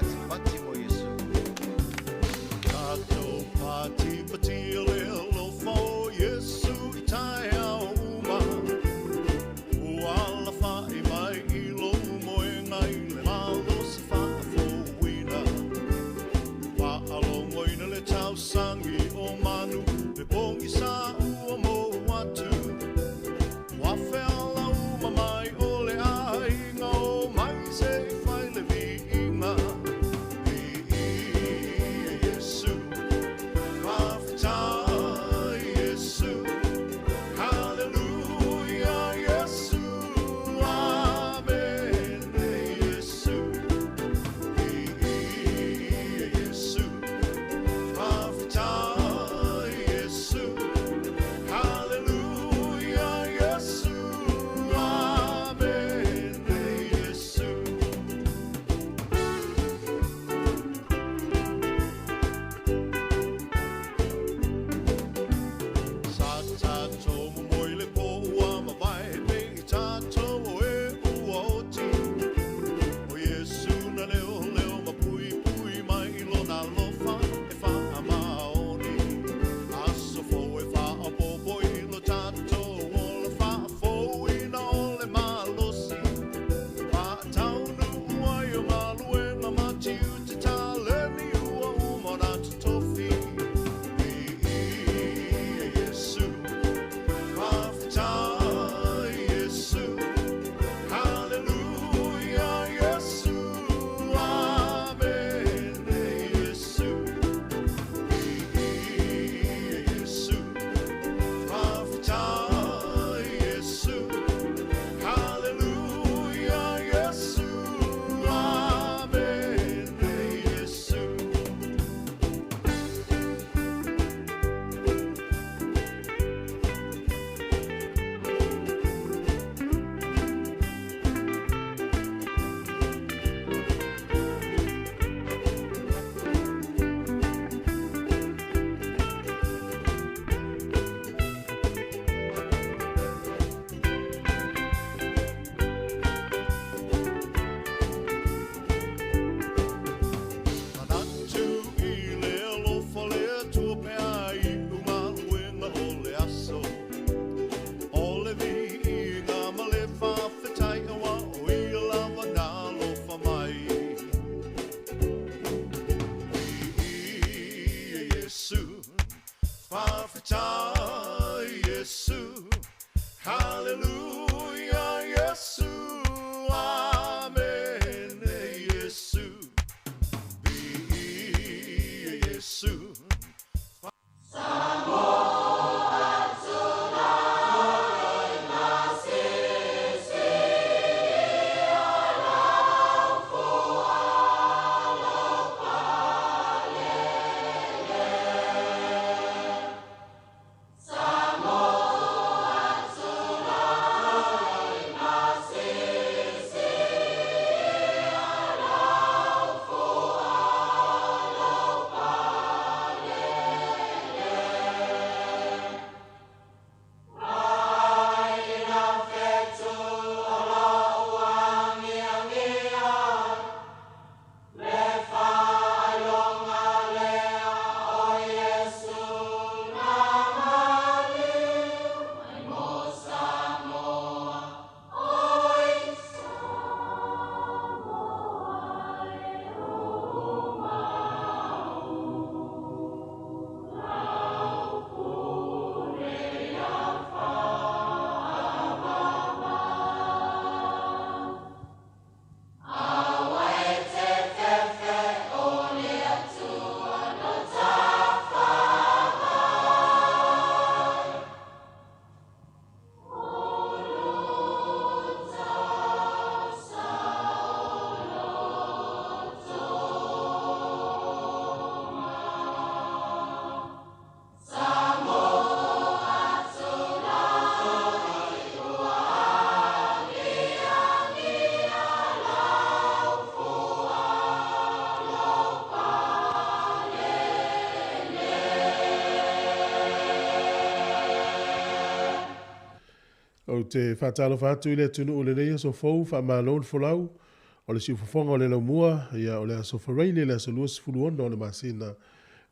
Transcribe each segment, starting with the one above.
Patipati mo Iesu. Tatou patipatia le alofa o Iesu i taeao uma. Ua alafa'i mai i lou moega i le malosi faafouina. Faalogoina le tausagi o manu, le pogisa ua mou atu. Ua feala uma mai o le aiga o mai se i fai le viiga. Viia Iesu, faafetai Iesu, Haleluia Iesu, Amene Iesu. Viia Iesu, faafetai Iesu, Haleluia Iesu, Amene Iesu. Sa tatou momoe i le po ua mavae pe i tatou o e ua oti. O Iesu na leoleo ma puipui mai i lona alofa e faamaoni. Aso fou e faaopoopo i lo tatou ola faafouina o le malosi. Faataunuu ai o galuega ma tiute taleni ua uma ona totofi. Viia Iesu, faafetai Iesu, Haleluia Iesu, Amene Iesu. Viia Iesu, faafetai Iesu, Haleluia Iesu, Amene Iesu. Manatu i le alofa le Atua pe a iu maluega o le aso. O le viiga ma le faafetai aua o ia lava na alofa mai. Viia Iesu, faafetai Iesu, Haleluia Iesu, Amene Iesu. Viia Iesu. Ou te faatalofa atu i le atunuu i lenei aso fou, faamalo le folau. O le siufofoga o le laumua, ia o le aso Faraile le aso 26 o le masina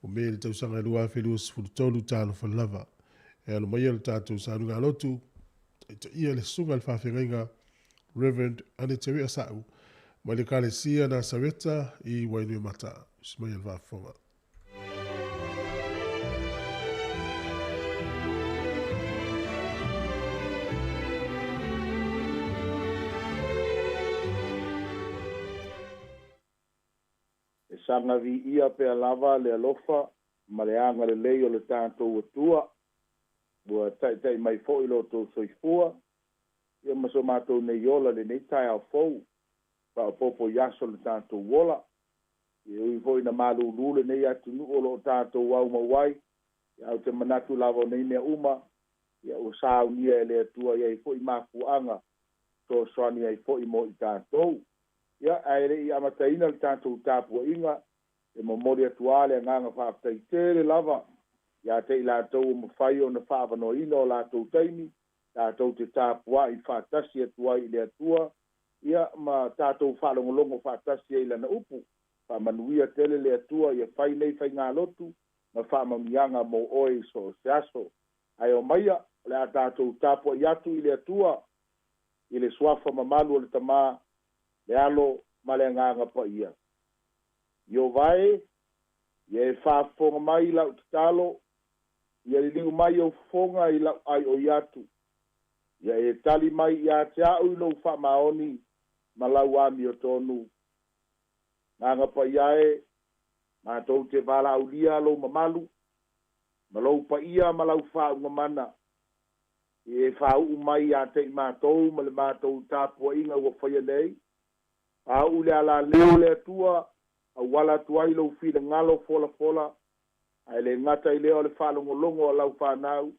o Me le tausaga 2023 talofa lava. E alo mai le tatou sauniga lotu, taitaia le susuga i le faafeagaiga Reverend Aneteri Asau mai le Ekalesia Nasareta i Wainuiomata. Usi mai le faafofoga. E saga viia pea lava le alofa ma le agalelei o le tatou Atua ua taʻitaʻi mai foʻi lo outou soifua ia ma so matou nei ola i lenei taeao fou faaopoopo i aso o le tatou ola. E ui foi ina malūlū lenei atunuu o loo tatou aumau ai, ae ou te manatu lava o nei mea uma ia ua saunia e le Atua i ai foʻi mafuaaga fesoasoani ai foʻi mo i tatou. Ia ae le i amataina le tatou tapuaiga, e momoli atu lava le agaga faafetai tele lava ia te i latou ua mafai ona faaavanoaina o latou taimi tatou te tapuai faatasi atu ai i le Atua, ia ma tatou faalogologo faatasi ai i Lana upu. Faamanuia tele le Atua ia fai nei faigalotu ma faamanuiaga mo oe i so o se aso. Ae omaia, o le a tatou tapuai atu i le Atua i le suafa mamalu o le Tama, le Alo ma le Agaga Paia. Ieova e, ia e faafofoga mai i lau tatalo, ia liliu mai ou fofoga i lau aioi atu. Ia e tali mai ia te au i lou faamaoni ma lau amiotonu. Agaga Paia e, matou te valaaulia lou mamalu, ma lou paia ma lau faauuga mana, ia e faauu mai ia te i matou ma le matou tapuaiga ua faia nei. Faauu le alaleo o le Atua, auala atu ai lou finagalo folafola, ae le gata i lea o le faalogologo a lau fanau,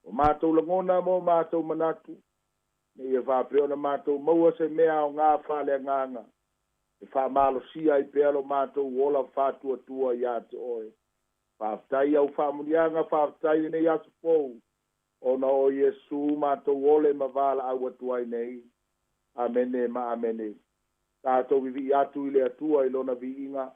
o matou lagona ma o matou manatu, ina ia faapea ona matou maua se mea aoga faaleagaga e faamalosia ai pea lo matou ola faatuatua ia te oe. Faafetai i au faamanuiaga, faafetai i lenei aso fou, ona o Iesu matou ole ma valaau atu ai nei. Amene ma amene. Tatou vivii atu i le Atua i Lona viiga.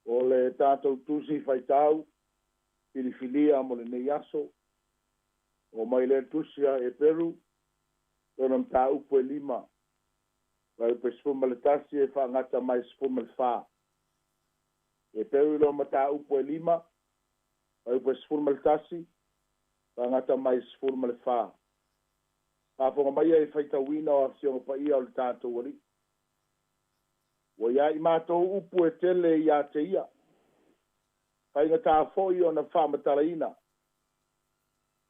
O le tatou Tusi Faitau filifilia mo lenei aso, oo mai lea Tusi a Eperu, lona mataupu e 5, fuaiupu e 11 e faagata mai 14. E peu i loa mataupu e 5, fuaiupu e 11, faagata mai 14. Faafofoga maia i faitauina o Afioga Paia o le tatou Alii. Ua ia i matou upu e tele ia te ia, faigata foi ona faamatalaina,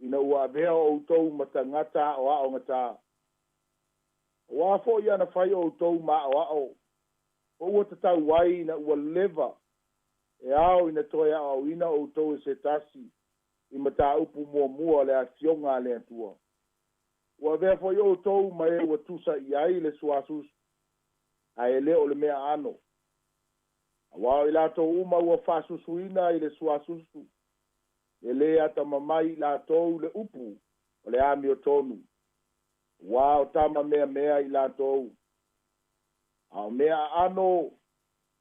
ina ua avea outou ma tagata aoaogatā. Auā foi ana fai outou ma aoao, po ua tatau ai ina ua leva e ao ina toe aoaoina outou e se tasi i mataupu muamua o le Afioga a le Atua. Ua avea foi outou ma e ua tusa i ai le suasusu, ae le o le mea aano. Auā o i latou uma ua faasusuina i le suasusu, e lē atamamai i latou le upu o le amiotonu, auā o tama meamea i latou. A o mea aano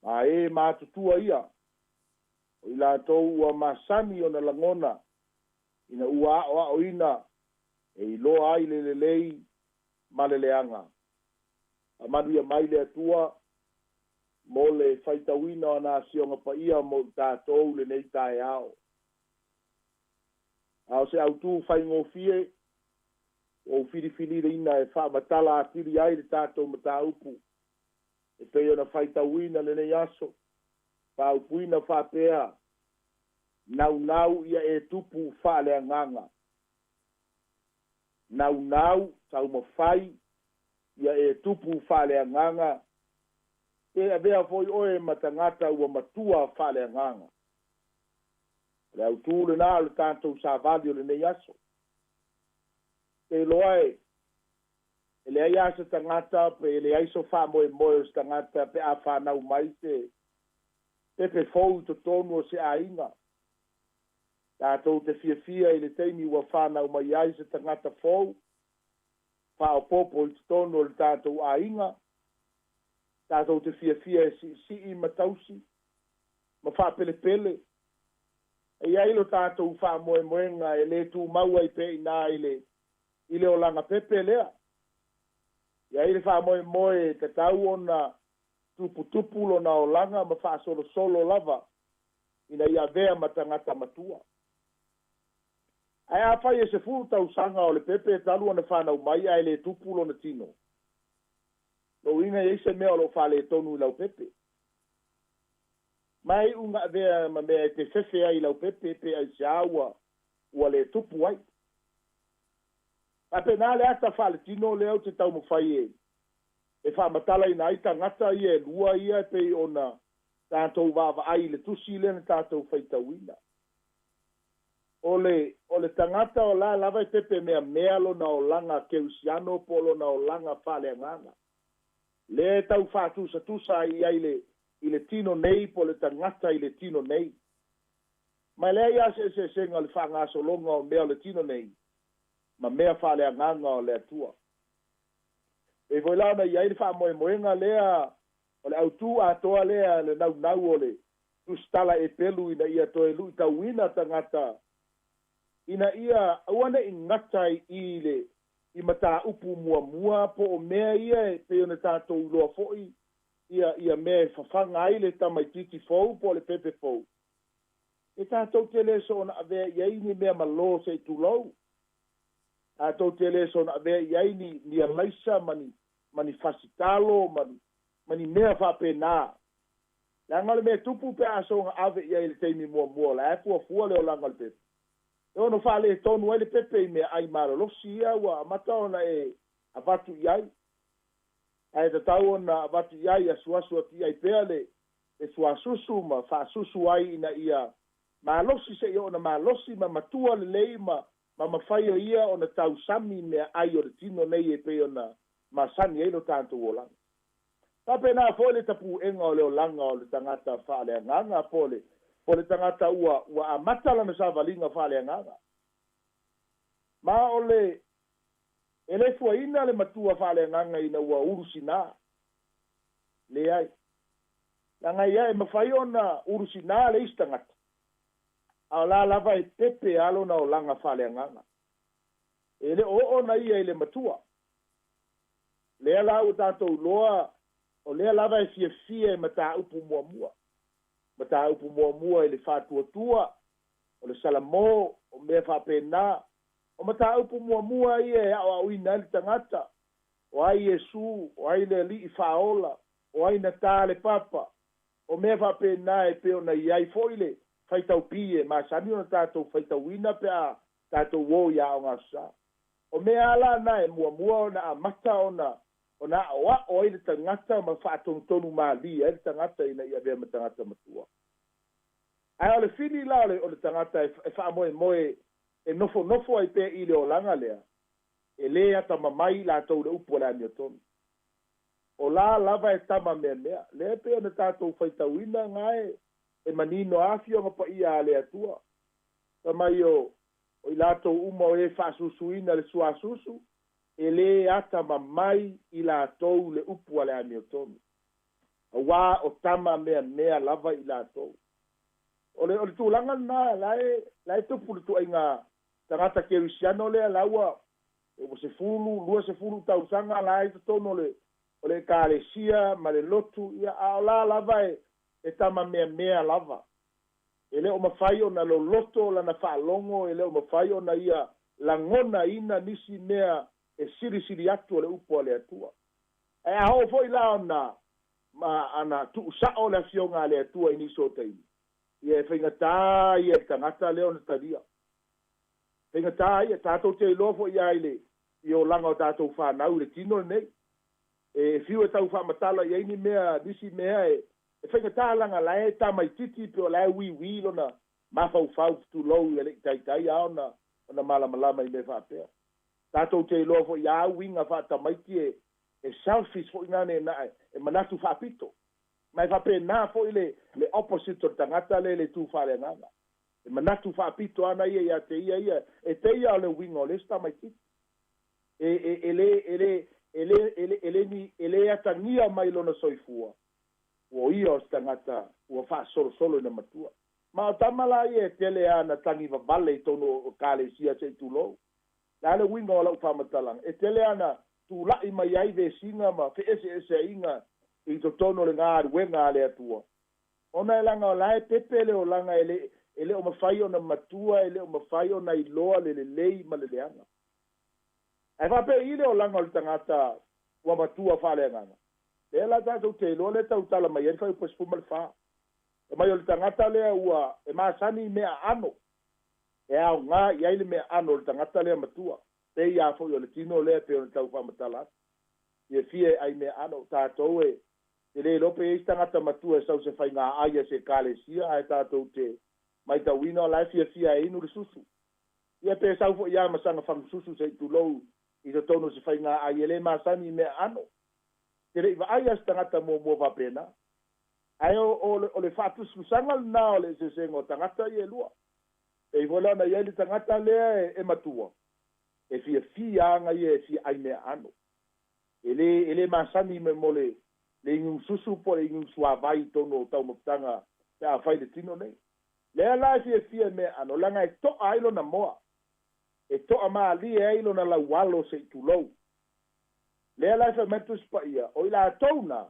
ma e matutua ia, o i latou ua masani ona lagona ina ua aoaoina e iloa ai le lelei ma le leaga. Faamanuia mai le Atua mo le faitauina o ana Afioga Paia mo i tatou lenei taeao. A o se autū faigofie ua ou filifiliina e faamatala atili ai le tatou mataupu e pei ona faitauina lenei aso, faaupuina faapea, naunau ia e tupu faaleagaga. Naunau taumafai ia e tupu faaleagaga, pe avea foi oe ma tagata ua matua faaleagaga. O le autū lenā o le tatou savali o lenei aso. Te iloa e leai lava se tagata pe leai so faamoemoe o se tagata pe a fanau mai se pepe fou i totonu o se aiga. Tatou te fiafia i le taimi ua fanau mai ai se tagata fou, faaopoopo i totonu o le tatou aiga. Tatou te fiafia e siisii ma tausi ma faapelepele. E i ai lo tatou faamoemoega e lē tumau ai pea i ina i le olaga pepe lea. E i ai le faamoemoe e tatau ona tuputupu lona olaga ma faasolosolo lava ina ia avea ma tagata matua. Ae afai e 10 tausaga o le pepe talu ona fanau mai ae lē tupu lona tino, lou uiga e i ai se mea o loo faaletonu i lau pepe. Ma e iuga avea ma mea e te fefe ai i lau pepe pe aisea ua lē tupu ai. Faapena le ata faaletino lea ou te taumafai e faamatalaina ai tagata ia e lua ia e pei ona tatou vaavaai i le tusi lea na tatou faitauina. O le tagata o la lava e pepe meamea lona olaga kerisiano po o lona olaga faaleagaga. Lea e tau faatusatusa ai i le tino nei po o le tagata i le tino nei. Ma e leai lava se eseesega o le faagasologa o mea o le tino nei ma mea faaleagaga o le Atua. E pei foi la ona i ai le faamoemoega lea o le autū atoa lea le naunau o le tusitala e pelu ina ia toe luitauina tagata ina ia aua ne'i gata i le i mataupu muamua po o mea ia e pei ona tatou iloa foi ia mea e fafaga ai le tamaitiiti fou po o le pepe fou. E tatou te lē soona avea i ai ni mea malō se i tulou. Tatou te lē soona avea i ai ni alaisa ma ni fasitalo ma ni mea faapena. Leaga o le mea tupu pe a soga ave i ai i le taimi muamua o la e fuafua le olaga o le pepe. E ono faaletonu ai le pepe i meaai malolosi ia ua amata ona e avatu i ai. Ae tatau ona avatu i ai asuasu atu i ai pea le suasusu ma faasusu ai ina ia malosi seia ona malosi ma matua lelei ma mafai e ia ona tausami meaai o le tino nei e pei ona masani ai lo tatou olaga. Faapena foi le tapuega o le olaga o le tagata faaleagaga po o le tagata ua amata lana savaliga faaleagaga. Ma o le e lē fuaina le matua faaleagaga ina ua ulusinā. Leai. Leaga ia e mafai ona ulusinā le isi tagata, a o la lava e pepe lava lona olaga faaleagaga. E le o oo ona ia i le matua. Lea la ua tatou iloa o lea lava e fiafia e mataupu muamua. Mataupu muamua i le faatuatua, o le salamo, o mea faapena. O mataupu muamua ia e aoaoina ai le tagata, o ai Iesu, o ai le Alii faaola, o ai na ta le papa, o mea faapena e pei ona i ai foi le faitaupi e masani ona tatou faitauina pe a tatou o i Aoga Aso Sa. O mea lava la na e muamua ona amata ona aoao ai le tagata ma faatonutonu malie ai le tagata ina ia avea ma tagata matua. Ae o le fili la o le tagata e faamoemoe e nofonofo ai pea i le olaga lea, e lē atamamai i latou le upu a le amiotonu. O la lava e tama meamea. Lea pei ona tatou faitauina gae e manino a afioga paia a le Atua. Fai mai o i latou uma o e faasusuina le suasusu, e lē atamamai i latou le upu a le amiotonu. Auā o tama meamea lava i latou. O le tulaga lena la e tupu le tuaiga tagata kerisiano lea la ua 10, 20 tausaga la e totonu o le ekalesia ma le lotu, ia a o la lava e tama meamea lava. E le o mafai ona loloto lana faalogo, e le o mafai ona ia lagonaina nisi mea e silisili atu o le upu a le Atua. Ae a oo foi la ona ana tuusao le afioga a le Atua i nisi o taimi, ia e faigata ia le tagata lea ona talia. Faigata ia, tatou te iloa foi ia i olaga o tatou fanau i le tino lenei. E fiu e tau faamatala i ai ni mea, nisi mea e faigata laga la e tamaititi pe o la e uiui lona mafaufau tulou i le taitai a ona malamalama i mea faapea. Tatou te iloa foi ia uiga faatamaiti e selfish foi nane na e manatu faapito. Ma e faapena foi le opposite o le tagata le le tu faaleagaga. E manatu faapito ana ia ia te ia ia e te ia o le uiga o le isi tamaititi. E le atagia mai lona soifua, ua ia o se tagata ua faasolosolo ina matua. Ma o tama la ia e tele ana tagi vavale i tonu o kalesia se i tulou. La le uiga o lau faamatalaga, e tele ana tula'i mai ai vesiga ma feeseeseaiga i totonu o le galuega a le Atua. Ona e laga o la e pepe le olaga e le o mafai ona matua, e le o mafai ona iloa le lelei ma le leaga. Ae faapei le olaga o le tagata ua matua faaleagaga. Lea la tatou te iloa le tautala mai ai le fuaiupu 14. E mai o le tagata lea ua e masani i mea aano. E aoga i ai le mea aano o le tagata lea matua. Pei a foi o le tino lea pe ona tau faamatala atu. Ia fia e ai mea aano. Tatou e le iloa pe i ai se tagata matua e sau se faiga ai a se ekalesia ae tatou te maitauina o la e fiafia e inu le susu. Ia pe sau foi ia ma saga fagususu se i tulou i totonu o se faiga ai e le masani i mea aano. Te le i vaai a se tagata muamua faapena. Ae o le faatusatusaga lena o le eseesega o tagata ia e lua. E foi la ona i ai le tagata lea e matua, e fiafia aga ia e fia ai mea aano. E le masani mo le igususu po o le igusuavai i totonu o taumafataga pe a fai le tino nei. Lea la e fiafia mea aano, laga e to'a ai lona moa. E to'a malie ai lona laualo se i tulou. Lea la e fai mai le Tusi Paia, o i latou na,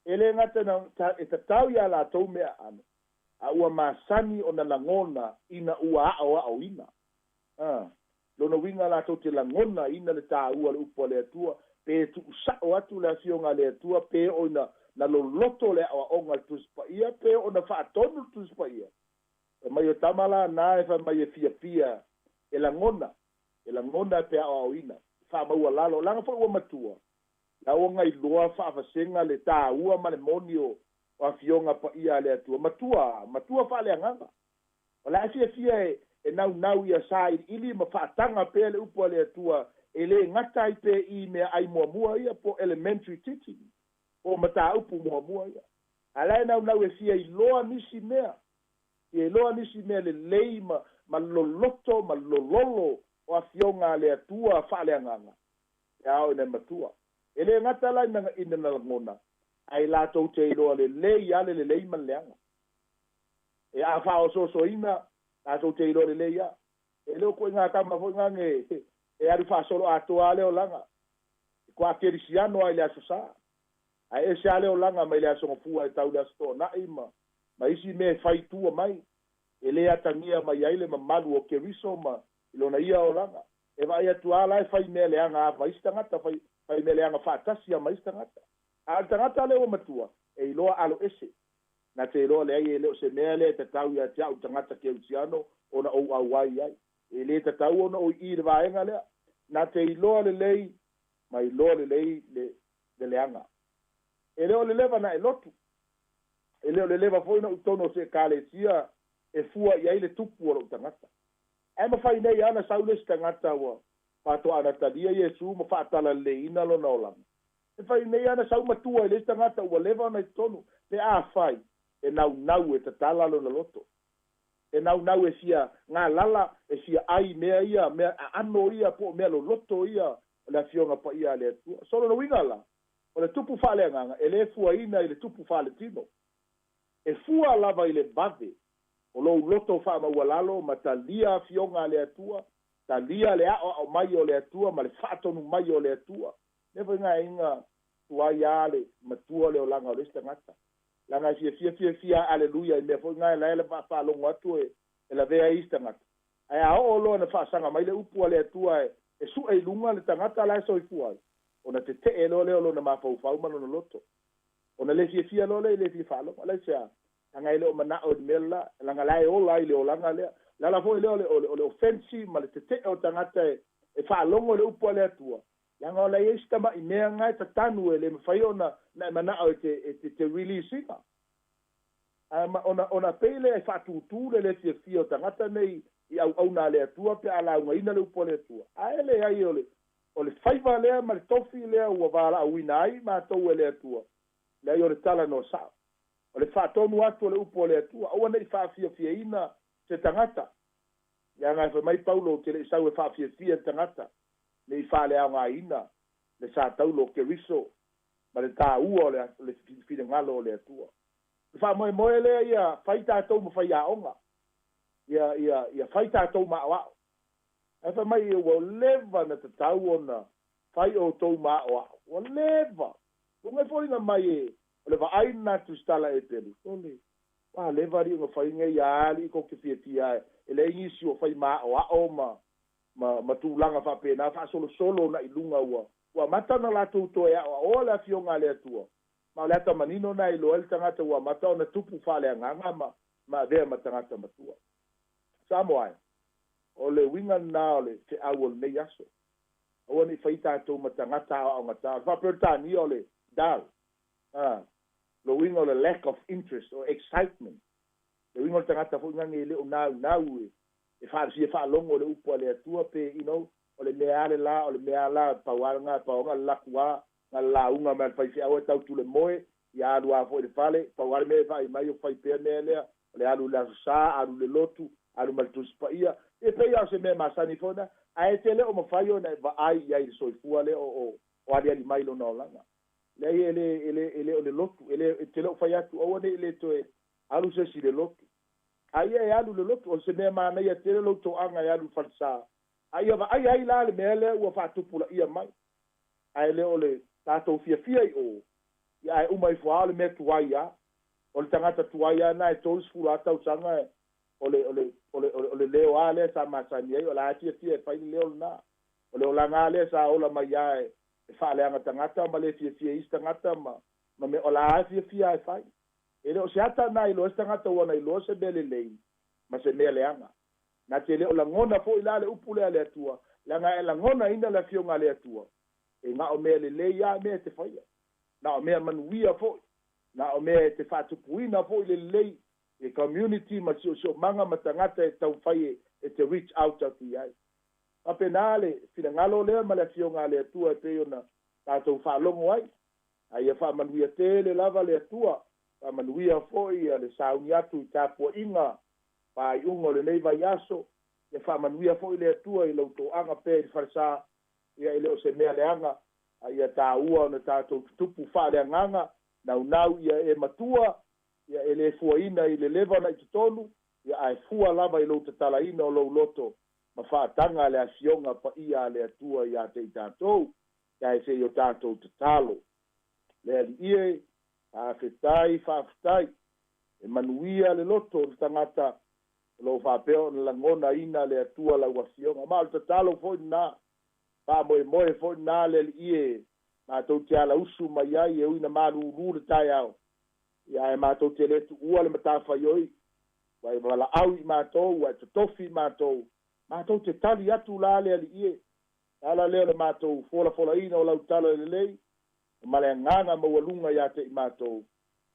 e le gata e tatau ia latou mea aano, a ua masani ona lagona ina ua aoaoina. Lona uiga latou te lagona ina le tāua le upu a le Atua, pe tuusao atu le afioga a le Atua, pe o ina na loloto le aoaoga le Tusi Paia, pe o na faatonu le Tusi Paia. E mai o tama la na e fai mai e fiafia e lagona pe aoaoina. Faamaua lalo, laga foi ua matua. La ua gailoa faavasega le tāua ma le moni o afioga paia a le Atua. Matua faaleagaga. O la e fiafia e naunau ia sailiili ma faataga pea le upu a le Atua e lē gata ai pe i mea ai muamua ia po elementary teaching, po mataupu muamua ia. A la e naunau e fia iloa nisi mea, fia iloa nisi mea lelei ma loloto ma lololo o afioga a le Atua faaleagaga. E ao ina matua. E lē gata la ina lagona, ae latou te iloa lelei a le lelei ma le leaga. E a faaosoosoina, latou te iloa lelei a. E le o koʻiga tama foi gage e alu faasolo atoa a le olaga. E koakerisiano ai le aso sa. Ae ese a le olaga mai le aso gafua e tau le aso to'ana'i ma Ma isi mea e fai i tua mai, e lē atagia mai ai le mamalu o Keriso ma i lona ia olaga. E vaai atu lava la e fai mea leaga a ma isi tagata, fai, fai mea leaga faatasi a ma isi tagata. A o le tagata lea ua matua, e iloa alo ese. Na te iloa leai e le o se mea lea e tatau ia te au tagata kerisiano ona ou auai ai. E lē tatau ona ou i i le vaega lea. Na te iloa lelei ma iloa lelei le, le leaga. E le o le leva na e lotu. E le o le leva foi na ou totonu o se ekalesia e fua i ai le tupu o lou tagata. Ae mafai nei lava ona sau le isi tagata ua faatoa talia Iesu ma faatalaleleiina lona olaga. E fai nei lava ona sau matua i le isi tagata ua leva ona i totonu, pe afai e naunau e tatala lona loto. E naunau e fia galala, e fia ai mea ia, mea aano ia, po o mea loloto ia o le Afioga Paia a le Atua. So lona uiga la, o le tupu faaleagaga e lē fuaina i le tupu faaletino. E fua lava i le vave o lou loto faamaualalo ma talia afioga a le Atua, talia le aoao mai o le Atua ma le faatonu mai o le Atua. Lea foi gaeiga tuai lava le matua le olaga o le isi tagata. Leaga e fiafia fiafia aleluia i mea foi na e la e faalogo atu e lavea ai isi tagata. Ae a oo loa ina faasaga mai le upu a le Atua e sue i luga le tagata la e soifua ai, ona tetee loa lea o lona mafaufau ma lona loto. Ona le fiafia loa lea i le fia faalogo. Alai se a? Leaga e le o manao i le mea lela, leaga la e ola ai i le olaga lea. Le ala foi lea o le, o le, o le ofensi ma le tetee o tagata e faalogo i le upu a le Atua, leaga o la e i ai si tama'i mea na e tatanu e le mafai ona na e manao e te, e te, te release ina. Ae ma, ona, ona pei lea e faatūtū le le fiafia o tagata nei i auauna a le Atua pe a laugaina le upu a le Atua. Ae leai o le, o le faiva lea ma le tofi lea ua valaauina ai matou e le Atua, leai o le talanoa sa'o. O le faatonu atu o le upu a le Atua, aua ne i faafiafiaina se tagata. Leaga e fai mai Paulo, ou te le i sau e faafiafia le tagata, ne i faaleaogaina le sa taulo o Keriso ma le taua o le, le finagalo o le Atua. O le faamoemoe lea ia fai tatou ma faiaoga, ia, ia, ia fai tatou ma aoao. Ae fai mai ua leva ona tatau ona fai outou ma aoao. Ua leva. Luga e foliga mai e, o le vaai lena a Tusitala Epelu, sole, ua leva alii ona fai nei a alii kou te fiafia e, e leai nisi o fai ma aoao ma, ma, ma tulaga faapena, faasolosolo ona i luga ua, ua amata ona latou toe aoaoa le Afioga a le Atua, ma o le ata manino lena e iloa ai le tagata ua amata ona tupu faaleagaga ma, ma avea ma tagata matua. Samoa e, o le uiga lena o le feau o lenei aso. Aua ne i fai tatou ma tagata aoaogata. O le faa-Peretania o le dull, a, le uiga o le lack of interest or excitement. Le uiga o le tagata foi lena e le o naunau e, e fia faalogo i le upu a le Atua pe, you know, o le mea lava le la, o le mea lava la, pau lava lena, pau lava le laku lava, na le lauga mai a le faifeau e tau tule moe, ia alu lava foi i le fale, pau lava le mea e vaai mai o fai pea mea lea, o le alu i le Aso Sa, alu i le lotu, alu ma le Tusi Paia, e pei lava o se mea masani foi lena, ae te le o mafai ona e vaai i ai i le soifua lea o, o aliali mai lona olaga. Leai, e le, e le, e le o le lotu, e le, e te le o fai atu, aua ne i le toe alu se isi i le lotu. A ia e alu i le lotu, o se mea manaia tele lou toaga e alu i le falesa, a ia vaai ai la le mea lea ua faatupulaia mai. Ae le o le tatou fiafia i o, ia ae uma ifo lava o le mea tuai lava. O le tagata tuai lava lena e 30 lava tausaga o le, o le, o le, o le leo lava lea sa masani ai, o la e fiafia e fai le leo lena. O le olaga lava lea sa ola mai lava e faaleaga tagata ma le fiafia i isi tagata ma, ma mea, o la e fiafia lava e fai. E le o se ata lena e iloa ai se tagata ua na iloa se mea lelei ma se mea leaga. Na te le o lagona foi la le upu lea a le Atua, leaga e lagonaina le Afioga a le Atua, e na o mea lelei lava mea e te faia, na o mea manuia foi, na o mea e te faatupuina foi le lelei i le community ma le siosiomaga ma tagata e taumafai e te reach out atu i ai. Faapena le finagalo lea ma le Afioga a le Atua e pei ona tatou faalogo ai. A ia faamanuia tele lava le Atua, faamanuia foi le sauni atu i tapuaiga faaiuga o lenei vaiaso, ia faamanuia foi le Atua i lou toaga pea i le falesa, ia e le o se mea leaga, a ia taua ona tatou tutupu faaleagaga, naunau ia e matua, ia e le fuaina i le leva ona i totonu, ia ae fua lava i lou tatalaina o lou loto ma faataga le Afioga Paia a le Atua ia te i tatou, ae se i o tatou tatalo. Le Alii e, faafetai, faafetai. E manuia le loto o le tagata o loo faapea ona lagonaina le Atua lau Afioga. Ma o le tatalo foi lenā, faamoemoe foi lenā le Alii e matou te alausu mai ai e ui ina malūlū le taeao, ia ae matou te le tuua le matafaioi, ua e valaau i matou, ua e totofi i matou, matou te tali atu la le Alii e. Le ala lea o le matou folafolaina o lau tala lelei, ma le agaga maualuga ia te i matou,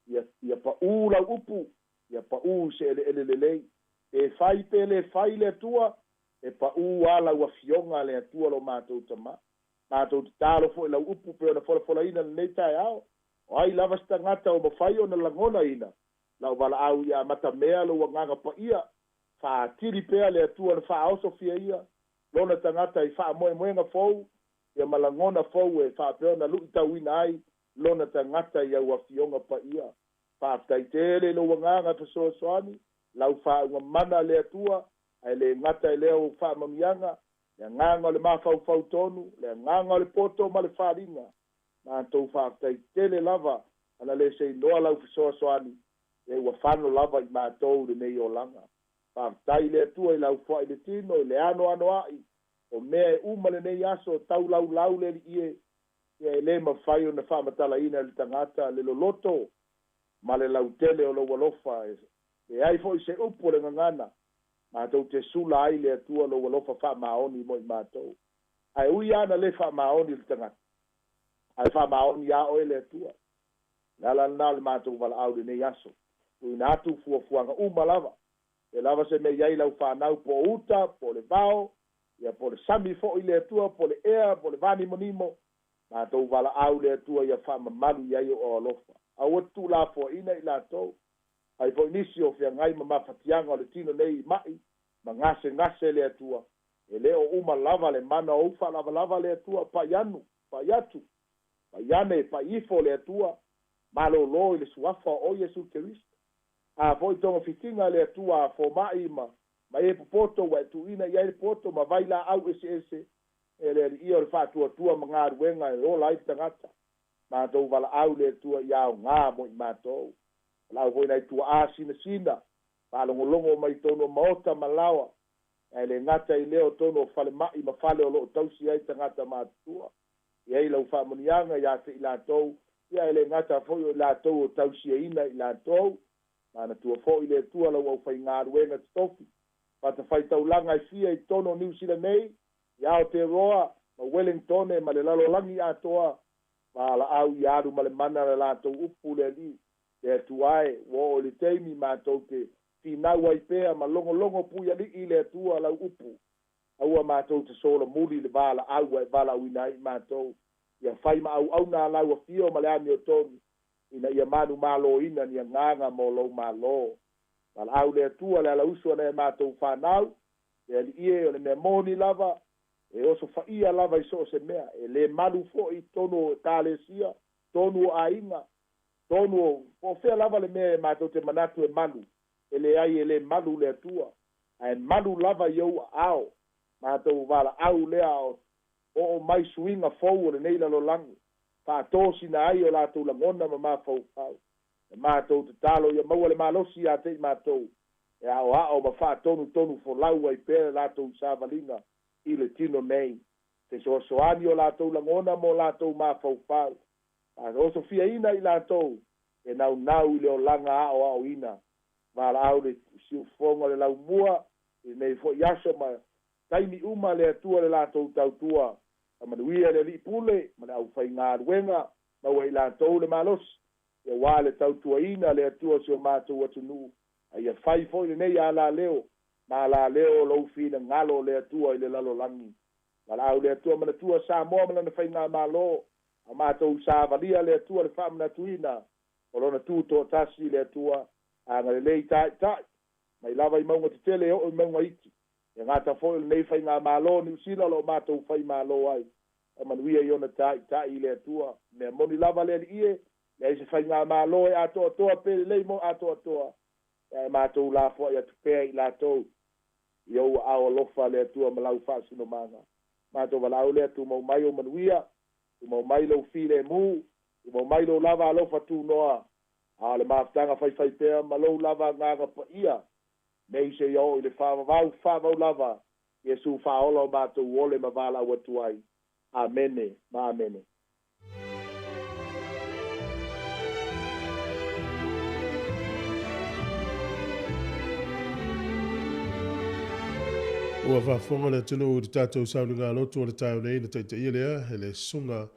ia paū lau upu, ia paū i se eleele lelei. Pe fai pe le fai le Atua, e paū lava lau Afioga le Atua lo matou Tama. Matou tatalo foi lau upu pei ona folafolaina i lenei taeao. O ai lava se tagata ua mafai ona lagonaina lau valaau ia amatamea lou Agaga Paia, faaatili pea le Atua na faaoso fia ia lona tagata i faamoemoega fou ia ma lagona fou e faapea ona luitauina ai lona tagata i au Afioga Paia. Faafetai tele i lou Agaga fesoasoani, lau faauga mana le Atua, ae le gata i lea ou faamanuiaga, le agaga o le mafaufau tonu, le agaga o le poto ma le faliga. Matou faafetai tele lava ana le seinoa lau fesoasoani, e ua fano lava i matou lenei olaga. Faafetai i le Atua i lau foai le tino, i le anoanoai o mea e uma lenei aso, taulaulau le Alii e, ia e le mafai ona faamatalaina e le tagata le loloto ma le lautele o lou alofa. E leai foi se upu o le gagana matou te sula ai le Atua lou alofa faamaoni mo i matou. Ae ui lava ina le faamaoni le tagata, ae faamaoni lava oe le Atua. O le ala lena o le matou valaau i lenei aso, tuuina atu fuafuaga uma lava, pe lava se mea i ai lau fanau po o uta, po o le vao, ia po o le sami foi le Atua, po o le ea, po o le vanimonimo, matou valaau le Atua ia faamamalu i ai o alofa. Aua te tuulafoaiina i latou, ai foi nisi o feagai ma mafatiaga o le tino nei i mai ma gasegase le Atua. E le o uma lava le mana o ou faalavalava le Atua, pai anu, pai atu, pai ane, pai ifo le Atua, malōlō i le suafa o Iesu Keriso. A foi togafitiga le Atua a fomai ma e popoto ua e tuuina i ai le poto ma vailaau eseese e le Alii o le faatuatua ma galuega e ola ai le tagata. Matou valaau le Atua ia aogā mo i matou. Valaau foi nai tuaa sinasina, faalogologo mai totonu o maota ma laoa, ae le gata i lea o totonu o falemai ma fale o loo tausi ai tagata matutua. I ai lau faamanuiaga ia te i latou, ia e le gata foi o i latou o tausiaina i latou. Manatua foi le Atua lau aufaigaluega totofi, fatafaitaulaga e fia i totonu o Niu Sila nei, i Aotearoa ma Wellingtone ma le lalolagi atoa, valaau ia alu ma le mana le latou upu le Alii, le Atua e, ua oo i le taimi matou te finau ai pea ma logologo puialii le Atua lau upu. Aua matou te solomuli le valaau ua e valaauina ai i matou, ia fai ma auauna a lau afio ma le amiotonu, ina ia manumaloina ni agaga mo lou Malo. Valaau le Atua le alausu a nai a matou fanau, le Alii e, o le mea moni lava, e osofaia lava i so o se mea, e le malu foi i totonu o ekalesia, totonu o aiga, totonu o po o fea lava le mea e matou te manatu e malu, e leai e le malu le Atua, ae malu lava i ou aao. Matou valaau lea o oo mai suiga fou o lenei lalolagi, faatosina ai o latou lagona ma mafaufau. E matou tatalo ia maua le malosi ia te i matou, e aoao ma faatonutonu folau ai pea le latou savaliga i le tino nei. Fesoasoani o latou lagona mo latou mafaufau, faaosofiaina i latou e naunau i le olaga aoaoina. Valaau le siufofoga o le laumua i lenei foi aso ma taimi uma le Atua le latou tautua. Faamanuia le Alii Pule ma le aufaigaluega, maua i latou le malosi, aua le tautuaina le Atua o si o matou atunuu, a ia fai foi lenei alaleo ma alaleo o lou finagalo le Atua i le lalolagi. Valaau le Atua manatua Samoa ma lana faigamalo, a matou savalia le Atua le faamanatuina o lona tutoatasi le Atua, agalelei taitai mai lava i mauga tetele e oo i mauga iti. E gata foi o lenei faigamalo Niu Sila o loo matou faimalo ai, faamanuia i ona taitai i le Atua. Mea moni lava le Alii e, leai se faigamalo e atoatoa pe lelei mo atoatoa, ae matou lafoai atu pea i latou i ou aao alofa le Atua ma lau faasinomaga. Matou valaau lea, tumau mai ou manuia, tumau mai lou filemu, tumau mai lou lava alofa tunoa. A o le mafutaga faifaipea ma lou lava Agaga Paia, nei seia oo i le faavavau faavau lava, Iesu Faaola o matou ole ma valaau atu ai. Amene ma amene. Ua faafofoga le atunuu i le tatou sauniga lotu o le taeao nei na taitaia lea e le Susuga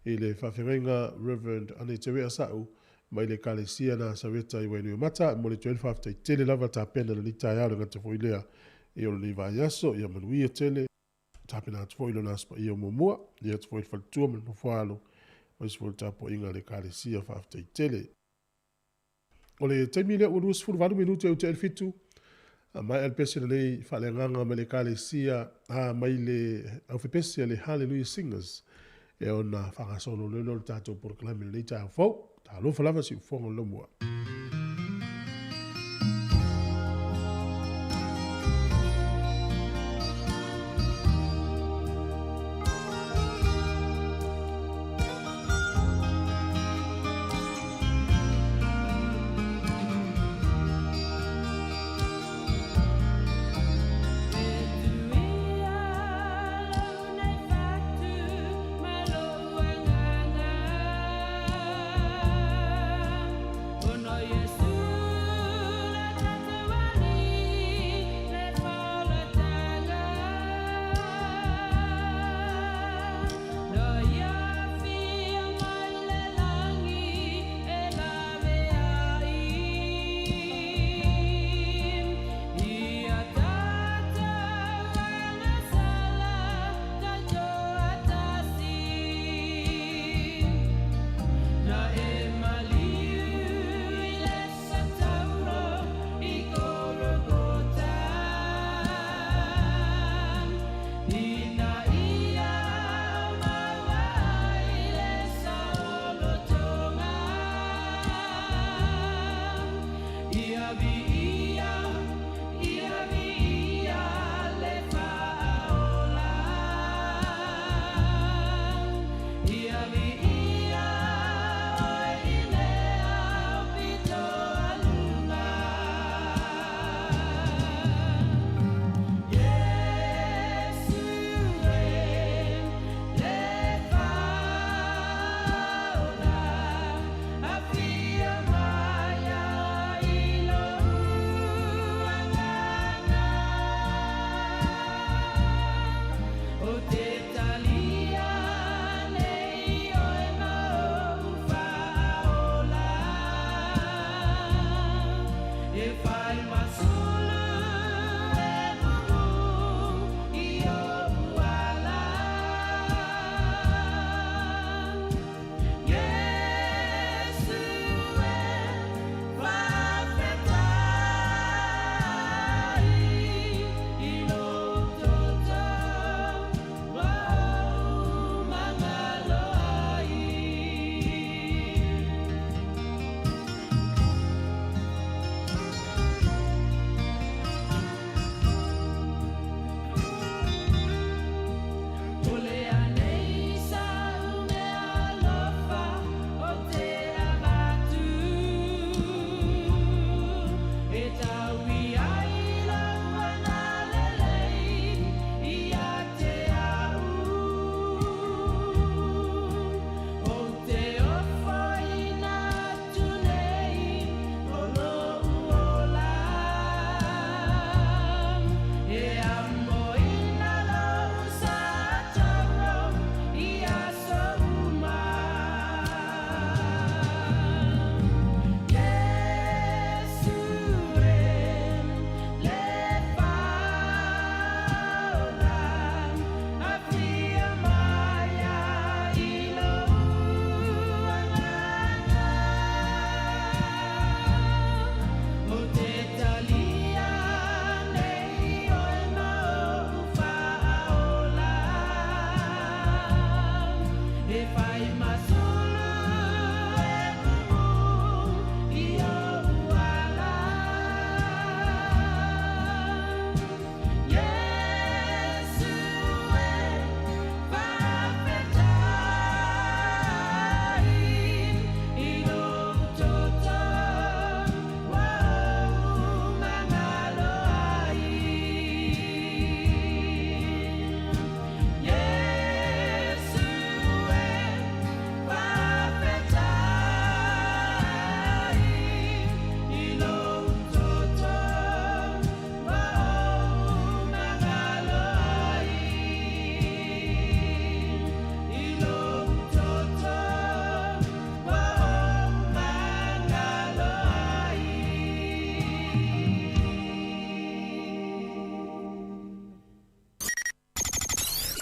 i le Faafeagaiga Rev. Anetewea Sa'u mai le Ekalesia Nasareta i Wainuiomata. E momoli atu ai le faafetai tele lava tapena i lenei taeao le gata foi lea i o lenei vaiaso. Ia manuia tele. Tapena atu foi lona Aso Paia o muamua, ia atu foi le faletua ma le nofoalo, aemaise foi le tapuaiga a le Ekalesia. Faafetai tele. O le taimi lea ua 28 minute e tea i le 7, a maea le pese lenei faaleagaga mai le Ekalesia a mai le aufepese a le Hallelujah Singers e ona faagasolo lea o le tatou polokalame lenei taeao fou. Talofa lava siufofoga o le laumua.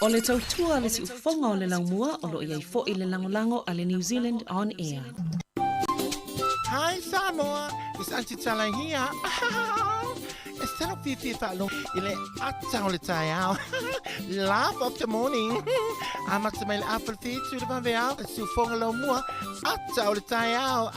O le tautua a le siufofoga o le laumua o lo o i ai foi le lagolago a le New Zealand On Air. Hi Samoa, it's Auntie Tala here. E salo fiafia faalogo i le ata o le taeao. Laugh of the morning. Amata mai le afa le fitu le vaveao, le siufoga laumua, ata o le taeao.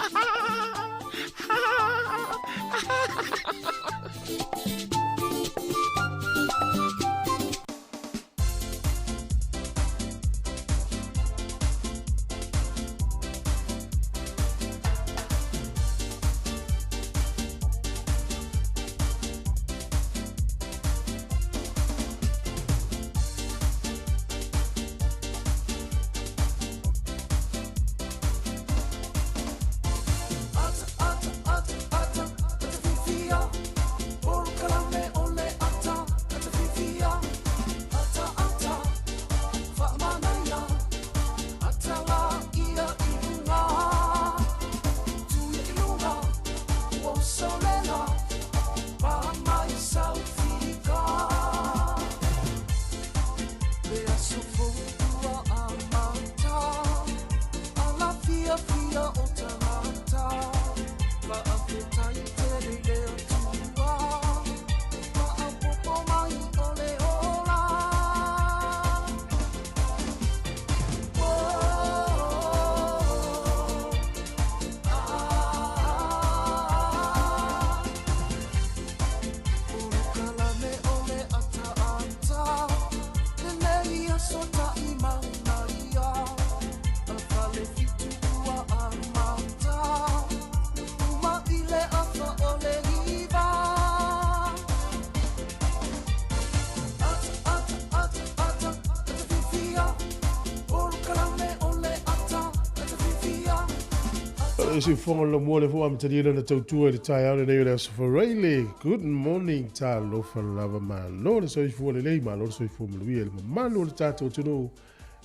E siufofoga o le laumua le fua amatalia lana tautua i le taeao lenei o le Aso Faraile. Good morning, talofa lava malo le soifua lelei, malo le soifua manuia i le mamalu o le tatou atunuu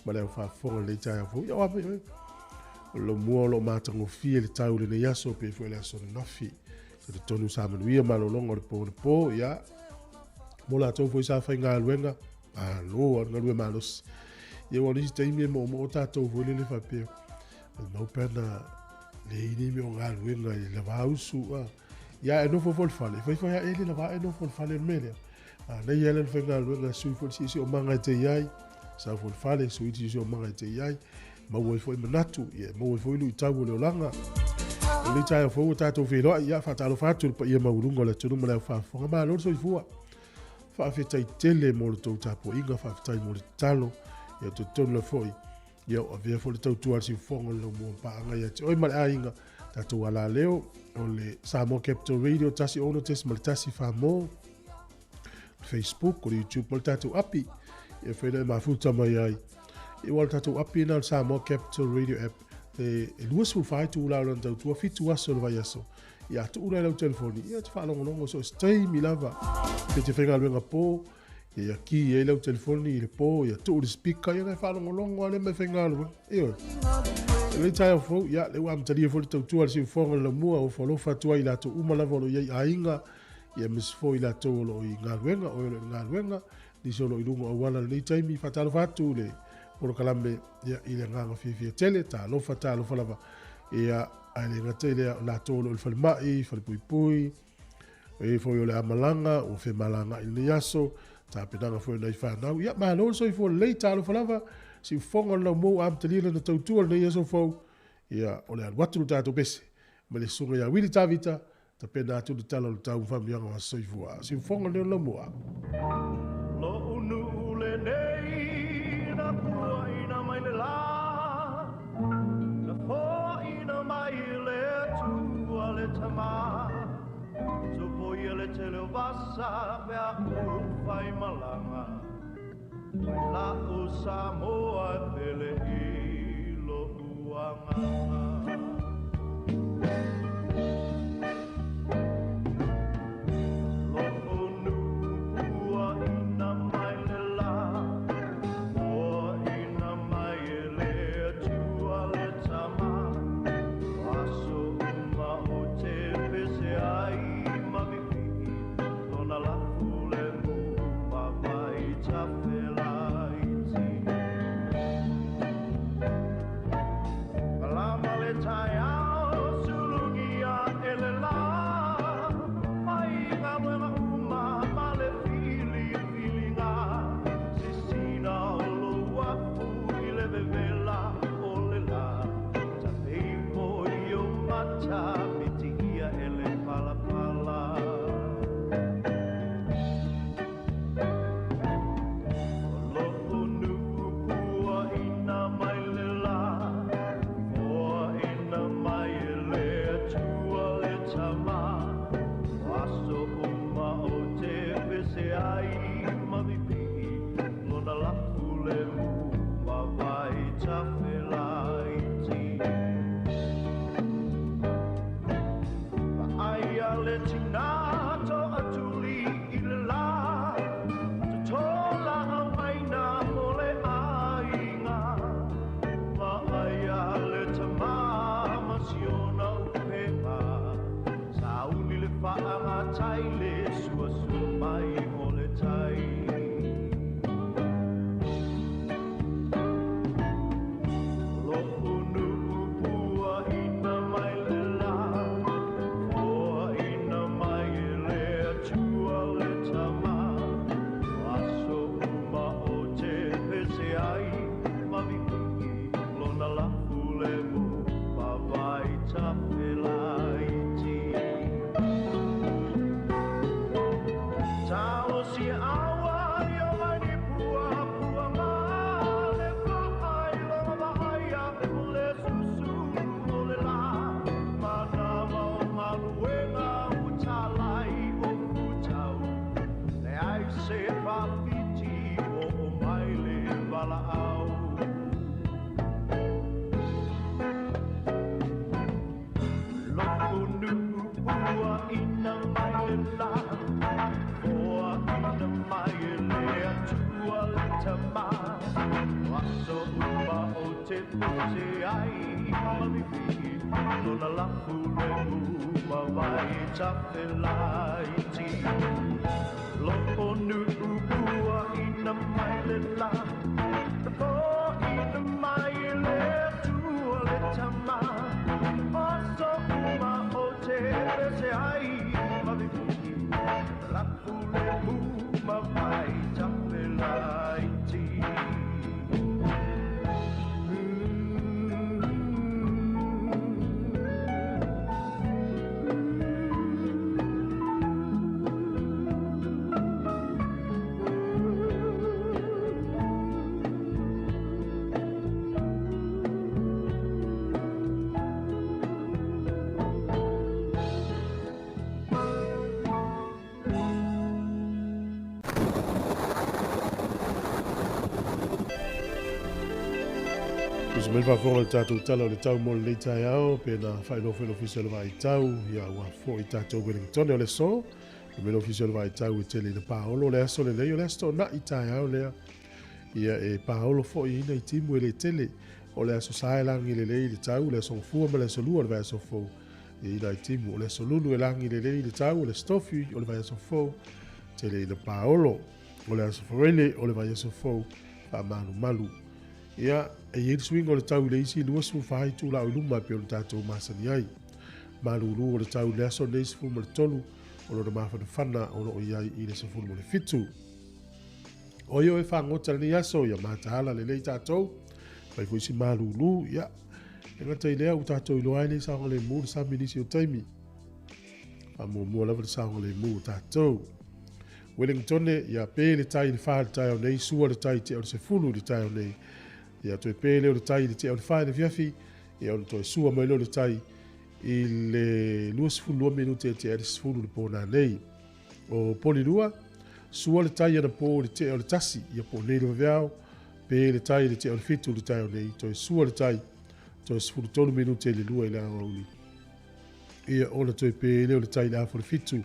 ma le au faafofoga i lenei taeao fou. Ia o a mai oe. O le laumua o lo o matagofie le tau i lenei aso pei foi le aso ananafi. Se talitonu sa manuia malologa o le po anapo, ia mo latou foi sa faigaluega, malo a le galue malosi. Ia ua o le isi taimi e moomoo tatou foi lele faapea, maumau pe ana leai ni mea o galuega i le vausu a. Ia e nofo foi i le fale, e faifai ae le lava e nofo i le fale o le mea lea. Manaia lava le faigaluega e sui foi le siosiomaga e te i ai, sau foi i le fale, sui le siosiomaga e te i ai, maua ai foi manatu, ia e maua ai foi luitau o le olaga. O lenei taeao fou ua tatou feiloai, ia faatalofa atu i le paia maualuga o le atunuu ma le aufaafofoga. Malo le soifua. Faafetai tele mo le tou tapuaiga, faafetai mo le tatalo. Ia talitonu lava foi, ia o avea foi le tautua a le siufofoga o le laumua paaga ia te oe ma le aiga. Tatou alaleo o le Samoa Capital Radio 16.1 Famo, Facebook, o le YouTube ma le tatou api. Ia fai na e mafuta mai ai. Ia ua le tatou api na o le Samoa Capital Radio app. E 24 itula o lana tautua, 7 aso o le vaiaso. Ia tuu la i lau telefoni, ia te faalogologo so o se taimi lava. Pe te faigaluega po, ia ki ai lau telefoni i le po, ia tuu le speaker, ia na e faalogologo lava lea ma e faigaluega. Ioe. I lenei taeao fou, ia, lea ua amatalia foi le tautua a le siufofoga o le laumua, ofo alofa atu ai i latou uma lava o lo o i ai aiga, ia aemaise foi i latou o lo o i galuega, oe o lo o i le galuega, nisi o lo o i luga o auala i lenei taimi. Faatalofa atu i le polokalame ia, i le agaga fiafia tele, talofa, talofa lava. Ia, ae le gata i lea, o latou o lo o i le falemai, falepuipui, e foi o le a malaga, ua femalagai i lenei aso, tapenaga foi o nai fanau. Ia, malo le soifua lelei, talofa lava, siufofoga o le laumua ua amatalia lana tautua i lenei aso fou. Ia, o le alu atu le tatou pese ma le susuga ia Wili Tavita, tapena atu le tala o le tau ma faamanuiaga o aso soifua. Siufofoga o le laumua. Lo'u nuu lenei na puaina mai le la, na foaina mai le Atua le Tama. Sopoia le tele o vasa pe a ou fai malaga, mai la'u Samoa e pele i lo'u agaga. Lo'u nuu puaina mai le la, puaina mai e le Atua le Tama. O aso uma ou te pese ai ma vivii, lona lafu le mu ma vai tafelaiti. le suasua mai o le tai. Lo'u nu'u puaʻina mai le lā, foaʻina mai e le Atua le Tama. O aso uma ou te pese ai ma viviʻi lona lafu lemu ma Vaitafelaiti. Talosia aua ia mai ni pua pua ma le vaai lona vaaia le susulu o le lā. Manava o galuega ua talai o futau, leai se faafiti ua oo mai le valaau. Lo'u nu'u puaʻina mai le lā, foaʻina mai e le Atua le Tama. O aso uma ou te pese ai ma viviʻi lona lafu lemu ma Vaitafelaiti. Lo'u nu'u puaʻina mai le lā, foaʻina mai e le Atua le Tama. O aso uma ou te pese ai ma viviʻi lafu lemu ma Vaitafelaiti. Tusa mai le faafofoga i le tatou tala o le tau mo lenei taeao, pe na faailoa foi le Ofisa o le Vaai Tau, ia ua foi tatou Wellington o le aso. Fai mai le Ofisa o le Vaai Tau e tele ina paolo le aso lenei, o le aso toonai taeao lea. Ia e paolo foi ina i timu e le tele. O le aso Sa e lagi lelei le tau, le aso Gafua ma le aso Lua o le vaiaso fou e ina i timu. O le aso Lulu e lagi lelei le tau, o le aso Tofi o le vaiaso fou tele ina paolo. O le aso Faraile o le vaiaso fou faamalumalu. Ia, e i ai le suiga o le tau i le isi 24 itula o i luma e pei ona tatou masani ai. Malulu o le tau i le aso lenei 13 o lona mafanafana o lo o i ai i le 17. O ai o e fagota i lenei aso, ia mataala lelei tatou, fai foi si malulu, ia, e gata i lea ua tatou iloa ai le saogalemu le sami i nisi o taimi. Faamuamua lava le saogalemu o tatou. Wellingtone, ia pe le tai i le fa i le taeao nei, sua le tai i tea o le 10 i le taeao nei. Ia toe pe lea o le tai i le tea o le fa i le afiafi, ia ona toe sua mai lea o le tai i le 22 minute e tea ai le 10 i le po nanei. O Polilua, sua le tai anapo i le tea o le 1, ia po nei le vaveao, pe le tai i le tea o le 7 i le taeao nei, toe sua le tai, toe 13 minute i le 2 i le aoauli. Ia ona toe pe lea o le tai i le afa o le 7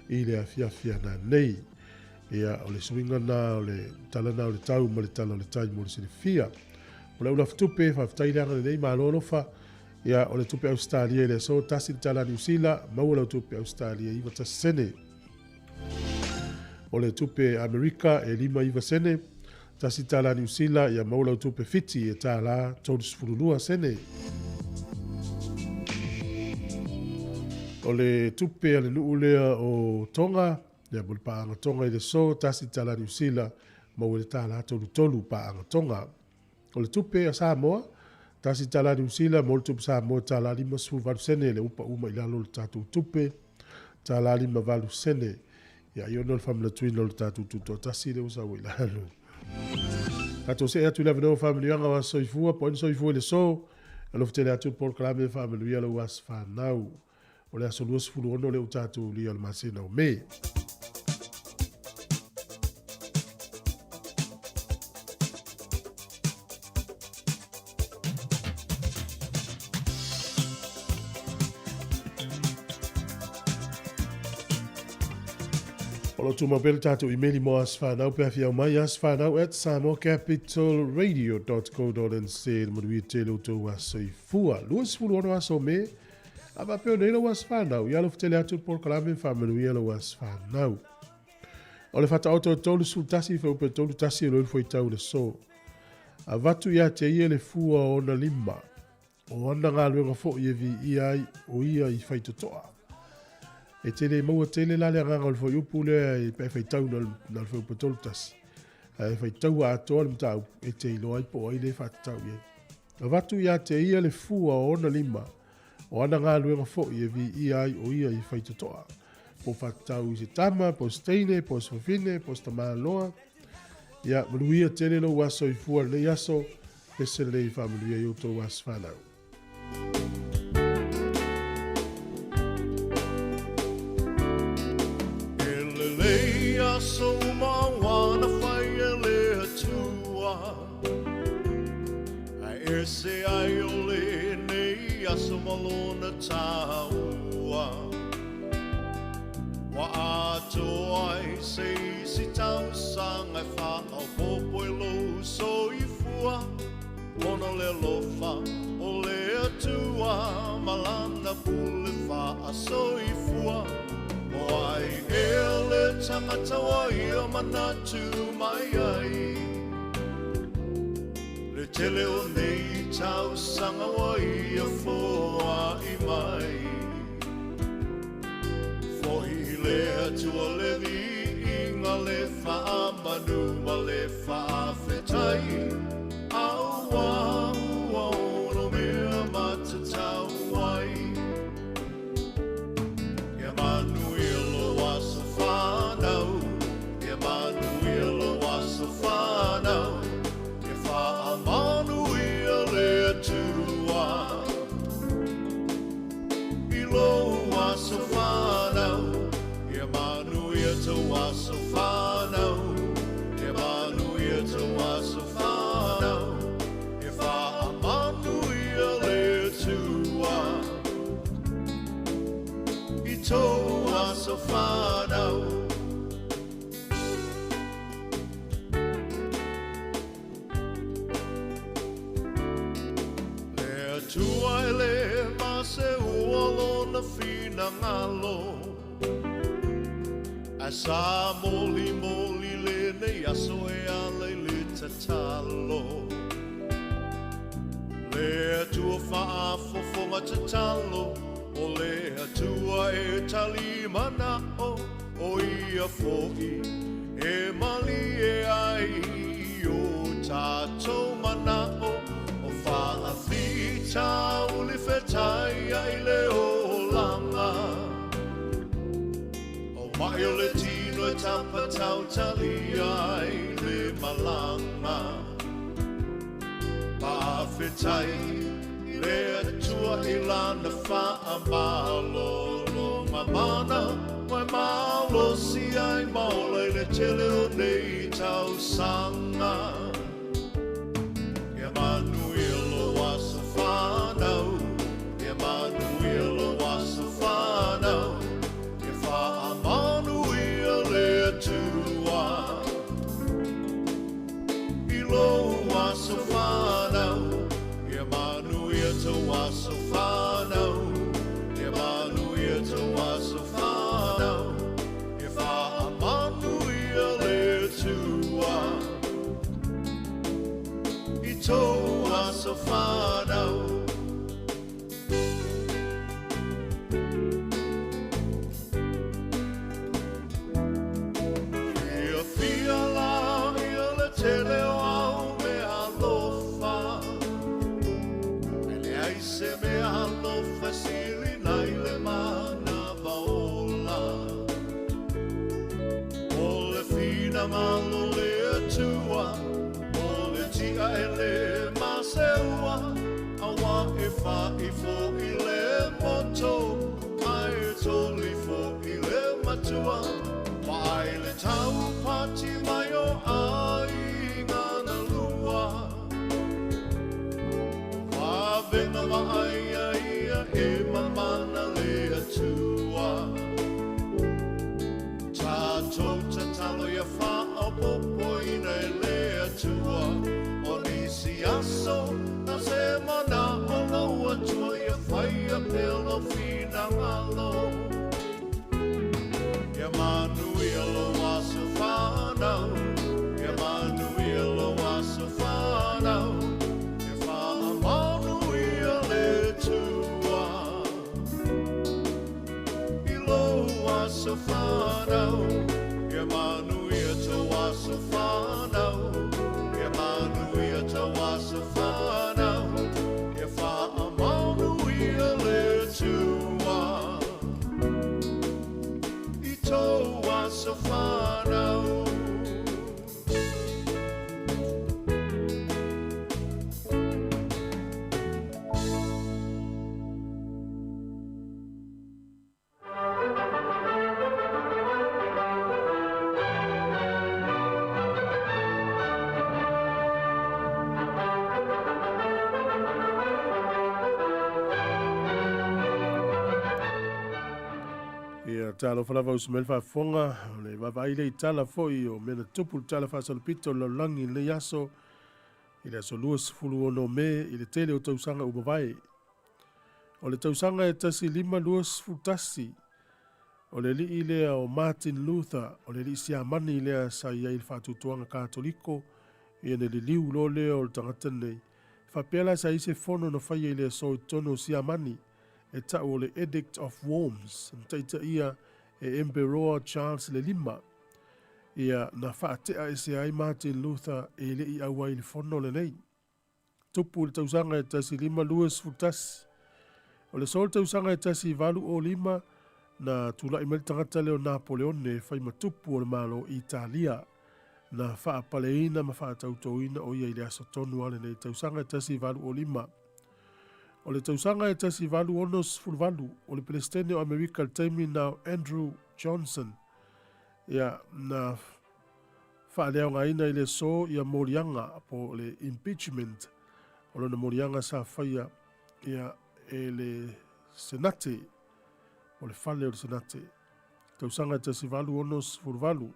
i le afiafi ananei. Ia, o le suiga na o le tala na o le tau ma le tala o le tai mo le silafia. O le aulafutupe, faafetai le agalelei, malo alofa. Ia, o le tupe Ausetalia i le aso, 1 le tala Niu Sila, maua lau tupe Ausetalia i 91 sene. O le tupe Amerika e 59 sene, 1 tala Niu Sila, ia maua lau tupe Fiti e tālā 32 sene. O le tupe a le nuu lea o Tonga, ia mo le paaga Tonga i le aso, 1 tala Niu Sila, maua i le tālā 33 paaga Tonga. O le tupe a Samoa, 1 tala Niu Sila, maua le tupe Samoa e tālā 58 sene, le ua pau mai i lalo o le tatou tupe, tālā 58 sene. Ia, ai ona o le faamanatuina o le tatou tutoatasi lea ua sau ai i lalo. Tatou see atu i le avanoa o faamanuiaga o aso soifua, po o ai na soifua i le aso, alofa tele atu le polokalame e faamanuia lau aso fanau. O le aso 26 lea ua tatou ulia o le masina o Me. O lo o tumau pea le tatou imeli mo aso fanau pe a fia mai, asofanau@samoacapitalradio.co.nz. Manuia tele o tou aso soifua. 26 aso o Me. A faapea o nei lau aso fanau, ia alofa tele atu le polokalame ma faamanuia lau aso fanau. O le faataoto e 31 fuaiupu e 31 o le fuaitau le aso. Avatu ia te ia le fua o ona lima, o ana galuega foi e viia ai o ia i faitotoa. E te le maua tele la le agaga o le fuaiupu lea e pe faitau na le fuaiupu e 31. Ae faitaua atoa le mataupu e te iloa ai po o ai le faatatau i ai. Avatu ia te ia le fua o ona lima, o ana galuega foi e viia ai o ia i faitotoa. Po faatatau i se tama, po se teine, po se fafine, po se tamaloa. Ia, manuia tele lou aso i fua lenei aso, pese lelei faamanuia i outou aso fanau. E lelei aso uma wana fai e le Atua. Ae ese ai o lenei aso ma lona taua. Ua atoa ai se isi tausaga e faaopoopo i lou soifua. Ona o le alofa o le Atua ma lana pule faasoifua. O ai ea le tagata ua ia manatu mai ai. Le tele o nei tausaga ua ia foai mai. Fo'i i le Atua le viiga le faamanu ma le faafetai. Auā ua ono mea matatau ai. Ia manuia lou aso fanau. Ia manuia lou aso fanau. Ia faamanuia le Atua i lou aso fanau. Ia manuia tou aso fanau. Ia manuia tou aso fanau. Ia faamanuia le Atua i tou aso fanau. Le Atua e lē maseua lona finagalo. Ae sa molimoli lenei aso e ala i le tatalo. Le Atua faafofoga tatalo, o le Atua e tali manao, o ia foi e malie ai i o tatou manao. O faafitauli fetaia i le olaga. O mai o le tino e tapatautalia ai le malaga. Faafetai le Atua i lana faamalologa mana, ua e malosi ai ma ola i le tele o nei tausaga. Ia manuia lou aso fanau. Ia manuia lou aso fanau. Ia faamanuia le Atua i lou aso fanau. Ia manuia tou aso fanau. Ia manuia tou aso fanau. Ia faamanuia le Atua i tou aso fanau. Fiafia la ia le tele o au mea alofa. E leai se mea alofa e sili nai le manava ola. O le finagalo o le Atua, o le tia e lē maseua, auā e fa'i fo'i le moto, ae toli fo'i le matua. Vaai le taupati mai o aiga na lua. Vavega vaaia ia e mamana le Atua. Tatou tatalo ia faaopoopoina e le Atua. O nisi aso na se manao lou Atua ia faia pea. lo finangalo. Ia manuia lo aso whanau, ia manuia lo aso whanau, ia whaamanuia le tua. I lo aso whanau, ia manuia tō aso whanau, ia manuia tō aso whanau, ia whaamanuia le tua. I tō aso whanau. Ia talofa lava usumail faafofoga o le vaavaai le itala fo'i o mea na tupu le tala faasolopito o le lalolagi i lenei aso i le aso 26 Me i le tele o tausaga ua mavae. O le tausaga e 1521 o le ali'i lea o Martin Luther o le ali'i siamani lea sa i ai i le faatuatuaga katoliko ia na liliu loa lea o le tagata lenei. E faapea la sa i ai se fono na faia i le aso i totonu o Siamani e ta'u o le Edict of Worms na ta'itaʻia e Emperoa Charles le Lima. Ia na faate'a ese ai Martin Luther e le'i auai i le fono lenei. Tupu i le tausaga e 1521. O le aso le tausaga e 1805 na tula'i mai le tagata lea o Napoleone e fai ma tupu o le Malo Italia. Na faapaleina ma faatautōina o ia i le aso tonu lava lenei tausaga e 1805. O le tausaga e 1868, o le Pelesitene o Amerika i le taimi na o Andrew Johnson, ia, na faaleaogaina i le aso ia moliaga po o le impeachment o lona moliaga sa faia ia e le Senate, o le fale o le Senate. Tausaga e 1868.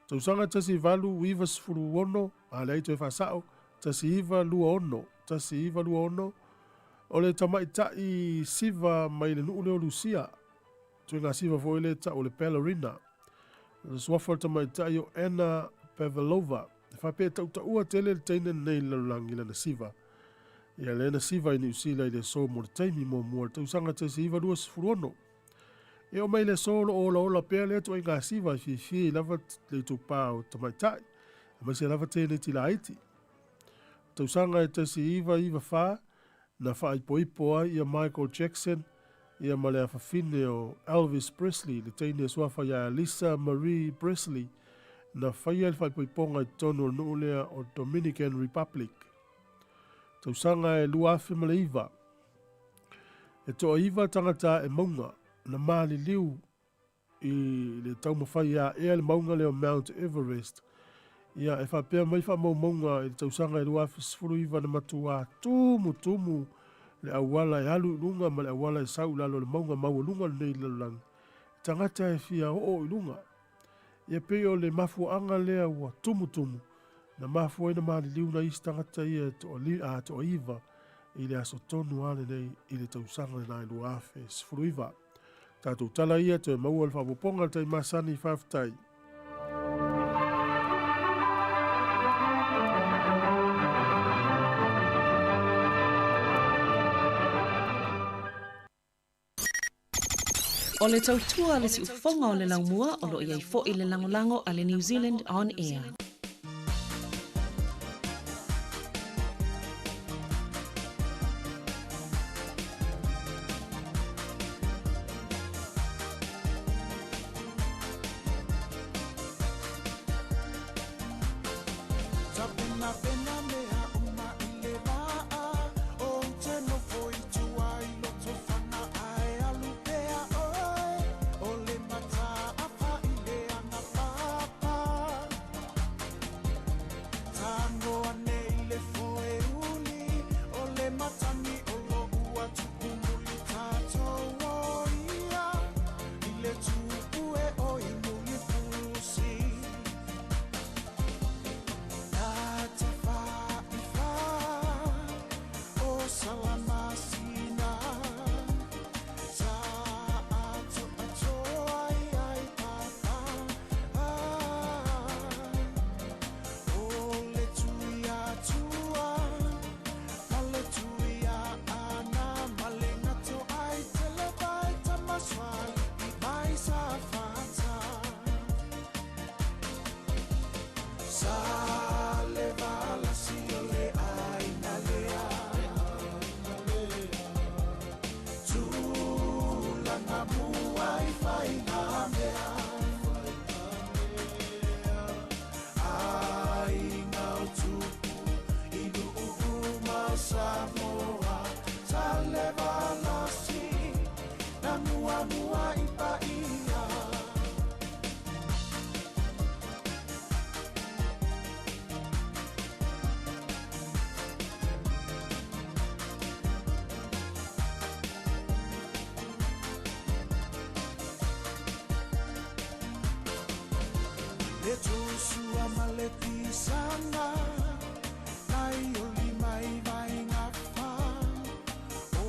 Tausaga 1896, a leai toe faasa'o, 1926, 1926, o le tamaita'i siva mai le nu'u lea o Lusia, ituaiga siva foi lea e ta'u o le ballerina. O le suafa o le tamaita'i o Anna Pavlova. E faapea e ta'uta'ua tele le teine lenei i le lalolagi i lana siva. Ia lea na siva i Niu Sila i le aso mo le taimi muamua i le tausaga 1926. E oo mai i le aso o lo o olaola pea lea ituaiga siva e fiafia ai lava le itupā o tamaitai, aemaise lava tēneti laiti. Tausaga e 1994 na faaipoipo ai ia Michael Jackson ia ma le afafine o Elvis Presley, le teine e suafa iā Lisa Marie Presley, na faia le faaipoipoga i totonu o le nuu lea o Dominican Republic. Tausaga e 2009, e toaiva tagata e mauga na maliliu i le taumafai e aʻea le mauga lea o Mount Everest. Ia, e faapea mai faamaumauga i le tausaga e 2019 na matuā tumutumu le auala e alu i luga ma le auala e sau i lalo o le mauga maualuga lenei i le lalolagi. E tagata e fia oo i luga. Ia pei o le mafuaaga lea ua tumutumu na mafua ai na maliliu nai isi tagata ia e toaiva i le aso tonu lava lenei i le tausaga lena e 2019. Tatou tala ia toe maua le faaopoopoga i le taimi masani. Faafetai. O le tautua a le siufofoga o le laumua o lo o i ai foi le lagolago a le New Zealand On Air. Sa le valasi o le aina lea Tulaga mua i faiga mea Aiga o tupu i nuu ma Samoa Sa le valasi na muamua i paia. Le tusua ma le pisana Nai o lima i vainga fa O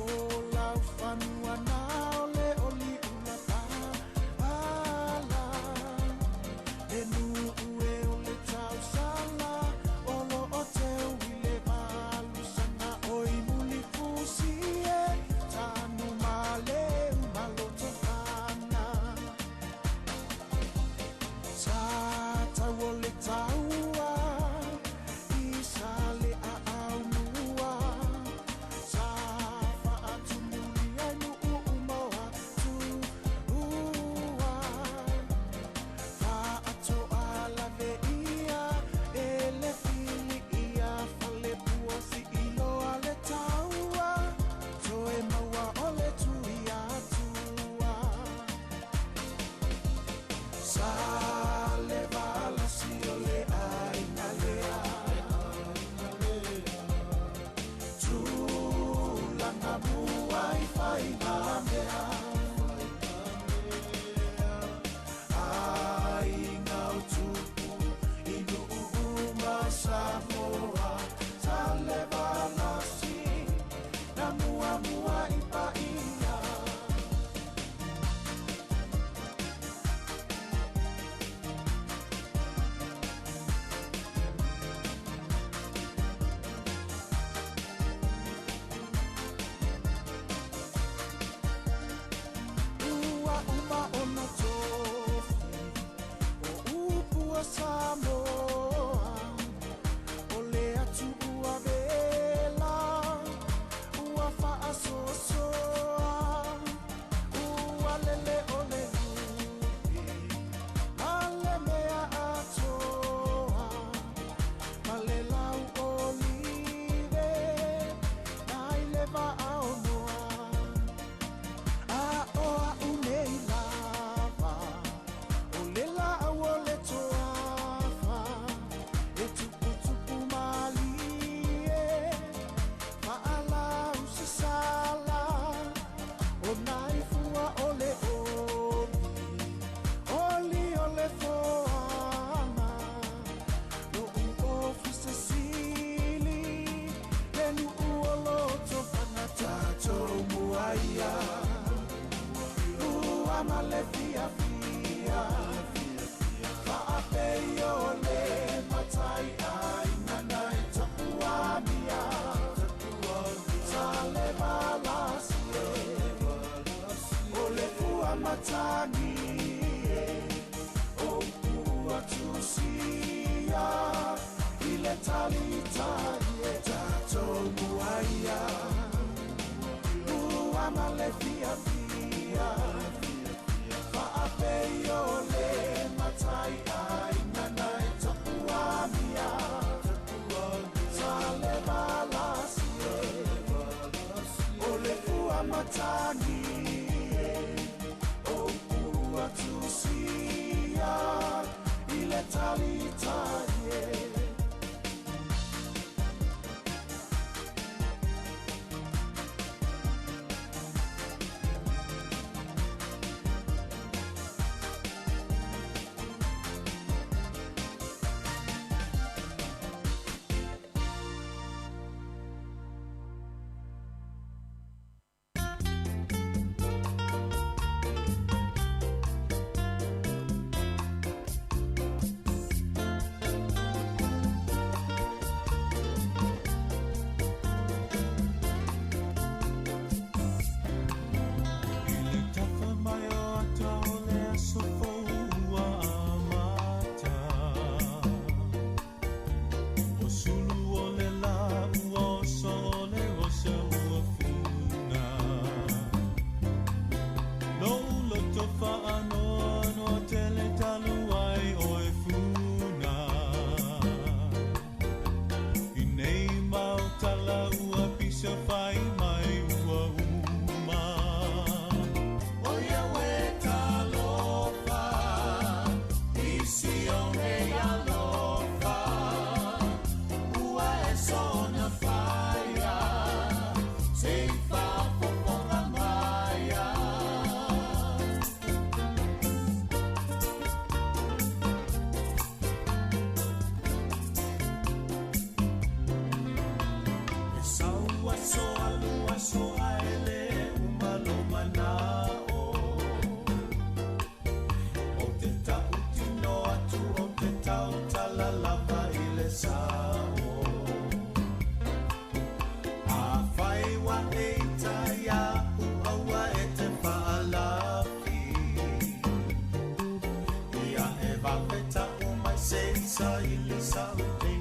lau fanua na o le oli ula pa ala Le nuu e o le tausala O lo o teu i le valusanga Oi muli fusi e Tanu ma le umaloto fana Sa tau o le taua I sa le a au mua Sa faatumuli ai nuu umoa tuua Faatoa lave ia e le fili ia fale pua si iloa le taua Toe maua o le tui atua Sa le valasi o le aina lea Tulaga mua i faiga mea Aiga o tupu i nuu ma Samoa Sa le valasi na muamua i paia. Ua uma ona tofi o upu a Samoa O le atu ua vela ua faasoasoa Ua lele o le lupe ma le mea atoa Ma le lau olive nai le vaaonoa A o au nei lava o le laau o le toafa E tuputupu malie faalau sasala O nai fua o le oli oli o le foaga Lou ofisa sili le nuu o loto fana Tatou muaia ua ma le fiafia Faapei o le matai aiga nai tapuamia Sa le valasi e o le fua matagi e O ua tusia i le talitai e tatou muaia Ua ma le fiafia Faapei o le matai aiga nai tapuamia Sa le valasi e o le fua matagi e O ua tusia i le talitai e.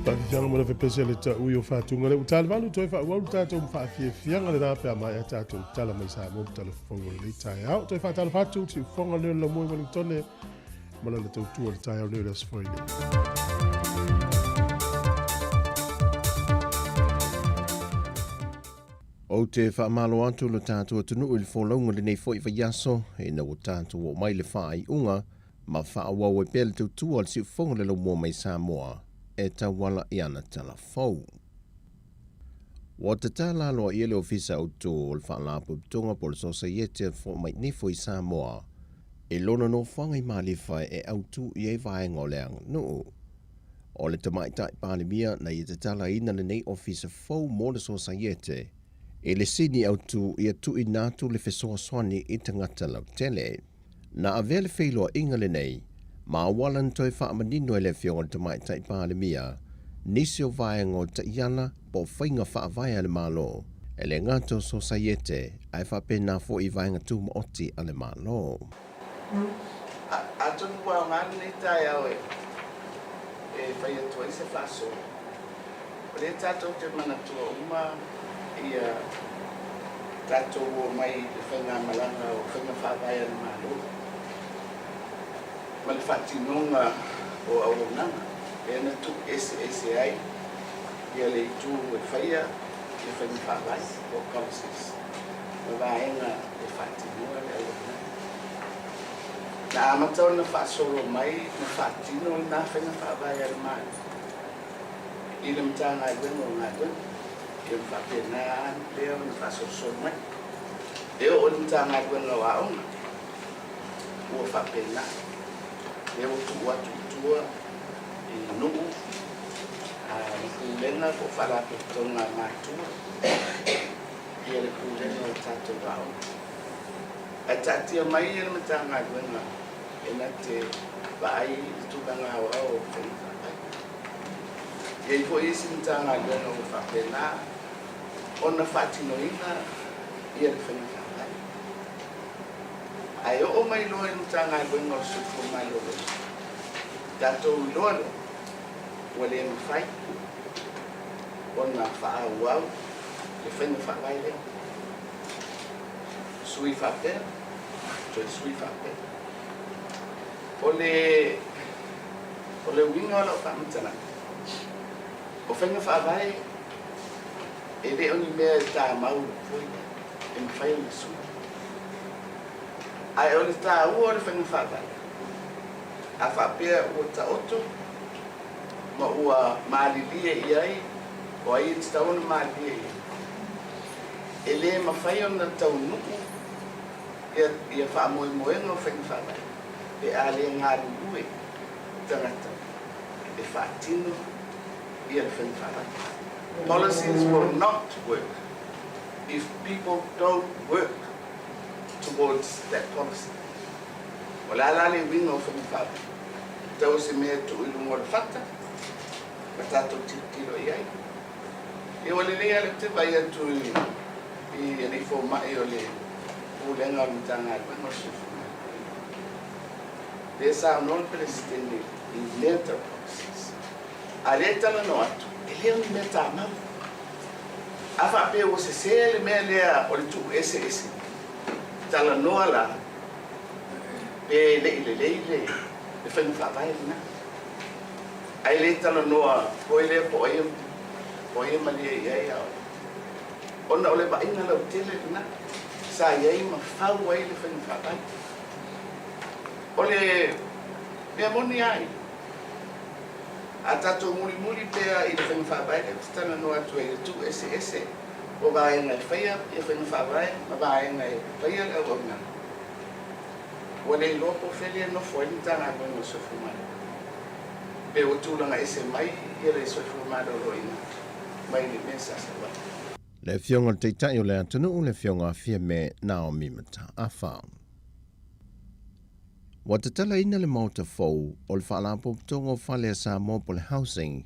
Faafiafiaga ma le fepese le taui o faatuga le ua talevalu toe faaauau le tatou faafiafiaga lena pe a maea tatou tala mai Samoa ma tala fou o lenei taeao. Toe faatalofa atu le siufofoga lea o le Laumua i Wellingtone ma lana tautua i le taeao nei o le Aso Faraile. Ou te faamalo atu lo tatou atunuu i le folauga i lenei foi vaiaso ina ua tatou oo mai i le faaiuga ma faaauau ai pea le tautua a le siufofoga o le laumua mai Samoa e tauala i ana tala fou. Ua tatala aloaia le Ofisa Autu o le Faalapotopotoga po o le Sosaiete o Fomainifo i Samoa i lona nofoaga i Malifa e autu i ai vaega o le aganuu. O le Tamaitai Palemia na ia tatalaina lenei ofisa fou mo le Sosaiete i le sini autu ia tuuina atu le fesoasoani i tagata lautele. Na avea le feiloaiga lenei ma auala na toe faamanino e le Afioga i le Tamaitai Palemia nisi o vaega o taiala po o faiga faavae a le Malo, e le gata o Sosaiete ae faapena foi i vaega tumaoti a le Malo. Atonu ua aoga lenei taeao e fai atu ai se faasoa. O lea tatou te manatua uma ia tatou omai i le faigamalaga o faiga faavae a le Malo ma le faatinoga o auaunaga lea na tuu eseese ai ia le itu e faia ia faiga faavae po o policies ma vaega e faatinoa le auaunaga. Na amata ona faasolo mai ma faatino lena faiga faavae a le Malo i le Matagaluega o Galuega, ia ma faapena lea ona faasolosolo mai. E oo i le Matagaluega o Aoga, ua faapena, lea ua tuu atu i tua i nuu ma pulega po o faalapotopotoga a matua ia le pulega o tatou aoga. Ae taatia mai le Matagaluega e na te vaai i le tulaga aoao o faiga faavae. E i ai foi isi Matagaluega ua faapena ona faatinoina ia le faiga faavae. Ae oo mai loa i le Matagaluega o le Soifua Maloloina, tatou iloa lea ua le mafai ona faaauau le faiga faavae lea. Sui faapea, toe sui faapea. O le o le uiga o lau faamatalaga, o faiga faavae e le o ni mea e tamau foi lea, e mafai ona sui. Ae o le taua o le faiga faavae, a faapea ua taoto ma ua malilie i ai, o ai e tatau ona malilie i ai, e le mafai ona taunuu ia faamoemoega o faiga faavae pe a le galulue tagata e faatino ia le faiga faavae. Policies will not work if people don't work towards that policy. O le a la le uiga o faiga faavae? Tau o se mea e tuu i luga o le fata ma tatou tilotilo i ai. Ia ua lelei lava lea ou te vaai atu i alii fomai o le Pulega o le Matagaluega o le Soifua Maloloina. Lea e saunoa le Peresetene i mea tau policies. A o lea e talanoa atu, e le o ni mea tamau. A faapea ua sese le mea lea o le tuu eseese, talanoa la pe le i lelei le faiga faavae lena. Ae le talanoa foi lea po o ai e malie i ai a o ona o le vaaiga lautele lena sa i ai ma fau ai le faiga faavae. O le mea moni lava ia, a tatou mulimuli pea i le faiga faavae lea ou te talanoa atu ai e tuueseese o vaega e faia ia faiga faavae ma vaega e faia le auaunaga, ua le iloa po o fea lea e nofo ai le Matagaluega o le Soifua Maloloina, pe ua tulaga ese mai ia le Soifua Maloloina mai le mea sa sau ai. Le Afioga i le Taitai o le atunuu, le Afioga a Fiame Naomi Mataafa. Ua tatalaina le Maota fou o le Faalapotopotoga o Fale a Samoa po o le Housing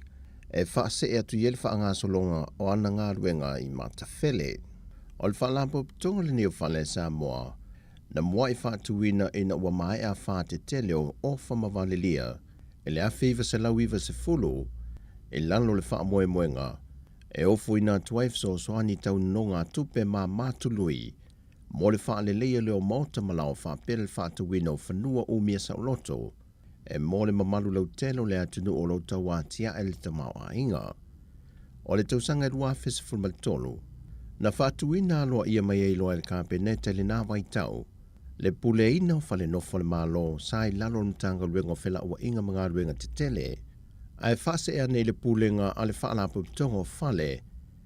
e faasee atu i ai le faagasologa o ana galuega i Matafele. O le Faalapotopotoga lenei o Fale a Samoa na muai faatuina ina ua maea faatetele o Ofa ma Valelia i le 1990. i lalo o le faamoemoega e ofoina atu ai fesoasoani tau nonogatupe ma matului mo le faaleleia lea o maota ma laoa faapea le faatauina o fanua umia saoloto e mo le mamalu lautele o le atunuu o lo o tauatiae le tamaoaiga. O le tausaga e 2013, na faatuina aloaia mai ai loa e le Kapeneta i lena vaitau le puleaina o fale nofo a le Malo sa i lalo o le Matagaluega o Felauaiga ma Galuega Tetele, ae faasee ane i le pulega a le Faalapotopotoga o Fale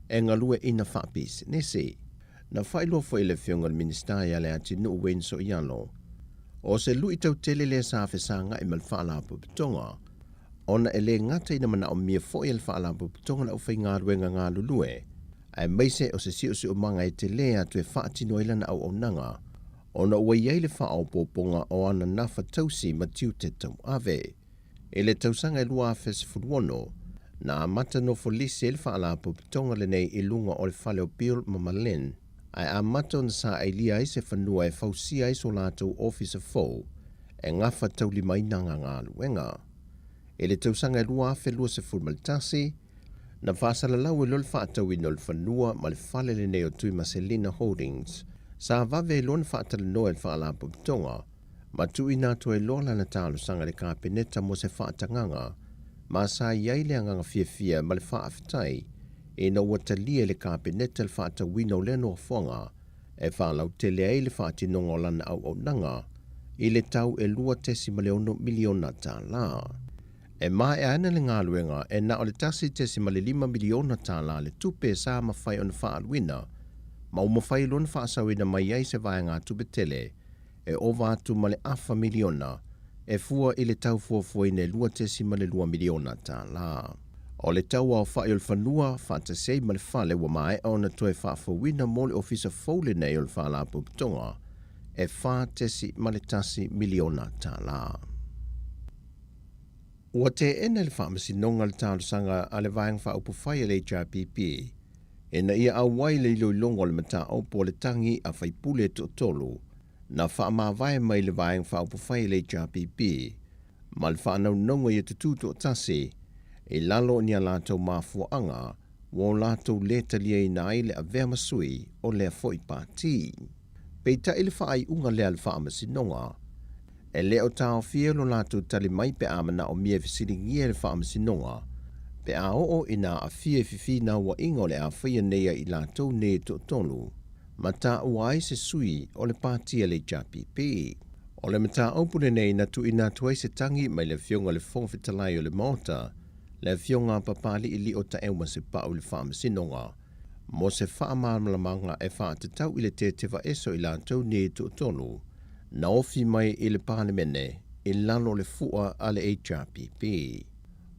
e Galueaiina Faapisinisi. Na faailoa foi e le Afioga i le Minisita ia Leatinuu Wayne Soialo, o se luitau tele lea sa fesagai ma le Faalapotopotoga, ona e le gata ina manaomia foi e le Faalapotopotoga le aufaigaluega galulue, aemaise o se siosiomaga e tele atu e faatino ai lana auaunaga, ona ua i ai le faaopoopoga o ana nafa tausi ma tiute tauave. I le tausaga e 2016, na amata nofo lisi ai le Faalapotopotoga lenei i luga o le fale o Bill ma Malin, ae amata ona saailia ai se fanua e fausia ai so latou ofisa fou e gafataulimaina ana galuega. I le tausaga e 2021, na faasalalau ai loa le faatauina o le fanua ma le fale lenei o Tuimaselina Holdings. Sa vave ai loa ona faatalanoa e le Faalapotopotoga ma tuuina atu ai loa lana talosaga i le Kapeneta mo se faatagaga, ma sa i ai le agaga fiafia ma le faafetai ina ua talia e le Kapeneta le faatauina o lea nofoaga e faalautele ai le faatinoga o lana auaunaga i le tau e $2.6 miliona tala. E maea ana le galuega e na o le $1.5 miliona tala le tupe sa mafai ona faaaluina ma ua mafai loa ona faasaoina mai ai se vaegatupe tele e ova atu ma le afa miliona e fua i le tau fuafuaina e $2.2 miliona tala. O le tau aofai o le fanua faatasi ai ma le fale ua maea ona toe faafouina mo le ofisa fou lenei o le Faalapotopotoga e $4.1 miliona tala. Ua teena e le Faamasinoga le talosaga a le Vaega Faaupufai a le HRPP ina ia auai le iloiloga o le mataupu o le tagi a faipule e toatolu na faamavae mai le Vaega Faaupufai a le HRPP ma le faanaunauga ia tutū toatasi i lalo o ni a latou mafuaaga ua o latou lē taliaina ai le avea ma sui o lea foi pati. Peitai le faaiuga lea a le Faamasinoga, e le o taofia lo latou tali mai pe a manaomia e fesiligia e le Faamasinoga pe a oo ina aafia i fefinauaiga o le a faia nei ai i latou nei e toatolu ma taua ai se sui o le pati a le HRPP. O le mataupu lenei na tuuina atu ai se tagi mai le Afioga i le Fofoga Fetalai o le Maota, le Afioga a Papali'i Lio Taeumasepau i le Faamasinoga, mo se faamalamalamaga e faatatau i le tetevaese o i latou nei e toatolu na ofi mai i le Palemene i lalo o le fua a le HRPP.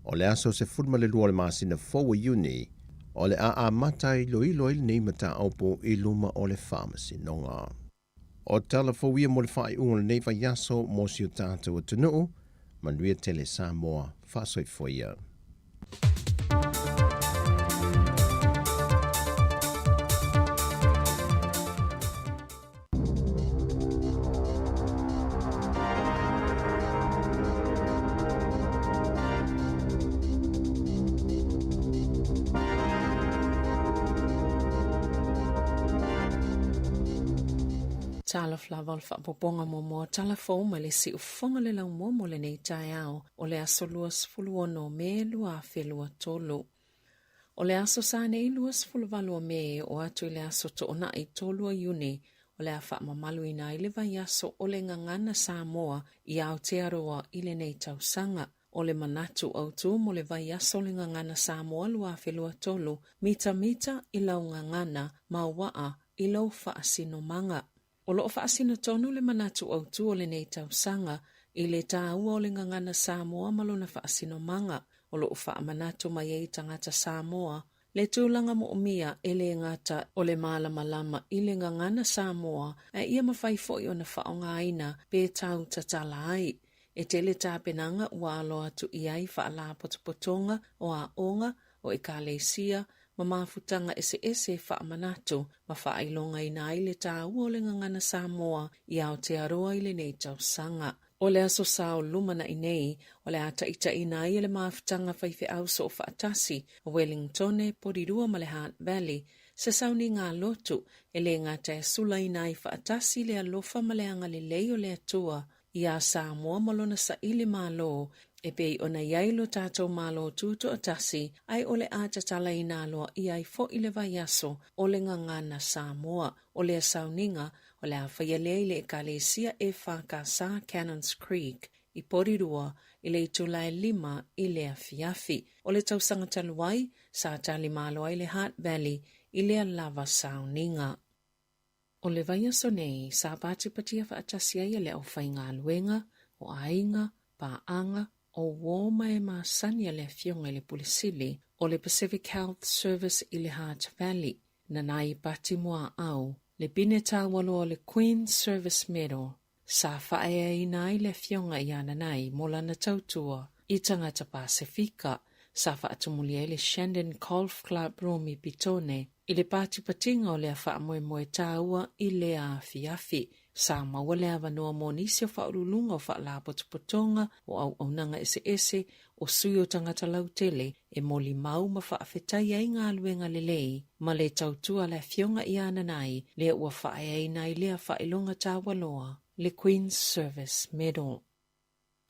O le aso 12 o le masina fou o Iuni, o le a amata iloilo ai lenei mataupu i luma o le Faamasinoga. O tala fou ia mo le faaiuga o lenei vaiaso mo si o tatou atunuu. Manuia tele Samoa, faasoifua ia. Talofa lava o le faaopoopoga muamua o tala fou mai le siufofoga o le laumua mo lenei taeao o le aso 26 o Me 2023. O le aso Sa nei 28 o Me e oo atu i le aso Toonai 3 o Iuni o le a faamamaluina ai le vaiaso o le Gagana Samoa i Aotearoa i lenei tausaga. O le manatu autu mo le vaiaso o le Gagana Samoa 2023, mitamita i lau gagana ma uaa i lou faasinomaga. O lo o faasino tonu le manatu autu o lenei tausaga i le tāua o le gagana Samoa ma lona faasinomaga, o lo o faamanatu mai ai tagata Samoa le tulaga moomia e le gata o le malamalama i le gagana Samoa ae ia mafai foi ona faaaogaina pe tau tatala ai. E tele tapenaga ua alo atu i ai faalapotopotoga o aoga, o ekalesia, ma mafutaga eseese e faamanatu ma faailogaina ai le tāua o le gagana Samoa i Aotearoa i lenei tausaga. O le Aso Sa o lumanai nei, o le a taitaiina ai e le mafutaga faifeau soofaatasi o Wellingtone, Porirua ma le Hutt Valley se sauniga lotu e le gata e sulaina ai faatasi le alofa ma le agalelei o le Atua iā Samoa ma lona saili malo e pei ona i ai lo tatou Malo Tutoatasi ae o le a tatalaina aloaia ai foi le vaiaso o le Gagana Samoa. O lea sauniga, o le a faia lea i le Ekalesia EFKS Cannons Creek i Porirua i le itula e 5 i le afiafi. O le tausaga talu ai, sa tali malo ai le Hutt Valley i lea lava sauniga. O le vaiaso nei, sa patipatia faatasi ai e le aufaigaluega, o aiga, paaga, o uō ma e masani a le Afioga i le Pule Sili o le Pacific Health Service i le Hutt Valley, Nanai Patimuaau, le pine taualoa o le Queen's Service Medal, sa faaeaina ai le Afioga ia Nanai mo lana tautua i tagata Pasefika, sa faatumulia ai le Shandon Golf Club Room i Petone i le patipatiga o lea faamoemoe taua i lea afiafi. Sa maua le avanoa mo nisi o faauluuluga o faalapotopotoga o auaunaga eseese o sui o tagata lautele e molimau ma faafetai ai galuega lelei ma le tautua a le Afioga ia Nanai lea ua faaeaina ai lea faailoga taualoa, le Queen's Service Medal.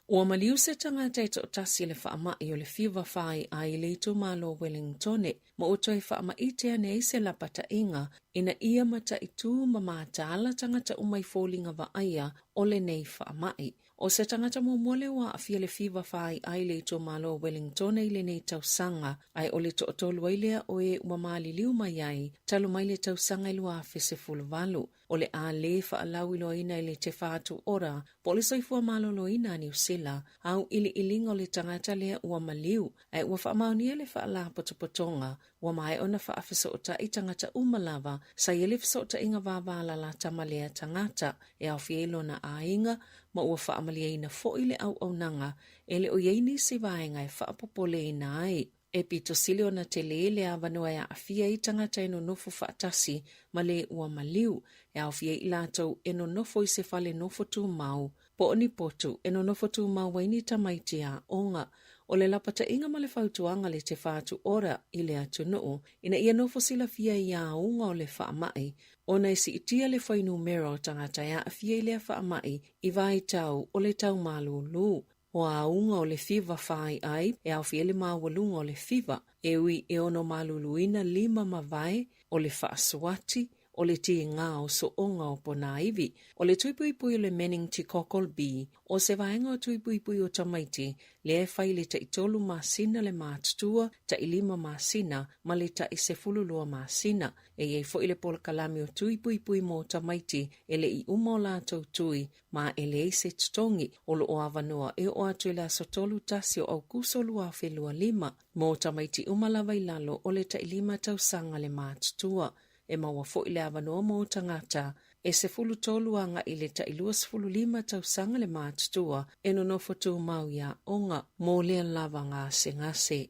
Ua maliu se tagata e toatasi i le faamai o le fiva fāiʻa i le itumalo o Wellingtone ma ua toe faamaite ane ai se lapataiga ina ia mataitū ma mataala tagata uma i foliga vaaia o lenei faamai. O se tagata muamua lea ua aafia le fiva fāiʻa i le itumalo o Wellingtone i lenei tausaga, ae o le toatolu ai lea o e ua maliliu mai ai talu mai le tausaga e 2018. O le a lē faalauiloaina i le Te Whatu Ora po o le Soifua Maloloina a Niu Sila auiliiliga o le tagata lea ua maliu ae ua faamaonia le faalapotopotoga ua maea ona faafesootai tagata uma lava sa i ai le fesootaiga vavalalata ma lea tagata e aofia ai lona aiga ma ua faamalieina foi le auaunaga e le o i ai nisi vaega e faapopoleina ai. E pito sili ona tele le avanoa e aafia ai tagata e nonofo faatasi ma le ua maliu, e aofia ai i latou e nonofo i se fale nofo tumau, po o ni potu e nonofo tumau ai ni tamaiti aoga. O le lapataiga ma le fautuaga le Te Whatu Ora i le atunuu ina ia nofo silafia i auga o le faamai ona e siitia le fuainumera o tagata e aafia i lea faamai i vaitau o le tau malūlū. O auga o le fiva fāiʻai e aofia ai le maualuga o le fiva, e ui e ono maluluina lima ma vae, o le faasuati, o le tīgā o sooga o ponāiwi, o le tuipuipui o le meningococcal B, o se vaega o tuipuipui o tamaiti, lea e fai i le taitolu masina le matutua, tailima masina, ma le tai 12 masina. E i ai foi le polokalame o tuipuipui mo tamaiti e le i uma o latou tui, ma e leai se totogi o lo o avanoa e oo atu i le aso 31 o Aokuso 2025 mo tamaiti uma lava i lalo o le tailima tausaga le matutua. E maua foi le avanoa mo tagata e 13 agai i le tai 25 tausaga le matutua e nonofo tumau i aoga mo lea lava gasegase.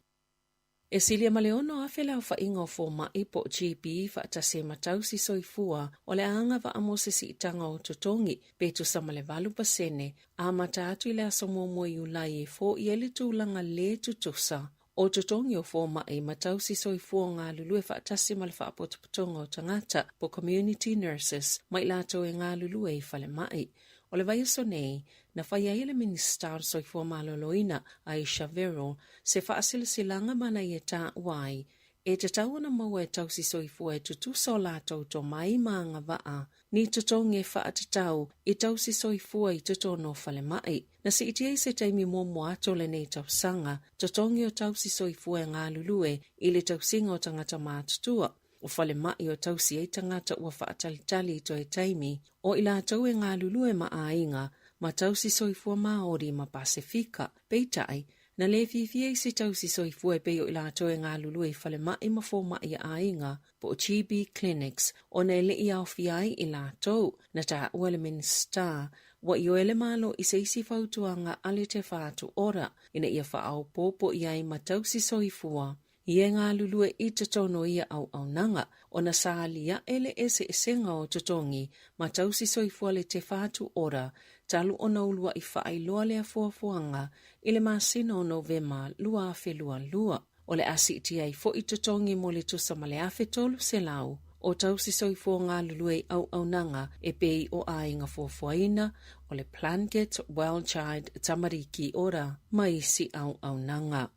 E silia ma le 6,000 le aofaiga o fomai po o GP faatasi e matausi soifua o le a agavaa mo se siitaga o totogi pe tusa ma le 8% amata atu i le aso 1 Iulai e foia ai le tulaga lē tutusa o totogi o fomai ma tausi soifua o galulue faatasi ma le faapotopotoga o tagata po community nurses ma i latou e galulue i falemai. O le vaiaso nei, na fai ai e le Minisita o le Soifua Maloloina, Ayesha Verrall, se faasilasilaga ma na ia taua ai, e tatau ona maua e tausi soifua e tutusa o latou tomai ma agavaa ni totogi e faatatau i tausi soifua i totonu o falemai. Na siitia i se taimi muamua atu o lenei tausaga, totogi o tausi soifua e galulue i le tausiga o tagata matutua, o falemai o tausi ai tagata ua faatalitali i toe taimi, o i latou e galulue ma aiga, ma tausi soifua Māori ma Pasefika. Peitai, na lē fiafia isi tausi soifua e pei o i latou e galulue i falemai ma fomai a aiga, po o GP clinics, ona e le i aofia ai i latou. Na taua e le Minisita, ua ioe le Malo i se isi fautuaga a le Te Whatu Ora ina ia faaopoopo i ai ma tausi soifua Ia e galulue i totonu o ia auaunaga, ona sa aliaʻe le eseesega o totogi ma tausi soifua le Te Whatu Ora. talu ona uluaʻi faailoa lea fuafuaga i le masina o Novema 2022. O le a siitia ai foi totogi mo le tusa ma le 1,300 o tausi soifua galulue i auaunaga e pei o Aiga Fuafuaina, o le Plunket Well Child Tamariki Ora ma isi auaunaga.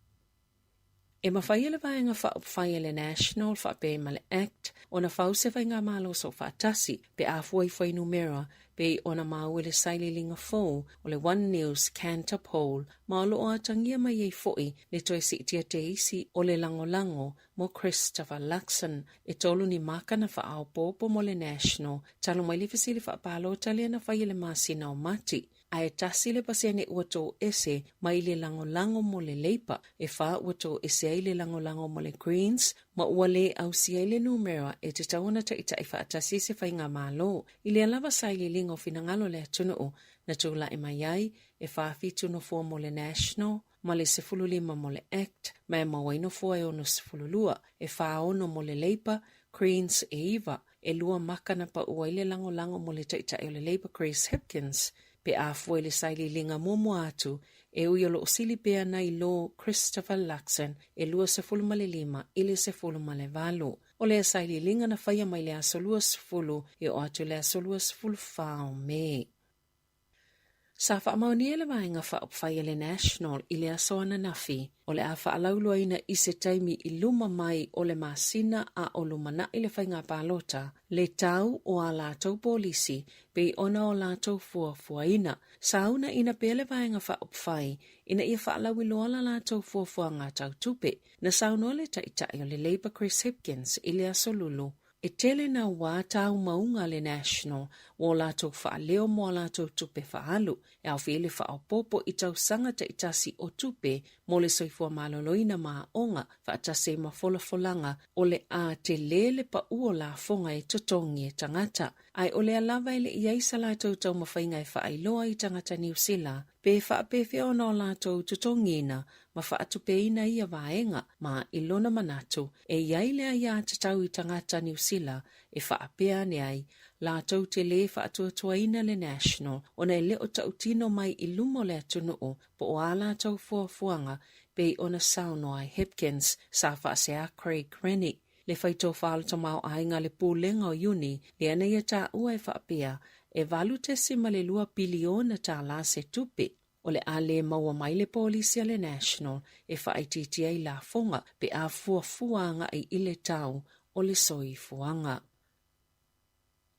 E mafai e le Vaega Faaupufai a le National faapea ma le Act ona fau se faigamalo soofaatasi pe a fua i fuainumera pei ona maua i le sailiiliga fou o le One News Kantar Poll ma o lo o atagia mai ai foi le toe siitia teisi o le lagolago mo Christopher Luxon e tolu ni makana faaopoopo mo le National talu mai le fesili faapalota lea na fai i le masina o Mati. Ae tasi le pasene ua toese mai le lagolago mo le Labour, e fa ua toese ai le lagolago mo le Greens, ma ua lē ausia ai le numera e tatau ona taitai faatasi se faigamalo. I lea lava sailiiliga o finagalo o le atunuu na tulai mai ai, e 47 nofoa mo le National, ma le 15 mo le Act, ma e maua ai nofoa e 62, e 46 mo le Labour, Greens e iva, e lua makana pau ai le lagolago mo le Taitai o le Labour Chris Hipkins, pe a fua i le sailiiliga muamua atu, e ui o lo o sili pea nai lo Christopher Luxon e 25 i le 18. O lea sailiiliga na faia mai le aso 20 e oo atu i le aso 24 o Me. Sa faamaonia le Vaega Faaupufai a le National i le aso ananafi, o le a faalauiloaina i se taimi i luma mai o le masina a o lumanai le faiga palota, le tau o a latou polisi pei ona o latou fuafuaina. Sa uunaina pea le Vaega Faaupufai ina ia faalauiloa la latou fuafuaga tau tupe. Na saunoa le Taitai o le Labour Chris Hipkins i le aso Lulu, E tele nā wā tāumaunga a le National ua o latou faaleo mo a latou tupe faaalu, e aofia ai le faaopoopo i tausaga taitasi o tupe mo le soifua maloloina ma aoga, faatasi ai ma folafolaga o le a tele le pau o lafoga e totogi e tagata. Ae o lea lava e le i ai sa latou taumafaiga e faailoa i tagata Niu Sila pe faapefea ona o latou totogiina ma faatupeina ia vaega, ma i lona manatu, e i ai le aiatatau i tagata Niu Sila e faapea ane ai, latou te lē faatuatuaina le National ona e le o tautino mai i luma o le atunuu po o a latou fuafuaga pei ona saunoa ai Hipkins, sa faasea Craig Rennie, le faitofa o le tamaoaiga a le Pulega o Iuni, lea na ia taua e faapea, e 8.2 piliona tālā se tupe. O le a lē maua mai le polisi a le National e faaitiitia ai lafoga pe a fuafua agai i le tau o le soifuaga.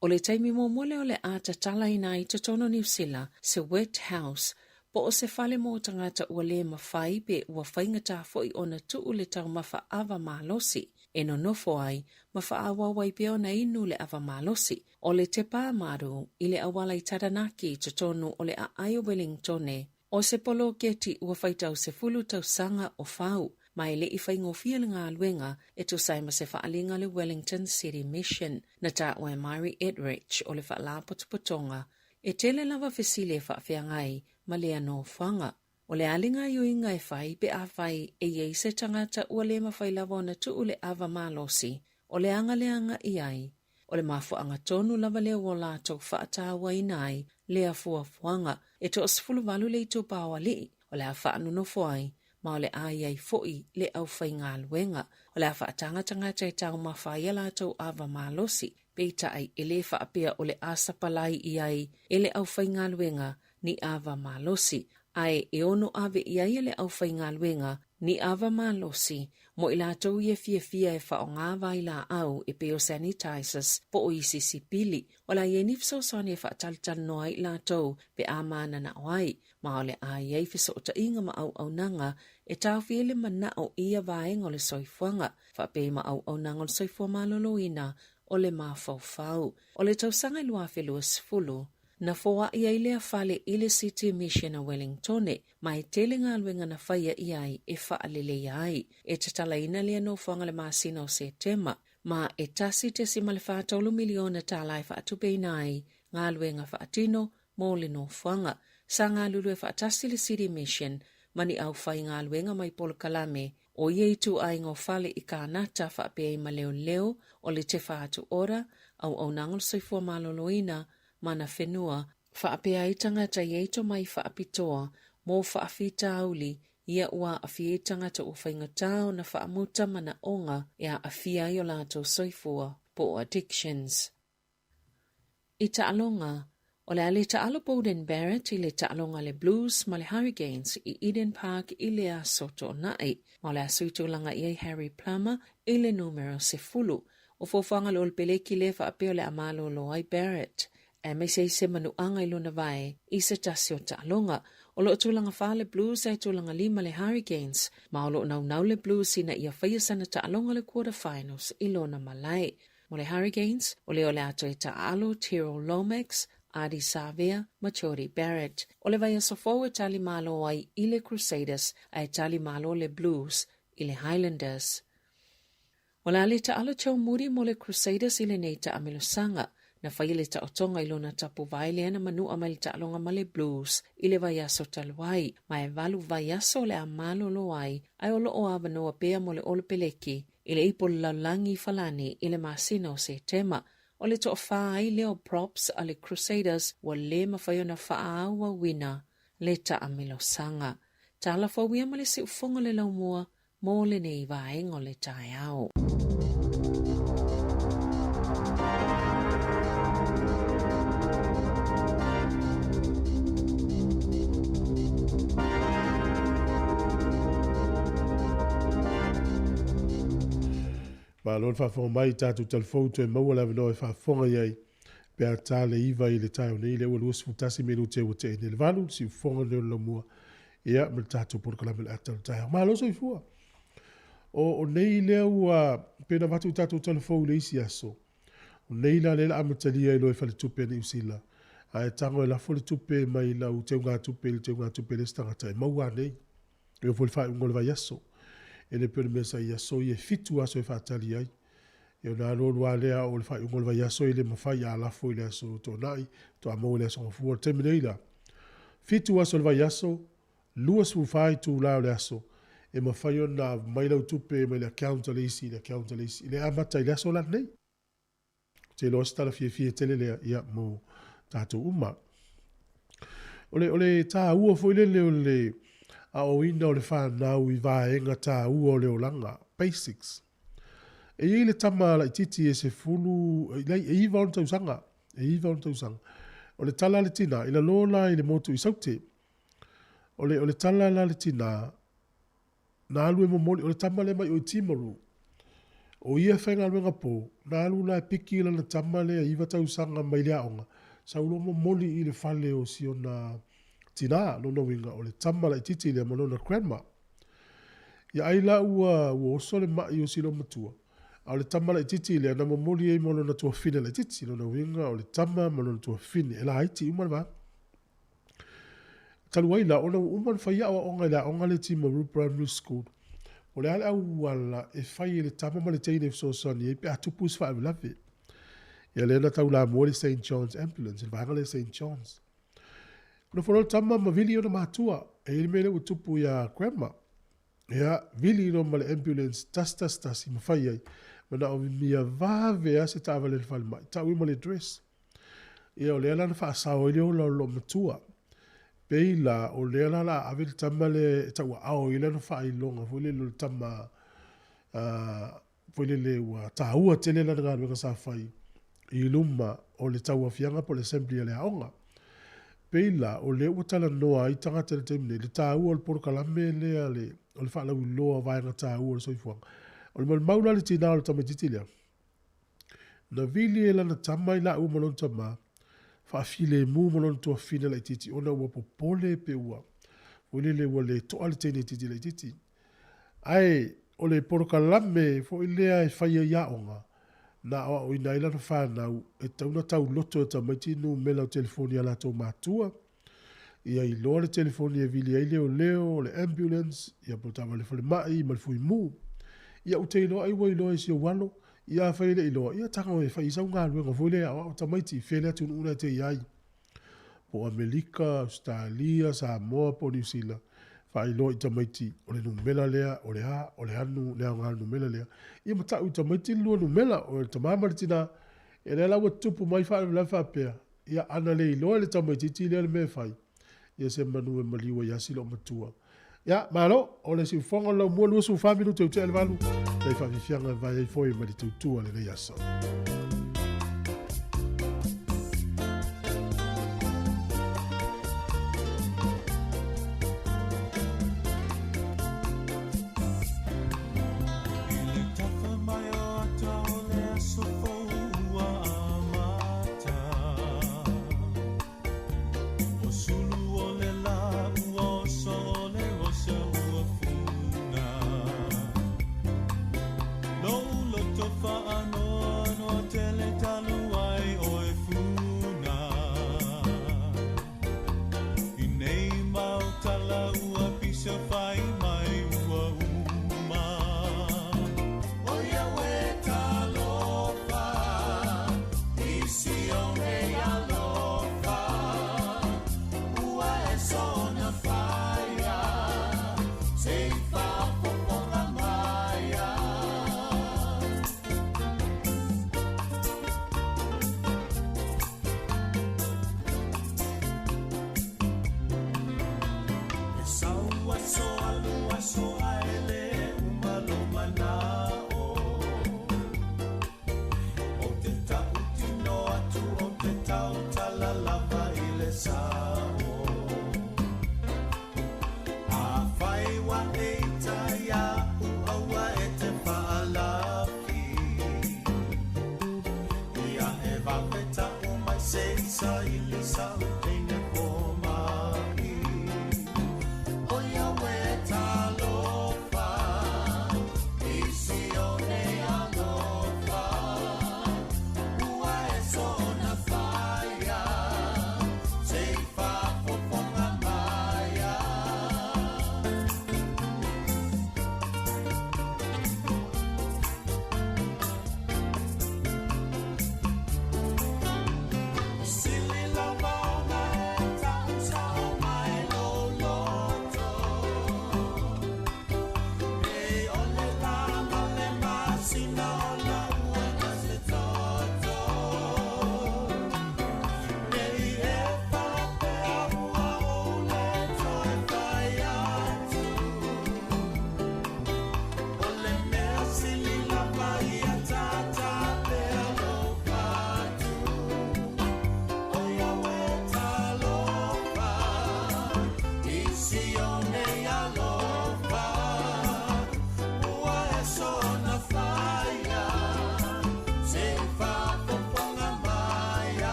O le taimi muamua lea o le a tatalaina ai totonu o Niu Sila se wet house po o se fale mo tagata ua lē mafai pe ua faigata foi ona tuu le taumafa ava malosi e nonofo ai ma faaauau ai pea ona inu le ava malosi. O le Te Pā Maru i le auala i Taranaki i totonu o le aai o Wellingtone, o se poloketi ua faitau 10 tausaga o fau, ma e le i faigofie le galuega e tusa ai ma se faaaliga a le Wellington City Mission. Na taua e Mairi Edrich o le Faalapotopotoga, e tele lava fesili e faafeagai ma lea nofoaga. O le a le gaoioiga e fai pe afai e i ai se tagata ua le mafai lava ona tuu le ava malosi, o le aga le agaʻi ai. O le mafuaaga tonu lava lea ua latou faatauaina ai lea fuafuaga. E toa-18 le itupa o alii o le a faanonofo ai, ma o le a i ai foi le aufaigaluega. O le a faataga tagata e taumafa ai a latou ava malosi, peitai e le faapea o le a sapalai i ai e le aufaigaluega ni ava malosi, ae e ono ave i ai e le aufaigaluega ni ava malosi mo i latou ia fiafia e faaaoga vailaau e pei o sanitizers po o isi sipili. O le a i ai ni fesoasoani e faatalatalanoa ai i latou pe a mananao ai, ma o le a i ai fesootaiga ma auaunaga e taofi ai le manao i ia vaega o le soifuaga, faapea ma auaunaga o le soifua maloloina o le mafaufau. O le tausaga e 2020, Na foai ai lea fale i le City Mission a Wellingtone, ma e tele galuega na faia i ai e faaleleia ai. E tatalaina lea nofoaga le masina o Setema, ma e $1.43 miliona tālā e faatupeina ai galuega faatino mo le nofoaga. Sa galulue faatasi le City Mission ma ni aufaigaluega mai polokalame o ia ituaiga o fale i Kānata faapea ai ma leoleo o le Te Whatu Ora, Auaunaga o le Soifua Maloloina, mana whenua. Faapea ai tagata i ai tomai faapitoa mō faafitauli ia ua aafia ai tagata ua faigata ona faamuta manaoga e aafia ai o latou soifua po o addictions. I taaloga, o le a le taalo Beauden Barrett i le taaloga a le Blues ma le Hurricanes i Eden Park i le Aso Toonai, ma o le a sui tulaga i ai Harry Plummer i le numera 10. O fuafuaga a le Olepeleki lea faapea o le a malolo ai Barrett aemaise ai se manuaga i lona vae i se tasi o taaloga. O lo o tulaga fa le Blues ae tulaga lima le Hurricanes, ma o lo o naunau le Blues ina ia faia sana taaloga le quarter-finals i lona malae. Mo le Hurricanes, o lea o le a toe taaalo Tyrell Lomax, Ardie Savea ma Jordie Barrett. O le vaiaso fou e tali malo ai i le Crusaders ae tali malo le Blues i le Highlanders. O le a le taalo Joe Moody mo le Crusaders i lenei taamilosaga. Na faia le taotoga i lona tapuvae lea na manua mai le taaloga ma le Blues i le vaiaso talu ai, ma e valu vaiaso o le a malolo ai, ae o lo o avanoa pea mo le Olopeleki i le ipu o le lalolagi i Falani i le masina o Setema. O le toafā ai lea o props a le Crusaders ua lē mafai ona faaauauina le taamilosaga. Tala fou ia ma le siufofoga o le laumua mo lenei vaega o le taeao. Malo le faafofoga mai i tatou talafou toe maua le avanoa e faafofoga i ai pe a ta le iva i le taeao nei, lea ua 21 minute ua tea nei le valu, le siufofoga lenei o le laumua, ia, ma le tatou polokalame o le ata o le taeao. Malo soifua. O, o nei lea ua, pei ona avatu i tatou talafou i le isi aso, o nei la lea la amatalia i loa i faletupe a Niu Sila, a e tago e lafo le tupe mai lau teugatupe i le teugatupe a le isi tagata, e maua a nei. E oo foi i le faaiuga o le vaiaso. E le pei o le mea sa i aso ia e fitu aso e faatali ai. Ia ona alualu lava lea a oo i le faaiuga o le vaiaso e le mafai a lafo i le aso Toonai, faatoa maua i le aso Gafua. O le taimi nei la, fitu aso o le vaiaso, 24 itula o le aso e mafai ona aumai lau tupe mai le account a le isi i le account a le isi. E le amata i le aso la lenei. Ou te iloa o se tala fiafia tele lea ia mo tatou uma. O le, o le tāua foi lele o le aoaoina o le whanau i vaega tāua o le olaga, basics. E i ai le tama laititi e sefulu, e iva ona tausaga, e iva ona tausaga. O le tala a le tina, i lalo la i le motu i Saute. O le, o le tala la a le tina, na alu e momoli, o le tama lea mai o i Timaru. O ia e faigaluega po, na alu la e piki lana tama lea iva tausaga mai le aoga, sau loa momoli i le fale o si ona tina, lona uiga o le tama laititi lea ma lona grandma. Ia ai la ua, ua oso le ma'i o si loomatua, a o le tama laitiiti lea na momoli ai ma lona tuafine laitiiti, lona uiga o le tama ma lona tuafine, e laiti uma le vaega. Talu ai la, ona ua uma ona fai aoaoga i le aoga lea i Timaru Primary School, o le a le auala e fai e le tama ma le teine e fesoasoani ai pe a tupu se faalavelave. Ia lea na taulamua le St John's Ambulance, le vaega lea St John's. Nofo loa le tama ma vili ona matua. E i ai le mea lea ua tupu iā Grandma. Ia, vili loa ma le ambulance 111 ma fai ai. Manaomia vave lava se taavale i le falemai. Tau ai ma le address. Ia, o lea la na faasao ai le ola o le loomatua. Pei la, o lea la o le a ave le tama lea e tauaao ai lana faailoga foi lele o le tama foi lele ua taua tele lana galuega sa fai i luma o le tauaofiaga po o le assembly a le aoga. Pei la, o lea ua talanoa ai tagata i le taimi nei, le taua o le polokalame lea o le faalauiloa o vaega taua o le soifuaga. O le maumau la le tinā o le tamaitiiti lea, na vili e lana tama i laua ma lona tama, faafilemu ma lona tuafafine laitiiti ona ua popole pe ua, foi lele ua le toa le teine itiiti laitiiti. Ae o le polokalame foi lea e fai ai aoga, na aoaoina ai lana fanau e tatau ona tauloto e tamaiti numera o telefoni a latou matua, ia iloa le telefoni e vili ai leoleo, o le ambulance, ia po o le taavale falemai ma le fuimu. Ia ou te iloa ai ua iloa e si ou alo, ia afai e le iloa, ia tago e fai i sau galuega foi lea e aoao tamaiti i fea le atunuu la e te i ai. Po o Amerika, Ausetalia, Samoa po o Niu Sila, faailoa i tamaiti o le numera lea, o le a, o le anu le aoga o le numera lea. Ia ma tau i tamaiti le lua numera, o le tama ma le tina, ia lea la ua tupu mai faalavelave faapea. Ia, ana le iloa e le tamaitiiti lea le mea e fai, ia se manu e maliu ai asi loomatua. Ia, malo, o le siufofoga o le laumua 24 minute ua tea le valu, nai faafiafiaga e vae ai foi ma le tautua lenei aso.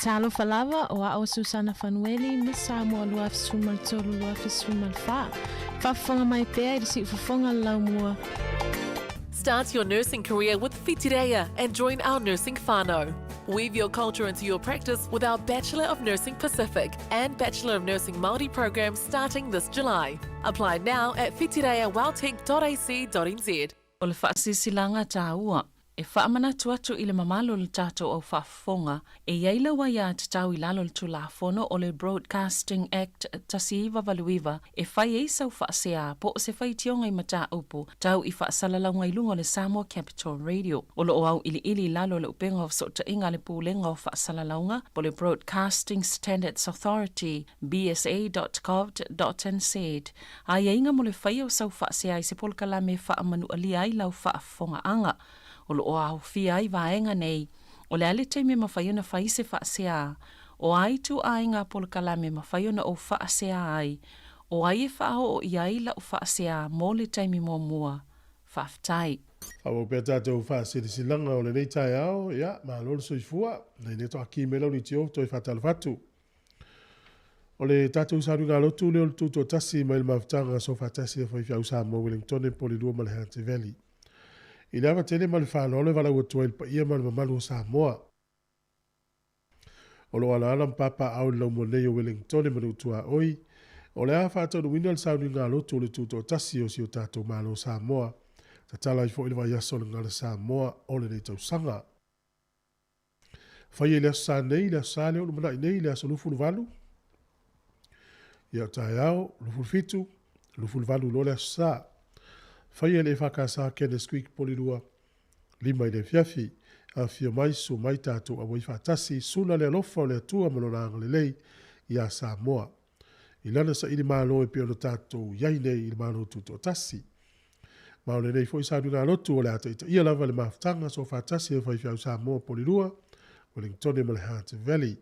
Talofa lava, o a'u o Susana Fanueli, Miss Samoa 2013 2014. Faafofoga mai pea i le siufofoga o le laumua. Start your nursing career with Whitireia and join our nursing whānau. Weave your culture into your practice with our Bachelor of Nursing Pacific and Bachelor of Nursing Māori programs starting this July. Apply now at whitireiaweltec.ac.nz. O le faasilasilaga taua. E faamanatu atu i le mamalu o le tatou au faafofoga, e i ai lau aiatatau i lalo o le Tulafono o le Broadcasting Act 1989 e fai ai sau faasea po o se faitioga i mataupu tau i faasalalauga i luga o le Samoa Capital Radio. O lo o auiliili i lalo o le upega o fesootaiga a le Pulega o Faasalalauga po o le Broadcasting Standards Authority, bsa.govt.nz, aiaiga mo le faia o sau faasea i se polokalame e faamanualia ai lau faafofogaaga. O lo o aofia ai vaega nei, o le a le taimi e mafai ona fai se faasea, o a ituaiga polokalame e mafai ona ou faasea ai, o ai e faaoo i ai lau faasea mo le taimi muamua. Faafetai. Faaauau pea tatou faasilasilaga o lenei taeao, ia, malo le soifua, nei lea toa ki mai lau leitio, toe faatalofa atu. O le tatou saluigalotu lea o le tutoatasi mai le mafutaga Soofaatasi a Faifeau Samoa Wellingtone Polilua ma le Hunter Valley. I le ava tele ma le faaaloalo e valaau atu ai i le paia ma le mamalu o Samoa. O lo o alaala ma papaaao i le laumua nei o Wellingtone ma Nuu-tuaoi, o le a faataunuuina le sauniga-lotu o le tutoatasi o si o tatou Malo Samoa, tatala ai foi le vaiaso o le Gagana Samoa o lenei tausaga. Faia i le Aso Sa nei, le Aso Sa lea o lumanai nei, le aso 28, ia o taeao, 27, 28 loa le Aso Sa. Faia i le EFKS Kenneth Creek, Polilua, 5 i le afiafi. Afifio mai, susu mai, tatou auai faatasi, sula le alofa o le Atua ma Lona agalelei iā Samoa. I lana saili malo e pei ona tatou i ai nei i le Malo Tutoatasi. Ma o lenei foi sauniga-lotu o le a taitaia lava le mafutaga soofaatasi a faifeau Samoa Polilua, Wellingtone ma le Hutt Valley.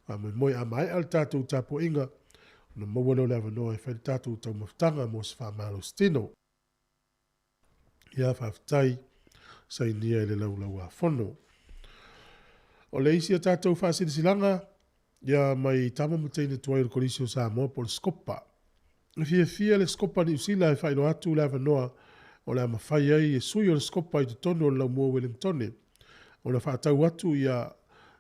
Faamoemoe a maea le tatou tapuaiga, ona maua lea o le avanoa e fai le tatou taumafataga mo se faamalositino. Ia faafetai sainia i le Laulau-a-Fono. O le isi a tatou faasilasilaga, ia mai tama ma teine tuai o le Kolisi o Samoa po o le Scopa. E fiafia le Scopa Niu Sila e faailoa atu le avanoa o le a mafai ai e sui o le Scopa i totonu o le Laumua o Welingtone ona faatau atu ia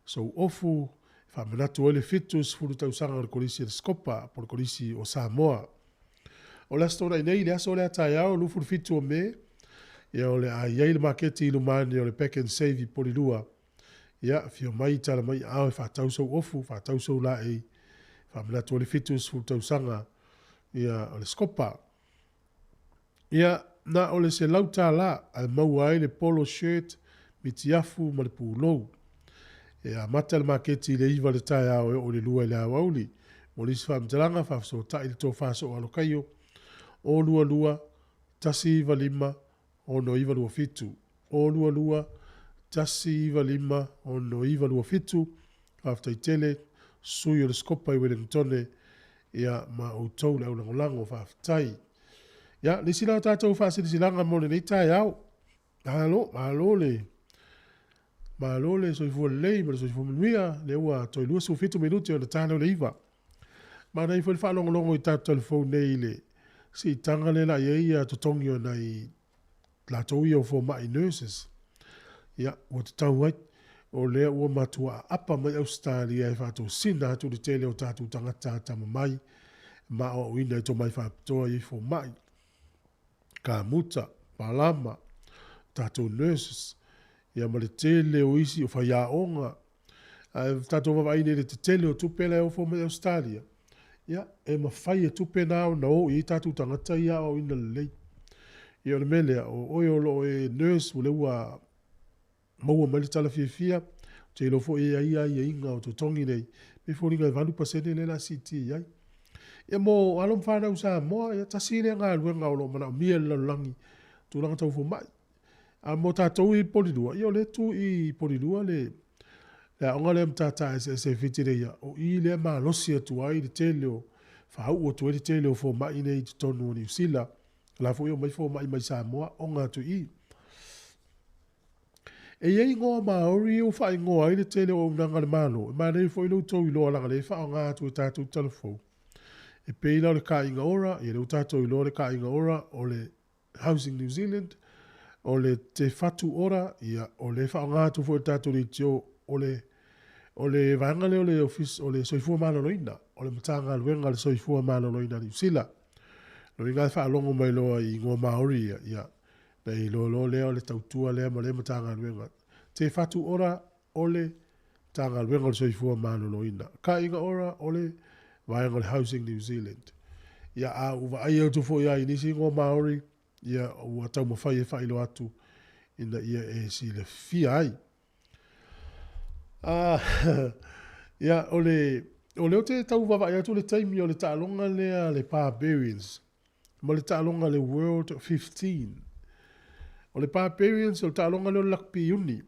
sou ofu e faamanatu ai le 70 tausaga o le Kolisi a le Scopa po o le Kolisi o Samoa. O le Aso Toonai nei, le aso lea taeao, 27 o Me, ia o le a i ai le maketi i luma ane o le Pack and Save i Polilua. Ia, afio mai, tala mai aao e faatau sou ofu, faatau sou laei, faamanatu ai le 70 tausaga ia o le Scopa. Ia, na o le $100 ae maua ai le polo shirt, mitiafu ma le pulou. E amata le maketi i le 9 i le taeao e oo i le 2 i le aoauli. Mo nisi faamatalaga, faafesootai le tofa soo Alokaio, 022 195 6927. 022 195 6927. Faafetai tele, sui o le Scopa i Welengtone, ia ma outou le aulagolago, faafetai. Ia, le isi la o tatou faasilasilaga mo lenei taeao. Malo, malo le Malo le soifua lelei ma le soifua manuia, lea ua toe 27 minute ona ta lea o le 9. Manaia foi le faalogologo i tatou talafou nei i le siitaga lea la i ai ia totogi o nai latou ia o fomai nurses. Ia, ua tatau ai, o lea ua matua aapa mai Ausetalia e faatosina atu le tele o tatou tagata atamamai ma aoaoina i tomai faapitoa i fomai. Kamuta, palama, tatou nurses, ia ma le tele o isi o faiaoga. Ae tatou vaavaai nei i le tetele o tupe la e ofo mai Ausetalia, ia, e mafai e tupe na ona o i ai tatou tagata ia aoaoina lelei. Ia o le mea lea, o oe o lo o e nurse, o lea ua maua mai le tala fiafia, ou te iloa foi e i ai aiaiga o totogi nei, pei e foliga e 8% lea o le a siitia i ai. Ia mo alo ma fanau Samoa, ia tasi lea galuega o lo o manaomia e le lalolagi, tulaga tau fomai. A mo tatou i Polilua, ia o lea e tu i Polilua le aoga lea Matata Eseese e Whitireia, o i lea e malosi atu ai le tele o, faauu atu ai le tele o fomai nei i totonu o Niu Sila. O la foi e omai fomai mai Samoa aoga atu i i. E i ai igoa Māori ua faaigoa ai le tele o auaunaga a le Malo, e manaia foi lo outou iloa leaga o lea e faaaoga atu e tatou talavou. E pei la o le Kāinga Ora, ia lea ua tatou iloa le Kāinga Ora o le Housing New Zealand, o le Te Whatu Ora, ia o lea e faaaoga atu foi e le tatou leitio o le o le vaega lea o le Ofisa o le Soifua Maloloina, o le Matagaluega a le Soifua Maloloina a Niu Sila. Lona uiga e faalogo mai loa i igoa Māori ia, ia. Ona e iloa loa lea o le tautua lea ma lea Matagaluega. Te Whatu Ora o le Matagaluega o le Soifua Maloloina. Kāinga Ora o le Vaega o le Housing New Zealand. Ia, a ua vaai atu foi lava i nisi ingoa Māori, ia, ua taumafai e faailoa atu ina ia e silafia ai. Ah, ia, o le, o lea ou te tau vaavaai atu le taimi o le taaloga lea a le Barbarians ma le taaloga a le World 15. O le Barbarians, o le taaloga lea o le Rugby Uni,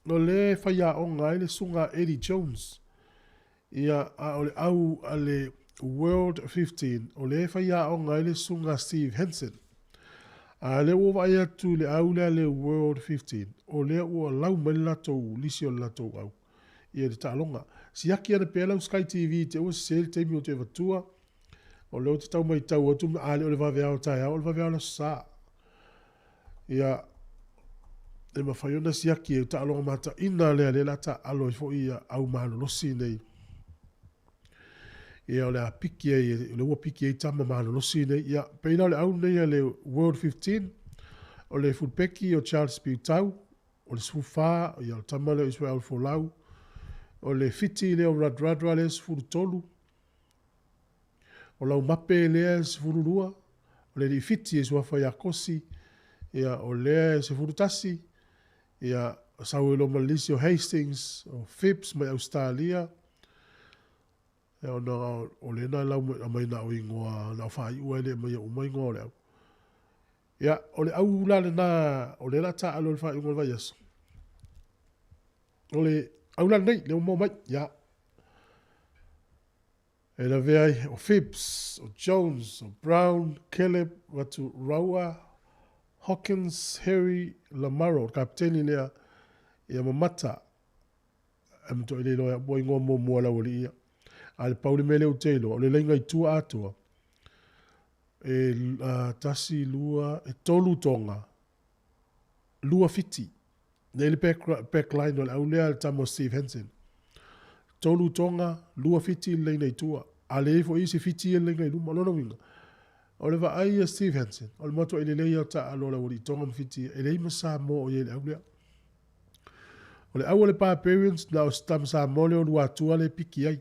o lea e faiaoga ai le susuga a Eddie Jones. Ia, a o le au a le World 15, o lea e faiaoga ai le Susuga Steve Hansen. A lea ua ou vaai atu i le au lea a le World 15, o lea ua lau mai le latou lisi o le latou au i le taaloga. Siaki ane pea lau Sky TV te ua sese le taimi ou te avatua. O lea ou te tau matau atu, a le o le vaveao taeao, o le vaveao le Aso Sa. Ia, e mafai ona siaki e taaloga mataina lea lea la taaalo ai foi ia au malolosi nei. Ia o le a piki ai, o le ua piki ai tama malolosi nei. Ia, pei la o le au nei a le World 15, o le fulpeki o Charles Piutau, o le 14, ia o le tama lea o Israel Folau, o le fiti lea o Radradra lea 13, O Laumape lea e 12, o le alii Fiti e suafa ia Kosi, ia, o lea e 11, ia, sau ai loa ma le lisi o Hastings, o Phipps mai Ausetalia, ia, ona o lea na lau aumai na o ingoa, na o faaiu lava e le aumaia uma ingoa o le au. Ia, o le au la lena, o lea o le a taaalo i le faaiuga o le vaiaso. O le au la lenei, lea ua maua mai, ia. E lavea ai o Phipps, o Jones, o Brown, Caleb, Ratu Raua, Hawkins, Harry, Lamaro, o le kapeteni lea, ia ma Mata. E matuai le iloa e au po o ingoa muamua o le aualii ia. A le pau le mea lea ou te iloa, o le laina i tua atoa, e 1, 2, e 3 toga, 2 fiti. Nei le back, line o le au lea le tama o Steve Hansen. 3 toga, 2 fiti le laina i tua. A leai foi isi fiti ia le laina i luma. O lona uiga, o le vaai a Steve Hansen, o le matuai lelei lava o taaalo a le aualii Tonga ma Fiti ia, e leai ma Samoa o i ai i le au lea. O le au a le Barbarians, na o se tama Samoa lea o Luatua lea e piki ai.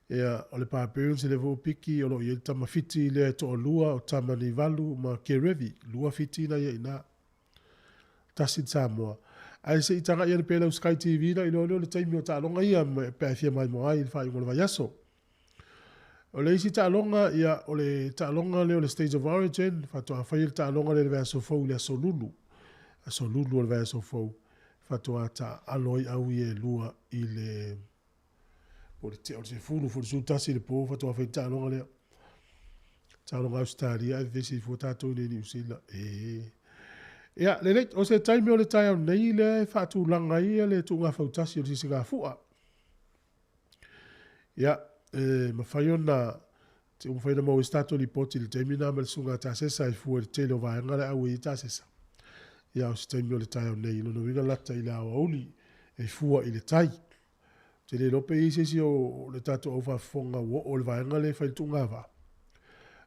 Ia, o le Barbarians lea foi ua piki, o lo o i ai le tama Fiti lea e toalua, o Tamanivalu ma Kerevi, 2 Fiti na ia i ina. Tasi le Samoa. Ae se i tagai ane pea i lau Sky TV na iloa lea o le taimi o taaloga ia pe a e fia maimoa ai i le faaiuga o le vaiaso. O le isi taaloga, ia, o le taaloga lea o le State of Origin, faatoa faia le taaloga lea i le vaiaso fou i le Aso Lulu. Aso Lulu o le vaiaso fou, faatoa taaalo ai au ia e lua i le Po o le tea o le 10, po o le 11 i le po faatoa fai le taaloga lea. Taaloga Ausetalia ae vevesi ai fua tatou i inei i Niu Sila. E. Ia, lelei, o se taimi o le taeao nei lea e faatulaga ai le tuuga fautasi o le sisigafua. Ia, e mafai ona te ua mafai ona maua ai se tatou lipoti i le taimi lena ma le susuga a Tasesa e fua i le tele o vaega la e auai ai Tasesa. Ia, o se taimi o le taeao nei, lona uiga lata i le aoauli e fua i le tai. Ou te le iloa pe i ai se isi o le tatou au faafofoga ua oo i le vaega lea e fai le tuuga vaa.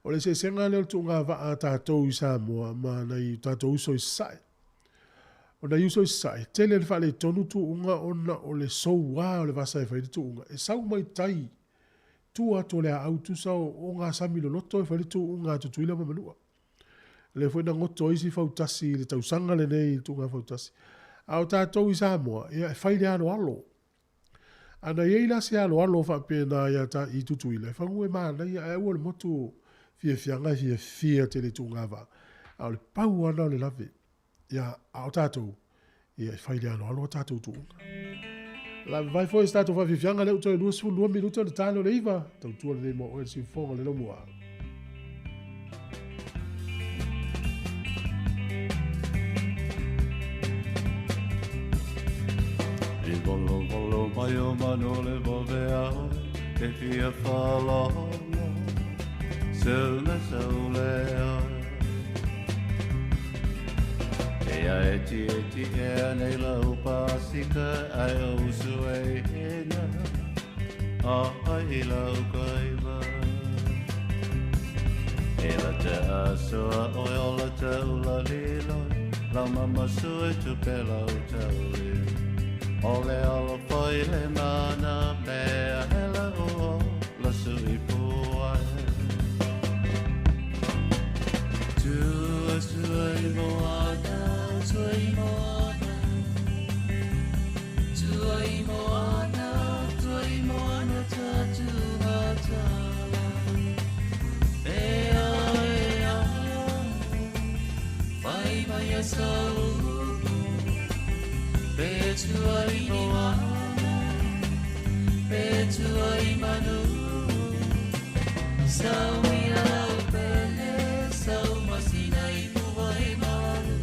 O le eseesega lea o le tuuga vaa a tatou i Samoa ma nai o tatou uso i Sasae. O nai uso i Sasae, e tele le faaletonu tuuga ona o le soua o le vasa e fai le tuuga. E sau mai tai tua atu o le aau tusa o ogasami loloto e fai le tuuga a Tutuila ma Manua. O lea foi na goto ai isi fautasi i le tausaga lenei i le tuuga fautasi. A o tatou i Samoa, ia e fai le aloalo. A na i ai la se aloalo faapena ia ta i Tutuila, e fagu e manaia ae aua le motu fiafiaga e fiafia tele i tuuga vaa. A o le pau lava lena o le lave. Ia, a o tatou, ia e fai le aloalo a tatou tuuga. Lavevai foi se tatou faafiafiaga lea ua toe 22 minute ona ta lea o le 9, tautua lenei mo oe le siufofoga o le laumua. I volovolo mai o manu le vave e fia whalolo Seu me seu lea E a e ti e ti e a nei lau pasika ai o usu e hena A ai lau kaiva. E la te asoa oe o la te ula lilo, lau mama sui tu pe lau tauli. O le alo foi le mana mea hela o la sui puai. Tua sui moana, sui moana, sui moana, sui moana tatu hatala. Ea, ea, fai mai a saupu, pe tua i moana, pe tua i manu. Sau mia lau pele, sau masina i puai malu.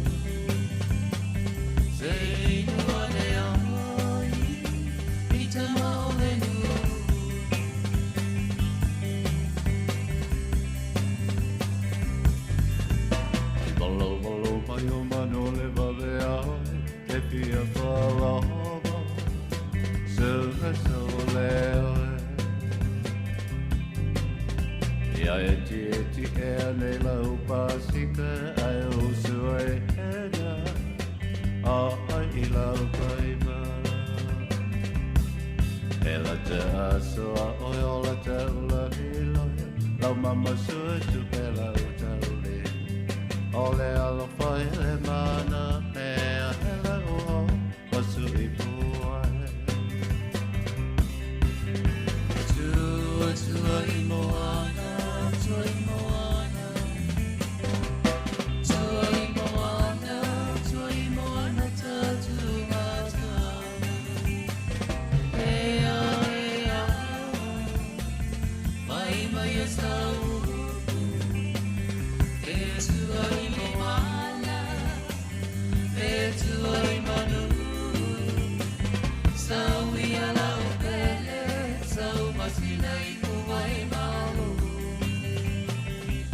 Se inu ane ai, i tama o le nu. Malo malo mai o manu le vale ai, te fia whalaba, se so le oe. Ia e ti e ti e ane lau pasika, ai o sue ena, a ai i lau paima. E la te asoa oe o la te ula lilo, lau mama sue tu pe lau tauli. O le alo whai le mana mea hela o pasu i puai. Tua tua i moana, tua i moana, tua i moana, tua i moana tatu matana. Ea, ea, mai mai e saupu, e tua i moana, e tua i manu. Sau ia lau pele, sau masina i puai malu.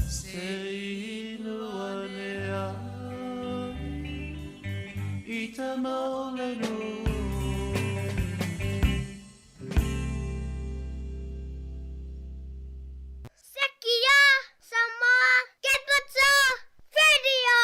Se inu ane ai, i tama o le nu. Sekia Samoa Capital Radio.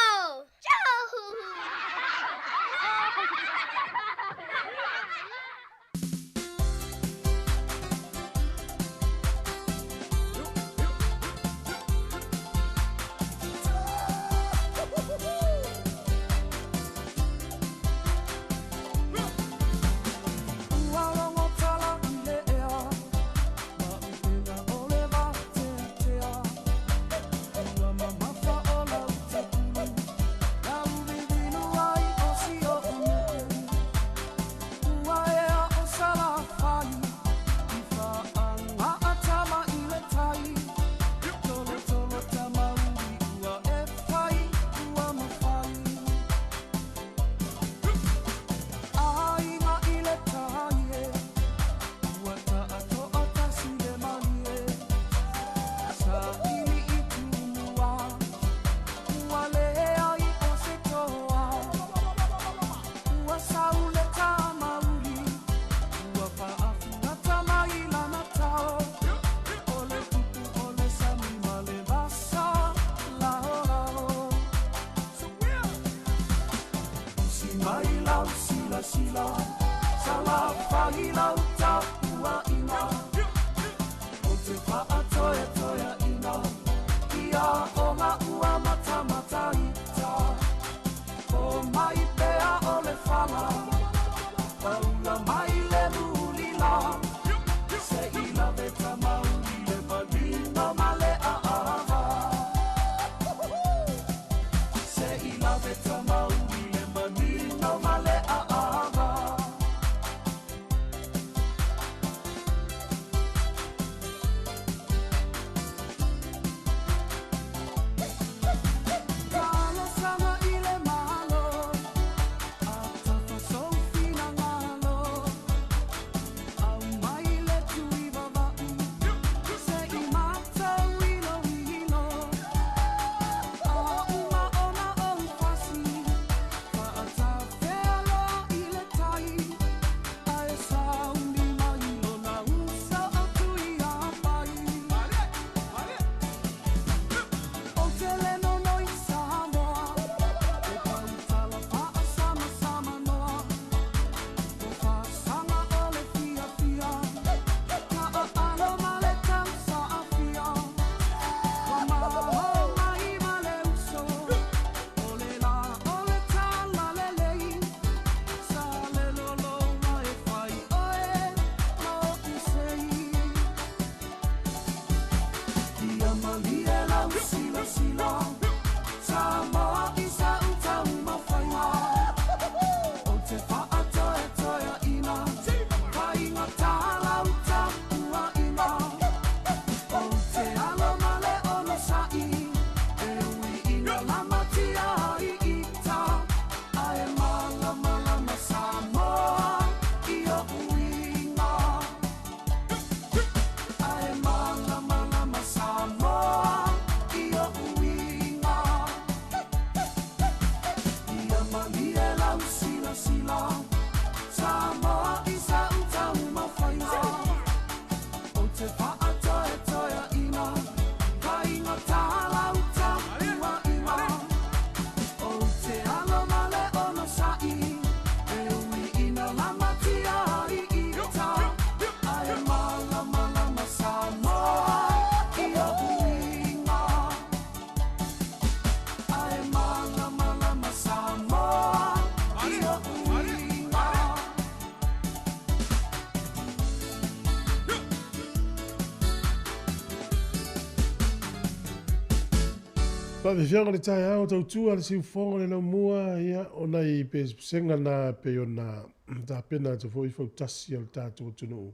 Faafiafiaga o le taeao tautua le siufofoga o le laumua, ia, o nai pesepesega na pei ona tapena atu foi fautasi o le tatou atunuu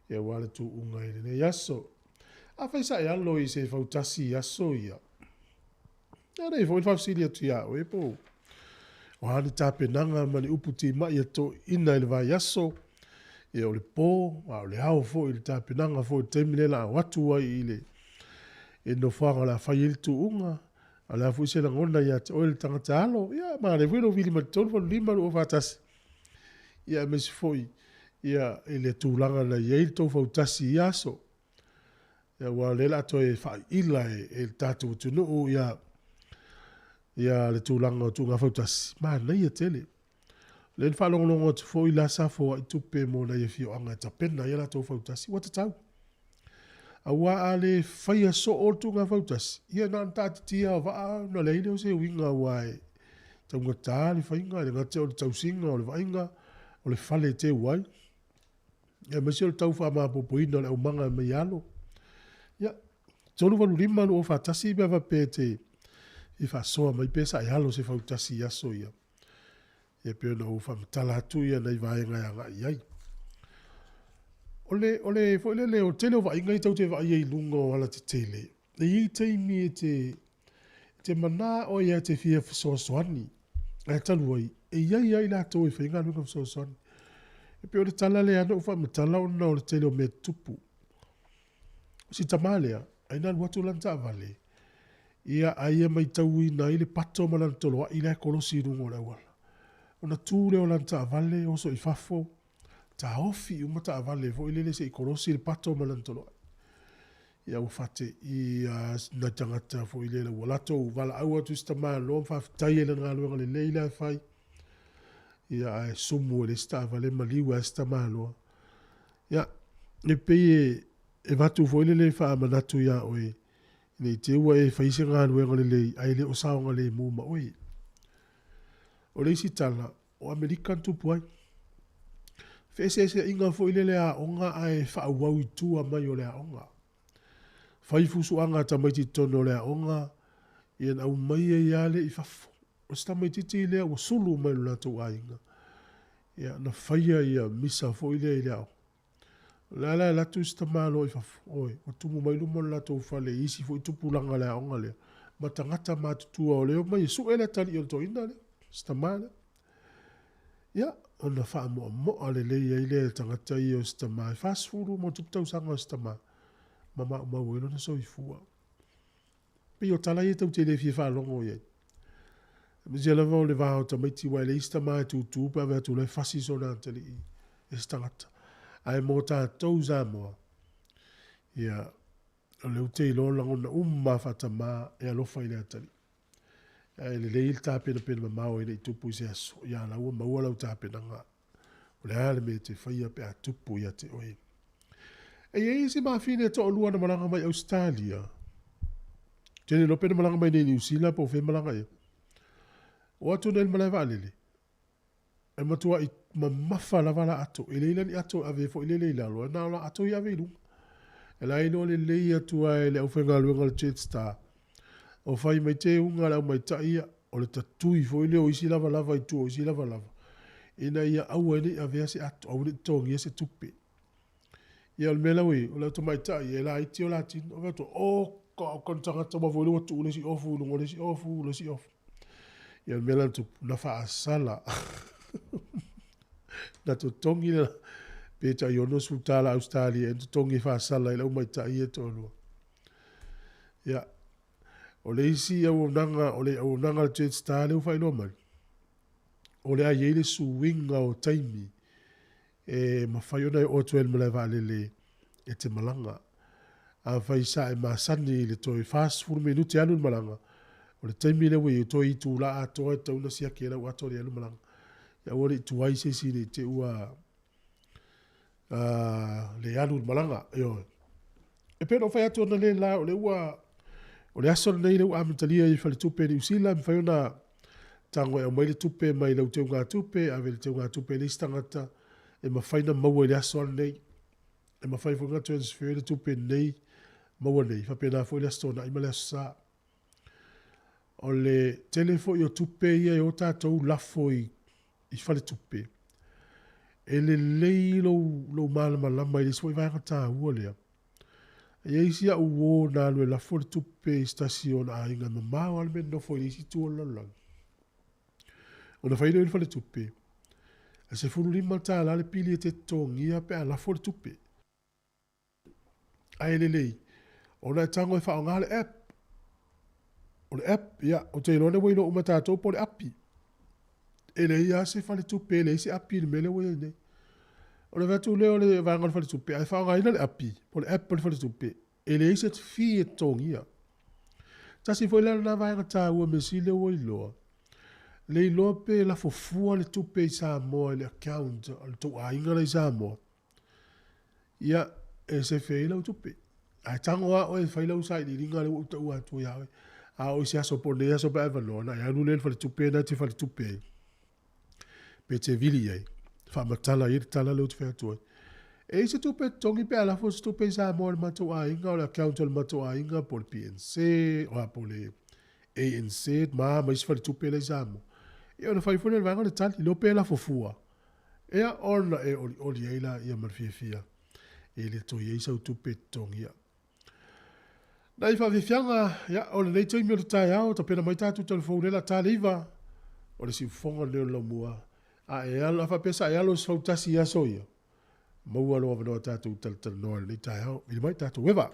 ia aua le tuuga i lenei aso. Afai sa e alo i se fautasi i aso ia, ia nei foi le faafesili atu ia oe po o a ni tapenaga ma ni upu timai a toeaiina i le vaiaso, ia o le po, a o le ao foi i le tapenaga foi i le taimi lea o le a o atu ai i le i le nofoaga o le a fai ai le tuuga, a o le a foi se lagona ia te oe le tagata alo, ia manaia foi lou vili mai i le 3 8 5 2 4 1, ia aemaise foi ia i le tulaga na i ai le tou fautasi i ia aso. Ia aua o lea o le a toe faaiila e le tatou atunuu ia ia le tulaga o tuuga fautasi, manaia tele. O lea na faalogologo atu foi la sa foai tupe mo nai afioaga e tapena ai a latou fautasi, ua tatau. Aua a le faia soo le tuuga fautasi, ia na ona taatitia lava o vaa ona leai lea o se uiga aua e taugata le faiga, e le gata o le tausiga, o le vaaiga, o le fale e teu ai, aemaise o le tau faamaopoopoina o le aumaga e aumai e alo. Ia, 385 241 pe a faapea e te fia faasoa mai pe sa e alo i se fautasi i aso ia. Ia pei ona ou faamatala atu ia nai vaega e agai i ai. O le, o le foi lele, o le tele o vaaiga ia tatou te vaai ai i luga o alatetele, e i ai taimi e te, e te manao ai lava e te fia fesoasoani, ae talu ai, e i ai lava i latou e fai galuega fesoasoani. E pei o le tala lea na ou faamatala ona o le tele o mea tutupu. O si tama lea, ai na alu atu lana taavale, ia a ia matauina ai le pato ma lana toloai la e kolosi i luga o le auala. Ona tu lea o lana taavale oso i fafo, taofi uma taavale foi lele se i kolosi le pato ma lana toloai. Ia ua faateia lava nai tagata foi lele ua latou valaau atu i si tamaloa ma faafetai i lana galuega lelei la e fai. Ia ae sumu e le isi taavale maliu ai si tamaloa. Ia, e pei e avatu foi lele faamanatu ia oe, ne i te i ua e fai se galuega lelei ae le o saogalemu ma oe. O le isi tala, o Amerika na tupu ai. Feeseeseaiga foi lele a aoga ae faaauau i tua mai o le aoga. Fai fusuaga a tamaiti i totonu o le aoga, ia na aumai ai lava lea i fafo. O si tamaitiiti lea ua sulu mai i lo latou aiga, ia na faia ia misa foi lea i le aoga. O la e la e alu atu si tamaloa i fafo, oi, ua tumu mai luma o le latou fale i isi foi tupulaga o le aoga lea, ma tagata matutua o lea e omai e sue le atalii o le toeaina lea, si tama lea. Ia, ona faamoamoa lelei ai lea e tagata ia o si tama, e 40 ma ona tupu tausaga o si tama, ma maumau ai lona soifua. Pei o tala ia tou te le fia faalogo i ai. Aemaise lava o le va o tamaiti aua e leai se tama e tutu pe a vaai atu o la e fasi sona atalii e se tagata. Ae mo tatou Samoa, ia, o lea ou te iloa lagona uma lava faatama e alofa i le atalii. Ae lelei le tapenapena mamao e le i tupu i se aso, ia la ua maua lau tapenaga. O le a le mea e te faia pe a tupu ia te oe. E i ai isi mafine e toalua na malaga mai Ausetalia. Ou te le iloa pe na malaga mai nei i Niu Sila po o fea e malaga i ai. O atu nei i le malae vaalele, e matuai mamafa lava la ato. E leai la ni ato e ave foi lele i lalo, ae na o la ato ia ave i luga. E la iloa lelei atu lava e le aufaigaluega a le Jetstar, o fai mai teuga a le aumaitai ia, o le tatui foi lea o isi lavalava i tua o isi lavalava, ina ia aua ai ne i avea se ato, aua ne i totogia se tupe. Ia o le mea la ua i ai, o le au tamaitai e laiti o la tino, fai atu, oka oka ni tagata aua foi lea ua tuu le isi ofu i luga o le isi ofu, le isi ofu. Ia o le mea la na tupu, na faasala. Na totogi le pe tai $60 Ausetalia ea na totogi e faasala ai le aumaitai ia e toalua. Ia, o le isi auaunaga, o le auaunaga a le Jetstar lea ua faailoa mai, o le a i ai le suiga o taimi e mafai ona e oo atu ai i le malae vaalele e te malaga. Afai sa e masani i le toe 40 minute alu le malaga, o le taimi lea ua i ai, toe itula atoa e tatau ona siaki ai lau ato i le alu malaga. Ia aua ne i tuai se isi ne i te i ua le alu i le malaga. Ioe. E pei ona ou fai atu analeila, o lea ua, o le aso lenei lea ua amatalia ai e Faletupe Niu Sila, e mafai ona tago e aumai le tupe mai lau teugatupe, ave i le teugatupe a le isi tagata, e mafai ona maua i le aso lava lenei. E mafai foi ona transfer le tupe nei, maua nei, faapena foi le Aso Toonai ma le Aso Sa. O le tele foi o tupe ia e o tatou lafo i, i faletupe, e lelei lou, lou malamalama i le isi foi vaega taua lea. E i ai si au uō na alu e lafo le tupe i se tasi o ona aiga e mamao lava le mea e nonofo ai i le isi itu o le lalolagi. Ona fai lea i le faletupe, e $15 le pili e te totogia pe a lafo le tupe. Ae lelei ona e tago e faaaoga le app. O le app, ia, ou te iloa lea ua iloa uma e tatou po o le api. E leai lava se faletupe, e leai se api i le mea lea ua i ai nei. O le avatu lea o le vaega o le faletupe, ae faaaogaina le api, po o le app a le faletupe, e leai se fee e totogia. Tasi foi la lena vaega taua mea sili lea ua iloa, le iloa pe lafo fua le tupe i Samoa i le account a le tou aiga la i Samoa, Ia, e sefe ai lau tupe. Ae tago lava oe e fai lau sailiiliga lea ua ou taua atu ia oe. A oo i se aso po o lenei aso pe a e avanoa, ona e alu lea i le faletupe lena e te faletupe ai, pe te vili i ai, faamatala i ai le tala lea ou te fai atu ai. E i ai se tupe e totogi pe a lafo se tupe i Samoa i le matou aiga, o le account a le matou aiga po o le PNC, o a po o le ANZ ma ma isi faletupe la i Samoa. Ia ona fai foi lea o le vaega o le tali, iloa pe lafo fua. Ea ona e olioli ai laia ma le fiafia, e le toe i ai sau tupe e totogia. Nai faafiafiaga, ia, o lenei taimi o le taeao, tapena mai tatou talafou lea la ta le iva, o le siufofoga lenei o le laumua, a e alo, a faapea sa e alo i se fautasi i aso ia, maua lou avanoa tatou talatalanoa i lenei taeao. Vili mai tatou eva.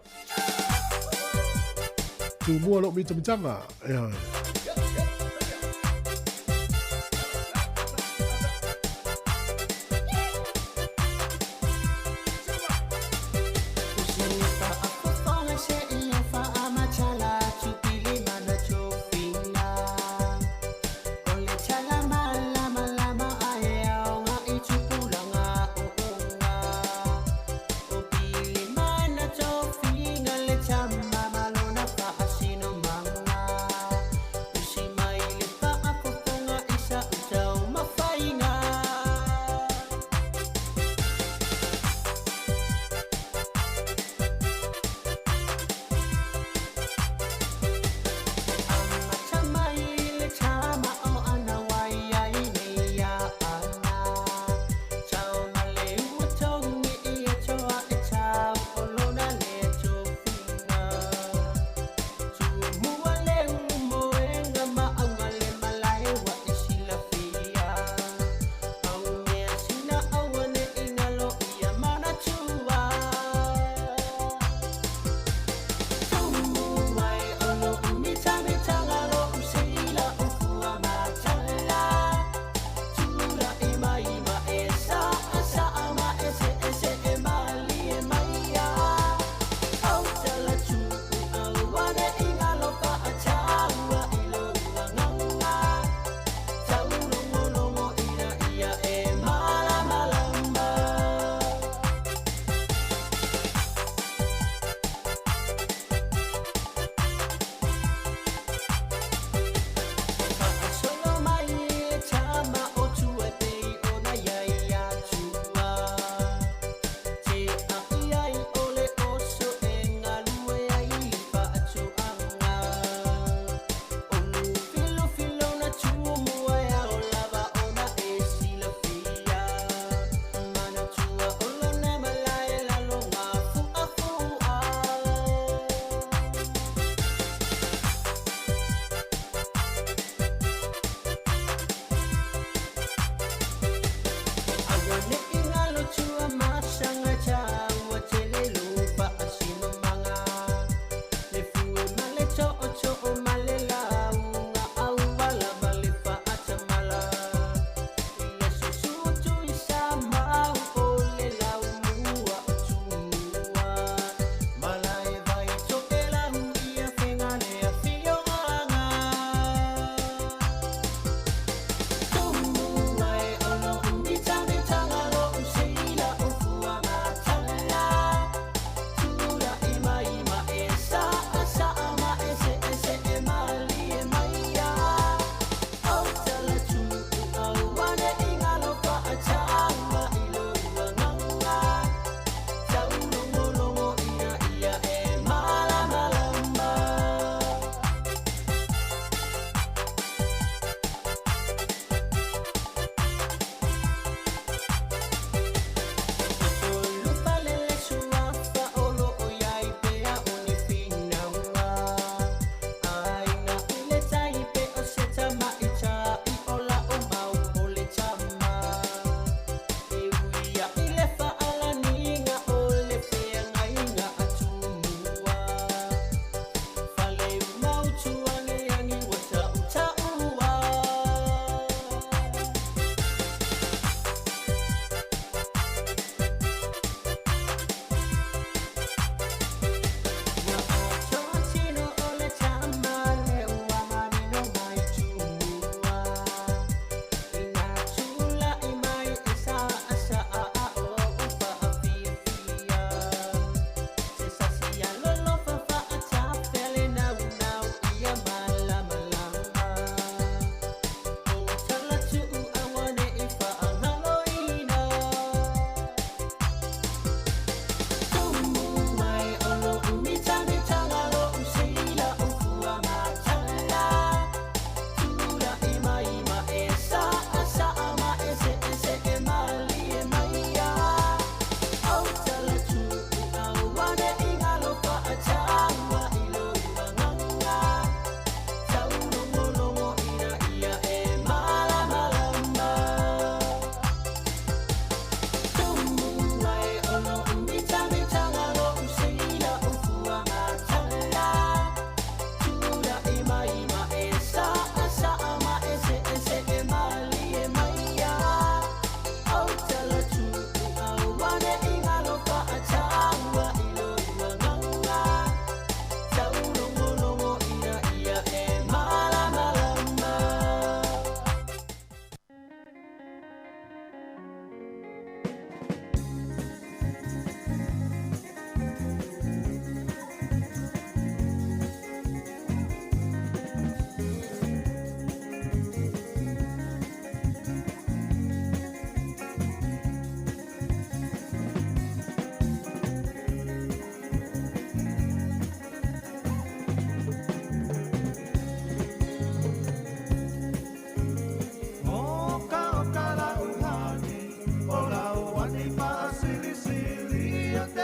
Tumua lou mitamitaga. Ea.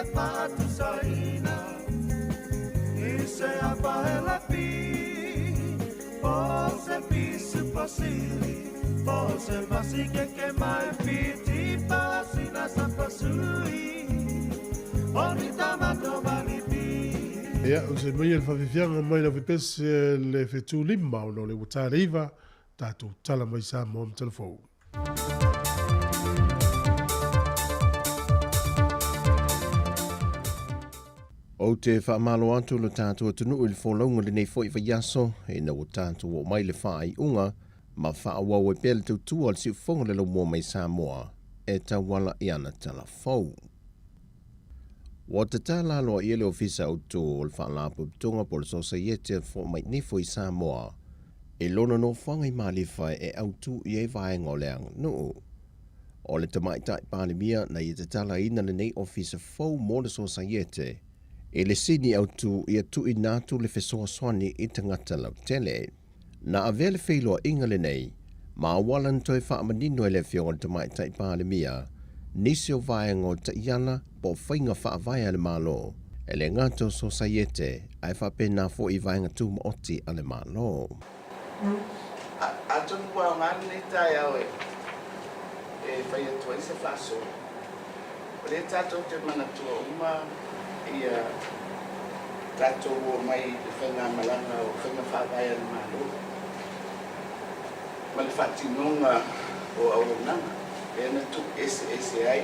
te faatusaina i se apaelapi po o se pisupo sili po o se masikeke mai fiti pasina sapasui o ni tamato malipi. Ia, o se maia le faafiafiaga mai lau fepese le fetu lima ona o le ua ta le iva, tatou tala mai Samoa ma Talafou. Ou te faamalo atu lo tatou atunuu i le folauga i lenei foi vaiaso, ina ua tatou oo mai i le faaiuga ma faaauau ai pea le tautua a le siufofoga o le laumua mai Samoa e tauala i ana tala fou. Ua tatala aloaia le Ofisa Autu o le Faalapotopotoga po o le Sosaiete a Fomai Nifo i Samoa i lona nofoaga i Malifa e autu i ai vaega o le aganuu. O le Tamaitai Palemia na ia tatalaina lenei ofisa fou mo le Sosaiete i le sini autu ia tuuina atu le fesoasoani i tagata lautele. Na avea le feiloaiga lenei ma auala na toe faamanino e le Afioga i le Tamaitai Palemia nisi o vaega o taiala po o faiga faavae a le Malo, e le gata o Sosaiete ae faapena foi i vaega tumaoti a le Malo. Atonu ua aoga lenei taeao e fai atu ai se faasoa. O lea tatou te manatua uma ia tatou omai i le faigamalaga o faiga faavae a le Malo ma le faatinoga o auaunaga lea na tuu eseese ai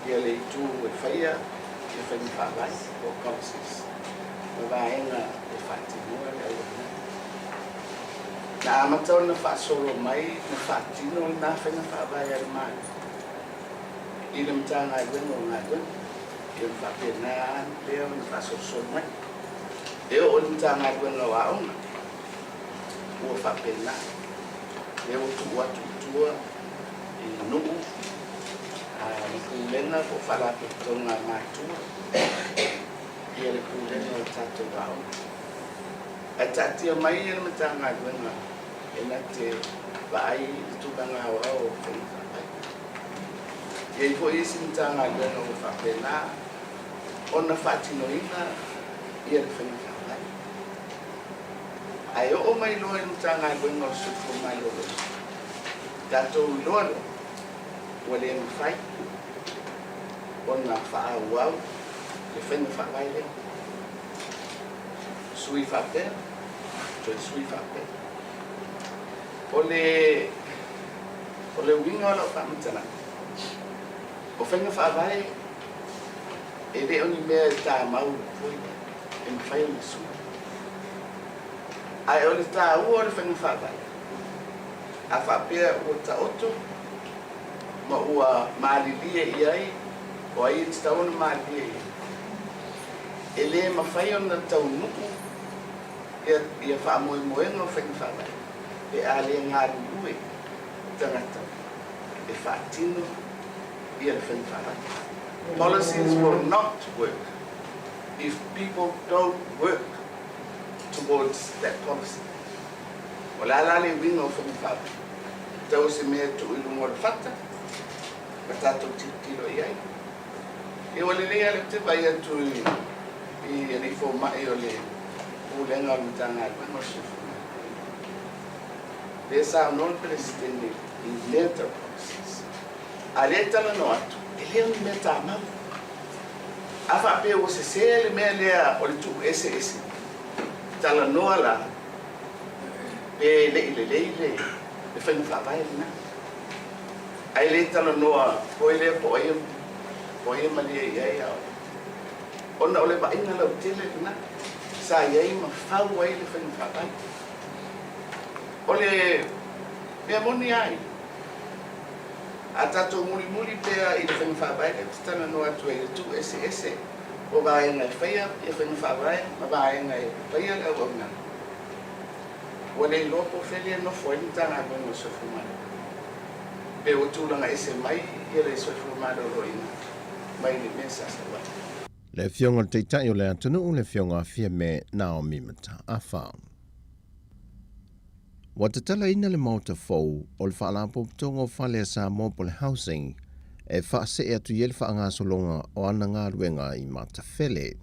ia le itu e faia ia faiga faavae po o policies ma vaega e faatinoa le auaunaga. Na amata ona faasolo mai ma faatino lena faiga faavae a le Malo i le Matagaluega o Galuega, ia ma faapena lea ona faasolosolo mai. E oo i le Matagaluega o Aoga, ua faapena, lea ua tuu atu i tua i nuu ma pulega po o faalapotopotoga a matua ia le pulega o tatou aoga. Ae taatia mai le Matagaluega e na te vaai i le tulaga aoao o faiga faavae. E i ai foi isi Matagaluega ua faapena ona faatinoina ia le faiga faavae. Ae oo mai loa i le Matagaluega o le Soifua Maloloina, tatou iloa loa ua le mafai ona faaauau le faiga faavae lea. Sui faapea, toe sui faapea. O le, o le uiga o lau faamatalaga, o faiga faavae e le o ni mea e tamau foi lea, e mafai ona sui. Ae o le taua o le faiga faavae, a faapea ua taoto ma ua malilie i ai, o ai e tatau ona malilie i ai? E le mafai ona taunuu ia faamoemoega o faiga faavae pe a le galulue tagata e faatino ia le faiga faavae. Policies will not work if people don't work towards that policy. O le a la le uiga o faiga faavae? Tau o se mea e tuu i luga o le fata ma tatou tilotilo i ai. Ia ua lelei lava lea ou te vaai atu i alii fomai o le Pulega o le Matagaluega o le Soifua Maloloina. Lea e saunoa le Peresetene i mea tau policies. A o lea e talanoa atu, e le o ni mea tamau. A faapea ua sese le mea lea o le tuu eseese, talanoa la pe le i lelei le faiga faavae lena. Ae le talanoa foi lea po o ai po o ai e malie i ai a o ona o le vaaiga lautele lena sa i ai ma fau ai le faiga faavae. O le mea moni lava ia, a tatou mulimuli pea i le faiga faavae lea ou te talanoa atu ai i le tuueseese o vaega e faia ia faiga faavae ma vaega e faia le auaunaga, ua le iloa po o fea lea e nofo ai le Matagaluega o le Soifua Maloloina. Pe ua tulaga ese mai ia le soifua maloloina mai le mea sa sau ai. Le Afioga i le Taitai o le atunuu, le Afioga a Fiame Naomi Mataafa. Ua tatalaina le Maota fou o le Faalapotopotoga o Fale a Samoa po o le Housing e faasee atu i ai le faagasologa o ana galuega i Matafele.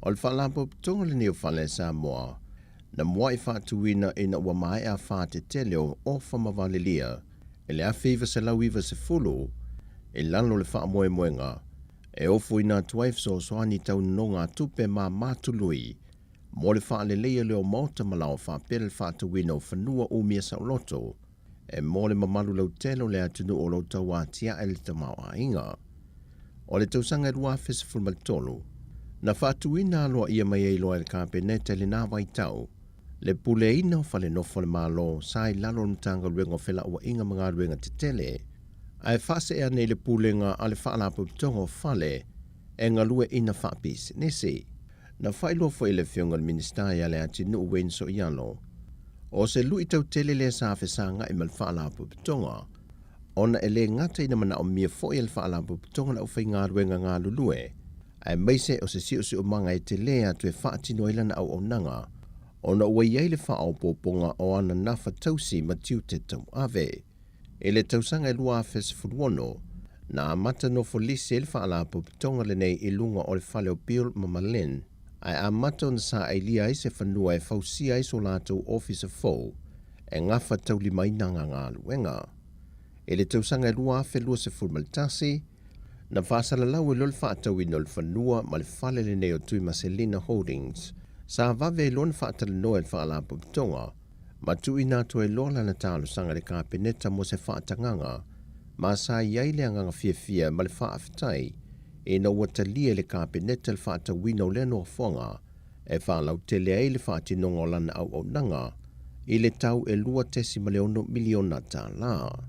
O le Faalapotopotoga lenei o Fale a Samoa na muai faatuina ina ua maea afa tetele o Ofa ma Valelia i le 1990 i lalo o le faamoemoega e ofoina atu ai fesoasoani tau nonogatupe ma matului mo le faaleleia lea o maota ma laoa faapea le faatauina o fanua umia saoloto e mo le mamalu lautele o le atunuu o lo o tauatiae le tamaoaiga. O le tausaga e 2013, na faatuina aloaia mai ai loa e le Kapeneta i lena vaitau le puleaina o fale nofo a le Malo sa i lalo o le Matagaluega o Felauaiga ma Galuega Tetele, ae faasee ane i le pulega a le Faalapotopotoga o Fale e galueaiina faapisinisi. Na faailoa foi e le Afioga i le Minisita ia Leatinuu Wayne Soialo, o se luitau tele lea sa fesagai ma le Faalapotopotoga, ona e le gata ina manaomia foi e le Faalapotopotoga le aufaigaluega galulue, aemaise o se siosiomaga e tele atu e faatino ai lana auaunaga, ona ua i ai le faaopoopoga o ana nafa tausi ma tiute tauave. I le tausaga e 2016, na amata nofo lisi ai le Faalapotopotoga lenei i luga o le fale o Bill ma Marlene, ae amata ona saailia ai se fanua e fausia ai so latou ofisa fou e gafataulimaina ana galuega. I le tausaga e 2021, na faasalalau ai loa le faatauina o le fanua ma le fale lenei o Tuimaselina Holdings. Sa vave ai loa ona faatalanoa e le Faalapotopotoga ma tuuina atu ai loa lana talosaga i le Kapeneta mo se faatagaga, ma sa i ai le agaga fiafia ma le faafetai ina ua talia e le Kapeneta le faatauina o lea nofoaga e faalautele ai le faatinoga o lana auaunaga i le tau e $2.6 miliona tala.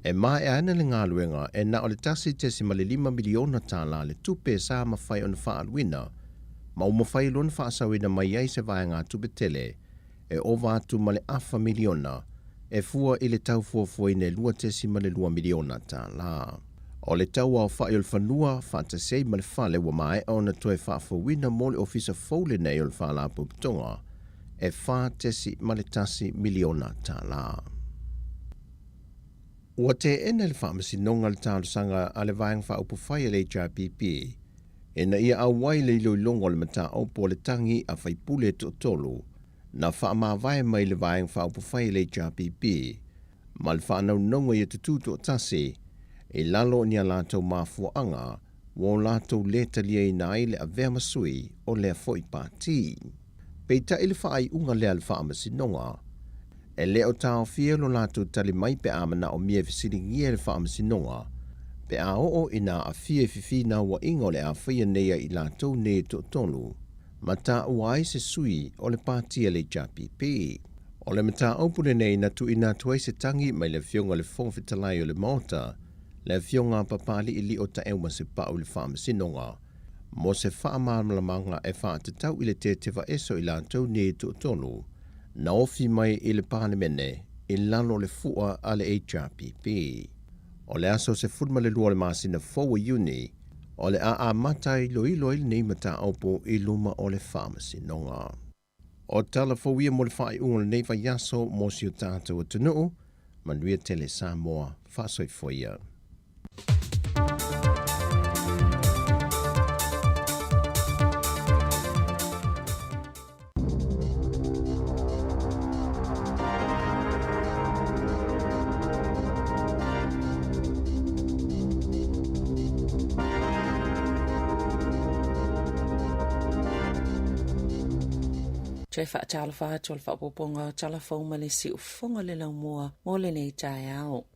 E maea ana le galuega e na o le $1.5 miliona tala le tupe sa mafai ona faaaluina ma ua mafai loa ona faasaoina mai ai se vaegatupe tele e ova atu ma le afa miliona e fua i le tau fuafuaina e $2.2 miliona tala. O le tau aofai o le fanua faatasi ai ma le fale ua maea ona toe faafouina mo le ofisa fou lenei o le Faalapotopotoga e $4.1 miliona tala. Ua teena e le Faamasinoga le talosaga a le Vaega Faaupufai a le HRPP ina ia auai le iloiloga o le mataupu o le tagi a faipule e toatolu na faamavae mai le Vaega Faaupufai a le HRPP ma le faanaunauga ia tutū toatasi i lalo o ni a latou mafuaaga ua o latou lē taliaina ai le avea ma sui o lea foi pati. Peitai le faaiuga lea a le Faamasinoga, e le o taofia lo latou tali mai pe a manaomia e fesiligia e le Faamasinoga pe a oo ina aafia i fefinauaiga o le a faia nei ai i latou nei e toatolu ma taua ai se sui o le pati a le HRPP. O le mataupu lenei na tuuina atu ai se tagi mai le Afioga i le Fofoga Fetalai o le Maota, le Afioga a Papali'ili'o Taeumasepa'u i le Faamasinoga, mo se faamalamalamaga e faatatau i le tetevaese o i latou nei e toatolu na ofi mai i le Palemene i lalo o le fua a le HRPP. O le aso 12 o le masina fou o Iuni, o le a amata iloilo ai lenei mataupu i luma o le Faamasinoga. O tala fou ia mo le faaiuga o lenei vaiaso mo si o tatou atunuu. Manuia tele Samoa, faasoifua ia. Toe faatalofa atu o le faaopoopoga o tala fou ma le siufofoga le laumua mo lenei taeao.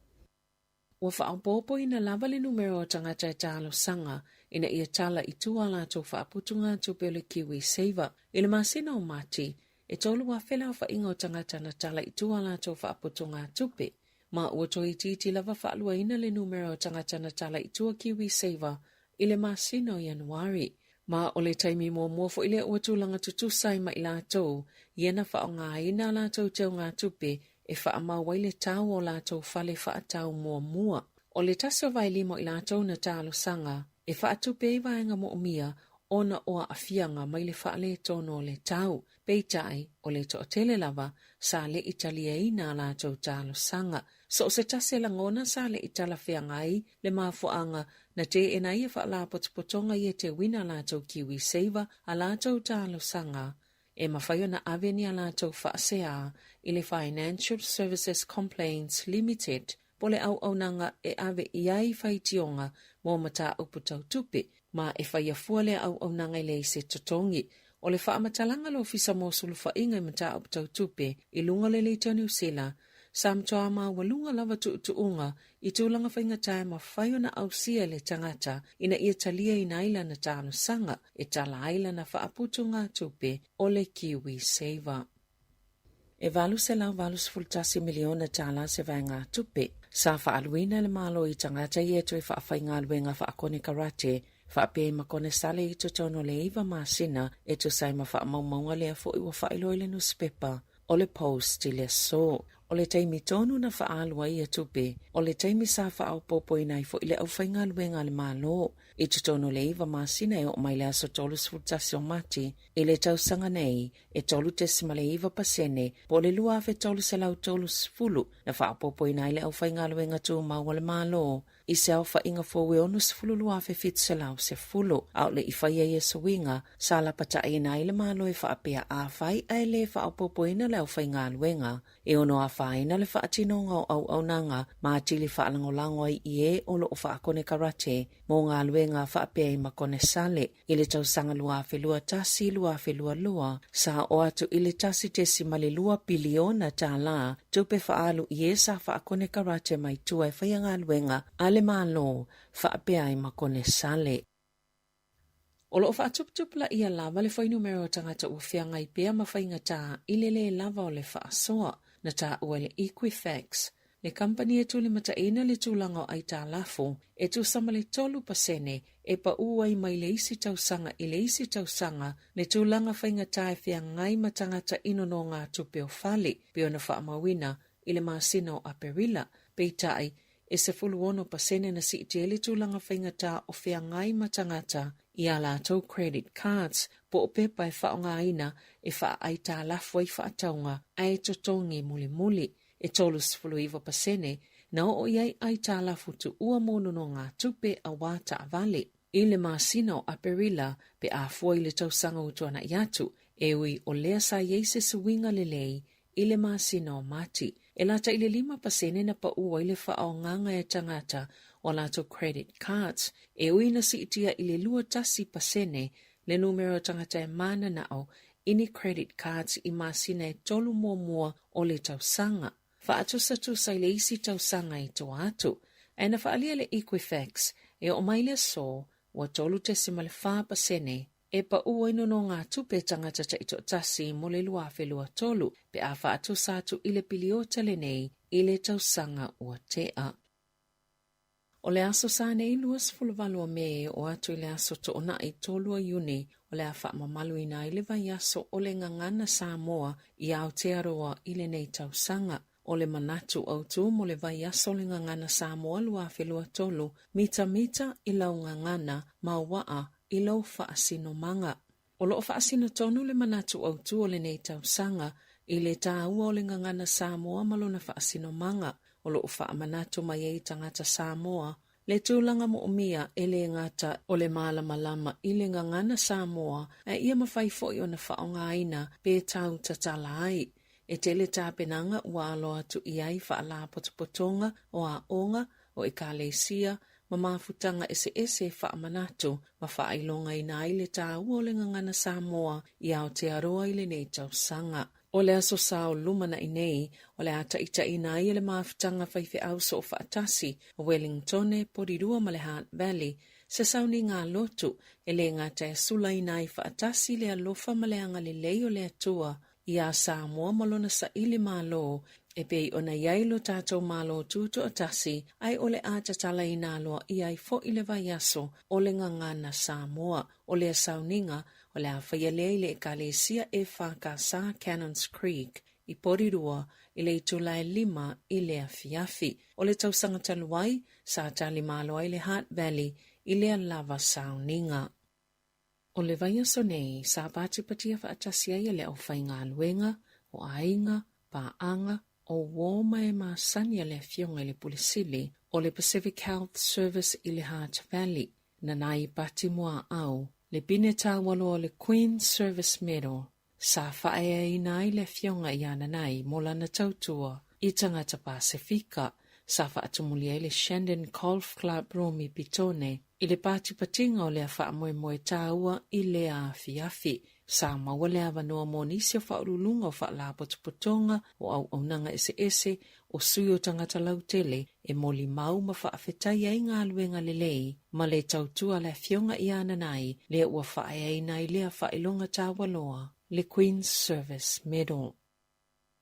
Ua faaopoopoina lava le numera o tagata e talosaga ina ia tala i tua a latou faaputugatupe o le KiwiSaver i le masina o Mati, e 3,000 le aofaiga o tagata na tala i tua a latou faaputugatupe, ma ua toe itiiti lava faaluaina le numera o tagata na tala i tua KiwiSaver i le masina o Ianuari. Ma o le taimi muamua foi lea ua tulaga tutusa ai ma i latou ia na faaaogaina a latou teugatupe e faamau ai le tau o latou fale faatau muamua. O le tasi o vaelima o i latou na talosaga e faatupe ai vaega moomia ona o aafiaga mai le faaletonu o le tau, peitai o le toatele lava sa le i taliaina a latou talosaga. So o se tasi e lagona sa le i talafeagai le mafuaaga na teena ai e faalapotopotoga ia teuina a latou KiwiSaver a latou talosaga e mafai ona ave ni a latou faasea i le Financial Services Complaints Limited po o le auaunaga e ave i ai faitioga mo mataupu tau tupe, ma e faia fua lea auaunaga e leai se totogi. O le faamatalaga a le Ofisa mo Sulufaiga i Mataupu Tau Tupe i luga o le Leitio Niu Sila, sa matua maualuga lava tuutuuga i tulaga faigata e mafai ona ausia e le tagata ina ia taliaina ai lana talosaga e tala ai lana faaputugatupe o le KiwiSaver. E $881 miliona tala se vaegatupe sa faaaluina e le Malo i tagata ia e toe faafaigaluega faakonekarate faapea i ma konesale i totonu o le iva masina e tusa ai ma faamaumauga lea foi ua faailoa i le nusipepa o le Post i le aso. O le taimi tonu na faaalu ai ia tupe, o le taimi sa faaopoopoina ai foi le aufaigaluega a le Malo i totonu o le iva masina e oo mai le aso 31 o Mati i le tausaga nei, e 3.9 pasene po o le 2,330 na faaopoopoina ai le aufaigaluega tumau a le Malo i se aofaiga fou e 62,710, a o le i faia ia suiga, sa lapataiina ai le Malo e faapea afai ae le faaopoopoina le aufaigaluega e ono afaina le faatinoga o auaunaga ma atili faalagolago ai i e o lo o faakonekarate mo galuega faapea i Makonesale i le tausaga 2021-2022, sa oo atu i le $1.2 piliona tālā tupe faaalu i e sa faakonekarate mai tua e faia galuega a le Malo faapea ai ma Konesale. O lo o faatuputupulaia lava le fuainumera o tagata ua feagai pea ma faigata i le lē lava o le faasoa, na taua e le Equifax, le kamupani e tulimataina le tulaga o aitalafu e tusa ma le 3% e paū ai mai le isi tausaga i le isi tausaga le tulaga faigata e feagai ma tagata i nonogatupe o fale, pei ona faamauina i le masina o Aperila. Peitai, e 16% na siitia ai le tulaga faigata o feagai ma tagata i ā latou credit cards po o pepa e faaaogaina e faaaitalafu ai faatauga ae totogi mulimuli. E 39% na oo i ai aitalafu tuua mo nonogatupe auā taavale i le masina o Aperila pe a fua i le tausaga ua tuanai atu, e ui o lea sa i ai se suiga lelei i le masina o Mati. E lata i le 5% na paʻū ai le faaaogaga e tagata o a latou credit cards, e ui na siitia i le 21% le numera o tagata e mananao i ni credit cards i masina e tolu muamua o le tausaga, faatusatusa i le isi tausaga i tua atu. Ae na faaalia le Equifax e oo mai le aso ua 3.4% e paʻū ai nonogatupe tagata taitoatasi mo le 2023 pe a faatusa atu i le piliota lenei i le tausaga ua tea. O le aso Sa nei 28 o Me e oo atu i le aso Toonai 3 o Iuni o le a faamamaluina ai le vaiaso o le Gagana Samoa i Aotearoa i lenei tausaga. O le manatu autū mo le vaiaso o le Gagana Samoa 2023, mitamita i lau gagana ma waa i lou faasinomaga. O lo o faasino tonu le manatu autū o lenei tausaga i le tāua o le gagana Samoa ma lona faasinomaga, o lo o faamanatu mai ai tagata Samoa le tulaga moomia e lē gata o le mālamalama i le gagana Samoa ae ia mafai foi ona faaaogaina pe tau tatala ai. E tele tapenaga ua alo atu i ai faalapotopotoga o aoga, o ekalesia, ma mafutaga eseese e faamanatu ma faailogaina ai le tāua o le gagana Samoa i Aotearoa i lenei tausaga. O le Aso Sa o lumanai nei, o le a taitaiina ai e le mafutaga faifeau soofaatasi o Wellingtone, Porirua ma le Hutt Valley se sauniga lotu e lē gata e sulaina ai faatasi le alofa ma le agalelei o le Atua iā Samoa ma lona saili Malo e pei ona i ai lo tatou Malo Tutoatasi ae o le a tatalaina aloaia ai foi le vaiaso o le Gagana Samoa. O lea sauniga, o le a faia lea i le Ekalesia EFKS Cannons Creek i Porirua i le itula e lima i le afiafi. O le tausaga talu ai, sa tali malo ai le Hutt Valley i lea lava sauniga. O le vaiaso nei, sa patipatia faatasi ai e le aufaigaluega, o aiga, paaga, O uō ma e masani a le Afioga i le Pule Sili o le Pacific Health Service i le Hutt Valley, Nanai Pati Muaau, le pine taualoa o le Queen's Service Medal, sa faaeaina ai le Afioga ia Nanai mo lana tautua i tagata Pasefika, sa faatumulia ai le Shandon Golf Club Room i Petone i le patipatiga o lea faamoemoe taua i lea afiafi. Sa maua le avanoa mo nisi o faauluuluga o faalapotopotoga o auaunaga eseese o sui o tagata lautele e molimau ma faafetai ai galuega lelei ma le tautua a le Afioga ia Nanai lea ua faaeaina ai lea faailoga taualoa, le Queen's Service Medal.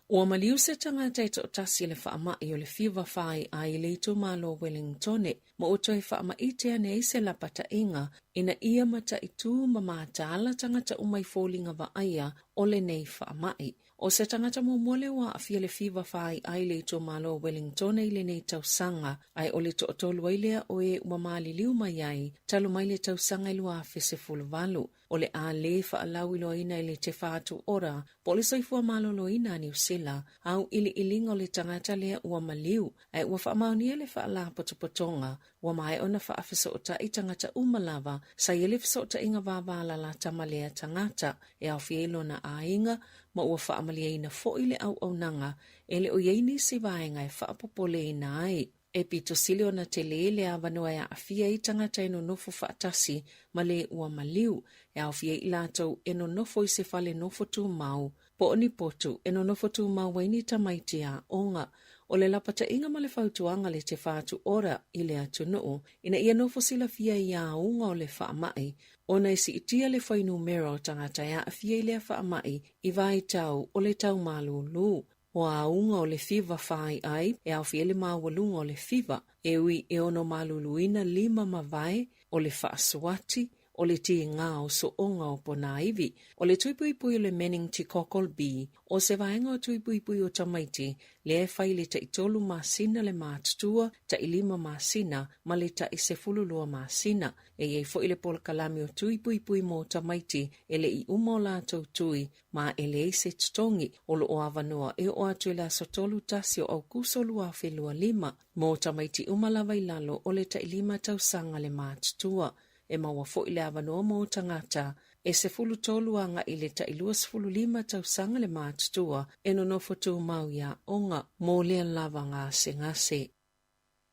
Ua maliu se tagata e toatasi i le faamai o le fiva fāiʻa i le itumalo o Wellingtone ma ua toe faamaite ane ai se lapataiga ina ia mataitū ma mataala tagata uma i foliga vaaia o lenei faamai. ʻO se tagata muamua lea ua aafia le fiva fāiʻa i le itumalo o Wellingtone i lenei tausaga, ae o le toatolu ai lea o e ua maliliu mai ai talu mai le tausaga e 2018. O le a lē faalauiloaina e le Te Whatu Ora po o le Soifua Maloloina a Niu Sila auiliiliga o le tagata lea ua maliu, ae ua faamaonia le faalapotopotoga ua maea ona faafesootai tagata uma lava sa i ai le fesootaiga vavalalata ma lea tagata e aofia ai lona aiga ma ua faamalieina foi le auaunaga e le o i ai nisi vaega e faapopoleina ai. E pito sili ona telē le avanoa e aafia ai tagata e nonofo faatasi ma le ua maliu, e aofia ai i latou e nonofo i se fale nofo tumau po o ni potu e nonofo tumau ai ni tamaiti aoga. O le lapataiga ma le fautuaga le Te Whatu Ora i le atunuu ina ia nofo silafia i auga o le faamai ona e siitia le fuainumera o tagata e aafia i lea faamai i vaitau o le tau malūlū. O auga o le fiva fāiʻai e aofia ai le maualuga o le fiva, e ui e ono maluluina lima ma vae, o le faasuati, o le tīgā o sooga o ponāiwi, o le tuipuipui o le meningococcal B, o se vaega o tuipuipui o tamaiti, lea e fai i le taitolu masina le matutua, tailima masina, ma le tai-12 masina. E i ai foi le polokalame o tuipuipui mo tamaiti e le i uma o latou tui, ma e leai se totogi o lo o avanoa e oo atu i le aso 31 o Aokuso 2025 mo tamaiti uma lava i lalo o le tailima tausaga le matutua. E maua foi le avanoa mo tagata e 13 agai i le tai-25 tausaga le matutua e nonofo tumau i aoga mo lea lava gasegase.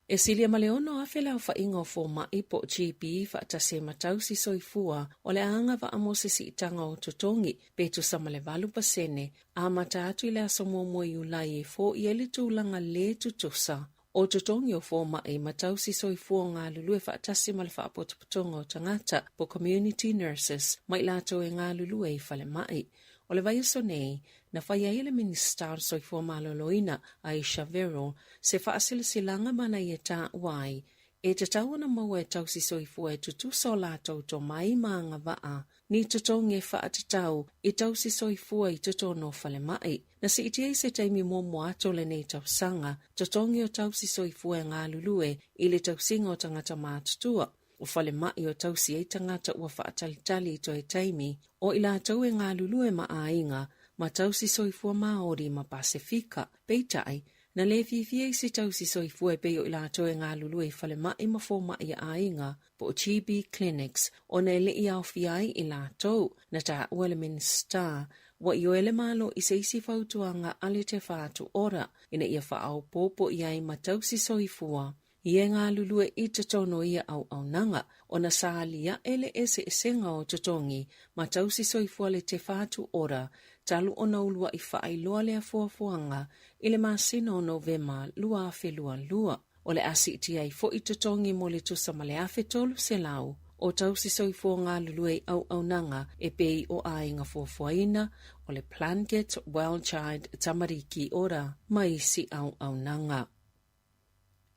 E silia ma le 6,000 le aofaiga o fomai po o GP faatasi ai ma tausi soifua o le a agavaa mo se siitaga o totogi pe tusa ma le 8% amata atu i le aso muamua Iulai e foia ai le tulaga lē tutusa o totogi o fomai ma tausi soifua o galulue faatasi ma le Faapotopotoga o Tagata po Community Nurses ma i latou e galulue i falemai. O le vaiaso nei, na fai ai e le Minisita o le Soifua Maloloina, Ayesha Verrall, se faasilasilaga ma na ia taua ai, e tatau ona maua e tausi soifua e tutusa o latou tomai ma agavaa ni totogi e faatatau i tausi soifua i totonu o falemai. Na siitia i se taimi muamua atu o lenei tausaga, totogi o tausi soifua e galulue i le tausiga o tagata matutua, o falemai o tausi ai tagata ua faatalitali i toe taimi, o i latou e galulue ma aiga, ma tausi soifua Māori ma Pasefika. Peitai, na lē fiafia isi tausi soifua e pei o i latou e galulue i falemai ma fomai a aiga, po o GP clinics, ona e le i aofia ai i latou. Na taua e le Minisita, ua ioe le Malo i se isi fautuaga a le Te Whatu Ora ina ia faaopoopo i ai ma tausi soifua Ia e galulue i totonu o ia auaunaga, ona sa aliaʻe le eseesega o totogi ma tausi soifua le Te Whatu Ora talu ona uluaʻi faailoa lea fuafuaga i le masina o Novema 2022. O le a siitia ai foi totogi mo le tusa ma le 1,300 o tausi soifua galulue i auaunaga e pei o Aiga Fuafuaina, o le Plunket Well Child Tamariki Ora ma isi auaunaga.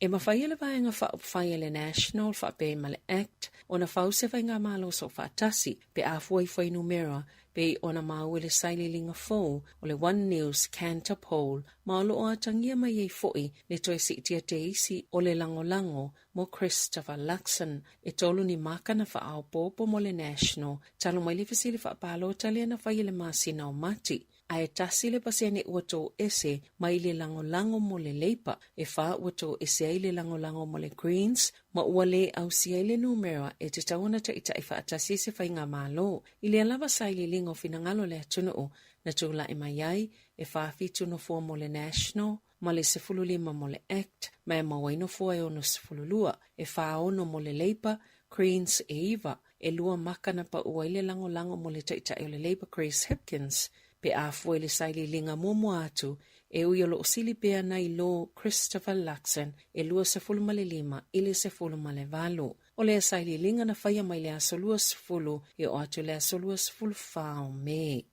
E mafai e le Vaega Faaupufai a le National faapea ma le Act ona fau se faigamalo soofaatasi pe a fua i fuainumera Pei ona maua i le sailiiliga fou o le One News Kantar Poll ma o lo o atagia mai ai foi le toe siitia teisi o le lagolago mo Christopher Luxon e tolu ni makana faaopoopo mo le National talu mai le fesili faapalota lea na fai i le masina o Mati. Ae tasi le pasene ua toese mai le lagolago mo le Labour, e fa ua toese ai le lagolago mo le Greens, ma ua lē ausia ai le numera e tatau ona taitai faatasi se faigamalo. I lea lava sailiiliga o finagalo o le atunuu na tulai mai ai, e 47 nofoa mo le National, ma le 15 mo le Act, ma e maua ai nofoa e 62, e 46 mo le Labour, Greens e 9, e lua makana pau ai le lagolago mo le taitai o le Labour Chris Hipkins, pe a fua i le sailiiliga muamua atu, e ui o lo o sili pea nai lo Christopher Luxon e 25 i le 18. O lea sailiiliga na faia mai le aso 20 e oo atu i le aso 24 o Me.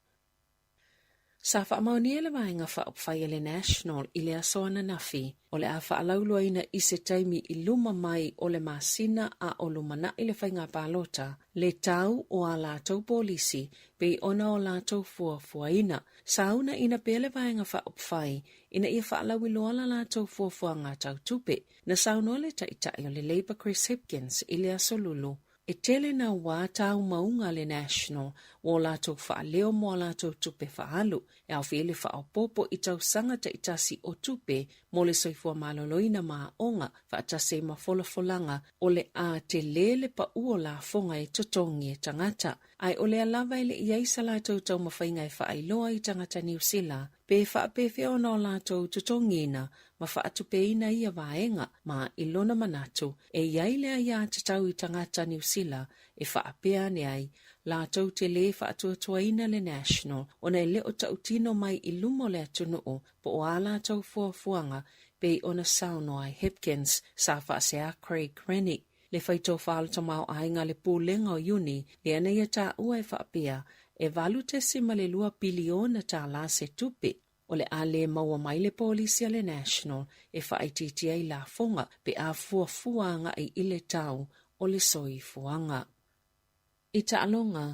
Sa faamaonia e le Vaega Faaupufai a le National i le aso ananafi, o le a faalauiloaina i se taimi i luma mai o le masina a o lumanai le faiga palota, le tau o a latou polisi pei ona o latou fuafuaina. Sa uunaina pea le Vaega Faaupufai ina ia faalauiloa la latou fuafuaga tau tupe. Na saunoa le Taitai o le Labour Chris Hipkins i le aso Lulu, E tele naua tāumauga a le National ua o latou faaleo mo a latou tupe faaalu, e aofia ai le faaopoopo i tausaga taitasi o tupe mo le soifua maloloina ma aoga, faatasi ai ma folafolaga o le a tele le pau o lafoga e totogi e tagata. Ae o lea lava e le i ai sa latou taumafaiga e faailoa i tagata Niu Sila pe faapefea ona o latou totogiina ma faatupeina ia vaega, ma i lona manatu, e i ai le aiatatau i tagata Niu Sila e faapea ane ai, latou te lē faatuatuaina le National ona e le o tautino mai i luma o le atunuu po o a latou fuafuaga pei ona saunoa ai Hipkins, sa faasea Craig Rennie, le faitofa o le tamaoaiga a le Pulega o Iuni lea na ia taua e faapea e $8.2 piliona tālā se tupe. O le a lē maua mai le polisi a le National e faaitiitia ai lafoga pe a fuafua agai i le tau o le soifuaga. I taaloga,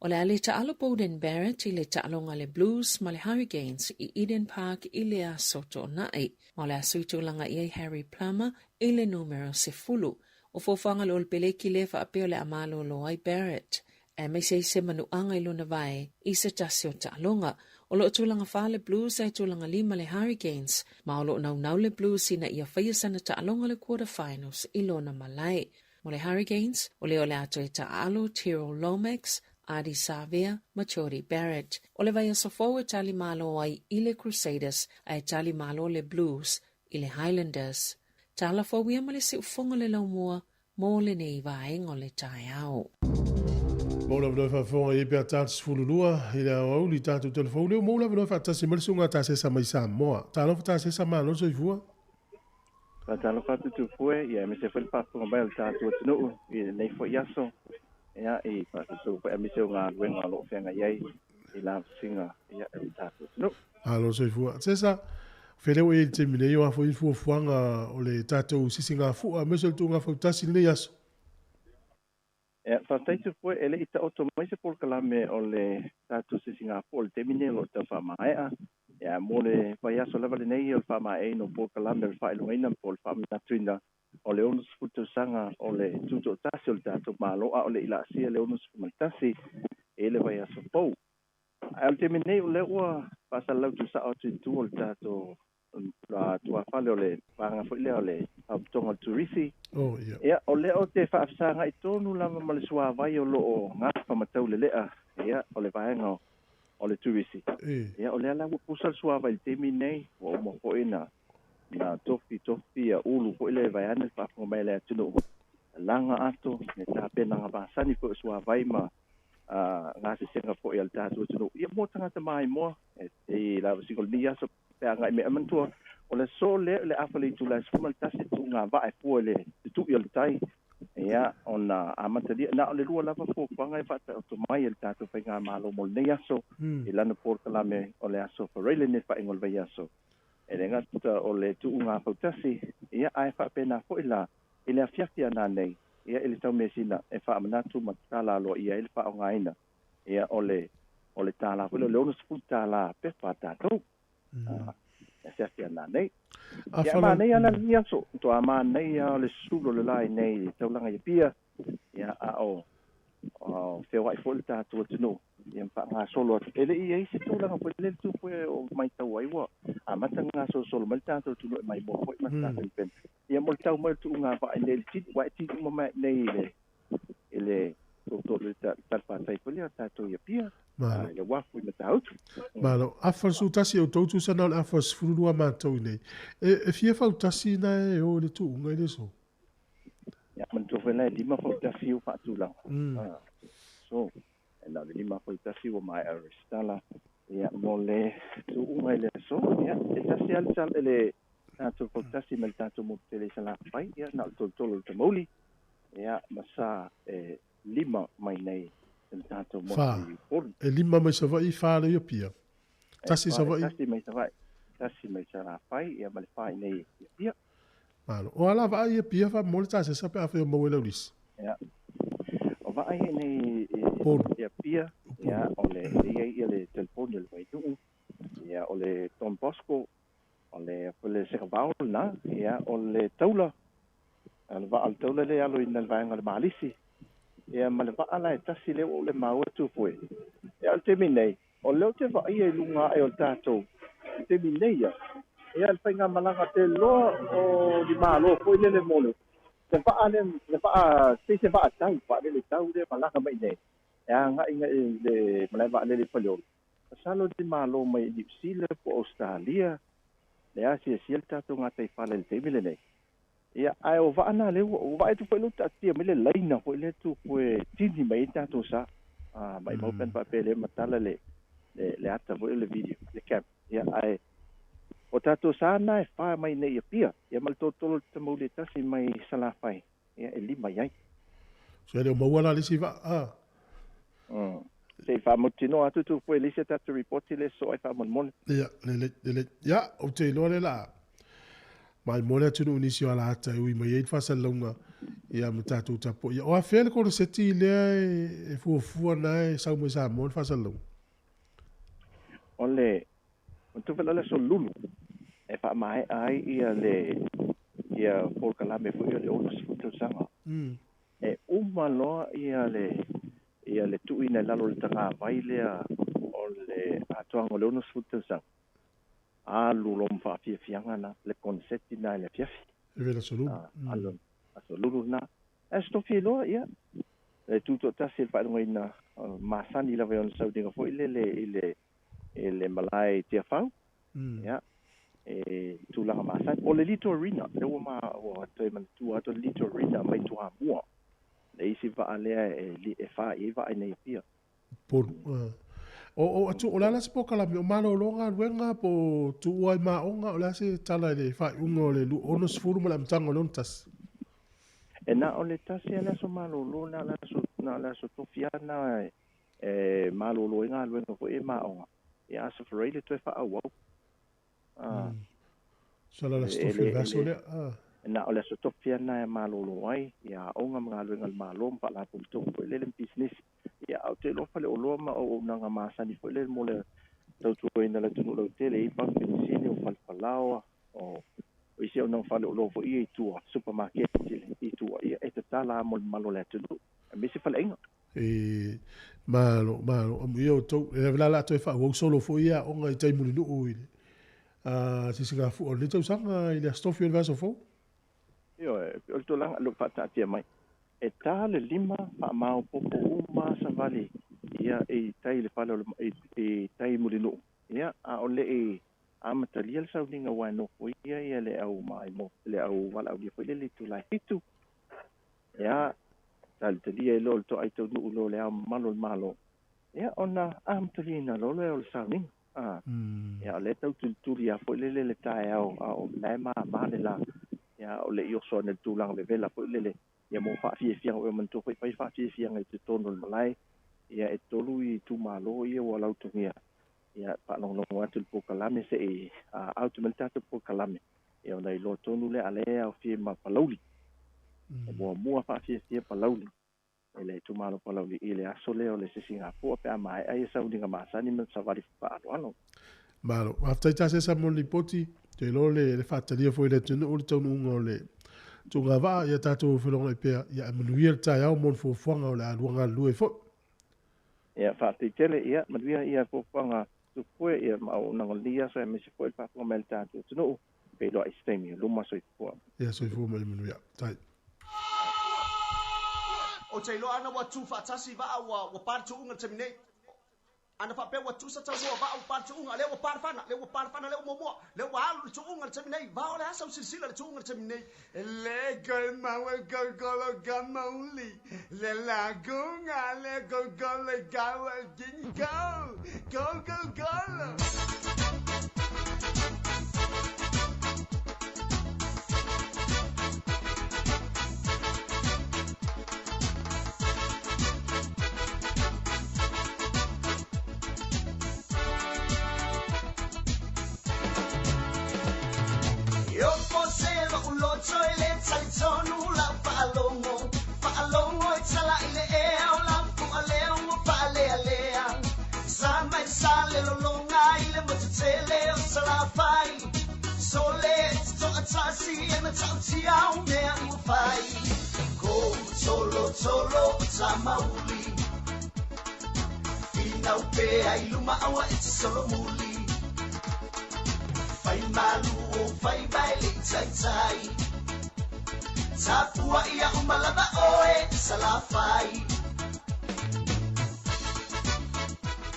o le a le taalo Beauden Barrett i le taaloga a le Blues ma le Hurricanes i Eden Park i le aso Toonai, ma o le a sui tulaga i ai Harry Plummer i le numera 10. O fuafuaga a le Olepeleki lea faapea o le a malolo ai Barrett aemaise ai se manuaga i lona vae i se tasi o taaloga. O lo o tulaga fa le Blues ae tulaga lima le Hurricanes, ma o lo o naunau le Blues ina ia faia sana taaloga le quarter-finals i lona malae. Mo le Hurricanes, o lea o le a toe taaalo Tyrell Lomax, Ardie Savea ma Jordie Barrett. O le vaiaso fou e tali malo ai i le Crusaders ae tali malo le Blues i le Highlanders. Tala fou ia ma le siufofoga o le laumua mo lenei vaega o le taeao. Mou le avanoa e faafofoga i ai pe a ta 12 i le aoauli i tatou telefou leo mou le avanoa faatasi mai le susuga Tasesa mai Samoa. Talofa Tasesa malo le soifua. Faatalofa atu Tupue, ia aemaise foi le faafofoga mai o le tatou atunuu i lenei foi aso, ia i faasosou foi aemaise o galuega o lo o feagai ai i lavasiga ia e le tatou atunuu. Malo le soifua. Sesa, feleu e i le taimi nei o a foi ni fuafuaga o le tatou sisigafua aemaise o le tuuga fautasi i lenei aso? Ia, faafetai Tupue, e le i taoto mai se polokalame o le tatou sisigafua o le taimi nei o lo o tau faamaea. Ia, mo le vaiaso lava lenei o le faamaeaina o polokalame o le faailogaina po o le faamanatuina o le 60 tausaga o le tutoatasi o le tatou Malo, a o le i laasia le 61 i le vaiaso fou. Ae o le taimi nei, o lea ua faasalalau tuusao atu i tua o le tatou tuafale o le vaega foi lea o le Faalapotopotoga o le Turisi. Oh, yeah. Ia, o lea ou te faafesagai tonu lava ma le suavai o lo o gafa ma taulelea, ia, o le vaega o le turisi. Ia, o lea la ua pusa le suavai i le taimi nei, ua uma foi na na tofi tofi ia ulu foi lea vaeane le faafofoga mai a le atunuu, laga ato le tapenaga masani foi o suavai ma gasesega foi a le tatou atunuu. Ia mo tagata maimoa e lava sina o lenei aso pe agai mai. Ae manatua, o le aso lea o le afa le itula e 11 tuuga vaa e fua i le tutui o le tai, ia ona amatalia na o le lua lava fuafuaga e faataoto mai e le tatou faigamalo mo lenei aso i lana polokalame o le aso Faraile nei le faaiuga o le vaiaso. E le gata o le tuuga fautasi, ia ae faapena foi la i le afiafi ana nei, ia i le taumeasina e faamanatu ma tatala aloaia ai le faaaogaina ia o le O le tālā foi le $60 pepa tātou. Asiasi ana nei. Ia mānei ana ni aso. Toa mānei a le sulo le lai nei taulaga i Apia. Ia a o feoai foi le tātou atunuu. Ia whaangasolo atu. E le i ei se tūlanga foi le tū foi o mai tau ai ua. A mata ngasolosolo mai le tātou atunuu e mai moa foi ma tātou i pena. Ia mo le tau mai le tu'uga vaai nei le tini. Wa e tini uma mai nei i le tōtō le talawhātai foi lea tātou i Apia. Le wafu i Matautu. Malo, afa le sutasi o tau tūsana o le afa 12 mātou i nei. E fia fautasi na e o le tu'uga i le so? Ia, manatua foi la e 5 fautasi o faatulaga. So, e na le 5 fautasi ua maea resitala. Ia, mo le tu'uga i le aso. Ia, e tasi ale sal le tātou fautasi ma le tātou motutele i Salafai. Ia, na o le tolotolo le tamauli. Ia, ma sa e 5 mai nei le tātou motu i Upolu. E 5 mai Savaii, 4 le i Apia. Tasi Savaii. Tasi mai Savaii. Tasi mai Salafai, ia ma le 4 i nei i Apia. Malo. O ala vaai i Apia fa mo le tāsesa pe a wheo maue lau lisi. Ia. O vaai i nei i Apia, ia, o le ia ia le telefoni o le Wainuu, ia, o le Don Bosco, o le Sekavao na, ia, o le taula, le vaa o le taula le alo i na le vaenga o le Malisi. Ia, ma le vaa la e tasi le o le maua tū foi. Ia, o le temi nei, o leo te vaai e lunga e o le tātou. Le temi nei ia. Ia, le whainga malanga te loa o li malo foi le le mole. Te vaa le, le vaa, te se vaa tau, vaa le le tau le malanga mai nei. Ia, nga inga e le malai vaa le le paliolo. Pasalo te malo mai New Zealand po Australia. Le asia sia le tātou ngā taiwhale le temi le nei. Ia, ai o vaa nā le, o vaa e tu foi lo taatia mai le laina foi le tu foi tini mai tātou sa. Mai mau pen pape le matala le ata foi le video, le cam. Ia, ai, o tātou sa nā e whae mai nei Apia. Ia, ma le tōtolo te mauli tasi mai Salafai. Ia, e 5 iai. So, e leo maua la lisi vaa. Se i whamutino atu tu foi lisi tātou reporti le so ai whamonmone. Ia, le, ia, o te iloa le la. Mai mo le atunu nisi o ala ata ui mai ei whasalonga ia ma tātou tapo. Ia, o a whea le kore seti lea e fuafua na e sau mai sa mo le whasalonga? O le, o tūwhela le so lulu e wha mai ai ia le, ia pōkalame fo ia le ono sfutu sanga. E uma loa ia le tuina lalo le tanga vai lea o le atoanga o le ono sfutu sanga. Alu lo mfaafiafiaga na le konseti na le afiafi. E vela so lulu. Alo aso lulu na. E stofi loa ia. E tuto'atasi le faailogaina masani lava i ona saudiga foi lele i le malae Tiafau. Ia. E tulaga masani. O le Lito Arena. Le ua ma ua toe manatua atu le Lito Arena mai Tuamua. Le isi vaa lea e fā i vaai nei Apia. Ponu. O atu o le ala se pokalame o malōlōga luega po tu'ua i maʻoga o le a se tala i le faaiuga o le 60 ma le amataga o le 61. E na o le tasi a le aso malōlō na le aso tofi ana e malōlō i galuega foi e maʻoga. Ia aso Ferreira toe faaauau. So la aso tofi o le aso lea. Na o le aso tofi ana e malōlō ai ia aoga ma galuega le Malo ma faalapotopotoga foi lele ma pisinisi. Ia au te lofa le oloa ma o nanga masani foi le mo le tautuaina le atunuu lautele i papenisini o falefalaoa o isi au nanga fale oloa foi ia i tua supermarket i tua ia e tatala mo le malo le atunuu e mese faleaiga. E malo malo amu ia o tou e la la toe faauau solo foi ia aoga i taimulinuu i le sisigafu'a o lenei tausaga i le aso tofi o le vaiaso fou. Ioe o le tulaga lo faataatia mai. E tā le 5 faamaopopo uma savali ia e tai le fale o le e tai mulinuu. Ia a o le e amatalia le sauniga ua nofo ia ia le au mai mo le au valaaulia foi le le tulai 7. Ia talitalia e lo le to'ai taunuu lo le ao mamalu o le Malo. Ia ona amataliaina loa lea o le sauniga. Ia o le tautulituli a foi lele le taeao a o lae māmā le la. Ia o le i oso ane le tulaga vevela foi lele. Ia mo faafiafiaga o e manatua foi fai faafiafiaga i totonu o le malae. Ia e tolu i itumālō ia ua lautogia. Ia faalogologo atu le pokalame se'i autu mai le tatou pokalame. Ia ona iloa tonu lea a lea aofia ma Palauli. E muamua faafiafia Palauli. E le itumalo Palauli i le aso lea o le sisigafua pe a maea ia sauniga masani ma savali faaaloalo. Malo, faafetai Tasesa mo le lipoti, te iloa le le faatalia foi e le atunuu le taunuuga o le tuugavaa, ia tatou felogai pea, ia ae manuia le taeao mo le fuafuaga o le a lua galulue ai foi. Ia, faafetai tele, ia manuia ia fuafuaga tupue ia ma auaunaga o lenei aso aemaise foi le faafofoga mai a le tatou atunuu, feiloai i se taimi o luma. Soifua. Ia soifua ma ia manuia. Tai. Ou te iloa ana ua tu faatasi vaa ua ua pa le tuuga i le taimi nei. Ana faapea ua tusa taumua vaa ua pa le tuuga, lea ua pa le fana, lea ua pa le fana, lea ua muamua, lea ua alu le tuuga i le taimi nei. Vao le asa u silasila i le tuuga i le taimi nei. Le koe maua kolo ka mauli, le lagunga le kolo ka king go, go go go.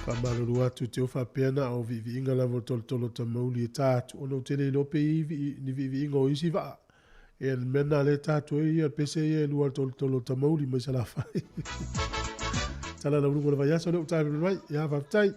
Faamalulu atu te ofa faapea na o viiviiga lava o le tolotolo tamauli e ta atu ona ou te le iloa pe i ai ni viiviiga o isi vaa. Ia le mea lena lea e ta atu ai ia pese ia e lua o le tolotolo tamauli mai Salafai. Tala lau luga o le vaiaso lea ua taavili mai. Ia faafetai.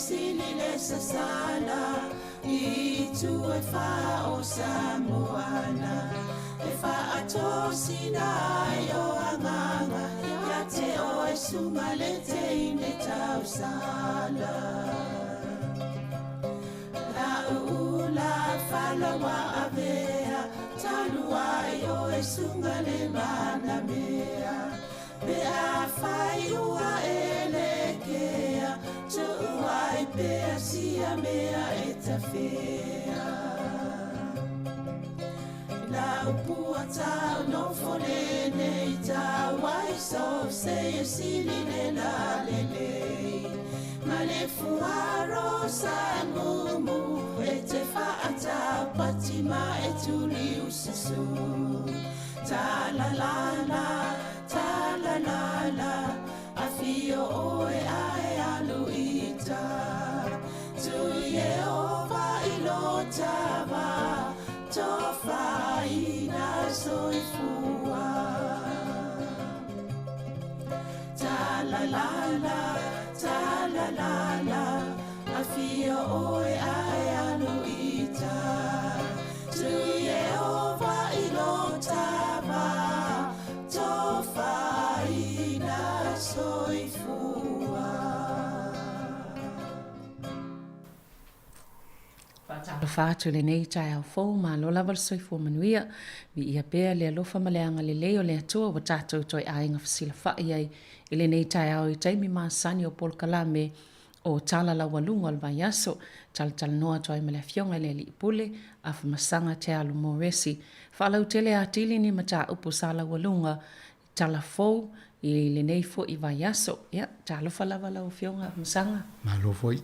sili le sasala i itu e wha o Samoana e whaatosina ai o anganga ia te oe sunga le teine tausala. La uula falawa avea talu ai oe sunga le manamea pe a whai ua e le kea tu'u ai pea sia mea e tawhea. La upua tau no fole nei tau ai so se e sili le la le lei. Ma le fuaro sa mumu e te whaatau pati ma e tuli ususu. Ta la la la, ta la la la, a fio oe ae alu ita. Tu Yehova i lo tava, to whaina soifua. Ta la la la, ta la la la, a fio oe ae alu ita. Tu Yehova i lo tava, to whaina soifua. Faatalofa atu i lenei taeao fou, malo lava le soifua manuia, viia pea le alofa ma le agalelei o le Atua ua tatou toe aiga fesilafai ai i lenei taeao i taimi masani o polokalame o tala laualuga o le vaiaso. Talatalanoa atu ai ma le Afioga i le Alii Pule, Afamasaga Te Alo Moresi. Faalautele atili ni mataupu sa laualuga i tala fou i lenei foi vaiaso. Ia, talofa lava lau Afioga Afamasaga. Malo foi,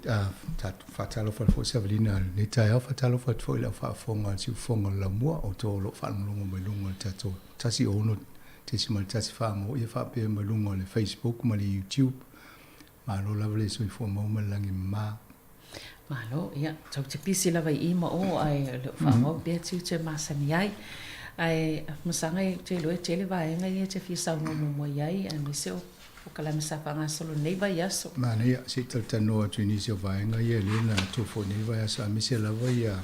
faatalofa atu foi Savalina i lenei taeao, faatalofa atu foi i lau faafofoga i le siufofoga o le laumua o outou o lo o faalogologo mai luga o le tatou 16.1 fagogo ia faapea mai luga o le Facebook ma le YouTube. Malo lava le soifua maua ma le lagi mama. Malo, ia, tou te pisi lava i i ma o, ae o lo o faaauau pea tiute masani ai. Ae, Masaga, ou te iloa e tele vaega ia e te fia saunoa muamua i ai, aemaise o polokalame sa faagasolo nei vaiaso. Manaia, se i talatalanoa atu i nisi o vaega ia lea na atua foi nei vaiaso, aemaise lava ia,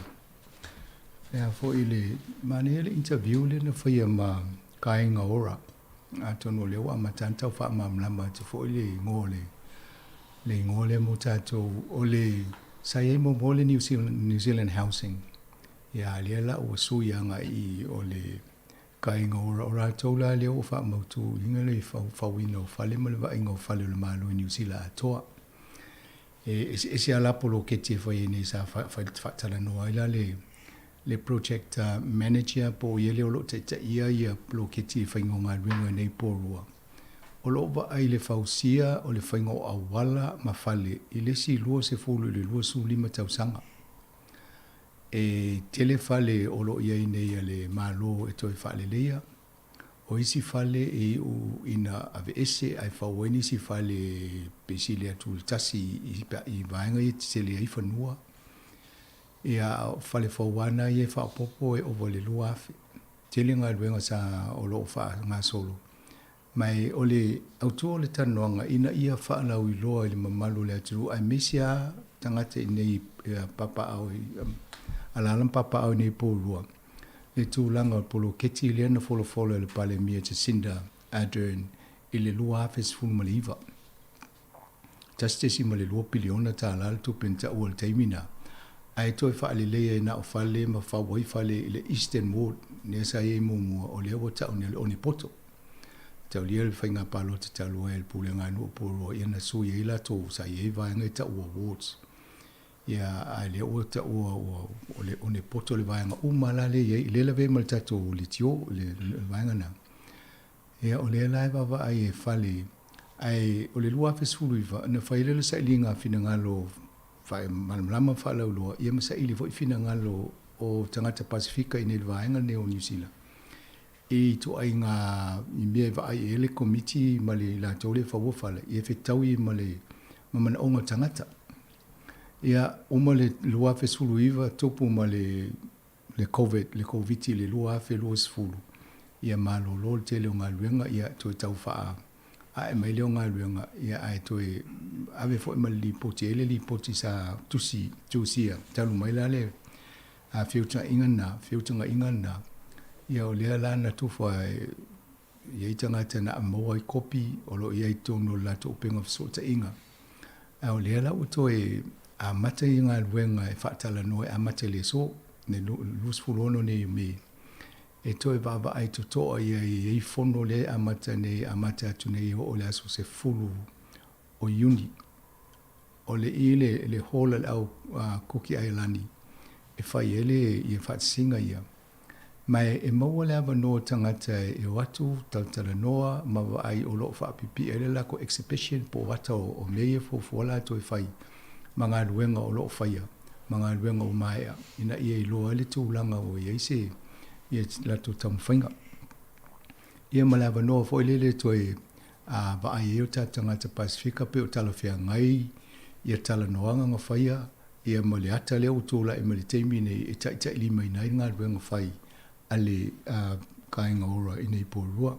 le a foi le, manaia le interview lea na faia ma Kāinga Ora. Atonu o lea ua amata ona tau faamalamalama atu foi le igoa o le le igoa lea mo tatou o le sa i ai muamua le New Zealand, New Zealand Housing. Ia a lea la ua sui agai i o le Kāinga Ora o latou la lea ua faamautuina le fauina o fale ma le vaaiga o fale o le Malo i Niu Sila atoa. E eseese lava la poloketi e fai ai nei sa faatalanoa ai la le le project manager po o ia lea o lo o taitaia ia poloketi i faiga o galuega i nei po rua. O lo o vaai i le fausia o le faiga o auala ma fale i le isi 20 i le 25 tausaga. E tele fale o lo o i ai nei a le Malo e toe faaleleia. O isi fale e iu ina aveese ae fau ai nisi fale pe sili atu i le tasi i vaega ia e tetele ai fanua. Ia, o fale fou lava na ia e faaopoopo e ova i le 2,000. Tele galuega sa o lo o faagasolo. Ma e o le autu o le talanoaga ina ia faalauiloa i le mamalu o le atunuu aemaise lava tagata i nei papaao i alaala ma papaao i nei poulua le tulaga o le poloketi lea na folafola e le Palemia Jacinda Ardern i le 2019. $1.2 piliona le tupe na taua i le taimi na, ae toe faalelei ai na o fale ma fau ai fale i le Eastern Ward lea sa i ai muamua, o lea ua tau nei o le Onepoto. Taulia le faiga palota talu ai a le Pulega a Nuu o Puaroa ia na sui ai latou sa i ai vaega e taua wards. Ia ae lea ua taua ua o le Onepoto le vaega uma la lea i ai, lea e lavea ma le tatou leitio le vaega na. Ia o lea la e vaavaai e fale ae o le 2019 na fai ai lea o le sailiga finagalo faamalamalama ma faalauiloa ia ma saili foi finagalo o tagata Pasefika i nei le vaega lenei o Niu Sila i ituaiga i mea e vaai i ai le Komiti ma le latou lea e faua fale ia fetaui ma le ma manaoga o tagata. Ia uma le 2019 tupu ma le le Covid, le Koviti i le 2020, ia malolo le tele o galuega, ia toe tau faa, A'e mai lea o galuega, ia ae toe ave foi ma le lipoti, e i ai le lipoti sa tusi, tusia, talu mai la le feutagaiga lena, feutagaiga lena, ia o lea la na tufa e i ai tagata na maua ai kopi o lo o i ai i totonu o le latou upega o fesootaiga. A o lea la ua toe amata ia galuega e faatalanoa e amata i le aso, le 26 nei o Me, e toe vaavaai totoa i ai i fono lea e amata nei, amata atu nei e oo i le aso 10 o Iuni. O le i le, le hall a le au Kuki Ailani e fai ai le ia faatasiga ia. Ma e maua le avanoa tagata e o atu talatalanoa ma vaai o lo o faapipii ai le lakou exhibition po o ata o mea ia e fuafua latou e fai ma galuega o lo o faia ma galuega ua maea ina ia iloa ai le tulaga ua i ai se ia latou taumafaiga. Ia ma le avanoa foi lele e toe vaai ai o tatou tagata Pasefika pe o talafeagai ia talanoaga na faia ia ma le ata lea ua tulai mai i le taimi nei e taitailimaina ai le galuega fai a le Kāinga Ora i nei Porirua.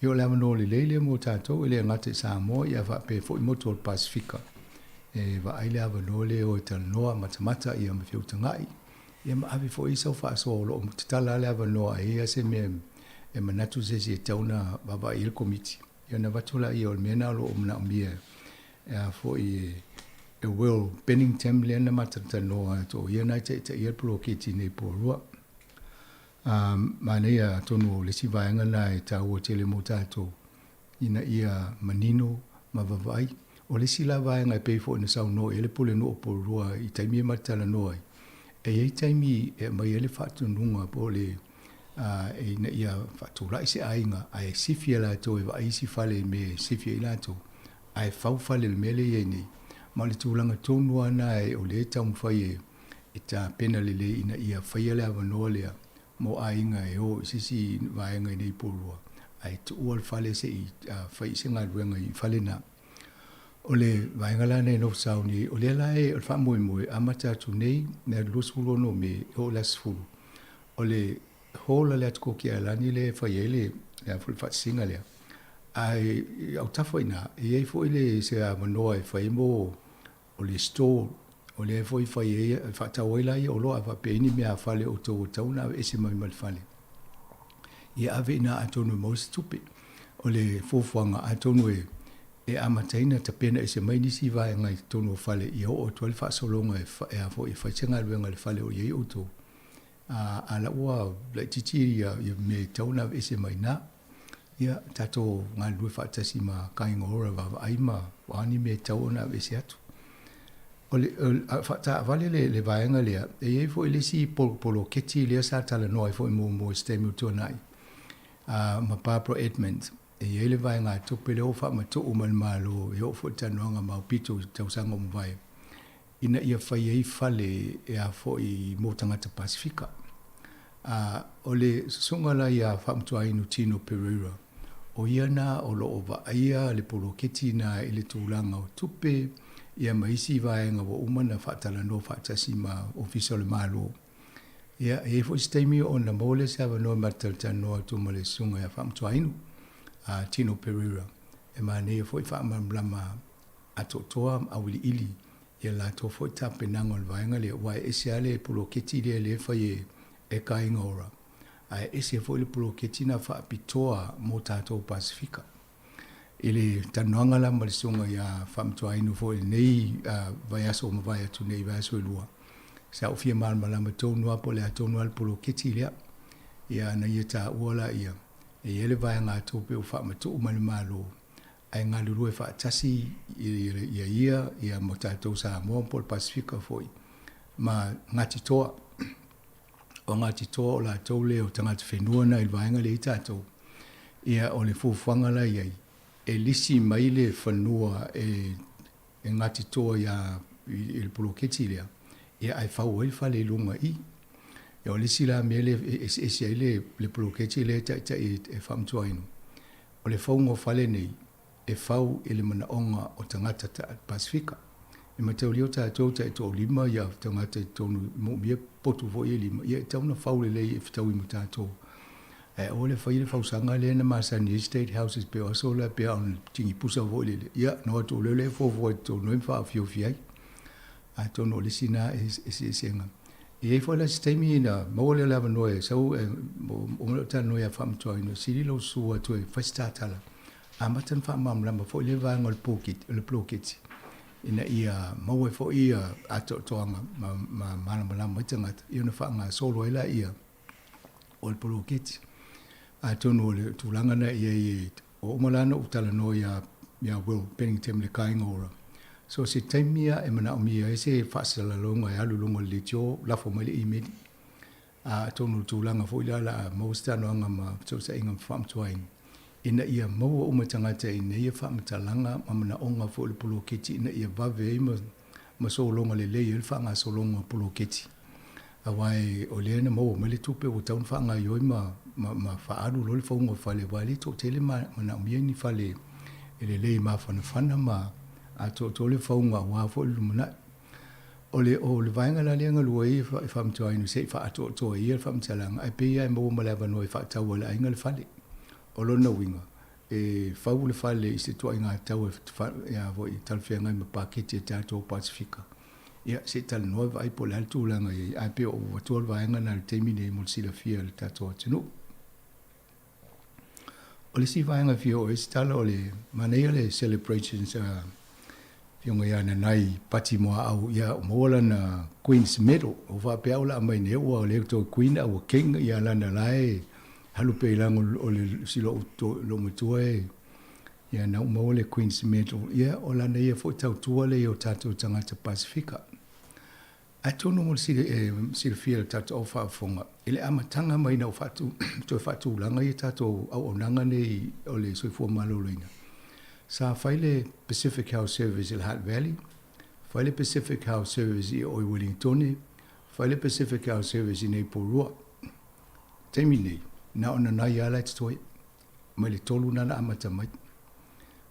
Ia o le avanoa lelei lea mo tatou e le gata i Samoa ia faapea foi motu o le Pasefika e vaai le avanoa lea e o e talanoa, matamata ia ma feutagai ia ma ave foi sau faasoa o lo o tatala lava le avanoa a i ai se mea e manatu se isi e tatau ona vaavaai i ai le Komiti. Ia ona avatu laia o le mea lena o lo o manaomia e a foi e Will Bennington lea na matalanoa atu o ia na e taitaia le poloketi nei Porirua. Manaia atonu o le isi vaega lena e taua tele mo tatou ina ia manino ma vaavaai. O le isi la vaega e pei foi ona saunoa i ai le Pulenuu o Porirua i taimi e matalanoa ai, e i ai taimi e aumai ai le faatonuga po o le ina ia faatulai se aiga ae sifi e latou e vaai isi fale i mea e sifi ai latou, ae fau fale i le mea lea e i ai nei. Ma o le tulaga tonu lava lena o lea e taumafai e tapena lelei ina ia faia le avanoa lea mo aiga e o i se isi vaega i nei Porirua, ae tuua le fale se i fai i se galuega i fale na. O le vaega la nei nofo sauni, o lea la e, o le faamoemoe, amata atu nei, le 26 o Me, e oo i le aso 10, o le hall a le Atu Koki Ailani lea e fai ai le, le a foi le faatasiga lea. Ae i autafa i ina, e i ai foi le, se avanoa e fai ai mo, o le store, o lea foi e fai ai, e faatau ai laia oloa a faapea i ai ni meaafale o outou ua tatau ona aveese mai ma le fale. Ia ave i ina atonu e maua se tupe. O le fuafuaga atonu e e amataina tapena ese mai nisi vaega i totonu o fale ia oo atu ai le faasologa e, e a foi e fai se galuega i le fale o i ai outou. A, a la ua laitiiti ia, ia mea e tatau ona aveese mai i ina. Ia, tatou galulue faatasi ma Kāinga Ora vaavaai ma o a ni mea e tatau ona aveese atu. O le, o, faataavale le, le vaega lea, e i ai foi le isi poloketi lea sa talanoa ai foi muamua i se taimi ua tuanai, ma Barbara Edmonds. E i ai le vaegatupe lea ua faamatuu mai le Malo e oo foi i le talanoaga ma aupito i tausaga ua mavae, ina ia fai ai fale e a foi mo tagata Pasefika. A o le susuga la ia Faamutuainu Tino Pereira, o ia na o lo o vaaia le poloketi na i le tulaga o tupe ia ma isi vaega ua uma ona faatalanoa faatasi ma Ofisa o le Malo. Ia, e i ai foi se taimi ona maua lea o se avanoa e matou talatalanoa atu ma le susuga ia Faamutuainu, a Tino Pereira, e manaia foi faamalamalama atoatoa ma auiliili ia latou foi tapenaga o le vaega lea, aua e ese lava le poloketi lea lea e fai e Kāinga Ora, ae ese foi le poloketi na faapitoa mo tatou Pasefika. I le talanoaga la ma le susuga ia Faamatuainu foi i lenei vaiaso ua mavae atu nei, vaiaso e lua, sa ou fia malamalama tonu lava po o le a tonu lava le poloketi lea. Ia na ia taua laia, e i ai le vaegatupe ua faamatuu mai le Malo ae galulue faatasi ia ia ia ma tatou Samoa po o le Pasefika foi ma Ngāti Toa. O Ngāti Toa o latou lea o tagata whenua na i le vaega lea i tatou. Ia o le fuafuaga la i ai, e lisi mai le fanua e e Ngāti Toa ia i le poloketi lea, ia ae fau ai le fale i luga i. Ia o le isi la mea lea e eseese ai le, le poloketi lea e taitai e Faamatuainu, O le fauga o fale nei, e fau i le manaoga o tagata Pasefika. E mataulia o tatou taitoalima ia tagata i totonu moomia potu foi e lima, ia e tatau ona fau lelei e fetaui ma tatou. Ae aua le faia le fausaga lea na masani ai State Houses pei o aso la pei ona tigipusa foi lele. Ia, na o atu lea e fuafua i totonu ai ma faaofiofi ai. Atonu o le isi lena eseesega. E i ai foi la se taimi na maua lea o le avanoa e sau e uma lou talanoa ia Faamatuaina, sili lou susu atu e fai se tatala. Amata ona faamalamalama foi lea vaega o le poloketi, o le poloketi ina ia maua ai foi atoatoaga ma ma malamalama ai tagata, ia ona faagasolo ai laia o le poloketi. Atonu o le tulaga lena i ai ua uma la ona ou talanoa iā iā Will Pennington le Kāinga Ora. So se taimi a e manaomia ai se faasalalauga e alu i luga o le leitio, lafo mai le imeli. A atonu o le tulaga foi lea o le a maua se talanoaga ma fesootaiga ma faamatuaina ina ia maua uma tagata i nei faamatalaga ma manaoga foi o le poloketi ina ia vave ai ma ma sologa lelei ai le faagasologa o poloketi. Aua o lea na maua mai le tupe ua tatau ona faagaoioi ma, ma, ma faaalu loa le fauga o fale, aua e le toatele ma manaomia ni fale e lelei mafanafana ma atoatoa le fauga aua foi le lumanai. O le, o le vaega la lea e galue ai e faamatalaina se i faaatoatoa ia le faamatalaga, ae pei lava e maua ma le avanoa e faatau ai e le aiga le fale. O lona uiga, e fau le fale i se ituaiga tau e talafeagai ma paketi a tatou Pasefika. Ia, se i talanoa e vaai po o le a le tulaga i ai, ae pei ua ou avatua le vaega lena i le taimi lenei mo le silafia e le tatou atunuu. O le isi vaega e fia oo i ai se tala, o le manaia le celebrations a Afioga ia Nanai Pati Muaau, ia ua maua lana Queen's Medal. Ua faapea au o le a aumai nei ua le toe Queen a ua King, ia lana la e alu pea i lago o le si lou matua e ia na ua maua le Queen's Medal. Ia o lana ia foi tautua lea i o tatou tagata Pasefika. Atonu mo le silafia e le tatou au faafofoga, i le amataga mai ina ua toe faatulaga ia tatou auaunaga nei o le soifua maloloina, sa fai le Pacific Health Service i le Hutt Valley, fai le Pacific Health Service i o i Wellingtone, fai le Pacific Health Service i nei Porirua. Taimi nei, na ona nai lava la e totoe, mai le tolu na na amata mai.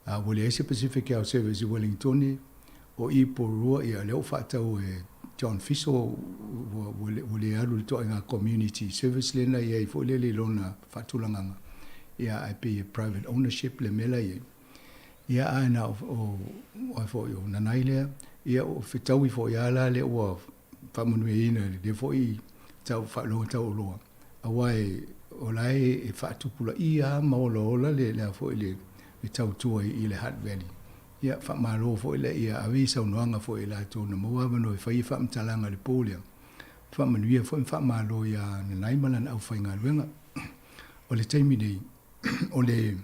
A ua leai se Pacific Health Service i Wellingtone, o i Porirua, ia lea ua faatau e John Fiso, ua, ua, ua le alu i le ituaiga community service lea na i ai foi lele i lona faatulagaga, ia ae pei e private ownership le mea la i ai. Ia ae na o, o, o foi o Nanai lea, ia o fetaui foi lava la lea ua faamanuiaina i lea foi tau faalogo taualoa, aua e, o la e faatupulaia lava ma olaola le, le a foi le, le tautua i le Hutt Valley. Ia, faamalo foi lea ia ave i saunoaga foi e latou na maua avanoa e fai ai faamatalaga i le po lea. Faamanuia foi ma faamalo ia Nanai ma lana aufaigaluega. O le taimi nei, o le,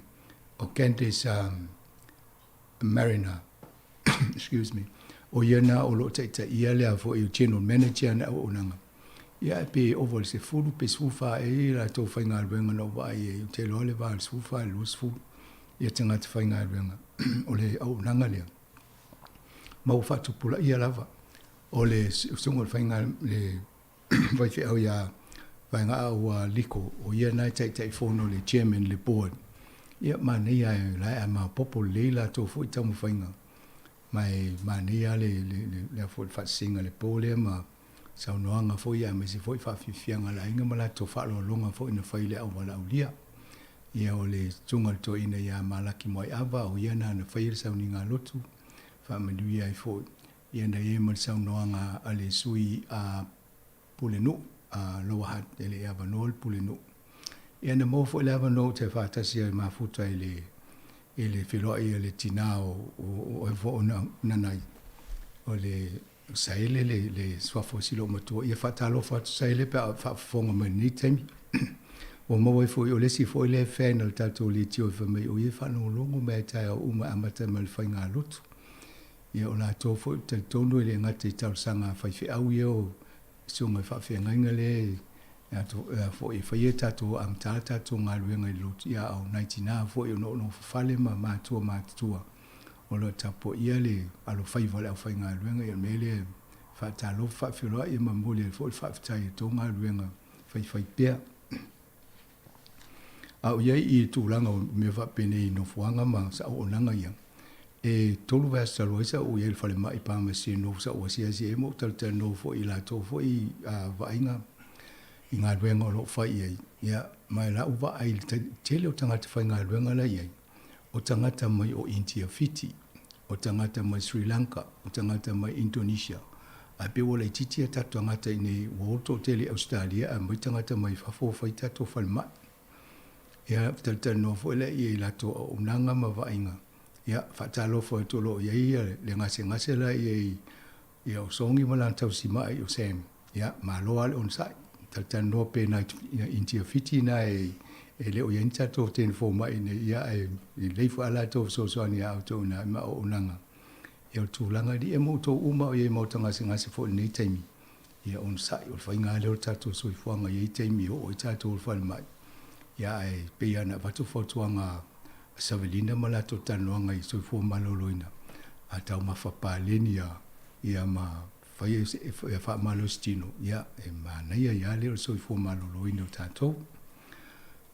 o Candace Mariner, excuse me, o ia na o lo o taitaia le a foi o General Manager na auaunaga. Ia ae pe ova i le 10 pe 14 ea i latou faigaluega na ou vaai ai, ou te iloa le va o le 14 i le 20 ia tagata faigaluega o le auaunaga lea. Ma ua faatupulaia lava o le susuga o le faiga le faifeau ia Vaegaau a Liko, o ia na e Taitaifono le Chairman le Board. Ia manaia e la e maopoopo lelei latou foi taumafaiga. Ma e manaia le le le foi le faasisiga le po lea ma saunoaga foi aemaise foi faafiafiaga a le aiga ma latou faaaloaloga foi na fai i le auwalaaulia. Ia o le susuga i le toeaina ia Malaki Moaiava o ia na na faia le sauniga lotu, faamanuia ai foi ia na i ai ma le saunoaga a le sui a Pulenuu a Lower Hutt e le i avanoa le Pulenuu. Ia na maua foi le avanoa ou te faatasi ai mafuta i le i le feiloai a le tinā o o o o Nanai o le Saele le le suafa o si loomatua. Ia faatalofa atu Saele pe a faafofoga mai i lenei taimi. Ua maua ai foi o le isi foi lea fan o le tatou leitio e fai mai o ia e faalogologo mai lava i taeao uma e amata mai i le faigalotu. Ia o latou foi ou te talitonu e le gata i talosaga a faifeau ia o susuga i faafeagaiga lea e foi e faia tatou amata tatou galuega i le lotu ia a o nai tina foi o nofonofo fale ma matua matutua o lo o tapuaia le alofaiva o le aufaigaluega. Ia o le mea lea e faatalofa faafeiloai ma momoli ai foi le faafetai i a outou galuega faifaipea. A o i ai i tulaga o mea faapenei i nofoaga ma auaunaga ia, e tolu vaiaso talu ai sa ou i ai i le falemai pamasi e nofo sa ou asiasi ai ma ou talatalanoa foi i latou foi vaaiga i galuega o lo o fai i ai. Ia, Ma e la'u vaai i le tele o tagata faigaluega la e i ai, o tagata mai o Intia Fiti, o tagata mai Sri Lanka, o tagata mai Indonesia, ae pei ua laitiiti a tatou tagata i inei ua o toatele i Ausetalia ae aumai tagata mai fafo ua fai tatou falemai. Ia, talatalanoa foi laia i latou auaunaga ma vaaiga, ia, faatalofa atu o lo o i ai le gasegase la i ai ia o Songi ma lana tausima'i o Sam, ia, malo lava le onosai. Talatalanoa pea i nai Intia Fiti na e le o i ai ni tatou teine foma'i i inei, ia, ae lelei foi a latou fesoasoani ia outou i nai ma auaunaga. Ia o le tulaga alii e mo outou uma o i ai maota gasegase foi i lenei taimi, ia onosai, o le faiga lava lea o le tatou soifuaga e i ai taimi e oo ai tatou i le falemai, ia ae pei lava ona avatu fautuaga a Savelina ma latou talanoaga i soifua maloloina, a taumafa paleni lava, ia ma fai e faamalosi tino, ia e manaia ai lava lea o le soifua maloloina o tatou.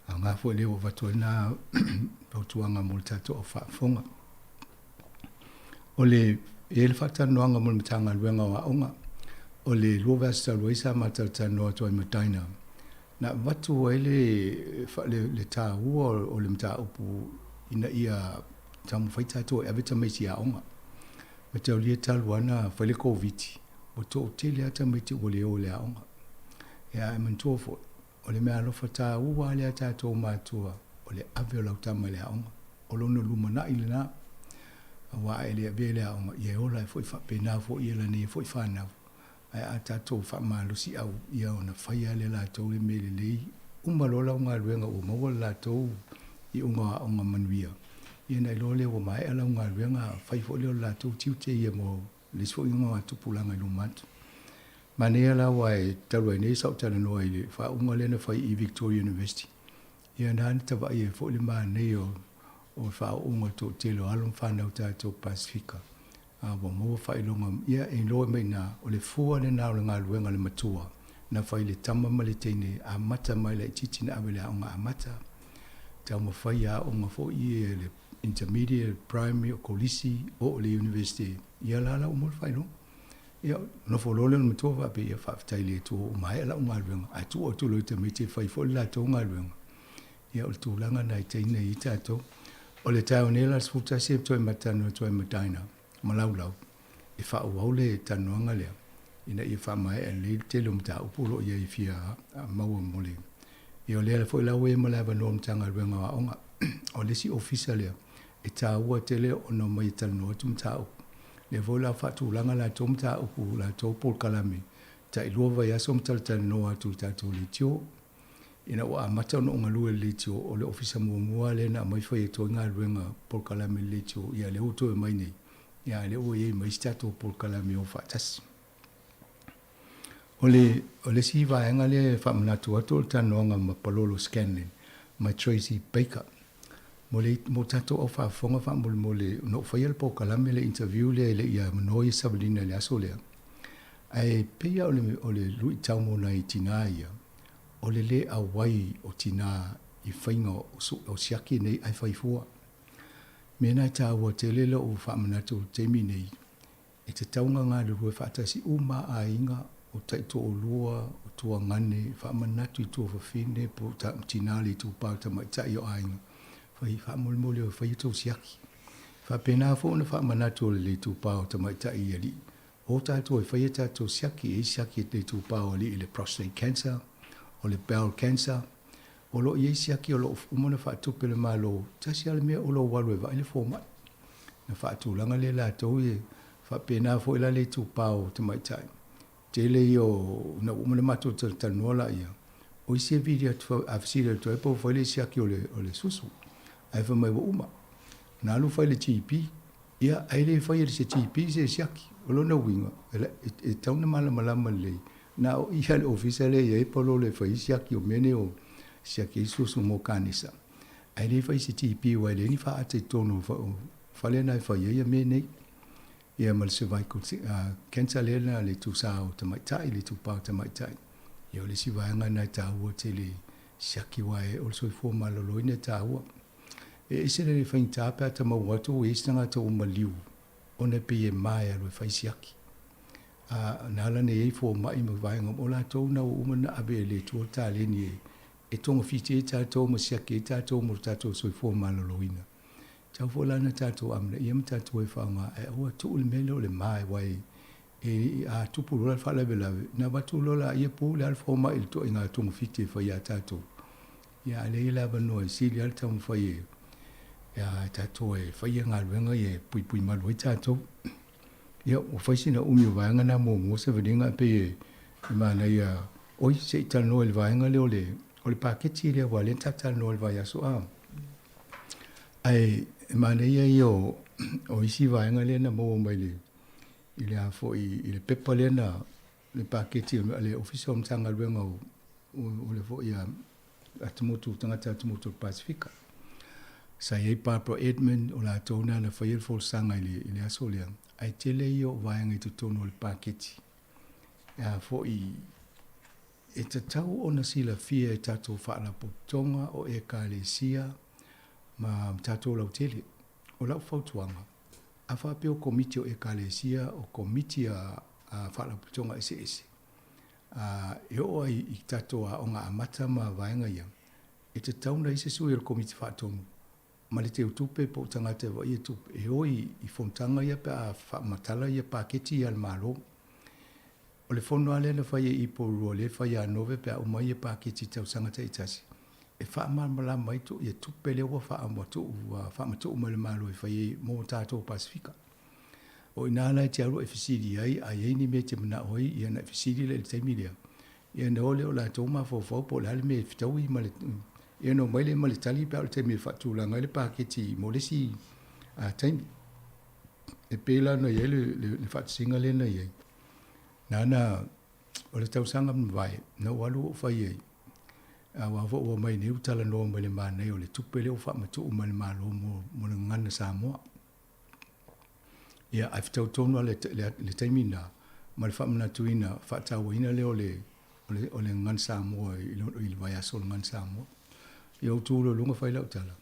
Aoga foi lea ua avatu ai lena fautuaga mo le tatou au faafofoga. O le, e i ai le faatalanoaga mo le Matagaluega o Aoga, o le 2 vaiaso talu ai sa ma talatalanoa atu ai ma Dinah, na avatu ai le, le, le taua o le mataupu ina ia taumafai tatou e ave tamaiti i aoga. Mataulia talu lava ona fai le Koviti, ua toatele lava tamaiti ua le o i le aoga. Ia ae manatua foi, O le meaalofa taua lea a tatou matua o le ave o lau tama i le aoga. O lona lumanai lena, aua a e le avea i le aoga, ia e ola ai foi faapena foi ia lana foi fanau. Ae a tatou faamalosiau, ia ona fai lava lea e latou le mea lelei, uma loa lau galuega ua maua le latou iuga o aoga manuia, ia ona iloa lea ua maea lau galuega, fai foi lea o le latou tiute ia mo le isi foi ogatupulaga i luma atu. Manaia la aua e talu ai nei sa ou talanoa i le faauuga lea na fai i Victoria University. Ia na na tavaai ai foi le manaia o o le faauuga toatele o alo ma fanau tatou Pasefika. A ua maua faailoga, ia e iloa mai i ina, o le fua lena o le galuega a le matua na fai i le tama ma le teine amata mai laitiiti na ave i le aoga amata, taumafai ia aoga foi ia le intermediate, primary, o kolisi, oo i le university, ia la la ua maua le faailoga. Ia, nofo loa lea o le matua faapea, ia faafetai i le Atua ua maea lau galuega, ae tuu atu loa i tamaiti e fai foi le latou galuega. Ia, o le tulaga lena i teine ai tatou. O le taeao nei la le 11 e toe matalanoa atu ai ma Dinah ma Laulau e faaauau le talanoaga lea ina ia faamaea lelei le tele o mataupu o lo o i ai e fia maua mo le. Ia o lea foi la ua i ai ma le avanoa o le Matagaluega o Aoga. O le isi ofisa lea e taua tele ona omai e talanoa atu mataupu. Lea foi la faatulaga latou mataupu, latou polokalame, tailua vaiaso ma talatalanoa atu i le tatou leitio. Ina ua amata ona ou galue i le leitio, o le ofisa muamua lava lea na aumai fai atu ai galuega polokalame i le leitio, ia lea ua toe omai nei, ia a lea ua i ai ma isi tatou polokalame o faatasi. O le, o le isi vaega lea e faamanatu atu o le talanoaga ma Palolo Scanlan ma Tracy Baker. Mo le, mo tatou au faafofoga faamolemole, na ou faia le polokalame le interview lea e le i avanoa ia Savalina i le aso lea. Ae pei lava o le, o le luitau mo nai tinā ia, o le lē auai o tinā i faiga o, o siaki nei ae fai fua. Mea na e taua tele lou faamanatu i le taimi nei, E tatau ona galulue faatasi uma aiga o taitoalua, o tuagane, faamanatu i tuafafine po o tina le itupa o tamaitai o aiga, fai faamolemole o fai a outou siaki. Faapena foi ona faamanatu o le itupa o tamaitai i alii, o tatou e fai a tatou siaki, e i ai siaki e le itupa o alii i le prostate cancer, o le bowel cancer, o lo o i ai siaki o lo o uma ona faatupe e le Malo, tasi lava le mea o lou alu e vaai le fomai. Na faatulaga lea e latou e faapena foi la le itupa o tamaitai. Tele ia o, na ua uma ona matou talatalanoa laia, o isi e vili atu, a fesili atu ai po o fai le siaki o le, o le susu, ae fai mai ua uma. Na alu fai i le GP, ia ae le faia e se GP se siaki. O lona uiga, e tatau ona malamalama lelei, na o i lava le ofisa lea e i ai palolo e fai ai siaki o mea nei o siaki ai susu mo kanesa. Ae le fai se GP aua e leai ni faata i totonu o fale na e fai ai mea nei. Ia ma le cervical cancer lea na le tusa o tamaitai, le itupa o tamaitai. Ia o le isi vaega lena e taua tele siaki aua o le soifua maloloina e taua. E ese le faigata pe a ta maua atu ua i ai se tagata ua maliu ona e pei e ma e alu e fai siaki. A, na ala ona i ai fomai ma vaega uma, o latou na ua uma ona ave e le Atua le taleni e e togafiti ai tatou ma siaki ai tatou mo le tatou soifua maloloina. E tatau foi la ona tatou amanaia ma tatou e faaaoga ae aua tuu le mea lea o le ma aua e e a tupu loa le faalavelave ona avatu loa laia pu le a le fomai i le toaiga togafiti e fai ia tatou. Ia a leai le avanoa e sili lava le taumafai e e tatou e faia galuega ia e puipui malu ai tatou. Ia ua fai sina umi o vaega na muamua savaliga ae pei e manaia oi se i talanoa i le vaega lea o le o le paketi lea aua o lea na ta talanoa i le vaiaso a. Ae e manaia ia o o isi vaega lea na maua mai le i le a foi i le pepa lea na le paketi a le Ofisa o Matagaluega o o le foi a atumotu tagata atumotu o le Pasefika. Sa i ai Barbara Edmund o latou na na faia le folasaga i le, i le aso lea, ae tele ia o vaega i totonu o le paketi. E a foi e tatau ona silafia e tatou faalapotopotoga o Ekalesia ma tatou lautele. O lau fautuaga, a faapea o komiti o Ekalesia, o komiti a, a faalapotopotoga eseese, a e oo ai i tatou aoga amata ma vaega ia, e tatau ona i ai se sui o le Komiti Faatonu ma le teutupe po o tagata e vaaia tupe e o i fonotaga ia pe a faamatala ia paketi ia a le Malo. O le fono lava lea na fai e Iporua lea e fai ia Nove pe a uma ai ia paketi i tausaga taitasi e faamalamalama ai ia tupe lea ua faamatuu mai e le Malo e fai ai mo tatou Pasefika. O i ina la e te alu e fesili ai, a i ai ni mea e te manao ai, ia ona e fesili lea i le taimi lea. Ia ona o lea o latou mafaufau po o le a le mea e fetaui ma le, ia ona omai lea ma le tali pe a oo i le taimi e faatulaga ai le paketi mo le isi taimi. E pei la ona i ai le, le, le faatasiga lea na i ai. Na ona, o le tausaga na mavae, na ou alu ou fai ai, aua foi ua omai nei ua talanoa mai i le manaia o le tupe lea ua faamatuu mai e le Malo mo, mo le gagana Samoa. Ia, ae fetau tonu lava le, le, le taimi lena ma le faamanatuina, faatauaina lea o le, o le, o le gagana Samoa i le, i le vaiaso o le gagana Samoa. Ia ou tu loa i luga fai lau tala,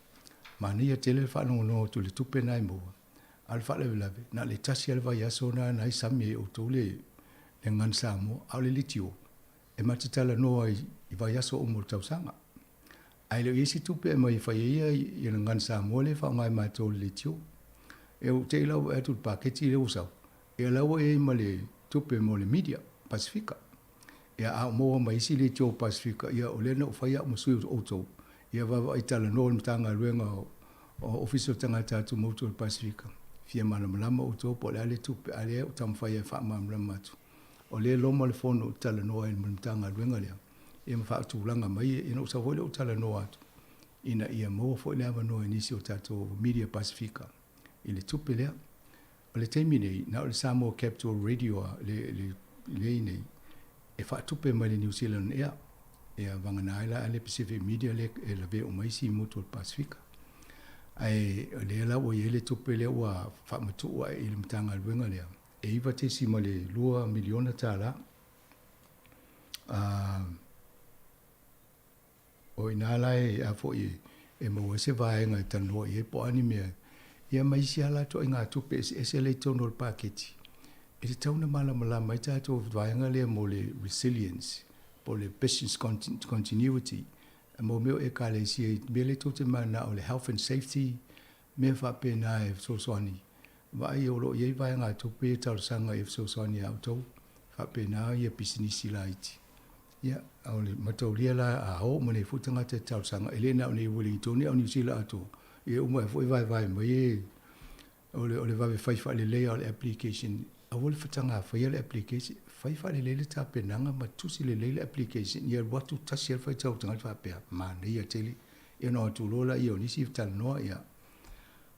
manaia tele le faalogologo atu i le tupe lena e maua, a o le faalavelave, na o le tasi lava le vaiaso lena na ai sami ai outou le, le gagana Samoa, a o le leitio, e ma te talanoa i, i vaiaso uma o le tausaga. Ae le o i ai se tupe e aumai e fai ai ia le gagana Samoa lea e faaaoga e matou i le leitio. E ou te i la ua vaai atu i le paketi lea ua sau, ia la ua i ai ma le tupe mo le media Pasefika. Ia a maua mai isi leitio Pasefika, ia o lea na ou fai au ma sui o outou, ia vaavaai talanoa le Matagaluega o Ofisa o Tagata Atumotu o le Pasefika, fia malamalama outou po o le a le tupe, a lea ou taumafai ai e faamalamalama atu. O lea e loma le fono ou te talanoa ai ma le Matagaluega lea. ia ma faatulaga mai ia, ona ou sau foi lea ou talanoa atu ina ia maua foi le avanoa i nisi o tatou media Pasefika i le tupe lea. O le taimi nei, na o le Samoa Capital Radio a le, le, le nei e faatupe mai le New Zealand Air. Ia vagana ai la le Pacific Media le e lavea uma isi motu o le Pasefika. Ae o lea la ua i ai le tupe lea ua faamatuu ae i le Matagaluega lea e $9.2 miliona tala. O i ina la e a foi e maua ai se vaega e talanoa i ai po o a ni mea, ia ma isi lava latou ituaiga tupe eseese lea i totonu o le paketi, e tatau ona malamalama ai tatou vaega lea mo le resilience po o le business continuity mo mea o Ekalesia i mea lea tou te mananao le health and safety, mea faapena e fesoasoani. Vaai o lo o i ai vaegatupe ia talosaga ia fesoasoani ia outou, faapena ia pisinisi laiti. Ia, o le mataulia la a oo mai nei foi tagata e talosaga, e le na o nei Wellingtoni a o Niu Sila atoa, ia uma ai foi vaevae mai e o le, o le vave fai faalelei o le application, aua le fataga faia le application, fai faalelei le tapenaga ma tusi lelei le application, ia alu atu tasi lava le faitau o le tagata faapea, manaia tele, ia ona o atu loa lea o nisi talanoa, ia,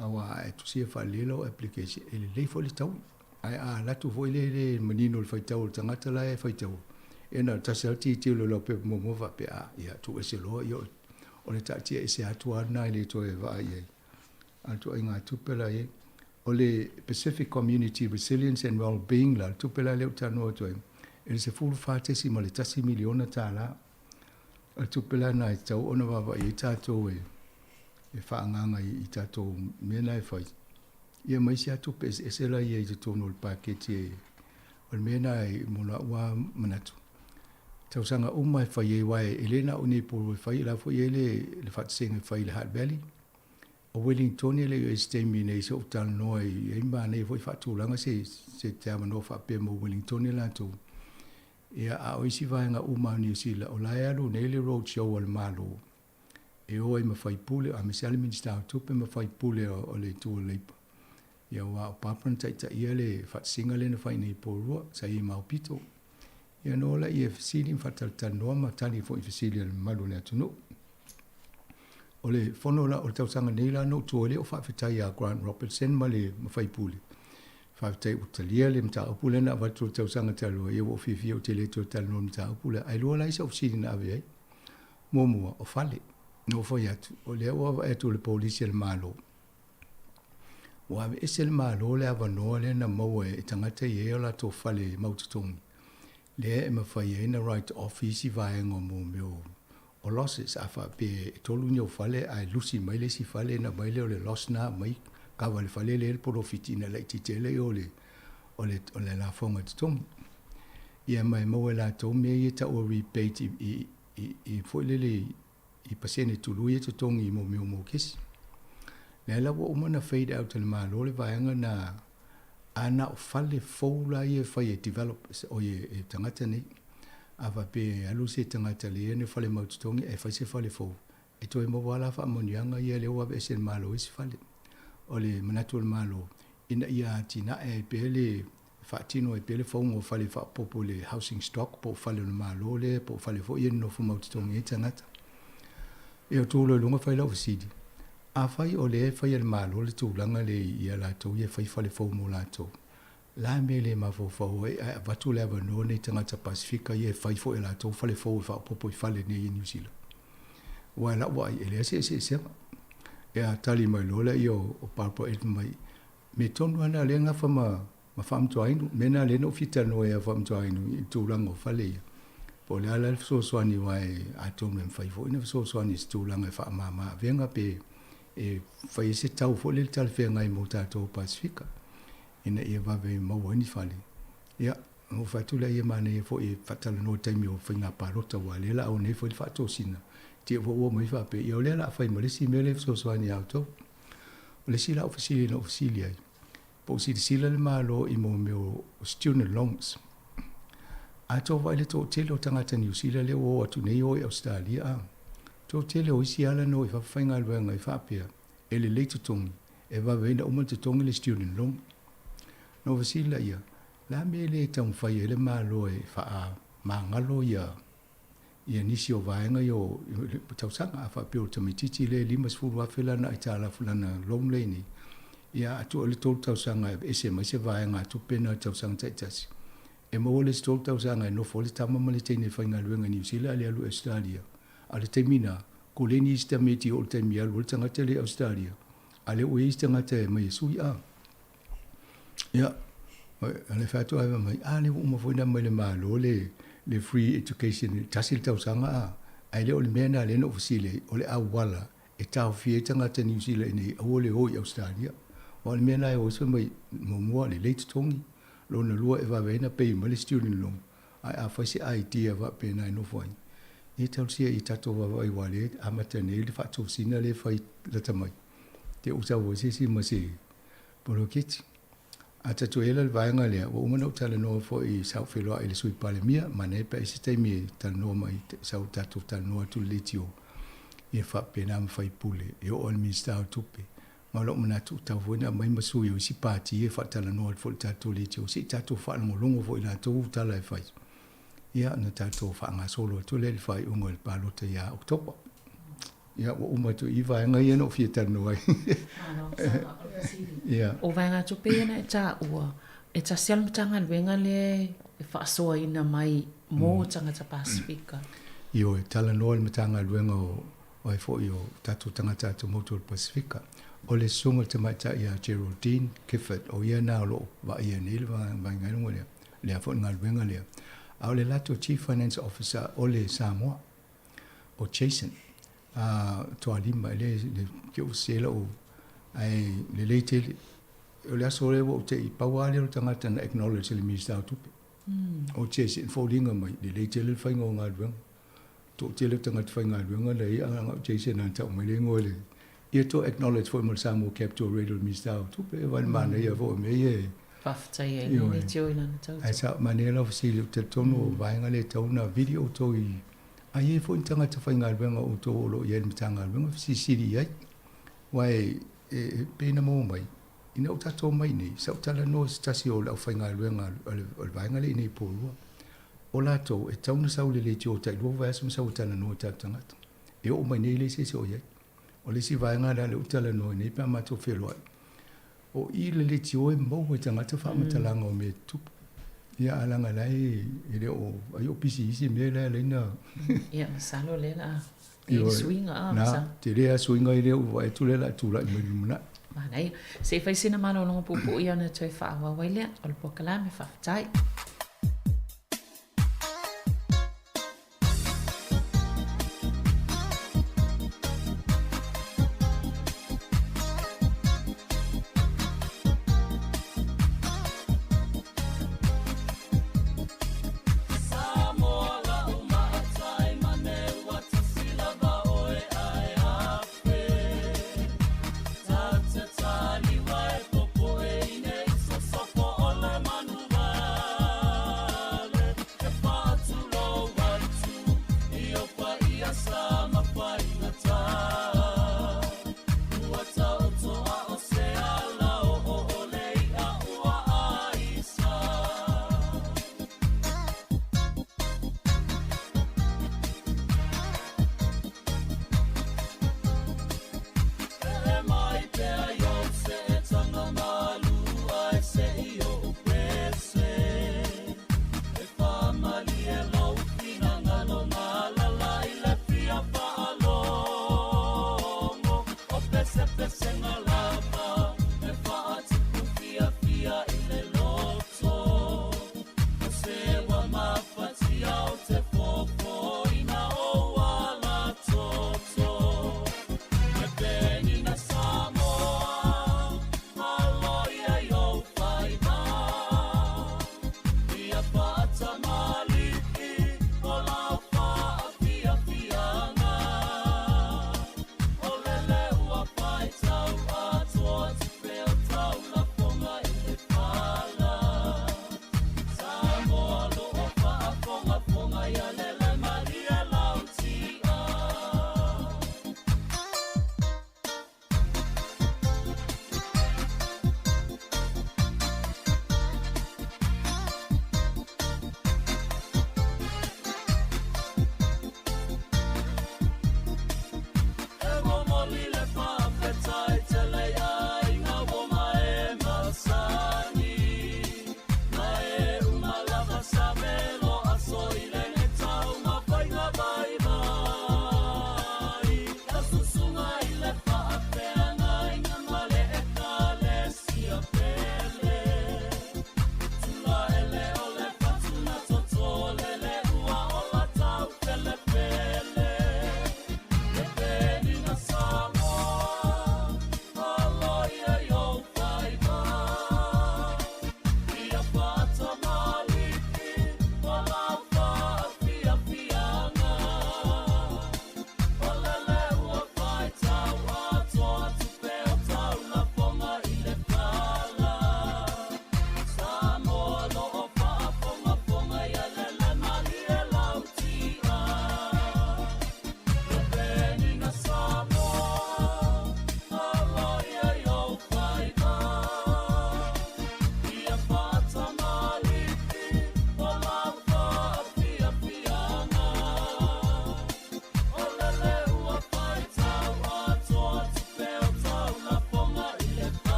Aua a e tusia faalelei lau application, e lelei foi le taui. Ae a alu atu foi le le manino i le faitau a le tagata la e faitaua, ia na o le tasi lava le tilotilo i lau pepa muamua faapea, a, ia tuu ese loa, ia o le taatia ese atu lava lena e le toe vaai i ai. A o le ituaiga tupe la i ai. O le Pacific Community Resilience and Wellbeing la, le tupe la lea ou te talanoa atu ai, e le $14.1 miliona tala. O le tupe la lena e tatau ona vaavaai ai tatou e e faaagaaga i tatou mea na e fai, ia ma isi lava tupe eseese la ia i totonu o le paketi e, o le mea na e mo la'u lava manatu, Tausaga uma e fai ai aua e le na o i nei Porirua e fai, o la foi e i ai le faatasiga e fai i le Hutt Valley. O Wellingtone e le i i ai se taimi nei se i ou talanoa i ai manaia foi faatulaga se se te avanoa faapea mo Wellingtone latou. Ia a o isi vaega uma o Niu Sila o la e alu nei le road show a le Malo e o ai ma faipule aemaise lava le Minisita o Tupe ma faipule o le itu o le Labour. Ia aua o Barbara na taitaia le faatasiga lea na fai nei i Porirua sa i ai ma Aupito. Ia ona oo lea e fesili ma faatalatalanoa ma tali foi i fesili a le mamalu o le atunuu. O le fono la, o le tausaga nei la na ou tu ai lea o faafetai ia Grant Robertson ma le ma faipule. Faafetai ua talia le mataupu lea na avatu i le tausaga talu ai, ia ua ou fiafia ou te le toe talanoa i le mataupu lea. Ae lua la isi au fesili na ave ai. Muamua, o fale. Na ou fai atu, o lea ua vaai atu i le polisi a le Malo, Ua aveese le Malo le avanoa lea na maua e tagata e i ai o latou fale mau totogi, lea e mafai ai ona write off isi vaega o mea o losses. A faapea e tolu ni ou fale ae lusi mai le isi fale ona aumai lea o le loss lena aumai kava i le fale lea e i ai le polofiti ina laitiiti ai lea o le o le o le lafoga totogi. Ia ma e maua e latou mea ia e tau o rebate i i i foi lele i pasene tului e totogi mo mea o mokesi. Lea la ua uma ona fade out e le Malo le vaega na, a na o fale fou la ia e fai e developers, oi e tagata nei. A faapea e alu se tagata lea e fale mau totogi ae fai se fale fou, e toe maua lava la faamanuiaga ia lea ua aveese e le Malo isi fale. O le manatu o le Malo, ina ia atinae ai pea le faatino ai pea le fouga o fale faaopoopo i le housing stock po o fale o le Malo lea po o fale foi ia e nonofo mau totogi ai tagata. Ia tu loa i luga fai lau fesili, afai o lea e fai e le Malo le tulaga lea i a latou ia e fai fale fou mo latou, la le mea e le mafaufau ai ae avatu le avanoa nei tagata Pasefika ia e fai foi e latou fale fou e faaopoopo i fale nei i Niu Sila? Aua i lau vaai e leai se eseesega. Ia tali mai loa lea o Barbara Eden mai, Mea tonu lava lena lea e gafa ma ma Faamatuainu. Mea lena lea na ou fia talanoa ai ia Faamatuainu i le tulaga o fale ia. Po o le a la le fesoasoani aua e atonu e mafai foi ona fesoasoani i se tulaga e faamama avega pe e fai ai se tau foi lele talafeagai mo tatou o Pasefika ina ia vave maua ai ni fale. Ia, ona ou fai atu lea, ia manaia foi e faatalanoa i taimi o faiga palota aua o lea o le a oo nei fai le faatosina. Te i foi ua omai faapea, ia o lea o le a fai ma le isi mea lea e fesoasoani ia outou. O le isi la au fesili na ou fesili ai, po o silasila le Malo i mo mea o student loans. A tou vaai i le toatele o tagata Niu Sila lea ua o atu nei o i Ausetalia a, toatele o isi ala na o i fafo faigaluega ai faapea, e lelei totogi, e vave ai ona uma ona totogi le student loan. Na ou fesili laia, le a mea e le taumafai ai le Malo e faamagalo ia ia nisi o vaega ia o tausaga. A faapea o le tamaitiiti lea e $50,000 lana aitalafu lana loan lea nei, ia a tuu ai le 3 tausaga e aveese mai se vaega tupe na i tausaga taitasi, e maua le isi 3 tausaga e nofo ai le tama ma le teine e faigaluega i Niu Sila ae le alu i Ausetalia. A o le taimi na, koleni isi tamaiti oo i le taimi e alu ai le tagata lea i Ausetalia, a lea ua i ai isi tagata e aumai e sui. A Ia, o le fai atu ai mai, a lea ua uma foi ona aumai e le Malo le, le free education i le tasi le tausaga a, ae le o le mea lena lea na ou fesili ai, o le auala e taofia ai tagata Niu Sila i inei aua le o i Ausetalia. Aua o le mea lena e o ai fai mai, muamua, lelei totogi, lona lua e vave ai ona pay mai le student loan, ae a fai se idea faapena e nofo ai, ia talosia i tatou vaavaai aua o lea e amata nei le faatosina lea e fai lata mai, te i ua sau ai se isi ma se poloketi. A tatou i ai la le vaega lea, ua uma ona ou talanoa foi sa ou feiloai i le Sui Palemia, manaia pe a i ai se taimi e talanoa mai, sa ou tatou talanoa atu i le leitio, ia faapena ma faipule, e oo lava i le Minisita o Tupe. Ma o lou manatu, ua tatau foi ona aumai ma sui o isi pati e faatalanoa atu foi i le tatou leitio, se i tatou faalogologo foi i latou tala e fai, ia ona tatou faagasolo atu lea i le faaiuga o le palota ia Oketopa. Ia, ua uma atu i i vaega ia na ou fia talanoa ai. Ia. O vaegatupe ia na e taua, e tasi lava le Matagaluega lea e faasoaina mai mō tagata Pasifika. Ioe, talanoa i le Matagaluega o ai foi o tatou tagata atumotu o le Pasifika. O le susuga i le tamaitai ia Geraldine Gifford, o ia na o lo o vaaia nei le vaegailuga lea, lea foi le galuega lea. A o le latou Chief Finance Officer o le Samoa. o Jason a Toalima e le le ke o se lau ae lelei tele. O le aso lea ua ou te i, pau lava lea o le tagata na acknowledge e le Minisita o Tupe. O te foliga mai, lelei tele le faiga o galuega. Toatele o tagata faigaluega la i ai, a na o Jason na tau mai le igoa i le, ia to acknowledge foi ma le Samoa Capital Radio le Minisita o Tupe, e vaai i le manaia foi o mea ia e. Faafetai ai le leitio i lana tautua. Ae sa manaia lau fesili, ou te talitonu o vaega lea e tatau ona vili outou i, a i ai foi ni tagata faigaluega o outou o lo o i ai i le Matagaluega, fesilisili i ai. Aua e pei ona maua mai, ina ua tatou omai i inei, sa ou talanoa i se tasi o le aufaigaluega a le vaega lea i inei i Porirua, O latou, e tatau ona sau i le leitio tailua vaiaso ma sau e talanoa i tatou tagata. E oo mai nei e leai se isi o i ai. O le isi vaega lea lea ou te talanoa ai nei pe a matou feiloai, o i le leitio e maua e tagata faamatalaga o mea e tutupu. Ia ae leaga la e le o, ai o pisi i isi mea la e ala ai ona. Ia masalo o lea o le a i ai le suiga a, masalo. Na, tele lava suiga ia lea ua vaai atu lea o le a tulai mai i le lumanai. Manaia. Se i fai sina malologa puupuu ia ona toe faaauau ai lea o le polokalame. Faafetai.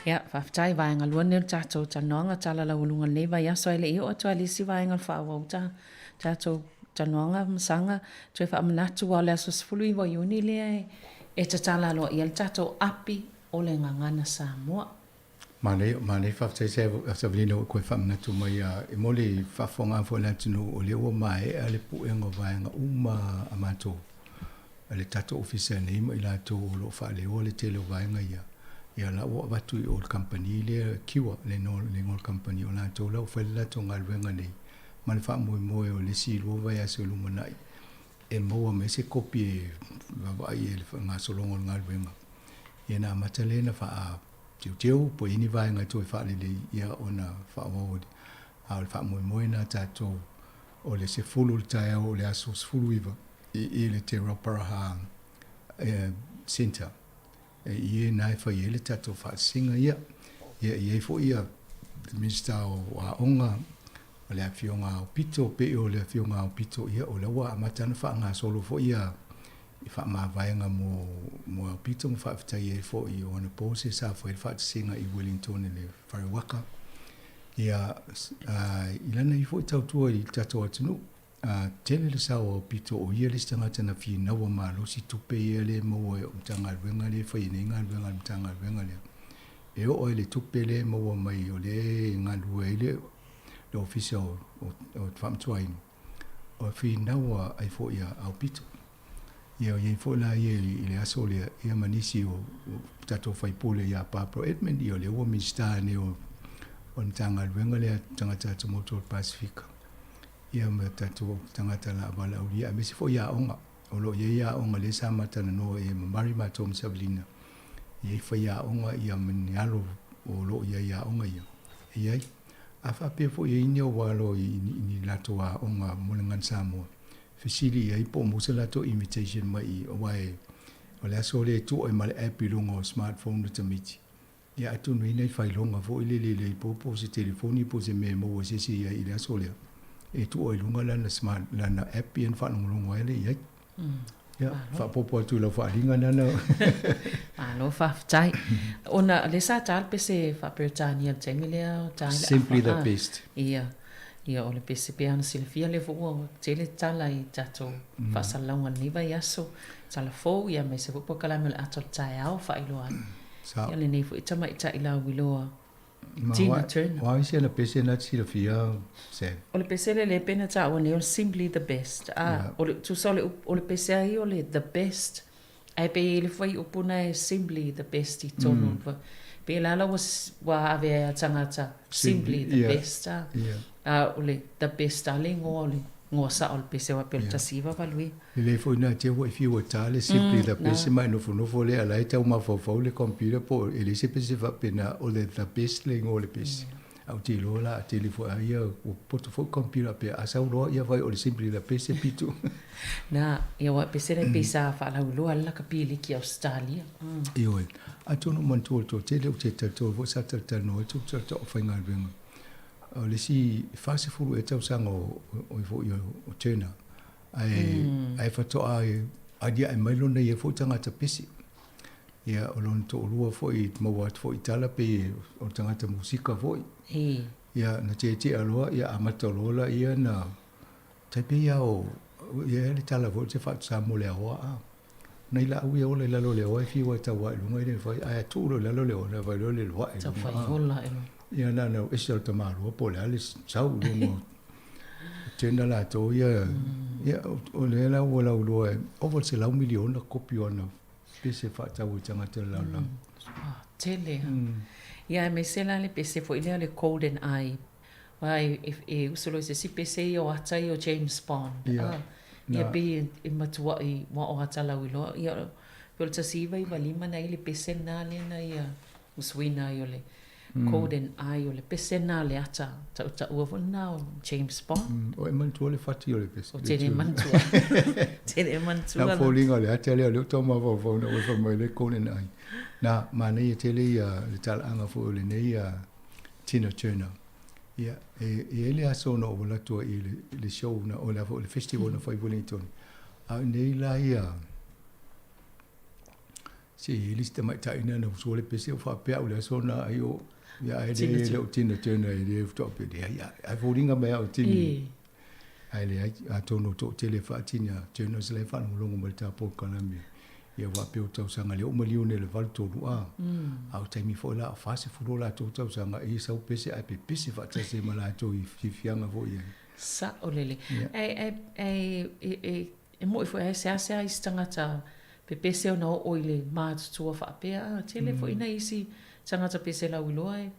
Ia, faafetai, vaega lua lenei o le tatou talanoaga tala laualuga i lenei vaiaso ae le i oo atu lava i le isi vaega o le faaauau ta tatou talanoaga ma saga toe faamanatu aua o le aso 19 o Iuni lea e tatala aloaia ai le tatou api o le Gagana Samoa. Manaia, manaia faafetai se Savalina ua toe faamanatu mai e mo le faafofoga foi a le atunuu o lea ua maea le puega o vaega uma a matou a le tatou ofisa nei ma i latou o lo o faaleoa le tele o vaega ia, ia la ua avatu i o i le kamupani lea Cure le igoa o le kamupani o latou la ua fai le latou galuega nei ma le faamoemoe o le isi lua vaiaso i lumanai e maua mai se kopi e vaavaai i ai le faagasologa o le galuega. Ia ona amata lea ona faateuteu po o i ai ni vaega e toe faalelei ia ona faaauau a o le faamoemoe lena tatou o le 10 i le taeao o le aso 19 i i le Te Rauparaha Centre e i e na e fai ai le tatou faasisiga ia. Ia e i ai foi ia le Minisita o Aoga, o le Afioga Aupito, pei o le Afioga Aupito, ia o lea ua amata ona faagasolo foi ia i faamavaega mo mo Aupito ma faafetai ai foi o anapo se sa fai le faatasiga i Wellington i le Wharewaka. Ia, i lana ia foi tautua i le tatou atunuu, tele le sao o Aupito o ia le isi tagata na finaua malosi tupe ia lea e maua e o Matagaluega lea e fai ai nei galuega a le Matagaluega lea. E oo lava i le tupe lea e maua mai o lea e galulue ai le Ofisa o le Faamantuaina, o finaua ai foi a Aupito. Ia, e i ai foi la ia i le aso lea, ia ma nisi o tatou faipule ia Barbara Edmund, ia o lea ua Minisita nei o le Matagaluega lea Tagata Atumotu o le Pasefika, ia ma tatou tagata valaaulia, aemaise foi aoga. O lo o i ai aoga lea sa ma talanoa i ai ma Murray matou ma Savalina, e i ai faiaoga ia ma ni alo o lo o i ai i aoga ia. E i ai. A faapea foi e i ai ni ou alo i ni latou aoga mo le Gagana Samoa, fesili i ai po o maua se latou invitation mai i aua e o le aso lea e tuu ai ma le app i luga o smartphone o tamaiti. Ia atonu e i ai nai failoga foi lele i le po po o se telefoni po o se mea e maua e se isi i ai i le aso lea e tuu ai i luga lana smart lana app ia ona faalogologo ai lea i ai. Ia, faaopoopo atu i lau faaaliga Nana. Malo faafetai. Ona lea sa ta le pese faa-Peretania i le taimi lea o ta ai le Simply the best. Ia. Ia, o le pese pei ona silafia lea foi ua tele tala i tatou faasalalauga i lenei vaiaso, tala fou, ia aemaise foi polokalame o le ata o le taeao faailoa ai. Sao. Ia lenei foi tamaitai lauiloa Tina Turner. O ai se pese na te silafia, Sam? O le pese lea pei ona taua nei o le Simply the Best. A, o le, tusa o le, o le pese lava ia o le the best, ae pei e i ai le fuaiupu na e simply the best i tonu. Mm. Pei la la ua, ua ave ai a tagata simply the best. A, a o le the best a le igoa o le igoa sao o le pese aua pei o le 1989. Lelei foi na te ua e fiu e ta le simply the best ma e nofonofo lea la e tau mafaufau le computer po e leai se pese faapena o le the best le igoa o le pese. Ae ou te iloa la a tele foi a ia ua poto foi computer pea a sau loa ia fai o le simply the best e pitu. Na, ia ua pese le pei sa faalauiloa le lakapi liki i Ausetalia. Ioe. Atonu manatua le toatele ou te talitonu foi sa talatalanoa ai tou o faigaluega. O le isi 40 ea tausaga o o foi o Turner ae ae faatoa aliae mai lona ia foi tagata pese. Ia o lona toalua foi maua atu foi i tala pei o le tagata musika foi. Ia na tietie loa ia amata loa laia na tai pei lava o ia le tala foi te faatusa mo le aoa a. Nai laau ia ola i lalo o le aoa e fiu ai e tau ae i luga e le mafai ae a tuu loa i lalo o le aoa ona fai loa lea e loae i luga. Ia na ona ese o le tamaloa po o le a le sau i luga o tena latou ia. Ia o lea la ua lauiloa e ova i le 100 miliona kopi o ana pese faatau i tagata o le lalolagi. Tele lava. Ia aemaise la le pese foi lea o le Golden Eye. Aua e usu loa i se isi pese ia o ata ia o James Bond. Ia. Ia pei e matuai ua o ata lauiloa. Ia pei o le 1995 na i ai le pese lena lea na ia usuina ai o le Golden Eye o le pese lena o le ata tautaua foi lena o James Bond. O e manatua le fati o le pese. Ou te le manatua. Te le manatua. Na foliga o le ata lea o lea ou tau mafaufau ina ua fai mai le Golden Eye. Na, manaia tele ia le talaaga foi o lenei Tina Turner. Ia, e i ai le aso na ou alu atu ai i le show na, o le a foi o le festival na fai i Wellington. A o nei la ia, Se i ai le isi tamaitai na na usoa le pese o faapea au i le aso lena ai o ia ae le le o Tina Turner e le faatoa pe leai ae foliga mai au tini. Ae leai atonu o toatele faa-Tina Turners la e faalogologo mai i le ta polokalame. Ia aua pei o tausaga lea ua maliu nei i le 83 a. A o taimi foi la o 40 o latou tausaga e sau pese ae pepese faatasi ai ma latou i fiafiaga foi i ai. Saolele. Ae ae e E moʻi foi ae seasea isi tagata pepese ona oo i le matutua faapea, a tele foi nai isi tagata pese lauiloa e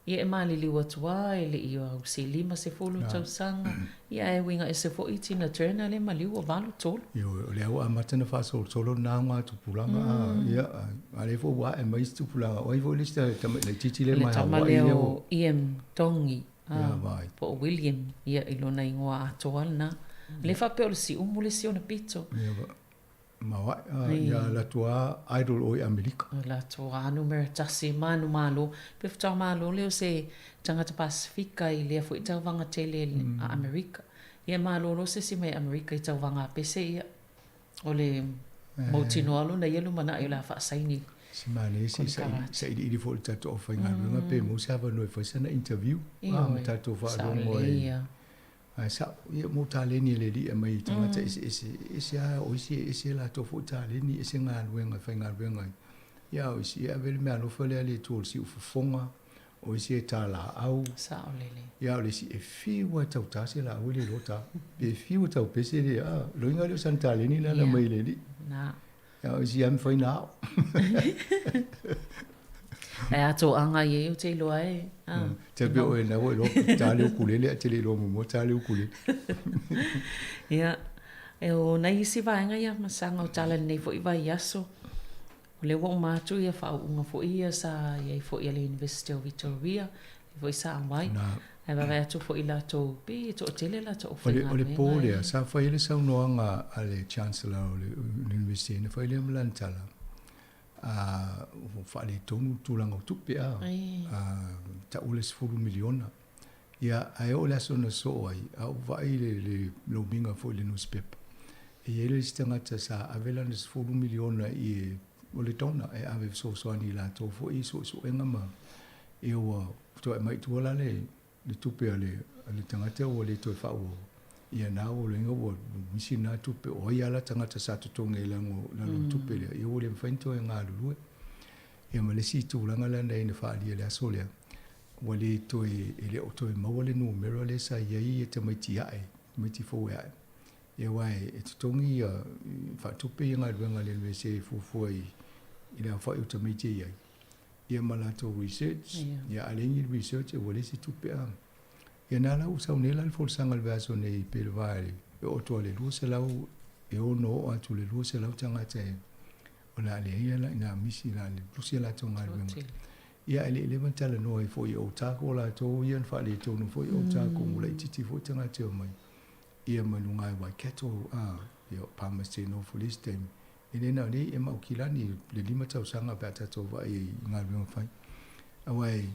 ia e maliliu atu a e le i au se 50 tausaga, ia ae uiga ese foi Tina Turner lea maliu ua 83. Ioe, o lea ua amata ona faasolosolo lena augatupulaga, a, ia, a lea foi ua ae mai isi tupulaga, o ai foi le isi tamai laitiiti lea mai Hawaii lea. Le tama lea o Iam Tongi. Po o William, ia i lona igoa atoa lena. Le faapea o le siumu le isi ona pito. Ma o ae, ia latou a idol o i Amerika. O latou a numera tasi manumalo. Pe faatoa malo lea o se tagata Pasifika i lea foi tauvaga tele a Amerika. Ia e malolo se isi mai Amerika i tauvaga a pese ia. O le mautinoa lona ia lumanai o le a faasaini Si manaia se i sailiili foi i le tatou aufaigaluega pe maua se avanoa e fai sana interview ma tatou faalogo ai. Ae sao, ia mo taleni e le alii e aumai i tagata eseese, e ese lava o isi e ese latou foi taleni, ese galuega e faigaluega ai. Ia a o isi e ave le meaalofa lea a le Atua o le siufofoga, o isi e ta laau. Saolele. Ia a o le isi e fiu lava e tauta se laau e le iloa ta. Pe fiu e taupese le, a, loiga lea o sana taleni lea na aumai e le alii. Na. Ia o isi lava mafai na ao. Ae a toaga i ai ou te iloa e. Te pei o e na ua iloa ta le ukulele ae te le iloa muamua ta le ukulele. Ia, e o nai isi vaega ia masaga o tala lenei foi vaiaso. O lea ua uma atu ia faauuga foi ia sa i ai foi a le University o Victoria, lea foi sa auai. Ae vaavaai atu foi i latou, pei e toatele latou aufaigaluega. O le po lea, sa fai ai le saunoaga a le Chancellor o le University, na fai lea ma lana tala, ua faaletonu le tulaga o tupe, a, tau le $10 miliona. Ia, ae oo i le aso na sosoo ai, a ou vaai i le lomiga foi i le nusipepa, e i ai le isi tagata sa ave lana $10 miliona i o le donor e ave e fesoasoani i latou foi i suesuega ma ia ua toe aumai i tua la le le tupe a le a le tagata ua le toe faaauau. Ia na ua loiga ua misi na tupe o ai lava la tagata sa totogi ai i lalo o le tupe lea, ia ua le mafai ona toe galulue. Ia ma le isi tulaga la na i ai na faaalia i le aso lea, ua le toe, e le o toe maua le numera lea sa i ai tamaiti ae, tamaiti fou e ae. Ia aua e totogi ia, faatupe ia galuega a le Iunivesite e fuafua i le aofai o tamaiti e i ai, ia ma latou research. Ia a leai ni research ua leai se tupe a. Ia na la ua sau nei la le folasaga i le vaiaso nei pe le va e oo atu lava i le 200, e ono oo atu i le 200 tagata e o le a leai la ina misi la le lusi a latou galuega. Ia ae le i leva ona talanoa ai foi i Otago latou ia na faaletonu foi Otago ua laitiiti foi tagata e omai. Ia mai luga i Waikato a ia o Palmerston North i le isi taimi. E le na o nei e Aukilani le 5 tausaga pe a tatou vaai ai i galuega fai. Aua e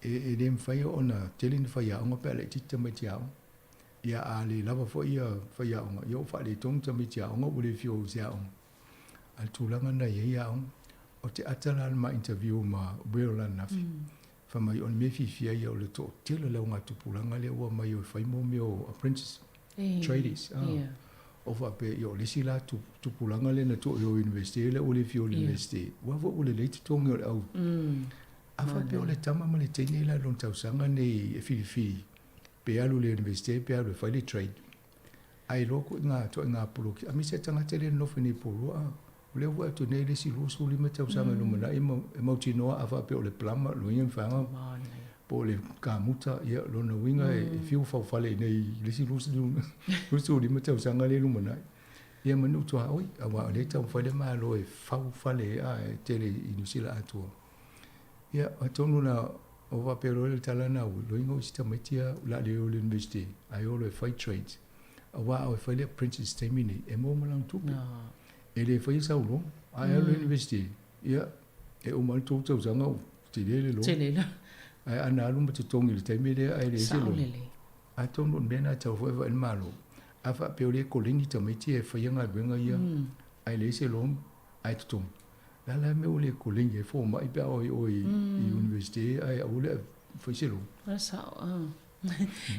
e le mafai ona tele ni faiaoga pe a laitiiti tamaiti aoga. Ia a le lava foi ia faiaoga, ia ua faaletonu tamaiti aoga ua le fia o i se aoga. A le tulaga na i ai aoga, o te ata la le ma interview ma Will ananafi. Fai mai o le mea fiafia ia o le toatele o le augatupulaga lea ua omai e fai mo mea o apprentice, tradies. O faapea ia o le isi la tupulaga lea na tuu i o i university lea ua le fia o i le university. Aua foi ua lelei totogi o le au. A faapea o le tama ma le teine la i lona tausaga nei e filifili pe alu i le university pe alu e fai le trade. Ae iloa koe i ngā ituaiga poloki, aemaise a tagata lea e nonofo nei i Porirua, a, o lea ua atu nei le isi 25 tausaga i lumanai e mautinoa a faapea o le plumber, loia ma faga, po o le kamuta, ia, lona uiga e fiu faufale i nei i le isi 25 tausaga lea i lumanai. Ia ma nuu tuaoi, aua o lea e taumafai le Malo e fau fale a e tele i Niu Sila atoa. Ia, atonu na o faapea loa le tala na ui, loiga o isi tamaiti ia o le a le o i le university, ae o loa e fai trades. Aua a o e fai le apprentice taimi nei, e maua ma lana tupe. E le faia sau loan. Ae alu i le university, ia, e uma ai le tolu tausaga ua tele le loan. Tele le. Ae ana alu ma totogi i le taimi lea ae leai se loan. Atonu o le mea lena e tatau foi e vaai le Malo, a faapea o lea e koleni tamaiti e faia galuega ia, ae leai se loan, ae totogi. Le a la mea ua le koleni ai fomai pe a oo i oe i Universite ae aua le fai se loan. O le sao a.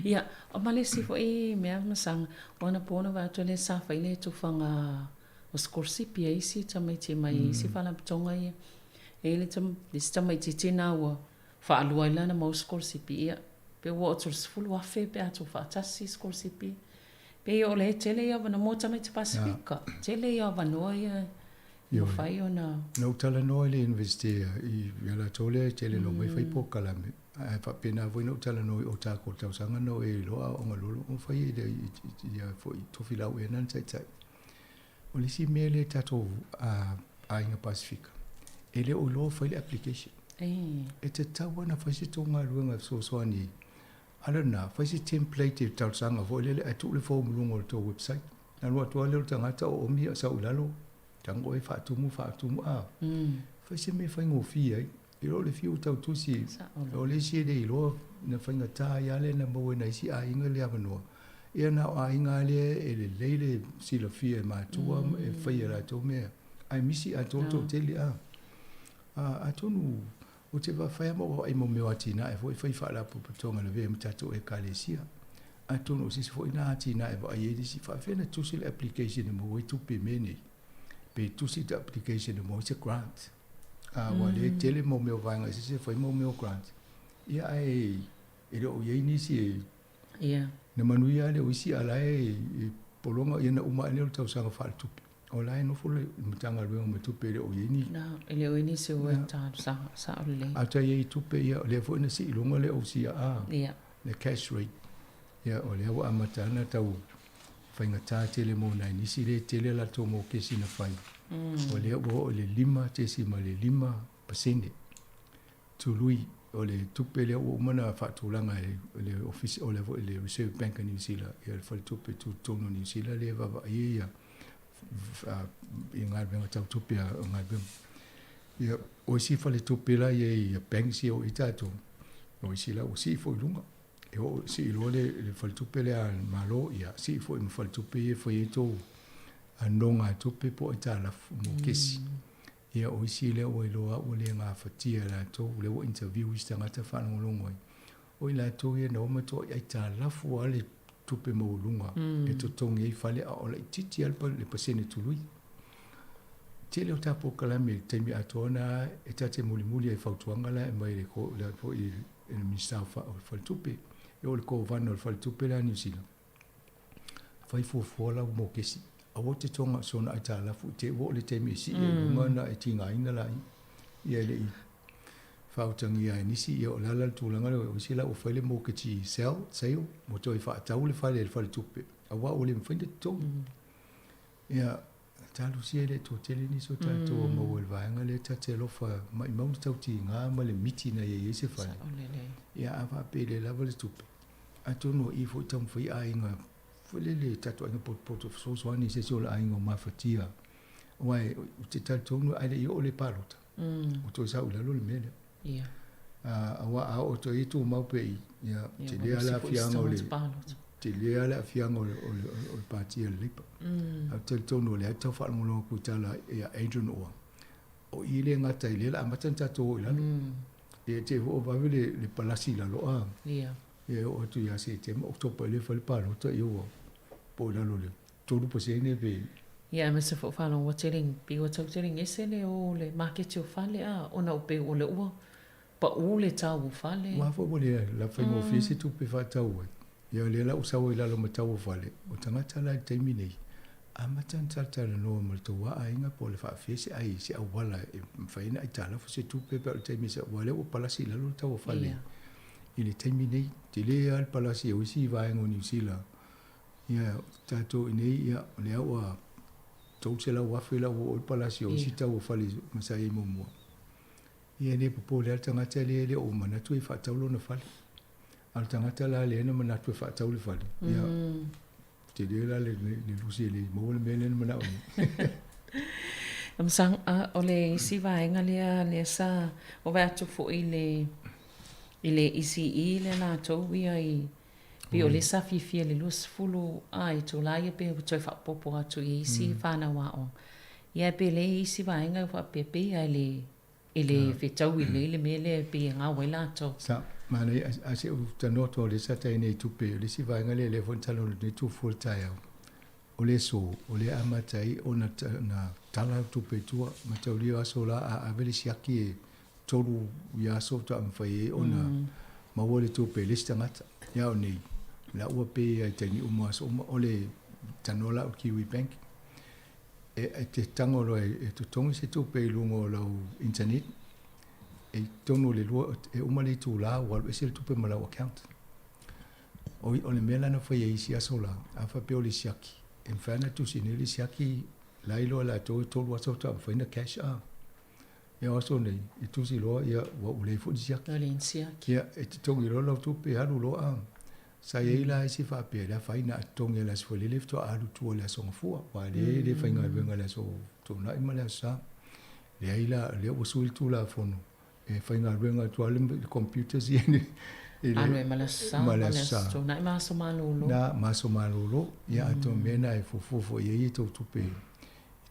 Ia, ma le isi foi mea masaga, ua na po na vaai atu lea sa fai le tufaga o sikolasipi a isi tamaiti mai isi faalapotopotoga ia. E i ai le isi tamaitiiti lena ua faalua ai lana maua sikolasipi, ia pe ua oo atu i le 10,000 pe a tuufaatasi sikolasipi. Pei o le tele ia o avanoa mo tamaiti Pasefika, tele ia o avanoa ia e mafai ona. Na ou talanoa i le Universite i ia latou lea e tele ina omai fai polokalame, ae faapena foi na ou talanoa i Otago i le tausaga na o e iloa aoaoga lolo o fai e ia foi Tofilau ea na na taitai. O le isi mea lea i tatou aiga Pasefika, e le o iloa fai le application. E tatau lava ona fai se tou galuega e fesoasoani Ala lena, fai se template e talosaga foi lele ae tuu le form i luga o le tou website. Na alu atu lava lea o le tagata o omi a sau i lalo, tago oe faatumu, faatumu, a. Fai se mea e faigofie ai. I lo le fiu tau tusi, o le isi e le iloa na faigata ai lava lea na maua e nai isi aiga le avanoa. Ia na o aiga lava lea e lelei le silafia e matua e fai e latou mea, ae misi atoa le toatele, a. Atonu Ou te vaafai lava ma ou vaavaai i mea o atinae foi e fai i faalapotopotoga e lavea ai ma tatou Ekalesia. Atonu o se isi foi lena atinae e vaai ai nisi, faapefea ona tusi le application e maua ai tupe i mea nei? Pe tusi le application e maua ai se grant. Aua o lea e tele mau mea o vaega eseese e fai mau mea o grant, ia ae e le o i ai nisi e Na manuia lava le o isi a o la e pologa, ia na uma ae lea o le tausaga faaletupe. O la e nofo le Matagaluega ma tupe e le o i ai ni. Na, e le o i ai nisi o e talosaga, sao lelei. A tai i ai tupe, ia, o lea foi na sii i luga le OCR, le cash rate, ia, o lea ua amata ana tau faigata tele mo nai nisi lea e tele a latou mokesi na fai. O lea ua oo i le 5.5% tului o le tupe lea ua uma ona faatulaga e le Ofisa o le foi le Reserve Bank a New Zealand, ia le faletupe tutotonu o New Zealand lea e vaavaaia ia i galuega tau tupe a galuega. Ia, o isi faletupe la ia i banks ia o i tatou, o isi la ua sii foi i luga. E oo sii loa le, le faletupe lea a le Malo, ia sii foi ma faletupe ia e fai ai tou nogatupe po o aitalafu mo kesi. Ia o isi lea ua iloa ua le gafatia e latou, lea ua interview isi tagata faalogologo ai, o i latou ia na o ma toai aitalafu lava le tupe maualuga e totogi ai fale a o laitiiti lava le pasene tului. Tele o ta polokalame i le taimi atoa na e ta te mulimuli ai i fautuaga la e aumai e le foi e le Minisita o Faletupe, e o le Kovana o le Faletupe la a Niu Sila. Fai fuafua lau mokesi. Aua te toga sona aitalafu i te ua oo le taimi e sii ai i luga ona e tigaina laia. Ia e le i faautagia e nisi, ia o le a la le tulaga lea, o isi la ua fai le moketi sell, sale, ua toe faatau le fale e le faletupe, aua ua le mafai ona totogi. Ia, talosia e le toatele nisi o tatou o maua i le vaega lea, ta te alofa maimau le tautiga ma le miti na i ai se fale. Ia, a faapea e le lava le tupe, atonu o i foi taumafai aiga foi lele tatou aiga potopoto fesoasoani i se isi o le aiga o mafatia aua ou te talitonu ae le i oo le palota ua toe sau i lalo le mea lea. Ia. Aua a oo atu ai e tumau pea i i, ia, tele lava le aafiaga o le tele lava le aafiaga o le pati a le Labour. Ae ou te talitonu o lea e tau faalogologo atu i tala ia Adrian Orr, o i le gata ai lea o le a amata ona tatou o i lalo. Ia te i foi ua vave le palasi i lalo a. Ia. Ia e oo atu ia Setema, Oketopa i le fai le palota ia ua po i lalo o le 3% pe. Ia aemaise foi o faalogo ua tele pei ua tau tele gese le o le maketi o fale a ona o pei o le ua pau le tau o fale. Aua foi ua le la faigofie se tupe faatau ai. Ia o lea la ua sau ai i lalo ma tau o fale, o tagata la i le taimi nei, amata ona talatalanoa ma le tou aiga po o le faafia se ai se auala e mafai ai ona aitalafu se tupe pe a o le taimi e aua o lea ua palasi i lalo le tau o fale i le taimi nei. Tele lava le palasi o isi vaega o Niu Sila. Ia, tatou i inei, ia, o lea ua $300,000 la ua oo i le palasi o isi tau o fale ma sa i ai muamua. Ia, e le popole lava le tagata lea e le o manatu e faatau lona fale. A o le tagata la lea na manatu e faatau le fale, ia, tele la le lusi e le maua le mea lea na manao ai. O le isi vaega lea lea sa ou vaai atu foi i le i le ECE lea latou ia i pei o lea sa fiafia i le 20 a itula ia pei ua toe faaopoopo atu i isi fanau aoga. Ia pe le i isi vaega e faapea pei lava e le e le fetaui lelei le mea lea pei e gao ai latou. Sa, manaia, a se i ou talanoa atu lava o lea sa tai nei i tupe, o le isi vaega lea lea foi na talanoa atu nei Tufua i le taeao, o le aso, o lea e amata ai ona na tala au tupe i tua, mataulia o aso la a ave le siaki e 3 ia aso faatoa mafai ai ona maua le tupe e le isi tagata. Ia a o nei, o la ua pay lava i taimi uma aso uma, o le talanoa la au i le Kiwi Bank, e te tago loa e totogi se tupe i luga o lau internet, e i totonu o le lua, e uma le itula ua alu ese le tupe ma lau account. O, o le mea la na faia i isi aso la, a faapea o le siaki, e mafai ona tusi nei le siaki, la iloa e latou e 3 aso faatoa mafai ona cash a. Ia o aso nei, e tusi loa, ia ua leai foi ni siaki. Ua leai ni siaki. Ia, e totogi loa lau tupe, alu loa a. Sa i ai la isi faapea, le afaina a totogi i le aso Faraile faatoa alu i tua i le aso Gafua, aua o lea e le faigaluega i le aso Toonai ma le aso Sa. Leai la, o lea ua sui le Tulafono, e faigaluega atu lava le computers ia i le Alu ai ma le aso Sa ma le aso Toonai ma aso malolo. Na, ma aso malolo. Ia atonu o mea na e fuafua foi i ai a outou tupe i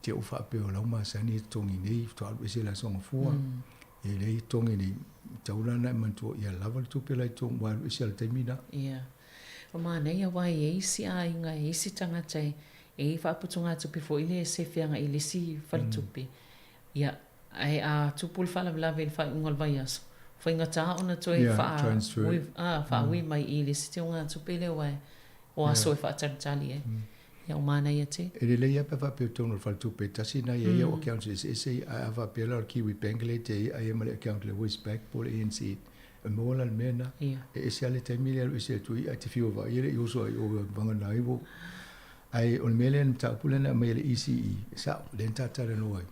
te i ua faapea o lau masani e totogi nei faatoa alu ese i le aso Gafua. E leai e totogi nei, tatau la ona e manatua ia lava le tupe la i totonu ua alu ese lava i le taimi lena. Ia. Ua manaia aua e i ai isi aiga, e i ai isi tagata e i ai faaputugatupe foi lea e sefe agai i le isi faletupe. Ia, ae a tupu le faalavelave i le faaiuga o le vaiaso, faigata ona toe faaui, faaui mai i le isi teugatupe lea aua o aso e faatalitali ai. Ia ua manaia tele. E lelei lava pe a faapea i totonu o le faletupe e tasi na i ai au accounts eseese ia, ae a faapea la o le Kiwi Bank lea e te i ai ma le account i le Westpac po o le ANZ, e maua la le mea lena. E ese lava le taimi lea e alu ese atu ai ae te fiu e vaai e le i oso ai i o vagana ai ua. Ae o le mea lea, le mataupu lea na aumai e le ECE, e sao, lea na ta talanoa ai,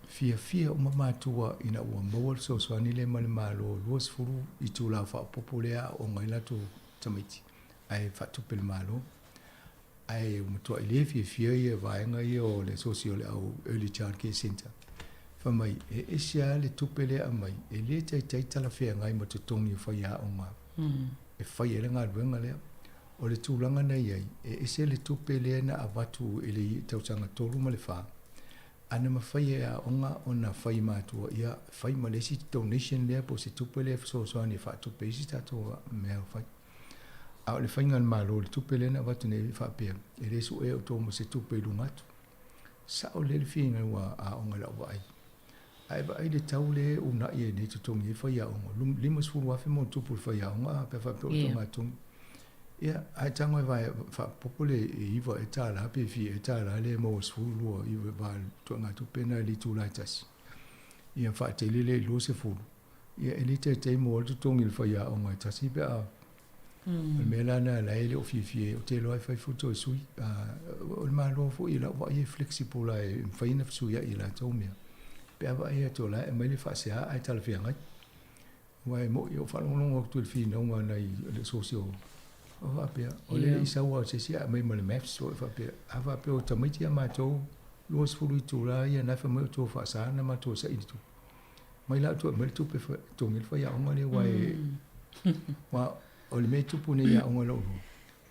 fiafia uma matua ina ua maua le fesoasoani lea mai le Malo 20 itula faaopoopo lea e aooga ai latou tamaiti ae faatupe e le Malo. Ae ua matuai le fiafia ia vaega ia o le asosi o le au Early Child Care Centre. Fai mai, e ese lava le tupe lea e aumai, e le taitai talafeagai ma totogi o faiaoga e fai ai le galuega lea. O le tulaga na i ai, e ese le tupe lea na avatu i le tausaga 3 ma le 4, a na mafai e aoga ona fai matua, ia fai ma le isi donation lea po o se tupe lea e fesoasoani e faatupe ai isi tatou mea o fai. A o le faiga a le Malo i le tupe lea na avatu nei faapea, e le suea outou ma se tupe i luga atu. Sao lelei le finau a aoga i lau vaai. Ae vaai le tau lea e uunai ai nei totogi ai faiaoga, $50,000 ma ona tupu le faiaoga a pe a faapea o le togatogi. Ia, ae tago e vae faaopoopo le $9 ea tala pe fia ea tala lea e maua 12 i va ituaiga tupe na i le itula e tasi. Ia faatele lea i 20, ia e le taitai maua ai le totogi i le faiaoga e tasi pe a O le mea la lena la e le o fiafia ai, ou te iloa e fai foi toe sui. O le Malo foi i lau vaai e flexible lava e mafai ona fesuiai e latou mea. Pe a vaai atu o la e aumai le faasea ae talafeagai. Aua e moni, ou faalogologo atu i le finauga a nai asosi o faapea, o lea i sau lava o se isi ae aumai ma le maths foi faapea, a faapea o tamaiti a matou 20 itula ia na e fai mai outou faasa na matou e saili tupe. Mai la outou e aumai le tupe e totogi ai le faiaoga lea aua e aua o le mea e tupu nei i aoga i lou iloa,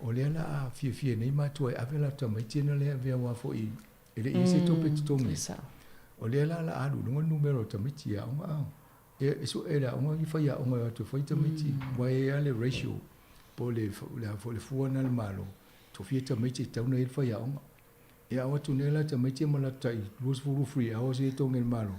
o lea o le a fiafia nei matua e ave latou tamaiti ona le avea aua foi e le i i ai se tupe e totogi ai. O lea la o le a alu i luga le numera o tamaiti i aoga a. E sue e le aoga ni faiaoga e o atu e fai tamaiti aua e i ai lava le ratio po o le a foi le fua lena a le Malo, tofia tamaiti e tatau ona i ai le faiaoga. Ia o atu nei la tamaiti ma latou tai 20 free hours ia e totogi e le Malo.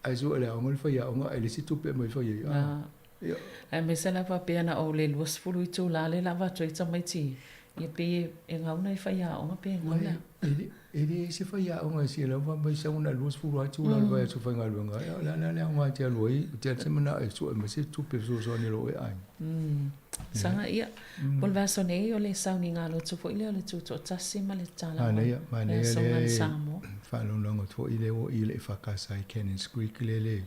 Ae sue e le aoga le faiaoga ae leai se tupe e aumai e fai ai. Ah. Ia. Aemaise lava pe ana o le 20 itula lea la avatu ai tamaiti ia pei e gau nai faiaoga pe e gau la. E leai se faiaoga e sia lava mai sau na 20 lava itula o le vaiaso faigaluega. Ia o le a la le aoga e te alu ai, e te alu se manao e sue mai se tupe fesoasoani i lou aiga. Saga ia, o le vaiaso nei o le sauniga lotu foi lea o le Tutoatasi ma le Tala Manaia, manaia lea e faalogologo atu foi lea ua i le EFKS i Cannons Creek lea le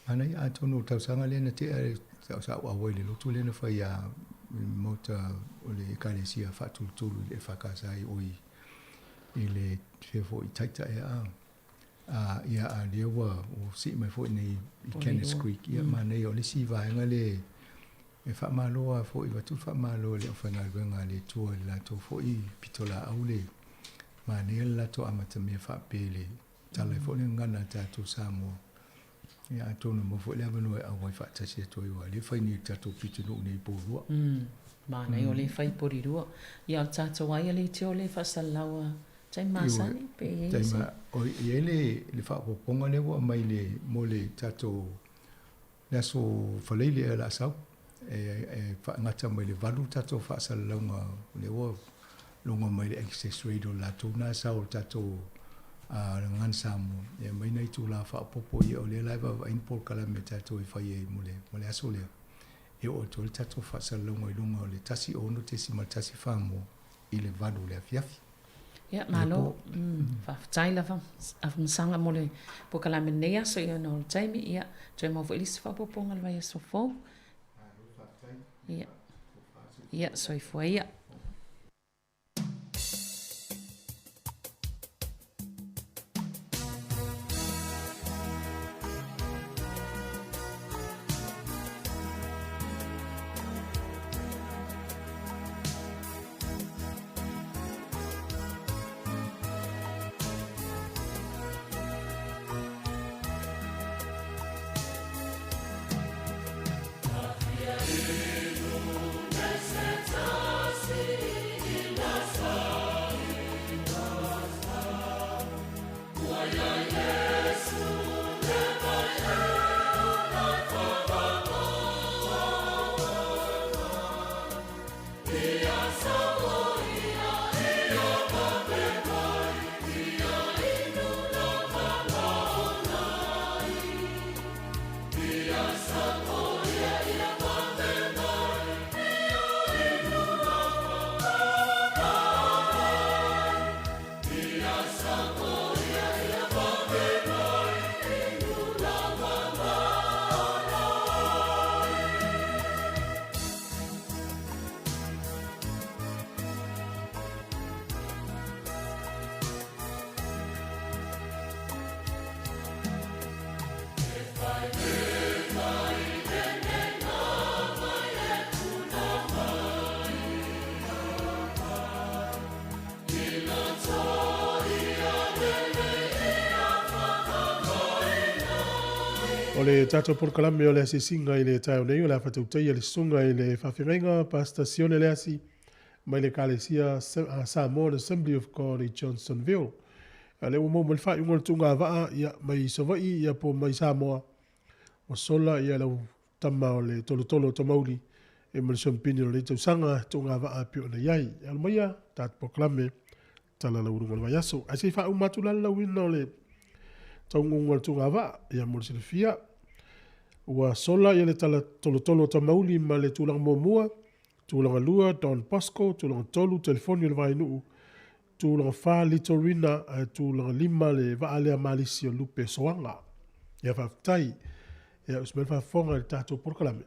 manaia atonu o le tausaga lea na tea sa ou auai i le lotu lea na fai ia le maota o le Ekalesia faatulutulu i le EFKS i o i le fea foi i Taita ea a. A, ia, a lea ua sii mai foi nei i Cannons Creek. Ia, manaia, o le isi vaega lea e faamalo lava foi, avatu le faamalo i le aufaigaluega a le Atua i le latou foi pitolaau le manaia le latou amatamea faapea i le. tala ai foi le gagana a tatou Samoa. Ia atonu e maua foi le avanoa e auai faatasi atu ai aua o lea e fai nei i le tatou pitonuu nei i Polua. Umm, manaia o lea e fai i Polirua. Ia o le tatou aia leitio lea e faasalalau a taimi masani pe i ai se. E i ai le faaopoopoga lea ua aumai le mo le tatou le aso Faraile ea o le a sau. E faagata mai le 8 le tatou faasalalauga lea ua logo mai le Access Radio latou na sau o le tatou Gagana Samoa e aumai nai itula faaopoopo ia o lea la e vaavaai ni polokalame a tatou e fai ai mo le aso lea e oo atu ai le tatou faasalalauga i luga o le 106.1 Moa i le 8 o le afiafi. Ia, malo. Faafetai lava Afamasaga mo le polokalame i lenei aso ia ona o le taimi, ia, toe maua foi le isi faaopoopoga i le vaiaso fou. Ia, ia, soifua ia. O le tatou polokalame o le asiasiga i le taeao nei o le a faatautaia le susuga i le faafeagaiga Pastor Sione Leasi mai le Ekalesia Samoan Assembly of God i Johnsonville. A lea ua maua mai le faaiuga o le tuuga vaa ia, mai Savaii ia, po mai Samoa. Ua sola ia lau tama o le tolotolo o Tamauli e ma le siampini o lenei tausaga tuuga vaa e pei ona i ai. Alo maia, tatou polokalame tala laualuga o le vaiaso. Ae se i faauma atu la le lauina o le taunuuga o le tuuga vaa, ia mo le silafia. Ua sola ia le tala tolotolo o Tamauli ma le tulaga muamua, tulaga lua Don Bosco, tulaga tolu telefoni o le Vainuu, tulaga fa Litorina, ae tulaga lima le vaa lea Malisi o Lupe Soaga. Ia faafetai. Ia usi mai le faafofoga i le tatou polokalame.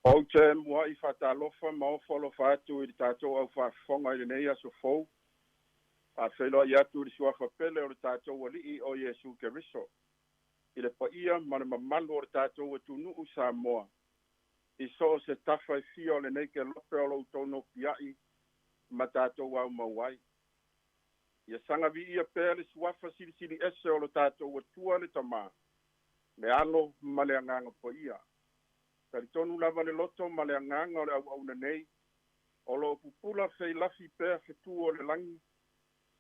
Ou te muai faatalofa ma ofo alofa atu i le tatou au faafofoga i lenei aso fou. Faafeiloai atu i le suafa pele o le tatou Alii o Iesu Keriso, i le paia ma le mamalu o le tatou atunuu Samoa, i so o se tafa e fia o lenei kelope o lo outou nopiai ma tatou aumau ai. Ia saga viia pea le suafa silisili ese o lo tatou Atua le Tamā, le Alo ma le Agaga Paia. Talitonu lava le loto ma le agaga o le auauna nei, o lo o pupula feilafi pea fetu o le lagi,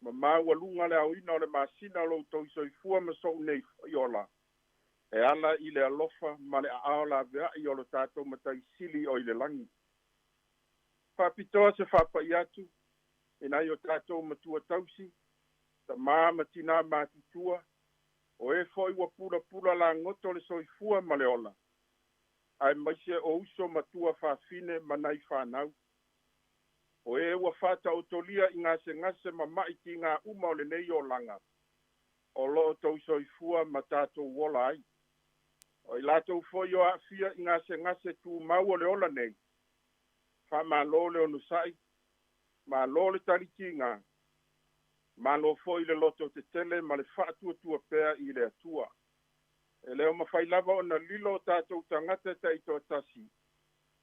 ma maualuga le aoina o le masina o lo outou soifua ma sou nei foi ola, e ala i le alofa ma le aao laveai o lo tatou Matai Sili o i le lagi. Faapitoa se faapai atu i nai o tatou matua tausi, tamā ma tinā matutua, o e foi ua pulapula lagoto le soifua ma le ola, aemaise o uso matua fafine ma nai fanau. O e ua faataotolia i gasegase ma ma'i tigā uma o lenei olaga, o lo o tou soifua ma tatou ola ai. O i latou foi o aafia i gasegase tumau o le ola nei, faamalo le onosai, malo le talitiga, malo foi le loto tetele ma le faatuatua pea i le Atua. E le o mafai lava ona lilo o tatou tagata taitoatasi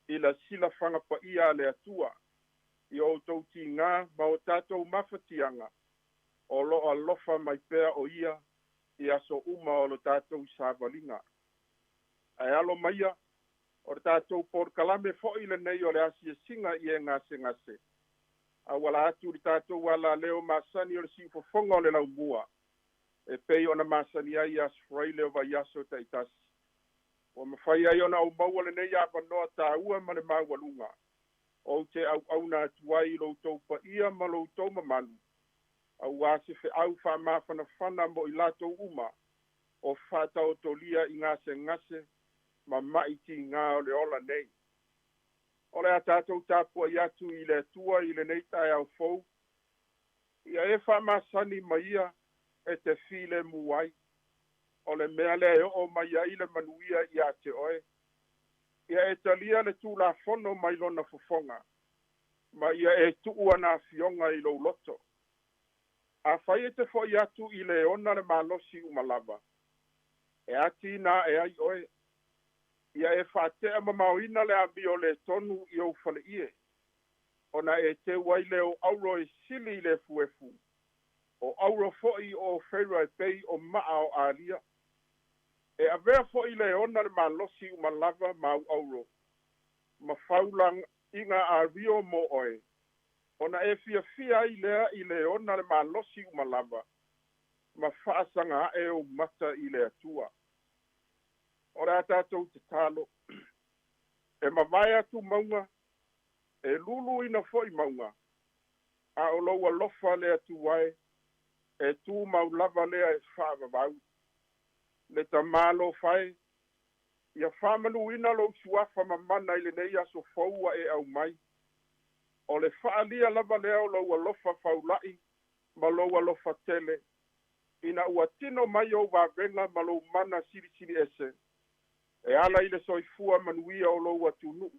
i la silafaga paia a le Atua i o outou tigā ma o tatou mafatiaga, o lo o alofa mai pea o ia i aso uma o lo tatou savaliga. Ae alo maia, o le tatou polokalame foi lenei o le asiasiga i e gasegase, auala atu i le tatou alaleo masani o le siufofoga o le laumua, e pei ona masani ai i Aso Faraile o vaiaso taitasi. Ua mafai ai ona ou maua lenei avanoa taua ma le maualuga, ou te auauna atu ai i lo outou paia ma lo outou mamalu, aua se feau faamafanafana mo i latou uma o faataotolia i gasegase ma ma'i tigā o le ola nei. O le a tatou tapuai atu i le Atua i lenei taeao fou, ia e faamasani ma ia e te filemu ai, o le mea lea e oo mai ai le manuia ia te oe. Ia e talia le Tulafono mai lona fofoga, ma ia e tuu ana afioga i lou loto. Afai e te foi atu i le ona le malosi uma lava, e atiina ae ai oe. Ia e faatea mamaoina le amio lē tonu i ou faleie, ona e teu ai lea o auro e sili i le efuefu, o auro foi o Ofeira e pei o maa o alia. E avea foi le ona le malosi uma lava ma au auro, ma faulaiga ario mo oe, ona e fiafia ai lea i le ona le malosi uma lava, ma faasaga ae ou mata i le Atua. O le a tatou tatalo, e mavae atu mauga, e luluina foi mauga, a o lou alofa le Atua e, e tumau lava lea e faavavau. Le Tamā alofa e, ia faamanuina lou suafa mamana i lenei aso fou ua e aumai. O le faaalia lava lea o lou alofa faula'i ma lou alofa tele, ina ua tino mai ou vavega ma lou mana silisili ese, e ala i le soifua manuia o lou atunuu.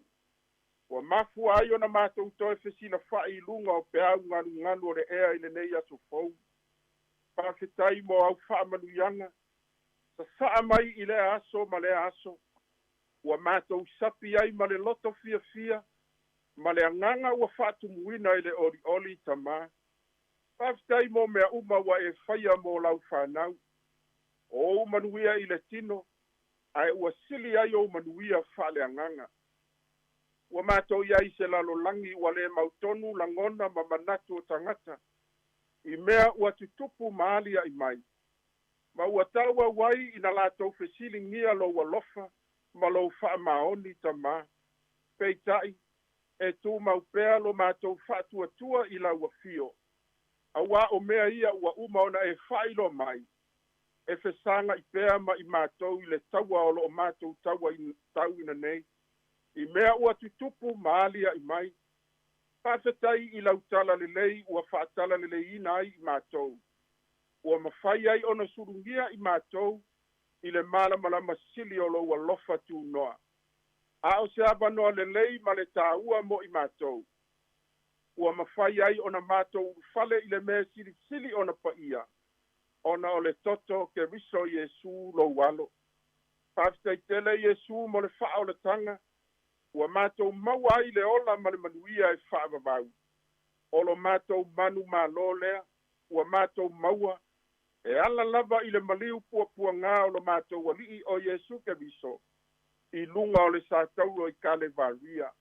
Ua mafua ai ona matou toe fesilafa'i i luga o peau galugalu o le ea i lenei aso fou. Faafetai mo au faamanuiaga, sasaa mai i lea aso ma lea aso, ua matou sapi ai ma le loto fiafia, ma le agaga ua faatumuina i le olioli Tamā. Faafetai mo mea uma ua e faia mo lau fanau. O ou manuia i le tino, ae ua sili ai ou manuia faaleagaga. Ua matou i ai i se lalolagi ua le mautonu lagona ma manatu o tagata, i mea ua tutupu ma aliaʻi mai, ma ua tauau ai ina latou fesiligia lou alofa ma lou faamaoni Tamā. Peitai, e tumau pea lo matou faatuatua i lau afio, auā o mea ia ua uma ona e faailoa mai, e fesagaʻi pea ma i matou i le taua o lo o matou tauina nei, i mea ua tutupu ma aliaʻi mai. Faafetai i lau talalelei ua faatalaleleiina ai i matou, ua mafai ai ona sulugia i matou i le malamalama sili o lou alofa tunoa. A o se avanoa lelei ma le taua mo i matou, ua mafai ai ona matou ulufale i le mea silisili ona paia, ona o le toto o Keriso Iesu lou Alo. Faafetai tele Iesu mo le faaolataga ua matou maua ai le ola ma le manuia e faavavau. O lo matou manumalo lea, Ua matou maua e ala lava i le maliu puapuagā o lo matou Alii o Iesu Keriso i luga o le satauro i Kalevaria.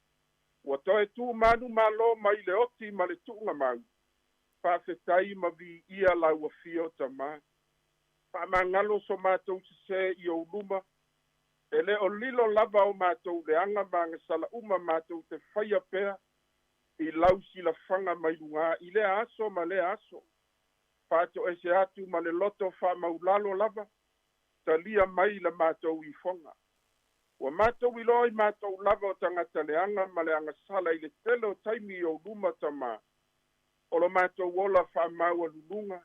Ua toe tumanumalo mai le oti ma le tuugamau. Faafetai ma viia lau Afio Tamā. Faamagalo so matou sesē i ou luma, e le o lilo lava o matou leaga ma agasala uma matou te faia pea i lau silafaga mai lugā i lea aso ma lea aso. Faatoese atu ma le loto faamaulalo lava, talia mai la matou ifoga. Ua matou iloa i matou lava o tagata leaga ma le agasala i le tele o taimi i ou luma Tamā, o lo matou ola faamaualuluga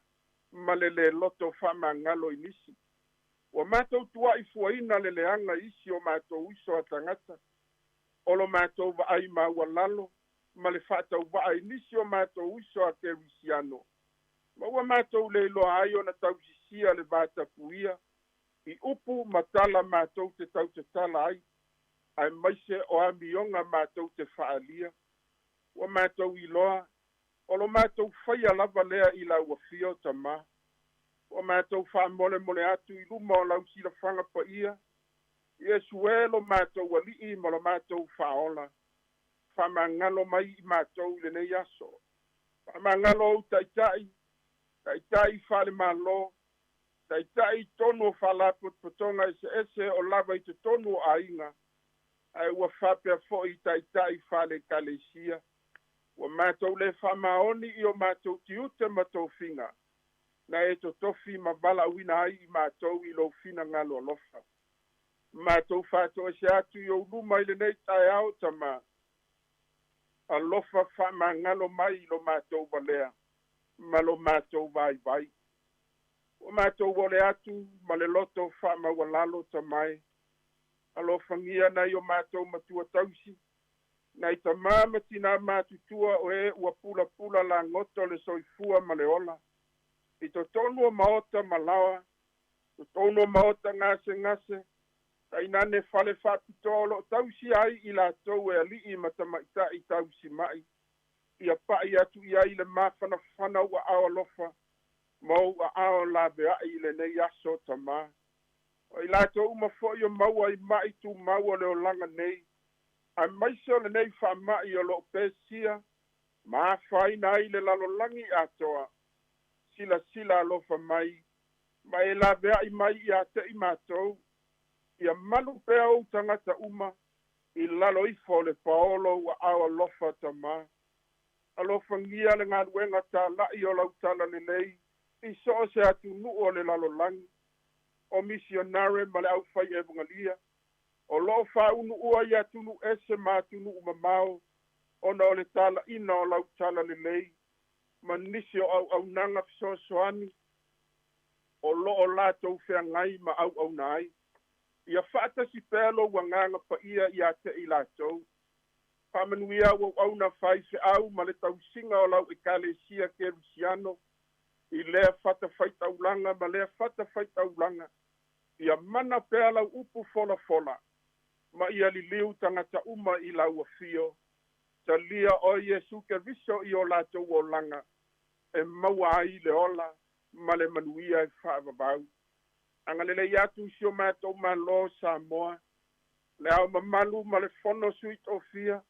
ma le lē loto faamagalo i nisi. Ua matou tua'i fuaina le leaga i isi o matou uso a tagata, o lo matou vaai maualalo ma le faatauvaa i nisi o matou uso a Kerisiano, ma ua matou le iloa ai ona tausisia le vatapuia i upu ma tala matou te tautatala ai, aemaise o amioga matou te faaalia. Ua matou iloa, o lo matou faia lava lea i lau Afio Tamā. Ua matou faamolemole atu i luma o lau silafaga paia, Iesu e lo matou Alii ma lo matou Faaola, faamagalo mai i matou i lenei aso. Faamagalo ou taitai, taitai faale-Malo, taitai i totonu o faalapotopotoga eseese o lava i totonu o aiga, ae ua faapea foi i taitai faale-Ekalesia. Ua matou le faamaoni i o matou tiute ma tofiga, na e totofi ma valaauina ai i matou i lou finagalo alofa. Matou faatoese atu i ou luma i lenei taeao, Tamā, alofa faamagalo mai i lo matou valea ma lo matou vaivai. Ua matou ole atu ma le loto faamaualalo, Tamā e, alofagia nai o matou matua tausi, nai tamā ma tinā matutua o e ua pulapula lagoto le soifua ma le ola, i totonu o maota ma laoa, totonu o maota gasegase, tainane fale faapitoa o loo tausi ai i latou e alii ma tamaitai tausima'i, ia pa'i atu i ai le mafanafana o aao alofa ma ou aao laveai i lenei aso, Tamā. O i latou uma foi o maua i ma'i tumau o le olaga nei, aemaise o lenei faama'i o loo pesia ma afaina ai le lalolagi atoa, silasila alofa mai ma e laveai mai ia te i matou, ia malu pea ou tagata uma i lalo ifo o le paolo o ou aao alofa, Tamā. Alofagia le galuega tala'i o lau talalelei i so o se atunuu o le lalolagi, o misionare ma le aufai evugalia o loo faaunuua i atunuu ese ma atunuu mamao ona o le talaʻina o lau talalelei ma nisi o auaunaga fesoasoani o loo latou feagai ma auauna ai. Ia faatasi pea lou Agaga Paia ia te i latou. Faamanuia auauauna faifeau ma le tausiga o lau Ekalesia Kerisiano i lea fatafaitaulaga ma lea fatafaitaulaga. Ia mana pea lau upu folafola ma ia liliu tagata uma i lau Afio. Talia oe Iesu Keriso i o latou olaga e maua ai le ola ma le manuia e faavavau. Agalelei atu i si o matou Malo o Samoa, le Ao Mamalu ma le Fono Sui Tofia,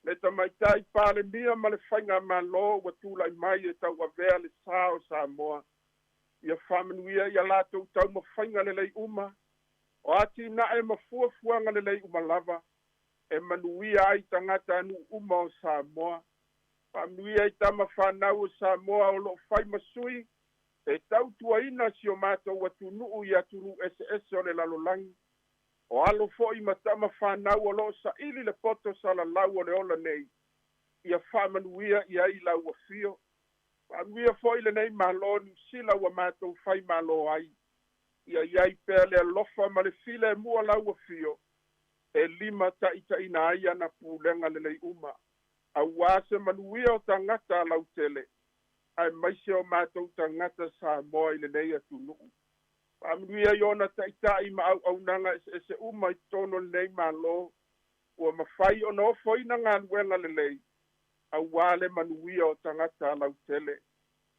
le Tamaitai Palemia ma le Faigamalo ua tulai mai e tauavea le sa o Samoa. Ia faamanuia ia latou taumafaiga lelei uma, o atinae ma fuafuaga lelei uma lava, e manuia ai tagatanuu uma o Samoa. Faamanuia i tama fanau o Samoa o loo fai ma sui e tautuaina si o matou atunuu i atunuu eseese o le lalolagi, o alo foi ma tama fanau o loo saili le poto salalau o le ola nei, ia faamanuia i ai lau Afio. Faamanuia foi lenei Malo Niusila ua matou fai malo ai, ia i ai pea le alofa ma le filemu o lau Afio e limataitaiina ai ana pulega lelei uma, auā se manuia o tagata lautele aemaise o matou tagata Samoa i lenei atunuu. Faamanuia i ona taitai ma auaunaga eseese uma i totonu o lenei Malo ua mafai ona ofoina galuega lelei auā le manuia o tagata lautele.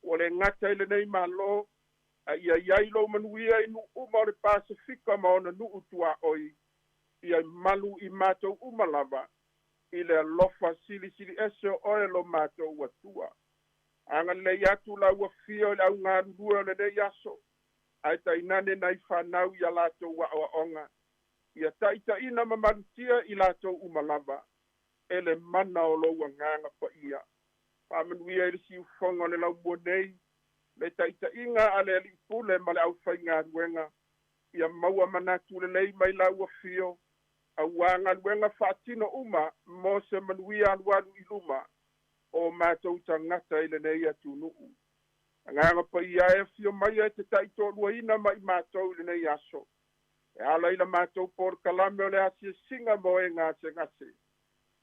Ua le gata i lenei Malo, a ia i ai lou manuia i nuu uma o le Pasefika ma ona nuu tuaoi, ia malu i matou uma lava, i le alofa silisili ese o oe lo matou Atua. Agalelei atu lau afio i le augalulue o lenei aso, ae tainane nai fanau ia latou aoaoga, ia taitaiina ma malutia i latou uma lava, e le mana o lou agaga paia. Faamanuia i le siufofoga o le laumua nei, le taitaiga a le alii pule ma le aufaigaluega, ia maua manatu lelei mai lau afio, auā galuega faatino uma mo se manuia alualu i luma o matou tagata i lenei atunuu. Agaga paia e afio mai e te taitoaluaina ma i matou i lenei aso, e ala i la matou polokalame o le asiasiga mo e gasegase.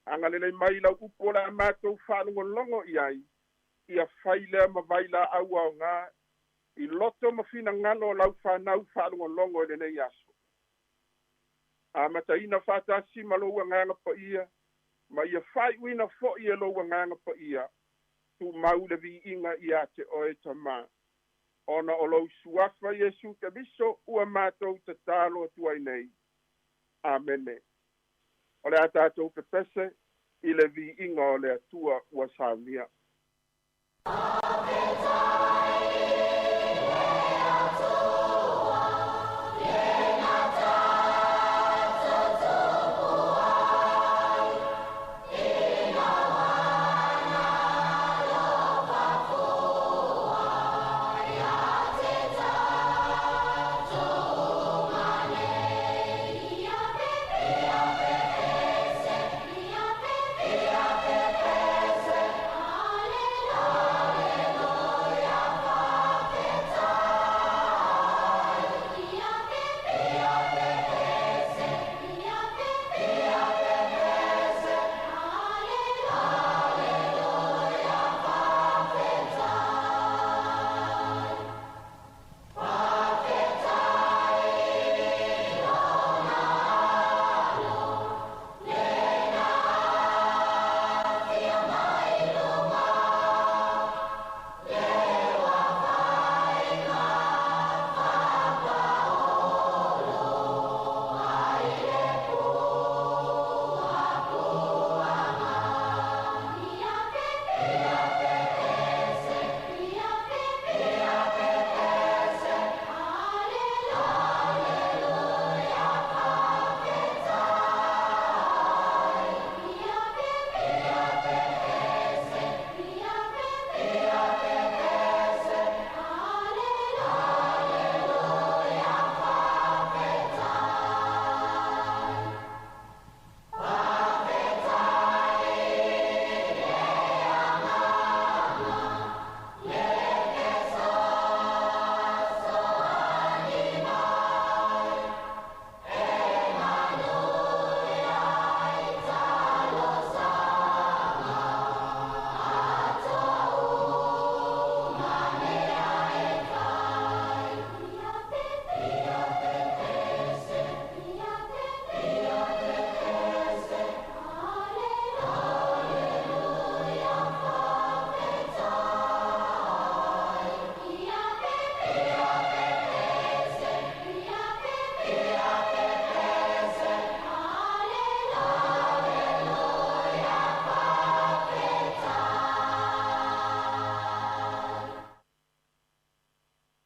Agalelei mai lau upu o le a matou faalogologo i ai, ia fai lea ma vailaau aogā i loto ma finagalo o lau fanau faalogologo i lenei aso. Amataina faatasi ma lou agaga paia, ma ia faaiuina foi e lou agaga paia, tumau le viiga ia te oe Tamā. Ona o lou suafa Iesu Keriso ua matou tatalo atu ai nei. Amene. O le a tatou pepese i le viiga o le Atua ua saunia.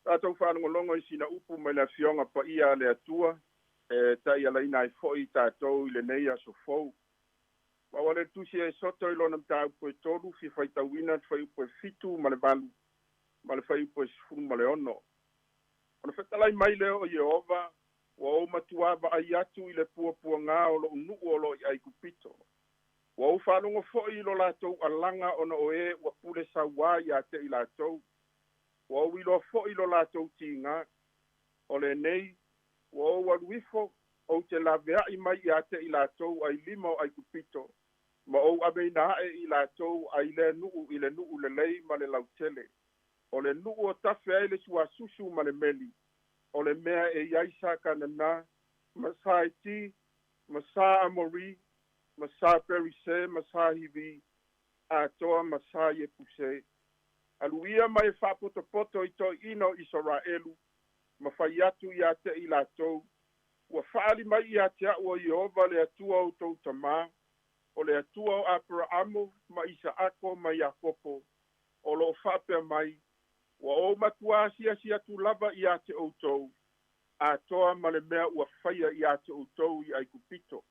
Tatou faalogologo i sina upu mai le Afioga Paia a le Atua e taialaina ai foi tatou i lenei aso fou. Ma ua le tusi e soto i lona mataupu e 3 fia faitauina le fuaiupu e 7 ma le 8 ma le fuaiupu e 16. Ona fetalai mai lea o Ieova, ua ou matuā vaai atu i le puapuagā o lou nuu o lo o i Aikupito. Ua ou faalogo foi i lo latou alaga ona o e ua pule sauā ia te i latou. Ua ou iloa foi lo latou tigā. O lenei, ua ou alu ifo, ou te laveai mai ia te i latou ai lima o Aikupito, ma ou aveina ae i latou ai lea nuu i le nuu lelei ma le lautele. O le nuu o tafe ai le suasusu ma le meli, o le mea e i ai sa Kanana, ma sa Iti, ma sa Amori, ma sa Perise, ma sa Hivi, atoa ma sa Iepuse. Alu ia ma e faapotopoto i toeaiina o Isaraelu, ma fai atu ia te i latou, Ua faaali mai ia te a'u e Ieova le Atua o outou tamā, o le Atua o Aperaamo ma Isaako ma Iakopo, o lo o faapea mai, Ua ou matuā asiasi atu lava ia te outou, atoa ma le mea ua faia ia te outou i Aikupito.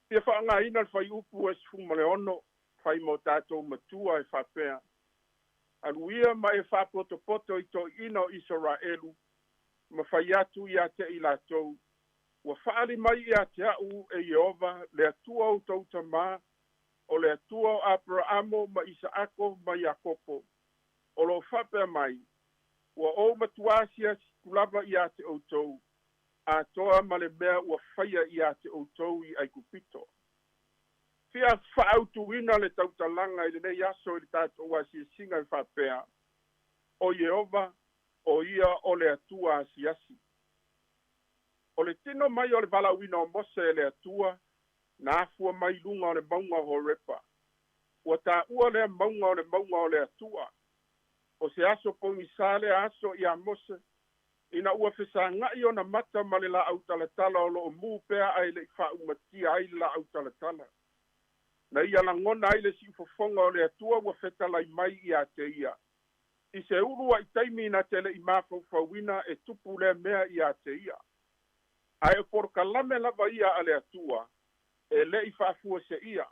Fia faaaogaina le fuaiupu e 16 fai ma o tatou matua e faapea, Alu ia ma e faapotopoto i toeaiina o Isaraelu, ma fai atu ia te i latou, Ua faaali mai ia te a'u e Ieova le Atua o outou tamā, o le Atua o Aperaamo ma Isaako ma Iakopo, o lo o faapea mai, Ua ou matuā asiasi atu lava ia te outou, atoa ma le mea ua faia ia te outou i Aikupito. Fia faaautuina le tautalaga i lenei aso i le tatou asiasiga e faapea, O Ieova, o Ia o le Atua asiasi. O le tino mai o le valaauina o Mose e le Atua, na afua mai i luga o le mauga o Horepa. Ua taua lea mauga o le mauga o le Atua. O se aso pogisā lea aso iā Mose, ina ua fesaga'i ona mata ma le laau talatala o lo o mū pea ae le i faaumatia ai le laau talatala. Na ia lagona ai le siufofoga o le Atua ua fetalai mai ia te ia. I se ulua'i taimi na te le i mafaufauina e tupu lea mea ia te ia. Ae o polokalame lava ia a le Atua, e le i faafuaseia.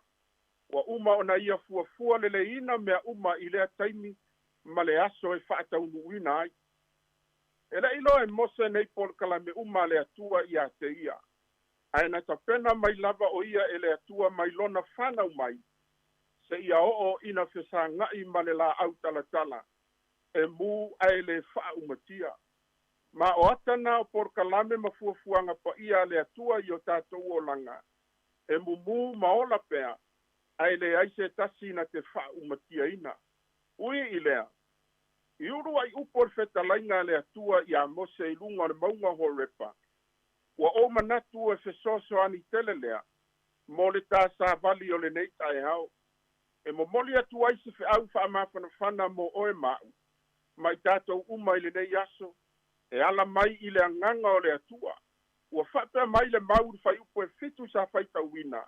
Ua uma ona ia fuafua leleiina mea uma i lea taimi ma le aso e faataunuuina ai. E le i iloa e Mose nei polokalame uma a le Atua ia te ia, ae na tapena mai lava o ia e le Atua mai lona fanau mai, seia oo ina fesaga'i ma le laau talatala, e mū ae le faaumatia. Ma o ata na o polokalame ma fuafuaga paia a le Atua i o tatou olaga, e mumū ma ola pea, ae leai se tasi na te faaumatiaina. Ui i lea, i ulua'i upu o le fetalaiga a le Atua iā Mose i luga o le mauga o Horepa, ua ou manatu e fesoasoani tele lea mo le ta savali o lenei taeao, e momoli atu ai se feau faamafanafana mo oe ma a'u, ma i tatou uma i lenei aso, e ala mai i le agaga o le Atua. Ua faapea mai le mau i le fuaiupu e 7 sa faitauina,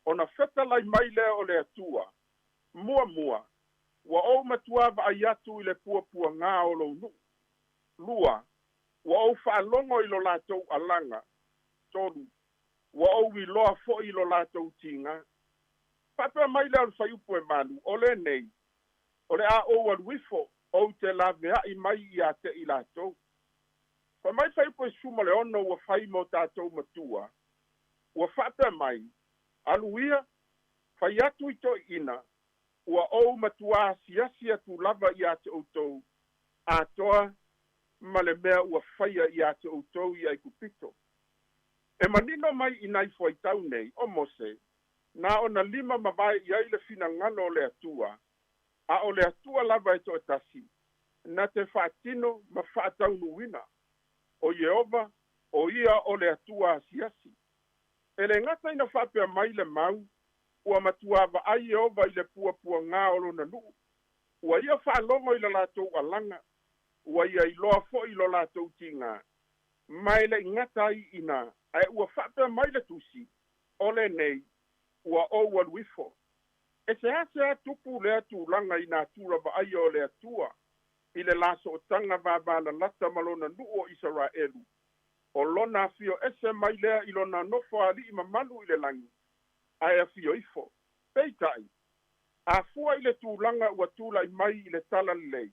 ona fetalai mai lea o le Atua, Muamua, ua ou matuā vaai atu i le puapuagā o lou nuu. Lua, ua ou faalogo i lo latou alaga. Tolu, ua ou iloa foi i lo latou tigā. Faapea mai lea o le fuaiupu e 8, O lenei, o le a ou alu ifo, ou te laveai mai ia te i latou. Fai mai le fuaiupu e 16 ua fai ma o tatou matua, ua faapea mai, Alu ia, fai atu i toeaiina, ua ou matuā asiasi atu lava ia te outou, atoa ma le mea ua faia ia te outou i Aikupito. E manino mai i nai fuaitau nei, o Mose, na ona lima mavae i ai le finagalo o le Atua, a o le Atua lava e toatasi, na te faatino ma faataunuuina. O Ieova, o Ia o le Atua asiasi. E le gata ina faapea mai le mau, ua matuā vaai Ieova i le puapuagā o lona nuu, ua ia faalogo i le latou alaga, ua ia iloa foi lo latou tigā. Ma e le i gata ai i inā, ae ua faapea mai le Tusi, O lenei, ua ou alu ifo. E seasea tupu lea tulaga i natura vaaia o le Atua i le lasootaga vavalalata ma lona nuu o Isaraelu, o lona afio ese mai lea i lona nofo alii mamalu i le lagi, ae afio ifo. Peitai, a fua i le tulaga ua tulai mai i le talalelei,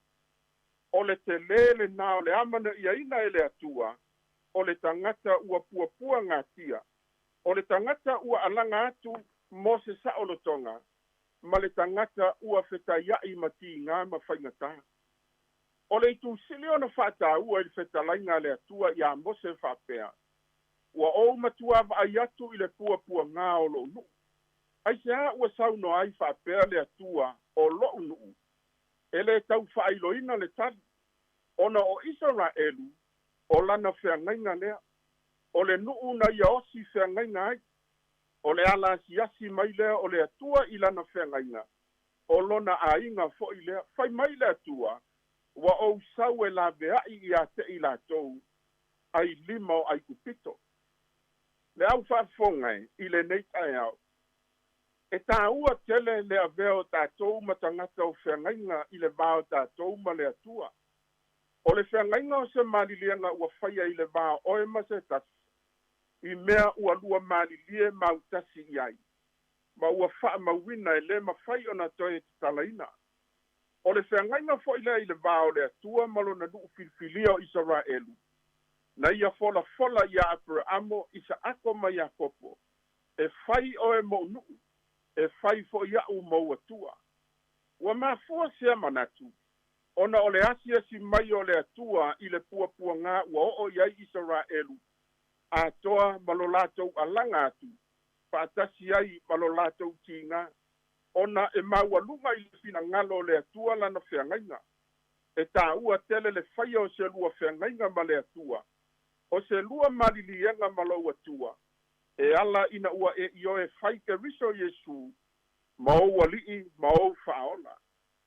o le telē lenā o le amanaiaina e le Atua o le tagata ua puapuagatia, o le tagata ua alaga atu mo se saolotoga, ma le tagata ua fetaia'i ma tigā ma faigatā. O le itu sili ona faataua i le fetalaiga a le Atua iā Mose faapea, Ua ou matuā vaai atu i le puapuagā o lou nuu. Aisea ua saunoa ai faapea le Atua o lo'u nuu? E le tau faailoina le tali, ona o Isaraelu o lana feagaiga lea, o le nuu na ia osi feagaiga ai. O le ala asiasi mai lea o le Atua i lana feagaiga, O lona aiga foʻi lea. Fai mai le Atua, Ua ou sau e laveaʻi iā te i latou ai lima o ʻAigupito. Le au faafofoga e i lenei taeao, e tāua tele le avea o tatou ma tagata o feagaiga i le va o tatou ma le Atua. O le feagaiga o se maliliega ua faia i le va o oe ma se tasi, i mea ua lua malilie mautasi i ai, ma ua faamauina e lē mafai ona toe tatalaina. O le feagaiga foʻi lea i le va o le Atua ma lona nuu filifilia o Isaraelu, na ia folafola iā Aperaamo, Isaako ma Iakopo, E fai oe moʻu nuu, e fai foʻi aʻu mou Atua. Ua mafua sea manatu, ona o le asiasi mai o le Atua i le puapuagā ua oo i ai Isaraelu atoa ma lo latou alaga atu faatasi ai ma lo latou tigā, ona e maualuga i le finagalo o le Atua lana feagaiga. E tāua tele le faia o se lua feagaiga ma le Atua, o se lua maliliega ma lou Atua, e ala ina ua e ioe fai Keriso Iesū ma ou Alii ma ou Faaola.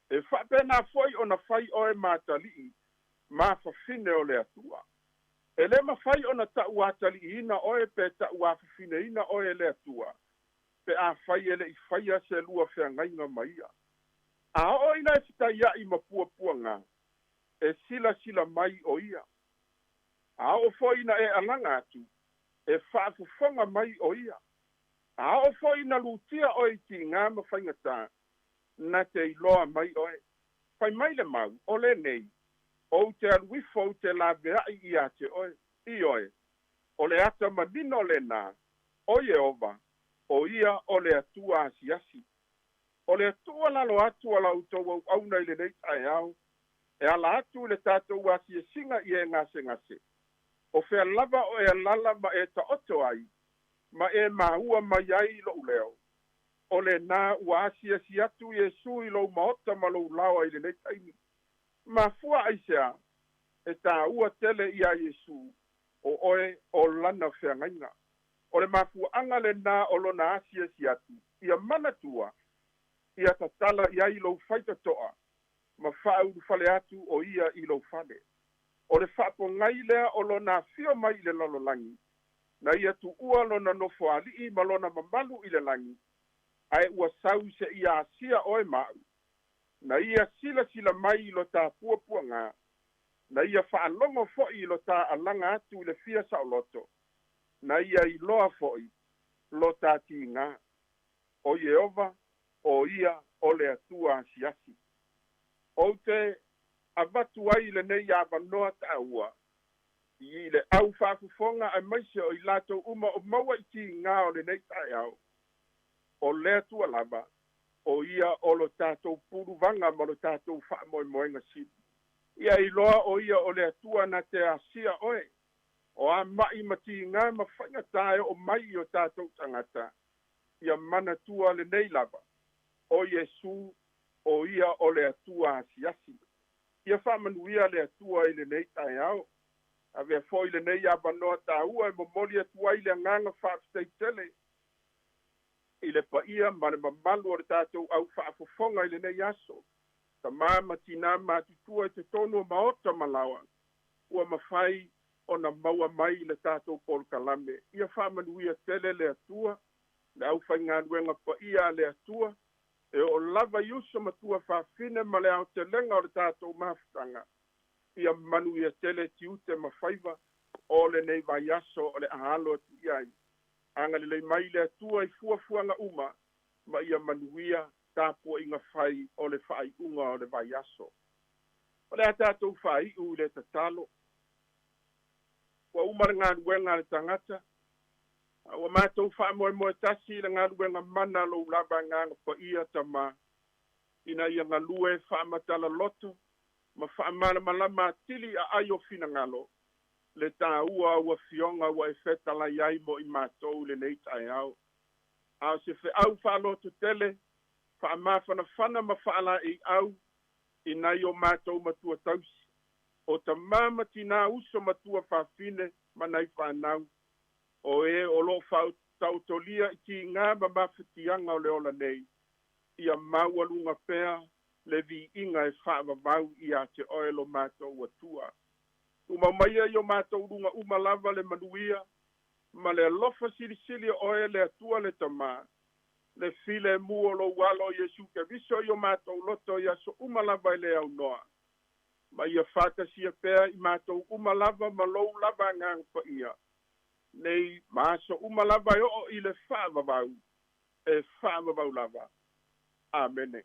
E faapena foʻi ona fai oe ma atalii ma fafine o le Atua. E lē mafai ona taʻuātaliʻiina oe pe taʻuāfafineina oe e le Atua pe afai e leʻi faia se lua feagaiga ma ia. A oo ina e fetaiaʻi ma puapuagā, e silasila mai ʻo ia. A oo foʻi ina e alaga atu, e faafofoga mai ʻo ia. A oo foʻi ina lutia ʻoe i tigā ma faigatā, na te iloa mai ʻoe. Fai mai le mau, ʻO lenei, ou te alu ifo ou te laveaʻi iā te ʻoe, ioe, ʻo le ata manino lenā, ʻo Ieova, ʻo ia o le Atua asiasi. O le tuualalo atu a la outou auauna i lenei taeao, e ala atu i le tatou asiasiga i e gasegase. O fea lava o e alala ma e taoto ai, ma e maua mai ai loʻu leo, o lenā ua asiasi atu Iesū i lou maota ma lou laoa i lenei taimi. Mafua aisea? E tāua tele iā Iesū, o oe o lana feagaiga. O le mafuaaga lenā o lona asiasi atu, ia manatua, ia tatala i ai lou faitotoa ma faaulufale atu o ia i lou fale. O le faapogai lea o lona afio mai i le lalolagi, na ia tuua lona nofoalii ma lona mamalu i le lagi, ae ua sau seia asia oe ma aʻu. Na ia silasila mai i lo tā puapuagā, na ia faalogo foʻi i lo tā alaga atu i le fia saoloto, na ia iloa foʻi lo tā tigā. ʻO Ieova, ʻo ia o le Atua asiasi. Ou te avatu ai i lenei avanoa taua i le au faafofoga aemaise o i latou uma o maua i tigā o lenei taeao, o le Atua lava, o ia o lo tatou puluvaga ma lo tatou faamoemoega sili. Ia iloa o ia o le Atua na te asia oe, o a maʻi ma tigā ma faigatā e oo mai i o tatou tagata, ia manatua lenei lava, ʻo Iesū, ʻo ia o le Atua asiasi. Ia faamanuia le Atua i lenei taeao. Avea foʻi lenei avanoa taua e momoli atu ai le agaga faafetai tele i le paia ma le mamalu o le tatou au faafofoga i lenei aso, tamā ma tinā matutua i totonu o maota ma laoa, ua mafai ona maua mai i le tatou polokalame. Ia faamanuia tele le Atua, le aufaigaluega paia a le Atua, e oo lava i uso ma tuafafine ma le aotelega o le tatou mafutaga. Ia manuia tele tiute ma faiva o lenei vaiaso o le a alo atu i ai. Agalelei mai le Atua i fuafuaga uma ma ia manuia tapuaiga fai o le faaiuga o le vaiaso. O le a tatou faaiu i le tatalo. Ua uma le galuega a le tagata, a ua matou faamoemoe tasi i le galuega mana a lou lava Agaga Paia, Tamā, ina ia galue faamatala loto ma faamalamalama atili aai o finagalo, le tāua o au Afioga ua e fetalai ai mo i matou i lenei taeao. A o se feau faalototele, faamafanafana ma faalaeiau i nai o matou matua tausi, o tamā ma tinā, uso ma tuafafine ma nai fanau, o e o lo o faataotolia i tigā ma mafatiaga o le ola nei. Ia maualuga pea le viiga e faavavau ia te oe lo matou Atua. Tumau maia i o matou luga uma lava le manuia ma le alofa silisili o oe le Atua le Tamā, le filemu o lou Alo Iesu Keriso i o matou loto i aso uma lava e le aunoa. Ma ia faatasia pea i matou uma lava ma lou lava Agaga Paia, nei ma aso uma lava e oo i le faavavau, e faavavau lava. Amene.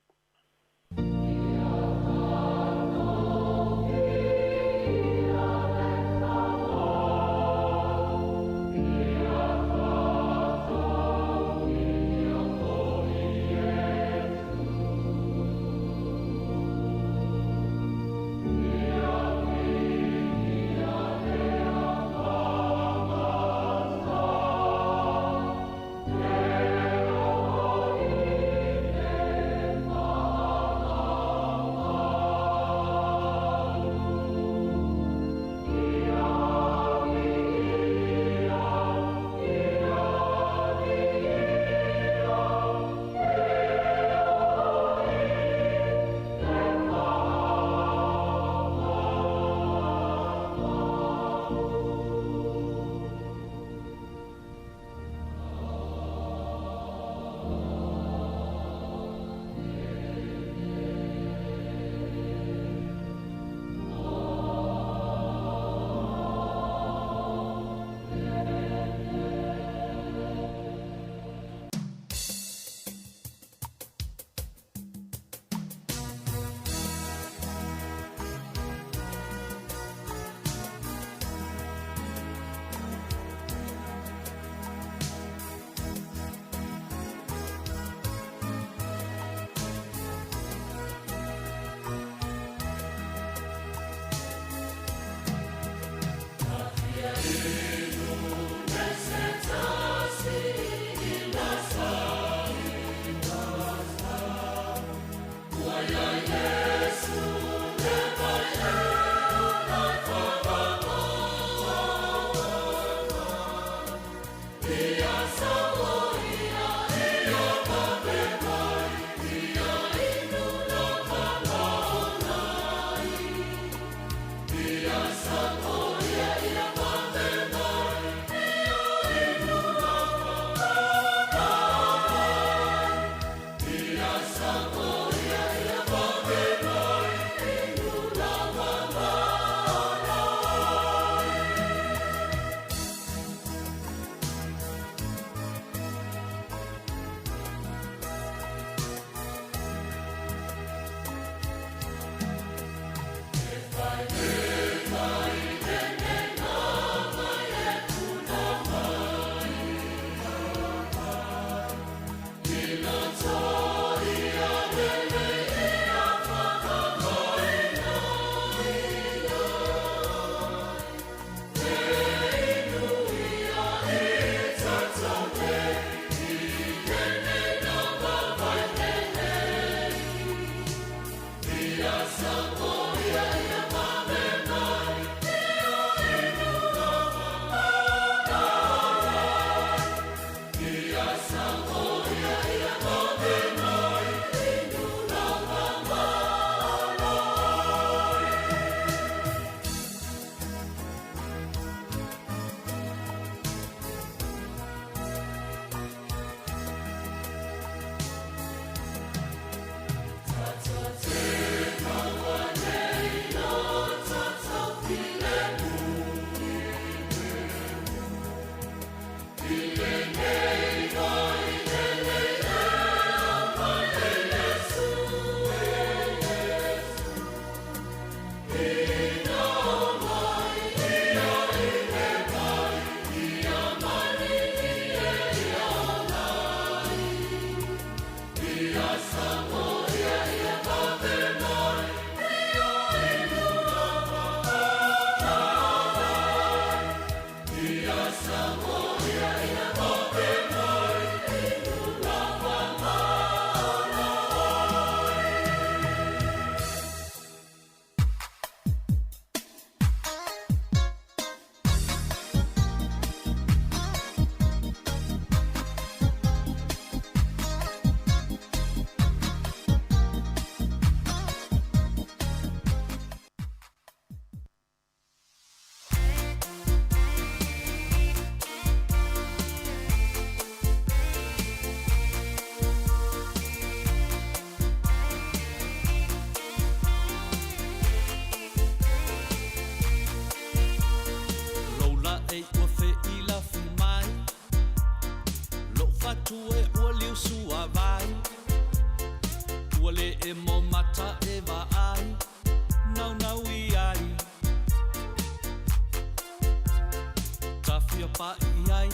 Fia pa'i ai,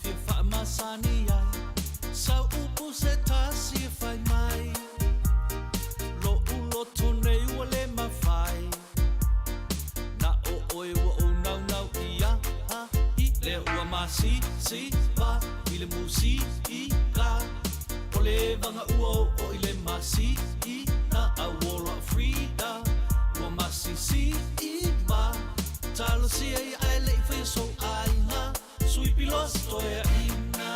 fia faamasani ai, sau upu se tasi e fai mai. Lo'u loto nei ua le mafai, na o oe ua ou naunau ia ai. Lea ua masisiva i le musika, o le vaga ua oo i le masina. Auola Frida ua masisiva, talosia ia ae le'i faia sou aiga, sui pilos toeaʻina.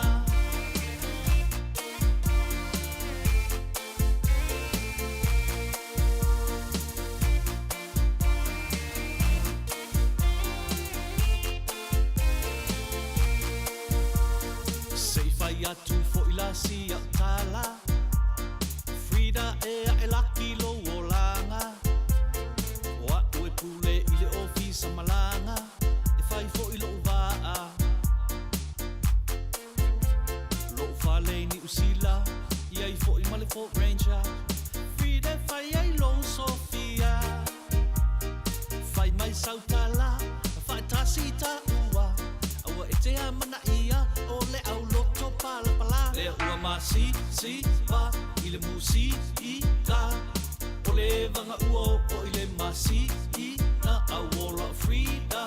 Se'i fai atu fo'i la sia o tala, Frida e aʻe laki lou olaga, o a'u e pule i le ofisa malaga, e fai fo'i lo'u va'a. Lo'u fale i Niusila iai fo'i ma le Ford Ranger, Frida e fai ai lou Sofia. Fai mai sautala fa'atasi i ta'ua, aua e te amanaia o le auloto palapala. Lea ua masisiva i le musika, o le vaga ua oo i le masina. Auola Frida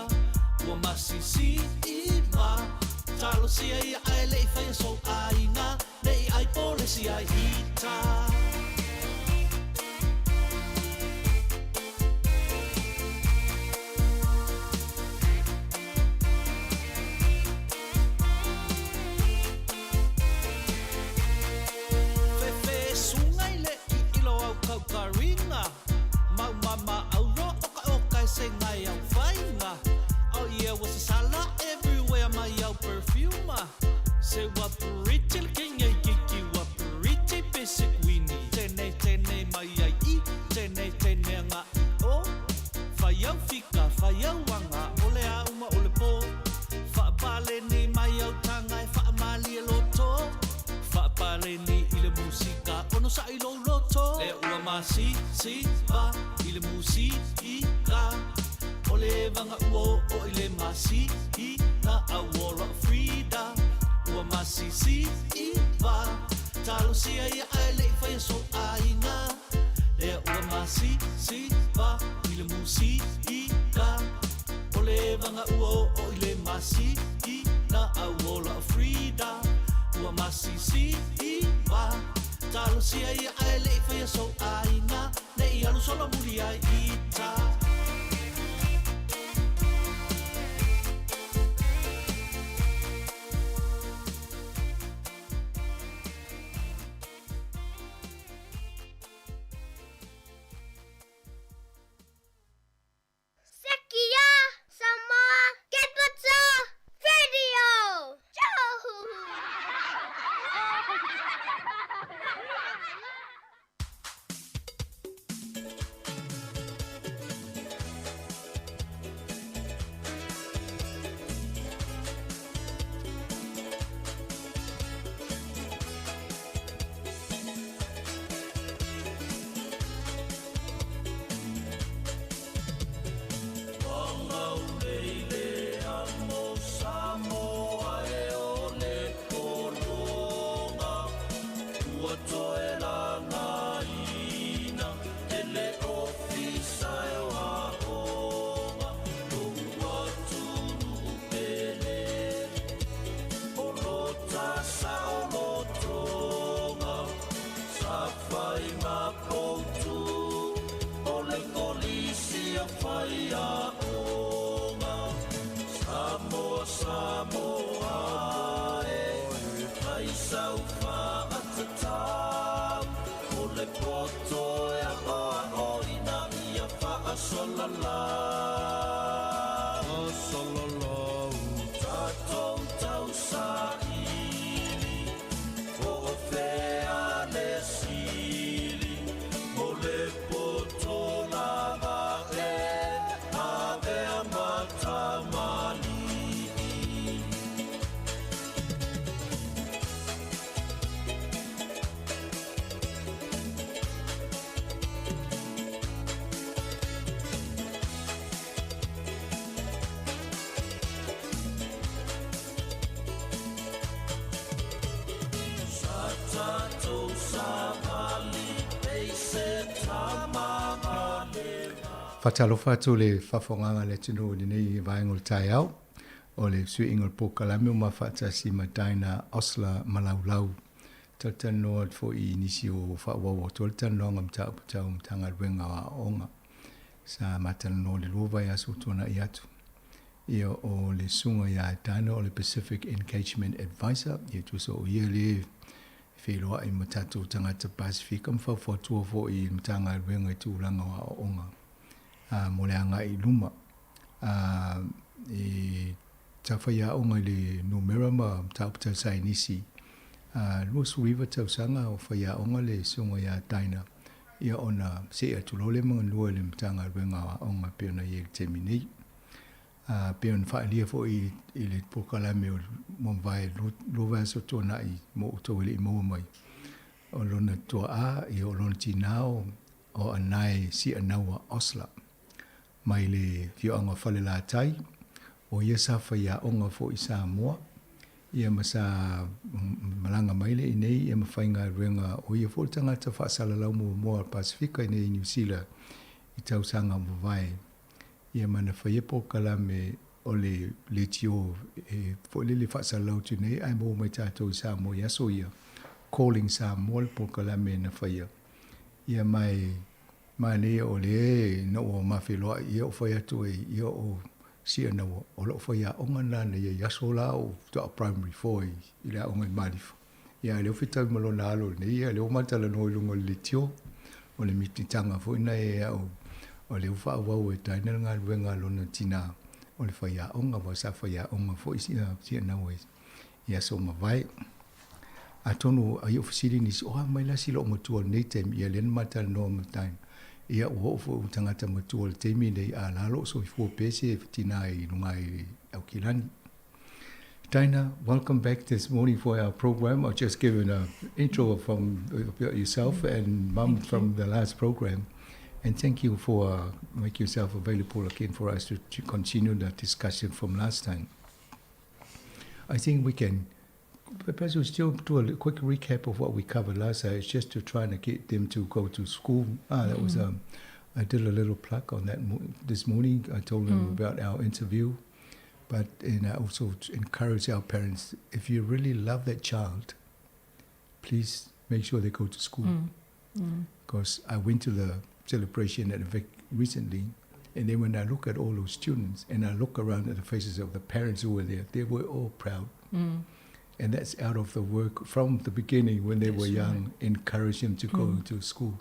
ua masisiva, talosia ia ae le'i faia sou aiga, ne'i ai polesi ai ita. Fefe suga i le i'ilo au kaukariga, maumama auro okaoka e segai au faiga. Oh yeah, ua sasala everywhere mai au perfuma. Se ua pretty le kenya i kiki, ua pretty basic wini. Tene tene mai ai i, tene tene anga i o. Fai au fika, fai au anga, o le a uma o le po. Faapaleni mai au taga e faamalie loto. Faapaleni i le musika, ono sa'i lou loto. Lea ua masisiva i le musika, o le vaga ua oo i le masina. Auola Frida ua masisiva, talosia ia ae le'i faia sou aiga. Lea ua masisiva i le musika, o le vaga ua oo i le masina. Auola Frida ua masisiva, talosia ia ae le'i faia sou aiga, ne'i alu solo muli ai ita. Sekia Samoa Capital Radio. Joe. Faatalofa atu le faafofogaaga a le atunuu i lenei vaega o le taeao o le suiga o le polokalame ua mafaatasi ma Dinah Osler Malaulau. Talatalanoa atu foi i nisi o faaauau atu ai le talanoaga o mataupu tau Matagaluega o Aoaoga. Sa ma talanoa i le lua vaiaso ua tuanai atu. Ia o le susuga ia Dinah o le Pacific Engagement Advisor, ia tusa o ia lea e feiloai ma tatou tagata Pasefika ma faufautua foi i le Matagaluega i tulaga o aoaoga a mo le agai i luma. A e sa faiaoga i le numera ma mataupu tau saienisi a 29 tausaga o faiaoga le susuga ia Dinah ia ona see atu loa lea ma galue i le Matagaluega o Aoga e pei ona i ai i le taimi nei. A pei ona faaalia foi i le polokalame o ua mavae lua vaiaso tuanai mo outou e le i maua mai, o lona tuaa, ia o lona tinā o Anae Sianaua Osler mai le afioaga o Falelatai, o ia sa faiaoga foi i Samoa, ia ma sa malaga mai lea i inei ia ma faigaluega, o ia foi le tagata faasalalau muamua o le Pasefika i inei i Niu Sila i tausaga ua mavae. Ia ma na faia polokalame o le leitio e foi lele faasalalau atu nei ae maua mai tatou i Samoa i aso ia, Calling Samoa le polokalame na faia. Ia ma e manaia o lea ina ua ma feiloai ia o fai atu ai ia o Sianaua o lou faiaoga lena na i ai i aso la o faatoa primary four i le aoga i Malifa. Ia a lea ua fetau ma lona alo lenei, ia lea ua ma talanoa i luga o le leitio, o le mititaga foi lena e au, o lea ua faaauau e Dinah le galuega a lona tinā o le faiaoga, aua sa faiaoga foi Sianaua i aso ua mavae. Atonu ai o fesili nisi, o a mai la si loomatua i lenei taimi, ia lea na ma talanoa ma Dinah, ia ua oo foi i tagata matua i le taimi lenei, a la loo soifua pea se tinā i luga i Aukilani. Dinah, welcome back this morning for our program. I've just given an intro from about yourself and Mum from the last program. And thank you for making yourself available again for us to continue the discussion from last time. I think we can perhaps we'll still do a quick recap of what we covered last time. It's just to try to get them to go to school. That was I did a little plug on that this morning. I told them about our interview, but and I also encourage our parents, if you really love that child, please make sure they go to school. Because I went to the celebration at Vic recently, and then when I look at all those students and I look around at the faces of the parents who were there, they were all proud. And that's out of the work from the beginning when they were young, encourage them to go to school.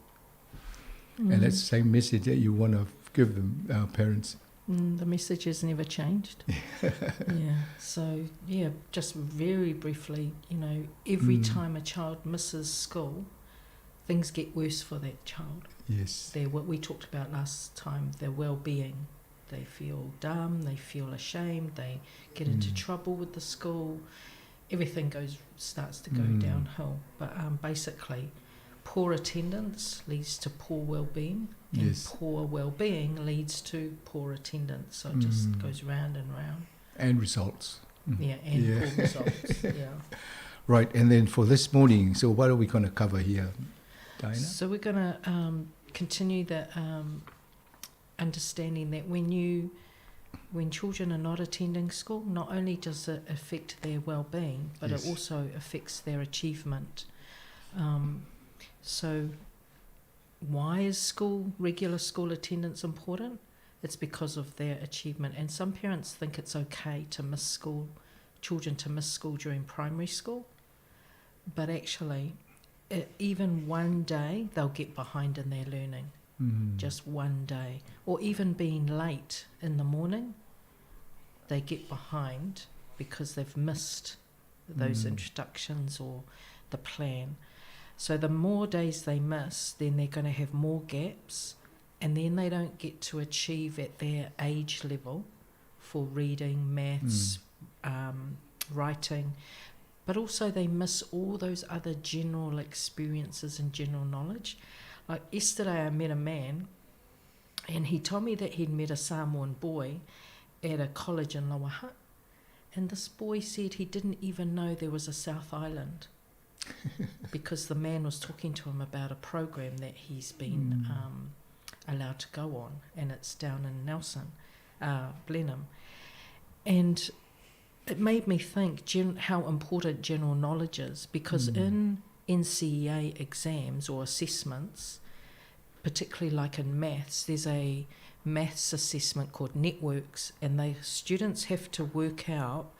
And that's the same message that you want to give them, our parents. The message has never changed. Yeah. So, yeah, just very briefly, every time a child misses school, things get worse for that child. They're what we talked about last time, their well-being. They feel dumb, they feel ashamed, they get into trouble with the school. Everything starts to go downhill. But basically, poor attendance leads to poor well-being, and poor well-being leads to poor attendance. So it just goes round and round. And results. Yeah, and poor results, yeah. Right, and then for this morning, so what are we going to cover here, Dinah? So we're going to continue the understanding that when children are not attending school, not only does it affect their well-being, but it also affects their achievement. So why is regular school attendance important? It's because of their achievement. And some parents think it's okay to miss school, children to miss school during primary school, but actually, even one day, they'll get behind in their learning. Just one day. Or even being late in the morning, they get behind because they've missed those introductions or the plan. So the more days they miss, then they're going to have more gaps, and then they don't get to achieve at their age level for reading, maths, writing, but also they miss all those other general experiences and general knowledge. Like yesterday I met a man, and he told me that he'd met a Samoan boy at a college in Lower Hutt, and this boy said he didn't even know there was a South Island because the man was talking to him about a program that he's been allowed to go on, and it's down in Nelson, Blenheim. And it made me think how important general knowledge is, because in NCEA exams or assessments, particularly in maths, there's a maths assessment called networks, and the students have to work out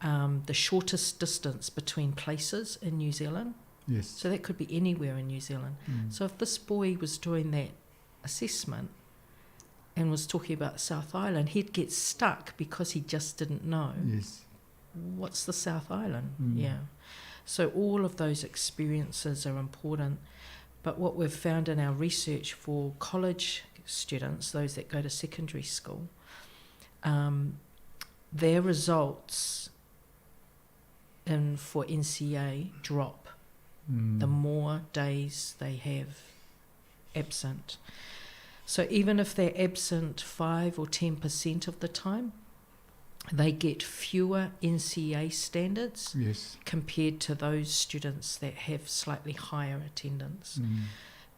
the shortest distance between places in New Zealand. So that could be anywhere in New Zealand. So if this boy was doing that assessment and was talking about South Island, he'd get stuck because he just didn't know. What's the South Island? Yeah. So all of those experiences are important. But what we've found in our research for college students, those that go to secondary school, their results in for NCA drop the more days they have absent. So even if they're absent 5 or 10% of the time, they get fewer NCA standards compared to those students that have slightly higher attendance.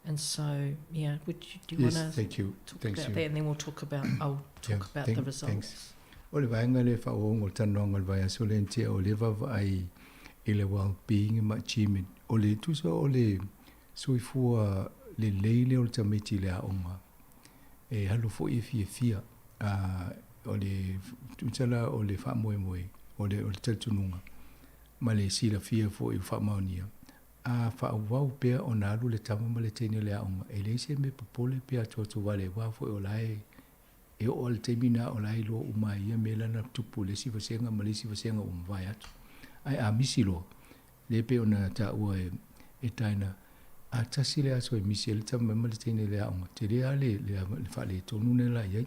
And so, yeah, would you, do you Yes, want to thank you. talk Thanks about you. that? And then we'll talk about, I'll talk Yeah, about the results. Thanks. O le vaenga le whaongo o tanoanga le vaiaso le ntia o le vavaai i le well-being ma achievement. O le tusa o le soifua le leile o le tamaiti le aonga. E halo fo i fia fia. O le tutala o le whaamoemoe, o le talitonuga, ma le silafia fo i whaamaonia. A whaawau pea o nā alu le tama ma le teine le aonga. E le se me popole pea atu atu wale wā fo o lae e o le taimi na o lae loa uma ia me lana tupu le si vasenga ma le si vasenga o mawai atu. Ai a misi loa, le pe o na tā ua e taina, a tasi le aso e misi e le tama ma le teine le aonga. Te rea le whaale tonu ne la iai.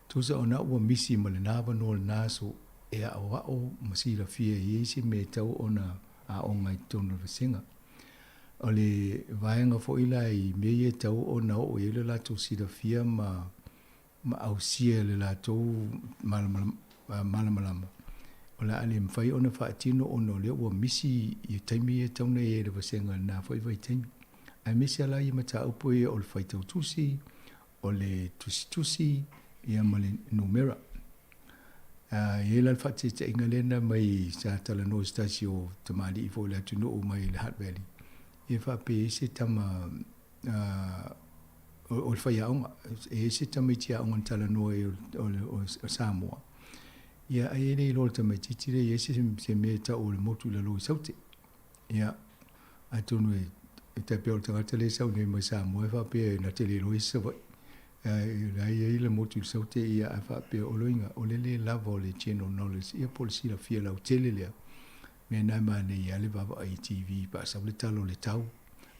Tusa o nā ua misi ma le nāwa no le nāso e a o ao ma sila fia i eisi me tau o na aonga i tonu vasenga. O le vaenga fo ila i me ie tau o na o e le lato sila fia ma ausia le lato malamalama. O la ale mwhai ona whaatino o no leo ua misi i taimi e tauna e le vasenga nā whai vai taimi. Ai misi ala i mata upo e o le whaitau tusi, o le tusi tusi, ia ma le numera. E la whaate te inga lena mai sa tala no stasi o tamali i fo le atu no mai le Hutt Valley. E whape e se tama o le whai aonga, e se tama i tia aonga tala no e o Samoa. Ia ai e le lo tama titi le e se me ta o le motu la lo i saute. Ia atonu e te peo tangata le sau nei mai Samoa e whape e na te le lo i sawai. La ia i le motu i saute ia a whape o loinga o le le lava o le general knowledge ia polisi la fia lau tele lea. Me nai mane ia le vava ai TV pa sa le talo le tau.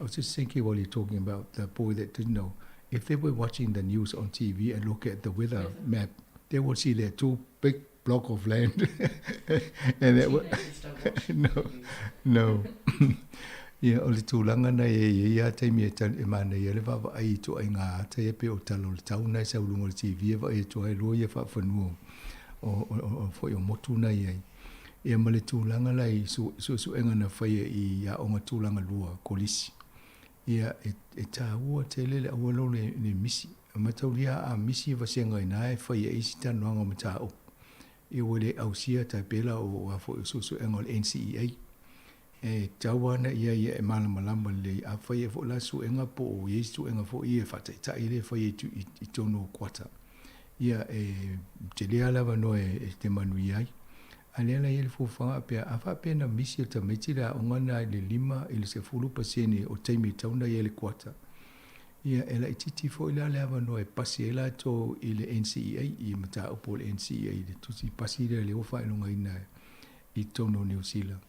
I was just thinking while you're talking about the boy that didn't know, if they were watching the news on TV and look at the weather map, they would see their two big block of land. And that Teenagers don't watch No, the news. no. Ia, o le tūlanga na e ia ia taimi e tan, e mana ia le vava ai to ai ngā ata ia pe o talo le tau na e sau lunga le TV e va e to ai loa ia whaawhanua o foi o motu na ia. Ia ma le tūlanga la i su, su enga na whaia i ia o ngā tūlanga lua kolisi. Ia e tā ua te lele aua lo le misi. Mataulia a misi vasenga i nā e whaia i si tanuanga ma tā o. Ia ua le ausia tai pela o a foi o su enga o le NCEA. E tau ana ia ia e malamalama le a whai e fo la su enga po o ye su enga fo ia whatai le whai e tu i tono kwata. Ia e te lea lava no e te manu iai. A lea la ia le fuafuaga pea a faapea na misi o tamaiti le aoga na i le 5 i le 10% o taimi e tatau ona ia le kuata. Ia e laitiiti foʻi la le avanoa e pasi ai latou i le NCEA i mataupu o le NCEA i le tusi pasi lea le ua faailogaina i totonu o Niu Sila.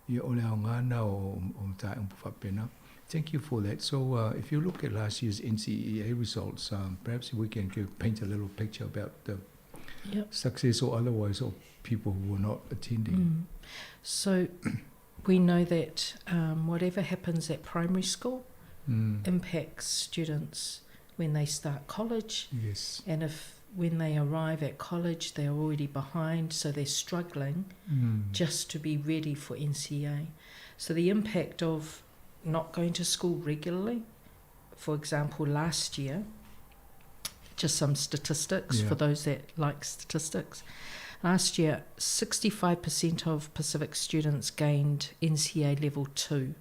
Ia o le aoga na o mataupu faapena. Thank you for that. So if you look at last year's NCEA results, perhaps we can paint a little picture about the success or otherwise of people who were not attending. So we know that whatever happens at primary school impacts students when they start college. And if when they arrive at college they're already behind, so they're struggling just to be ready for NCEA. So the impact of not going to school regularly For example, last year, just some statistics Yeah. for those that like statistics. Last year, 65% of Pacific students gained NCA level 2.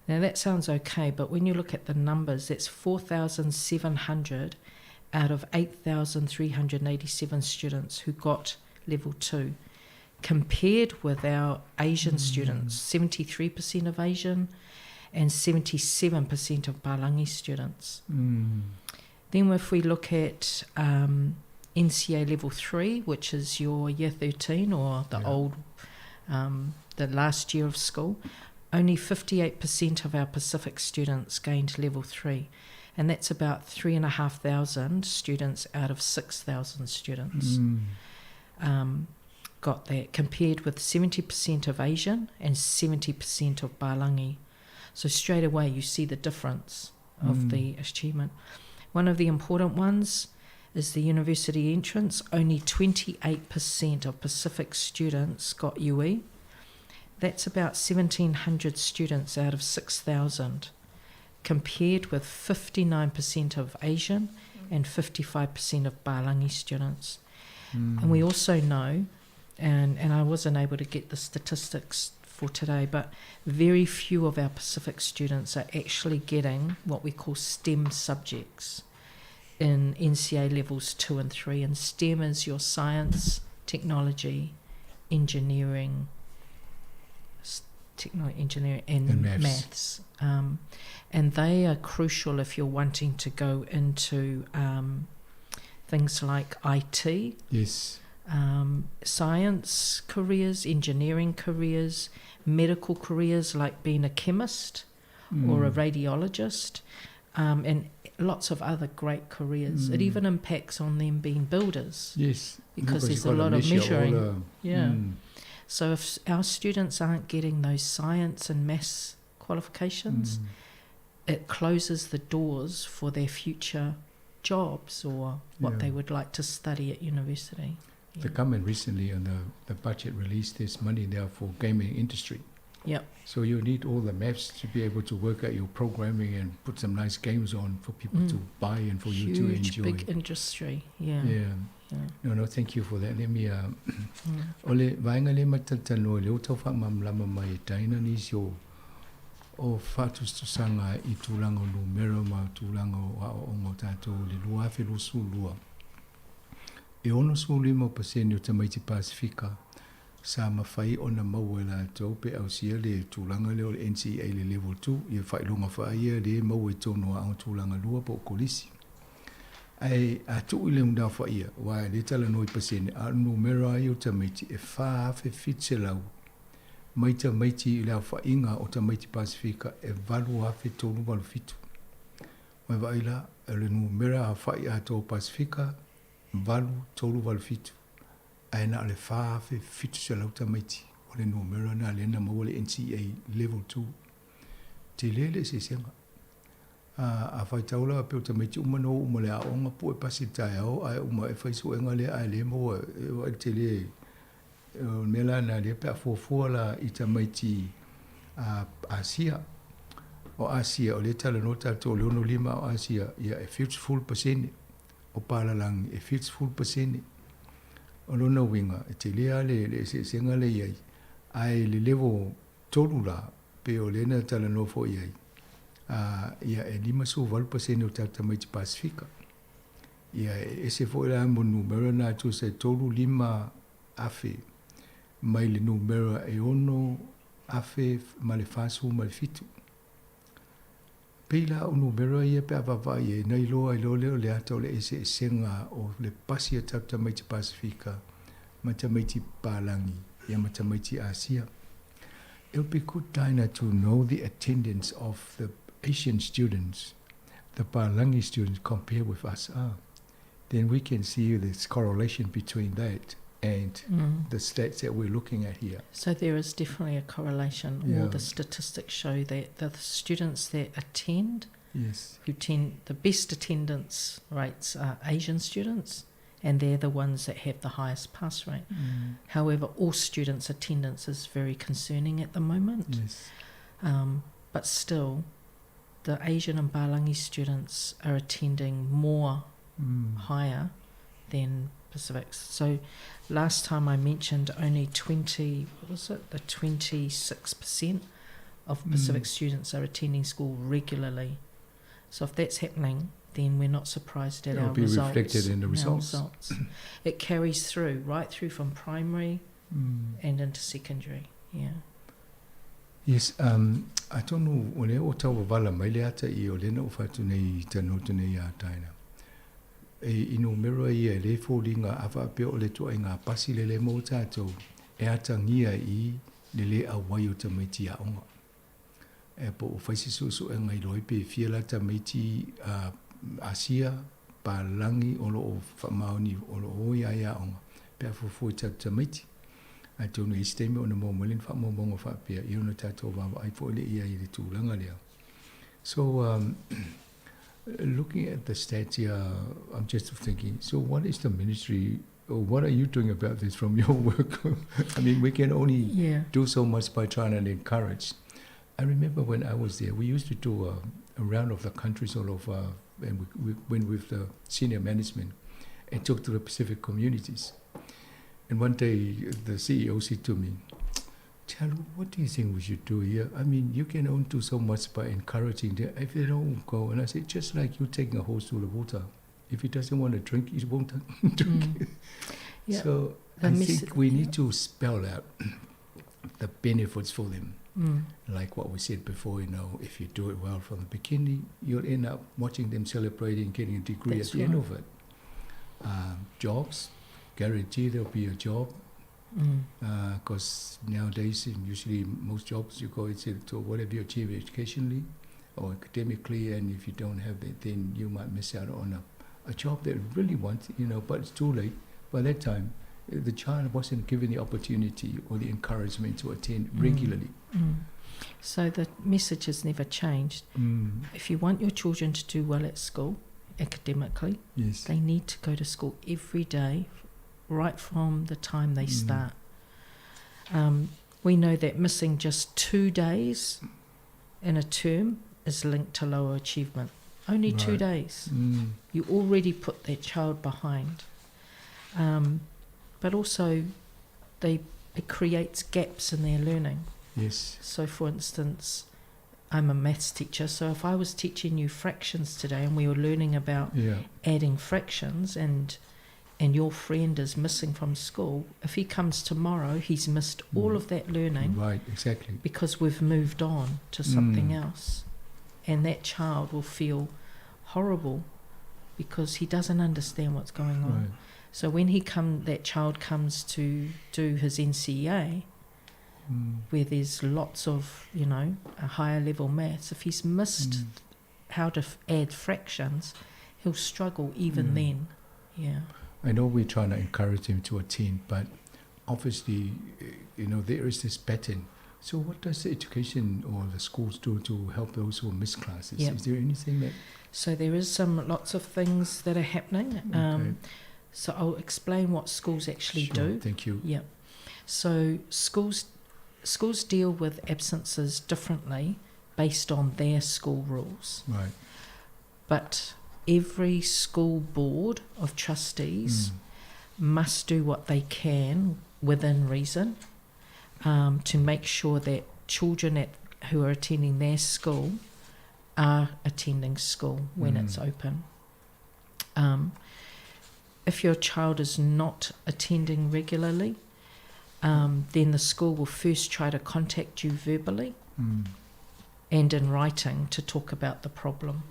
Now that sounds okay, but when you look at the numbers, that's 4,700 out of 8,387 students who got level 2, compared with our Asian students, 73% of Asian and 77% of Balangi students. Then if we look at NCA level 3, which is your year 13 or the old, the last year of school, only 58% of our Pacific students gained level 3. And that's about 3,500 students out of 6,000 students got that, compared with 70% of Asian and 70% of Balangi. So straight away you see the difference of the achievement. One of the important ones is the university entrance. Only 28% of Pacific students got UE. That's about 1,700 students out of 6,000, compared with 59% of Asian and 55% of Balangi students. And we also know, and I wasn't able to get the statistics for today, but very few of our Pacific students are actually getting what we call STEM subjects in NCA levels 2 and 3. And STEM is your science, technology, engineering, engineering and, And maths. maths. And they are crucial if you're wanting to go into things like IT. Yes. Science careers, engineering careers, medical careers like being a chemist or a radiologist, and lots of other great careers. It even impacts on them being builders. Yes, Because because there's you've a gotta lot of measure all measuring. the Yeah. So if our students aren't getting those science and maths qualifications, it closes the doors for their future jobs or what they would like to study at university. The government recently on the budget released this money now for gaming industry. Yep. So you need all the maths to be able to work out your programming and put some nice games on for people to buy and for you to Huge, enjoy. big industry. Yeah. Yeah. Yeah. No, no, thank you for that. Let me, o le vaega le matatanoa le o tau faamalamalama mai e Diana nisi o faatusatusaga i tulaga o numera ma tulaga o aoaoga o tatou le 2022. E 65% o tamaiti Pasifika sa mafai ona maua e latou pe ausia le tulaga lea o le NCA le level 2, ia faailoga faaia le maua i tonu o aoga tulaga lua po o kolisi. Ae a tuu i le unafaia, ua e le talanoa i pasene, a o le numera ai o tamaiti e 4,700 mai tamaiti i le aofaiga o tamaiti Pasifika e 8,387. Ua e vaai la, o le numera aofai atoa o Pasifika, 8387. Ae na o le 4,700 tamaiti o le numera na lea na maua le NCA level 2. Tele le eseesega. A faitau la pe o tamaiti uma na oo uma le aoga pue pasi le taeao ae uma e fai suega lea ae le maua e vaai le tele o le mea la na lea pe a fuafua la i tamaiti Asia. O Asia o lea e talanoa tatou o le 65 o Asia ia e 70% o palalagi e 70%. O lona uiga e tele lava le eseesega lea i ai ae le level 3 la pe o lea na talanoa foi ai ia e 58% o tatou tamaiti Pasifika. Ia e ese foi la mo numera na tusa e 3 5 afe mai le numera e 6 afe ma le 47. Pei la o numera ia pe a vaavaai ai na iloa ai loa lea o le ata o le eseesega o le pasi a tatou tamaiti Pasifika ma tamaiti Palangi ia ma tamaiti Asia. It would be good, Dinah, to know the attendance of the Asian students, the Palangi students, compared with us. Then we can see this correlation between that and the stats that we're looking at here. So there is definitely a correlation. All the statistics show that the students that attend, who tend the best attendance rates are Asian students, and they're the ones that have the highest pass rate. However, all students' attendance is very concerning at the moment. But still, the Asian and Balangi students are attending more higher than Pacifics. So last time I mentioned only 20, what was it? The 26% of Pacific students are attending school regularly. So if that's happening, then we're not surprised at It'll our be results. reflected in the our results. results. It carries through, right through from primary and into secondary. Yeah. Yes, atonu o lea ua tauavala mai le ata i o lea na ou fai atu nei i tanoa atu nei iā Diana. E i numera ia e lē foliga a faapea o le ituaiga pasi le lē maua tatou e atagia i le lē auai o tamaiti aoga. E po o fai se suesuega iloa ai pe fia la tamaiti a Asia, palagi o lo o faamaoni o lo o o ia i aoga pe a fuafua i tatou tamaiti. Atonu i isi taimi ona maua mai lea ni faamaumauga faapea, ia ona tatou vaavaai foi lea i ai i le tulaga lea. So looking at the stats here, I'm just thinking, so what is the ministry, or what are you doing about this from your work? I mean, we can only do so much by trying to encourage. I remember when I was there, we used to do a round of the countries all over, and we went with the senior management and talked to the Pacific communities. And one day, the CEO said to me, Talu, what do you think we should do here? I mean, you can only do so much by encouraging them. If they don't go, and I said, just like you taking a horse to the water. If he doesn't want to drink, he won't drink. So The I think we need to spell out the benefits for them. Like what we said before, if you do it well from the beginning, you'll end up watching them celebrating, getting a degree That's at the end right. of it. Jobs, guarantee there'll be a job. Because nowadays, usually most jobs you go into to whatever you achieve educationally or academically, and if you don't have that, then you might miss out on a job that you really want, but it's too late. By that time, the child wasn't given the opportunity or the encouragement to attend regularly. So the message has never changed. If you want your children to do well at school, academically, they need to go to school every day, right from the time they start. We know that missing just 2 days in a term is linked to lower achievement. Only 2 days. You already put that child behind. But also it creates gaps in their learning. So, for instance, I'm a maths teacher, so if I was teaching you fractions today and we were learning about adding fractions and your friend is missing from school, if he comes tomorrow, he's missed all of that learning. Right, exactly. Because we've moved on to something else. And that child will feel horrible because he doesn't understand what's going on. So when that child comes to do his NCEA, where there's lots of a higher level maths, if he's missed how to add fractions, he'll struggle even then. Yeah. I know we're trying to encourage him to attend, but obviously, there is this pattern. So what does the education or the schools do to help those who miss classes? Is there anything that... So there is some lots of things that are happening. So I'll explain what schools actually Sure, do. Thank you. Yeah. So schools deal with absences differently based on their school rules. But every school board of trustees must do what they can within reason to make sure that children who are attending their school are attending school when it's open. If your child is not attending regularly, then the school will first try to contact you verbally and in writing to talk about the problem.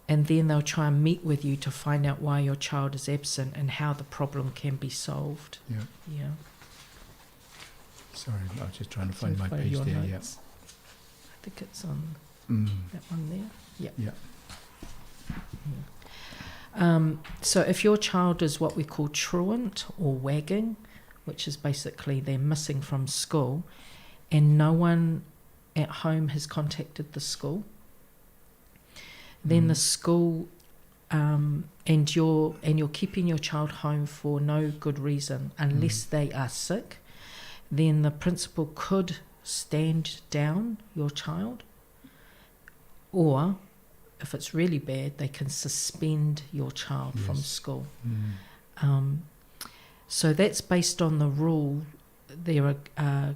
And then they'll try and meet with you to find out why your child is absent and how the problem can be solved. Sorry, I was just trying to find So my follow page your there. Yeah. notes. I think it's on that one there. Yeah. So if your child is what we call truant or wagging, which is basically they're missing from school and no one at home has contacted the school, then the school, and you're keeping your child home for no good reason unless they are sick, then the principal could stand down your child. Or if it's really bad, they can suspend your child from school. So that's based on the rule. There are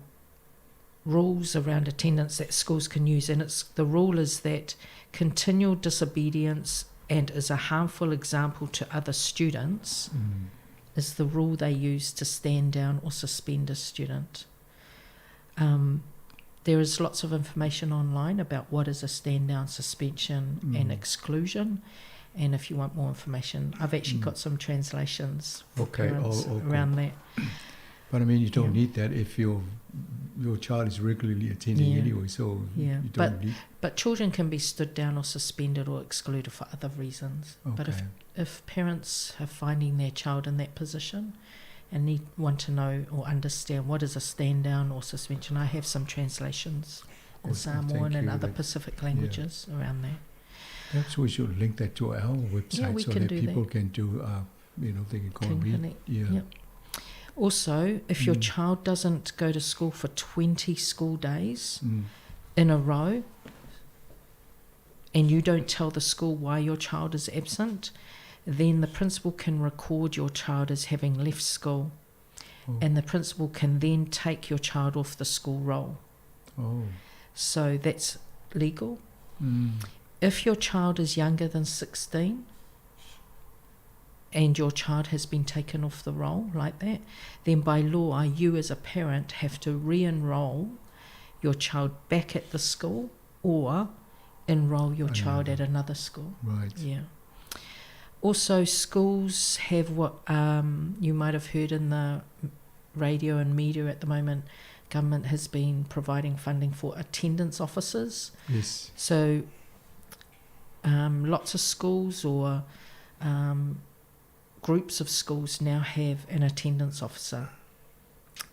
rules around attendance that schools can use, and it's the rule is that continual disobedience and is a harmful example to other students is the rule they use to stand down or suspend a student. There is lots of information online about what is a stand down, suspension, and exclusion. And if you want more information, I've actually got some translations for parents around that. But I mean, you don't need that if your child is regularly attending anyway, so you don't need. But children can be stood down or suspended or excluded for other reasons. But if parents are finding their child in that position and want to know or understand what is a stand down or suspension, I have some translations in Good. Samoan Thank and you. other That Pacific languages around that. Perhaps we should link that to our website Yeah, we so can that do people that. can do, they can go Can and read. connect. Yep. Also, if your child doesn't go to school for 20 school days in a row and you don't tell the school why your child is absent, then the principal can record your child as having left school. And the principal can then take your child off the school roll. So that's legal. If your child is younger than 16 and your child has been taken off the roll like that, then by law you as a parent have to re-enroll your child back at the school or enroll your child at another school. Yeah. Also, schools have what you might have heard in the radio and media at the moment. Government has been providing funding for attendance officers. So lots of schools or groups of schools now have an attendance officer.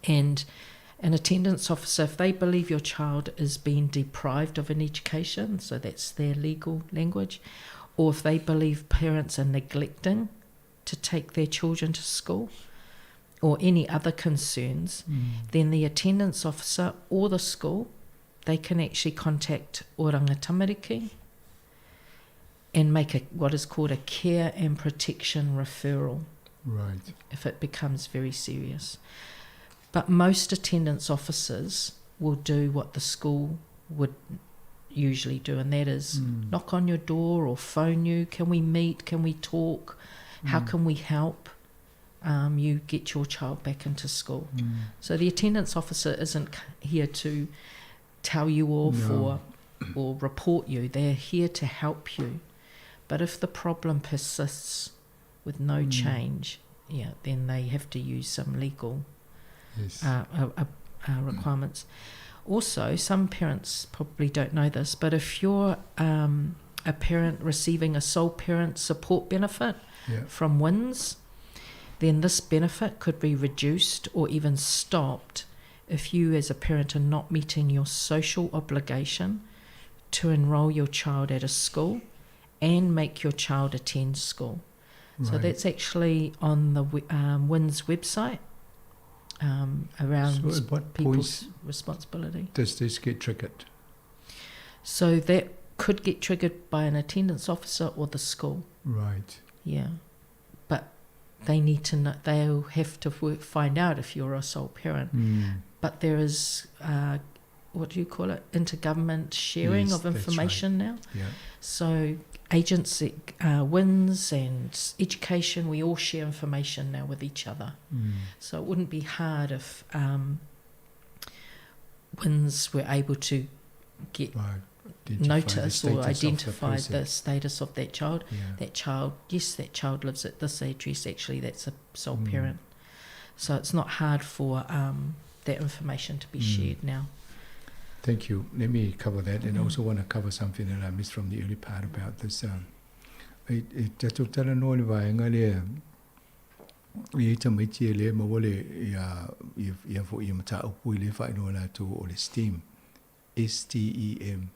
And an attendance officer, if they believe your child is being deprived of an education, so that's their legal language, or if they believe parents are neglecting to take their children to school, or any other concerns, then the attendance officer or the school, they can actually contact Oranga Tamariki and make a what is called a care and protection referral. If it becomes very serious. But most attendance officers will do what the school would usually do, and that is knock on your door or phone you. Can we meet? Can we talk? How can we help you get your child back into school? So the attendance officer isn't here to tell you off No. or report you. They're here to help you. But if the problem persists with no change, then they have to use some legal requirements. Also, some parents probably don't know this, but if you're a parent receiving a sole parent support benefit from WINZ, then this benefit could be reduced or even stopped if you as a parent are not meeting your social obligation to enrol your child at a school and make your child attend school. So that's actually on the WINZ website around So at what people's point responsibility. Does this get triggered? So that could get triggered by an attendance officer or the school. Yeah. But they need to know, they'll have to find out if you're a sole parent. But there is, what do you call it, intergovernment sharing Yes, of that's right. information now. So agency, WINZ and education, we all share information now with each other. So it wouldn't be hard if WINZ were able to get Identify the notice or status of the identify person. the status of that child. That child, yes, that child lives at this address, actually that's a sole parent. So it's not hard for that information to be shared now. Thank you. Let me cover that, and I also want to cover something that I missed from the early part about this. It tatou tala noa le vaega lea, i te maiti e le maua le, ia, ia, ia fo ia mataupu i le whainoa lātou o le STEM, S-T-E-M,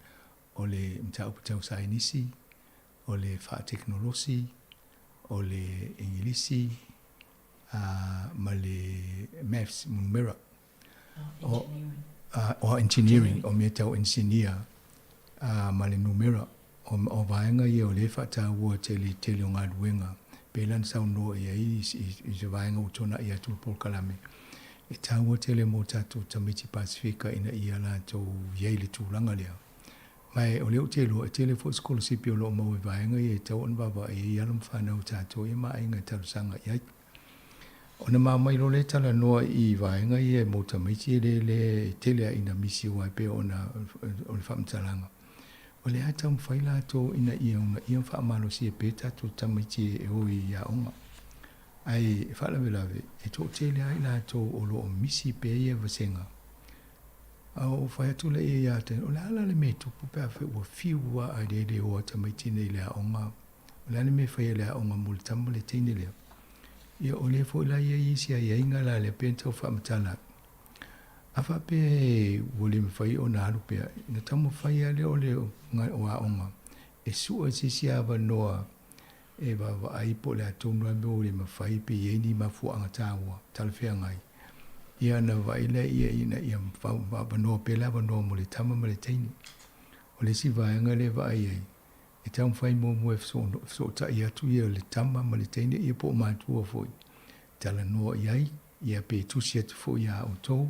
o le mataupu tau sainisi, o le whaateknolosi, o le Ingilisi, ma le maths, numera. Oh, engineering. O engineering, o mea tau engineer, ma le numera. O, o vaega ia o lea e faataua tele i tele o galuega, pei la na saunoa i ai i, i, i se vaega ua tuanai atu le polokalame, e taua tele mo tatou tamaiti Pasefika ina ia latou i ai i le tulaga lea. Ma e, o lea ou te iloa, e tele foi sikolasipi o lo o maua i vaega ia e tatau ona vaavaai ai alo ma fanau a tatou ia ma aiga e talosaga i ai. Ona ma mai loa lea talanoa i vaega ia mo tamaiti e le le tele a ina misi aua e pei ona o le faamatalaga. O le a taumafai latou ina ia uunaia ma faamalosia pea tatou tamaiti e o i aoga. Ae e faalavelave, e toatele lava i latou o lo o misi pea ia vasega. A ou fai atu lea ia te, o le a la le mea e tupu pe afai ua fiu lava ae le le o a tamaiti nei i le aoga O le a le mea e fai e le aoga mo le tama ma le teine lea? Ia, o lea foi la e i ai isi aiaiga la lea pei ona tau faamatala atu. A faapea ua le mafai ona alu pea, ona taumafai lava lea o le o aoga e sue se isi avanoa e vaavaai po o le a tonu lava le mea ua le mafai pe i ai ni mafuaaga taua talafeagai. Ia ona vaai lea ina ia avanoa pea le avanoa mo le tama ma le teine. O le isi vaega lea e vaai ai, E taumafai muamua e fesootai atu ia le tama ma le teine ia po o matua foi, talanoa i ai, ia pe tusi atu foi iā outou,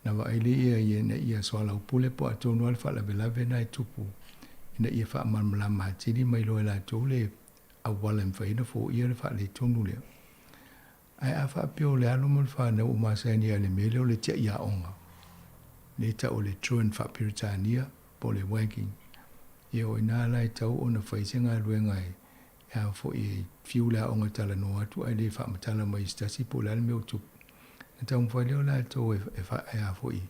na vaai lea ia ina ia soalaupule po o atonu lava le faalavelave na e tupu, ina ia faamalamalama atili mai loa e latou le auala e mafai ai ona foia le faaletonu lea. Ae a faapea o le alo ma le fanau o masani ai i le mea lea o le tiai aoga, lea e tau o le truant faa-Peretania po o le wagging, ia o i ina la e tau ona fai se galuega e a foi e fiu le aoga e talanoa atu ae le faamatala mai i se tasi po o le a le mea o tupu. Na taumafai lea o latou e, e, fa, e a foi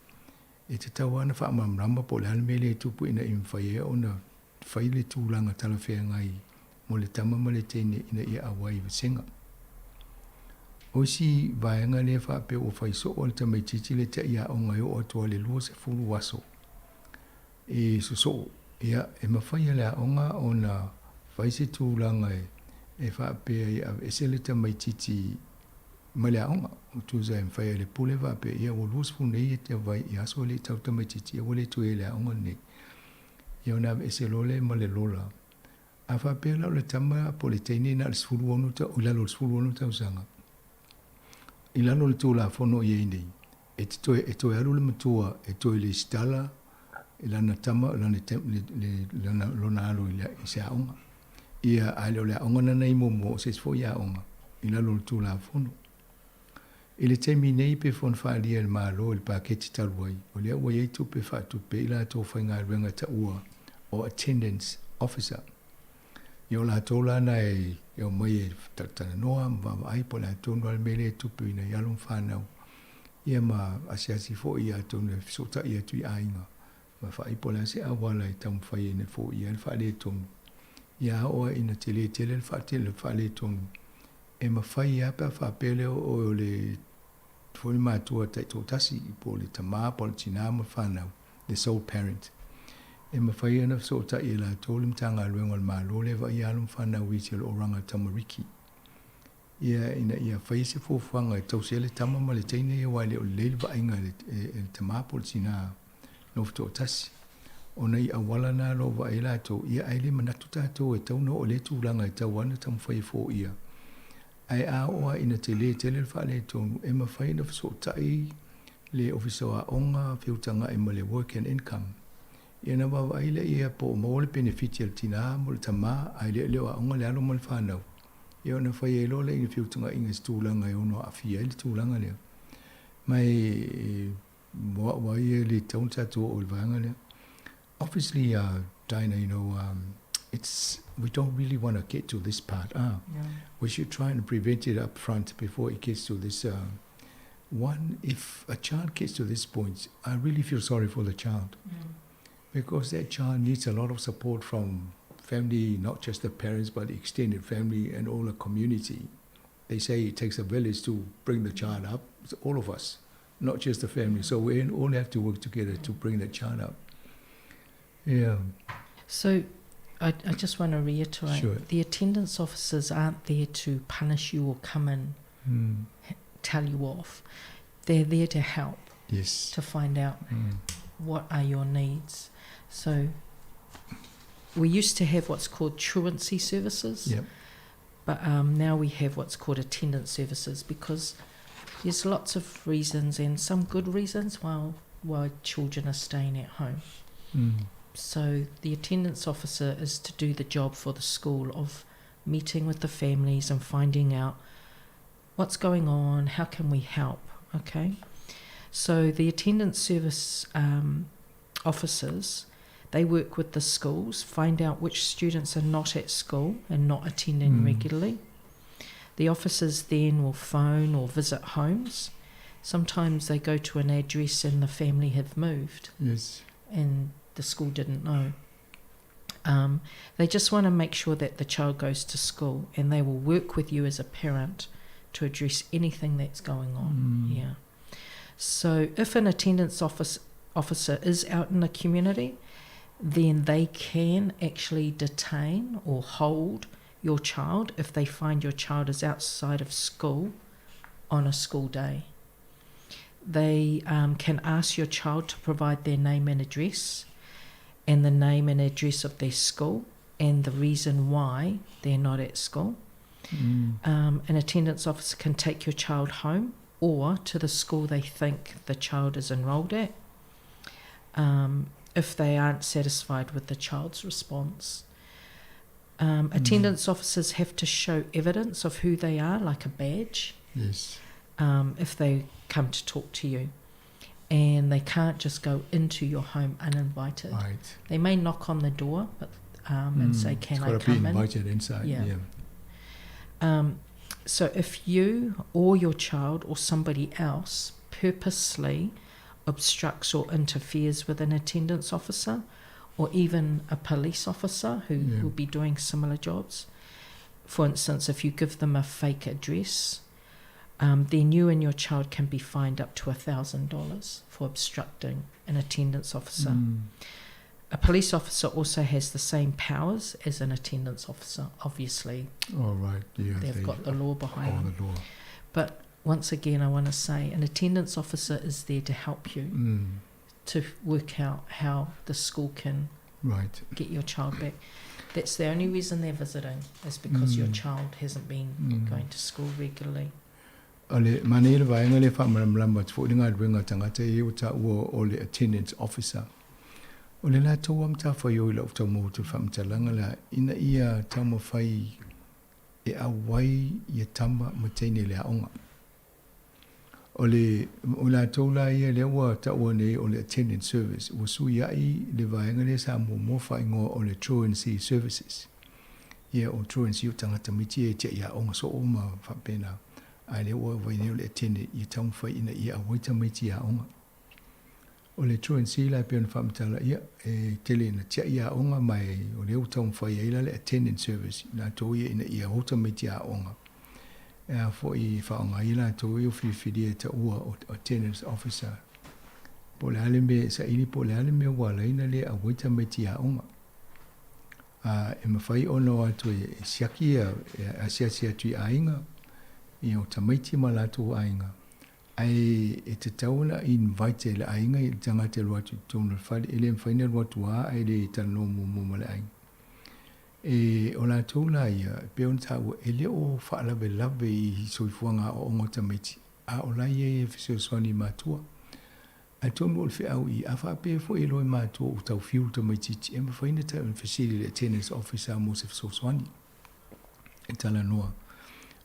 e tatau lava ona faamalamalama po o le a le mea lea e tupu ina ia mafai ai ona fai le tulaga talafeagai mo le tama ma le teine ina ia auai i vasega. O isi vaega lea faapea ua fai soo e le tamaitiiti le tiaiaoga e oo atu ai le 20 aso e sosoo. Ia, e mafai e le aoga ona fai se tulaga e faapea e aveese le tamaitiiti mai le aoga. O tusa e mafai e le pule faapea, ia ua 20 nei e aso e le i tau le tamaitiiti, ia ua le toe i le aoga lenei. Ia ona aveese loa lea ma le lola. A faapea la o le tama po o le teine na o le 16 tau, i lalo o le 16 tausaga, i lalo o le Tulafono o i ai nei, e te toe, e toe alu le matua e toe lesitala i lana tama, lana, le, le, lana, lona alo i, le, i se aoga. Ia, ae le o le aoga lana i muamua, o se isi foi aoga i lalo o le Tulafono. I le taimi nei pe foi na faaalia e le Malo i le paketi talu ai, o lea ua i ai tupe e faatupe i latou faigaluega taua o Attendance Officer. Ia o latou la na e omai e talatalanoa ma vaavaai po o le a tonu lava le mea lea e tupu ina i alo ma fanau, ia ma asiasi foi atonu e fesootai atu i aiga ma vaai po o le a se auala e taumafai ai ina foia ai le faaletonu. Ia a oo lava ina tele tele le faaletonu, E mafai lava pe a faapea lea o oe o le foi le matua taitoatasi po o le tama po o le tina ma le fanau, the sole parent. E mafai ona fesootai e latou le Matagaluega o le Malo lea e vaaia alo ma fanau i isi o lo o ranga tamariki. Ia ina ia faia se fuafuaga e tausi ai le tama ma le teine ia aua e le o lelei le vaaiga e le tama po o le tina nofo toatasi. Ona i auala na lo o vaai ai latou, ia ae le manatu tatou e tatau ona oo i lea tulaga e tatau lava ona taumafai e foia. Ae a oo lava ina tele tele le faaletonu, e mafai ona fesootai le Ofisa o Aoga feutaga'i ma le Work and Income, ia ona vaavaai lea ia po o maua le penefiti a le tina ma le tama ae le le o aoga le alo ma le fanau, ia ona fai ai loa lea ina feutaga'iga i se tulaga e ono aafia ai le tulaga lea. Ma e Mo au lava ia e le tatau ona tatou oo i le vaega lea. Obviously, Diana, you know, it's, we don't really want to get to this part. Ah, yeah. We should try and prevent it up front before it gets to this. One, if a child gets to this point, I really feel sorry for the child. Because that child needs a lot of support from family, not just the parents, but the extended family and all the community. They say it takes a village to bring the child up. It's all of us, not just the family. So we all have to work together to bring the child up. Yeah. So I, I just want to reiterate sure. the attendance officers aren't there to punish you or come and mm. tell you off. They're there to help. Yes. To find out mm. what are your needs. So. We used to have what's called truancy services. Yep. But now we have what's called attendance services because there's lots of reasons and some good reasons why children are staying at home. So the attendance officer is to do the job for the school of meeting with the families and finding out what's going on, how can we help, okay? So the attendance service officers, they work with the schools, find out which students are not at school and not attending regularly. The officers then will phone or visit homes. Sometimes they go to an address and the family have moved. Yes. And the school didn't know. They just want to make sure that the child goes to school, and they will work with you as a parent to address anything that's going on. Yeah. So if an attendance officer is out in the community, then they can actually detain or hold your child if they find your child is outside of school on a school day. They can ask your child to provide their name and address, and the name and address of their school, and the reason why they're not at school. An attendance officer can take your child home or to the school they think the child is enrolled at, if they aren't satisfied with the child's response. Attendance officers have to show evidence of who they are, like a badge. Yes. If they come to talk to you. And they can't just go into your home uninvited. Right. They may knock on the door, but and say, Can It's I got to be come in? invited inside. Yeah. Yeah. So if you or your child or somebody else purposely obstructs or interferes with an attendance officer or even a police officer who will be doing similar jobs, for instance, if you give them a fake address, then you and your child can be fined up to $1,000 for obstructing an attendance officer. A police officer also has the same powers as an attendance officer, obviously. Oh, right. Yeah, They've they got the law behind all them. the law. But once again, I want to say an attendance officer is there to help you to work out how the school can get your child back. That's the only reason they're visiting, is because your child hasn't been going to school regularly. O le mane le vaenga le whaamalamlama te fo ngā ruenga tangata e o ta ua o le attendance officer. O le la tau am ta whai o i lau tau mō te whaamatalanga la ina ia tau mawhai e a wai i a tama ma teine le aonga. O le o la tau la ia le ua ta ua nei o le attendance service. Ua sui ai le vaenga le sa mō mō whaingoa o le truancy services. Ia o truancy o tangata miti e te ia aonga so o ma whapena. Ai le ua wai nei o le attendance i tau whai ina ia a waita miti ia aonga. O le truancy la pe ona whaamatala ia e tele na tia ia aonga mai o le ua tau whai ai la le attendance service la tō ia ina ia hota miti ia aonga. E a fo i whaonga i la tō ia whiwhiri e ta ua o attendance officer. Po le ale me sa ili po le ale me wala ina le a waita miti ia aonga. A e mawhai ono atu e siaki ia, e a siasi atu i ainga, i o tamaiti ma lātou ainga. Ai e te tauna invite le ainga i tangata le watu tōna le whare, e le mwhaina le watu a ai le tano mō mō ma le ainga. E o lātou la ia, pe ona tāua, e le o whaalawe lawe i soifuanga o ongo tamaiti. A o la ia e whiseoswani mātua. A tonu o le whiau i, a whaapea fo e loe mātua o tau whiu tamaiti, e mwhaina tau yn facility le attendance officer mō se whiseoswani. E tala noa.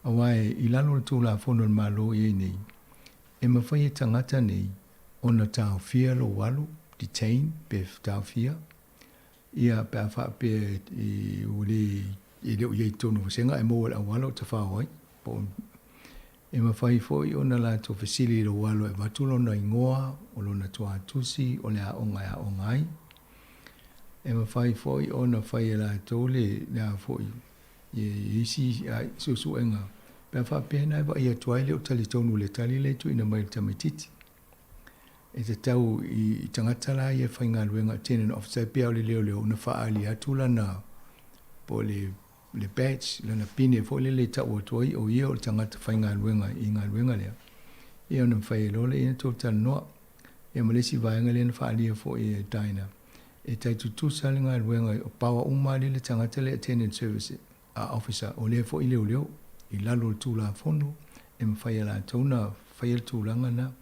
A wai, i lalo le tō la whono le malo i e nei, e mawhai e tangata nei, ona tau whia lo walu, detain, pe tau whia, ia pe a whaapea i ule, i leo iei tōnu wasenga, e mō al awalo te whawai, po e mawhai fo i ona la tō facility lo walu e watulo na ingoa, o lona tō atusi, o le a onga a onga ai. E mawhai fo i ona whai e la tō le, le a fo i, i isi a susuenga. Pe a whaapea nai wa ia tuai leo tali tonu le tali le tu ina mai le tamaititi. E te tau i tangata la ia whai ngā luenga attendant officer pia o le leo leo una whaali atu lana po le badge, lana pine fo le le tau atu ai o ia o le tangata whai ngā luenga i ngā luenga lea. Ia ona whai e lole ina tō tala noa. Ia malesi vaenga lea na whaalia fo i e taina. E tai tutusa le galuega o paoa uma lea le tagata lea attendance service a officer o lea foi leoleo i lalo o le Tulafono e mafai e latou ona faia le tulaga lena.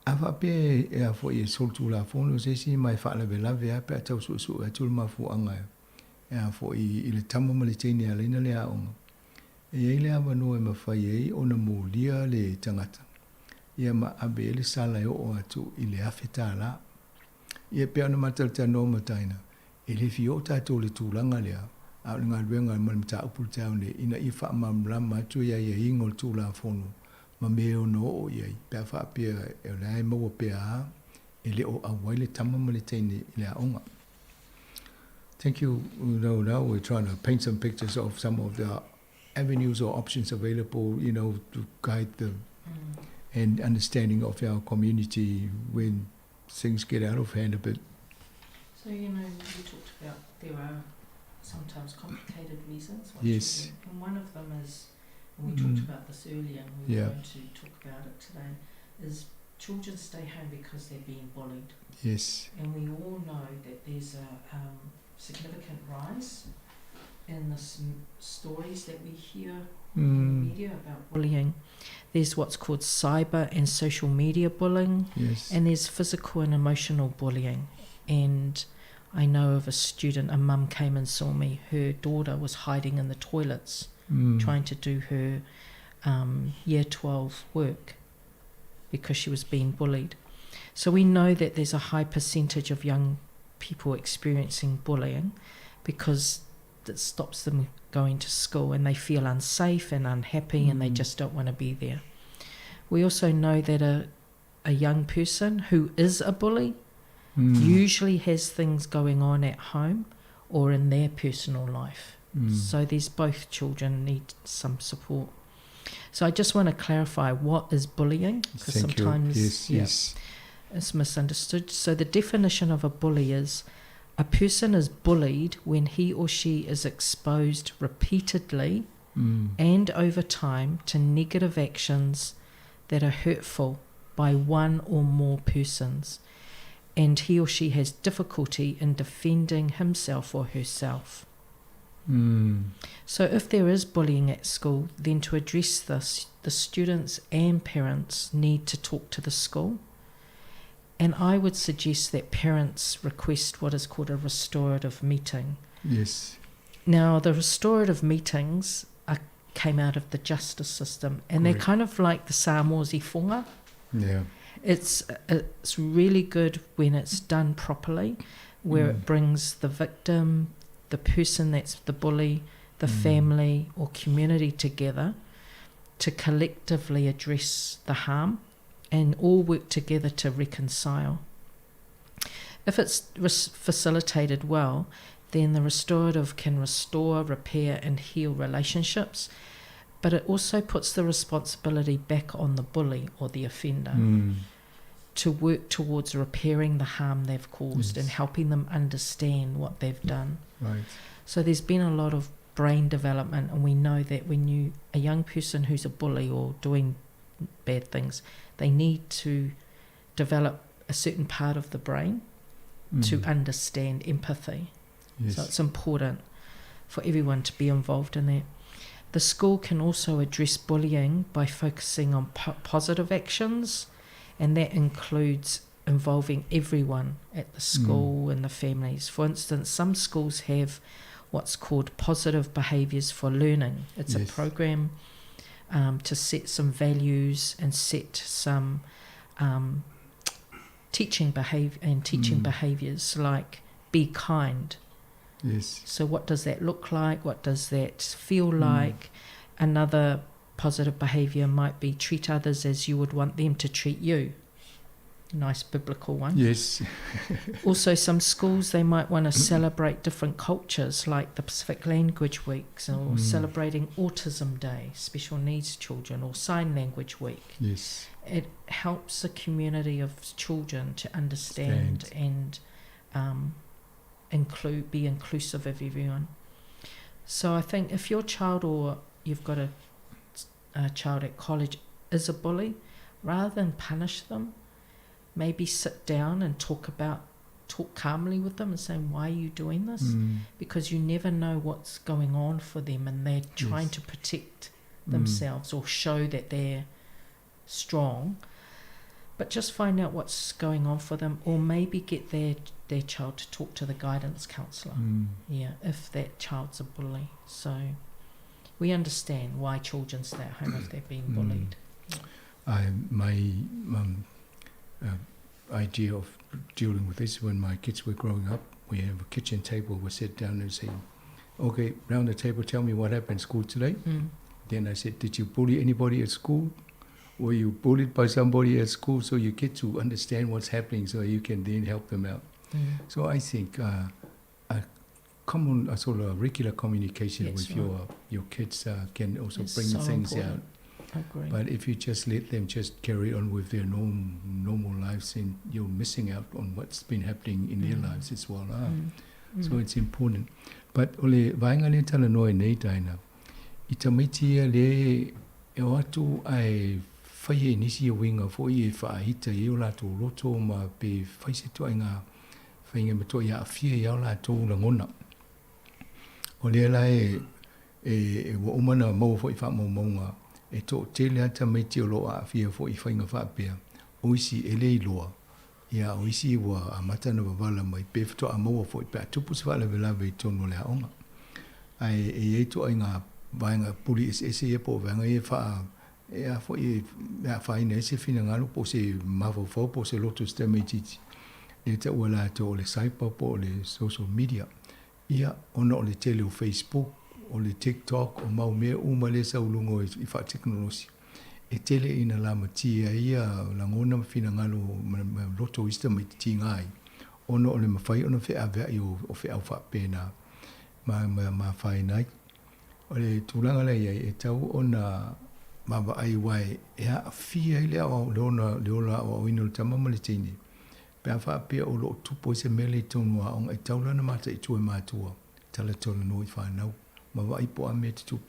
A faapea e a foi e solitulafono se isi ma e faalavelave lava pe a tau suesue atu le mafuaaga e a foi i le tama ma le teine e ala ai ona le aoga, e i ai le avanoa e mafai ai ona molia le tagata ia ma ave ai le sala e oo atu i le $1,000. Ia e pei ona matalatalanoa ma Taina, e le fia oo tatou i le tulaga lea, a o le galuega ma le mataupu i le taeao nei, ina ia faamalamalama atu i aiaiga o le Tulafono ma mea e ono oo i ai, pe a faapea o la e maua pea lava e le o auai le tama ma le teine i le aoga. Thank you. You know, now we're trying to paint some pictures of some of the avenues or options available, to guide the and understanding of our community when things get out of hand a bit. So, you talked about there are sometimes complicated reasons. Why children, and one of them is, and we talked about this earlier, and we were going to talk about it today, is children stay home because they're being bullied. And we all know that there's a significant rise in the stories that we hear in the media about bullying. There's what's called cyber and social media bullying. And there's physical and emotional bullying. And I know of a student, a mum came and saw me, her daughter was hiding in the toilets trying to do her year 12 work because she was being bullied. So we know that there's a high percentage of young people experiencing bullying because it stops them going to school and they feel unsafe and unhappy and they just don't want to be there. We also know that a young person who is a bully usually has things going on at home or in their personal life. So there's both children need some support. So I just want to clarify what is bullying, because Thank you. sometimes it's misunderstood. So the definition of a bully is a person is bullied when he or she is exposed repeatedly and over time to negative actions that are hurtful by one or more persons, and he or she has difficulty in defending himself or herself. So if there is bullying at school, then to address this, the students and parents need to talk to the school. And I would suggest that parents request what is called a restorative meeting. Now, the restorative meetings came out of the justice system, and they're kind of like the Samoa's ifoga. It's really good when it's done properly, where it brings the victim, the person that's the bully, the family or community together to collectively address the harm and all work together to reconcile. If it's facilitated well, then the restorative can restore, repair and heal relationships, but it also puts the responsibility back on the bully or the offender to work towards repairing the harm they've caused and helping them understand what they've done. So there's been a lot of brain development, and we know that when you a young person who's a bully or doing bad things, they need to develop a certain part of the brain to understand empathy. So it's important for everyone to be involved in that. The school can also address bullying by focusing on positive actions, and that includes involving everyone at the school and the families. For instance, some schools have what's called positive behaviours for learning. It's a program to set some values and set some teaching and teaching behaviours like be kind. So what does that look like? What does that feel like? Another positive behaviour might be treat others as you would want them to treat you. Nice biblical one. Also, some schools, they might want to celebrate different cultures, like the Pacific Language Weeks, or celebrating Autism Day, special needs children, or Sign Language Week. It helps the community of children to understand and be inclusive of everyone. So I think if your child, or you've got a child at college, is a bully, rather than punish them, maybe sit down and talk about talk calmly with them and saying, why are you doing this? Mm. Because you never know what's going on for them and they're trying Yes. to protect themselves or show that they're strong. But just find out what's going on for them or maybe get their their child to talk to the guidance counsellor. Mm. Yeah, if that child's a bully. So we understand why children stay at home if they're being bullied. I, my idea of dealing with this when my kids were growing up, we have a kitchen table, we sit down and say, okay, round the table, tell me what happened in school today. Mm. Then I said, did you bully anybody at school? Were you bullied by somebody at school? So you get to understand what's happening so you can then help them out. Mm. So I think a common, a sort of regular communication That's with right. your kids can also It's bring so things important. out. I agree. But if you just let them just carry on with their normal lives, then you're missing out on what's been happening in their Mm. lives as well. Mm. So Mm. it's important. But ole vaenga le talanoa nei Diana, i tamaiti ia le e o atu ai whai e nisi e winga fo i e whaahita i o lātou roto ma pe whai se toa i ngā whainga me toa i a awhia i au lātou langona. O lea la e, e, e wa umana maua fo i whaamaumauga e tō tele ata tamaiti o lo a awhia fo i whainga whaapea. O isi e le iloa. Ia o isi ua amata na wavala mai pe whatoa a maua fo i pea tupu se whaalavelave i tonu o le aonga. Ai e iei toa i ngā vaenga puli ese ese ia po o vaenga ia whaa e a fo i e a whaina ese whina po se mafaufau po se loto se tamaititi. Le ta ua lātou o le cyber po o le social media. Ia ona o le tele o Facebook, o le TikTok, o mau mea uma le sa ulungo i whaateknolosi. E tele ina la matia ia langona ma whina ma loto ista mai te ngai. Ona o le mawhai ona whea whea i o, o whea au whaapena ma, ma, ma whainai. O le tūlanga lea iai e tau ona mawa ai wai e a fia i le au le ona le ola o au ina o le tama ma le teine. Pe a whaapea o loo tupo i se mele i tonu a onga e taulana mata i tue mātua. Tala tolu no i whanau. Mawa i po a me te tupu.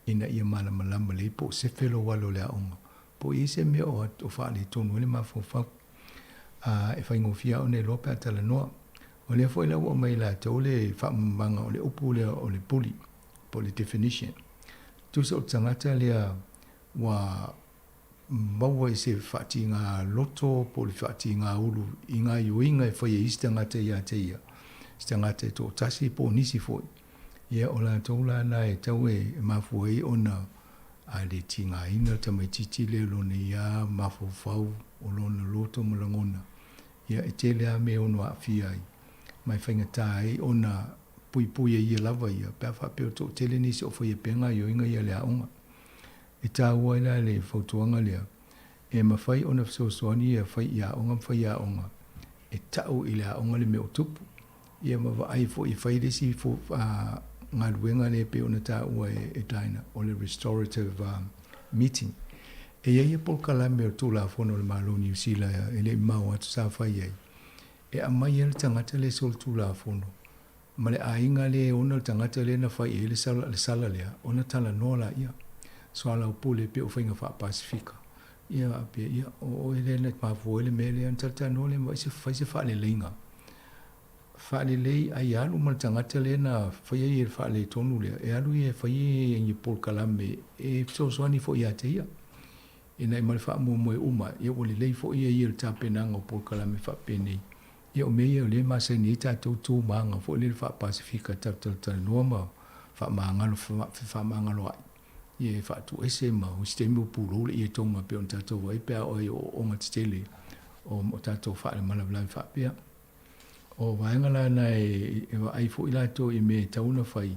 Ina ia mala malama le po se whelo walo le aonga. Po i se mea o, o whaale tonu ele mawhawhau. A e whaingofia o ne lope a tala noa. O lea foi lau o mai la te o le whaamanga o le upu lea o le puli. Po le definition. Tusa o tangata lea wa maua i se whaati ngā loto, po le whaati ngā ulu, i ngā ioinga e whai e isi tangata i a te ia. Si tangata e tō tasi po nisi foi. Ia o la tō la na e tau e mafua ai ona a le tinga ina tamaititi le lona ia mafaufau o lona loto ma lagona. Ia e tele a me ono aafia ai. Mai faigata ai ona puipui e ia lava ia. Pe a faapea o tō tele nisi o whai e penga ioinga ia le aonga. E tāua ai la le fautuaga lea. E mawhai ona fesoasoani ia whai i aonga ma whai aonga. E tau i le aonga le mea o tupu. Ia ma vaai fo i whai lesi fo ngā luenga le pe ona tāua e, e Diana o le restorative meeting. E ia ia polokalame o Tulafono o le Malo Niu Sila e le mau atu sa whai ai. E a mai e le tangata le sol Tulafono. Ma le ainga le ona le tangata le na whai e le sala, le sala lea, ona tala noa la ia. So ala o pule pe o whainga wha Pasifika. Ia a pe ia o o ele na mafua ele mele an tata no le mai se whai se wha le leinga. Wha le lei ai alu ma le tangata le na whai ai e wha le tonu lea. E alu e whai e ngi polokalame e fesoasoani fo ia te ia. E nai ma le wha mo moe uma. Ia o le lei fo ia ia le tapenaga o polokalame wha penei. Ia o mea ia o le masani ai tātou tū maanga fo le wha Pasifika talanoa ma wha maangalo wha maangalo ai. Ia e whaatu ese ma o si taimi o pulou le ia tonga pe ona tātou ai pea o ai o onga tetele o o tātou wha le malavelave faapea. O vaenga la na e, e vaai foʻi latou i mea e tauna fai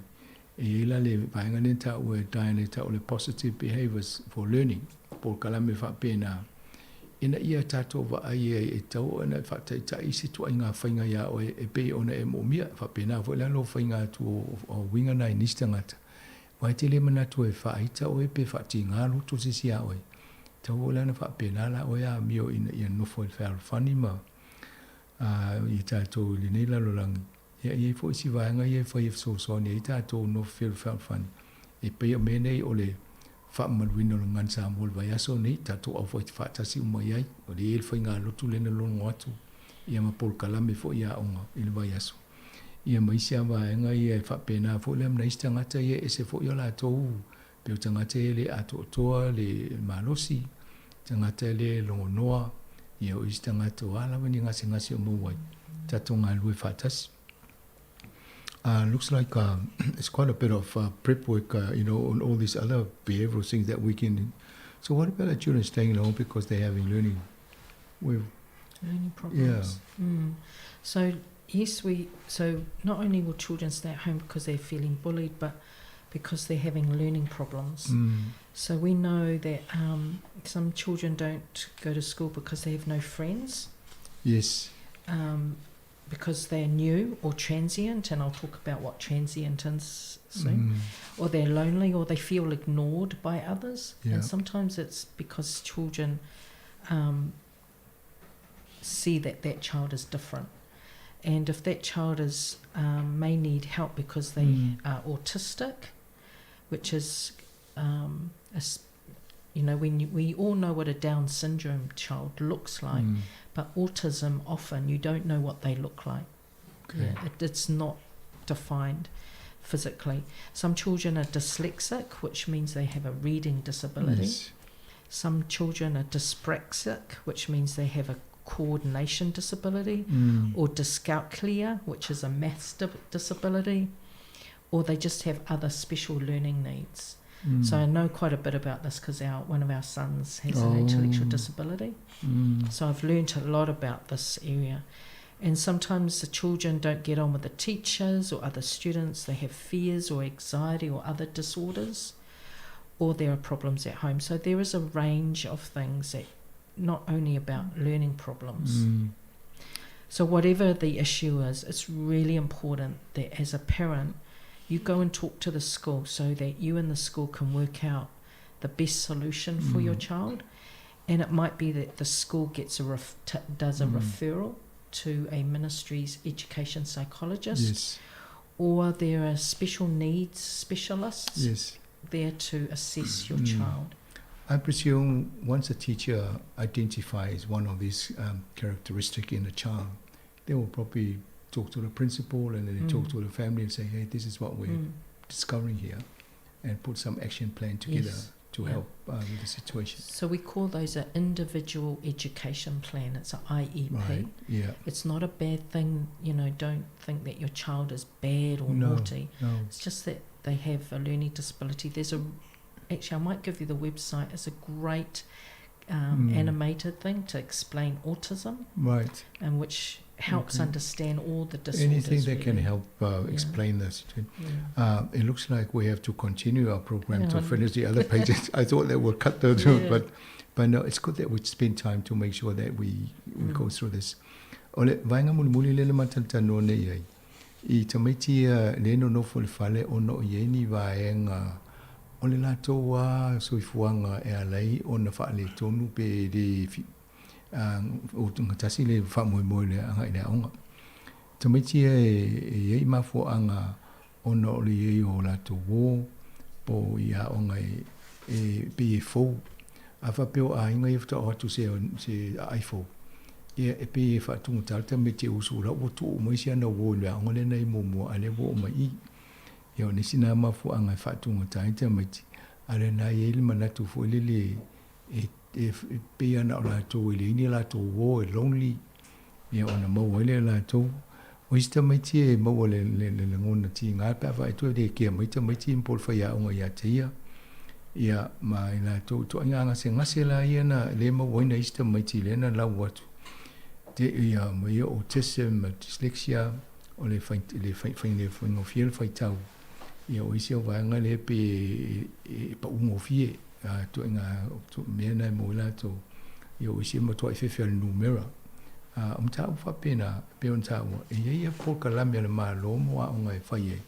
e iai la le vaega lea taʻua e Diana taʻu le positive behaviors for learning polokalame faapena ina ia tatou vaai ai e tau ona e faataitaʻi isi tuaiga faiga iā oe e pei ona e moomia faapena foʻi la lou faiga atu o, o uiga na i nisi tagata Uae tele manatu e faaita oe pe faatigā loto se isi iā oe. Tau o lana faapena la oe amio ina ia nofo i le fealofani ma a i tātou i lenei lalolagi. Ia i ai foi si vaega ia e fai e fesoasoani ai tātou nofo fealofani. E pei o mea nei o le faamamaluina o le Gagana Samoa i le vaiaso nei, tātou au faatasi uma i ai. O le i le faigalotu lea na logo atu. Ia ma polokalame foi i aoga i le vaiaso. Ia ma isi lava vaega ia e faapena foi lea ma nai isi tagata ia e ese foi o latou pei o tagata ia e le atoatoa le malosi, tagata e le logonoa, ia o isi tagata o a lava ni gasegase o maua ai, tatou galulue faatasi. Uh, looks like uh, it's quite a bit of uh, prep work, uh, you know, on all these other behavioral things that we can. So, what about the children staying at home because they're having learning? We've, learning problems. Yeah. Mm. So yes, we. So not only will children stay at home because they're feeling bullied, but because they're having learning problems. Mm. So we know that um, some children don't go to school because they have no friends. Yes. Um, because they're new or transient, and I'll talk about what transient is soon, mm. or they're lonely or they feel ignored by others. Yeah. And sometimes it's because children um, see that that child is different. And if that child is um, may need help because they mm. are autistic, which is um, a, you know, when you, we all know what a Down syndrome child looks like, mm. but autism often you don't know what they look like. Okay. Yeah, it, it's not defined physically. Some children are dyslexic, which means they have a reading disability. Yes. Some children are dyspraxic, which means they have a coordination disability, mm. or dyscalculia, which is a maths di- disability, or they just have other special learning needs. Mm. So I know quite a bit about this because our one of our sons has oh. an intellectual disability. Mm. So I've learnt a lot about this area. And sometimes the children don't get on with the teachers or other students. They have fears or anxiety or other disorders, or there are problems at home. So there is a range of things that not only about learning problems. Mm. So whatever the issue is, it's really important that as a parent, you go and talk to the school so that you and the school can work out the best solution for mm. your child. And it might be that the school gets a ref- t- does a mm. referral to a ministry's education psychologist, yes. or there are special needs specialists yes. there to assess your mm. child. I presume once a teacher identifies one of these um, characteristics in a child, they will probably talk to the principal and then they mm. talk to the family and say, hey, this is what we're mm. discovering here, and put some action plan together yes. to yeah. help um, with the situation. So we call those an individual education plan. It's an IEP. Right. Yeah. It's not a bad thing, you know, don't think that your child is bad or no, naughty. No. It's just that they have a learning disability. There's a actually I might give you the website. It's a great um, Mm. animated thing to explain autism. Right. And which helps Okay. understand all the disorders. Anything that can really. help uh, Yeah. explain the situation. Yeah. Uh, it looks like we have to continue our program Yeah. to finish the other pages. I thought that we'll cut those, Yeah. but but no, it's good that we spend time to make sure that we, we Mm. go through this. O le vaenga mulimuli le le matalanoa nei ai. I tamaiti ia le nonofo i le fale ona o i ai ni vaega o le latou lava soifuaga e ala ai ona faaletonu pe lē o gatasi le faamoemoe le agai i le aoga. Tamaiti ia e i ai mafuaaga ona o le i ai o latou uō po o i aoga e e pei e fou. A faapea o aiga ia faatoa oo atu se se aai fou, ia e pei e faatugata le tamaiti e usu o la ua tuu mai si ana uō i le aoga lea na i muamua a o lea ua oo mai i. Ia o le isi lena mafuaaga e faatugata ai tamaiti, a o lena e i ai le manatu foi lele e e pei lava na o latou e leai ni a latou uō e lonely, ia ona maua ai lea e latou. O isi tamaiti e maua i le le lagona tiga pe a vaai atu e le kea mai tamaiti ma po o le faiaoga ia te ia, ia ma i latou ituaiga gasegase la ia na lē maua ai nai isi tamaiti lea na lau atu te ia ma ia autism ma dyslexia o le fai le fai le faigofie le faitau ia o isi au vaega lea pe e paugofie a ituaiga mea na e mo i latou ia o isi e matuai fefe a le numera. A o mataupu faapena e pei ona taua e i ai ia polokalame a le Malo mo aoga e fai ai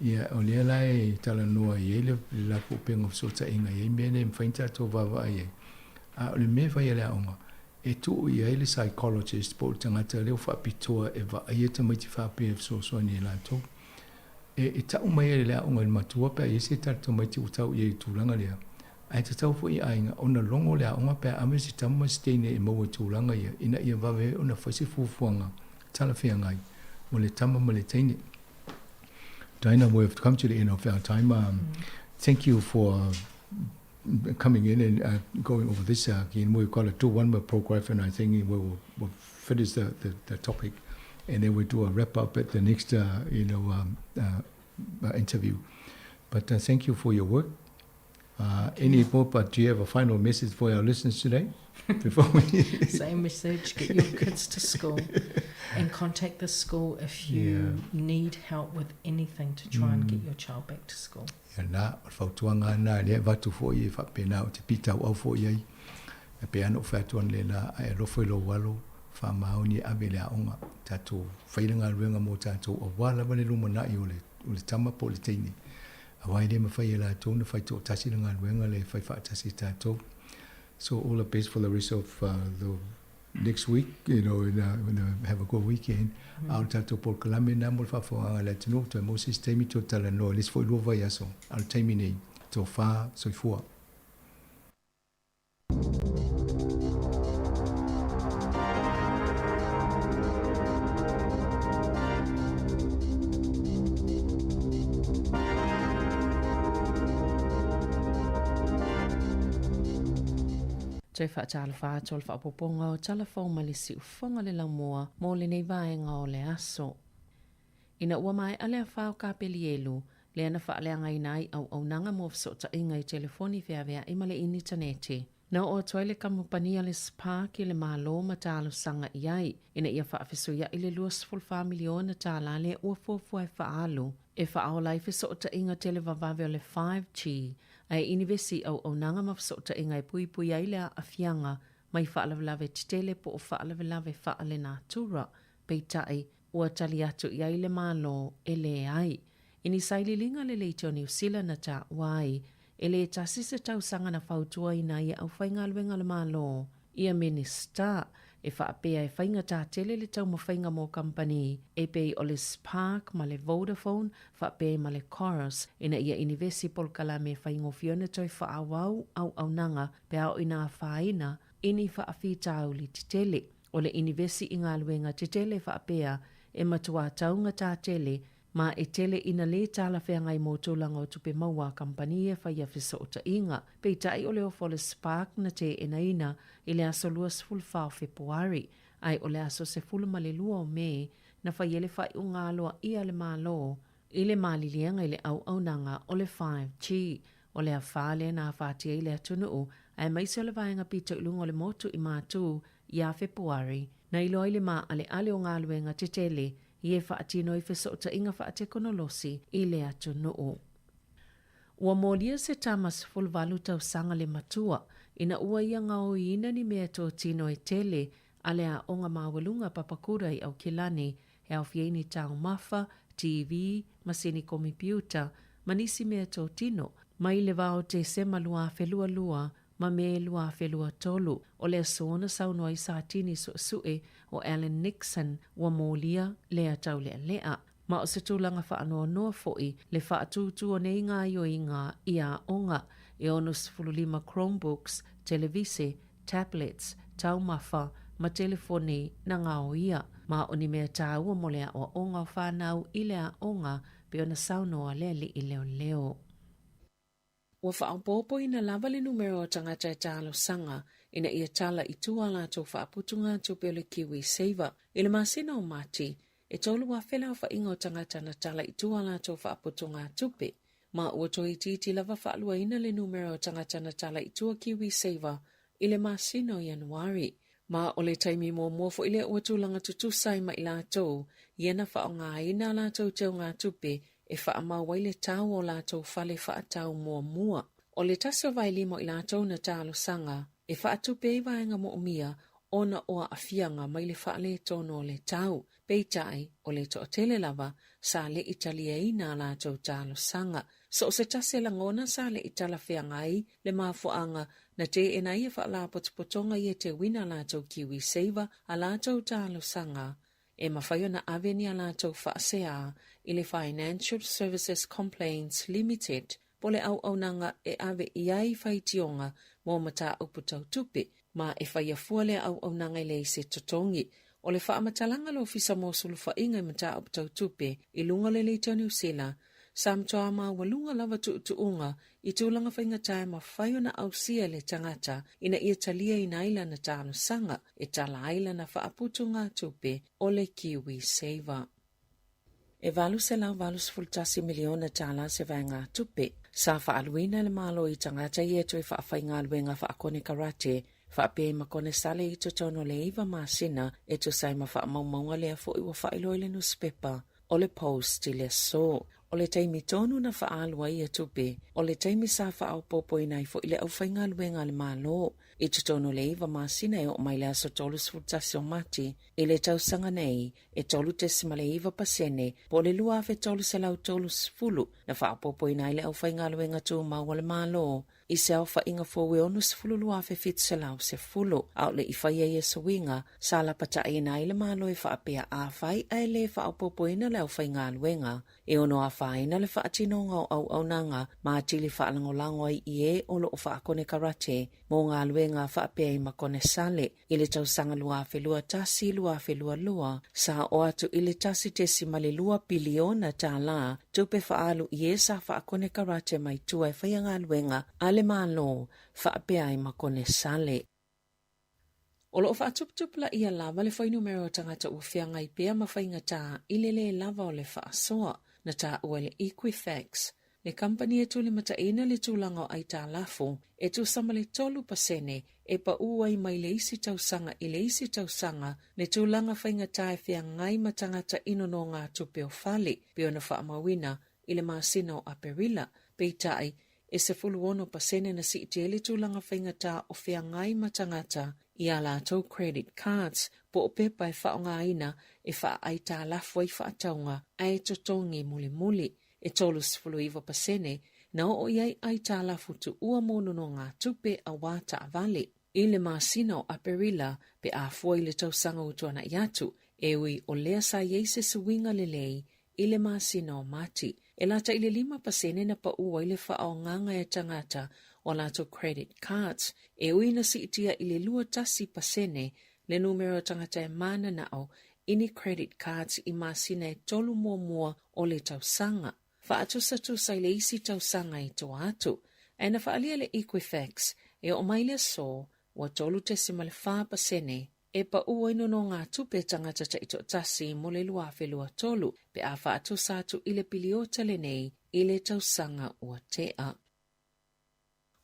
ia o lea la e talanoa i ai le latou upega o fesootaiga e i ai mea nei e mafai ona tatou vaavaai ai. A o le mea e fai a le aoga e tuu i ai le psychologist po o le tagata lea ua faapitoa e vaaia tamaiti faapea e fesoasoani i latou. E, e tau mai ai le aoga i le matua pe a i ai se tali tamaiti ua tau i ai i le tulaga lea, Ae tatau foi i aiga ona logo le aoga pe a ave se tama ma se teine e maua i tulaga ia ina ia vave ai ona fai se fuafuaga talafeagai mo le tama ma le teine. Diana, we have come to the end of our time. Um, thank you for coming in and uh, going over this uh, again. We've got to do one more program, and I think we will we'll finish the, the, the topic, and then we'll do a wrap up at the next, uh, you know, um, uh, interview. But uh, thank you for your work. Uh, any more, but do you have a final message for our listeners today? Before we Same message, get your kids to school and contact the school if you yeah. need help with anything to try mm. and get mm. your child back to school. Ia na, o le fautuaga lena lea e avatu foi e faapena ou te pitauau foi ai, e pei lava ona ou fai atu analeila, a e alofa i lou alo, faamaoni e ave i le aoga, tatou fai le galuega mo tatou aua lava le lumanai o le, o le tama po o le teine. Aua e le mafai e latou ona fai toatasi le galuega lea e fai faatasi e tatou. So all the best for the rest of uh, the next week, you know, and, uh, and, uh, have a good weekend. Mm. A o le tatou polokalame na mo le faafofogaga a le atunuu, toe maua se isi taimi toe talanoa i le isi foi lua vaiaso. A o le taimi nei, tofa soifua. Toe faatalofa atu o le faaopoopoga o tala fou mai le siufofoga le laumua mo lenei vaega o le aso. Ina ua maea le afa o Kapelielu, lea na faaleagaina ai auaunaga mo fesootaiga i telefoni feaveai ma le initaneti. Na oo atu ai le kamupani a le Spark i le Malo ma talosaga i ai ina ia faafesoiai le $24 miliona tālā lea ua fuafua e faaalu e faaola ai fesootaiga televavave o le 5G a e inivesi i auaunaga ma fesootaiga e puipui ai le aafiaga mai faalavelave tetele po o faalavelave faalenatura. Peitai, ua tali atu i ai le Malo e leai. I ni sailiiliga a le Leitio Niu Sila na taua ai, e lē tasi se tausaga na fautuaina ai e aufaigaluega a le Malo ia Minista e faapea e faigata tele le taumafaiga mo kamupani e pei o le Spark ma le Vodafone faapea ai ma le Chorus ina ia inivesi polokalame e faigofie ona toe faaauau auaunaga pe a oo ina afaina i ni faafitauli tetele. O le inivesi i galuega tetele faapea e matuā taugata tele ma e tele ina lē talafeagai mo tulaga o tupe maua a kamupani e faia fesootaiga. Peitai o le ofo o le Spark na teenaina i le aso 24 o Fepuari, ae o le aso 12 o Me na fai ai le faaiuga aloaia a le Malo i le maliliega i le auaunaga o le 5G. O le afa lea na afatia ai le atunuu, aemaise o le vaega pito i luga o le motu i Matū iā Fepuari, na iloa ai le maaleale o galuega tetele i e faatino ai fesootaiga faatekonolosi i le atunuu. Ua molia se tama 18 tausaga le matua ina ua ia gaoiina ni mea totino e tele a le aoga maualuga Papakura i Aukilani e aofia ai ni taumafa, TV, masini komipiuta, ma nisi mea totino, mai le va o Tesema 2022 ma Me 2023. O le aso na saunoa ai Satini Suesue o Alan Nixon ua molia lea taulealea. Ma o se tulaga faanoanoa foi le faatūtū o nei gaoioiga i aoga e 65 Chromebooks, televise, tablets, taumafa, ma telefoni na gaoia. Ma o ni mea tāua mo le aoaoga o whanau i le aoga pei ona saunoa le alii leoleo. Ua faaopoopoina lava le numera o tagata e talosaga ina ia tala i tua a latou faaputuga tupe o le KiwiSaver. I le masina o Mati, e 3,000 le aofaiga o tagata na tala i tua a latou faaputuga tupe, ma ua toe itiiti lava faaluaina le numera o tagata na tala i tua KiwiSaver i le masina o Ianuari. Ma o le taimi muamua foi lea ua tulaga tutusa ai ma i latou ia na faaaogaina a latou teugatupe e faamau ai le tau o latou fale faatau muamua. O le tasi o vaelima o i latou na talosaga e faatupe ai vaega moomia ona o aafiaga mai le faaletonu o le tau. Peitai, o le toatele lava sa le i taliaina a latou talosaga. So o se tasi e lagona sa le i talafeagai le mafuaaga na teena ai e faalapotopotoga ia teuina a latou KiwiSaver a latou talosaga e mafai ona ave ni a latou faaseā i le Financial Services Complaints Limited. po o le auaunaga e ave i ai faitioga mo mataupu tau tupe, ma e faia fua lea auaunaga e leai se totogi. O le faamatalaga a le Ofisa mo Sulufaiga i Mataupu Tau Tupe i luga o le Leitio Niu Sila, sa matua maualuga lava tuutuuga i tulaga faigata e mafai ona ausia e le tagata ina ia taliaina ai lana talosaga e tala ai lana faaputugatupe o le KiwiSaver. E $881 miliona tala se vaegatupe sa faaaluina e le Malo i tagata ia e toe faafaigaluega faakonekarate faapea i ma konesale i totonu o le iva masina e tusa ai ma faamaumauga lea foi ua faailoa i le nusipepa o le Post i le aso. O le taimi tonu na faaalu ai ia tupe, o le taimi sa faaopoopoina ai foi le aufaigaluega a le Malo i totonu o le iva masina e oo mai le aso 31 o Mati i le tausaga nei, e 3.9% po o le 2,330 na faaopoopoina ai le aufaigaluega tumau a le Malo i se aofaiga fou e 62,710, a o le i faia ia suiga, sa lapataiina ai le Malo e faapea afai ae le faaopoopoina le aufaigaluega e ono afaina le faatinoga o auaunaga ma atili faalagolago ai i e o lo o faakonekarate mo galuega faapea i Makonesale i le tausaga 2021-2022, sa oo atu i le $1.2 piliona tālā tupe faaalu i e sa faakonekarate mai tua e faia galuega a le Malo faapea ai ma Konesale. O lo o faatuputupulaia lava le fuainumera o tagata ua feagai pea ma faigata i le lē lava o le faasoa, na taua e le Equifax, le kamupani e tulimataina le tulaga o aitalafu e tusa ma le 3% e paū ai mai le isi tausaga i le isi tausaga le tulaga faigata e feagai ma tagata i nonogatupe o fale, pei ona faamauina i le masina o Aperila. Peitai, e 16% na siitia ai le tulaga faigata o feagai ma tagata i ā latou credit cards po o pepa e faaaogaina e faaaitalafu ai faatauga ae totogi mulimuli. E 39% na oo i ai aitalafu tuua mo nonogatupe auā taavale i le masina o Aperila pe a fua i le tausaga ua tuanai atu, e ui o lea sa i ai se suiga lelei i le masina o Mati. E lata i le 5% na paʻū ai le faaaogaga e tagata o a latou credit cards, e ui na siitia i le 21% le numera o tagata e mananao i ni credit cards i masina e tolu muamua o le tausaga, faatusatusa i le isi tausaga i tua atu. Ae na faaalia le Equifax e oo mai le aso ua 3.4% e paʻū ai nonogatupe tagata taitoatasi mo le 2023 pe a faatusa atu i le piliota lenei i le tausaga ua tea.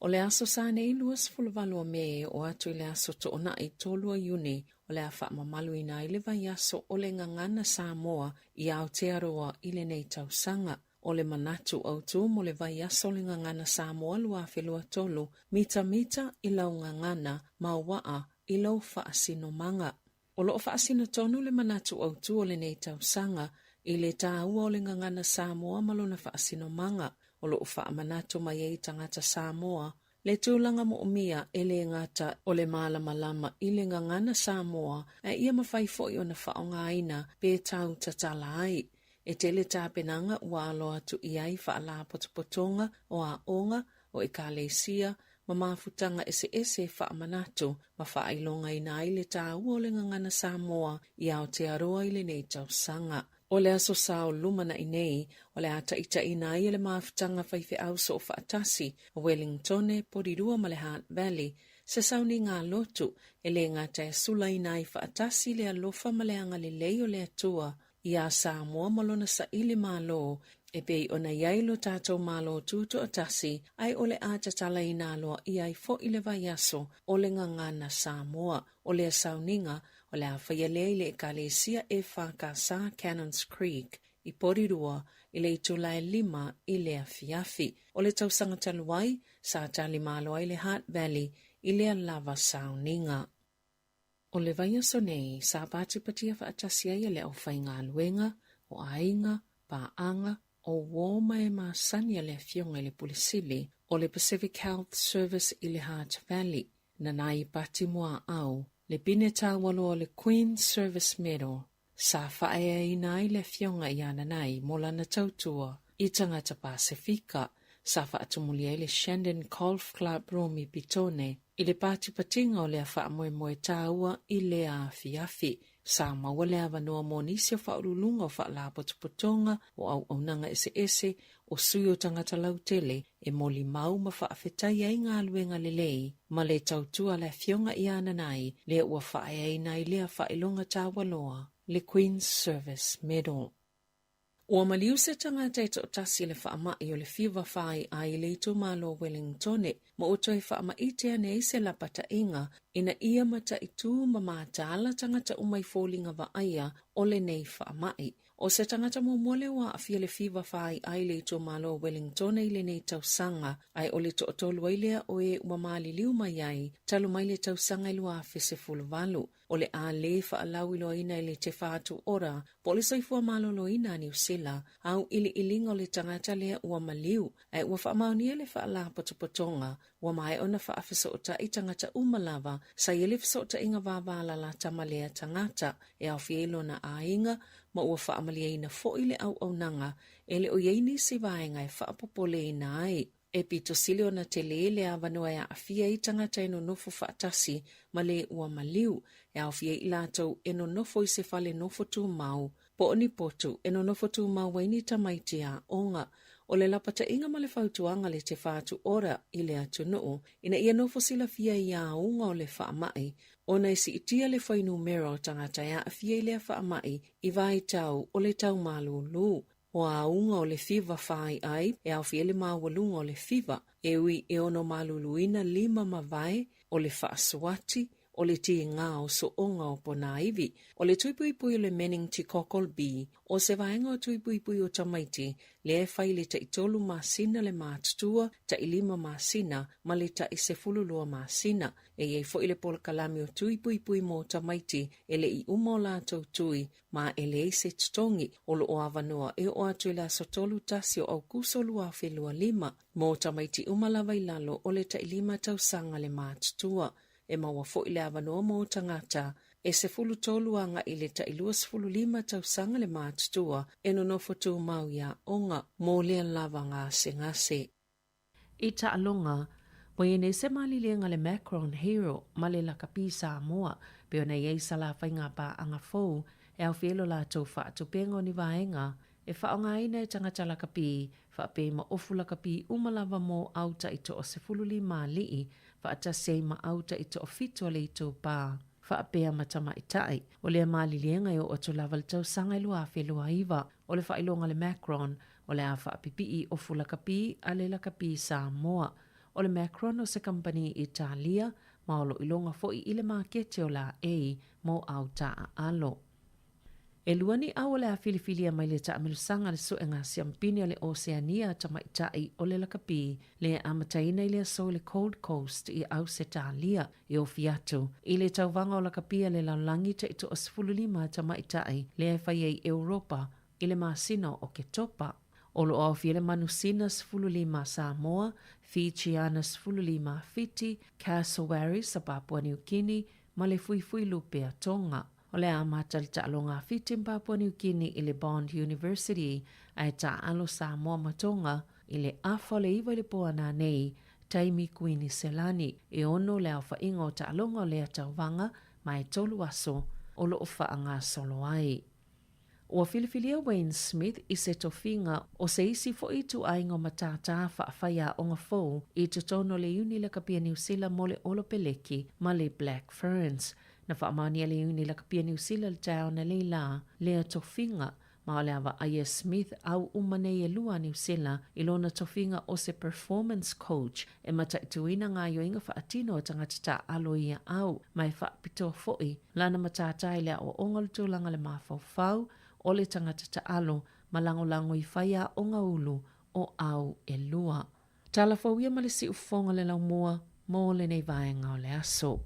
O le Aso Sa nei 28 o Me e oo atu i le Aso Toonai 3 o Iuni o le a faamamaluina ai le vaiaso o le Gagana Samoa i Aotearoa i lenei tausaga. O le manatu autū mo le vaiaso o le Gagana Samoa 2023, mitamita i lau gagana ma waa i lou faasinomaga. O lo o faasino tonu le manatu autū o lenei tausaga i le tāua o le gagana Samoa ma lona faasinomaga, o lo o faamanatu mai ai tagata Samoa le tulaga moomia e lē gata o le mālamalama i le gagana Samoa ae ia mafai foi ona faaaogaina pe tau tatala ai. E tele tapenaga ua alo atu i ai faalapotopotoga o aoga, o ekalesia, ma mafutaga eseese e faamanatu ma faailogaina ai le tāua o le gagana Samoa i Aotearoa i lenei tausaga. O le Aso Sa o lumanai nei, o le a taitaiina ai e le mafutaga faifeau soofaatasi o Wellingtone, Porirua ma le Hutt Valley se sauniga lotu e lē gata e sulaina ai faatasi le alofa ma le agalelei o le Atua iā Samoa ma lona saili Malo e pei ona i ai lo tatou Malo Tutoatasi ae o le a tatalaina aloaia ai foi le vaiaso o le Gagana Samoa. O lea sauniga, o le a faia lea i le Ekalesia EFKS Cannons Creek i Porirua i le itula e lima i le afiafi. O le tausaga talu ai, sa tali malo ai le Hutt Valley i lea lava sauniga. O le vaiaso nei, sa patipatia faatasi ai e le aufaigaluega, o aiga, paaga, o uō ma e masani a le Afioga i le Pule Sili o le Pacific Health Service i le Hutt Valley, Nanai Pati Muaau, le pine taualoa o le Queen's Service Medal, sa faaeaina ai le Afioga ia Nanai mo lana tautua i tagata Pasefika. sa faatumulia ai le Shandon Golf Club Room i Petone i le patipatiga o lea faamoemoe taua i lea afiafi. Sa maua le avanoa mo nisi o faauluuluga o faalapotopotoga o auaunaga eseese o sui o tagata lautele e molimau ma faafetai ai galuega lelei ma le tautua a le Afioga ia Nanai lea ua faaeaina ai lea faailoga taua loa, le Queen's Service Medal. Ua maliu se tagata e toatasi i le faamai o le fiva fāiʻa i le itumalo o Wellingtone ma ua toe faamaite ane ai se lapataiga ina ia mataitū ma mataala tagata uma i foliga vaaia o lenei faamai. ʻO se tagata muamua lea ua aafia le fiva fāiʻa i le itumalo o Wellingtone i lenei tausaga, ae o le toatolu ai lea o e ua maliliu mai ai talu mai le tausaga e 2018. O le a lē faalauiloaina e le Te Whatu Ora po o le Soifua Maloloina a Niu Sila auiliiliga o le tagata lea ua maliu, ae ua faamaonia le Faalapotopotoga ua maea ona faafesootai tagata uma lava sa i ai le fesootaiga vavalalata ma lea tagata e aofia ai lona aiga ma ua faamalieina foi le auaunaga e le o i ai nisi vaega e faapopoleina ai. E pito sili ona telē le avanoa e aafia ai tagata e nonofo faatasi ma le ua maliu, e aofia ai i latou e nonofo i se fale nofo tumau po o ni potu e nonofo tumau ai ni tamaiti aoga. O le lapataiga ma le fautuaga le Te Whatu Ora i le atunuu ina ia nofo silafia i auga o le faamai ona e siitia le fuainumera o tagata e aafia i lea faamai i vaitau o le tau malūlū. O auga o le fiva fāiʻai e aofia ai le maualuga o le fiva, e ui e ono maluluina lima ma vae, o le faasuati, o le tīgā o soʻoga o ponāiwi, o le tuipuipui o le meningococcal B, o se vaega o tuipuipui o tamaiti, lea e fai i le taitolu masina le matutua, tailima masina, ma le tai-12 masina. E i ai foi le polokalame o tuipuipui mo tamaiti e le i uma o latou tui, ma e leai se totogi o lo o avanoa e oo atu i le aso 31 o Aokuso 2025 mo tamaiti uma lava i lalo o le tailima tausaga le matutua. E maua foi le avanoa mo tagata e 13 agai i le tai-25 tausaga le matutua e nonofo tumau i aoga mo lea lava gasegase. I taaloga, ua i ai nei se maliliega le Macron Hero ma le Lakapi Samoa, pei ona i ai sa la faiga paaga fou e aofia ai lo latou faatupenga o ni vaega e faaaogaina e tagata lakapi faapea i ma ofu lakapi uma lava mo au taitoa 15 aliʻi faatasi ai ma au taitoafitu a le itupa faapea ma tamaitai. O lea maliliega e oo atu lava i le tausaga e 2029. O le faailoga a le Macron, o le a faapipii ofu lakapi a le Lakapi Samoa. O le Macron o se kamupani Italia ma o lo o iloga foi i le makete o laei mo au taaalo. E lua ni au o le a filifilia mai le taamilosaga a le suega siampini o le Oseania a tamaitai o le lakapi le amataina i le aso i le Gold Coast i Ausetalia e ofi atu i le tauvaga o lakapi a le lalolagi taitoa 15 a tamaitai lea e fai ai Europa i le masina o Oketopa. O lo o aofia le Manusina 15 Samoa, Fijiana 15 Fiti, Cassowaries a Papua New Guinea ma le Fuifui Lupe a Tonga. O le a amata le taaloga a Fiti ma Papua New Guinea i le Bond University ae taaalo Samoa ma Tonga i le afa o le 9 i le po a nanei, taimi Kuiniselani. E ono le aofaiga o taaloga o lea tauvaga ma e tolu aso o lo o faagasolo ai. Ua filifilia Wayne Smith i se tofiga o se isi foi ituaiga o matātā faafaiaoga fou i totonu o le Iuni Lakapia Niu Sila mo le Olopeleki ma le Black Ferns. Na faamaonia le Iuni Lakapia Niu Sila le taeao nei lā lea tofiga ma o le a vaai e Smith au uma nei e lua a Niu Sila i lona tofiga o se performance coach e mataituina gaoioiga faatino a tagata taaalo i ia au ma e faapitoa foi lana matātā i le aoaoga o le tulaga le mafaufau o le tagata taalo ma lagolago i faiaoga ulu o au e lua. Tala fou ia ma le siufofoga le laumua mo lenei vaega o le aso.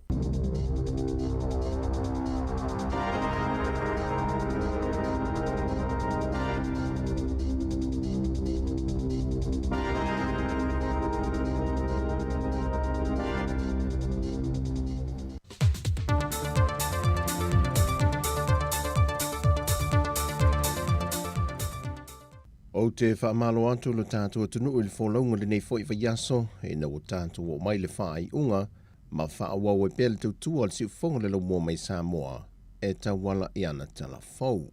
Ou te faamalo atu lo tatou atunuu i le folauga i lenei foi vaiaso, ina ua tatou oo mai i le faaiuga ma faaauau ai pea le tautua a le siufofoga o le laumua mai Samoa e tauala i ana tala fou.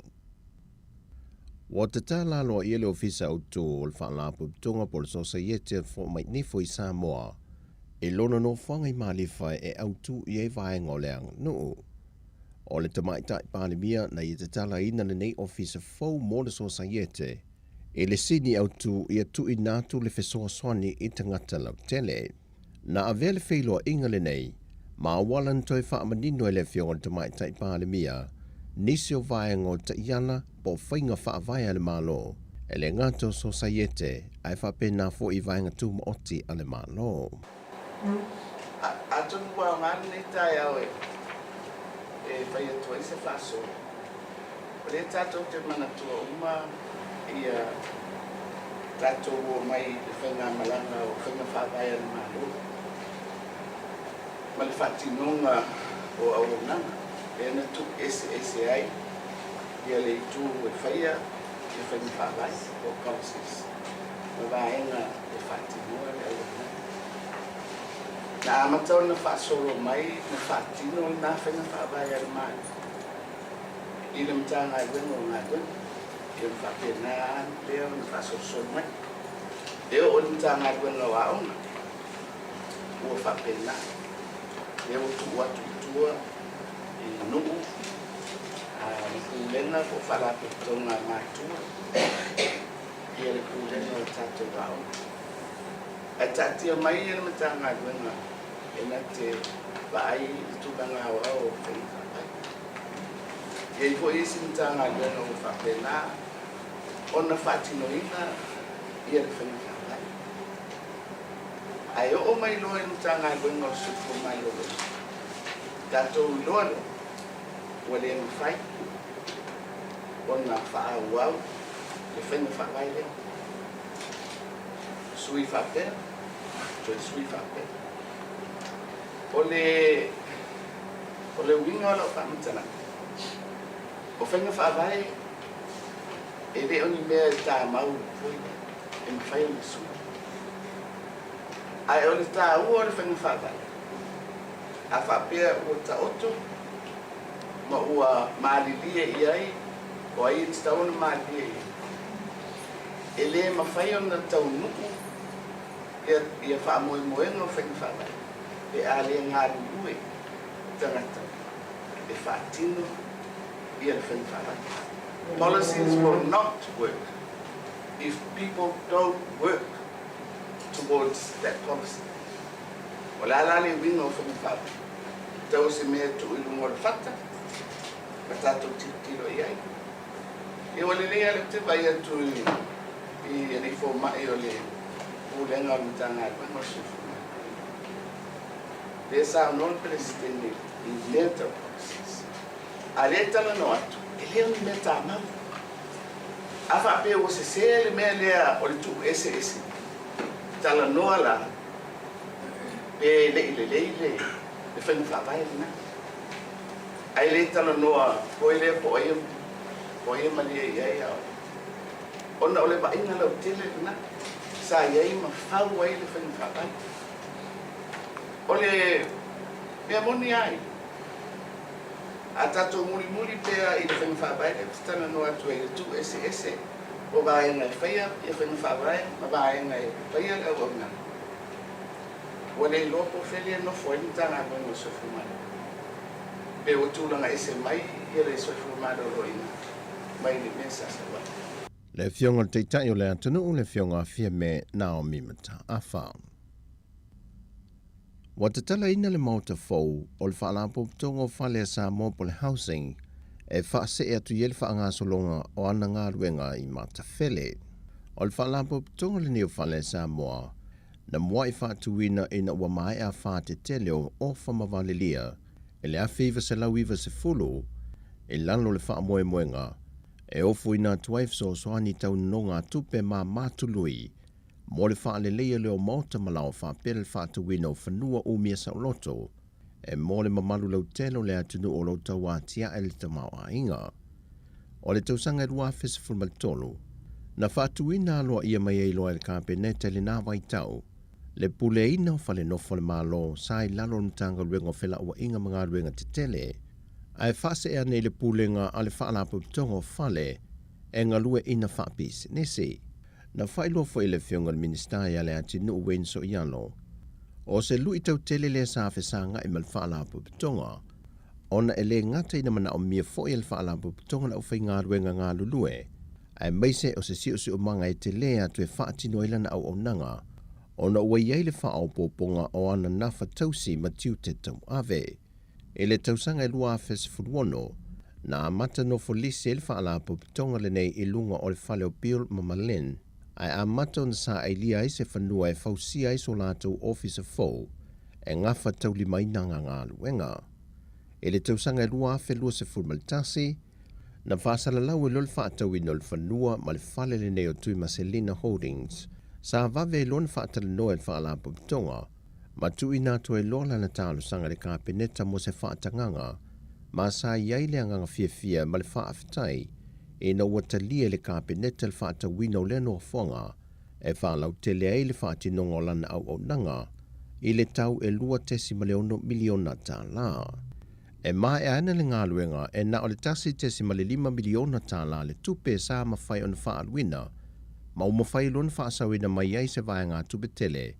Ua tatala aloaia le Ofisa Autu o le Faalapotopotoga po o le Sosaiete a Fomai Nifo i Samoa i lona nofoaga i Malifa e autu i ai vaega o le aganuu. O le Tamaitai Palemia na ia tatalaina lenei ofisa fou mo le Sosaiete i le sini autu ia tuuina atu le fesoasoani i tagata lautele. Na avea le feiloaiga lenei ma auala na toe faamanino e le Afioga i le Tamaitai Palemia nisi o vaega o taiala po o faiga faavae a le Malo, e le gata o Sosaiete ae faapena foi i vaega tumaoti a le Malo. Atonu ua aoga lenei taeao e fai atu ai se faasoa. O lea tatou te manatua uma ia tatou omai i le faigamalaga o faiga faavae a le Malo ma le faatinoga o auaunaga lea na tuueseese ai ia le itu e faia ia faiga faavae po o policies ma vaega e faatinoa le auaunaga. Na amata ona faasolo mai ma faatino lena faiga faavae a le Malo i le Matagaluega o Galuega, ia ma faapena lea ona faasolosolo mai. E oo i le Matagaluega o Aoga, ua faapena, lea ua tuu atu i tua i nuu ma pulega po o faalapotopotoga a matua ia le pulega o tatou aoga. Ae taatia mai le Matagaluega e na te vaai i le tulaga aoao o faiga faavae. E i ai foi isi Matagaluega ua faapena ona faatinoina ia le faiga faavae. Ae oo mai loa i le Matagaluega o le Soifua Maloloina, tatou iloa lea ua le mafai ona faaauau le faiga faavae lea. Sui faapea, toe sui faapea. O le, o le uiga o lau faamatalaga, o faiga faavae e le o ni mea e tamau foi lea, e mafai ona sui. Ae o le taua o le faiga faavae, a faapea ua taoto ma ua malilie i ai, o ai e tatau ona malilie i ai? E le mafai ona taunuu ia faamoemoega o faiga faavae pe a le galulue tagata e faatino ia le faiga faavae. Policies will not work if people don't work towards that policy. O le a la le uiga o faiga faavae? Tau o se mea e tuu i luga o le fata ma tatou tilotilo i ai. Ia ua lelei lava lea ou te vaai atu i alii fomai o le Pulega o le Matagaluega o le Soifua Maloloina. Lea e saunoa le Peresetene i mea tau policies. A o lea e talanoa atu, e le o ni mea tamau. A faapea ua sese le mea lea o le tuueseese, talanoa la pe le i lelei le faiga faavae lena. Ae le talanoa foi lea po o ai o ai e malie i ai a o ona o le vaaiga lautele lena sa i ai ma fau ai le faiga faavae. O le mea moni lava ia, a tatou mulimuli pea i le faiga faavae lea ou te talanoa atu ai i le tuueseese o vaega e faia ia faiga faavae ma vaega e faia le auaunaga, ua le iloa po o fea lea e nofo ai le Matagaluega o le Soifua Maloloina. Pe ua tulaga ese mai ia le soifua maloloina mai le mea sa sau ai. Le Afioga i le Taitai o le atunuu, le Afioga a Fiame Naomi Mataafa. Ua tatalaina le Maota fou o le Faalapotopotoga o Fale a Samoa po o le Housing e faasee atu i ai le faagasologa o ana galuega i Matafele. O le Faalapotopotoga lenei o Fale a Samoa na muai faatuina ina ua maea faatetele o Ofa ma Valelia i le 1990 i lalo o le faamoemoega e ofoina atu ai fesoasoani tau nonogatupe ma matului mo le faaleleia lea o maota ma laoa faapea le faatauina o fanua umia saoloto e mo le mamalu lautele o le atunuu o lo o tau atiae le tamaoaiga. O le tausaga e 2013, Na faatuina aloaia mai ai loa e le Kapeneta i lena vaitau le puleaina o fale nofo a le Malo sa i lalo o le Matagaluega o Felauaiga ma Galuega Tetele, ae faasee ane i le Pulega a le Faalapotopotoga o Fale e Galueaiina Faapisinisi. Na faailoa foi e le Afioga i le Minisita ia Leatinuu Wayne Soialo, o se luitau tele lea sa fesagai ma le Faalapotopotoga, ona e le gata ina manaomia foi e le Faalapotopotoga le aufaigaluega galulue, aemaise o se siosiomaga e tele atu e faatino ai lana auaunaga, ona ua i ai le faaopoopoga o ana nafa tausi ma tiute tauave. I le tausaga e 2016, na amata nofo lisi ai le Faalapotopotoga lenei i luga o le fale o Bill ma Malin, ae amata ona saailia ai se fanua e fausia ai so latou ofisa fou e gafataulimaina ana galuega. I le tausaga e 2021, na faasalalau ai loa le faatauina o le fanua ma le fale lenei o Tuimaselina Holdings. Sa vave ai loa ona faatalanoa e le Faalapotopotoga ma tuuina atu ai loa lana talosaga i le Kapeneta mo se faatagaga, ma sa i ai le agaga fiafia ma le faafetai ina ua talia e le Kapeneta le faatauina o lea nofoaga e faalautele ai le faatinoga o lana auaunaga i le tau e $2.6 miliona tala. E maea ana le galuega e na o le $1.5 miliona tala le tupe sa mafai ona faaaluina, ma ua mafai loa ona faasaoina mai ai se vaegatupe tele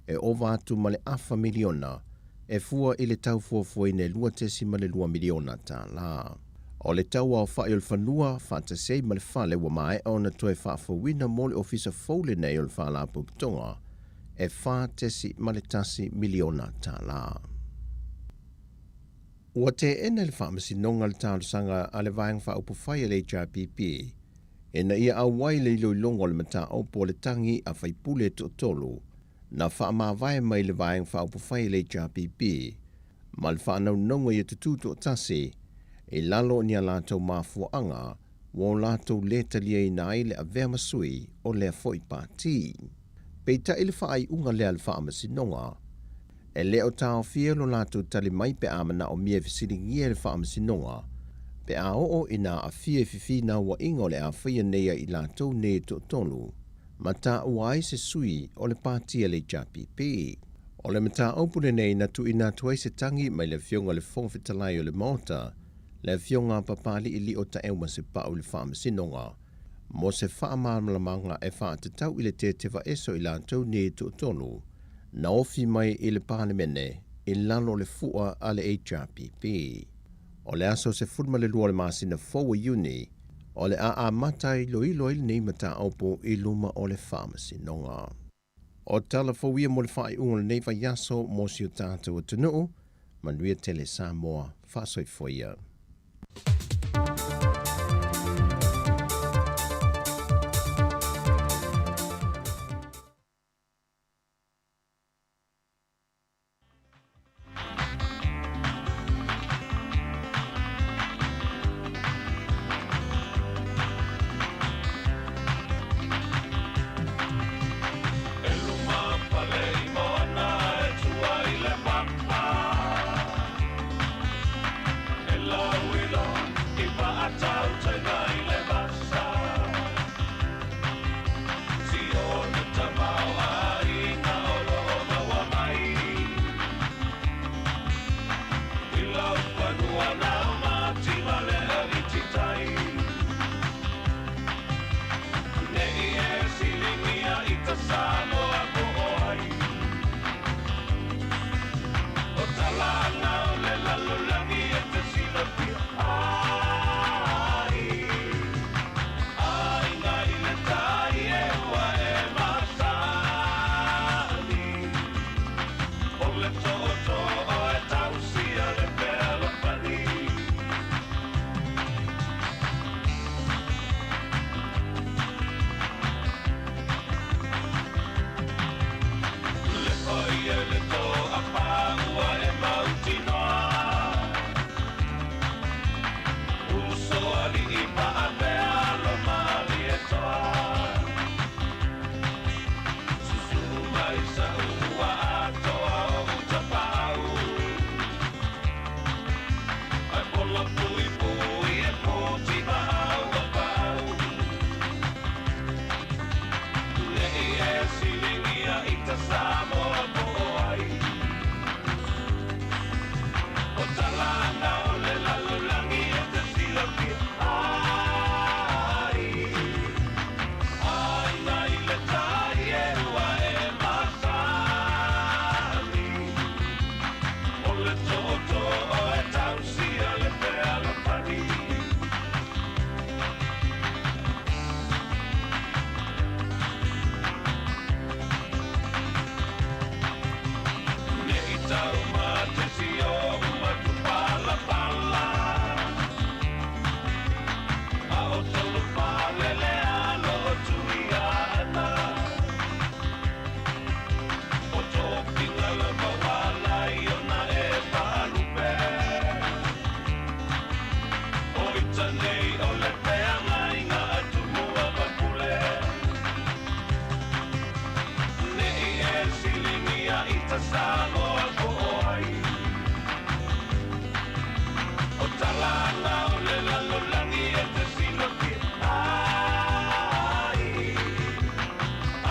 e ova atu ma le afa miliona e fua i le tau fuafuaina e $2.2 miliona tala. O le tau aofai o le fanua faatasi ai ma le fale ua maea ona toe faafouina mo le ofisa fou lenei o le Faalapotopotoga e $4.1 miliona tala. Ua teena e le Faamasinoga le talosaga a le Vaega Faaupufai a le HRPP ina ia auai le iloiloga o le mataupu o le tagi a faipule e toatolu na faamavae mai le Vaega Faaupufai a le HRPP ma le faanaunauga ia tutū toatasi i lalo o ni a latou mafuaaga ua o latou lē taliaina ai le avea ma sui o lea foi pati. Peitai le faaiuga lea a le Faamasinoga, e le o taofia lo latou tali mai pe a manaomia e fesiligia e le Faamasinoga pe a oo ina aafia i fefinauaiga o le a faia nei a i latou nei e toatolu ma taua ai se sui o le pati a le HRPP. O le mataupu lenei na tuuina atu ai se tagi mai le Afioga i le Fofoga Fetalai o le Maota, le Afioga a Papali'ili'o Taeumasepa'u i le Faamasinoga, mo se faamalamalamaga e faatatau i le tetevaese o i latou nei e toatolu na ofi mai i le Palemene i lalo o le fua a le HRPP. O le aso 12 o le masina fou o Iuni, o le a amata iloilo ai lenei mataupu i luma o le Faamasinoga. O tala fou ia mo le faaiuga o lenei vaiaso mo si o tatou atunuu. Manuia tele Samoa. Faasoifua ia. nei o le feagaiga a Tumua ma Pule. Nei e siligia i ta Samoa po o ai. O talanga o le lalolagi e te silafia ai.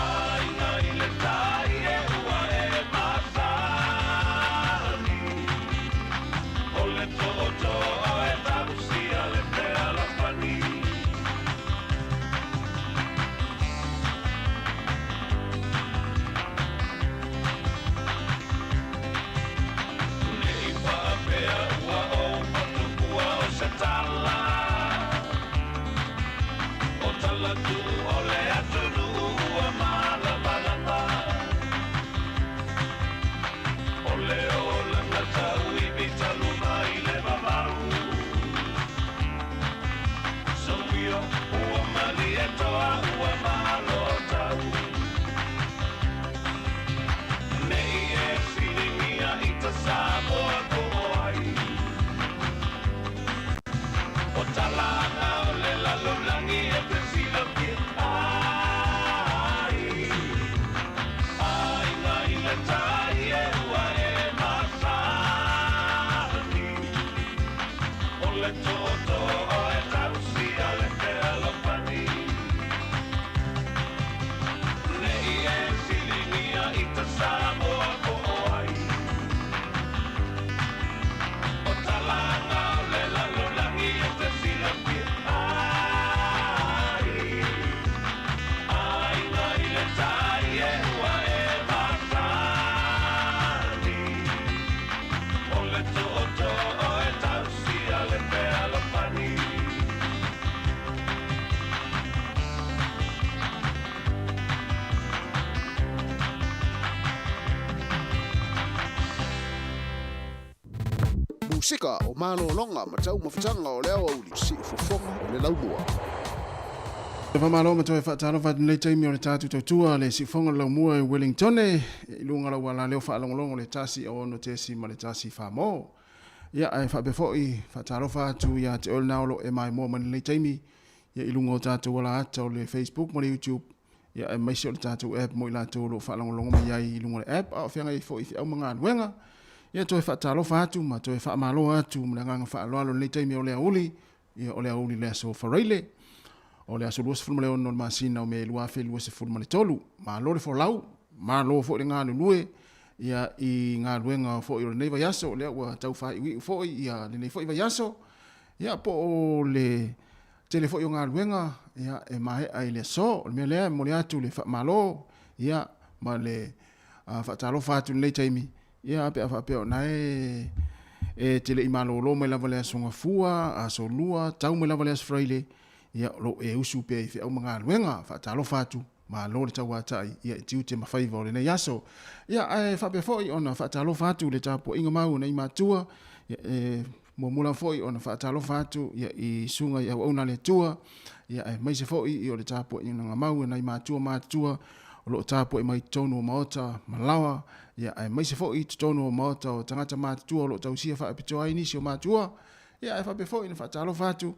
Aiga i le tai e ua e masani. O le tootoo e tausia le fealofani. Nei faapea ua ou fatupu o se tala. O tala tuu o le atunuu ua malamalama. O le olaga tauivi talu mai le vavau. Soia ua malie toa ua malo tau. Nei e siligia i ta Samoa po o ai. O talanga o le lalolagi e te silafia ai. Aiga i le tai e ua e masani. O le tootoo e tausia le fealofani. Nei e siligia i ta Samoa po o ai. O talanga o le lalolagi e te silafia ai. Aiga i le tai e ua e masani. O le tootoo e tausia le fealofani. Musika o malologa ma taumafataga o le aoauli siufofoga o le laumua. Faamalo ma toe faatalofa atu lenei taimi o le tatou tautua le siufofoga o le laumua i Wellington i luga o lau alaleo faalogologo le 106.1 mo. Ia ae faapea foi faatalofa atu ia te oe lena o lo o e maimoa mai lenei taimi ia i luga o tatou alaata o le Facebook ma le YouTube ia aemaise o le tatou app mo i latou o lo o faalogologo mai ai i luga o le app a o feagai ai foi i feau ma galuega. Ia toe faatalofa atu ma toe faamalo atu ma le agaga faaaloalo i lenei taimi o le aoauli, ia o le aoauli le aso Faraile, o le aso 26 o le masina o Me 2023. Malo le folau, malo foi le galulue ia i galuega foi o lenei vaiaso, lea ua tau faaiuiu foi ia lenei foi vaiaso. Ia po o le tele foi o galuega ia e maea i le aso. O le mea lea e momoli atu le faamalo ia ma le faatalofa atu i lenei taimi ia pe a faapea o na e e te le i malolo mai lava le aso Gafua, aso Lua, tau mai lava le aso Faraile, ia o lo o e usu pea i feau ma galuega. Faatalofa atu, malo le tauatai ia i tiute ma faiva o lenei aso. Ia ae faapea foi ona faatalofa atu i le tapuaiga mau a nai matua, ia e muamua lava foi ona faatalofa atu ia i susuga i auauna a le Atua, ia aemaise foi i o le tapuaiga mau a nai matua matutua o lo o tapuai mai totonu o maota ma laoa, ia aemaise foi i totonu o maota o tagata matutua o lo o tausia faapitoa ai nisi o matua, ia ae faapea foi ona faatalofa atu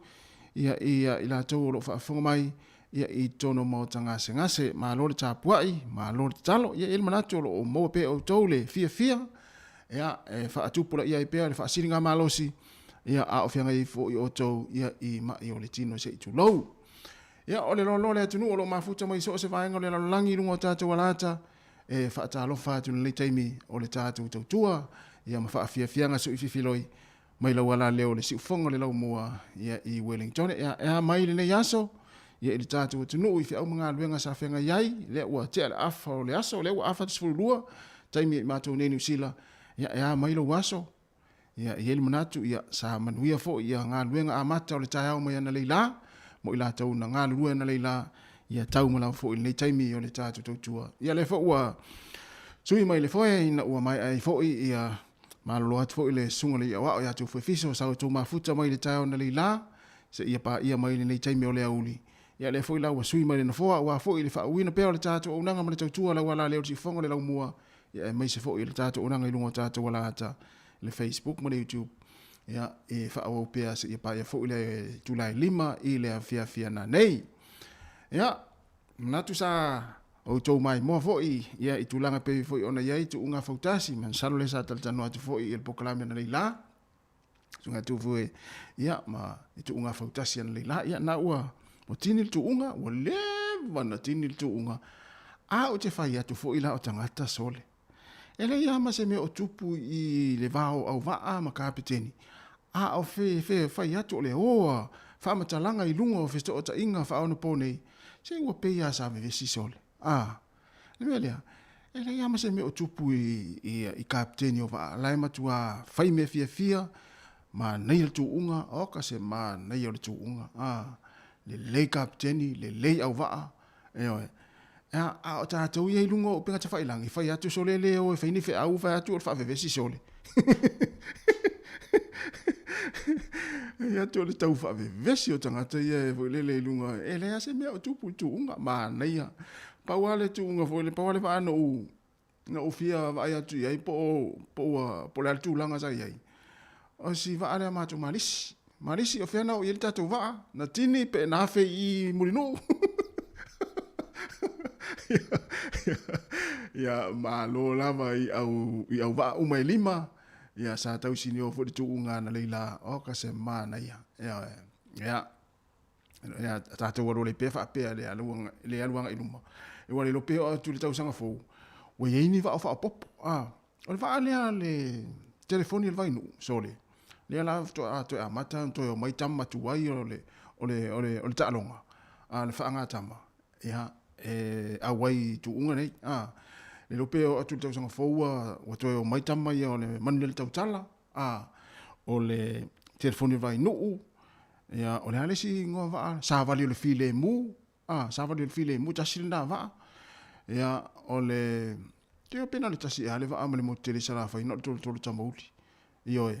ia i i latou o lo o faafofoga mai ia i totonu o maota gasegase. Malo le tapuai, malo le tatalo. Ia e i ai le manatu o lo o maua pea e outou le fiafia ia e faatupulaia ai pea le faasiligamalosi ia a o feagai ai foi outou ia i mai o le tino se i tulou. Ia o le loaloa o le atunuu o lo o mafuta mai so o se vaega o le lalolagi i luga o tatou alata e faatalofa atu i lenei taimi o le tatou tautua ia ma faafiafiaga suififiloi mai lau alaleo o le siufofoga o le laumua ia i Wellington. Ia e a mai lenei aso ia i le tatou atunuu i feau ma galuega sa feagai ai, lea ua tea le afa o le aso, lea ua afa atu 12 taimi i matou nei Niu Sila, ia e a mai lou aso. Ia e i ai le manatu ia sa manuia foi ia galuega amata o le taeao mai analeila mo i latou na galulue analeila ia tau ma lava foi i lenei taimi o le tatou tautua. Ia lea foi ua sui mai le foe ina ua maea ai foi ia Malolo atu foi le susuga i le Aoao ia Tufuefiso sa outou mafuta mai le taeao analeila seia paia mai lenei taimi o le aoauli. Ia lea foi la ua sui mai le nofoa aua foi le faauuina pea o le tatou auaunaga ma le tautua lau ala lea o le siufofoga o le laumua ia aemaise foi o le tatou auaunaga i luga o tatou alaata le Facebook ma le YouTube. Ia, e faaauau pea seia paia foi le itula e 5 i le afiafi ananei. Ia, manatu sa outou maimoa foi ia i tulaga pei foi ona i ai tuuga fautasi, masalo lea sa talatalanoa atu foi i le polokalame ananei la. Susuga atu foi ia ma i tuuga fautasi ananei la, ia na ua ua tini le tuuga, ua leva na tini le tuuga. A ou te fai atu foi la o tagata sole. E leai lava ma se mea o tupu i le va o auvaa ma kapeteni, a o fe, fe fai atu o le o a faamatalaga i luga o fesootaiga faaonaponei, se ua pei lava sa vevesi sole. A, le mea lea, e leai lava ma se mea o tupu i, i, i kapeteni o vaa, la e matuā fai mea fiafia, manaia le tuuga, oka se manaia o le tuuga, a, lelei kapeteni, lelei auvaa, Ioe. A, a o tatou ia i luga o upega tafailagi, fai atu sole le o e fai ni feau, fai atu o le faavevesi sole. Fai atu o le tau faavevesi o tagata ia e foi lele i luga, e leai lava se mea o tupu i tuuga, manaia. Pau lava le tuuga foi le, pau lava le vaa na ou, na ou fia vaai atu i ai po o, po ua, po o le a le tulaga sa i ai, o si vaa lea matou Malisi. Malisi, o fea na oo i ai le tatou vaa? Na tini pe na afe i Mulinuu? Ia, malo lava i au, i au vaa uma e lima, ia sa tausinio foi le tuuga analeila, oka se manaia. Ia, ia. Ia, tatou alu ale pea faapea le alu, le alu agai i luma. E ua le iloa pe oo atu i le tausaga fou, ua i ai ni vaa o faaopoopo. A, o le vaa lea le telefoni a le Vainuu, sole, lea la faatoa toe amata ona toe omai tama tuai o le, o le, o le, o le taaloga, a le faagatama, ia, e auai i tuuga nei. A, le iloa pe oo atu i le tausaga fou ua, ua toe omai tama ia o le manu lele tautala, a, o le telefoni a le Vainuu, Ia, o le a le isi igoa vaa? Savali o le Filemu, a, Savali o le Filemu, tasi lena vaa. Ia, o le, te pe na o le tasi ea le vaa ma le motu tele i Salafai, na o le tolotolo tamauli. Ioe.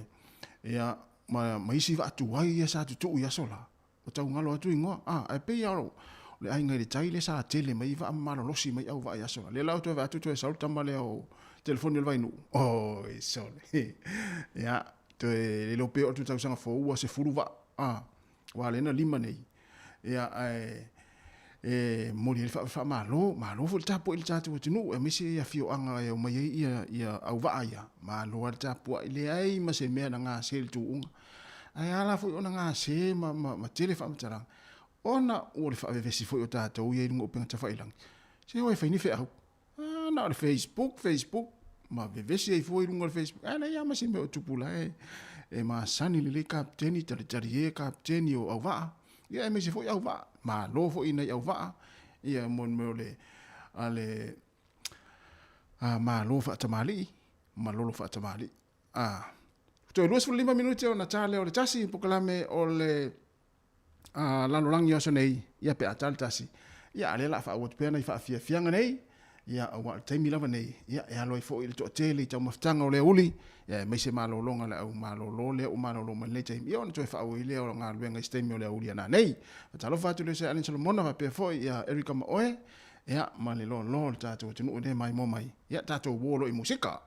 Ia, ma, ma isi vaa tuai ia sa tutuu i aso la, ua tau galo atu igoa. A, ae pei lava o le aiga i le tai lea sa tele mai vaa ma malolosi mai au vaa i aso la. Lea la ua toe vaai atu toe sau le tama lea o telefoni o le Vainuu. Oi, sole. Ia, Toe le iloa pea o le tausaga fou ua 10 vaa, a, aua lea na 5 nei. Ia, ae e momoli ai le faamalo, malo foi le tapuai i le tatou atunuu, aemaise i afioaga e omai ai ia, ia auvaa ia, malo lava le tapuai, leai ma se mea na gase i le tuuga. Ae ala foi ona gase ma, ma, ma tele faamatalaga, ona ua le faavevesi foi o tatou ia i luga o upega tafailagi, se o e fai ni feau. Ah, na o le Facebook, Facebook, ma vevesi ai fua i luga o le Facebook. Ae leai lava ma se mea o tupu la e, e masani lelei kapeteni, talitali e kapeteni o auvaa. Ia, aemaise foi auvaa. Malo foi i nai auvaa. Ia, mo le mea o le, a le, a malo faatamalii, malolo faatamalii. A, toe 25 minute ona ta lea o le tasi, polokalame o le a, lalolagi o aso nei, ia pe a ta le tasi, ia a lea la faaauau atu pea nai faafiafiaga nei, ia aua o le taimi lava nei, ia e alo ai foi le toatele i taumafataga o le aoauli, ia aemaise malologa a le au malolo lea ua malolo mai lenei taimi, ia ona toe faaauau ai lea o galuega i se taimi o le aoauli ana nei. Faatalofa atu i le Uso ia Allen Solomona faapea foi ia Erica Maoe, ia ma le loaloa o le tatou atunuu e le maimoa mai, ia tatou uo loa i musika.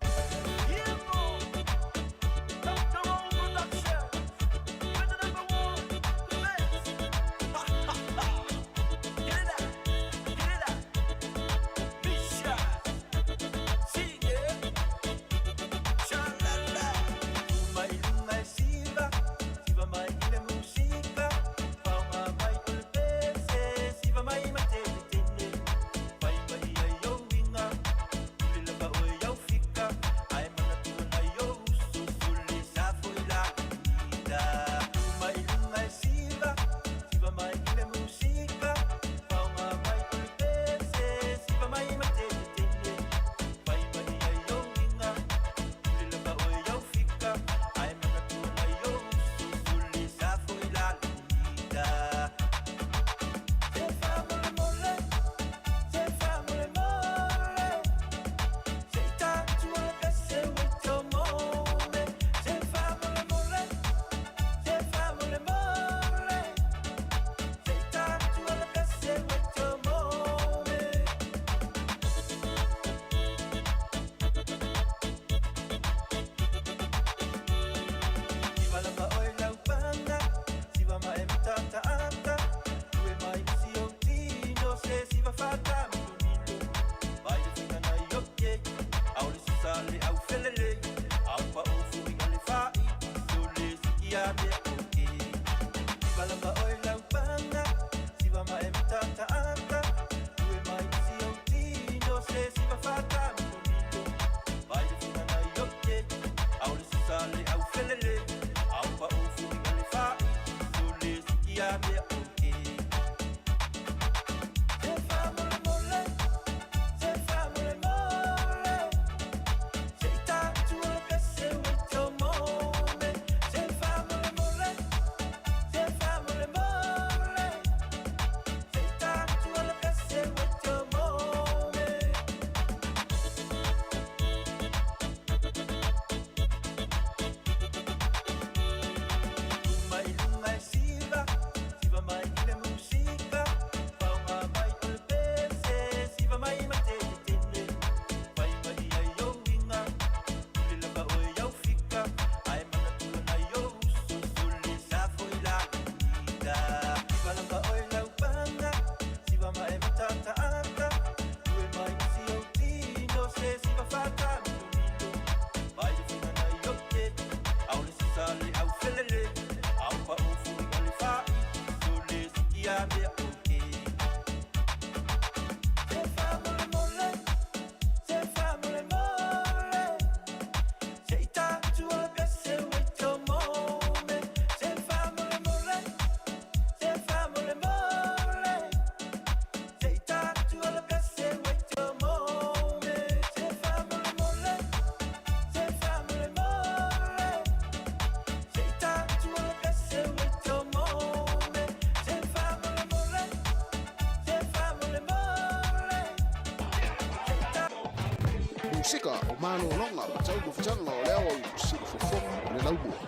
Musika o malologa ma taumafataga o le ao siufofoga o le laumua.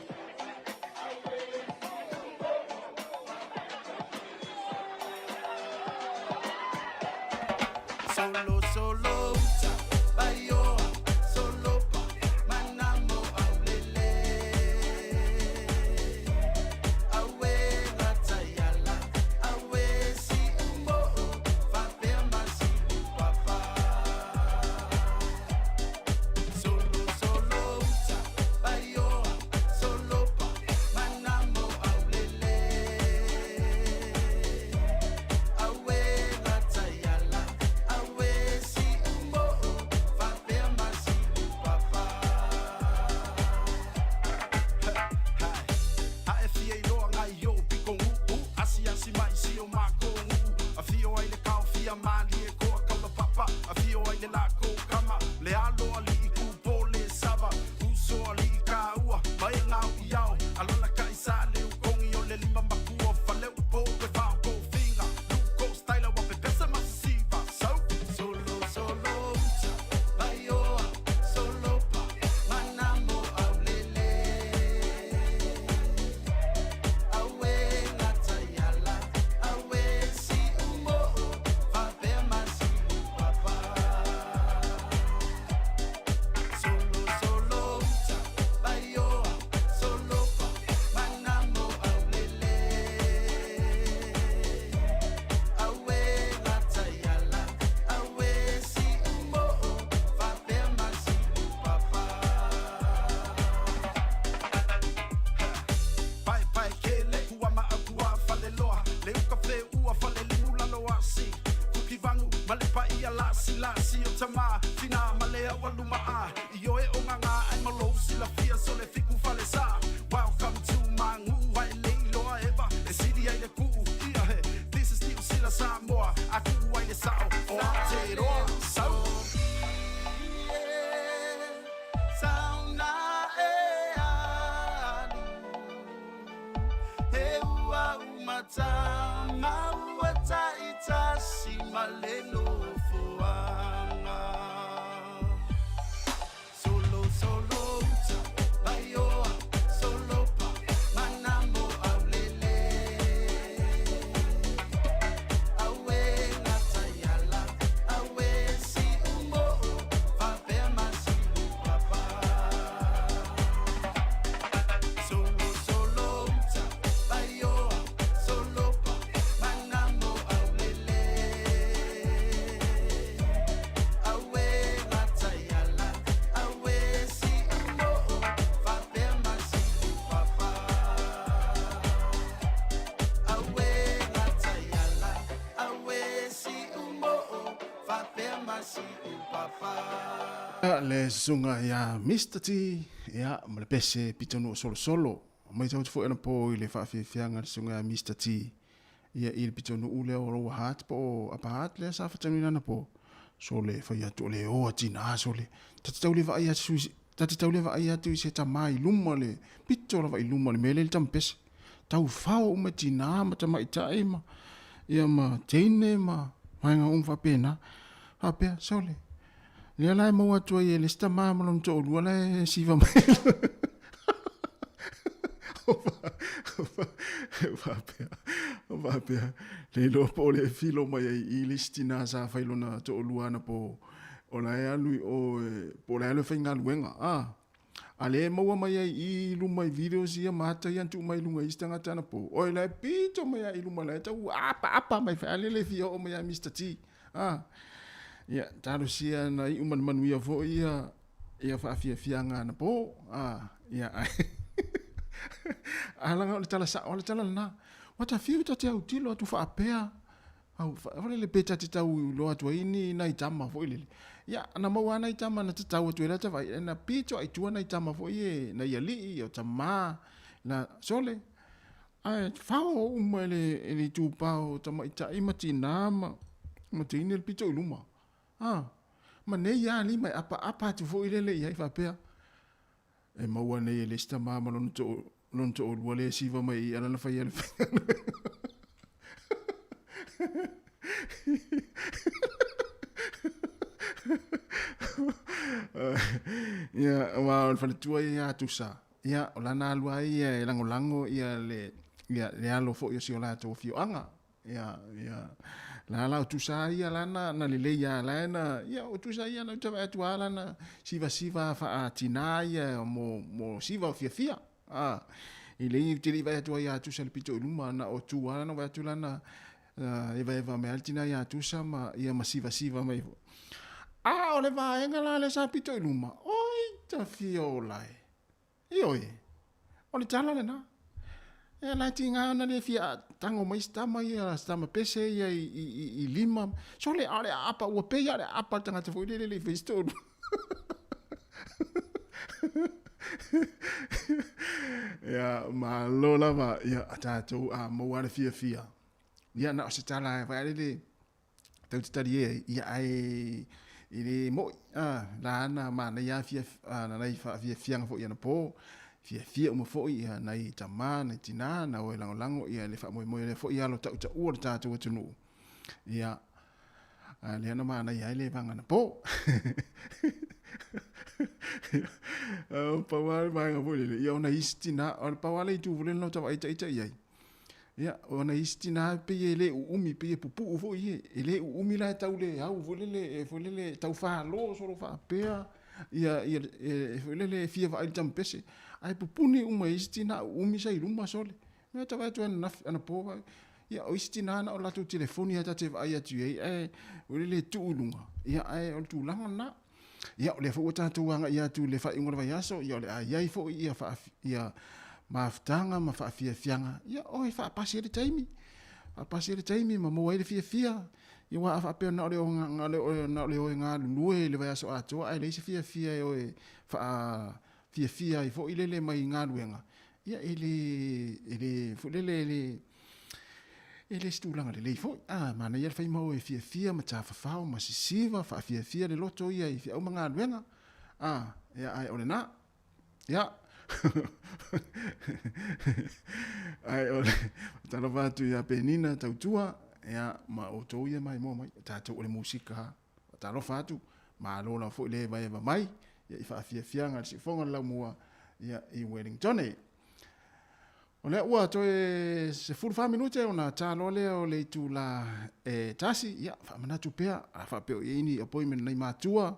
Solo solo uta baioa solo pa manamo aulele awe gatayala awe si umbo fapea masi papa solo solo uta baioa solo pa manamo aulele awe gatayala awe si umbo fapea masi papa. A e fia i loa ngai o piko nguu Asi asi mai si o mako nguu A fio ai le kao fia mali e koa kaula papa A fio ai le lako kama Le alo ali i ku le sava Uso ali i ka ua Mai ngau i ao Alona ka i sa le ukongi o le lima makua Fale upo pe vao ko finga Luko style wa pepesa masisiva So Solo solo uta baioa solo pa manamo aulele awe gatayala awe si umbo fapea masi papa solo solo uta baioa solo pa manamo aulele awe gatayala awe si umbo fapea masi papa. Pae pae kele kua ma akua fale loa Le uka fe ua fale limu lalo asi Kuki vangu male pa ia lasi lasi o tama Fina male au aluma a I oe o nganga ai malo sila fia sole fiku fale sa Welcome to my ngu ai le iloa eva E sili ai le kuu ia he This is Niu Sila Samoa A kuu ai le sao o Aotearoa Sau Sauna e alu He ua umata maua taitasi ma le nofoaga. Solo solo uta baioa solo pa manamo aulele awe gatayala awe si umbo fapea masi papa solo solo uta baioa solo pa manamo aulele Ia, le susuga ia Mister T, ia, ma le pese pitonuu solosolo. Matau atu foi anapo i le faafiafiaga a le susuga ia Mister T, ia, i le pitonuu lea o Lower Hutt po o Upper Hutt lea sa fatanuina anapo. Sole, fai atu o le oa tinā, sole. Ta te tau le vaai atu, ta te tau le vaai atu i se tamā i luma le pito lava i luma o le mea lea i le tamapese. Tau fao uma tinā ma tamaitai ma, ia, ma teine ma vaega uma faapena. Faapea, sole, lea la e maua atu ai e le isi tamā ma lona toalua la e siva mai. Faapea, faapea, le iloa po o le filo mai ai i le isi tinā sa fai lona toalua anapo o la e alu i o, po o la e alu e faigaluega, a. A lea e maua mai ai i luma i videos ia ma ata ia na tuu mai i luga i isi tagata anapo. Oi la e pito mai lava i luma la e tau apaapa mai foi a lele e fia oo mai ia Mister T. A. Ia, talosia na iu ma le manuia foi ia ia faafiafiaga anapo. A, ia ai. A laga o le tala sao, o le tala lena. Ua ta fiu ta te autilo atu faapea. Au, foi lele pe ta te tau iloa atu ai ni nai tama foi lele. Ia, na maua lava nai tama na tatau atu ai la ta vaai, na pito lava i tua nai tama foi e, nai alii, o tama, na, sole. Ae fao uma e le, e le itupa o tamaitai ma tinā ma, ma teine le pito i luma. A, ma nei lava lima e apaapa atu foi lele i ai faapea, E maua nei e le isi tama ma lona too, lona toolua le siva mai i ala na fai ale Ia, wa o le faletua ia ia Tusa. Ia, o lana alu ai ia e lagolago ia le, ia le alo foi o si o latou afioaga. Ia, ia, la la o tusa ia la na, na lelei ia la na, ia o tusa ia na uta atu a la na siva siva fa tina ia mo mo siva o fia fia. Ah, i le i te vai atu ia tusa le pito i luma na o tu ala na vai atu la na eva eva me al tina ia tusa ma ia ma siva siva mai. A o le vaenga la le sa pito i luma. Oi ta fia o lai. Ioe, o le tala lena. E la tiga ona le fia tango mai se tama ia, se tama pese ia i, i, i, i lima. So le a le apa, ua pei a le apa le tagata foi lele le i fai se tolu. Ia, malo lava, ia, a tātou a maua le fiafia. Ia, na o se tala e whai lele, tau te tari e, ia ai, i le moi, a, la ana mānei a fia, a, na nei whaafiafianga foi ana pō, fiafia uma foi, ia, nai tamā, nai tinā, na oe langolango, ia, le whaamoemoe lea foi alo tau tau ua le tātou atunuu. Ia, a, lea na mānei ai le vanga na pō. Pau a le vaega foi lele, ia ona isi tinā, o le pau a le itu foi lele na o tau ai taita i ai. Ia, o ana isi tinā pei e le uumi, pei e pupuu foi e, e le uumi la e tau le au foi lele, e foi lele tau falo solo faapea, ia, ia, e foi lele e fia vaai i le tamapese. Ae pupuni uma e isi tinā uumi sa i luma sole. Mea ta vaai atu ananafi, anapo vaai. Ia, o isi tinā na o latou telefoni lava ta te vaai atu i ai, ae foi lele e tuu i luga. Ia, ae o le tulaga lena. Ia, o lea foi ua tatou agai atu i le faaiuga o le vaiaso, ia o le a i ai foi ia, faa, ia mafutaga ma faafiafiaga, ia oe faapasi ai le taimi. Faapasi ai le taimi ma maua ai le fiafia. Ia aua a faapea na o le, na o le, na o le o e galulue i le vaiaso atoa ae leai se fiafia e o e faafiafia ai foi lele mai galuega, ia e le, e le, foi lele e le, E le se tulaga lelei foi. A, manaia le fai mau e fiafia ma tafafao ma sisiva, faafiafia le loto ia i feau ma galuega. A, ia ae o lena. Ia. Ae o le talofa atu ia Penina Tautua, ia ma outou ia maimoa mai, tatou o le musika. Talofa atu, malo lava foi le evaeva mai, ia i faafiafiaga i le siufofoga o le laumua, ia i Wellington. O lea ua toe 14 minute ona ta loa lea o le itula e 1, ia faamanatu pea, a faapea o i ai ni appointment a nai matua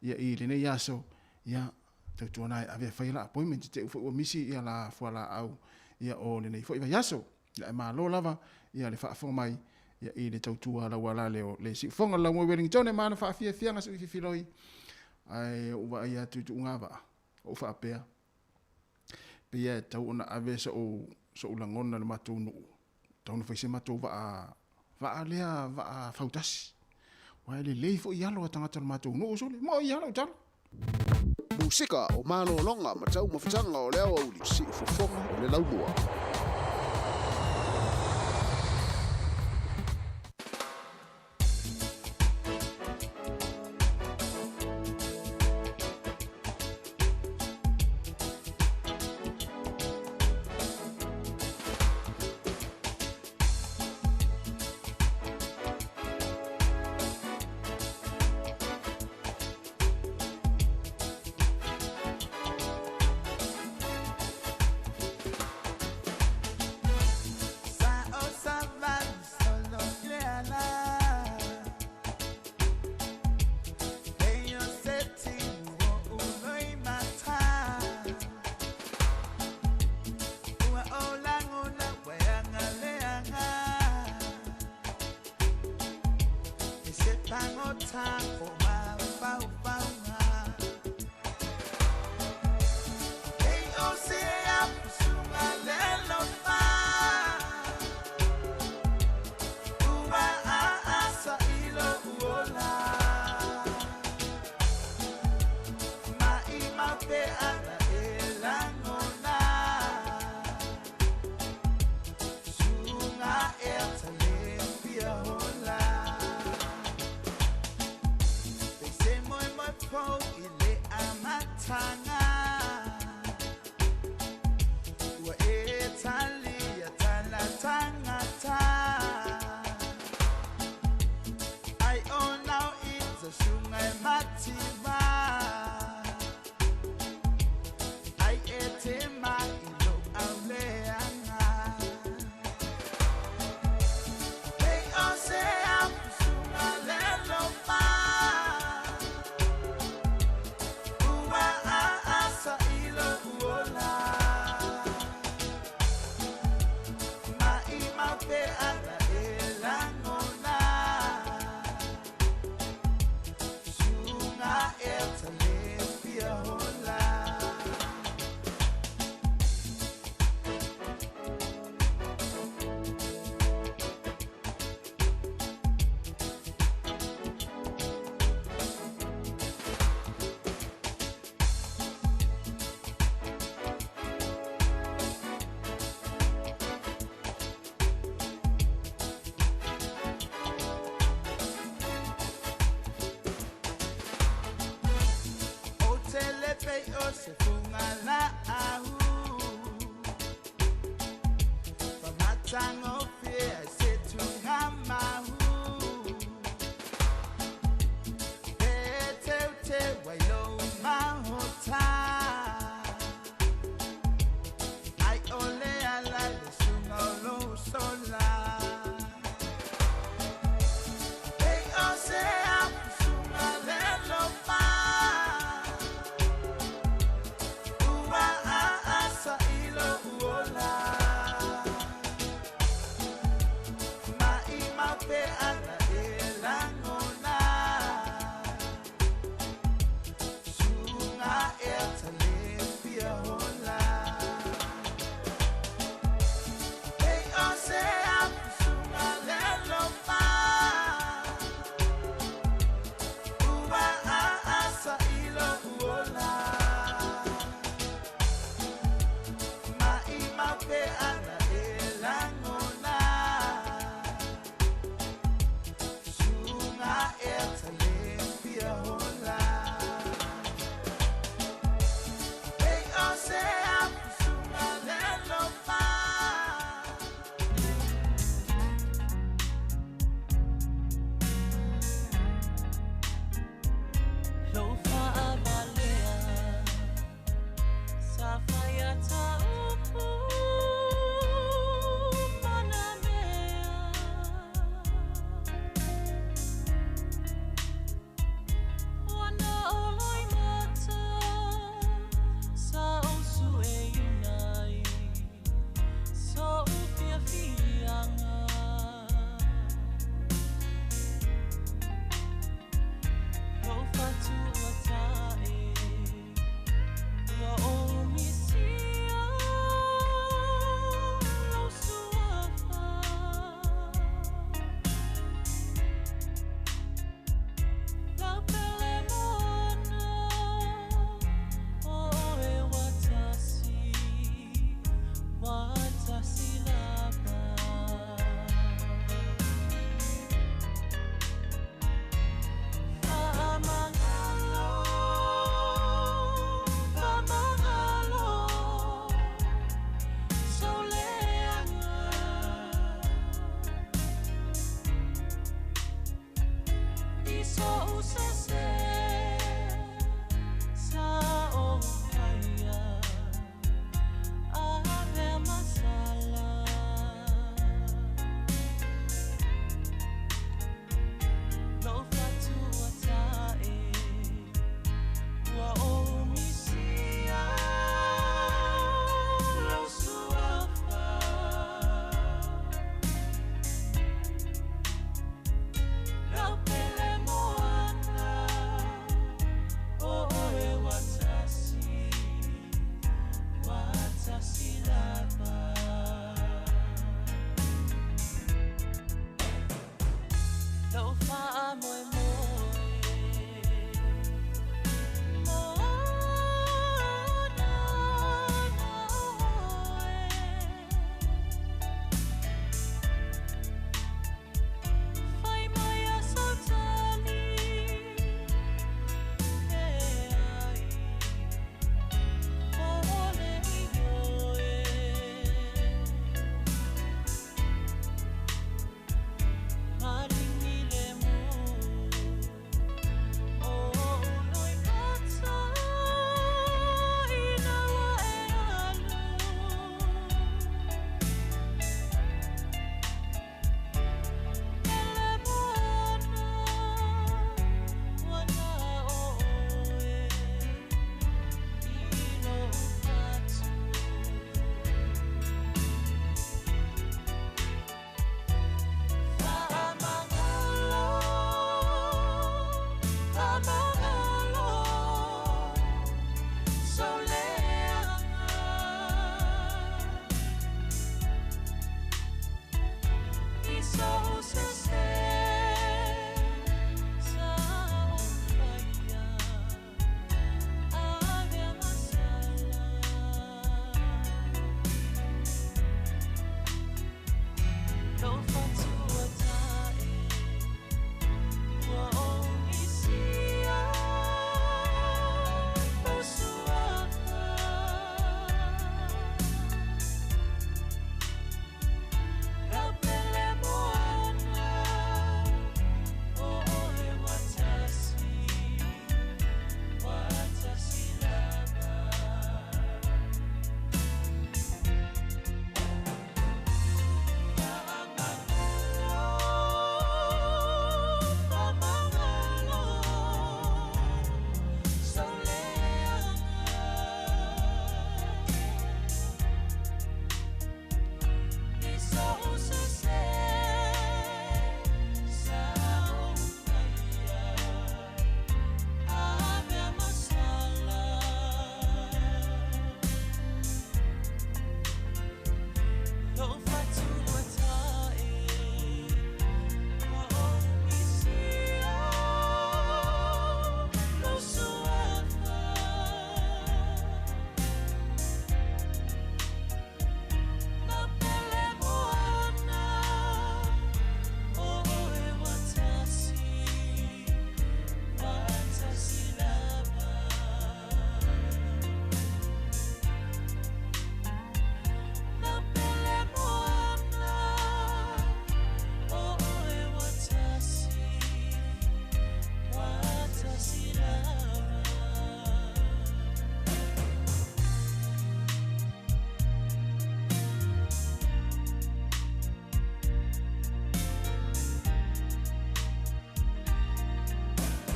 ia i lenei aso, ia tautuana e ave e fai la appointment, te i foi ua misi ia la fualaau ia o lenei foi vaiaso. Ia e malo lava ia le faafofoga mai ia i le tautua lauala lea o le siufofoga o le Laumua i Wellington e mana faafiafiaga sui fifiloi ae ou vaai atu i tuugavaa ou faapea pei e tatau ona ave so'u so'u lagona i le matou nuu, tatau ona fai se matou vaa, vaa lea vaa fautasi. Aua e lelei foi alo a tagata o le matou nuu sole. Moʻi lava lau tala. Musika o malologa ma taumafataga o le aoauli siufofoga o le laumua.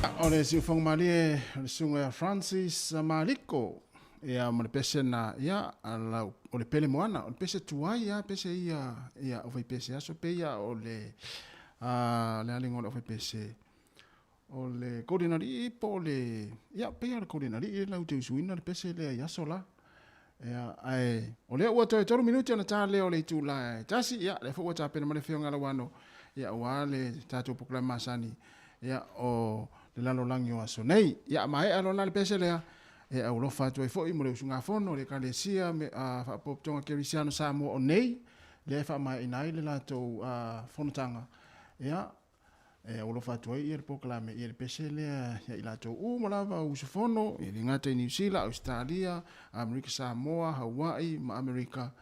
O le siufoga malie o le susuga ia Francis Maliko, ia ma le pese na, ia, lau, o le pele moana, o le pese tuai ia, pese ia, ia, o fai pese aso pe ia, o le, a, le alinga o le o fai pese, o le Golden Alii po o le, ia, pe ia o le Golden Alii lau te usuina le pese lea i aso la. Ia, ae, o lea ua toe 3 minuti ona ta lea o le itula e 1, ia, lea foi ua tapena mai le Afioga ia Lauano, ia, aua le tatou polokalame masani, ia, o le lalolagi o aso nei. Ia, maea loa la le pese lea, e aulofa atu ai foi mo le usugafono o le Ekalesia me, a, Faapotopotoga Kerisiano Samoa o nei, lea e faamaeaina ai le latou, a, fonotaga, ia, E aualofa atu ai ia le polokalame ia le pese lea ia i latou uma lava o usufono, e le gata i Niu Sila, Ausetalia, Amerika Samoa, Hawaii ma Amerika,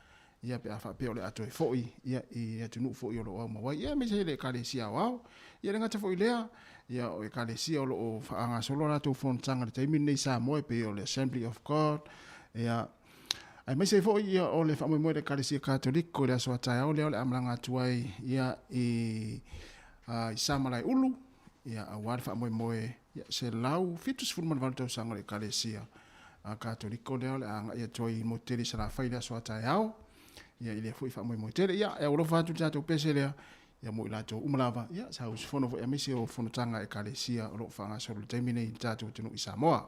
ia pe a faapea o le a toe foi ia i atunuu foi o lo o aumau ai, ia aemaise ai le Ekalesia Aoao. Ia le gata foi i lea, ia o Ekalesia o lo o faagasolo a latou fonotaga i le taimi lenei i Samoa e pei o le Assembly of God, ia aemaise ai foi ia o le faamoemoe i le Ekalesia Katoliko i le aso a taeao lea o le a malaga atu ai ia i i Samalaeulu, ia aua le faamoemoe ia 178 tausaga o le Ekalesia Katoliko lea o le a agai atu ai i motu tele i Salafai i le aso a taeao. Ia i lea foi faamoemoe tele. Ia e aualofa atu le tatou pese lea ia mo i latou uma lava ia sa usufono foi aemaise o fonotaga a Ekalesia o lo o faagasolo i le taimi nei i le tatou atunuu i Samoa.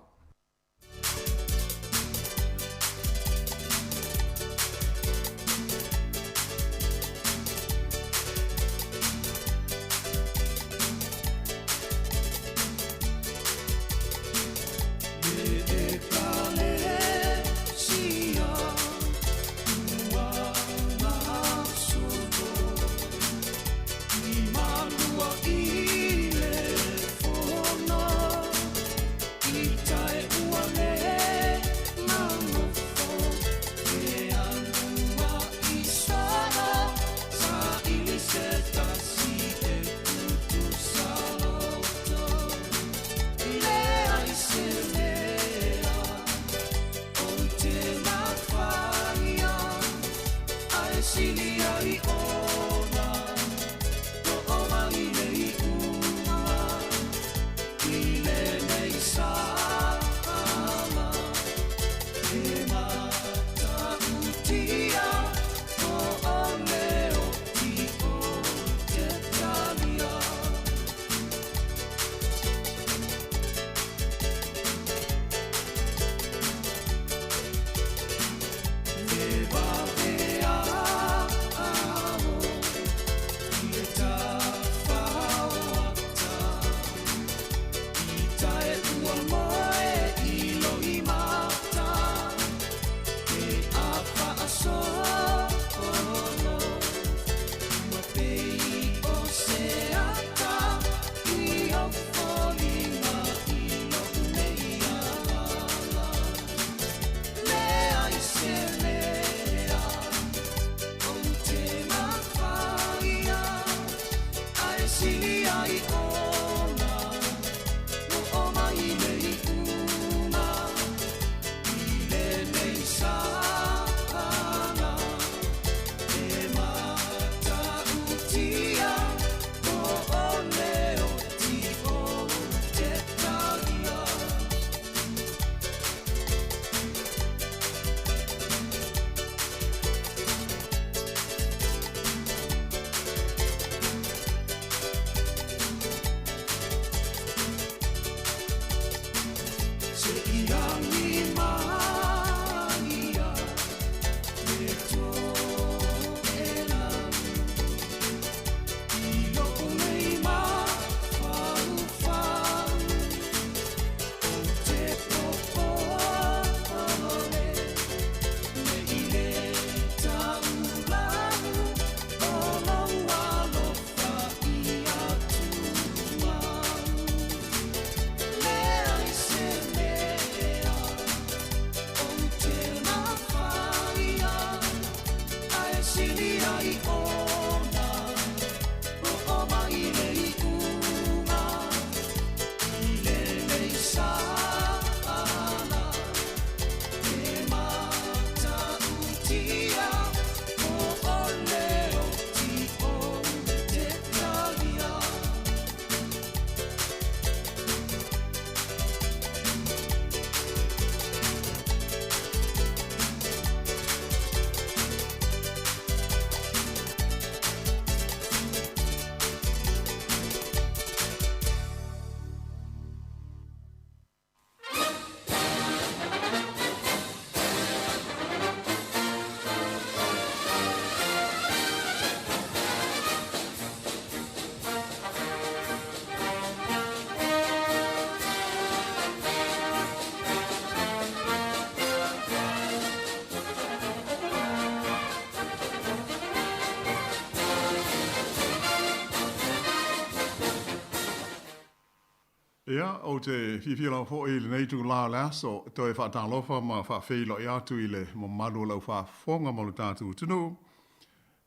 Ia, ou te fiafia lava foi i lenei itulā o le aso e toe faatalofa ma faafeiloai atu i le mamalu o lau faafofoga ma lo tatou atunuu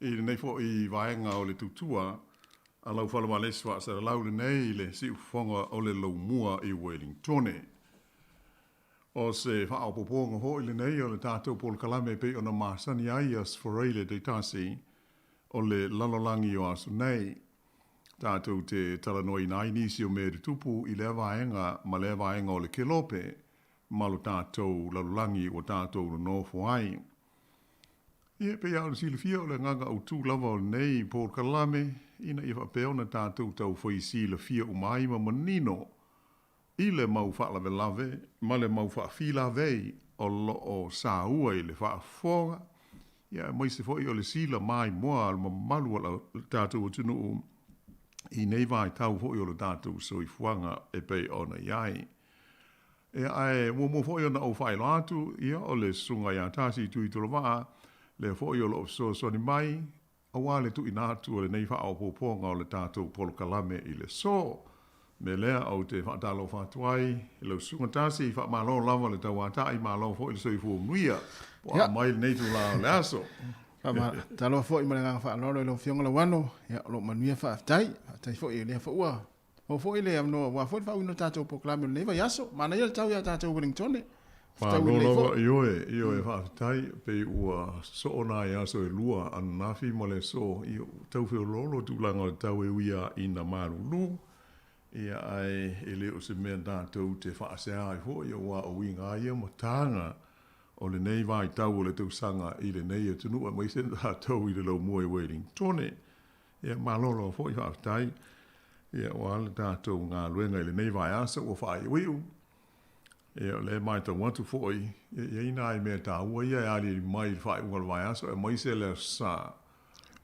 i lenei foi vaega o le tautua a lau falemalesi faasalalau lenei i le siufofoga o le Laumua i Uelintone. O se faaopoopoga foi lenei o le tatou polokalame e pei ona masani ai Aso Faraile taitasi o le lalolagi o aso nei. Tatou te talanoaina ai nisi o mea e tutupu i lea vaega ma lea vaega o le kelope ma lo tatou lalolagi ua tatou nonofo ai. Ia, e pei lava ona silafia o le agaga autu lava o lenei polokalame ina ia faapea ona tatou taufai silafia uma ai ma manino i le mau faalavelave ma le mau faafilavei o lo o saua i le faafofoga, ia aemaise foi o le sila maimoa a le mamalu o le tatou atunuu i nei vaitau foi o le tatou soifuaga e pei ona i ai. Ia, ae muamua foi ona ou faailoa atu, ia, o le Susuga ia Tasi Tuitolovaa, lea foi o lo o fesoasoani mai aua le tuuina atu o lenei faaopoopoga o le tatou polokalame i le aso. O le mea lea ou te faatalofa atu ai i lau Susuga Tasi, faamalo lava le tauatai, malo foi le soifua manuia ua aumai lenei itula o le aso. Faatalofa foi ma le agaga faaaloalo i lau Afioga Lauano, ia o lo o manuia faafetai. Faafetai foi o lea foi ua maua foi le avanoa aua foi le faauiina o le tatou polokalame o lenei vaiaso. Manaia le tau ia tatou Wellingtone. Malo lava, ioe, ioe, faafetai, pei ua sosoo nai aso e lua ananafi ma le aso, ia ua tau feoloolo tulaga o le tau e ui lava ina malulu, ia ae e le o se mea tatou te faasea ai foi aua o uiga lava ia ma taga o lenei vaitau o le tausaga i lenei atunuu aemaise tatou i le laumua i Wellingtone. Ia malo lava foi faafetai, ia aua le tatou galuega i lenei vaiaso ua faaiuiu. Ia, o lea e matau atu foi, e i ai nai mea taua ia e aliali mai i le faaiuga o le vaiaso, aemaise le Aso Sa,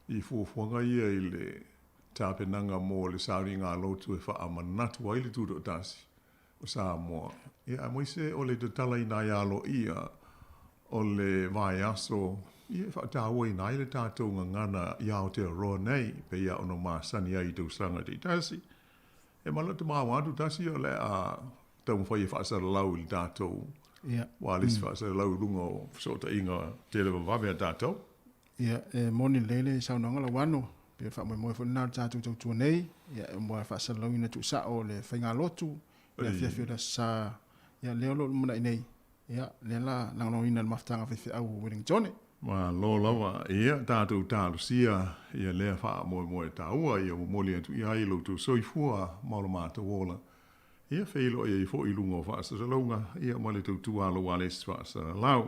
i fuafuaga ia i le tapenaga mo le sauniga lotu e faamanatu ai le Tutoatasi o Samoa, ia, aemaise o le tatalaina ai aloaia o le vaiaso ia e faatauaina ai le tatou gagana i Aotearoa nei, e pei lava ona masani ai i tausaga taitasi. E manatu maua atu tasi o le a taumafai e faasalalau i le tatou ualesi faasalalau i luga o fesootaiga televavave a tatou. Ia, e moni lelei le saunoaga Lauano, pei o le faamoemoe foi lena o le tatou tautua nei, ia mo le faasalalauina tuusao o le faigalotu i le afiafi o le Aso Sa, ia lea o lo o lumanai nei, ia lea la lagolagoina e le mafutaga faifeau o Wellingtone. Malo lava. Ia, tatou talosia ia lea faamoemoe taua ia momoli atu i ai lo outou soifua ma lo matou ola. Ia feiloai ai foi i luga o faasalalauga ia ma le tautua a lou alesi faasalalau.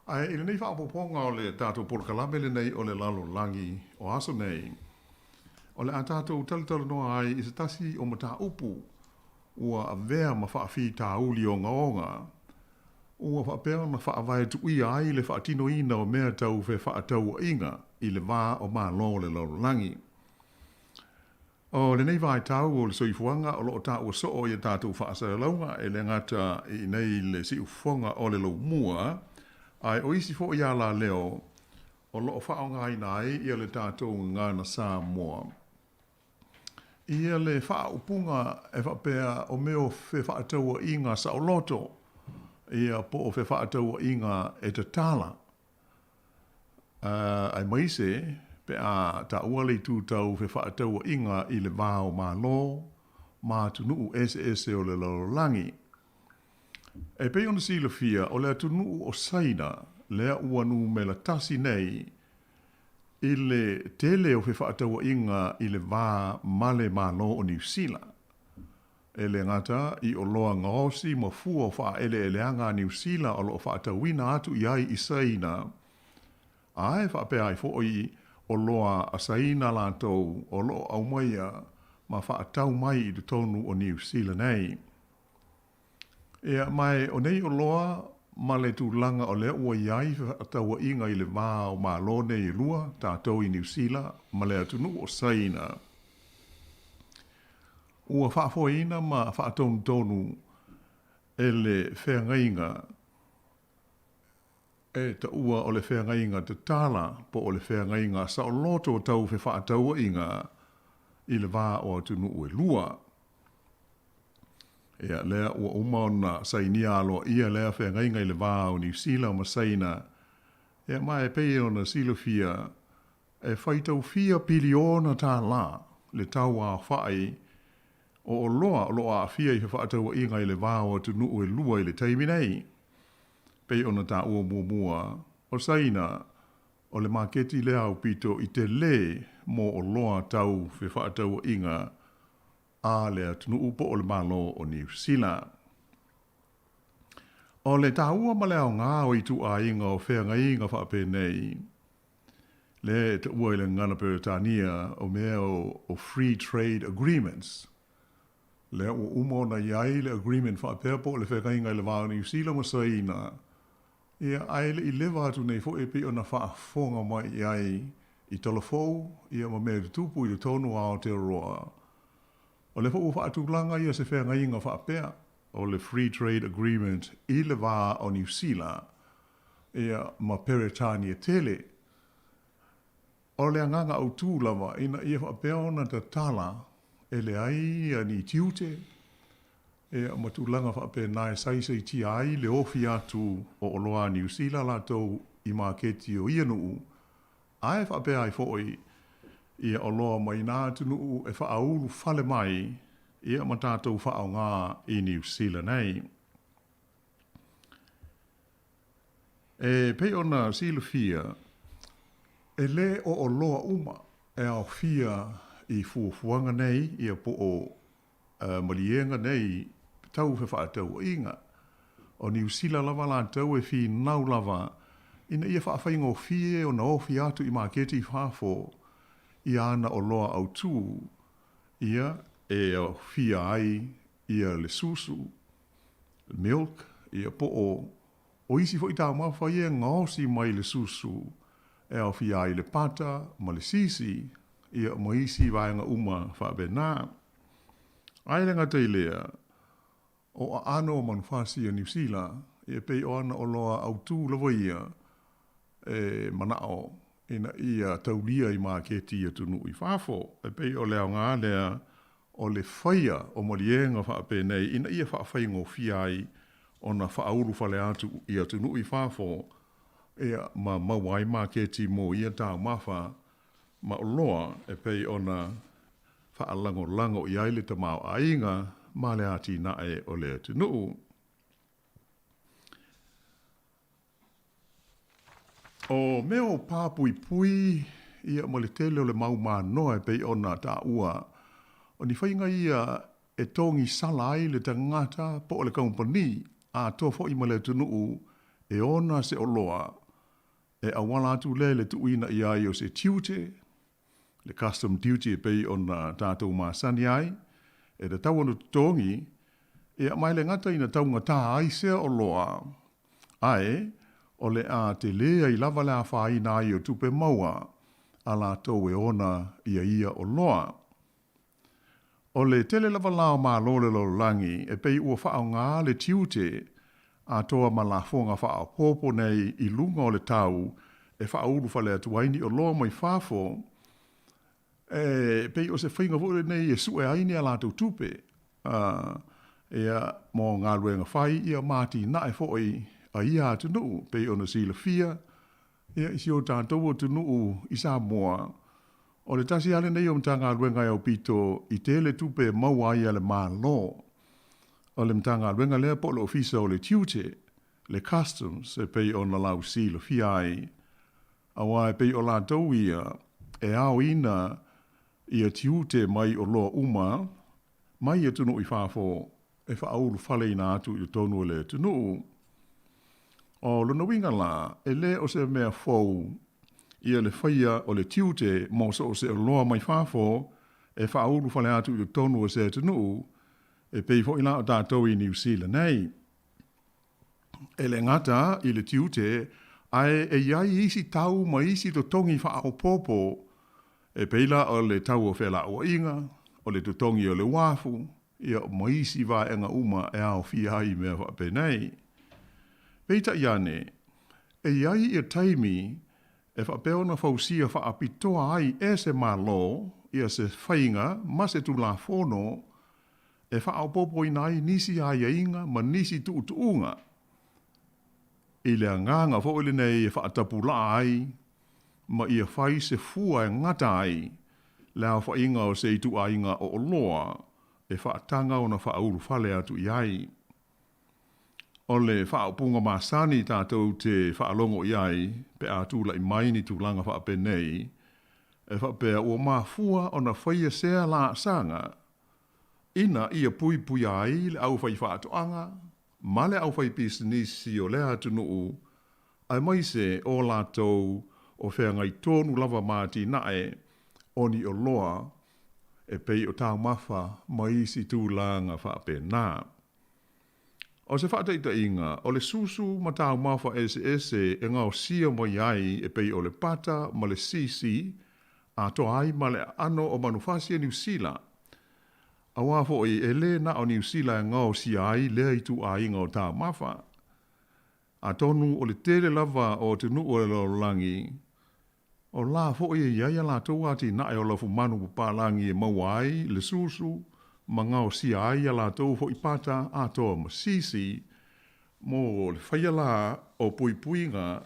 Ae i lenei faaopoopoga o le tatou polokalame lenei o le lalolagi o aso nei, o le a tatou talatalanoa ai i se tasi o mataupu ua avea ma faafitauli ogaoga ua faapea ona faavaetuia ai le faatinoina o mea tau fefaatauaiga i le va o Malo o le lalolagi. O lenei vaitau o le soifuaga o lo o taua soo i a tatou faasalalauga e le gata i inei i le siufofoga o le Laumua, ae o isi foi alaleo o lo o faaaogaina ai ia le tatou gagana Samoa. Ia le faaupuga e faapea o mea o fefaatauaiga saoloto, ia po o fefaatauaiga e tatala, aemaise pe a taua le itu tau fefaatauaiga i le va o Malo ma atunuu eseese o le lalolagi. E pei ona silafia, o le atunuu o Saina lea ua numera tasi nei i le tele o fefaatauaiga i le va ma le Malo o Niu Sila. E le gata i oloa gaosi ma fua o faaeleeleaga a Niu Sila o lo o faatauina atu i ai i Saina, ae faapea ai foi oloa a Saina latou o lo o aumaia ma faatau mai i totonu o Niu Sila nei. Ia, ma o nei oloa ma le tulaga o lea ua i ai fefaatauaiga i le va o Malo nei e lua, tatou i Niu Sila ma le atunuu o Saina, ua faafoeina ma faatonutonu e le feagaiga e taua o le feagaiga tatala po o le feagaiga saoloto tau fefaatauaiga i le va o atunuu e lua. Ia, lea ua uma ona sainia aloaia lea feagaiga i le va o Niu Sila ma Saina, ia ma e pei ona silafia, e faitaufia piliona tālā le tau aofai o oloa o lo o aafia i fefaatauaiga i le va o atunuu e lua i le taimi nei. Pei ona taua muamua, o Saina, o le maketi lea aupito i telē mo oloa tau fefaatauaiga a le atunuu po o le Malo o Niu Sila. O le taua ma le aoga o ituaiga o feagaiga faapenei, lea e taua i le gagana Peretania o mea o Free Trade Agreements, lea ua uma ona i ai le agreement faapea po o le feagaiga i le va o Niu Sila ma Saina, ia, ae le i leva atu nei foi e pei ona faafofoga mai i ai i tala fou, ia, ma mea e tutupu i totonu o Aotearoa. O lea foi ua faatulaga ia se feagaiga faapea o le Free Trade Agreement i le va o Niu Sila, ia, ma Peretania tele. O le agaga autū lava ina ia faapea ona tatala e leai ni tiute, ia, ma tulaga faapena e saisaitia ai le ofi atu o oloa a Niu Sila latou i maketi o ia nuu, ae faapea ai foi ia oloa mai nā atunuu e faaulu fale mai, ia, ma tatou faaaoga i Niu Sila nei. E pei ona silafia, e lē o oloa uma e aofia i fuafuaga nei ia po o maliega nei tau fefaatauaiga. O Niu Sila lava latou e finau lava ina ia faafaigofie ona ofi atu i maketi i fafo i ana oloa autū ia e aofia ai ia le susu, milk, ia po o o isi foi taumafa ia e gaosi mai le susu e aofia ai le pata ma le sisi, ia ma isi vaega uma faapena. Ae le gata i lea, o aano o manufasi a Niu Sila, ia pei o ana oloa autū lava ia e manao ina ia taulia i maketi i atunuu i fafo. E pei o le aoga lea o le faia o maliega faapenei ina ia faafaigofie ai ona faaulufale atu i atunuu i fafo, ia, ma maua ai maketi mo ia taumafa ma oloa e pei ona faalagolago i ai le tamaoaiga ma le atinae o le atunuu. O mea o pā puipui ia ma le tele o le mau manoa e pei ona taua, o ni faiga ia e togisala ai le tagata po o le kamupani atoa foi ma le atunuu e ona se oloa e auala atu lea i le tuuina i ai o se tiute, le custom duty e pei ona tatou masani ai, e tatau ona totogi, ia, ma e le gata ina taugatā ai sea oloa, ae o le a telē ai lava le afaina ai o tupe maua a latou e ona ia ia oloa. O le tele lava la o Malo o le lalolagi e pei ua faaaoga le tiute atoa ma lafoga faaopoopo nei i luga o le tau e faaulufale atu ai ni oloa mai fafo, e pei o se faiga foi lenei e sue ai ni a latou tupe ia, mo galuega fai ia ma atinae foi a ia atunuu, pei ona silafia Ia, i si o tatou atunuu i Samoa, o le tasi lava lenei o Matagaluega e aupito i tele tupe e maua ai a le Malo. O le Matagaluega lea po o le Ofisa o le Tiute, le Customs, e pei ona lausilafia ai, aua e pei o latou ia e aoina ia tiute mai oloa uma mai atunuu i fafo e faaulufaleina atu i totonu o le atunuu. O lona uiga la, e le o se mea fou ia le faia o le tiute mo so o se oloa mai fafo e faaulufale atu i totonu o se atunuu, e pei foi la o tatou i Niu Sila nei. E le gata i le tiute, ae e i ai isi tau ma isi totogi faaopoopo, e pei la o le tau o felauaiga, o le totogi o le uafu, ia, ma isi vaega uma e aofia ai i mea faapenei. Peitai ane, e i ai ia taimi e faapea ona fausia faapitoa ai e se Malo ia se faiga ma se Tulafono. e faaopoopoina ai nisi aiaiga ma nisi tuutuuga i le agaga foi lenei e faatapulaa ai ma ia fai se fua e gata ai le aofaiga o se ituaiga o oloa e faataga ona faaulufale atu i ai. O le faaupuga masani tatou te faalogo i ai pe a tulai mai ni tulaga faapenei, e faapea ua mafua ona faia sea laasaga ina ia puipuia ai le aufaifaatoaga ma le aufaipisinisi o lea atunuu, aemaise o latou o feagai tonu lava ma atinae o ni oloa e pei o taumafa ma isi tulaga faapena. O se faataitaiga, o le susu ma taumafa eseese e gaosia mai ai e pei o le pata ma le sisi, atoa ai ma le aano o manufasi a Niu Sila. Auā foi e lē na o Niu Sila e gaosia ai lea ituaiga o taumafa. Atonu o le tele lava o atunuu o le lalolagi, o la foi e i ai a latou atinae o lafumanu papalagi e maua ai le susu ma gaosia ai a latou foi pata atoa ma sisi mo le faia la o puipuiga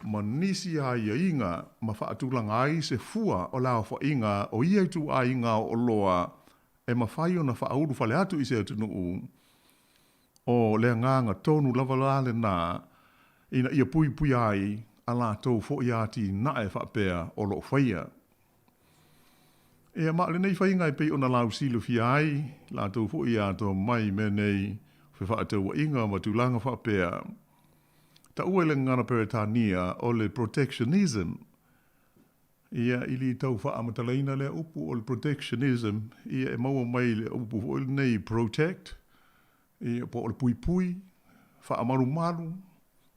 ma nisi aiaiga ma faatulaga ai se fua o le aofaiga o ia ituaiga o oloa e mafai ona faaulufale atu i se atunuu. O le agaga tonu lava la lena ina ia puipuia ai a latou foi atinae faapea o lo o faia. Ia, ma o lenei faiga e pei ona lausilafia ai latou foi e atoa mai i mea nei o fefaatauaiga ma tulaga faapea, taua i le gagana Peretania o le protectionism. Ia, i le tau faamatalaina lea upu o le protectionism, ia e maua mai i le upu foi lenei protect, ia po o le puipui, faamalumalu,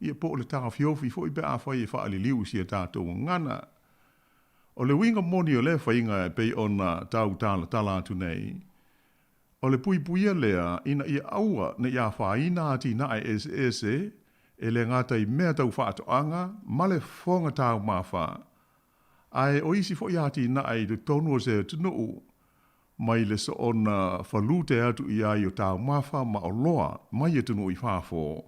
ia po o le taofiofi foi pe afai e faaliliu i si a tatou gagana. O le uiga moni o lea faiga e pei ona tau talatala atu nei, o le puipuia lea ina ia aua ne i afaina atinae eseese e le gata i mea tau faatoaga ma le fofoga taumafa, ae o isi foi atinae i totonu o se atunuu, mai le soona falute atu i ai o taumafa ma oloa mai atunuu i fafo,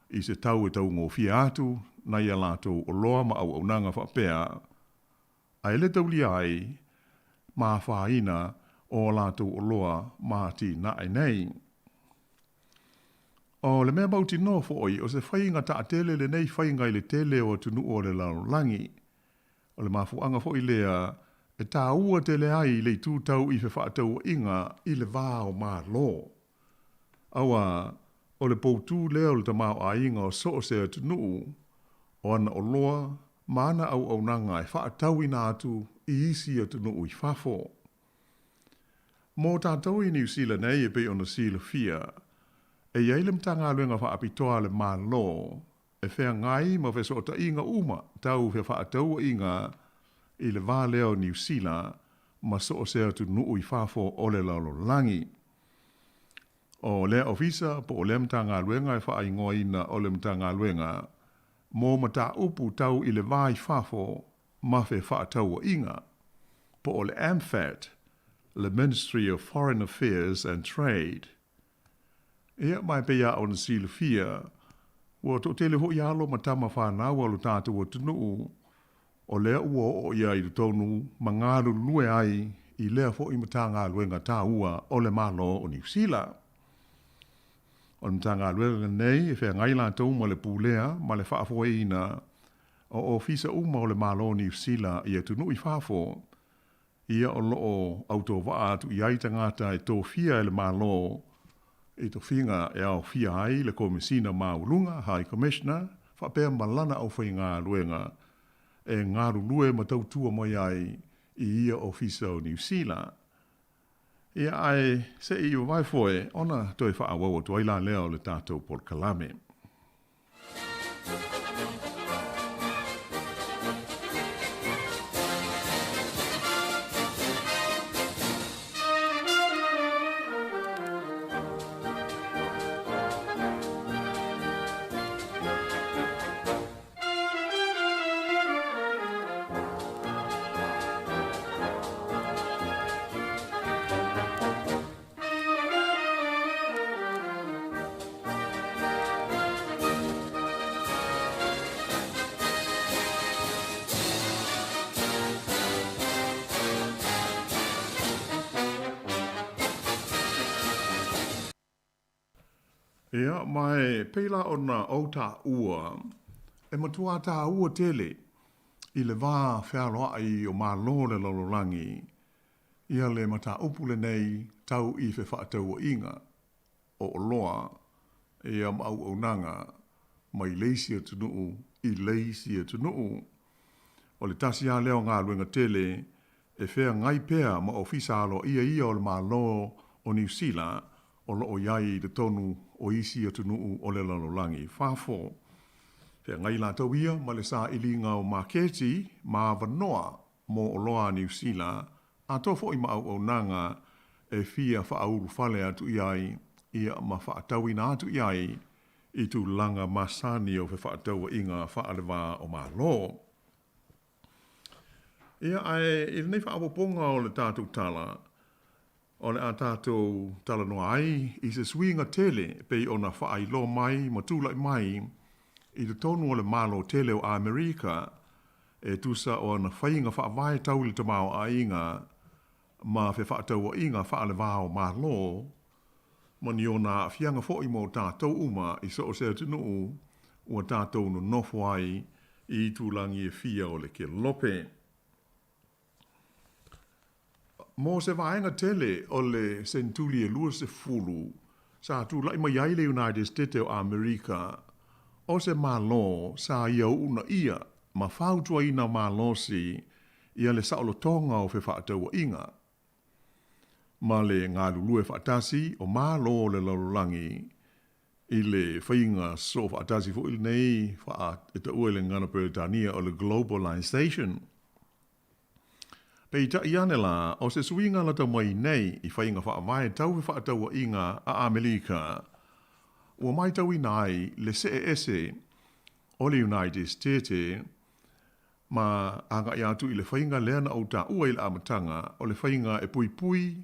i se tau e taugofie atu nai a latou oloa ma auaunaga faapea, ae le taulia ai ma afaina o a latou oloa ma atinae nei. O le mea mautinoa foi, o se faiga taatele lenei faiga i le tele o atunuu o le lalolagi. O le mafuaaga foi lea e taua tele ai le itu tau i fefaatauaiga i le va o Malo. Auā, o le poutū lea o le tamaoaiga o so o se atunuu, o ana oloa ma ana auaunaga e faatauina atu i isi atunuu i fafo. Mo tatou i Niu Sila nei e pei ona silafia, e i ai le Matagaluega Faapitoa a le Malo e feagai ma fesootaiga uma tau fefaatauaiga i le va lea o Niu Sila ma so o se atunuu i fafo o le lalolagi. O lea ofisa po o lea Matagaluega e faaigoaina o le Matagaluega mo Mataupu Tau i le Va i Fafo ma Fefaatauaiga, po o le MFAT, le Ministry of Foreign Affairs and Trade. Ia, ma e pei lava ona silafia, ua toatele foi alo ma tama fanau a lo tatou atunuu o lea ua oo i ai i totonu ma galulue ai i lea foi Matagaluega taua o le Malo o Niu Sila. O le Matagaluega lenei e feagai latou ma le pulea ma le faafoeina o ofisa uma o le Malo o Niu Sila i atunuu i fafo, ia o lo o autovaa atu i ai tagata e tofia e le Malo i tofiga e aofia ai le Komesina Maualuga, High Commissioner, faapea ma lana aufaigaluega e galulue ma tautua mai ai i ia ofisa o Niu Sila. Ia, ae se i vavae foe ona toe faaauau atu ai la lea o le tatou polokalame. Ia, ma e pei la ona ou taua, e matuā tāua tele i le va fealoaʻi o Malo o le lalolagi, ia le mataupu lenei tau i fefaatauaiga o oloa ia ma auaunaga mai le isi atunuu i le isi atunuu. O le tasi lava lea o galuega tele e feagai pea ma ofisa aloaia ia o le Malo o Niu Sila o lo o i ai i totonu o isi atunuu o le lalolagi i fafo. Feagai latou ia ma le sailiga o maketi ma avanoa mo oloa a Niu Sila, atoa foi ma auaunaga e fia faaulufale atu i ai ia ma faatauina atu i ai i tulaga masani o fefaatauaiga faale-va o Malo. Ia, ae i lenei faaopoopoga o le tatou tala, o le a tatou talanoa ai i se suiga tele pei ona faailoa mai ma tulai mai i totonu o le Malo tele o Amerika e tusa o ana faiga faavae tau i le tamaoaiga ma fefaatauaiga faale-va-o-Malo ma ni ona aafiaga foi mo tatou uma i so o se atunuu ua tatou nonofo ai i itulagi e fia o le kelope. Mo se vaega tele o le sentuli e 20, sa tulai mai ai le United Stete o Amerika, o se Malo sa ia uunaia ma fautuaina malosi ia le saolotoga o fefaatauaiga ma le galulue faatasi o Malo o le lalolagi i le faiga soo faatasi foi lenei faa e taua i le gagana Peretania o le globalization. Peitai ane lā, o se suiga lata mai nei i faiga faavae tau fefaatauaiga a Amelika, ua matauina ai le see ese o le United Stete ma agai atu i le faiga lea na ou taua i le amataga, o le faiga e puipui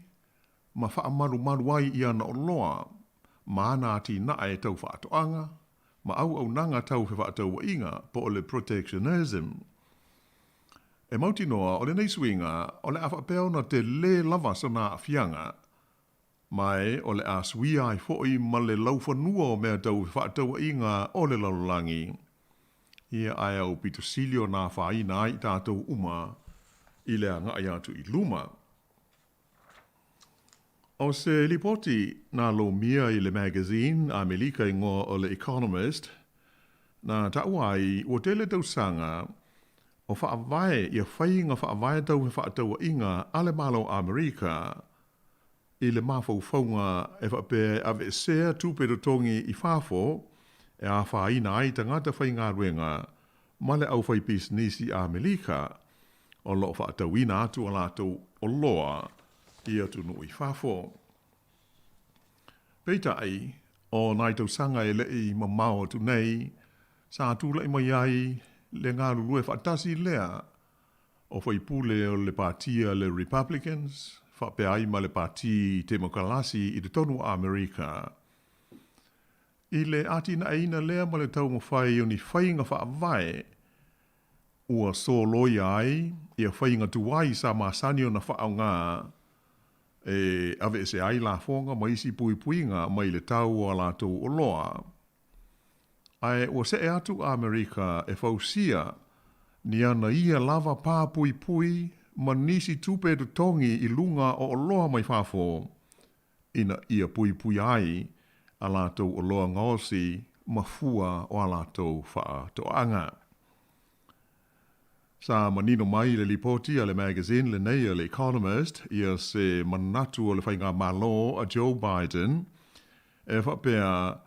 ma faamalumalu ai i ana oloa ma ana atinae tau faatoaga ma auaunaga tau fefaatauaiga po o le protectionism. E mautinoa o lenei suiga o le a faapea ona telē lava sona aafiaga, ma e o le a suia ai foi ma le laufanua o mea tau fefaatauaiga o le lalolagi. Ia ae aupito sili ona afaina ai i tatou uma i le agai atu i luma. O se lipoti na lomia i le magazine Amelika igoa o le Economist, na taua ai ua tele tausaga o faavae ia faiga faavae tau fefaatauaiga a le Malo o Amerika i le mafaufauga e faapea e aveesea tupe totogi i fafo e afaina ai tagata faigaluega ma le aufaipisinisi Amelika o lo o faatauina atu a latou oloa i atunuu i fafo. Peitai, o nai tausaga e le i mamao atu nei, sa tulai mai ai le galulue faatasi lea o faipule o le Pātia le Republicans faapea ai ma le Pāti Temokalasi i totonu o Amerika. I le atinaeina lea ma le taumafai o ni faiga faavae ua soloia ai ia faiga tuai sa masani ona faaaoga e aveese ai lafoga ma isi puipuiga mai le tau o a latou oloa. Ae ua see atu a Amerika e fausia ni ana ia lava pā puipui ma nisi tupe totogi i luga o oloa mai fafo ina ia puipuia ai a latou oloa gaosi ma fua o a latou faatoaga. Sa manino mai i le lipoti a le magazine lenei a le Economist ia se manatu o le faigamalo a Joe Biden e faapea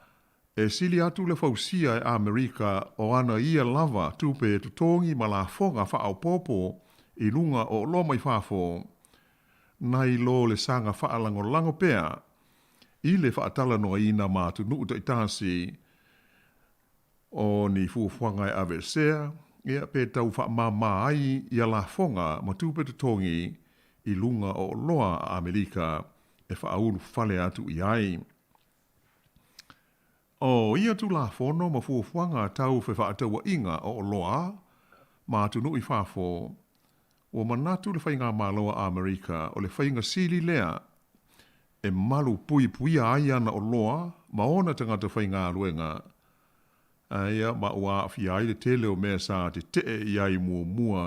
e sili atu le fausia e Amerika o ana ia lava tupe totogi ma lafoga faaopoopo i luga o oloa mai fafo nai lo le saga faalagolago pea i le faatalanoaina ma atunuu taitasi o ni fuafuaga e aveesea, ia, pe tau faamāmā ai ia lafoga ma tupe totogi i luga o oloa a Amerika e faaulufale atu i ai. O ia Tulafono ma fuafuaga tau fefaatauaiga o oloa ma atunuu i fafo, ua manatu le Faigamalo a Amerika o le faiga sili lea e malu puipuia ai ana oloa ma ona tagata faigaluega, aia ma ua aafia ai le tele o mea sa tetee i ai muamua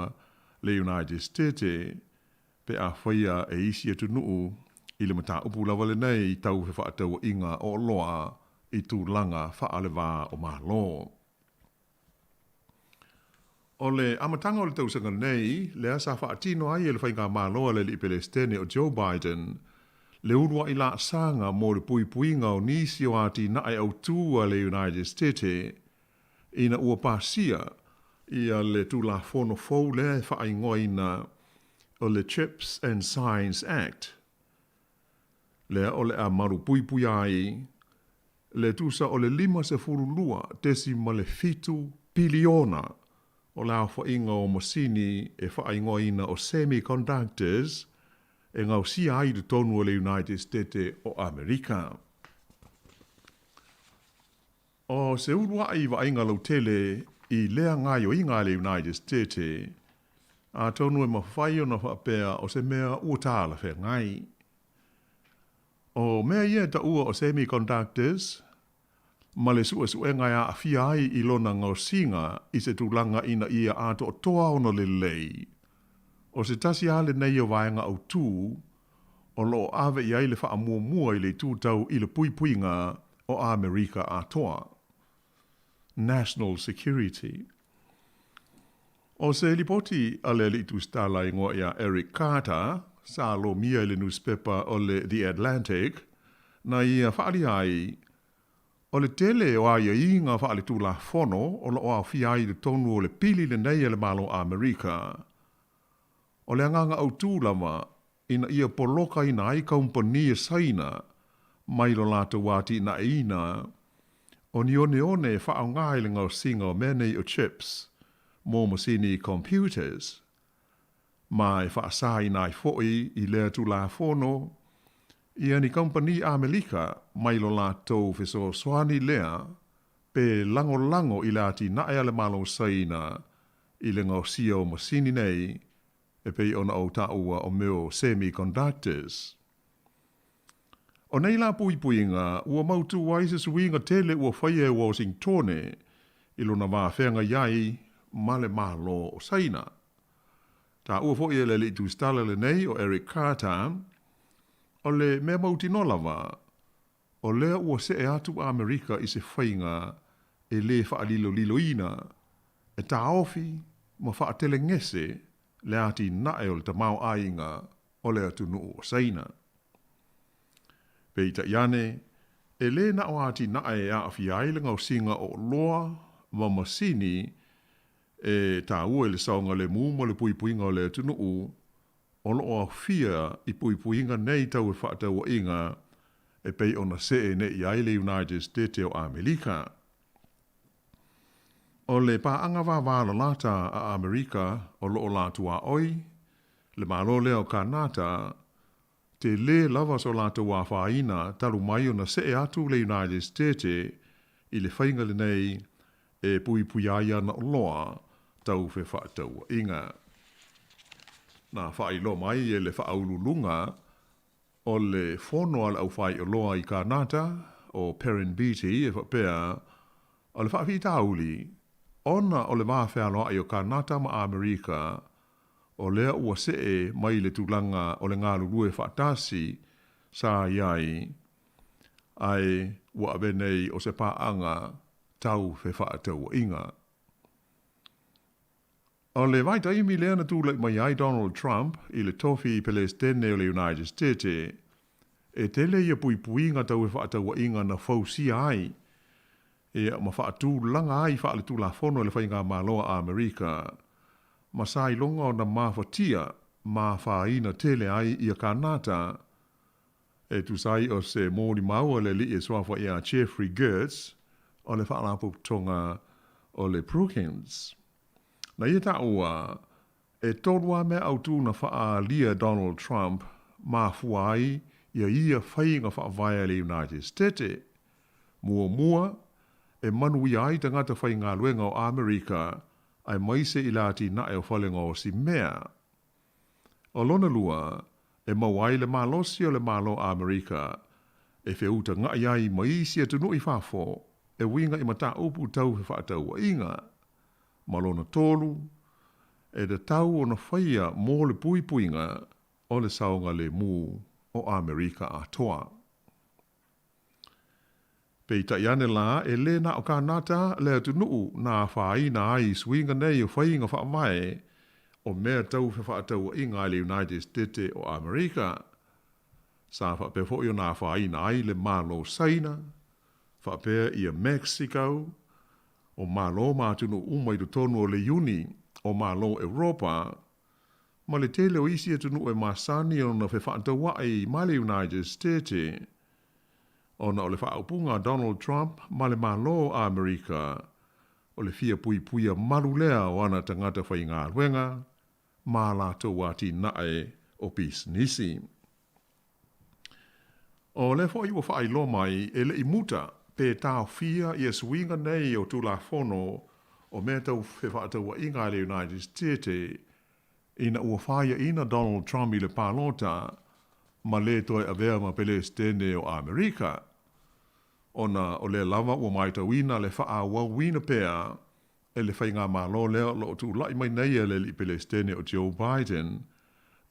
le United States pe a faia e isi atunuu i le mataupu lava lenei tau fefaatauaiga o oloa i tulaga faale-va o Malo. O le amataga o le tausaga nei, lea sa faatino ai e le Faigamalo a le Alii Pelesitene o Joe Biden le uluai laasaga mo le puipuiga o nisi o atinae autū a le United States ina ua pasia ia le Tulafono fou lea e faaigoaina o le Chips and Science Act, lea o le a malupuipuia ai le tusa o le $52.7 piliona o le aofaiga o masini e faaigoaina o semiconductors e gaosia ai i totonu o le United State o Amerika. O se uluai vaaiga lautele i lea gaoioiga a le United State, atonu e mafai ona faapea o se mea ua talafeagai. O mea ia e taua o semiconductors, ma le suesuega e aafia ai i lona gaosiga i se tulaga ina ia atoatoa ona lelei, o se tasi lava lenei o vaega autū o lo o ave i ai le faamuamua i le itu tau i le puipuiga o Amerika atoa. National Security. O se lipoti a le alii tusitala igoa ia Eric Carter, sa lomia i le nusipepa o le The Atlantic, na ia faaalia ai, o le tele o aiaiga faaletulafono o lo o aofia ai i totonu o le pili lenei a le Malo Amerika. O le agaga autū lava ina ia polokaina ai kaumpani a Saina mai lo latou atinaeina o ni oneone e faaaoga i le gaosiga o mea nei o chips mo masini computers, ma e faasaina ai foi i lea Tulafono ia ni kaumpani Amelika mai lo latou fesoasoani lea pe lagolago i le atinae a le Malo Saina i le gaosia o masini nei e pei ona ou taua o mea o semiconductors. O nei la puipuiga ua mautū ai se suiga tele ua faia e Washingtone i lona va feagai ai ma le Malo o Saina. Taua foi e le alii tusitala lenei o Eric Carter, o le mea mautinoa lava, o lea ua see atu Amerika i se faiga e lē faaliloliloina, e taofi ma faatelegese le atinae o le tamaoaiga o le atunuu o Saina. Peitai ane, e lē na o atinae e aafia ai le gaosiga o oloa ma masini e taua i le saogalemu ma le puipuiga o le atunuu, o lo o aofia i puipuiga nei tau fefaatauaiga e pei ona see nei i ai le United States o Amerika. O le paaga vāvālalata a Amerika o lo o la tuaoi, le Malo lea o Kanata, tele lava so latou afaina talu mai ona see atu le United States i le faiga lenei e puipuia ai ana oloa tau fefaatauaiga. Na faailoa mai e le Faauluuluga o le Fono a le Aufaioloa i Kanata, o Perrin Beatty, e faapea, o le faafitauli, ona o le va fealoai o Kanata ma Amerika, o lea ua see mai le tulaga o le galulue faatasi sa i ai, ae ua ave nei o se paaga tau fefaatauaiga. O le vaitaimi lea na tulai mai ai Donald Trump i le tofi Pelesitene o le United States, e tele ia puipuiga tau fefaatauaiga na fausia ai ia ma faatulaga ai faaletulafono e le Faigamalo a Amerika, ma sa iloga ona mafatia ma afaina tele ai ia Kanata E tusa ai o se molimau a le alii e suafa iā Jeffrey Gertz o le Faalapotopotoga o le Brookings. Na ia taua, e tolu lava mea autū na faaalia Donald Trump mafua ai ia ia faiga faavae a le United States. Muamua, e manuia ai tagata faigaluega o Amerika aemaise i le atinae o falegaosi mea. O lona lua, e maua ai le malosi o le Malo Amerika. e feutagaʻi ai ma isi atunuu i fafo e uiga i mataupu tau fefaatauaiga. Ma lona tolu, e tatau ona faia mo le puipuiga o le saogalemu o Amerika Atoa. Peitai ane la, e lē na o Kānata le atunuu na afaina ai i suiga nei o faiga faavae o mea tau fefaatauaiga a le United Stete o Amerika. Sa faapea foi ona afaina ai le Malo Saina, faapea ia Mexico, o Malo ma atunuu uma i totonu o le Iuni o Malo Europa, ma le tele o isi atunuu e masani ona fefaatauaʻi ma le United Stete. Ona o le faaupuga a Donald Trump ma le Malo o Amerika, o le fia puipuia malu lea o ana tagata faigaluega ma a latou atinae o pisinisi. O lea foi ua faailoa mai e le i muta pe taofia ia suiga nei o Tulafono o mea tau fefaatauaiga a le United Stete ina ua faiaina Donald Trump i le palota ma lē toe avea ma Pelesitene o Amerika, ona o lea lava ua maitauina le faaauauina pea e le faigamalo lea o lo o tulai mai nei e le alii Pelesitene o Joe Biden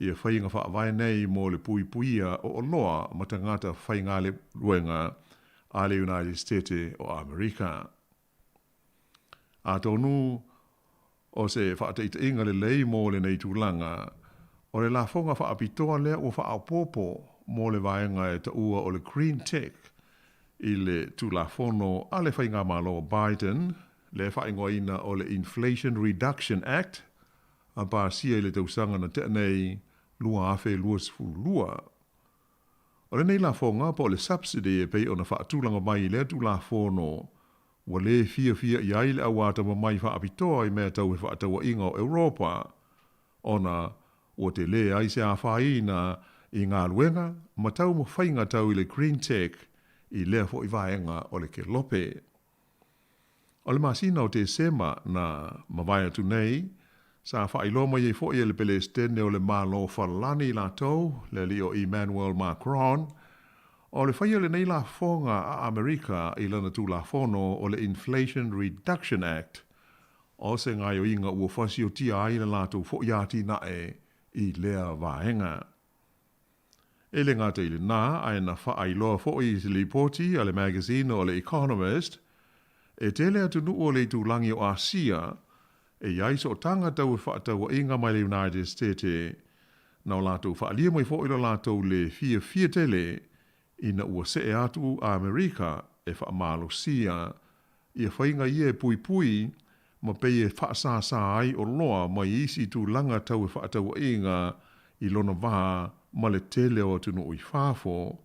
ia faiga faavae nei mo le puipuia o oloa ma tagata faigaluega a le United Stete o Amerika. Atonu o se faataitaiga lelei mo lenei tulaga, o le lafoga faapitoa lea ua faaopoopo mo le vaega e taua o le Green Tech i le Tulafono a le Faigamalo Biden, lea e faaigoaina o le Inflation Reduction Act, a pasia i le tausaga na tea nei 2022. O lenei lafoga po o le subsidy e pei ona faatulaga mai i lea Tulafono, ua lē fiafia i ai le au atamamai faapitoa i mea tau fefaatauaiga o Europa, ona ua telē ai se afaina i galuega ma taumafaiga tau i le Green Tech i lea foi vaega o le kelope. O le masina o Tesema na mavae atu nei, sa faailoa mai ai foi e le Pelesitene o le Malo Falani latou, le alii o Emmanuel Macron, o le faia o lenei lafoga a Amerika i lana Tulafono o le Inflation Reduction Act, o se gaoioiga ua fasiotia ai le latou foi atinae i lea vaega. E le gata i lenā, ae na faailoa foi i se lipoti a le magazine o le Economist, e tele atunuu o le itulagi o Asia e i ai sootaga tau fefaatauaiga mai le United Stete, na o latou faaalia mai foi lo latou lē fiafia tele ina ua see atu a Amerika e faamalosia ia faiga ia e puipui ma pei e faasāsā ai oloa mai isi tulaga tau fefaatauaiga i lona vā ma le tele o atunuu i fafo,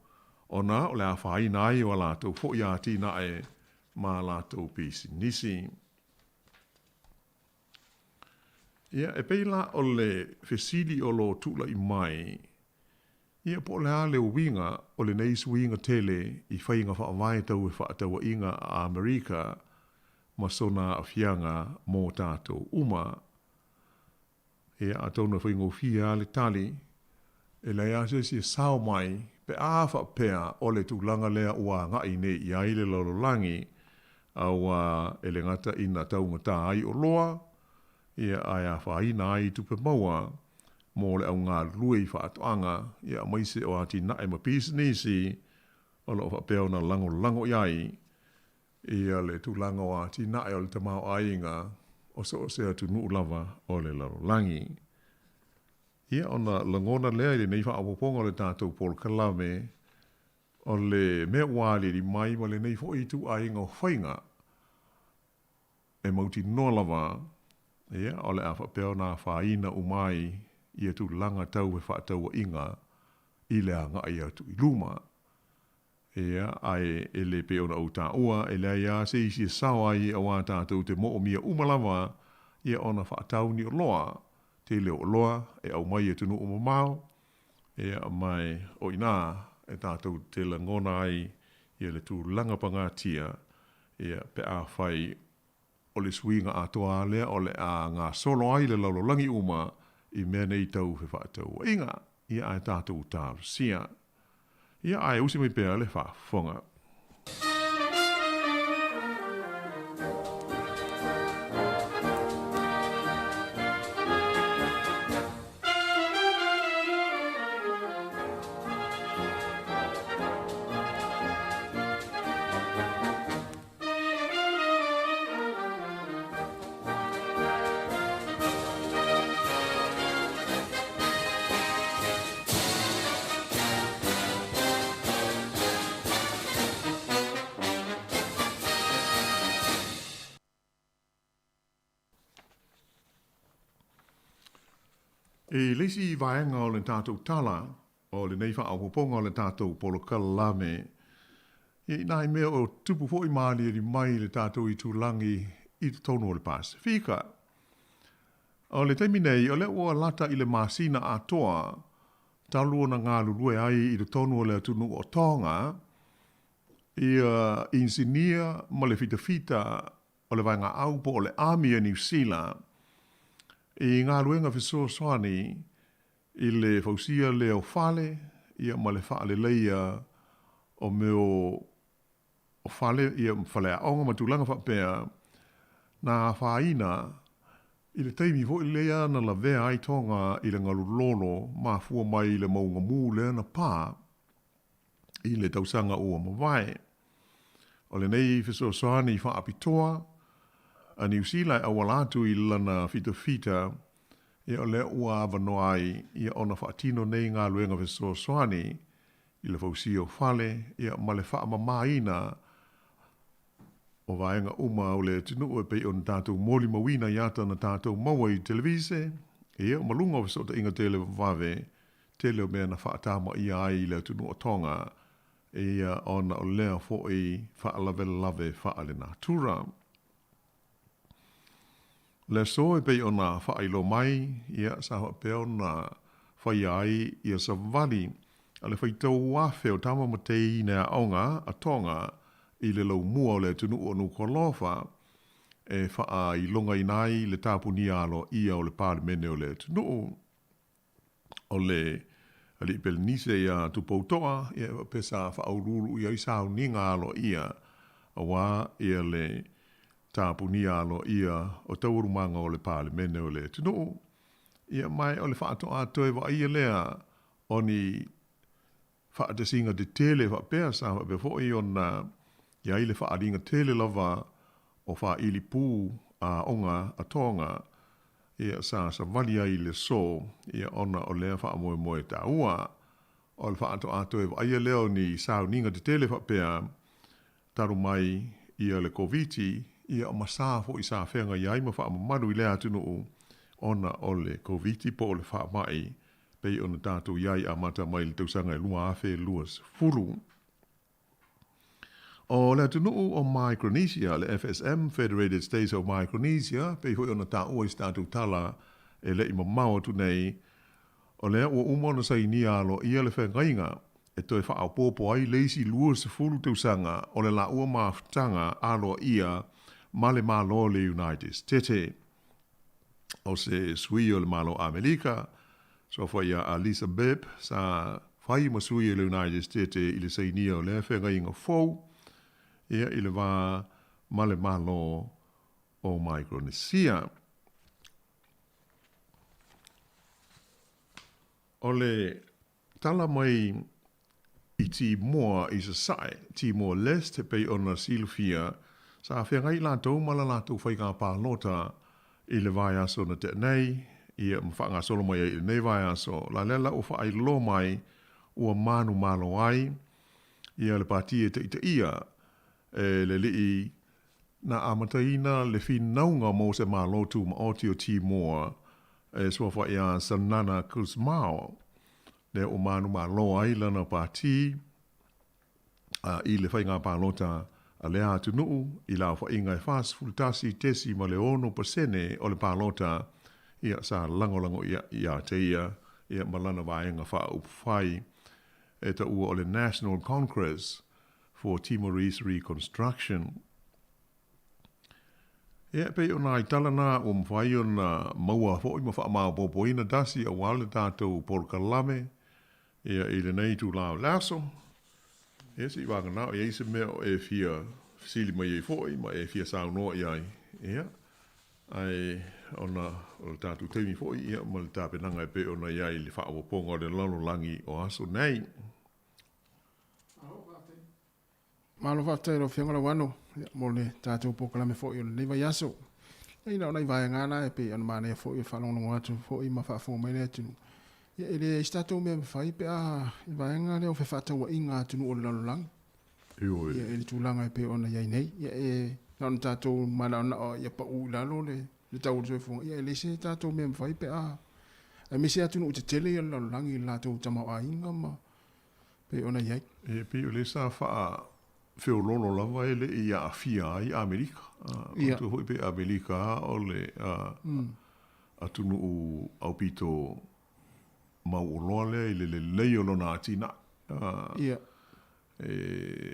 ona o le afaina ai o a latou foi atinae ma a latou pisinisi. Ia, e pei la o le fesili o lo o tulaʻi mai, ia po o le a le uiga o lenei suiga tele i faiga faavae tau fefaatauaiga a Amerika ma sona aafiaga mo tatou uma. Ia, atonu e faigofie lava le tali, e leai lava se isi e sao mai pe a faapea o le tulaga lea ua agai nei i ai le lalolagi, auā e le gata ina taugata ai oloa, ia, ae afaina ai tupe maua mo le au galulue i faatoaga, ia, aemaise o atinae ma pisinisi o lo o faapea ona lagolago i ai ia le tulaga o atinae o le tamaoaiga o so o se atunuu lava o le lalolagi. Ia, ona lagona lea i lenei faaopoopoga o le tatou polokalame, o le mea ua aliali mai ma lenei foi ituaiga o faiga e mautinoa lava, ia, o le a faapea ona afaina uma ai ia tulaga tau fefaatauaiga i le agai atu i luma. Ia, ae e le pei ona ou taua, e leai lava se isi e sao ai auā tatou te moomia uma lava ia ona faatau ni oloa, tele o oloa e aumai i atunuu mamao, ia, ma o inā e tatou te lagona ai ia le tulaga pagatia, ia, pe afai o le suiga atoa lava lea o le a gasolo ai le lalolagi uma i mea nei tau fefaatauaiga, ia ae tatou talosia. Ia, ae usi mai pea le faafofoga. I le isi vaega o le tatou tala, o lenei faaopoopoga o le tatou polokalame, ia i nai mea o tupu foi ma aliali mai i le tatou itulagi i totonu o le Pasefika. O le taimi nei, o lea ua lata i le masina atoa talu ona galulue ai i totonu o le atunuu o Tonga ia inisinia ma le fitafita o le vaegaau po o le Army a Niu Sila i galuega fesoasoani i le fausia lea o fale ia ma le faaleleia o mea o fale ia ma faleaoga ma tulaga faapea na afaina i le taimi foi lea na lavea ai Tonga i le galu lolo mafua mai i le mauga mū lea na pā i le tausaga ua mavae. O lenei fesoasoani faapitoa a Niu Sila e auala atu i lana fitafita, ia o lea ua avanoa ai ia ona faatino nei galuega fesoasoani i le fausia o fale ia ma le faamamaina o vaega uma o le atunuu e pei ona tatou molimauina i ata na tatou maua i televise, ia ma luga o fesootaiga televavave, tele o mea na faatamaia ai i le atunuu o Tonga, ia ona o lea foi faalavelave faalenatura. Le aso e pei ona faailoa mai, ia, sa faapea ona faia ai ia savali a le faitau afe o tama ma teine aoga a Tonga i le laumua o le atunuu o Nukualofa e faailogaina ai le tapunia aloaia o le Palemene o le atunuu. O le alii Pelenise ia Tupou Toa, ia e faapea sa faauluulu i ai sauniga aloaia aua ia le tapunia aloaia o taualumaga o le Palemene o le atunuu. Ia ma o le faatoa toe vaaia lea o ni faatasiga tetele faapea sa faapea foi ona i ai le faaaliga tele lava o faaili pū a aoga a Tonga ia sa savali ai i le aso ia ona o lea faamoemoe taua. O le faatoa toe vaaia lea o ni sauniga tetele faapea talu mai ia le Koviti ia ma sa foi sa feagai ai ma faamamalu i lea atunuu ona o le Koviti po o le faamai pei ona tatou i ai amata mai i le tausaga e 2020. O le atunuu o Micronesia, le FSM, Federated States of Micronesia, pei foi ona taua i se tatou tala e le i mamao atu nei, o lea ua uma ona sainia aloaia le feagaiga e toe faaopoopo ai le isi 20 tausaga o le laua mafutaga aloaia ma le Malo o le United Stete. O se sui o le Malo Amelika, suafa ia Alisa Bibb, sa fai ma sui o le United Stete i le sainia o lea feagaiga fou ia i le va ma le Malo o Micronesia. O le tala mai i Timoa i Sasae, Timor Leste, e pei ona silafia, sa feagai latou ma la latou faiga palota i le vaiaso na tea nei, ia ma faagasolo mai ai i lenei vaiaso. La lea la ua faailoa mai ua manumalo ai ia le pati e taitaia e le alii na amataina le finauga mo se Malo Tumaoti o Timoa e suafa iā Xanana Gusmao, lea ua manumalo ai lana pati i le faiga palota a lea atunuu i le aofaiga e 41.6% o le palota, ia sa lagolago ia te ia ia ma lana vaega faaupufai e taua o le National Congress for Timorese Reconstruction. Ia, e pei o nai tala na ua mafai ona maua foi ma faamaopoopoina tasi aua le tatou polokalame ia i lenei itula o le aso. Ia seivagana o i ai se mea o e fia fesili mai ai foi ma e fia saunoa i ai. Ia, ae ona o le tatou taimi foi ia ma le tapenaga e pei ona i ai i le faaopoopoga o le lalolagi o aso nei. Malo faafetai i lau Afioga Lauano mo le tatou polokalame foi o lenei vaiaso. Ia ina o nai vaega na e pei ona manaia foi e faalogologo atu foi ma faafofoga mai le atunuu. Ia e leai se tatou mea e mafai pe a i le vaega lea o fefaatauaiga a atunuu o le lalolagi. Ioe. Ia i le tulaga e pei ona i ai nei. Ia e na ona tatou manaonao ia pau i lalo le le tau o le soifuaga, ia e leai se tatou mea e mafai pe a aemaise atunuu tetele ia o le lalolagi i le latou tamaoaiga ma pei ona i ai. E pei o lea sa faafeoloolo lava e le i aafia ai Amerika. Manatua foi pei Amerika lava o le atunuu aupito mauoloa lea i le lelei o lona atinae.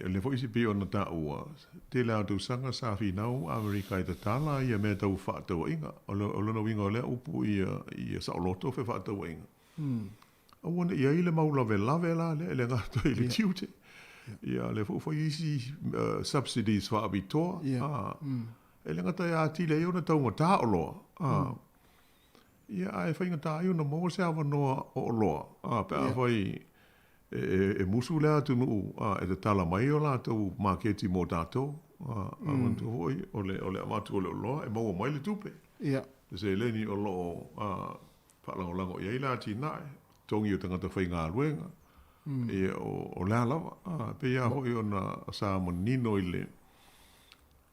O lea foi pei ona taua, tele lava o tausaga sa finau Amerika e tatala ia mea tau fefaatauaiga. O lona uiga o lea upu ia saoloto fefaatauaiga. Aua ne i ai le mau lavelave la lea e le gata i le tiute. Ia, o lea foi ua fai isi subsidies faapitoa. E le gata e atili ai ona taugata oloa, ia, ae faigata ai ona maua se avanoa o oloa, pe afai e musu le atunuu e tatala mai o latou maketi mo tatou. A manatua foi, o le avatu o le oloa e maua mai le tupe, le seleni o lo o faalagolago i ai le atinae, totogi o tagata faigaluega, ia, o le a lava. E pei lava foi ona sa manino i le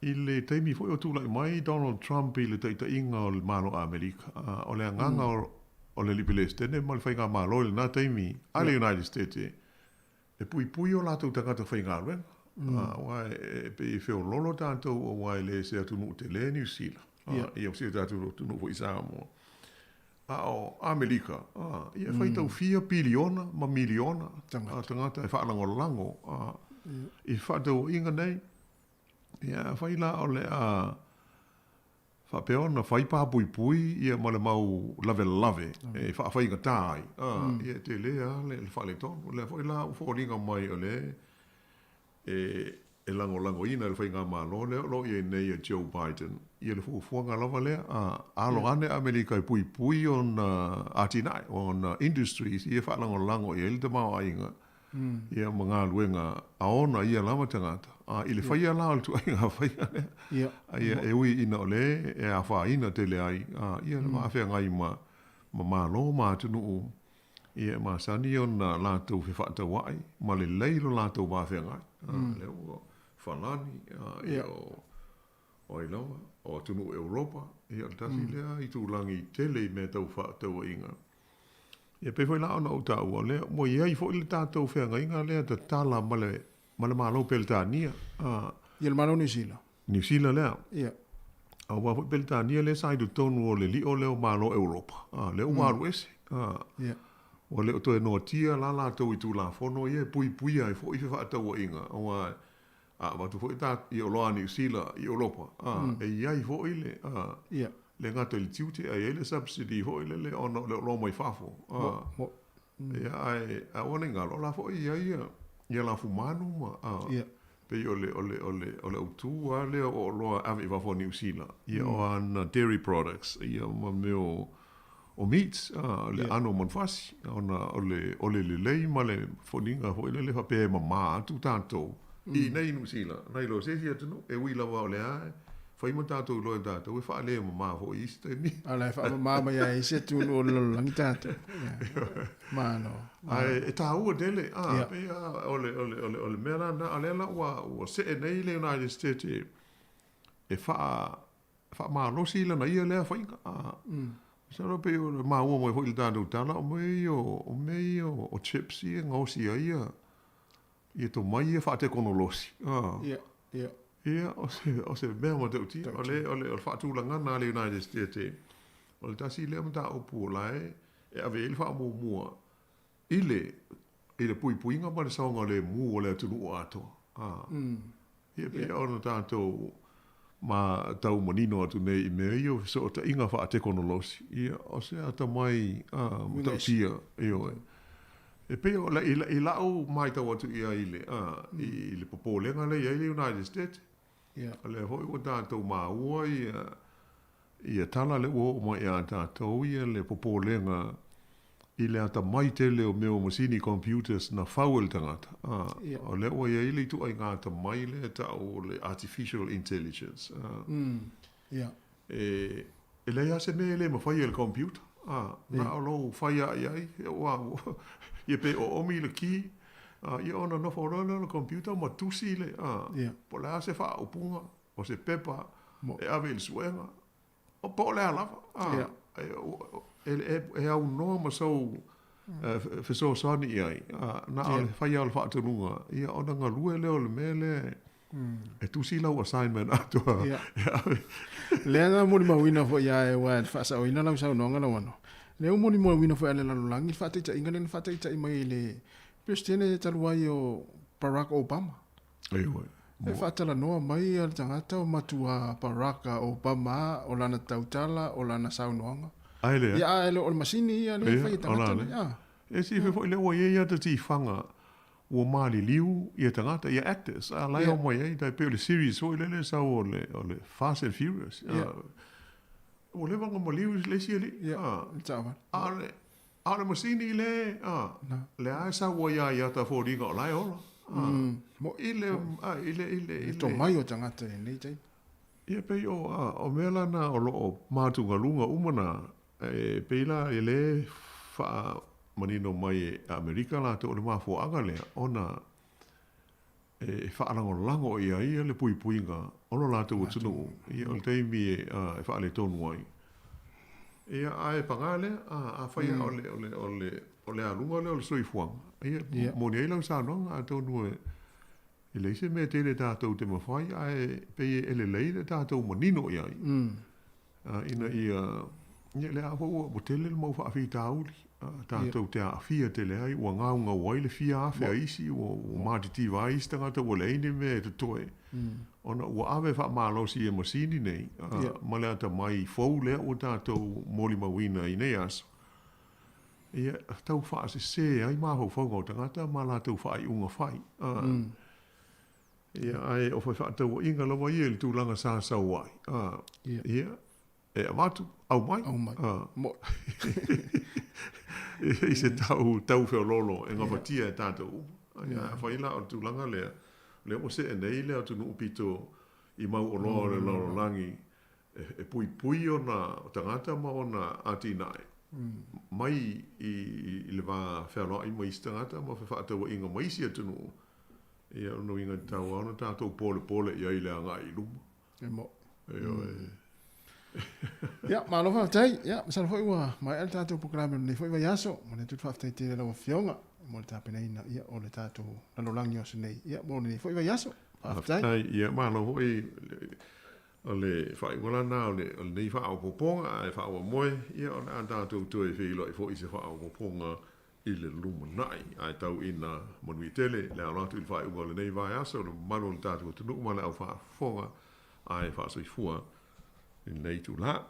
i le taimi foi o tulai mai Donald Trump i le taitaiga o le Malo Amerika, o le agaga o le Alii Peresetene ma le Faigamalo i lena taimi a le United States e puipui o latou tagata faigaluega, aua e pei e feoloolo tatou aua e le se atunuu tele Niu Sila, ia o si o tatou atunuu foi i Samoa. A o Amerika, ia e faitau fia piliona ma miliona tagata e faalagolago i fefaatauaiga nei. Ia afai la o le a faapea ona fai papuipui ia ma le mau lavelave e faafaigata ai, ia e tele lava le faaletonu. O lea foi la ua foliga mai o lea e lagolagoina e le faigamalo lea o lo o i ai nei a Joe Biden ia le fuafuaga lava lea, alo ane Amerika e puipui ona atinae, ona industries ia e faalagolago i ai le tamaoaiga ia ma galuega a ona ia lava tagata, a i le faia la o le ituaiga faiga lea, ia e ui ina o lea e afaina tele ai ia le vaafeagai ma Malo ma atunuu ia e masani ona latou fefaatauai ma lelei lo latou vafeagai. Lea ua Falani, ia o ai lava, o atunuu Europa, ia o le tasi lea itulagi tele i mea tau fefaatauaiga. Ia pei foi la ona ou taua, o lea ua i ai foi le tatou feagaiga lea tatala ma le ma le Malo Peretania. Ia le Malo Niu Sila. Niu Sila lea. Ia. Aua foi Peretania lea sa i totonu o le lio lea o Malo Europa. Lea ua alu ese. Ia. Ua le o toe noatia la latou i Tulafono ia e puipuia ai foi fefaatauaiga, aua a avatu foi ta i oloa a Niu Sila i Europa, e i ai foi le, Ia. le gata i le tiute, ae i ai le subsidy foi lele ona o le oloa mai fafo. Ia, ae aua ne i galo, o la foi e i ai ia lafumanu ma, pei o le, o le, o le, o le autu lava lea o oloa e ave i fafo a Niu Sila, ia o ana dairy products, ia ma mea o, o meats, le aano o manufasi, ona o le, o le lelei ma le foliga foi lele faapea e mama atu tatou i inei i Niu Sila, nai lo se isi atunuu, e ui lava o lea e fai ma tatou iloa e tatou e faalemama foi i isi taimi. A la e faamama mai lava e isi atunuu o le lalolagi tatou. Malo. Ae e taua tele, a, pei lava o le, o le, o le, o le mea la lena, a o lea la ua, ua see nei le United States e, e faa, faamalosi lana ia lea faiga. A, masalo pei o le maua mai foi i le tatou tala, o mea ia o, o mea ia o chips ia e gaosi ai ia, ia tomai ia faatekonolosi. Ia, ia. Ia, o se mea matautia. O le, o le, o le faatulagana a le United States, o le tasi lea mataupu o la e, e ave i ai le faamuamua i le, i le puipuiga ma le saogalemu o le atunuu atoa. Ia, pei ona tatou ma tau manino atu nei i mea ia o fesootaiga faatekonolosi, ia, o se atamai matautia, ioe. E pei o i, i la'u maitau atu i ai i le, a, i le popolega lea e i ai le United States. Ia. O lea foi ua tatou maua ia, ia tala lea ua oo mai ia tatou ia le popolega i le atamai tele o mea o masini computers na fau e le tagata. A, Ia. o lea ua i ai le ituaiga atamai lea e ta'u o le artificial intelligence. A, Ia. E, e leai lava se mea e le mafai e le computer. A, na o lou fai lava i ai, ua, ia pe oomi le key, a, ia ona nofo loa lea o le computer ma tusi le, a, po o le a se faaupuga, o se pepa e ave i le suega, o po o le a lava. A, e, e, e aunoa ma sou fesoasoani i ai, a, na o le fai lava o le faatonuga, ia ona galue lea o le mea lea e tusi lau assignment atoa. Ia. Lea na molimauina foi ia e aua e faasaoina lau saunoaga Lauano. Lea ua molimauina foi a le lalolagi le faataitaiga lea na faataitai mai i le Peresetene talu ai o Barack Obama. Ioe. E faatalanoa mai le tagata o matua Barack Obama o lana tautala, o lana saunoaga. Ai lea. Ia, a e le o le masini ia lea e fai e tagata nei. Ia. E silafia foi lea ua i ai ata tifaga ua maliliu ia tagata, ia actors, a la e omai ai, tai pei o le series foi lele e sau o le, o le Fast and Furious. Ua leva ona maliu le isi alii. A o le, a o le masini le, a, lea e sau ai lava i ata foliga o la e ola. I le, a, i le, i le, i le. Tomai o tagata i lenei taimi. Ia pei o, a, o mea la na o lo o matugaluga uma na, E pei la e le faamanino mai e Amerika latou o le mafuaaga lea ona e faalagolago i ai le puipuiga o lo latou atunuu ia o le taimi e faaletonu ai. Ia ae paga lea, afai o le, o le, o le, o le aluga lea o le soifuaga, ia moni ai lau saunoaga atonu e leai se mea tele tatou te mafai ae pei e lelei le tatou manino i ai. Ina ia, ia lea foi ua tele le mau faafitauli, tatou te aafia tele ai, ua gaugau ai le fia afe a isi, ua matitiva ai isi tagata ua leai ni mea e totoe, ona ua ave faamalosi e masini nei, ma le atamai fou lea ua tatou molimauina i nei aso, ia tau faasese ai mafaufauga o tagata ma latou faaiuga fai. Ia, ae o fefaatauaiga lava ia i le tulaga sa sau ai. A, ia, e avatu, aumai. Aumai. A, i se tau, tau feoloolo e gafatia e tatou uma. Ia, afai la o le tulaga lea, lea ua see nei le atunuu pito i mau oloa o le lalolagi e puipui ona tagata ma ona atinae mai i le va fealoai ma isi tagata ma fefaatauaiga ma isi atunuu. Ia, o lona uiga e tatau lava ona tatou polepole i ai i le agai i luma. E moʻi. Ioe. Ia, malo faafetai. Ia, masalo foi ua maea le tatou polokalame o lenei foi vaiaso. Momoli atu le faafetai tele i lau Afioga mo le tapenaina ia, o le tatou lalolagi o aso nei ia, mo lenei foi vaiaso. Faafetai. Faafetai. Ia, malo foi o le faaiuga lana o lenei faaopoopoga, ae faamoemoe, ia, o le a tatou toe feiloai foi i se faaopoopoga i le lumanai. Ae tau ina manuia tele le alo atu i le faaiuga o lenei vaiaso, le mamalu o le tatou atunuu ma le aufaafofoga ae faasoifua i lenei itula.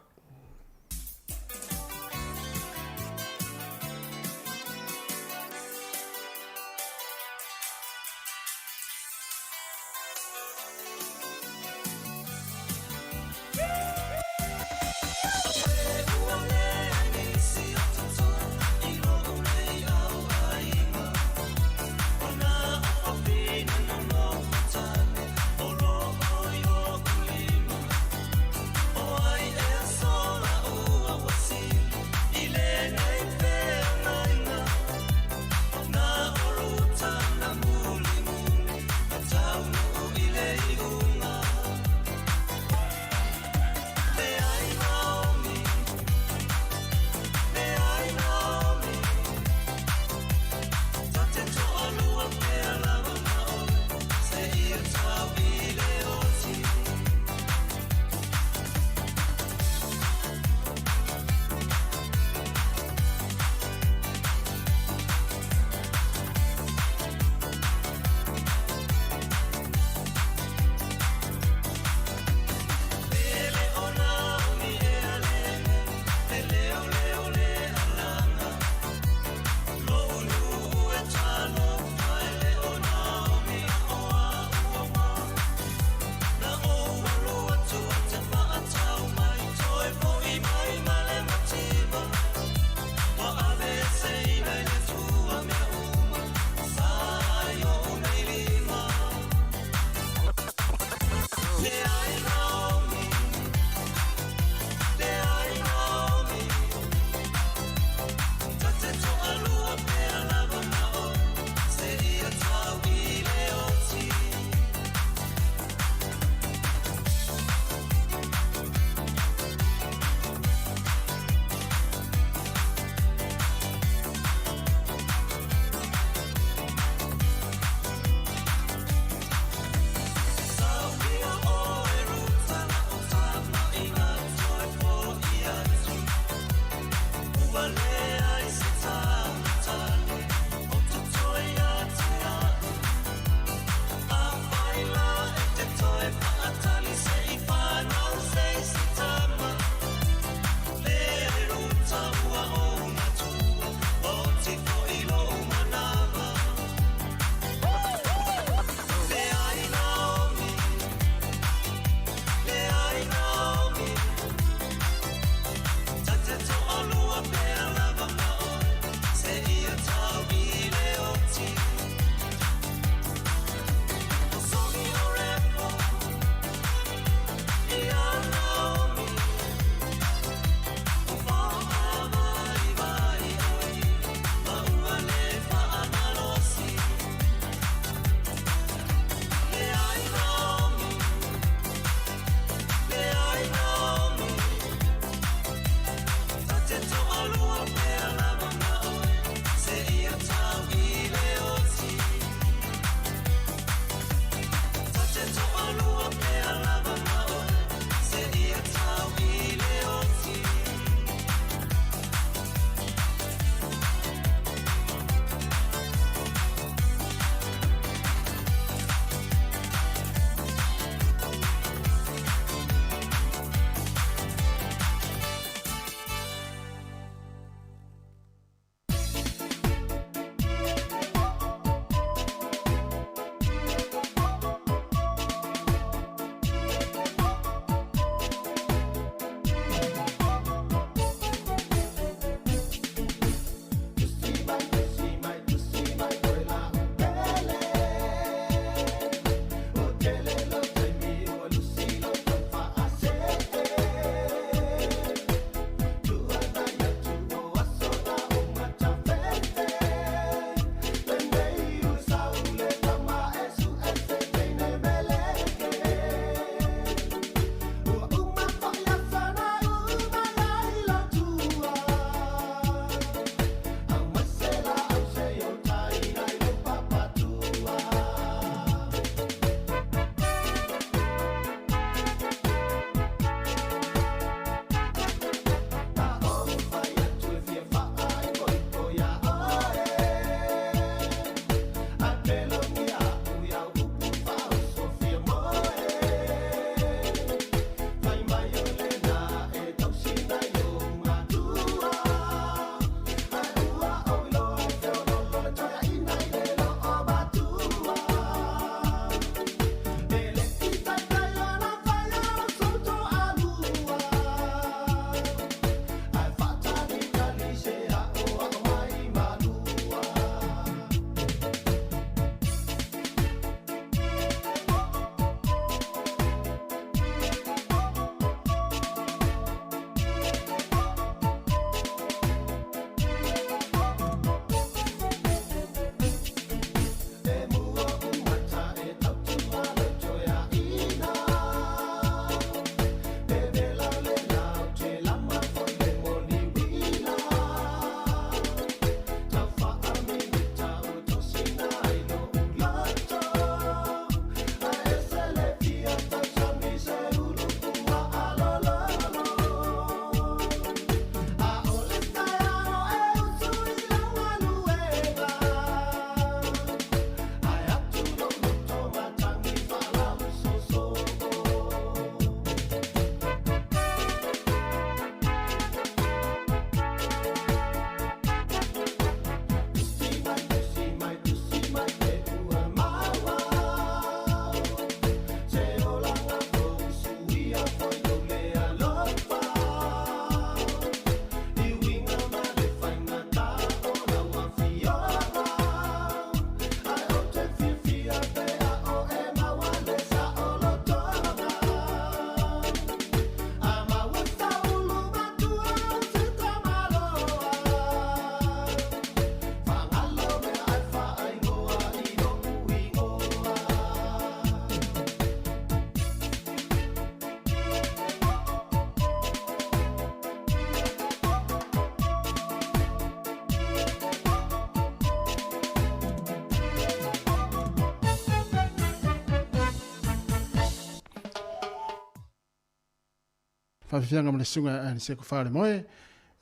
Faafiafiaga ma le susuga ia Aniseko Falemoe,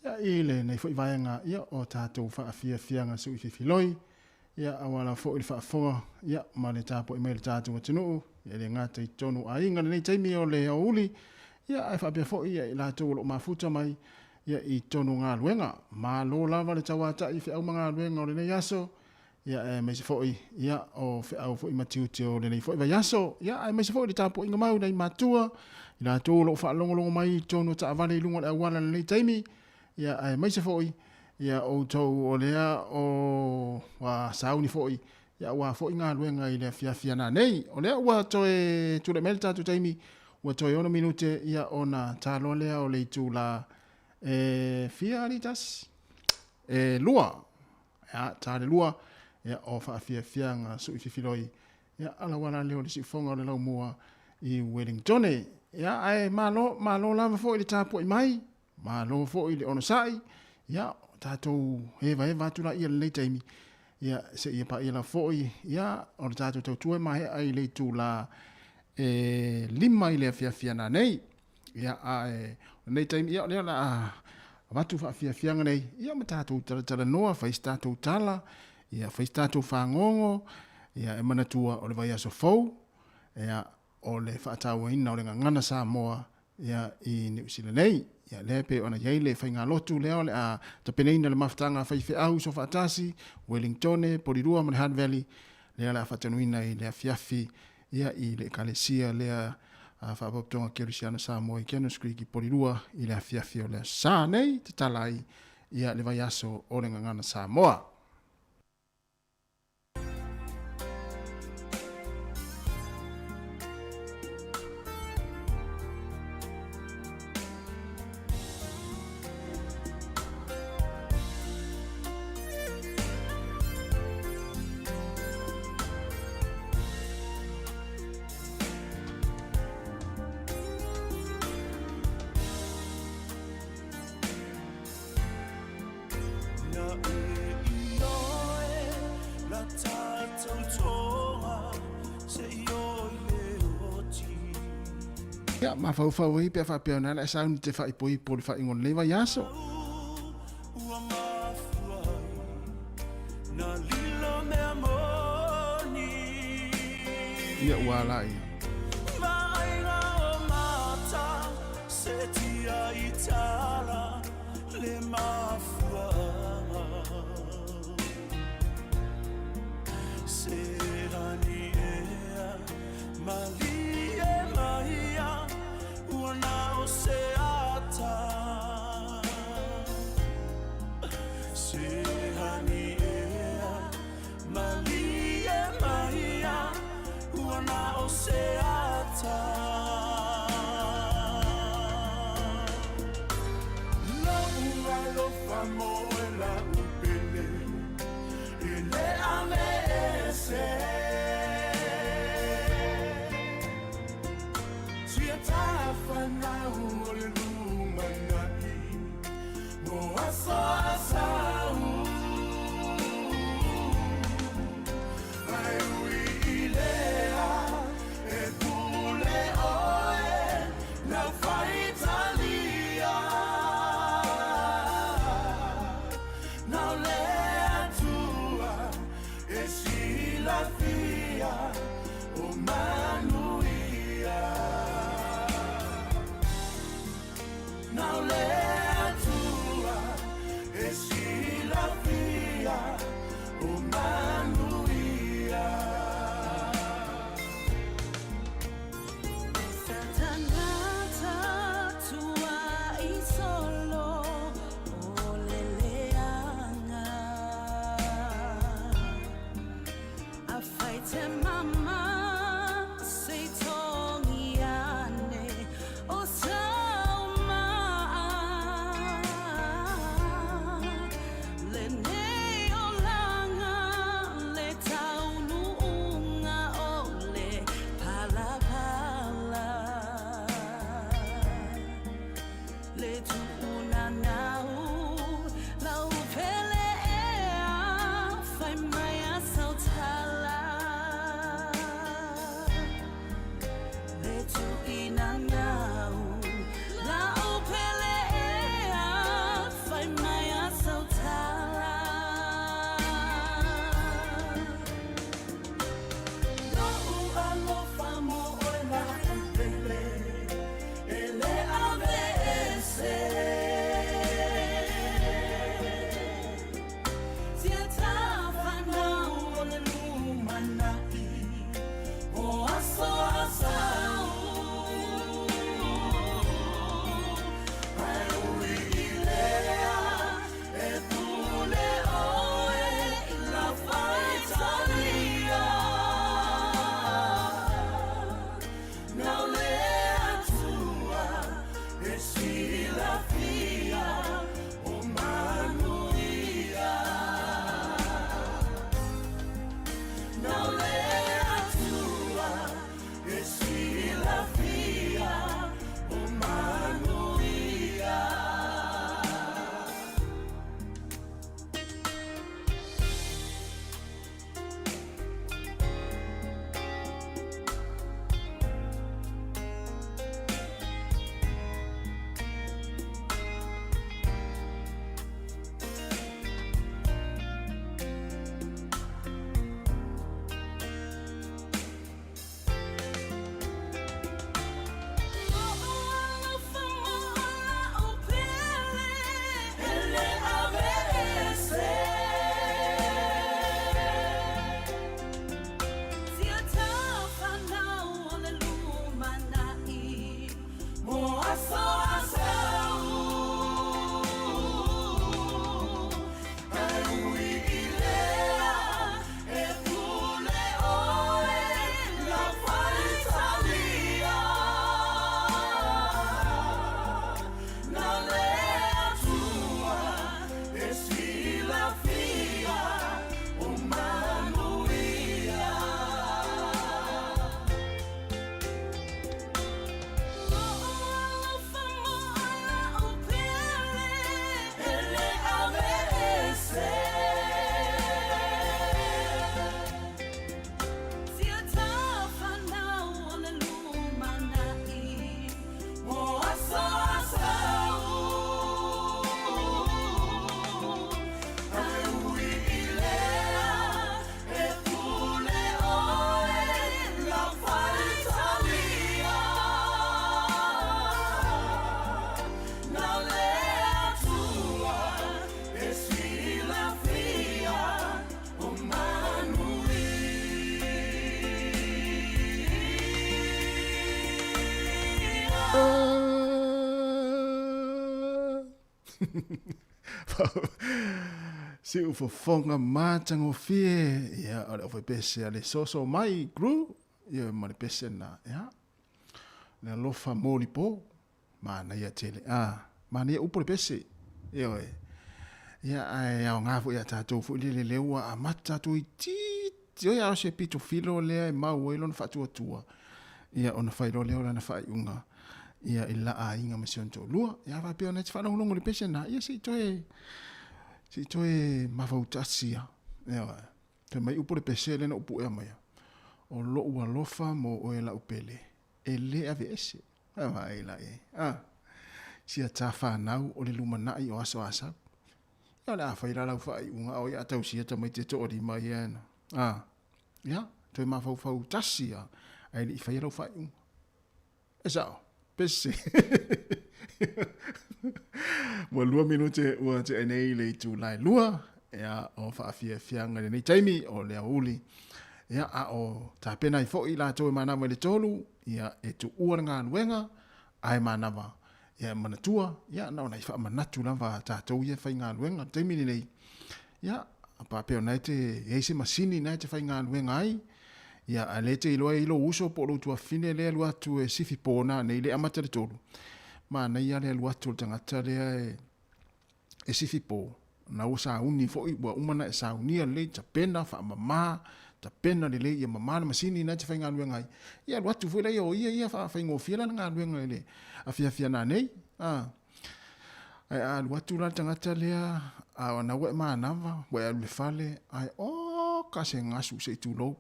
ia, i lenei foi vaega, ia, o tatou faafiafiaga suififiloi, ia, aua lava foi le faafofoga, ia, ma le tapuai mai o le tatou atunuu, ia, e le gata i totonu o aiga i lenei taimi o le aoauli, ia, ae faapea foi, ia, i latou o lo o mafuta mai, ia, i totonu o galuega. Malo lava le tauatai i feau ma galuega o lenei aso, ia aemaise foi ia o feau foi ma tiute o lenei foi vaiaso, ia aemaise foi le tapuaiga mau i nai matua, i latou o lo o faalogologo mai i totonu o taavale i luga o le auala i lenei taimi, ia aemaise foi ia outou o lea o ua sauni foi ia aua foi galuega i le afiafi a nanei. O lea ua toe tulai mai le tatou taimi, ua toe 6 minute ia ona taloa lea o le itula e fia alii tasi? E lua. Ia, ta le lua, ia, o faafiafiaga suififiloi, ia, ala ua la lea o le siufoga o le laumua i Wellingtone. Ia, ae malo, malo lava foi le tapuai mai, malo foi le onosai, ia, tatou hevaeva atu laia i lenei taimi, ia, seia paia lava foi, ia, o le tatou tautua e maea i le itula e 5 i le afiafi a nanei. Ia, ae o lenei taimi, ia, o lea o le a avatu faafiafiaga nei, ia, ma tatou talatalanoa, fai se tatou tala, ia, fai se tatou fagogo, ia, e manatua o le vaiaso fou, ia, o le faatauaina o le gagana Samoa, ia, i Niu Sila nei. Ia, lea e pei ona i ai le faigalotu lea o le a tapenaina le mafutaga a faifeau Soofaatasi, Wellingtone, Polirua ma le Hutt Valley, lea o le a faatanuina i le afiafi ia i le Ekalesia lea a Faapotopotoga Kerisiano Samoa i Canoas Creek i Polirua i le afiafi o le Aso Sa nei, tatala ai ia le vaiaso o le Gagana Samoa. Ia, mafaufau ai pe a faapea ona e sauni te faaipoipo o le faaiuga o lenei vaiaso. Ia ua ala ia. Siufofoga matagofie, ia, o le aufaipese a le Soso Mai Crew, ia ma le pese lena, ia. Le alofa molipo, manaia tele, a, manaia upu o le pese, ioe. Ia, ae aoga foi ia tatou foi lele lea ua amata tatou itiiti, oi a o se pito filo lea e mau ai lona faatuatua, ia ona fai loa lea o lana faaiuga, ia i le la aiga ma si ona toalua. Ia a faapea ona e te faalogologo i le pese lena, ia se i toe, se i toe mafautasi lava, ioe. Fai mai upu o le pese lea na ou puea maia, o lou alofa mo oe lau pele, e le aveese. A vaai la i ai, a. Sia tā whānau o le lumanai o aso asau. Ia o le a fai la lau faaiuga o ia a tausia tamaiti e toalima ia ena. A. Ia, toe mafaufau tasi a, ae le i faia lau faaiuga. E sao, pese. Ua 2 minute ua tea nei le itula e 2, ia, o faafiafiaga i lenei taimi o le aoauli. Ia, a o tapena ai foi i latou e manava i le 3, ia, e tuua le galuega, ae manava, ia, e manatua, ia, na ona i faamanatu lava a tatou ia e faigaluega. I le taimi lenei, ia, faapea o lena e te i ai se masini na e te faigaluega ai, ia, a o lea e te iloa e i ai lou uso po o lou tuafafine lea e alu atu e sifi po nanei lea e amata i le 3, manaia le alu atu o le tagata lea e sifi po, na ua sauni foi, ua uma ona e saunia lelei, tapena, faamama, tapena lelei ia mama le masini na e te faigaluega ai, ia alu atu foi laia o ia ia faafaigofie la le galuega i le afiafi a nanei. A. Ae a alu atu la le tagata lea, a o na ua e manava, ua e alu i le fale, ae oka se gasu se i tulou.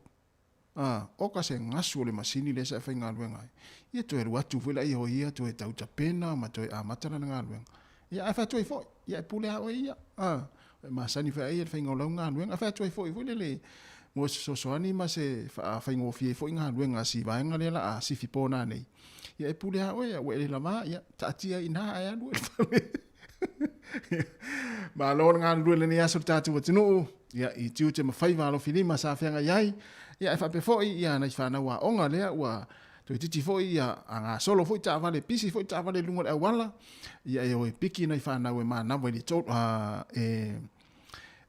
A, oka se gasu o le masini lea sa e faigaluega ai. Ia toe alu atu foi laia o ia toe tau tapena ma toe amata lana galuega. Ia ae fai atu ai foi, ia e pule lava oe ia. A, e masani foi a ia i le faiga o lau galuega. Ae fai atu ai foi foi lele mo se fesoasoani ma se faafaigofie ai foi galuega a si vaega lea la a sifi po nanei. Ia e pule lava oe, ua e le lava, ia taatia ai i ina ae alu oe i le fale. Malo le galulue i lenei aso le tatou atunuu, ia i tiute ma faiva alofilima sa feagai ai, ia ae faapea foi ia nai fanau aoga lea ua toeitiiti foi ia a gasolo foi taavale, pisi foi taavale i luga o le auala, ia e o e piki nai fanau e manava i le tolu,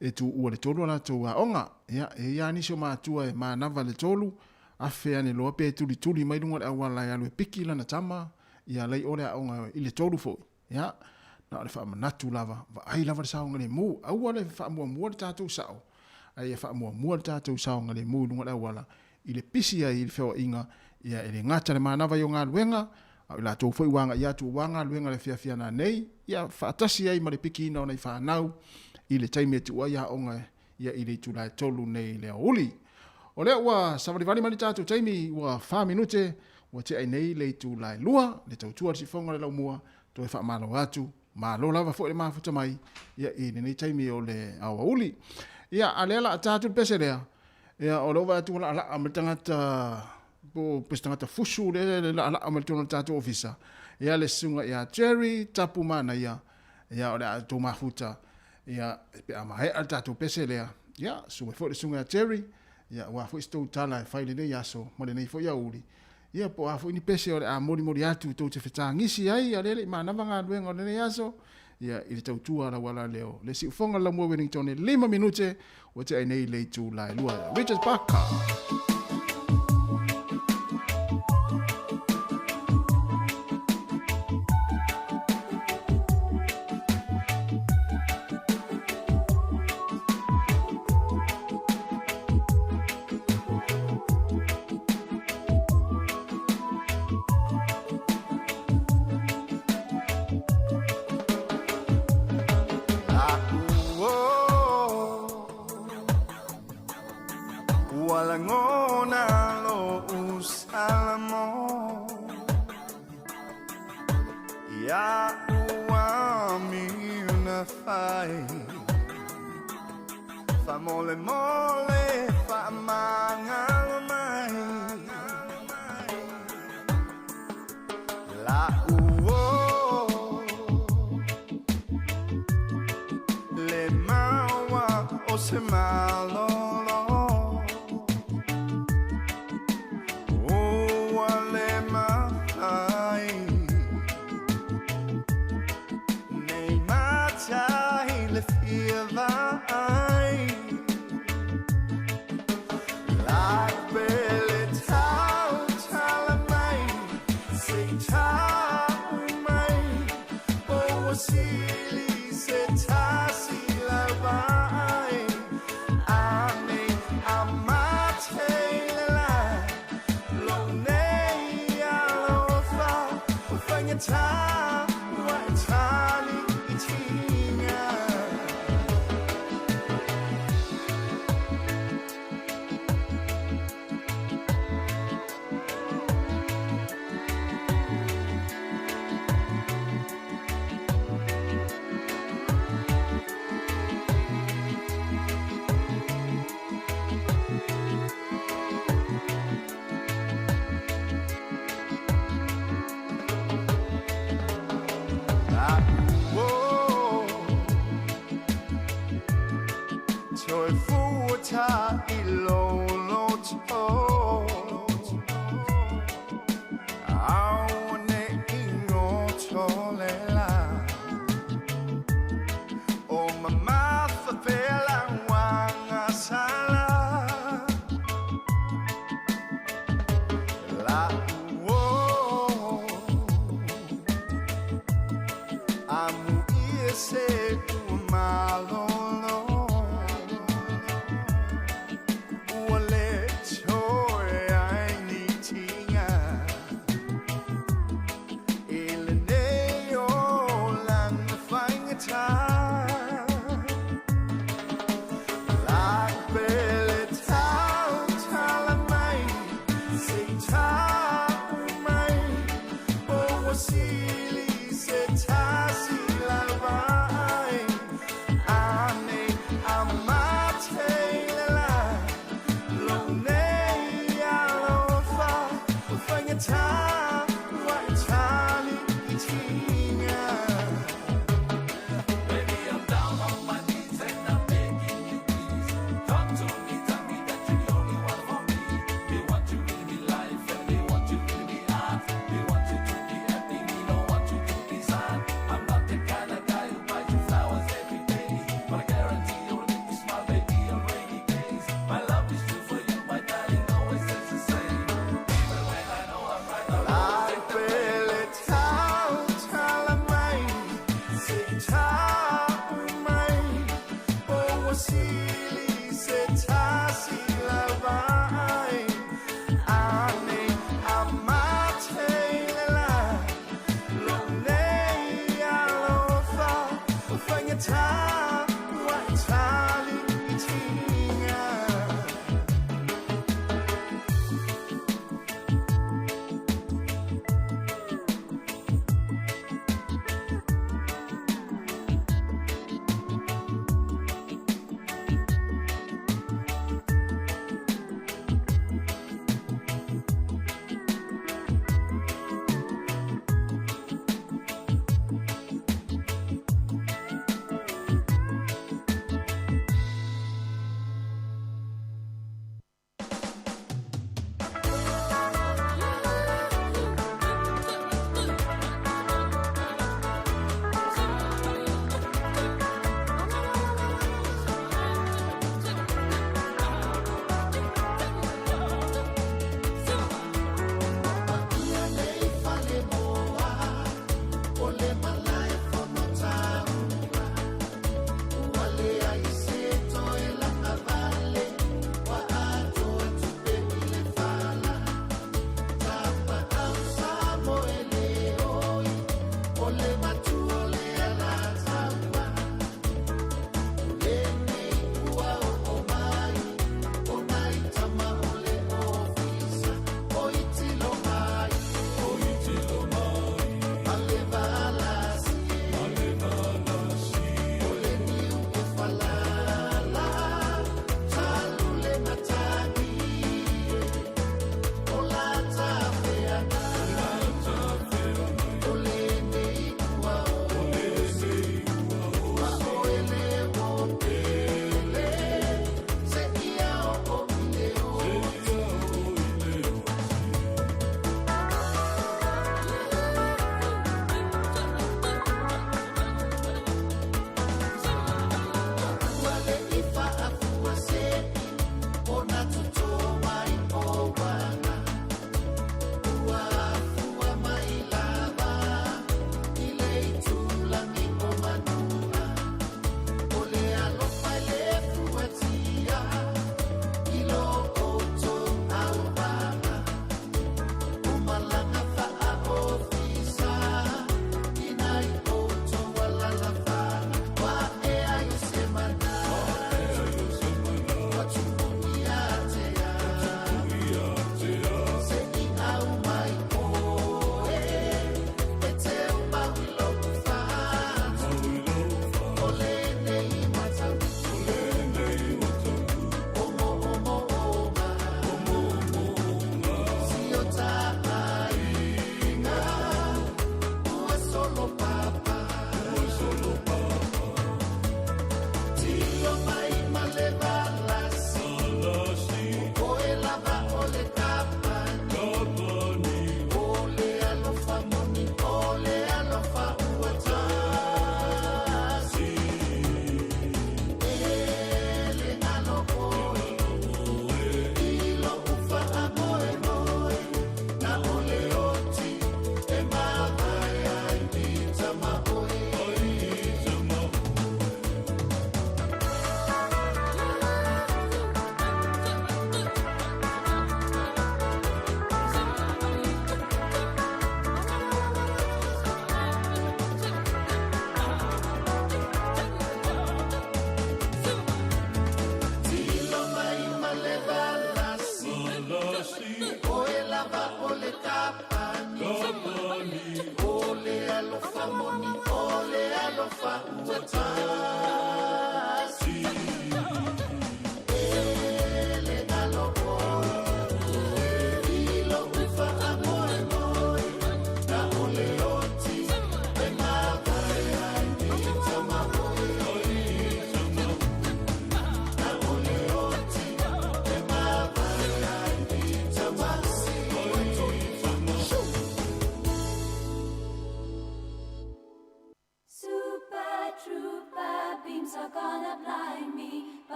e tuua i le 3 a latou aoga. Ia, e i ai lava nisi o matua e manava i le 3, afe ane loa pe tulituli mai luga o le auala e alu e piki lana tama, ia lei o le aoga i le 3 foi. Ia, na o le faamanatu lava, vaai lava le saogalemu, aua le faamuamua le tatou sao, ae ia faamuamua le tatou saogalemu i luga o le auala, i le pisi ai i le feoaiga, ia e le gata le manava i o galuega, a o i latou foi ua agai atu aua galuega i le afiafi ana nei, ia faatasi ai ma le pikiina o nai fanau i le taimi e tuu ai aoga ia i le itula e 3 nei i le aoauli. O lea ua savalivali mai le tatou taimi, ua 4 minute ua tea ai nei le itula e 2, le tautua a le siufofoga o le laumua, toe faamalo atu, malo lava foi le mafuta mai ia i lenei taimi o le aoauli. Ia, a lea la a ta atu le pese lea, ia o lea ua vaai atu ua laalaa mai le tagata po o se tagata fusu lea e laalaa mai totonu o le tatou ofisa, ia le susuga ia Jerry Tapu Manaia, ia o le a outou mafuta, ia pe a maea le tatou pese lea, ia susu mai foi le susuga ia Jerry, ia aua foi se tou tala e fai i lenei aso ma lenei foi aoauli, ia po o a foi ni pese o le a molimoli atu tou te fetagisi ai, a o lea e le i manava galuega o lenei aso, ia i le tautua a lau ala lea o le siufofoga o le Laumua Wellington e 5 minute ua tea ai nei le itula e 2. Richard Parker. Se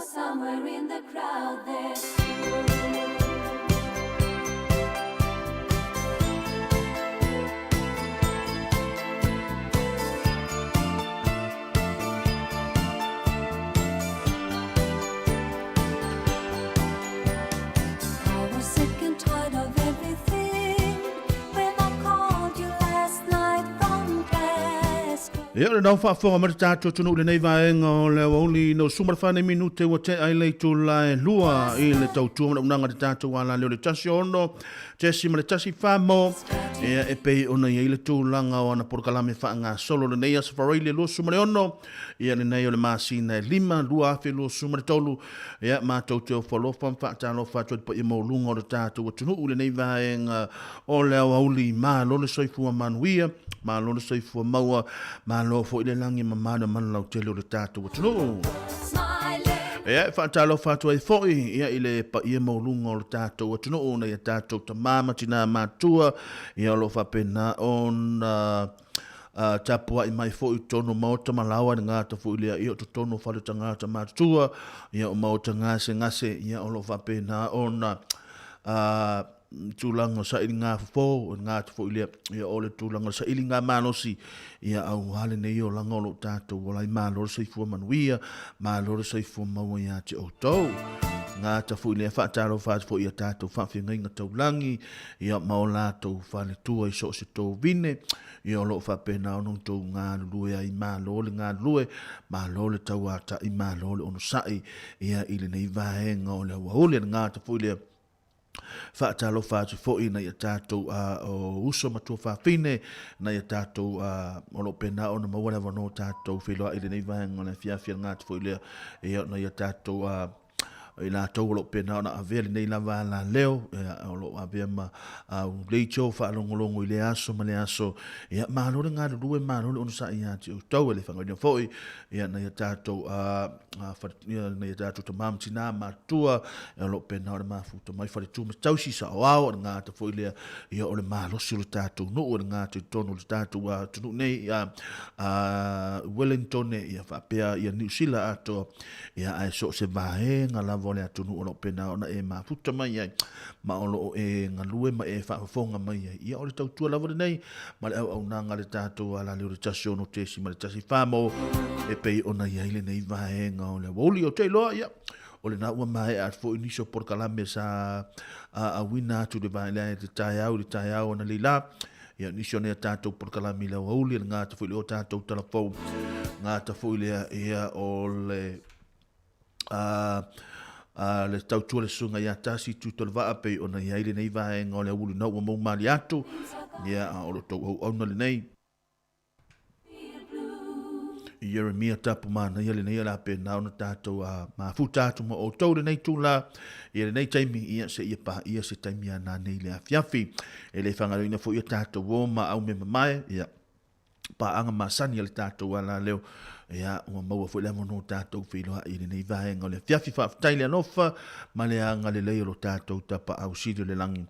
Somewhere in the crowd there's you. I was sick and tired of everything when I called you last night from Glasgow. Ia, o lenau faafofoga mai le tatou atunuu i lenei vaega o le aoauli no suma le fanei minute ua tea ai le itula e lua i le tautua ma le auaunaga i le tatou alaleo le 16.14 mo ia e pei ona i ai le tulaga o ana polokalame faagasolo lenei aso Faraile 26 ia lenei o le masina e 5 2023 ia matou te ofo alofa ma faatalofa atu ai le paia maualuga o le tatou atunuu i lenei vaega o le aoauli. Malo le soifua manuia, malo le soifua maua, malo foi le lagi e mama le manulautele o le tatou atunuu. Ia, e faatalofa atu ai foi ia, i le paia maualuga o le tatou atunuu, nai a tatou tama ma tina matua, ia, o lo o faapena ona tapuai mai foi i totonu o maota ma laoa i le gata foi lea, ia, o totonu o fale tagata matutua, ia, o maota gasegase, ia, o lo o faapena ona tulaga o sailiga fofo, o le gata foi lea, ia, o le tulaga o sailiga malosi, ia, aua lenei olaga o lo o tatou ola ai. Malo le soifua manuia, malo le soifua maua ia te outou. Gata foi lea, faatalofa atu foi ia tatou faafeagaiga taulagi, ia, ma o latou faletua i so o se tovine, ia, o lo o faapena ona outou galulue ai. Malo le galulue, malo le tauatai, malo le onosai, ia, i lenei vaega o le aoauli. Le gata foi lea, Faatalofa atu foi nai a tatou uso ma tuafafine, nai a tatou o lo o pena ona maua le avanoa o tatou feiloai i lenei vaega o le afiafi anagata foi lea, ia, nai a tatou i latou o lo o pena ona avea lenei lava alaleo, ia, o lo o avea ma leitio faalogologo i lea aso ma lea aso. Ia, malo le galulue, malo le onosai ia te outou. E le faagaloina foi, ia, nai a tatou ia tatou tamā ma tinā matutua o lo o pena o le mafuta mai faletu ma tausi saoao o le gata foi lea ia o le malosi o le tatou nuu o le gata i totonu o le tatou atunuu nei ia Wellington ia faapea ia Niu Sila atoa ia ae so o se vaega lava o le atunuu o lo o pena ona e mafuta mai ai ma o lo o e galue ma e faafofoga mai ai ia o le tautua lava lenei ma le auaunaga a le tatou alaleo le 16.14 mo e pei ona i ai lenei vaega o le aoauli. Ou te iloa, ia, o lena ua maea atu foi nisi o polokalame sa auina atu le vaega i le taeao, i le taeao analeila, ia, nisi o nea tatou polokalame i le aoauli, le gata foi le o tatou talafou, gata foi lea, ia, o le le tautua le susuga ia Tasi Tuitolevaa pei ona i ai lenei vaega o le aoauli na ua maumalie atu, ia, a o lo tou auauna lenei. Ieremia Tapu manaia lenei o le a pena ona tatou mafuta atu ma outou lenei tula ia lenei taimi ia se ia paia se taimi a nanei le afiafi. E le faagaloina foi ia tatou o ma au me mamae ia paaga masani a le tatou alaleo ia ua maua foi le avanoa o tatou feiloai i lenei vaega o le afiafi. Faafetai le alofa ma le agalelei o lo tatou Tapaau Sili o le lagi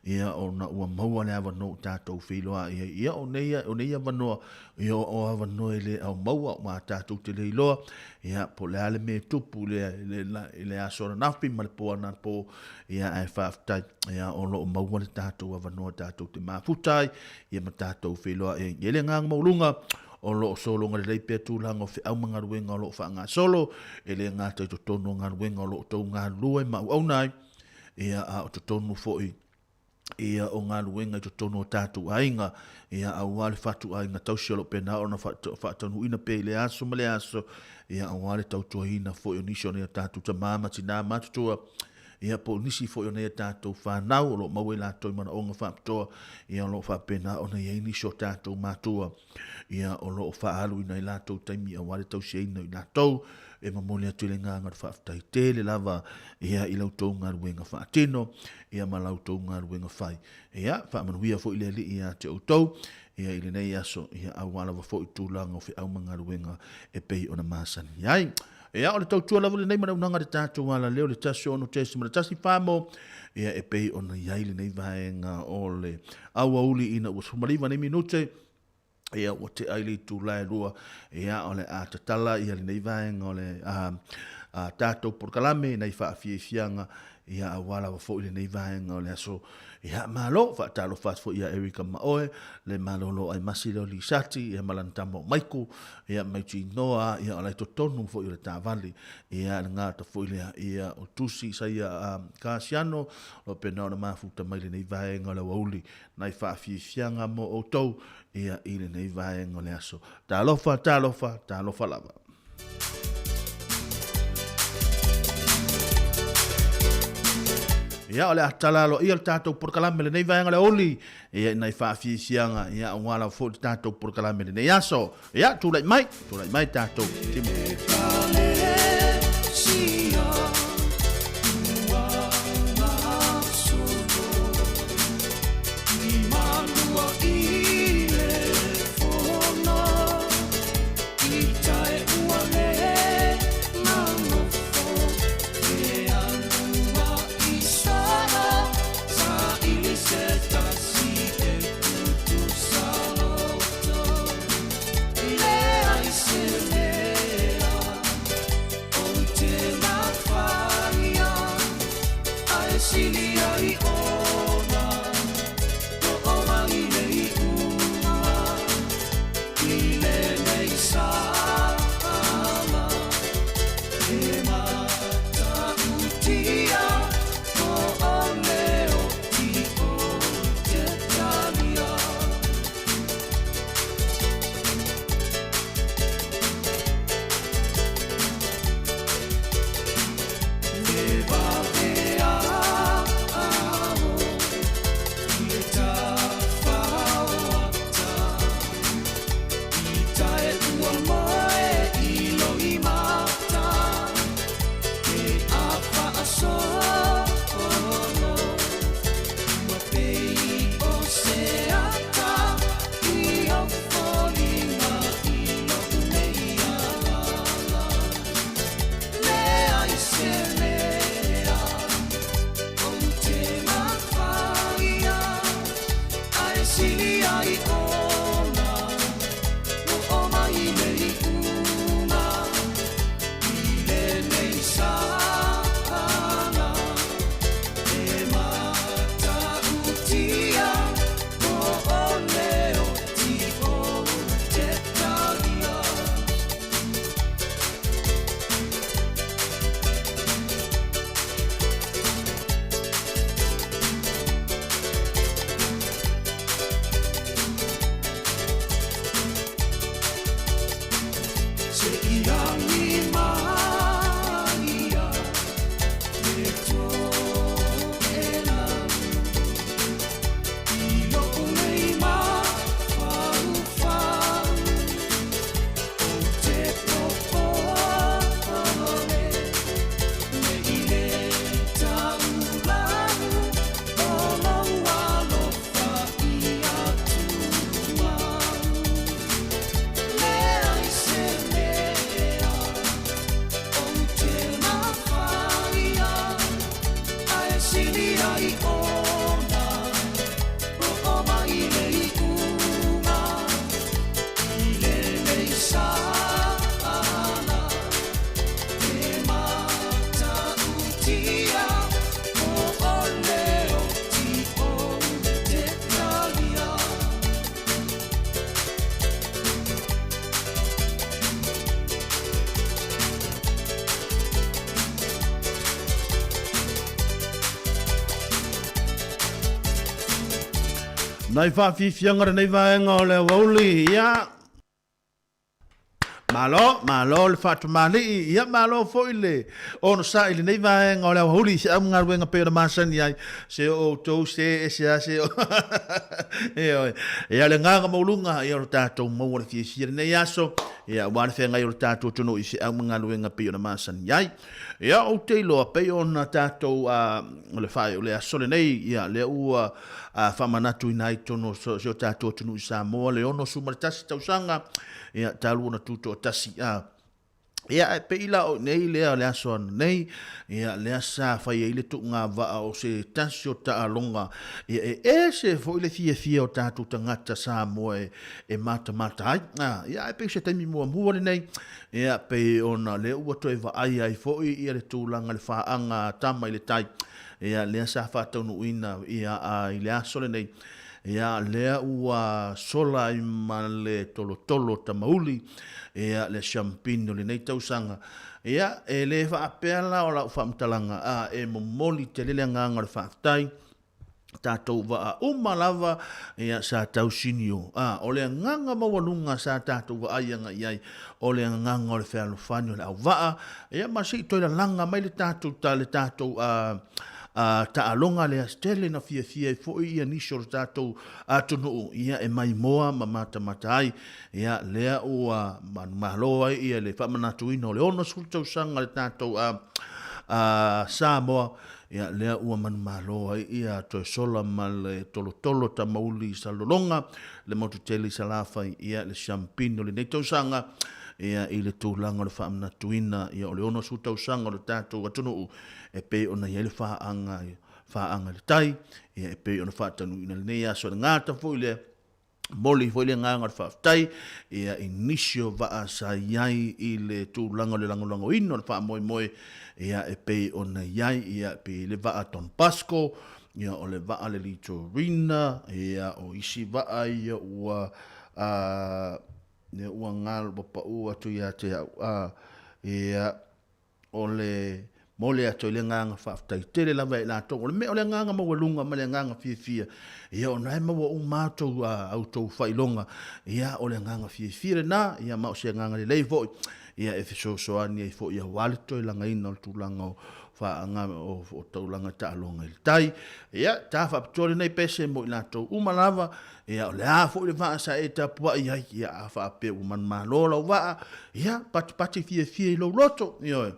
ia ona ua maua le avanoa o tatou feiloai ai. Ia o nei, o nei avanoa, ia o avanoa e le au maua ua tatou te le iloa ia po o le a le mea e tupu i le, le, le aso ananafi ma le po anapo ia ae faafetai ia o lo o maua le tatou avanoa tatou te mafuta ai ia ma tatou feiloai ai. E le agaga maualuga o lo o sologa lelei pea tulaga o feau ma galuega o lo o faagasolo, e le gata i totonu o galuega o lo o tou galulue ma auauna ai, ia a o totonu foi ia o galuega i totonu o tatou aiga, ia aua le fatuaiga tausi o lo o pena ona faataunuuina pea i lea aso ma lea aso, ia aua le tautuaina foi o nisi o nai o tatou tama ma tina matutua, ia po o nisi foi o nai a tatou fanau o lo o maua i latou i manaoga faapitoa, ia o lo o faapena ona i ai nisi o tatou matua, ia o lo o faaaluina i latou taimi aua le tausiaina o i latou. E momoli atu i le agaga o le faafetai tele lava ia i la outou galuega faatino ia ma la outou galuega fai. Ia faamanuia foi le Alii ia te outou ia i lenei aso ia aua lava foi tulaga o feau ma galuega e pei ona masani ai. Ia, o le tautua lava lenei ma le auaunaga a le tatou alaleo le 16.14 mo, ia, e pei ona i ai lenei vaega o le aoauli ina ua 19 nei minute. Ia, ua tea i le itula e 2, ia, o le a tatala ia lenei vaega o le a tatou polokalame nai faafiafiaga, ia, aua lava foi lenei vaega o le aso. Ia, malo, faatalofa atu foi ia Erika ma oe, le malolo ai masi leo Lisati, ia ma lana tama o Maiku, ia, mai Tinoa, ia, o la i totonu foi o le taavale, ia, le gata foi lea, ia, o Tusi Isaia Kasiano, o lo pena ona mafuta mai lenei vaega o le aoauli, nai faafiafiaga mo outou, ia i lenei vaega o le aso. Talofa, talofa, talofa lava. Ia, o le a tala aloaia le tatou polokalame lenei vaega o le aoauli, ia i nai faafiafiaga, ia aua lava foi le tatou polokalame lenei aso. Ia, tulai mai, tulai mai tatou. Timo. Nai faafiafiaga lenei vaega o le aoauli, ia. Malo, malo le faatamalii, ia malo foi le onosai i lenei vaega o le aoauli i se augaluega pei ona masani ai, se o outou se ese a se o. Ioe. Ia le agaga maualuga, ia o le tatou maua le fiafia i lenei aso, ia aua le feagai o le tatou atunuu i se augaluega pei ona masani ai. Ia ou te iloa pei ona tatou o le faaiu le aso lenei, ia lea ua faamanatuina ai totonu o si o tatou atunuu i Samoa le 61 tausaga, ia talu ona tutoatasi. Ia, e pei la o nei lea o le aso ananei, ia, lea sa fai ai le tuugavaa o se tasi o taaloga, ia, e ese foi le fiafia o tatou tagata Samoa e, e matamata ai. A, ia, e pei se taimi muamua lenei, ia, pei ona lea ua toe vaai ai foi ia le tulaga le faaga a tama i le tai, ia, lea sa faataunuuina, ia, a, i le aso lenei, ia, lea ua sola ai ma le tolotolo tamauli, ia, le siampini o lenei tausaga. Ia, e le faapea la o lau faamatalaga, a, e momoli tele le agaga o le faafetai, tatou vaa uma lava, ia, sa tausinio. A, o le agaga maualuga sa tatou vaai agai i ai, o le agaga o le fealofani o le auvaa, ia, ma se i toe lalaga mai le tatou, le tatou, a, a taaloga lea tele na fiafia ai foi ia nisi o le tatou atunuu ia e maimoa ma matamata ai ia lea ua manumalo ai ia le faamanatuina o le 60 tausaga le tatou a, a Samoa ia lea ua manumalo ai ia toe sola ma le tolotolo tamauli i Salelologa le motu tele i Salafai ia le siampini o lenei tausaga ia i le tulaga o le faamanatuina ia o le 60 tausaga o le tatou atunuu e pei ona i ai le faaga faaga i le tai, ia e pei ona faatanuuina lenei aso le gata foi lea, moli foi le agaga o le faafetai ia i nisi o vaa sa i ai i le tulaga o le lagolagoina o le faamoemoe ia e pei ona i ai ia pei le vaa Don Bosco ia o le vaa le Litorina ia o isi vaa ia ua a ia ua galo ua pau atu ia te au a ia O le mole atu ai le agaga faafetai tele lava e latou. O le mea o le agaga maualuga ma le agaga fiafia, ia ona e maua uma outou, a outou faailoga, ia o le agaga fiafia lena, ia ma o se agaga lelei foi, ia e fesoasoani ai foi aua le toe lagaina o le tulaga o faaga o, o taulaga taaloga i le tai. Ia, ta faapitoa lenei pese mo i latou uma lava, Ia, o le a foi le vaa sa e tapuai ai, ia, a faapea ua manumalo lau vaa, ia, patipati fiafia i lou loto, ioe.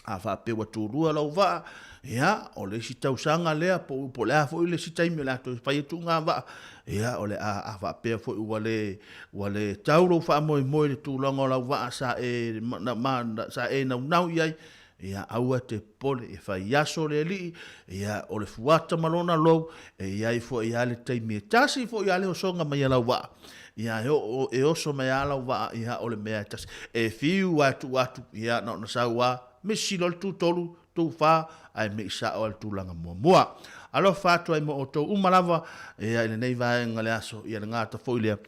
A faapea ua tulua lau vaa, ia, o le isi tausaga lea, po, po o le a foi le isi taimi o le a toe fai atu ngā vaa, ia, o le a, a faapea foi ua le, ua le tau lou faamoemoe i le tulaga o lau vaa sa e, na, ma, sa e naunau i ai, Ia aua e te popole, e fai aso le Alii, ia o le fuata ma lona lou, e i ai foi lava le taimi e tasi foi lava le osoga mai a lau vaa. Ia e oo, e oso mai lava lau vaa, ia o le mea e tasi. E fiu lava e tuu atu, ia na ona sau lava, misi loa le tutolu, tufa, ae mei sao lava i le tulaga muamua. Alofa atu ai mo outou uma lava, ia i lenei vaega o le aso, ia le gata foi lea,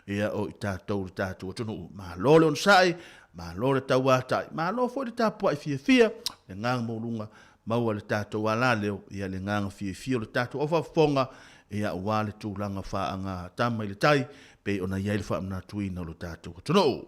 ia o i tatou le tatou atunuu. Malo le onosai, Malo le tauatai, malo foi le tapuai fiafia, le agaga maualuga, maua le tatou alaleo, ia le agaga fiafia o le tatou aufaafofoga, ia aua le tulaga faaga tama i le tai, pei ona i ai le faamanatuina o lo tatou atunuu.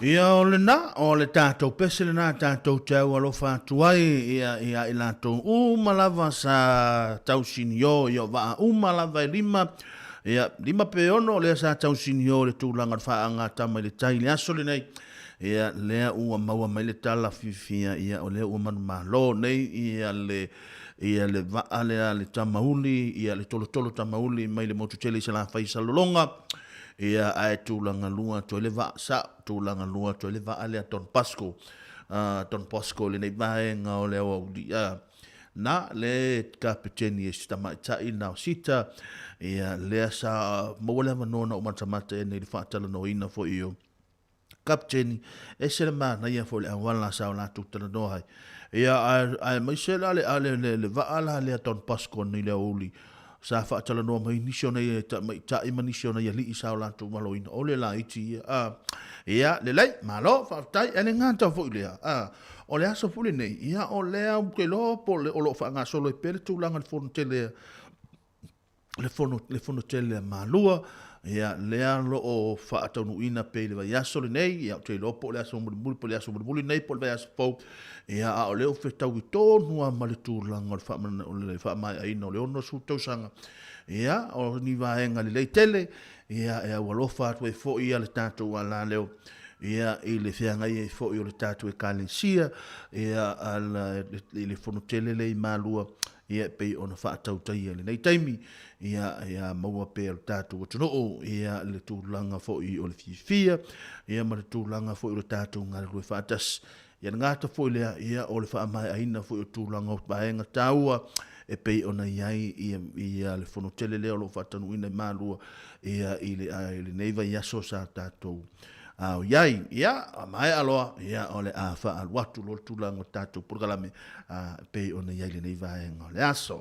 Ia o lena, o le tatou pese lena tatou te aualofa atu ai ia ia i latou uma lava sa tausinio ia o vaa uma lava e lima, ia lima pe ono lea sa tausinio i le tulaga o le faagatama i le tai i le aso lenei. Ia lea ua maua mai le tala fiafia ia o lea ua manumalo nei ia le ia le vaa lea le Tamauli ia le tolotolo Tamauli mai le motu tele i Salafai i Salelologa. Ia, ae tulaga lua atu ai le vaa, sa tulaga lua atu ai le vaa lea Don Bosco, Don Bosco i lenei vaega o le aoauli. Na le kapeteni e si tamaitai na o Sita, ia, lea sa maua le avanoa na ou matamata i ai nei i le faatalanoaina foi o Kapeteni, ese le manaia foi o le auala sa o latou talanoa ai. Ia, ae, aemaise la le, le, le, le vaa la lea Don Bosco nei le aoauli, sa faatalanoa mai nisi o nai tamaitai ma nisi o nai alii sa o latou maloina, o le laiti ia. A, ia, lelei, malo, faafetai, ae le gata foi lea. A, o le aso foi lenei, ia, o lea ou te iloa po o le, o lo o faagasolo ai pea le tulaga i le fono tele le fono, le fono tele a Malua, ia, lea lo o faataunuuina pea i le vaiaso lenei, ia, ou te iloa po o le aso mulimuli, po o le aso mulimuli lenei, po o le vaiaso fou, ia, a o lea ua fetaui tonu lava ma le tulaga o le faamana, o le faamaeaina o le 60 tausaga, ia, o ni vaega lelei tele, ia, e aualofa atu ai foi ia le tatou alaleo, ia, i le feagai ai foi o le tatou Ekalesia, ia, ala, i le fono tele lea i Malua, ia e pei ona faatautaia i lenei taimi, ia, ia maua pea e lo tatou atunuu, ia, le tulaga foi o le fiafia, ia, ma le tulaga foi o le tatou galulue faatasi. Ia le gata foi lea, ia, o le faamaeaina foi o tulaga o vaega taua e pei ona i ai ia, ia le fono tele lea o lo o faataunuuina i Malua, ia, i le, i lenei vaiaso sa tatou a o i ai, ia, a maea loa, ia, o le a faaalu atu loa le tulaga o le tatou polokalame, a, e pei ona i ai lenei vaega o le aso.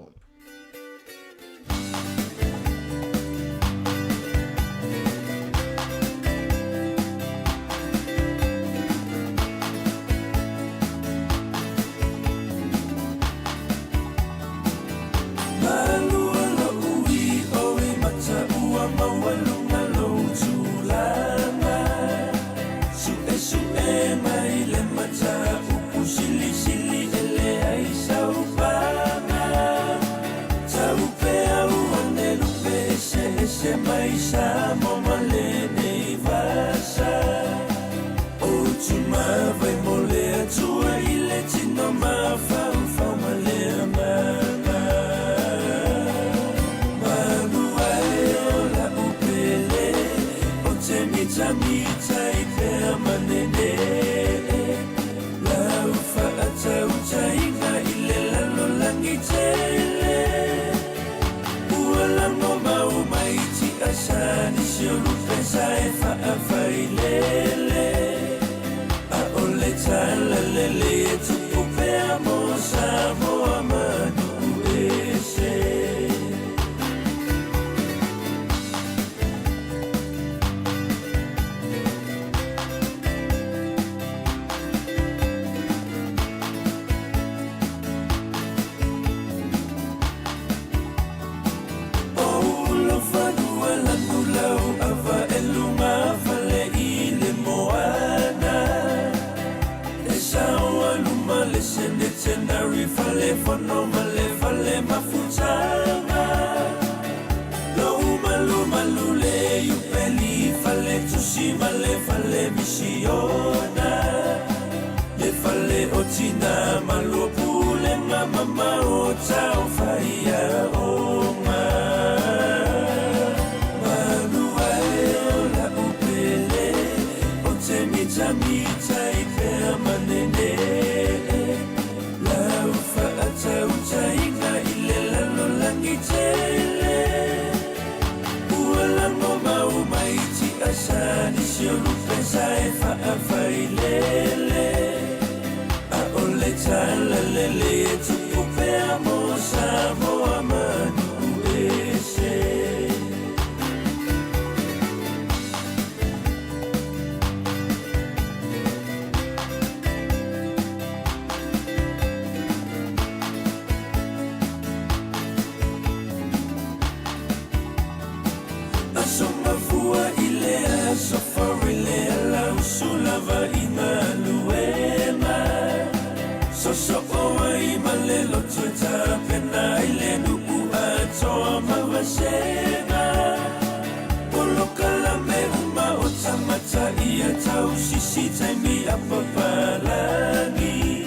isi taimi a papalagi.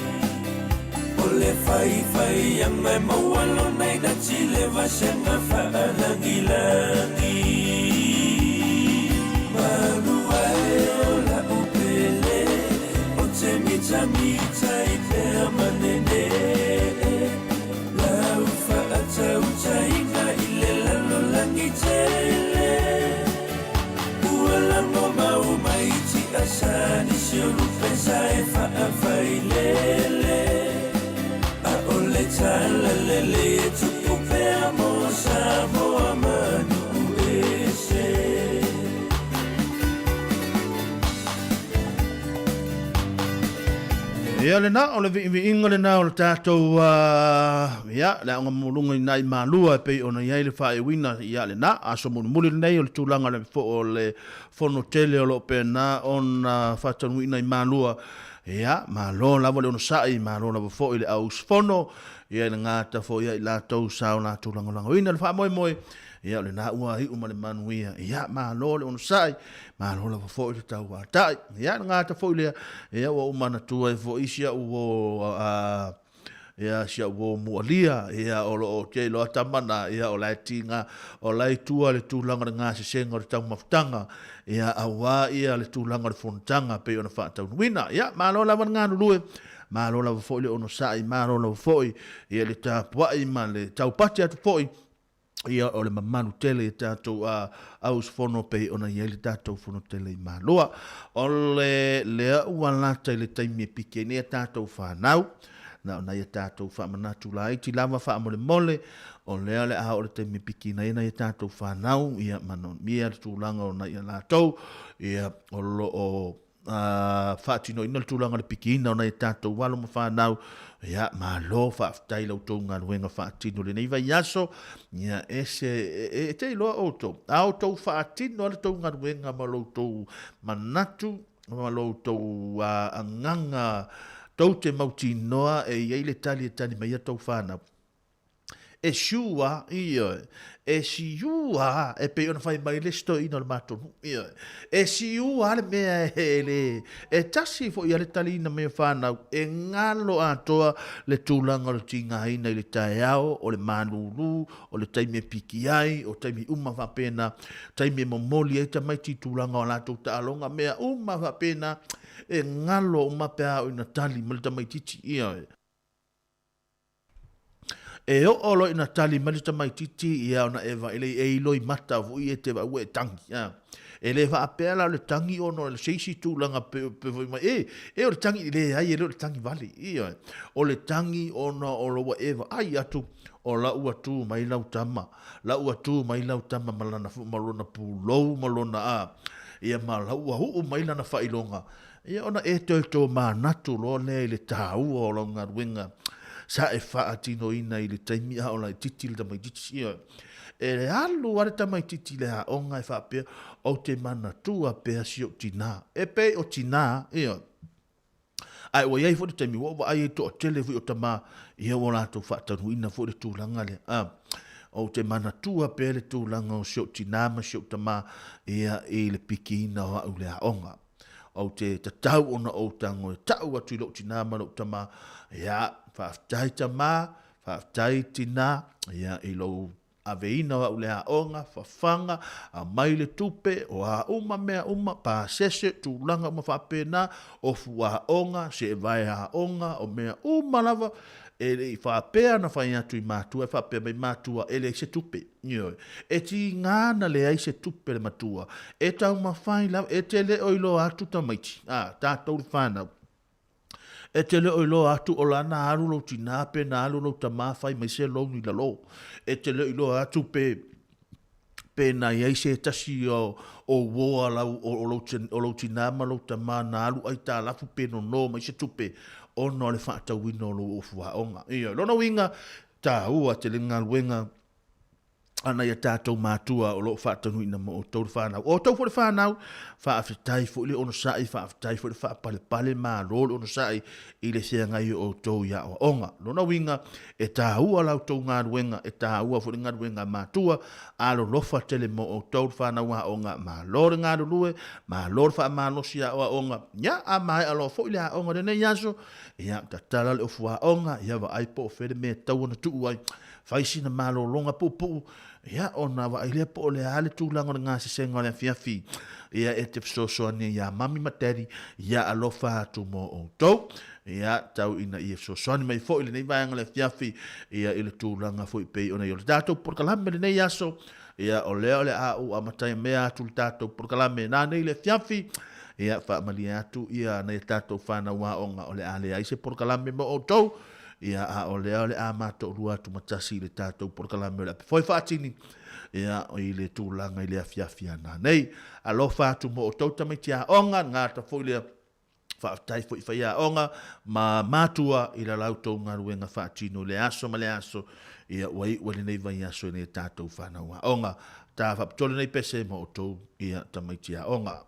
O le faifaiaga e maua lona i nati le vasega faalagilagi. Malu ae o la'u pele o te mitamita i pea manenee. Lau faatautaiga i le lalolagi tele. Ua lago mau mai tiasa nisi o lupe sa e faafailele. A o le talalelei e tupu pea mo Samoa ma nuu ese. Ia lena, o le viiviiga lena o le tatou, ia, le aoga maualuga i nai Malua e pei ona i ai le faaiuina, ia lena, aso mulimuli lenei o le tulaga o le fono tele o lo o pena ona faataunuuina i Malua. Ia, malo lava le onosai, malo lava foi le au usufono, ia i le gata foi ia i latou sa o latou lagolagoina le faamoemoe, ia o lena ua iu ma le manuia. Ia, malo le onosai, malo lava foi le tauatai. Ia, le gata foi lea, ia ua ou manatua ai foi si au uo, a, ia si au uo mualia, ia o lo o te iloa tama na, ia o la e tiga, o la e i tua le tulaga o le gasesega o le taumafataga, ia auā ia le tulaga o le fonotaga pei ona faataunuuina. Ia, malo lava le galulue, malo lava foi le onosai, malo lava foi ia le tapuai ma le taupati atu foi, ia o le mamalu tele i tatou au usufono pei ona i ai le tatou fono tele i Malua. O le lea ua lata i le taimi e piki ai nei a tatou fanau, na o nai a tatou faamanatu laiti lava faamolemole, o lea o le a oo le taimi e pikiina ai nai a tatou fanau, ia manaomia le tulaga o nai a latou, ia o lo o faatinoina le tulaga o le pikiina o nai a tatou alo ma fanau. Ia, malo faafetai i la outou galuega faatino i lenei vaiaso. Ia, e se, e te iloa outou, a outou faatino lava le tou galuega ma lo outou manatu ma lo outou agaga tou te mautinoa e i ai le tali e tali mai ai a outou fanau. E siu a, ioe, e siu a, e pei ona fai mai le isi toeaina o le matou nuu, ioe, e siu a le mea e le, e tasi foi a le taliina mai o fanau, e galo atoa le tulaga o le tigaina i le taeao, o le malulu, o le taimi e piki ai, o taimi uma faapena, taimi e momoli ai tamaiti i tulaga o latou taaloga, mea uma faapena, e galo uma pe a oo ina tali mai le tamaitiiti, ioe. E oo loa ina tali mai le tamaitiiti, ia ona e vaai lea e iloimata foi e te vaai ua e tagi. A. E le faapea la o le tagi ona o se isi tulaga pe, pe fai mai, e, e o le tagi, leai e le o le tagi vale. Ioe. O le tagi ona o lo ua e vaai atu o la ua tu mai lau tama, la ua tu mai lau tama ma lana, ma lona pulou ma lona, a, ia ma la ua uu mai lana faailoga. Ia ona e toe tomanatu loa lea i le taua o lau galuega sa e faatinoina i le taimi a o laitiiti le tamaitiiti. Ioe. E alu lava le tamaitiiti i le aoga e faapea, Ou te manatua pea si ou tinā. E pei o tinā, ioe. Ae ua i ai foi le taimi ua ou vaai ai i le toatele foi o tama, ia ua latou faataunuuina foi le tulaga lea. A, ou te manatua pea le tulaga o si ou tinā ma si ou tamā, ia, i le pikiina o au i le aoga. Ou te tatau ona ou tago e tau atu i lou tinā ma lou tamā, ia, faafetai tamā, faafetai tinā, ia, i lou aveina o au le aoga, fafaga, aumai le tupe, o a uma mea uma, pasese, tulaga uma faapena, ofu aoga, seevae aoga, o mea uma lava, e le i faapea na fai atu i matua, e faapea mai matua, e leai se tupe. Ioe. E tiga na leai se tupe le matua. E taumafai lava, e te le o iloa atu tamaiti, a, tatou le fanau. E te le o iloa atu o la na alu lou tina pe na alu lou tama fai mai se loan i lalo. E te le o iloa atu pe pe na i ai se tasi o o uo a lau o, o, lou, o lou tina ma lou tama na alu aitalafu pe nono mai se tupe ona o le faatauina o lou ofu aoga. Ioe. Lona uiga, taua tele galuega. a nai a tātou mātua o lo o faatanuiina mo outou le whānau. O outou foi le whānau, faafetai foi le onosai, faafetai foi le faapalepale malo le onosai i le feagai o outou i aoaoga. Lona uiga, e tāua la outou galuega, e tāua foi le galuega a matua, alolofa tele mo outou le whānau aoga, malo le galulue, malo le faamalosi aoaoga, ia, a maea loa foi le aoga i lenei aso, ia, tatala le ofu aoga, ia vaai po o fea le mea e tatau ona tuu ai, Fai sina malologa puupuu, ia, ona vaai lea po o le a le tulaga o le gasesega o le afiafi, ia, e te fesoasoani ai iā Mami ma Daddy, ia alofa atu mo outou. Ia, tau ina ia fesoasoani mai foi i lenei vaega o le afiafi, ia, i le tulaga foi pei ona i o le tatou polokalame lenei aso, ia, o lea o le a ou amataia mea atu le tatou polokalame nanei le afiafi, ia, faamalie atu ia nai a tatou fanau aoga o le a leai se polokalame mo outou, Ia, a o lea o le a matoolua atu ma tasi i le tatou polokalame o le ape foe faatini, ia, i le tulaga i le afiafi ana nei. Alofa atu mo outou tamaiti aoga, gata foi lea, faafetai foi i faiaoga ma matua i la lautou galuega faatino i le aso ma le aso, ia, ua iu ai lenei vaiaso i nei tatou fanau aoga. Ta faapitoa lenei pese mo outou, ia, tamaiti aoga.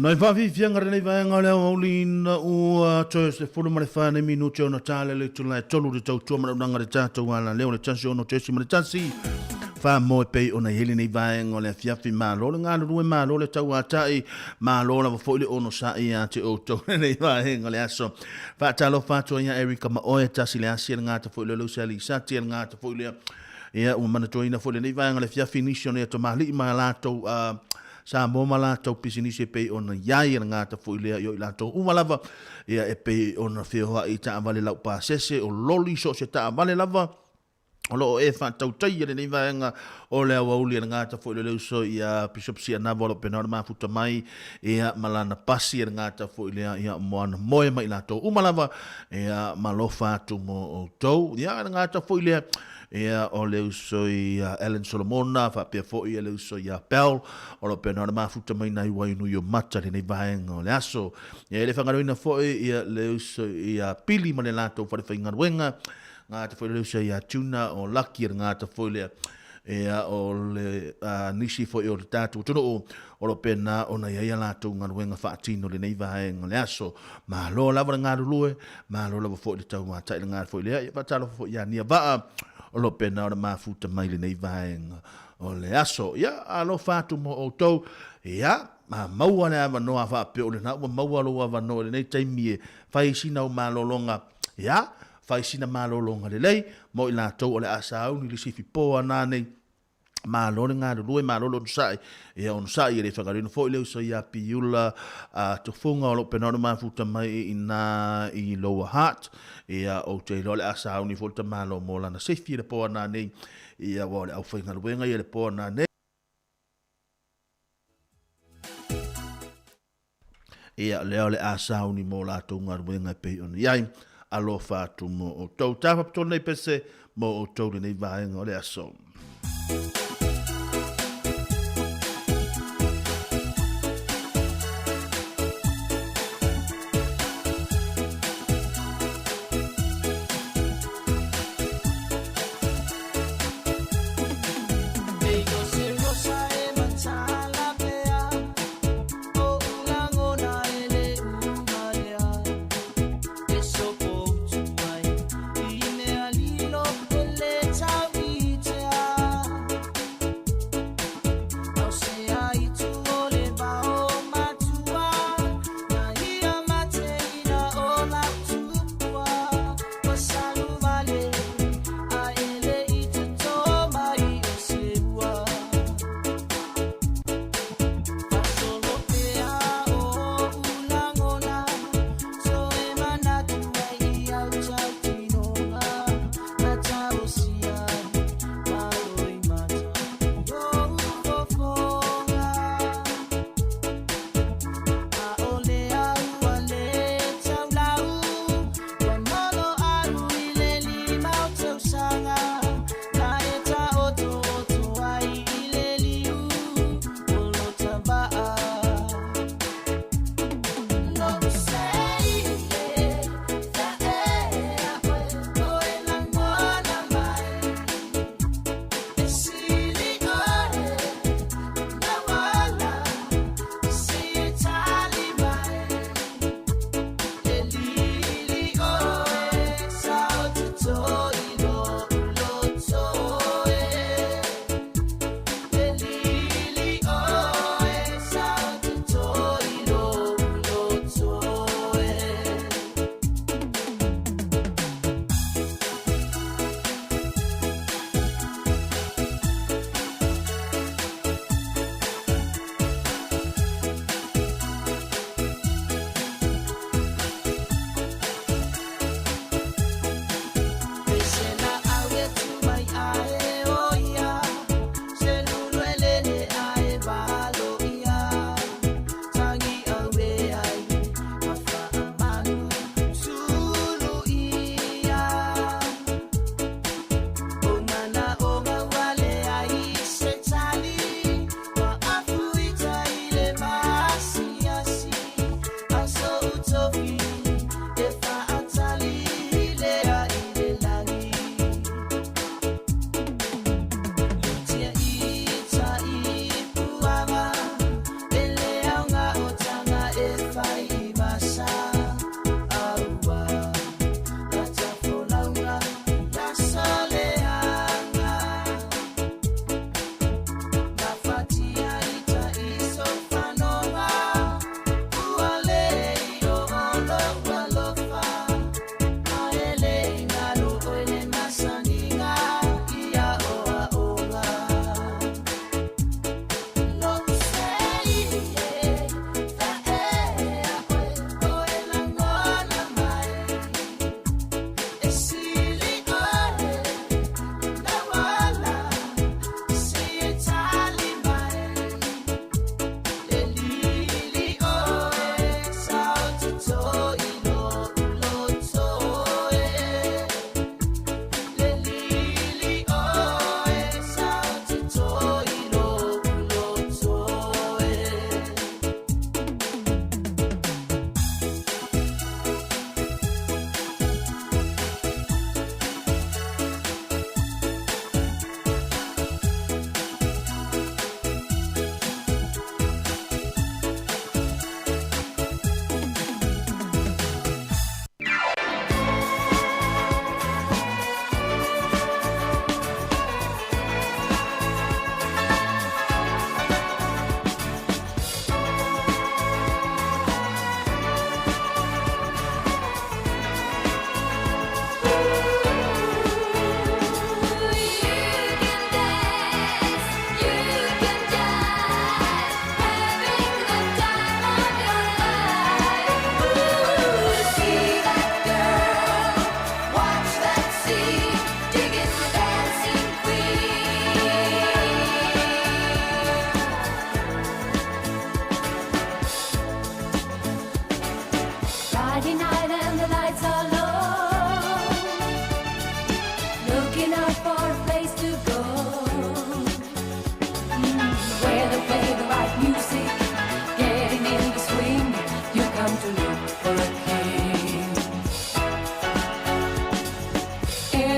Nai whawhiwhianga renei vaenga o le aoauli ina ua toe se 14 nei minute ona tālele i tula e tolu le tautua manaunanga le tātou ala leo le tasi ono tesi ma le tasi. Faamoe pei ona i ai lenei vaega o le afiafi. Malo le galulue, malo le tauatai, malo lava foi le onosai ia te outou lenei vaega o le aso. Faatalofa atu ai ia Erica ma oe, tasi le asi e le gata foi lea o le uso ia Lisati, e le gata foi lea ia ua manatuaina foi lenei vaega o le afiafi nisi o nei tamalii ma latou Samoa ma latou pisinisi e pei ona i ai e le gata foi lea i o i latou uma lava ia e pei ona feoai i taavale laupasese o loli so o se taavale lava o lo o e faatautaia lenei vaega o le aoauli e le gata foi le uso ia Bishop Sianava o lo o pena ona mafuta mai ia ma lana pasi e le gata foi lea ia mo ana moe ma i latou uma lava ia ma alofa atu mo outou ia e le gata foi lea ia o le uso ia Alan Solomona faapea foi le uso ia Bell o lo o pena ona mafuta mai nai Wainui o Mata lenei vaega o le aso ia e le faagaloina foi ia le uso ia Pili ma le latou fale faigaluega gata foi le uso ia Tuna o Lucky le gata foi lea ia o le nisi foi o le tatou atunuu o lo o pena ona i ai a latou galuega faatino lenei vaega o le aso. Malo lava le galulue, malo lava foi le tauatai le gata foi lea. Ia faatalofa foi ia Nia Vaa o lo o pena ona mafuta mai lenei vaega o le aso. Ia alofa atu mo outou. Ia ma maua le avanoa faapea o lena ua maua lou avanoa i lenei taimi e fai sina au malologa. Ia, fai sina malologa lelei mo i latou o le a sauni i le sifi po ana nei. Malo le galulue, malo le onosai. Ia onosai e le fagalino foi le uso ia Piula a Tofuga o lo o pena ona mafuta mai i ina i Lower Hutt. Ia ou te iloa o le a sauni foi le tamalo mo lana sifi i le po ana nei. Ia aua o le aufaigaluega ia i le po ana nei. Ia, lea o le a sauni mo latou galuega e pei ona i ai. Alofa atu mo outou. Tafapitonu nei pese mo outou lenei vaega o le aso.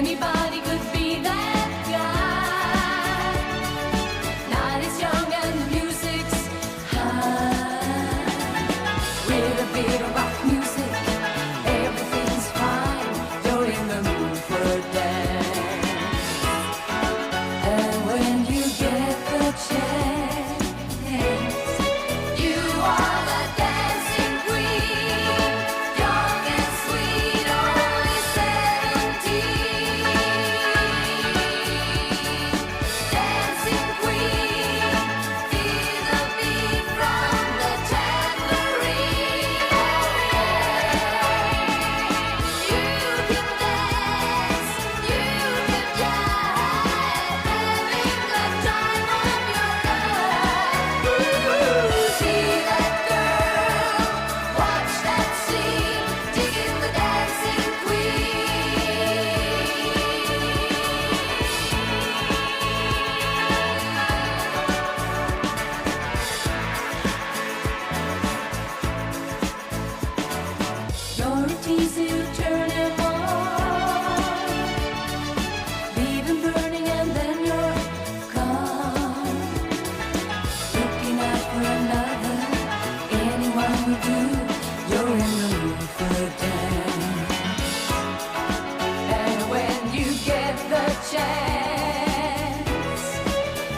Anybody could be that guy. Night is young and the music's high. With a bit of rock music, everything's fine. You're in the mood for a dance. And when you get the chance, you are the dancing queen, young and sweet, only 17. Dancing queen, feel the beat from the tambourine. You can dance, you can jive, having the time of your life. Ooh, see that girl, watch that scene, digging the dancing queen. You're a teaser, you turn 'em on. Leave 'em burning and then you're gone. Looking out for another, anyone will do. You're in the mood for a dance. And when you get the chance,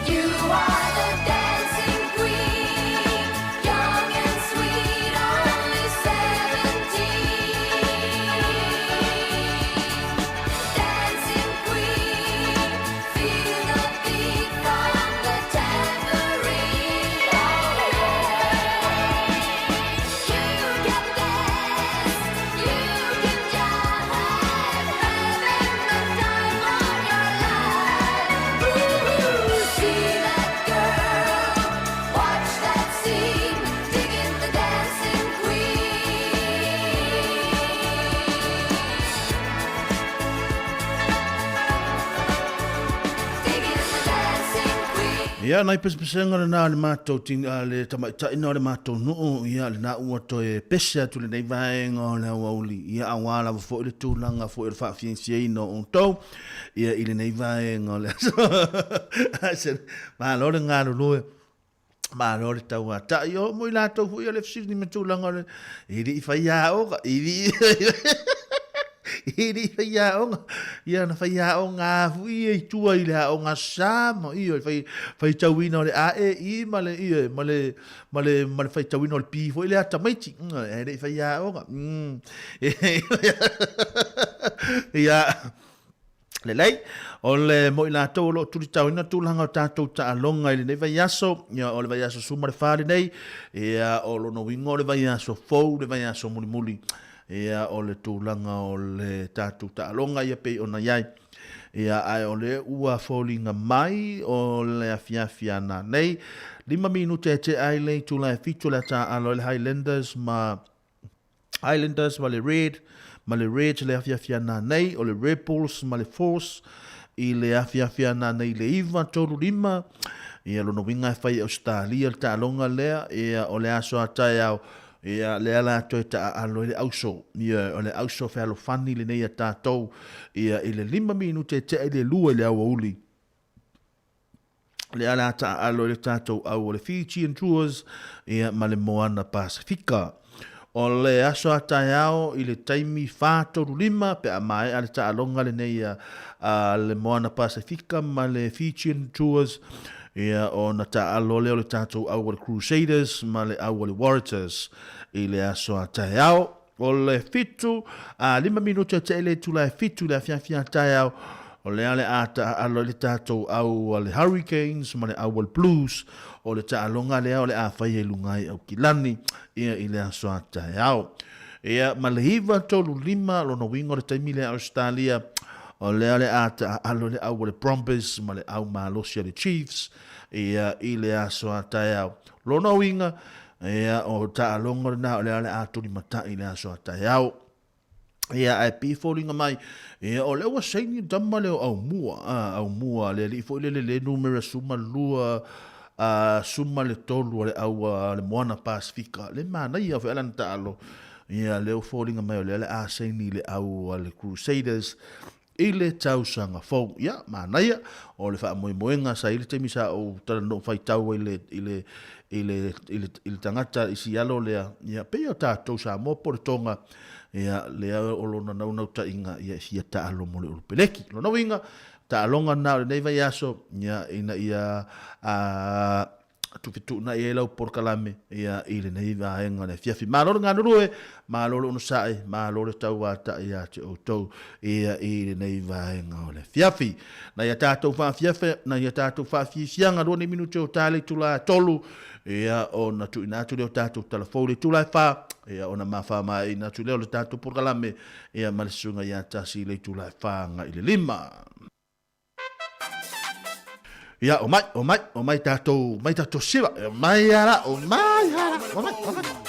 you are the dancing queen, young and sweet, only 17. Dancing queen, feel the beat from the tambourine. You can dance, you can jive, having the time of your life. Ooh, see that girl, watch that scene, digging the dancing queen. Digging the dancing queen. Ia, nai pesepesega lenā o le matou le tamaitaʻi na o le matou nuu, ia, lenā ua toe pese atu i lenei vaega o le aoauli, ia, auā lava foʻi le tulaga foʻi o le faafiafiaina o outou, ia, i lenei vaega o le aso. Malo le galulue, malo le tauataʻi, o mo i latou foʻi o le fesili ma tulaga o le, e le i faiaoga, e le i le i faiaoga, ia na faiaoga lava foi ia i tua i le aoga sa ma ia le fai faitauina o le A E I ma le ia ma le ma le ma le faitauina o le P foi lea tamaiti e le i faiaoga. Ia lelei, o le mo i latou o lo o tulitauina tulaga o tatou taaloga i lenei vaiaso, ia o le vaiaso 14 lenei, ia o lona uiga o le vaiaso fou, le vaiaso mulimuli, ia o le tulaga o le tatou taaloga ia pei ona i ai. Ia ae o le ua foliga mai o le afiafi ana nei, 5 minute e tea ai le itula e 7 o le a taaalo ai le Highlanders ma Islanders ma le Red, ma le Reds le afiafi ana nei, o le Rebels ma le Force i le afiafi ana nei le 9, 3, 5. Ia, lona uiga e fai e Ausetalia le taaloga lea, ia, o le aso a taeao, ia, lea la toe taaalo ai le auso. Ia, o le auso fealofani lenei a tatou, ia, i le 5 minute e tea i le 2 i le aoauli. Lea la taaalo ai le tatou au o le Fijian Tours ia ma le Moana Pasifika. O le aso a taeao i le taimi 4:35 pe a maea le taaloga lenei a, a le Moana Pasifika ma le Fijian Tours ia ona taaalo lea o le tatou au o le Crusaders ma le au o le Waratahs i le aso a taeao. O le 7 a 5 minute o tea i le itula e 7 i le afiafi a taeao, o lea le a taaalo ai le tatou au a le Hurricanes ma le au a le Blues, o le taaloga lea o le a fai ai luga i Aukilani ia i le aso a taeao. Ia, ma le 9, 3, 5, lona uiga o le taimi lea Australia, o lea le a taaalo ai le au a le Brumbies ma le au malosi a le Chiefs ia i le aso a taeao. Lona uiga, Ia, o taaloga lena o le a le a tulimatai i le aso a taeao. Ia, ae pei e foliga mai, ia, o lea ua saini le tama lea o Aumua, a, Aumua, le alii foi lele le numera 12, a, 13 a le au a le Moana Pasifika. Le manaia foi lana taalo. Ia, lea ua foliga mai o lea le a saini i le au a le Crusaders. i le tausaga fou. Ia, manaia, o le faamoemoega sa i ai le taimi sa ou talanoa faitau ai i le, i le, i le, i le, i le tagata i si alo lea, ia, pei o tatou Samoa po o le Tonga, ia, lea o lona naunautaiga, ia, e fia taalo mo le Ulupeleki. Lona uiga, taaloga na o lenei vaiaso, ia, ina ia, a, tufetuunai ai lau polokalame ia i lenei vaega o le afiafi. Malo le galulue, malo le onosai, malo le tauata'i ia te outou ia i lenei vaega o le afiafi. Nai a tatou faafiafi, nai a tatou faafiafiaga lua nei minute o ta le itula e tolu, ia ona tuuina atu lea o tatou tala fou i le itula e fa, ia ona mafamaeaina atu lea o le tatou polokalame ia ma le susuga ia Tasi i le itula e fa agai i le lima. Ia, o mai, o mai, o mai tātou, mai tātou siva. E mai ara, o mai ara, o mai, o mai.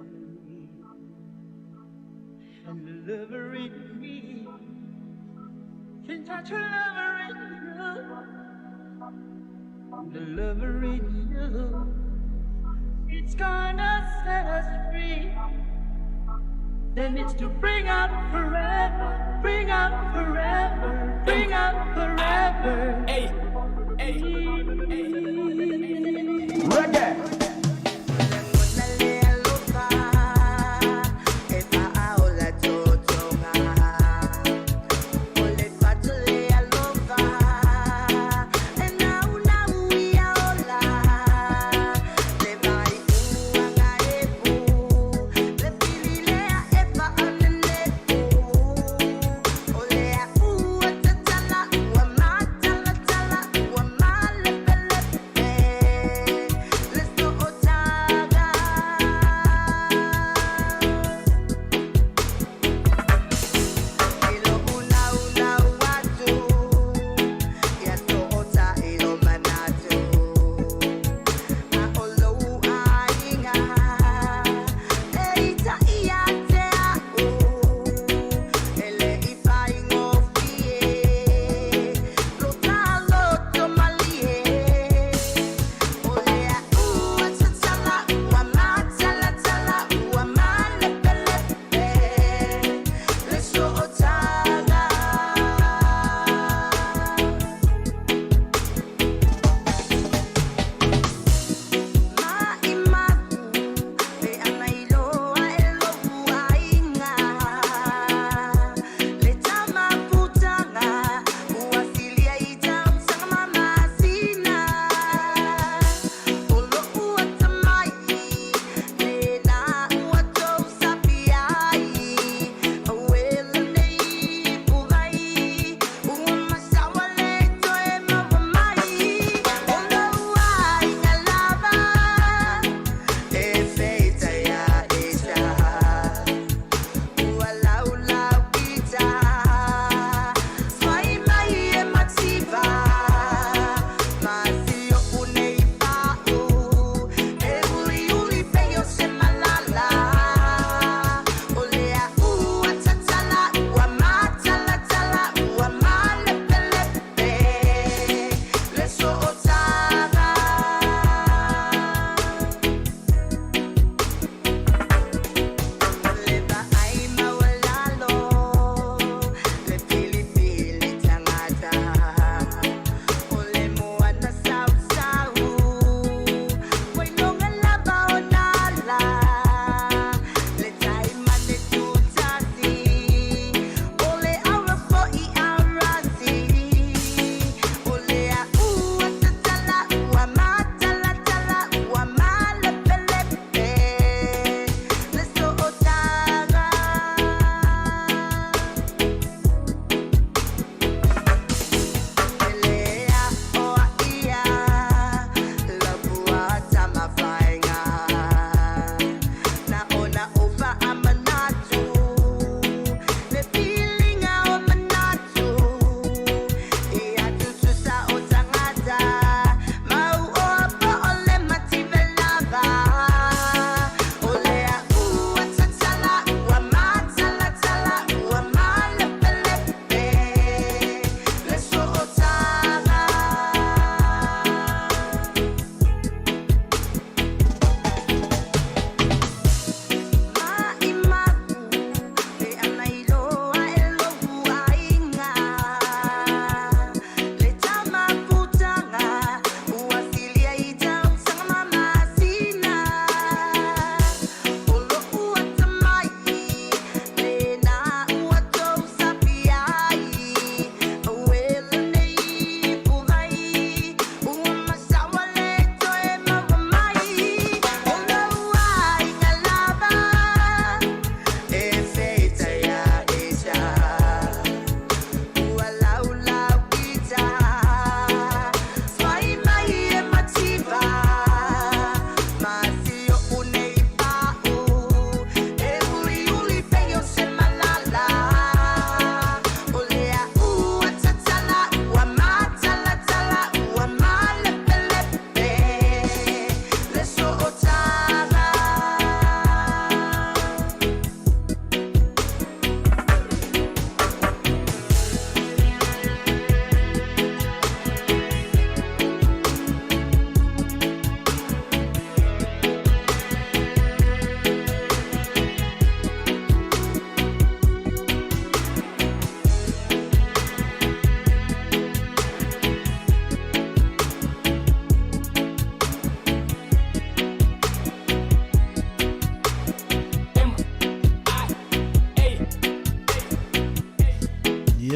in me. And liberate me. Can touch to liberate you. Liberate you. It's gonna set us free. Then it's to bring out forever, bring out forever, bring out forever. Hey, hey, hey. Reggae.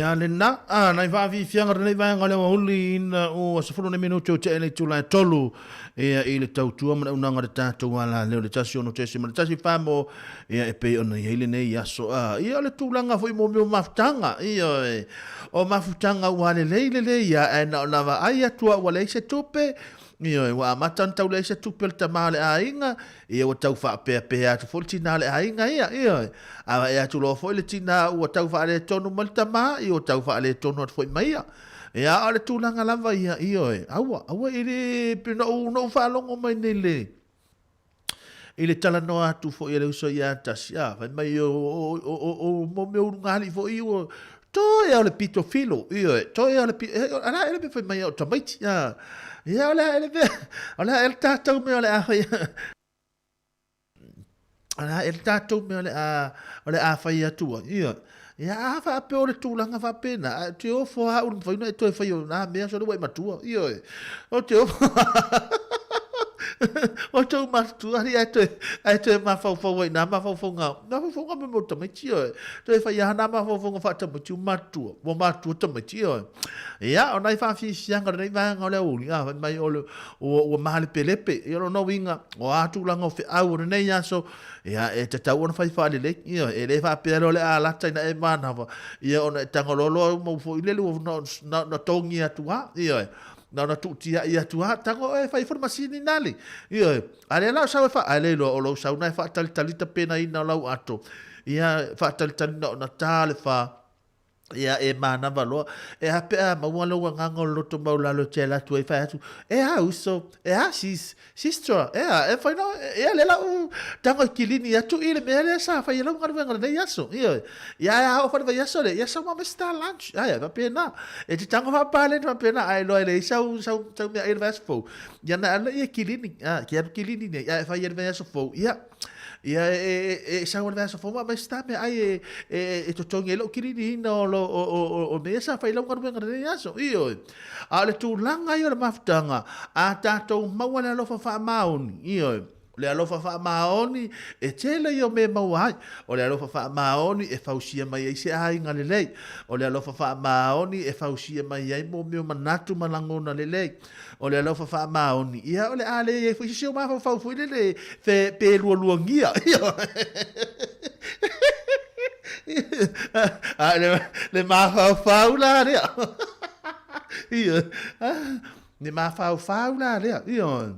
Ia lena, a nai faafiafiaga o lenei vaega o le aoauli ina ua 10 nai minute o tea i le itula e 3 ia i le tautua ma le auaunaga a le tatou alaleo i le 16.1 mo ia e pei ona i ai lenei aso. A ia o le tulaga foi mo mea o mafutaga, ioe, o mafutaga ua lelei lelei ia ae na ona vaai atu lava ua leai se tupe. Ioe, ua amata ona tau leai se tupe o le tama o le aiga, ia ua tau faapeapea atu foi le tina o le aiga ia, ioe. A vaai atu loa foi le tina ua tau faaletonu mai le tama, ia ua tau faaletonu atu foi ma ia. Ia, a o le tulaga lava ia, ioe, aua, aua e le, pei na ou, na ou faalogo mai nei le, i le talanoa atu foi a le uso ia Tasi, a, fai mai o, o, o, o, o, mo mea ulugalii foi ua, toe a o le pito filo, ioe, toe a o le pito, a la ele mea fai mai o tamaiti, a, ia o le a ele mea, o le a ele tātou mea o le a fai, o le a ele tātou mea o le a, o le a fai atu ai, ioe. Ia, a faapea o le tulaga faapena, ae ou te ofo lava au i le mafai ona e toe fai o na mea sole ua e matua, ioe. Ou te ofo o tou matutua alii ae toe, ae toe mafaufau ai i nā mafaufauga, mafaufauga mo mea o tamaiti, ioe. Toe fai lava nā mafaufauga faatamaiti ua matutua, ua matutua tamaiti, ioe. Ia, o nai faafiafiaga o lenei vaega o le aoauli, a, fai mai o le, ua, ua malepelepe, ia o lona uiga, o a tulaga o feau o lenei aso, Ia, e tatau ona fai faalelei. Ioe, e le faapea loa o le a lata ina e manawa, ia ona e tago loa loa mau foi lele ua na, na, na togi atu lava. Ioe, na ona tuutia'i atu lava, tago oe e fai ifo le masini nale. Ioe, a lea la o sau e faa, ae le iloa o lou sau na e faatalitali tapenaina o lau ato, ia, faatalitali na ona ta le fa, Ia e manava loa, e a pe a maua lou agaga o le loto maulalo e te ala atu ai fai atu, e a uso, e a sis, sistra, e a, e fai no, ia le lau tago e kilini atu i le mea lea sa fai e lau galuega lenei aso, ioe. Ia e a oo fale vaiaso le, ia sau ma mesta lunch, ae, faapena. E te tago faapaleni faapena, ae loa e leai sau, sau, sau meaai i le vaiaso fou, ia na ala ia kilini, a, ke alu kilini nei, ae fai i le vaiaso fou, ia, Ia e, e, e, e sau o le vaiaso fou ma aumai se tā meaai e, e, e totogi ai lou kiliniina o, lo, o, o, o, o mea sa fai lau galuega lenei aso. Ioe. A o le tulaga ia o le mafutaga, a tatou maua le alofa faamaoni, ioe, o le alofa faamaoni e tele ia o mea e maua ai. O le alofa faamaoni e fausia mai ai se aiga lelei. O le alofa faamaoni e fausia mai ai mō mea o manatu ma lagona lelei. O le alofa faamaoni, ia o le a le i ai foi se isi o mafaufau foi lele fe, pe lualuagia. A le, le mafaufau la lea. Ia, le mafaufau la lea. Ia,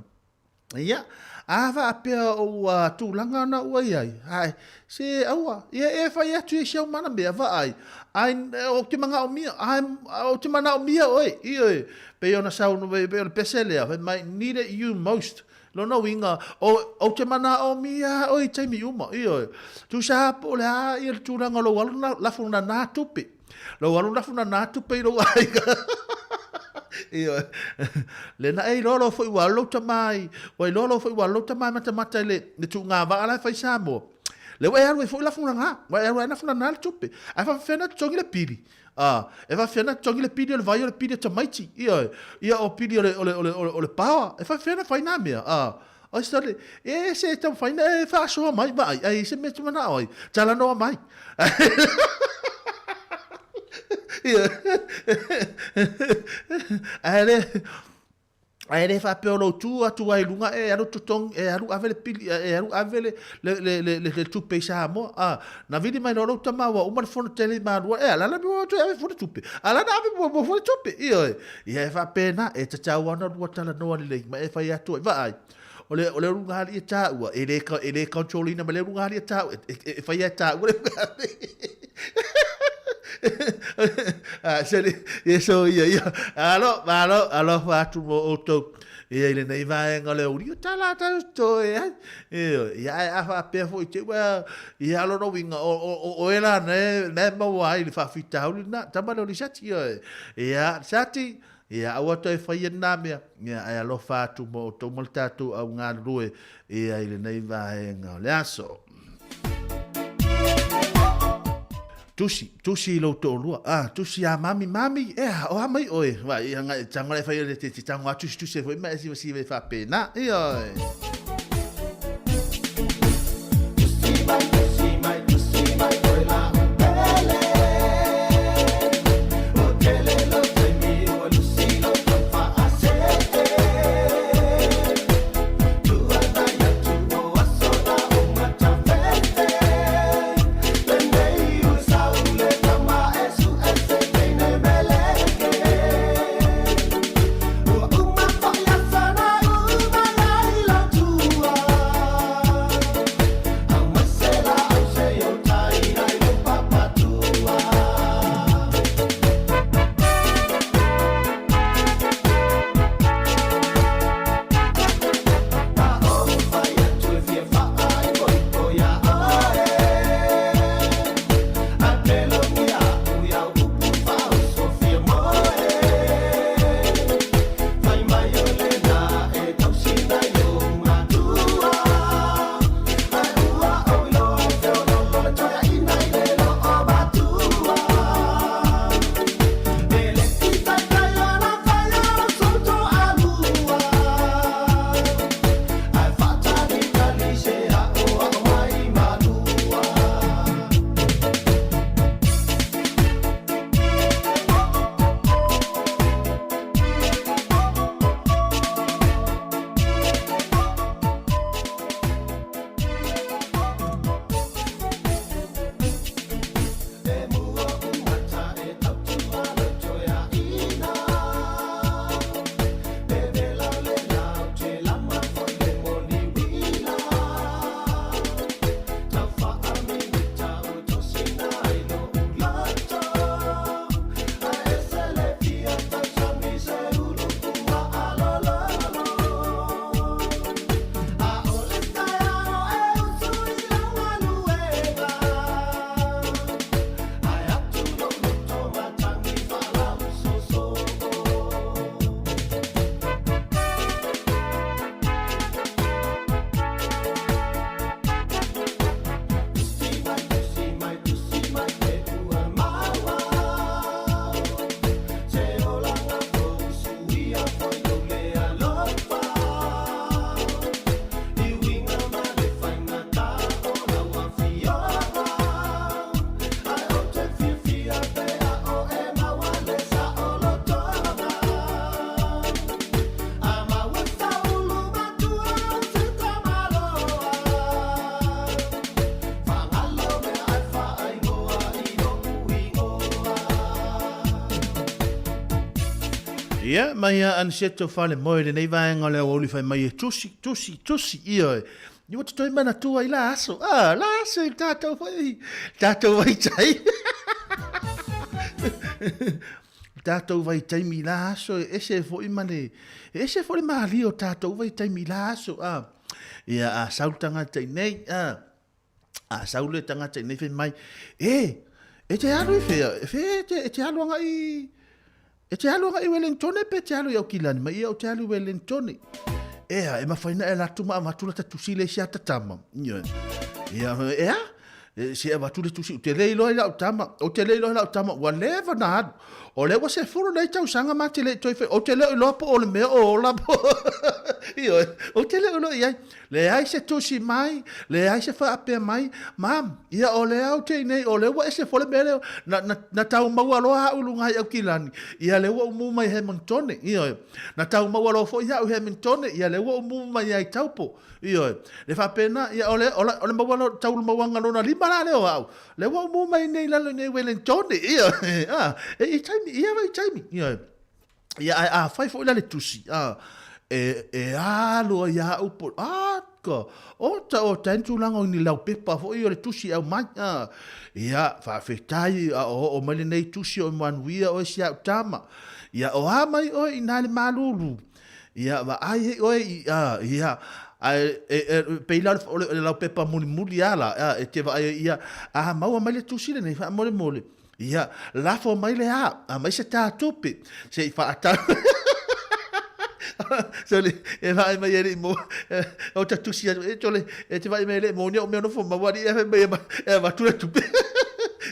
ia, a faapea o ua tulaga ona ua i ai, ae, se aua, ia e fai atu i si au mana mea, vaai, ai, ou te manaomia, ai, ou te manaomia oe, ioe, pei ona saunoa, pei o le pese lea, fai mai, needed you most, lona uiga, o, ou te manaomia oe i taimi uma, ioe, tusa lava po o le a ia le tulaga o lou alu lafo nana tupe, Lou alu lafu nana tupe i lou aiga. Ioe. Le na e iloa loa foi ua alu lou tama i, ua iloa loa foi ua alu lou tama e matamata i le, le tuuga vaa la e fai i Samoa. Le ua e alu ai foi lafu nana, ua e alu ai lafu nana le tupe. Ae faapefea ona totogi le pili? A, e faapefea ona totogi le pili o le vai o le pili o tamaiti? Ioe. Ia o pili o le, o le, o le, o le, o le power. E faapefea ona fai na mea? A, o se tali, e se taumafai na e faasoa mai, vaai, ai se mea e te manao ai, talanoa mai. Ae le, ae le faapea o lou tu atu ai i luga e alu totogi, e alu ave le pili, e alu ave le, le, le, le, le, le tupe i Samoa. A, na vili mai loa lou tama ua uma le fono tele i Malua, e ala la mea toe ave fua le tupe. A la na ave muamua fua le tupe. Ioe. Ia e faapena, e tatau lava ona lua talanoa lelei ma e fai atu ai, vaai, o le, o le ulugalii e taua, e le, e le control ina ma le ulugalii e taua, e, e, e fai e taua le ulugalii. Ah, se le, e so ia, ia. Alo, malo, alofa atu mo outou. Ia i lenei vaega o le aoauli, o tala tau toe ai. Ioe, ia ae a faapea foi te ua, ia lona uiga, o, o, o oe la na e, na e maua ai le faafitauli lena, tama lea o Lisati, ioe. Ia, Lisati, ia aua toe faia lena mea, ia ae alofa atu mo outou ma le tatou au galulue, ia i lenei vaega o le aso. Tusi, tusi i lou toalua, ah, tusi ia mami, mami, ea, o a mai oe, vai, ia ngai, tango le fai o le te, te tango a tusi tusi e foi mai si si ve faapena, ioe. Tusi mai, tusi mai, tusi mai, oe la upele. Ia, mai ia Aniseto Falemoe lenei vaega o le aoauli fai mai e tusi, tusi, tusi, ioe. Ia ua totoe manatua i la aso. Ah, la aso i tātou foi, tātou vaitai. Tātou vaitaimi i la aso, e ese foi ma le, e ese foi le malie o tātou vaitaimi i la aso. Ah, ia, a sau le tagata i nei, ah, a sau le tagata i nei fai mai, e, e te alu i whea, e whea e te, e te alu anga i, e te alu anga i Wellingtone pe te alu i Aukilani, mai ia o te alu i Wellingtone. Ea, e mawhaina e latu ma avatu la tatusi le isi ata tama. Ia, ia, ea, e, se avatu le tusi, o te le iloa i lau tama, o te le iloa i lau tama, ua leva na alu. O lea ua sefulu nei tausaga ma te le i toe whai, o te le iloa po o le mea o ola po. Ioe, o te le iloa i ai. Leai se tusi mai, leai se faapea mai, Mam, ia o lea ou te i nei, o lea ua ese foi le mea lea, na, na, na tau maua loa au i luga i Aukilani, ia lea ua ou mū mai i Hamiltone, ioe. Na tau maua loa foi au i Hamiltone, ia lea ua ou mū mai ai i Taupo, ioe. Le faapena, ia o le, o le, o le maua lo, tau mauaga lona lima la lea o au, lea ua ou mū mai nei i lalo i nei Wellingtone, ioe. Ah, e, i taimi, ia vai taimi, ioe. Ia, ae afai foi la le tusi, a, e, e alu ai a upo, a, ka, o ta, o ta tulaga o ni laupepa foi o le tusi au mai, a, ia, faafetai, a o oo mai lenei tusi o manuia oe si au tama, ia, o a mai oe i nā le malulu, ia, vaai hei oe i, a, ia, ae, e, e, pei la o le, o le laupepa mulimuli a la, a, e te vaai ai ia, a maua mai le tusi lenei faamolemole, Ia, lafo mai le a, aumai se tā tupe, se i whaatau. Sole, e vaai mai e le mo, o ta tusi atu, e tole, e te vaai mai e le mo, ni o mea nofo mawari, e mai e avatu le tupe.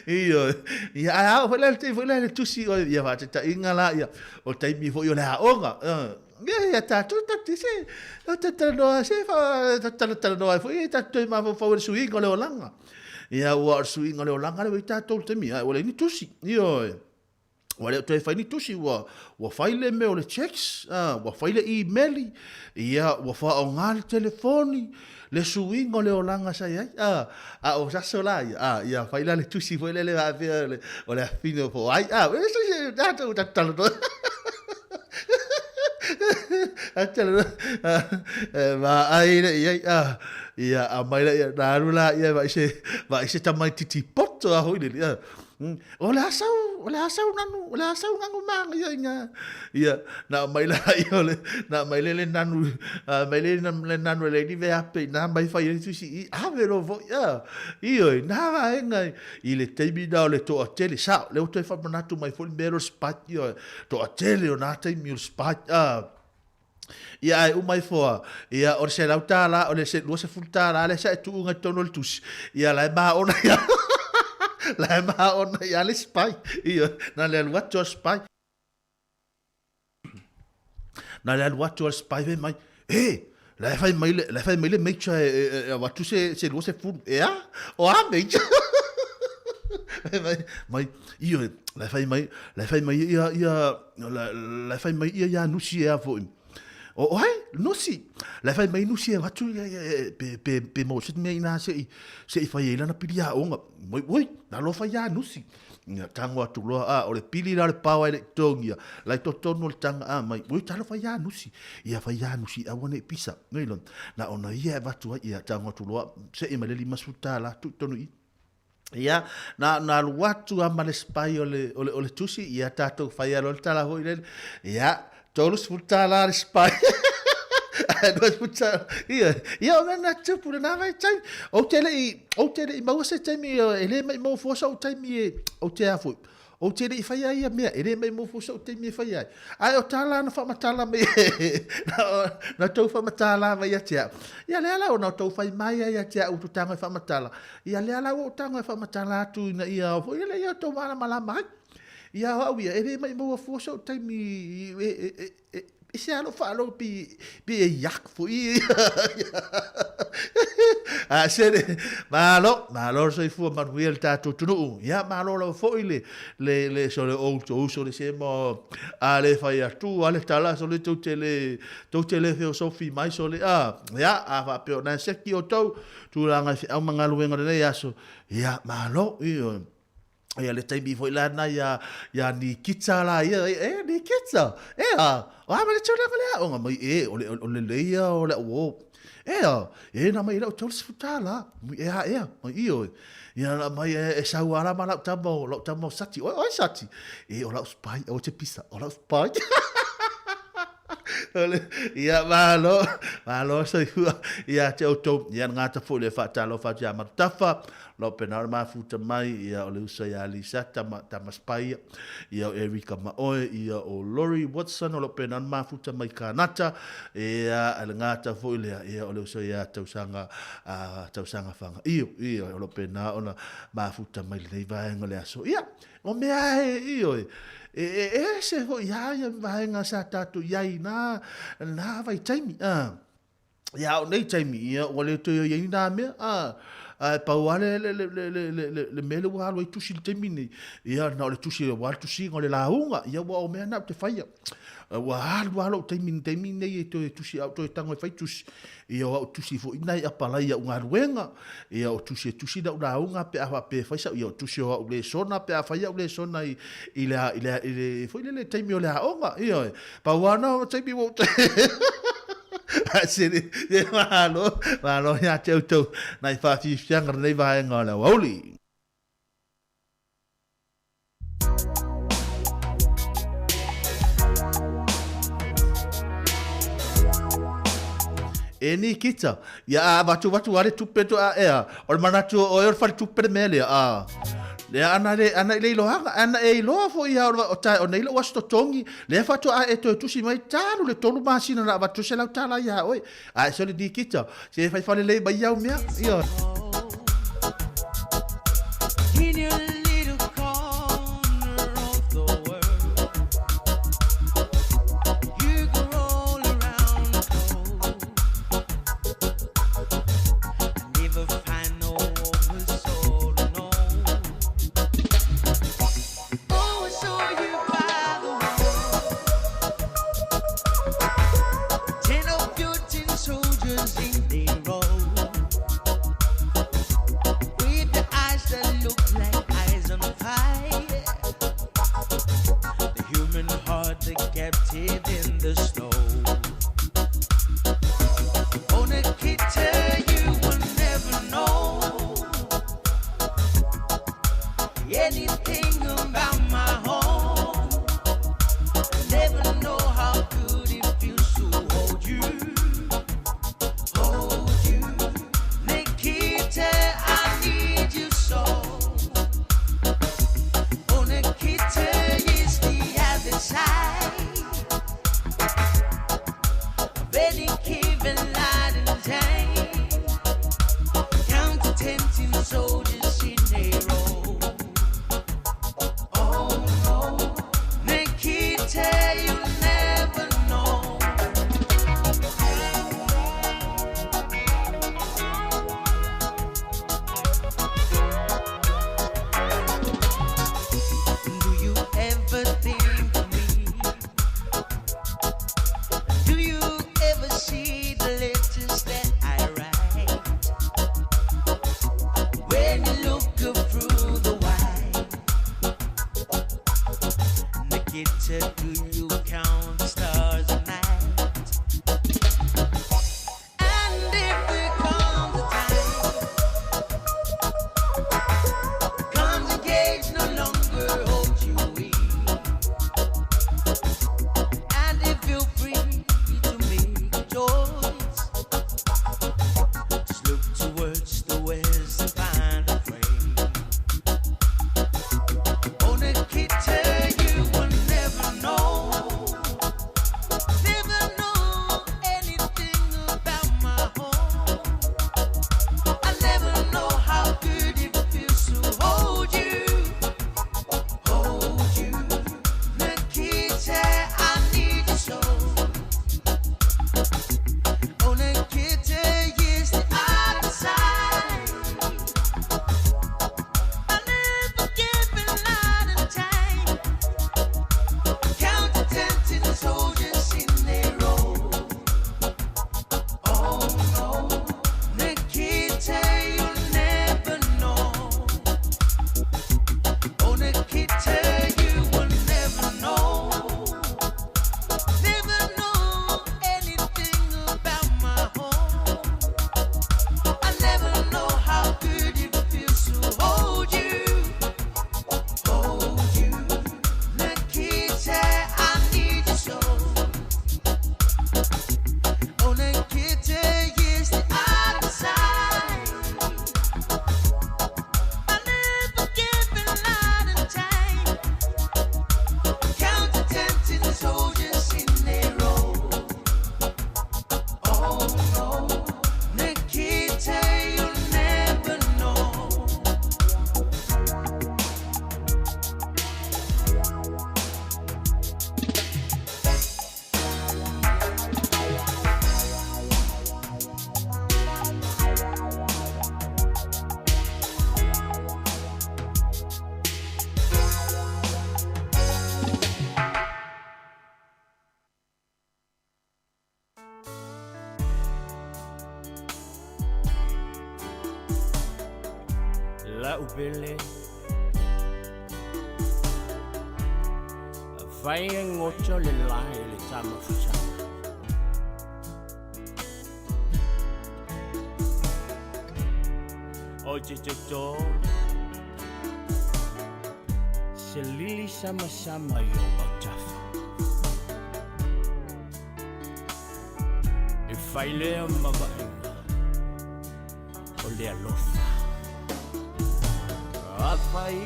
Io, ia, ai au, foi le, foi le tusi, o, ia, whaatetainga la, ia, o taimi foi o le aonga, ia, ia, tātou, tātou, se, o te talanoa, se, wha, talanoa, foi, e tātou, mafaufau e le suiga o le olanga. Ia, ua o le suiga o le olaga lea ua i tatou i le taimi, ae ua leai ni tusi. Ioe. Ua le o toe fai ni tusi, ua, ua fai le mea o le text, ua fai le email, ia, ua faaaoga le telefoni, le suiga o le olaga sa i ai. A o aso la ia, ia fai la le tusi foi lele faapea o le, o le afine po o ai, e se, se, tatou talanoa. Vaai le i ai, ia, aumai lea, ia, na alu la, ia, vaai se, vaai se tamaitiiti poto a hoi lele, ia. O le a sau, o le a sau nanu, o le a sau nanu māngaia i ngā, ia, na aumai la, ia, o le, na aumai le le nanu, aumai le, le nanu e le ni veape i nā mai whai e tusi, i ave lo foi, ia, ioi, nā vaenga i le taimi nā o le toatele, sao, le o toe whamanatu mai foi le mea lo spike, ia, toatele o nā taimi o le spike, Ia ae uma ifo a, ia o le $100, o le $20 lea sa e tuuga i totonu o le tusi, ia la e maona ia, la e maona ia le spy, ia, na le alu atu a le spy. Na le alu atu a le spy fai mai, e, la e fai mai le, la e fai mai le major e, e, e avatu se, se 20, e a, o a major? Fai mai, mai, ioe, la e fai mai, la e fai mai ia, ia, La, la e fai mai ia ia Nusi e a foi. O, o ai, Nusi. La e fai mai Nusi e avatu ia, ia, ia, pe, pe, pe mo se mea ina se i, se i fai ai lana pili a onga. Moi, oi, na lo fai ia Nusi. Ia, tango atu loa, a, o le pili la le pao ai le tongia. La i totonu o le tanga a mai, oi, talo fai ia Nusi. Ia fai ia Nusi, aua nei pisa. Nei lon, na ona ia e avatu ai, ia, tango atu loa, se i mai le $50, tu tonu i. Ia, na, na alu atu a ma le spy o le, o le, o le tusi, ia tatou fai alo le tala foi lele. Ia, $30 le spy. Ae $20. Ia, ia o mea na tupu lena vaitaimi. Ou te le i, ou te le i maua se taimi e le maimau fua sou taimi e, ou te a foi. Ou te le i faia ia mea, e le maumau fua so'u taimi e faia ai. Ae o tala na faamatala mai na, na tou faamatala mai ia te au. Ia lea la ona o tou fai mai ai ia te au tou tago e faamatala. Ia lea la ua ou tago e faamatala atu ina ia ao foi le ia tou malamalama ai. Ia o au ia, e le maumau fua so'u taimi e, e, e, e, E se alo faalogo pi pi e yak foi. A se le malo, malo le soifua manuia le tatou atunuu. Ia malo lava foi le le le so le outou so le se mo a le fai atu a le tala so le tou te le tou te le feosofi mai so le a ia a faapea o na seki outou tulaga i feau ma galuega o lenei aso. Ia malo. Ioe. Ia le taimi foi la na ia ia Nikita la ia e Nikita e a o a le tulaga le aoga mai e o le o le leia o le o e a e na mai lau $30 mui e a ea mai io ia na mai e, e sau ala ma lau tama o lau tama o Sati oi oi Sati e o lau spy o te pisa o lau spy Ia, malo, malo soifua ia te outou. Ia, na gata foi le faatalofa atu ia Matutafa, lo pena o le mafuta mai, ia o le uso ia Lisa, tama, tama Spaia, ia o Erika Maoe, ia o Lori Watson, o lo pena o le mafuta mai Kanata, ia le gata foi lea, ia o le uso ia Tausaga, a, Tausaga Fagaio, ia o lo pena ona mafuta mai lenei vaega o le aso. Ia, O mea e, ioe, e, e, e ese foi a ia vaega sa tātou i ai nā, nā vaitaimi, a. Ia, o nei taimi, ia, ua le toe i ai nā mea, a. A e pau a le, le, le, le, le, le, le, le mea le ua alu ai tusi i le taimi nei, ia, na o le tusi, ua le tusiga o le lauga, ia, ua o mea na o te whaia. Ua alu lava lou taimi i le taimi nei e toe tusi au toe tago e fai tusi. Ia o au tusi foi nai apalai au galuega. Ia o tusi e tusi lau lauga pe a faapea e fai sau. Ia o tusi o au lesona pe a fai au lesona i, i le, i le, i le, foi lele taimi o le aoga. Ia, pau lava na o taimi ua ou Sili, ye malo, malo ia te outou nai whawhiwhianga nei vaenga o le aoauli. E Nikita, ia a vatu vatu ale tupe to a ea, o le manatu o oe o le fale tupe le mea lea, a. Lea ana le, ana i le iloaga, ana e iloa foi ia o tae o nei lou aso totogi, lea faatoa e toe tusi mai talu le tolu masina na avatu $100 ia oe. A e sole Nikita, se fai falelei mai au mea, ia. In your little corner of the world, you go roll around the globe. I never find no warmer soul to know. Oh, I saw you by the wall. 10 of your 10 soldiers in a row, with the eyes that look like eyes on fire, the human heart that captive in the snow. Oh, Nikita, you will never know anything about my home. Never know how good it feels to hold you, hold you. Nikita, I need you so. Oh, Nikita is the other side of any given light and day. Count to 10 tin soldiers in a row. Oh no, Nikita, you never know. Do you ever think of me? Do you ever see the letters that I write? When you look up through the wire, Nikita, do you count the stars at night? And if there comes a time, comes a cage no longer holds you in, and if you're free to make a choice, just look towards the west and find a friend. Oh, Nikita, you will never know. La'u pele Afai e goto le lae le tamafutaga. O te toto Se lili samasama i o autafa. E fai lea ma vaaiga o le alofa. Afai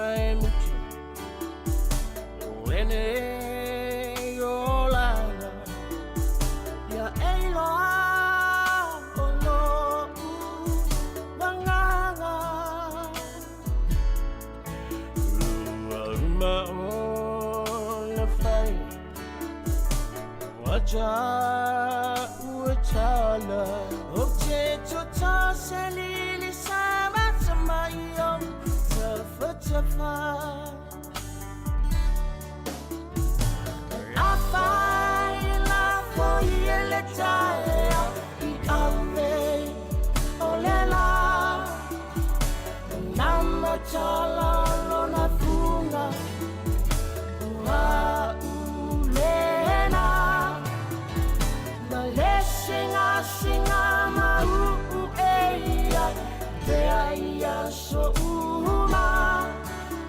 ae muta lenei olaga, ia e iloa o lo'u agaga. Ua uma ona fai ua ta'u e tala. Ou te toto se lili samasama i ou tafatafa. Afai lafo ia le taeao i ave o le la. Na matala lona fuga ua ulena. Ma le sigaasiga mauu e ia pea i aso uma.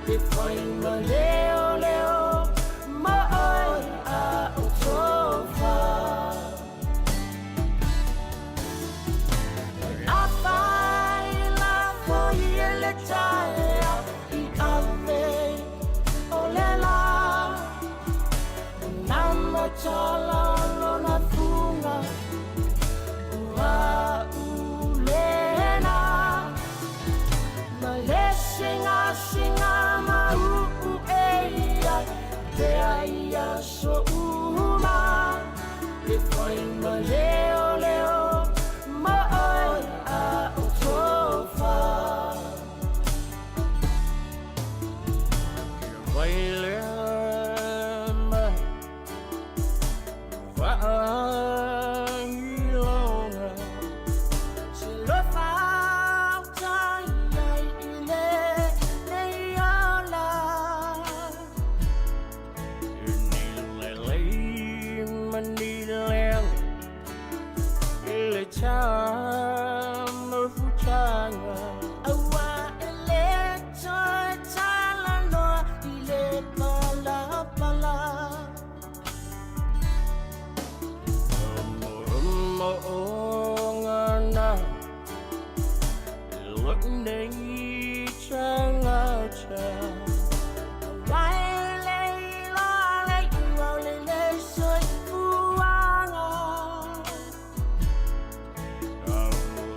E fai ma leoleo ma oe a o tofa. Afai lafo ia le taeao i ave o le la. Na matala lona fuga ua ulena. Ma le sigaasiga mauu e ia pea i aso uma. E fai ma leoleo ma oe a o tofa. Vai lea mai vaailoga. Se lofa utai ai i lenei ola. E ni lelei ma ni leaga i le tamafutaga. Aua e le toe talanoa i le palapala. Mo'omo'oga na lo'u nei tagata. Aua e le iloa le iuga o lenei soifuaga.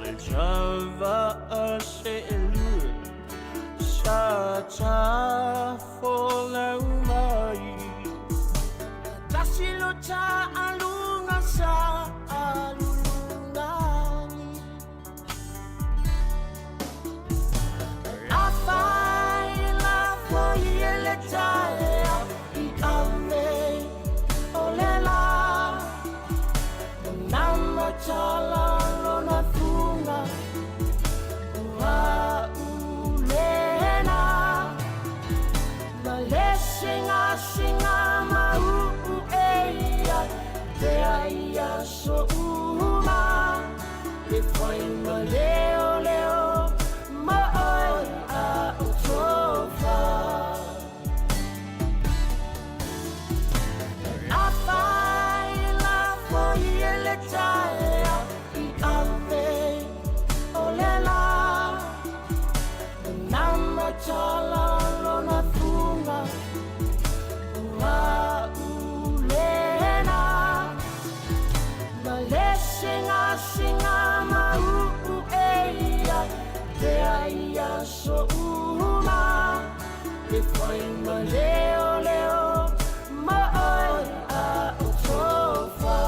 Le tava'a se'elua sa tafolau mai. Tasi lo ta'aluga sa alulugani. Afai lafo ia le taeao i ave o le la. Na matala lona fuga ua ulena. Ma le sigaasiga mauu e ia pea i aso uma. E fai ma leoleo ma oe a o tofa. Afai lafo ia le taeao i ave o le la. Na matala lona fuga ua ulena. Ma le sigaasiga mauu e ia pea i aso uma. E fai ma leoleo ma oe a o tofa.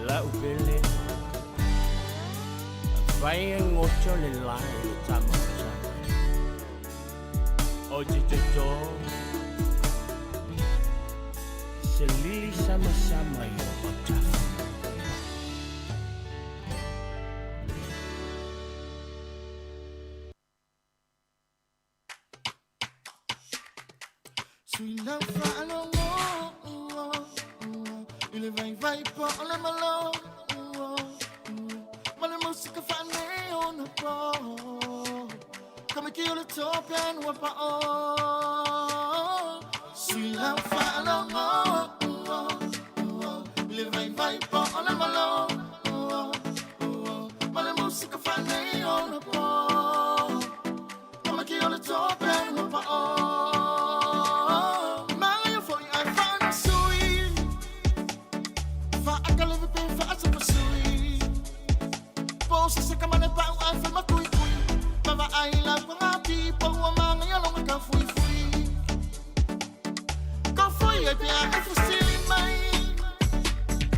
La'u pele Afai e goto le lae le tamafutaga. O te toto Se lili samasama i o autafa. Sui lau faalogo I le vaivai po o le malo Ma le musika faanei ona po Kamiki o le tope ua pao Sui lau faalogo I le vaivai po o le malo Ma le musika faanei ona po Kamiki o le tope ua pao Magaia foi ai whanasui Whaakaleve pe whaasapasui Po se se kamane pau ai whai makui kui Mawa ai lau kwa ngāti Po ua manga ia longa ka fui fui Ka fui ai pea e fusili mai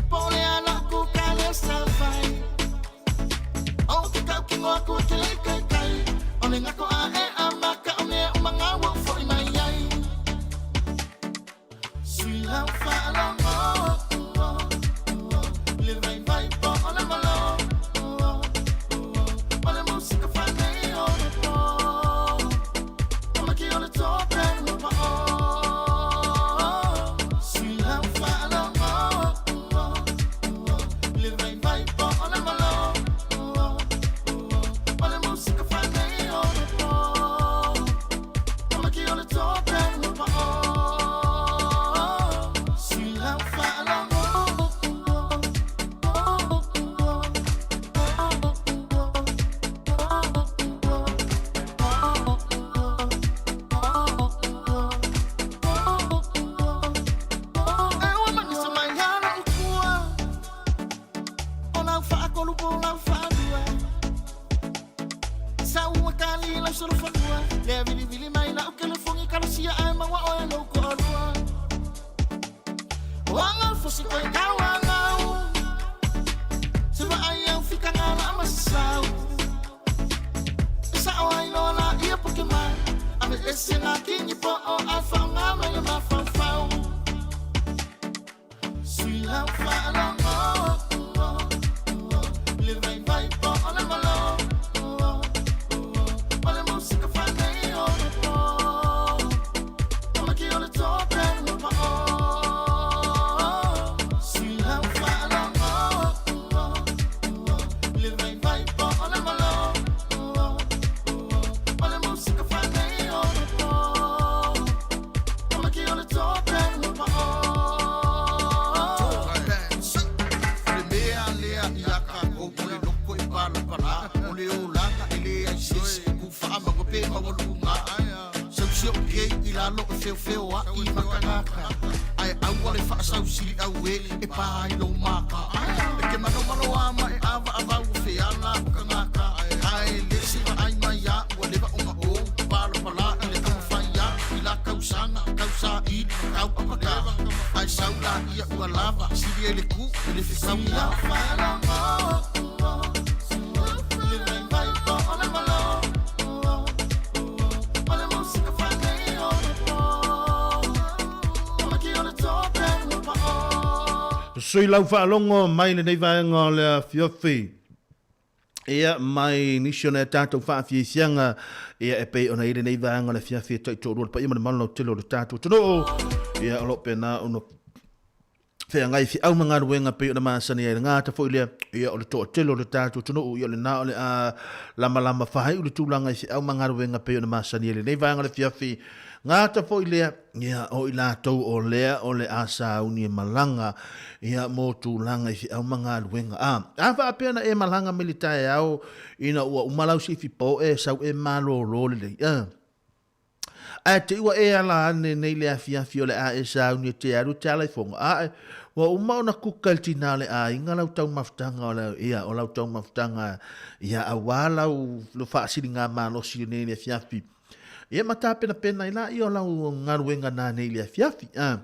Po le ala ku ka le sa fai O te kau ki ngoa ku te lei kai kai O le ngako a e a maka o mea umanga ua foi mai ai Sui lau whaalogo Le vai vai po o le malo Ma le musika whanei o le po Kamaki o le tope ua pao Sui lau whaalogo Le vai vai po o le malo Ma le musika whanei o le po Kamaki o le tope ua pao Sui lau whaalogo E ua manisa mai ana ukua O lau whaakolu po lau whaalua Sa ua kali lau solo whanua Lea vili vili mai lau kelefongi kalosia ai maua oe lou koalua Wanga fosi koe ngau angau Se wa ai au fika ngala masau Sa o ai loa la ia poke mai Ave ese ngā kingi po o ai whaonga mai le mawhauwhau Sui lau whaalogo Le vai vai po o le malo Ma le musika whanei o le po Kamaki o le tope ua pao Sui lau whaalogo Le vai vai po o le malo Ma le musika whanei o le po Kamaki o le tope ua pao Le mea lea ia kākou o le loko e palapala o le olaga e le ai se isi e kūfaamaua pe maualuga sausi o kei i lalo e feofeo aʻi makagaka ae aua le faasausili au e e pā i lou maka e ke manomano a ma e avaavau o feala o kagaka ae le se vaai mai a ua leva ona ou palapala i le taumafai a i la kausaga kausaili ma kau apaka ae sau laia ua lava sili ai le ku i le fekauga Le vai vai po o le malo Ma le musika whanei o le po Kamaki o le tope ua pao Sui lau faalogo mai lenei vaega o le afiofi. Ia, mai nisi o nai a tatou faafiafiaga, ia, e pei ona i lenei vaega o le afiafi e taitoalua le paia ma le mamalu lautele o le tatou atunuu. Ia, o lo o pena ona feagai feau ma galuega pei ona masani ai le gata foi lea, ia, o le toatele o le tatou atunuu, ia, o lena o le a lamalama faaiu le tulaga i feau ma galuega pei ona masani ai lenei vaega o le afiafi. Gata foi lea, ia, o i latou o lea o le a sauni e malaga, ia, mo tulaga i feau ma galuega. A, a faapea na e malaga mai le taeao ina ua uma lau sifi po e sau e malōlō lelei, a. Ae te i ua e ala ane nei le afiafi o le a e sauni e te alu e te ala i Foga, ae, ua uma ona kuka i le tinā o le aiga lau taumafataga o le, ia, o lau taumafataga, ia, auā lau, lo faasiligamalosi nei le afiafi. Ia ma tapenapena ai laia o lau galuega nanei i le afiafi. A.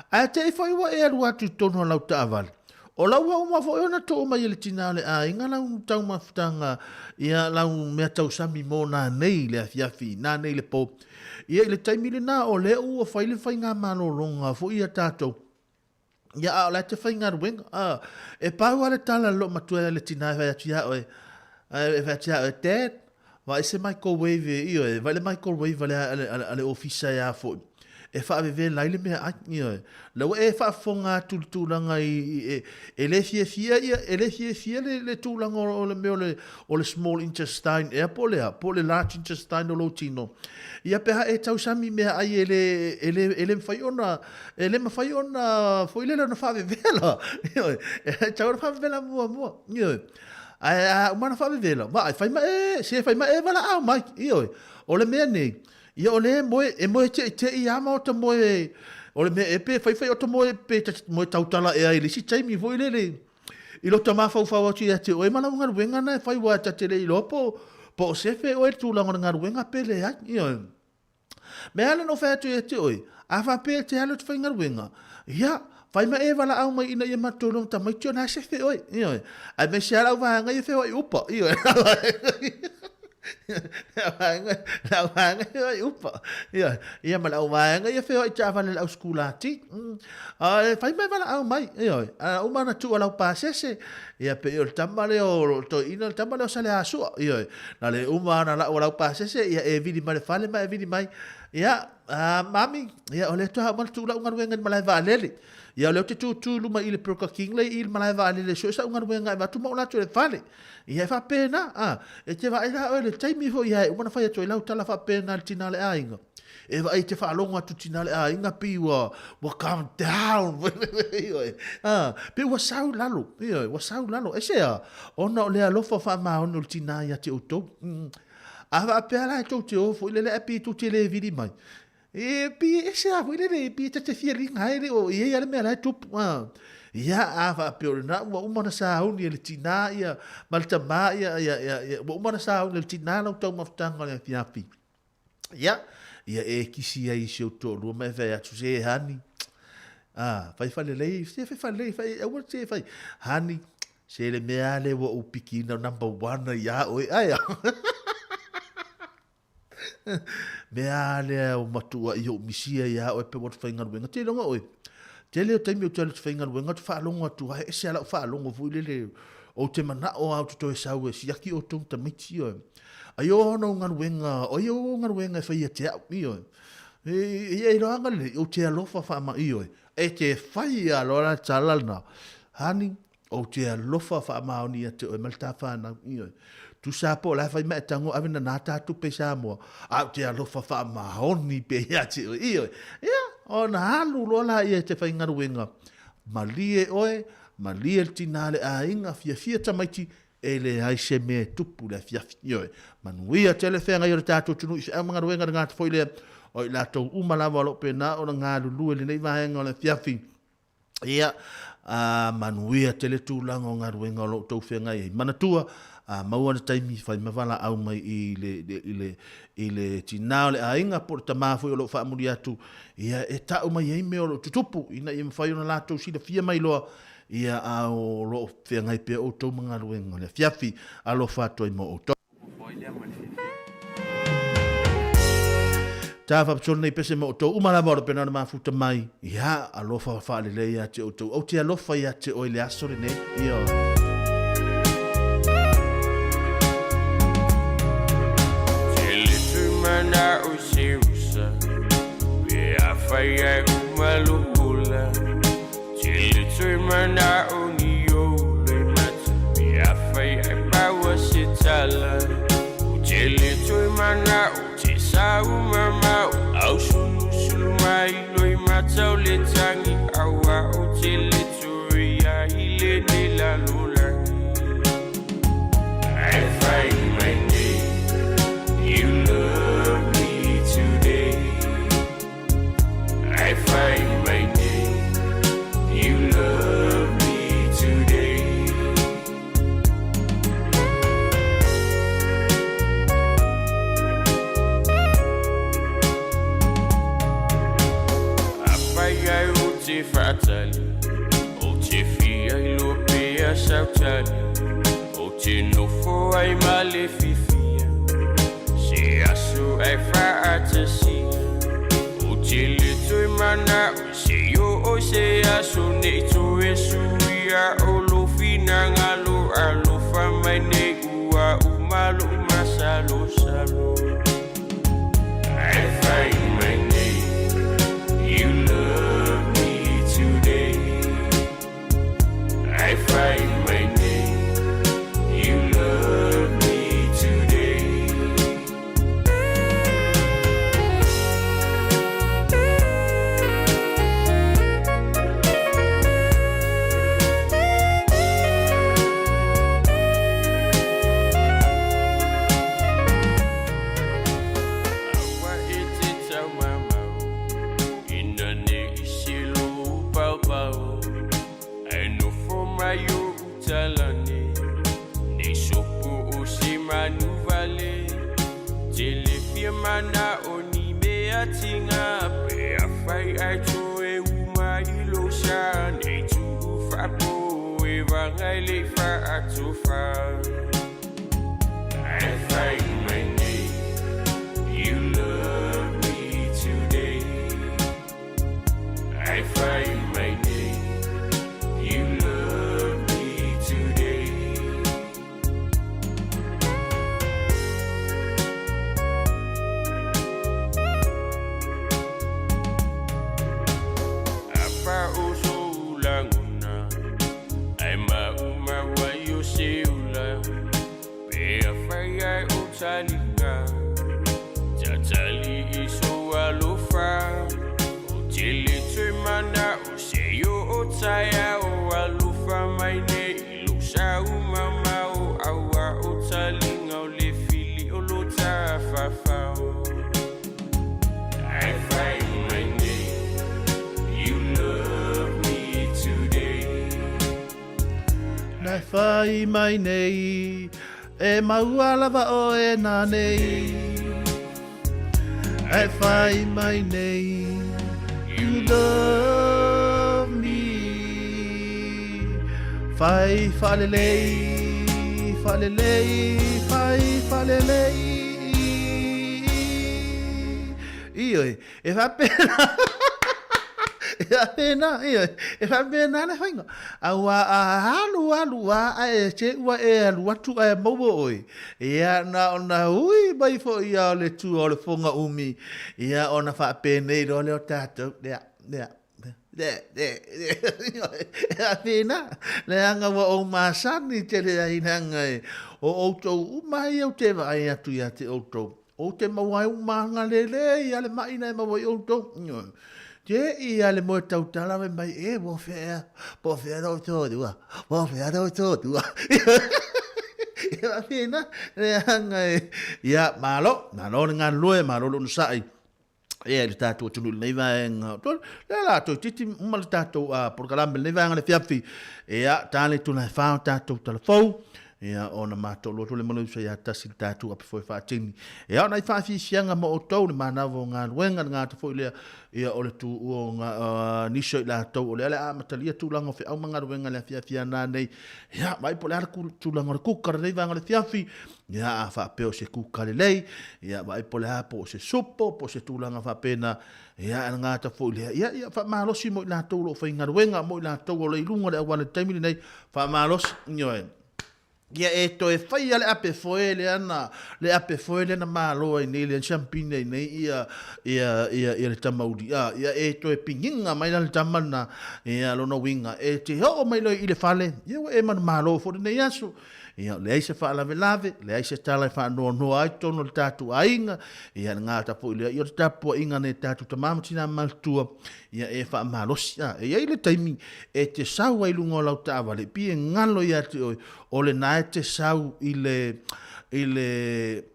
Ae te i foi ua e alu atu i totonu o lau taavale. O lau ua uma foi ona too mai e le tina o le aiga lau taumafataga, ia lau mea tausami mo nanei i le afiafi, nanei i le po. Ia i le taimi lena o lea ua fai le faigamalologa foi ia tatou. Ia a o la e te faigaluega. A, e pau lava le tala a le loomatua ia le tina e fai atu ia oe, e fai atu ia oe, Dad, vaai se microwave e, ioe, vaai le microwave a le, a le, a le ofisa e a foi. e faavevela ai le meaai. Ioe. La ua e faafofoga atu i le tulaga i, i, e, e le fiafia ia, e le fiafia le, le tulaga o le mea o le, o le small intestine ea po o le a, po o le large intestine o lou tino. Ia pe a e tausami meaai e le, e le, e le mafai ona, e le mafai ona foi lele ona faavevela. Ioe. E tatau ona faavevela muamua. Ioe. Ae a uma ona faavevela, vaai, fai ma e, se fai ma e valaau mai. Ioe. O le mea nei, ia o lea e moe, e moe teitei lava ma ota moe, o le mea e pe faifai ota moe pe ta te moe tautala ea i le isi taimi foi lele, i lota mafaufau atu ia te oe ma lau galuega na e fai aua ta te le iloa po o sefe oe i le tulaga o le galuega pe leai. Ioe. Mea lea na ou fai atu ia te oe, a faapea e te alu e te faigaluega, ia, fai ma e valaau mai ina ia matou iloa tamaiti o la e sefe oe, ioe. Aemaise lava lau vaega ia e feoai upa, ioe. Lau vaega ia feoai upa, ioe. Ia ma lau vaega ia feoai taavale le au sikulati. A fai ma e valaau mai, ioe. A uma ona tuu lau pasese, Ia pei o le tama lea o toeaina, le tama lea o Saleasua, ioe. Na le uma ana lau lau pasese, ia e vili mai le fale ma e vili mai. Ia, a, mami, ia o lea toa uma le tuu lau galuega i le malae vaalele. Ia o lea ou te tutu i luma i le Burger King lea i le malae vaalele e sue sau galuega e avatu ma ou alu atu i le fale. Ia e faapena, a, e te vaai la oe i le taimi foi ia e uma ona fai atu ai lau tala faapena i le tina o le aiga. E vaai te faalogo atu tina le aiga pei ua ua calm down ioe. Ah, pei ua sau lalo, ioe, ua sau lalo. E se a, ona o le alofa faamaoni o le tina ia te outou. A faapea la e tou te o foi lele ae pei tou te le vili mai. E pei e ese a foi lele, e pei e ta te fia liga ai le o i ai a le mea la e tupu. Ah. Ia, a faapea o lena ua uma ona sauni e le tina ia ma le tamā ia, ia, ia, ia, ua uma ona sauni e le tina lau taumafataga o le afiafi. Ia, ia e kisi ai i si ou toalua ma e fai atu, se honey, ah, fai falelei, se fai falelei, fai, aua se fai, honey, se le mea lea ua ou pikiina number one iā oe, ai a. Mea lea o matua i ou misia iā oe pe ua te faigaluega. Te iloga oe, tele o taimi ou te alu te faigaluega, ou te faalogo atu, ai ese a lau faalogo foi lele, ou te manao lava ou te toe sau e siaki outou ma tamaiti, ioe. Ai o ona ou galuega, o ai ou galuega e fai ia te au, ioe. E, e, e iloaga lelei, ou te alofa faama, ioe. E te fai ia loa la tala lena. Honey, ou te alofa faamaoni ia te oe ma le ta whanau, ioe. Tusa po o la e fai mai e tango ave na nā tātou pe Samoa, a ou te alofa faamaoni pe ia te oe, ioe. Ia, ona alu loa la ia e te whaingaruenga. Malie oe, malie le tina le aiga, fiafia tamaiti, E leai se mea e tupu le afiafi. Ioe. Manuia tele feagai o le tatou atunuu i feau ma galuega le gata foi lea o i latou uma lava o lo o pena ona galulue i lenei vaega o le afiafi. Ia, a, manuia tele tulaga o galuega o lo o outou feagai ai. Manatua, a maua le taimi, fai ma valaau mai i le, i le, i le tinā o le aiga po o le tamā foi o lo o faamuli atu, ia, e tau mai ai mea o lo o tutupu ina ia mafai ona latou silafia mai loa Ia, a o lo o feagai pea outou ma galuega o le afiafi, alofa atu ai mo outou. Ta faapitoa lenei pese ma outou uma lava o lo pena ona mafuta mai. Ia, alofa faalelei ia te outou. Ou te alofa ia te oe le aso lenei. Ia. I find my name. You love me today. Afai ai ou te faatali, ou te fia iloa pea sautali, ou te nofo ai ma le fifia, se aso ai faatasia. Ou te le toe manao se i oo se aso nei toe suia o lou finagalo alofa mai nei ua uma lou masalosalo. I find my name. fia mana o ni mea tinga Pe a whai ai to e uma i lo sa Nei tu whapo e wangai le wha atofa I find my name, you love me today. I find my name, you love me today. Apa o so ulanguna, ai ma uma wa yo se ula. Pe a whai ai o talinga, tatali i so alofa. O te le tui mana o se yo o taia o alofa mai nei i lo sa umama o aua o talinga o le fili o lo tafafao. I find my name, you love me today. Na whai mai nei, e maua lava o e nā nei. E whai mai nei, you love me. Whai whalelei, whalelei, whai whalelei. Ioe, e whapena. E whapena, ioe, e whapena le whainga. Aua a alu alu a e te ua e alu atu a e maua oi. Ia na ona ui mai fo ia o le tua o le fonga umi. Ia ona whaapenei ro le o tātou. Lea, lea. Le, le, le, e a pēnā, le anga ua ou masani te le ai nanga e, o outou uma ai au te vaai atu ia te outou. O te maua ai uma anga le le ia le maina e maua i outou. Te i a le moe tautala me mai e mo whea, po whea rau tō tua, po whea rau tō tua. E a pēnā, le anga e, ia, malo, malo le ngā lue, malo le unusai. Ia i le tātou atunuu i lenei vaega. Lea la toe titi uma le tātou polokalame i lenei vaega le fiafi. Ia, tā le tuna e whā o tātou talafou. Ia, ona mātou loa tole malo usa ia tasi le tātou ape foe whaatini. Ia, ona i whaafisianga mo o tau le mānawa o ngā luenga le ngāta foi lea. Ia, o le tū o ngā niso i lātou o le ale a matalia tūlanga o whiau ma ngā luenga le afiafia nā nei. Ia, mai po le ala tūlanga o le kukara nei vaega le fiafi. Ia, a whaapeo se kukare lei, ia, vai po le hapo o se supo, po se tūlanga whaapena, ia, e ngāta foi lea. Ia, ia, whaamalosi mo i lātou lo whaingaruenga, mo i lātou o le ilunga le awale taimili nei, whaamalosi, ioe. Ia e toe whai a le ape foe le ana, le ape foe le ana māloa i nei, le champine i nei, ia, ia, ia, ia le tamauri. A, ia e toe pinginga mai la le tamana, ia lona winga, e te hoo mai loi i le fale, ia ua e manu mālo fo le nei aso. Ia, leai se faalavelave, leai se tala e faanoanoa ai totonu o le tatou aiga, ia le gata foi lea, ia o le tapuaiga nei tatou tama ma tina matutua, ia e faamalosi. A, e i ai le taimi e te sau ai i luga o lau taavale, pi e galo ia te oe, o lena e te sau i le, i le,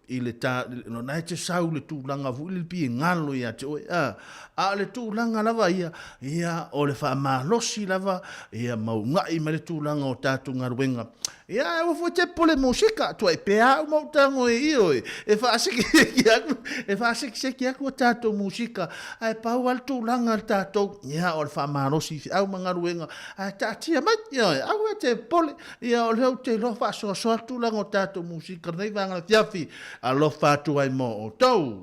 i le ta, lona e te sau i le tulaga foi lele pi e galo ia te oe. A, a o le tulaga lava ia, ia o le faamalosi lava, ia maugai mai le tulaga o tatou galuega. Ia, e ua foi te pole musika, tua e pea au mau tango e io e, e whaasekiseki aku, e whaasekiseki aku o tātou musika, ai pau al tūlanga al tātou, ia, o le whaamalosi i au mangaruenga, ai taatia mai, ia, au e te pole, ia, o leo te loa whaasoasoa al tūlanga o tātou musika, nei wāngala fiafi, alofa atu ai mō o tau.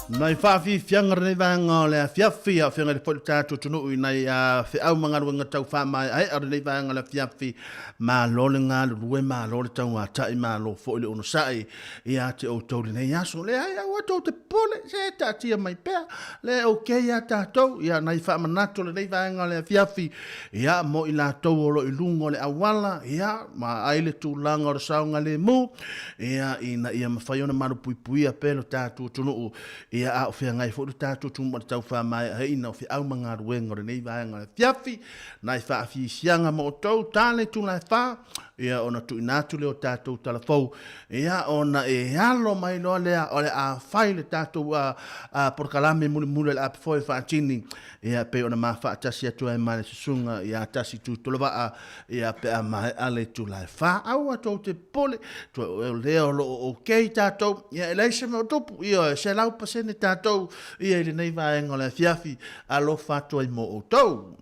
Nai faafiafiaga lenei vaega o le afiafi, a o feagai foi le tatou atunuu i nai feau ma galuega tau faamaeaea o lenei vaega o le afiafi. Malo le galulue, malo le tauatai, malo foi le onosai ia te outou i lenei aso. Leai, aua tou te popole, se taatia mai pea, le okay a tatou. Ia nai faamanatu o lenei vaega o le afiafi, ia mo i latou o lo o i luga o le auala, ia ma ai le tulaga o le saogalemu, ia, ina ia mafai ona malupuipuia pea lo tatou atunuu, ia, a o feagai foi lo tatou atunuu ma le tau faamaeaina o feau ma galuega o lenei vaega o le afiafi, nai faafiafiaga ma outou, ta le itula e fa, ia, ona tuuina atu lea o tatou tala fou, ia, ona e alo mai loa lea o le a fai le tatou polokalame mulimuli o le a foe faatini, ia, e pei ona ma faatasi atu ai ma le susuga ia Tasi Tuitolovaa, ia, pe a maea le itula e fa. Aua tou te popole, o lea o lo o okay tatou, ia e leai se mea o tupu, ioe, 100% tatou ia i lenei vaega o le afiafi, alofa atu ai mo outou.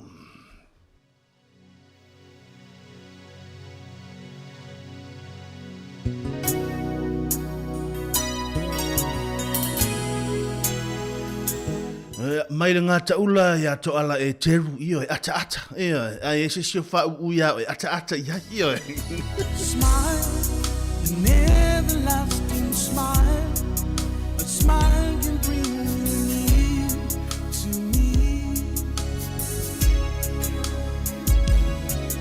Mai le gataula ia Toala e Teru, ioe, ataata, ioe, ai e se si o whauu ia oe, ataata i ai, ioe. Smile, an everlasting smile, a smile can bring you near to me.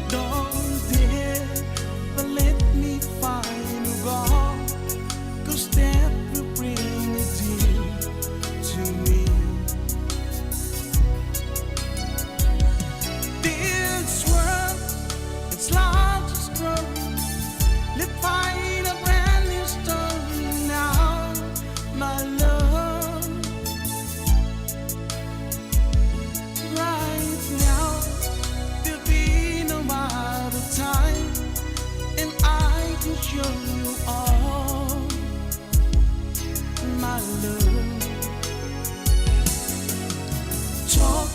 Don't ever let me find you gone, 'cause that will bring a tear to me. This world, it's largest growth. Let's find a brand new story now, my love. Right now, there'll be no other time, and I can show you all my love. Talk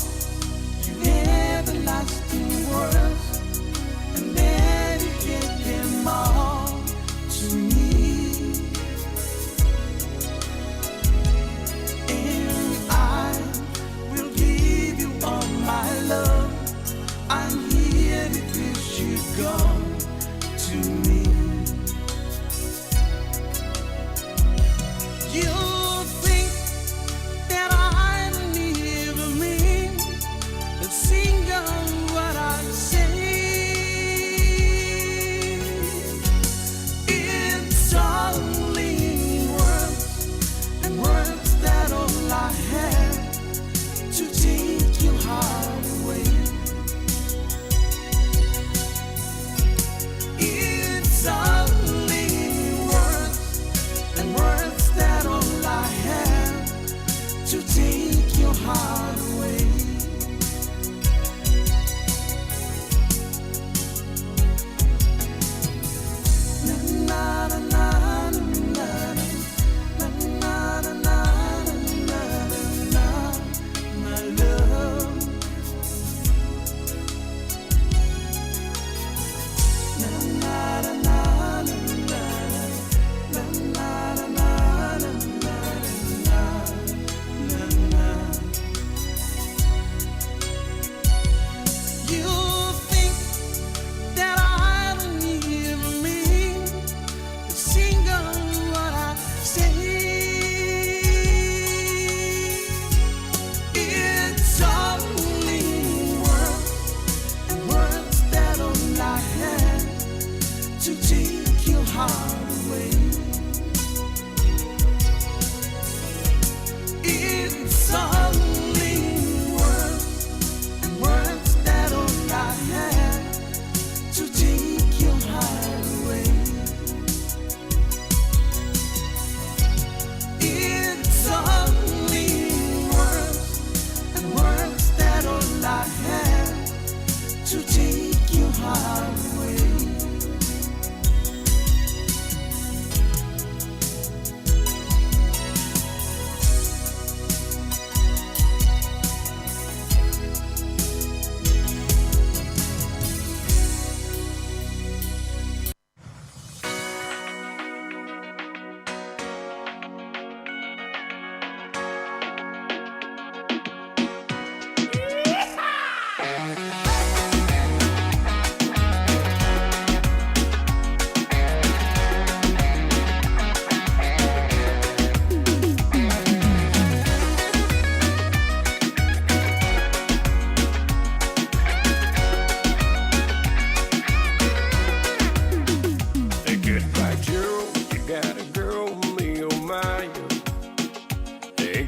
you everlasting words and dedicate them all to me. And I will give you all my love. I'm here because you go to me. You think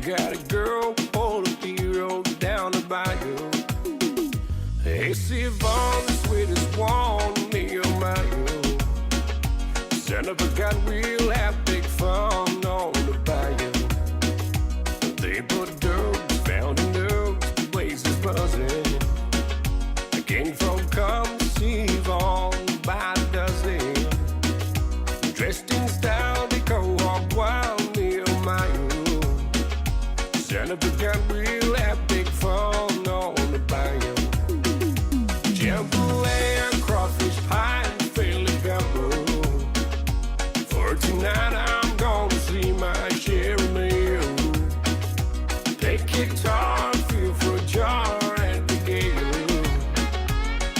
Got a girl on a hero down the bayou. Hey, Siobhan, the sweetest one, me oh my oh. Son of a gun, we'll have big fun on the bayou. They put dogs, found in dogs, the place is buzzing. The king folk come see Yvonne by the dozen. Dressed in style, they go hog wild, me oh my oh. Son of a gun, we'll have big fun on the bayou. Jambalaya, crawfish pie, and Philly gumbo. For tonight, I'm gonna see my share of meal. Take guitar, feel for a jar at the gale.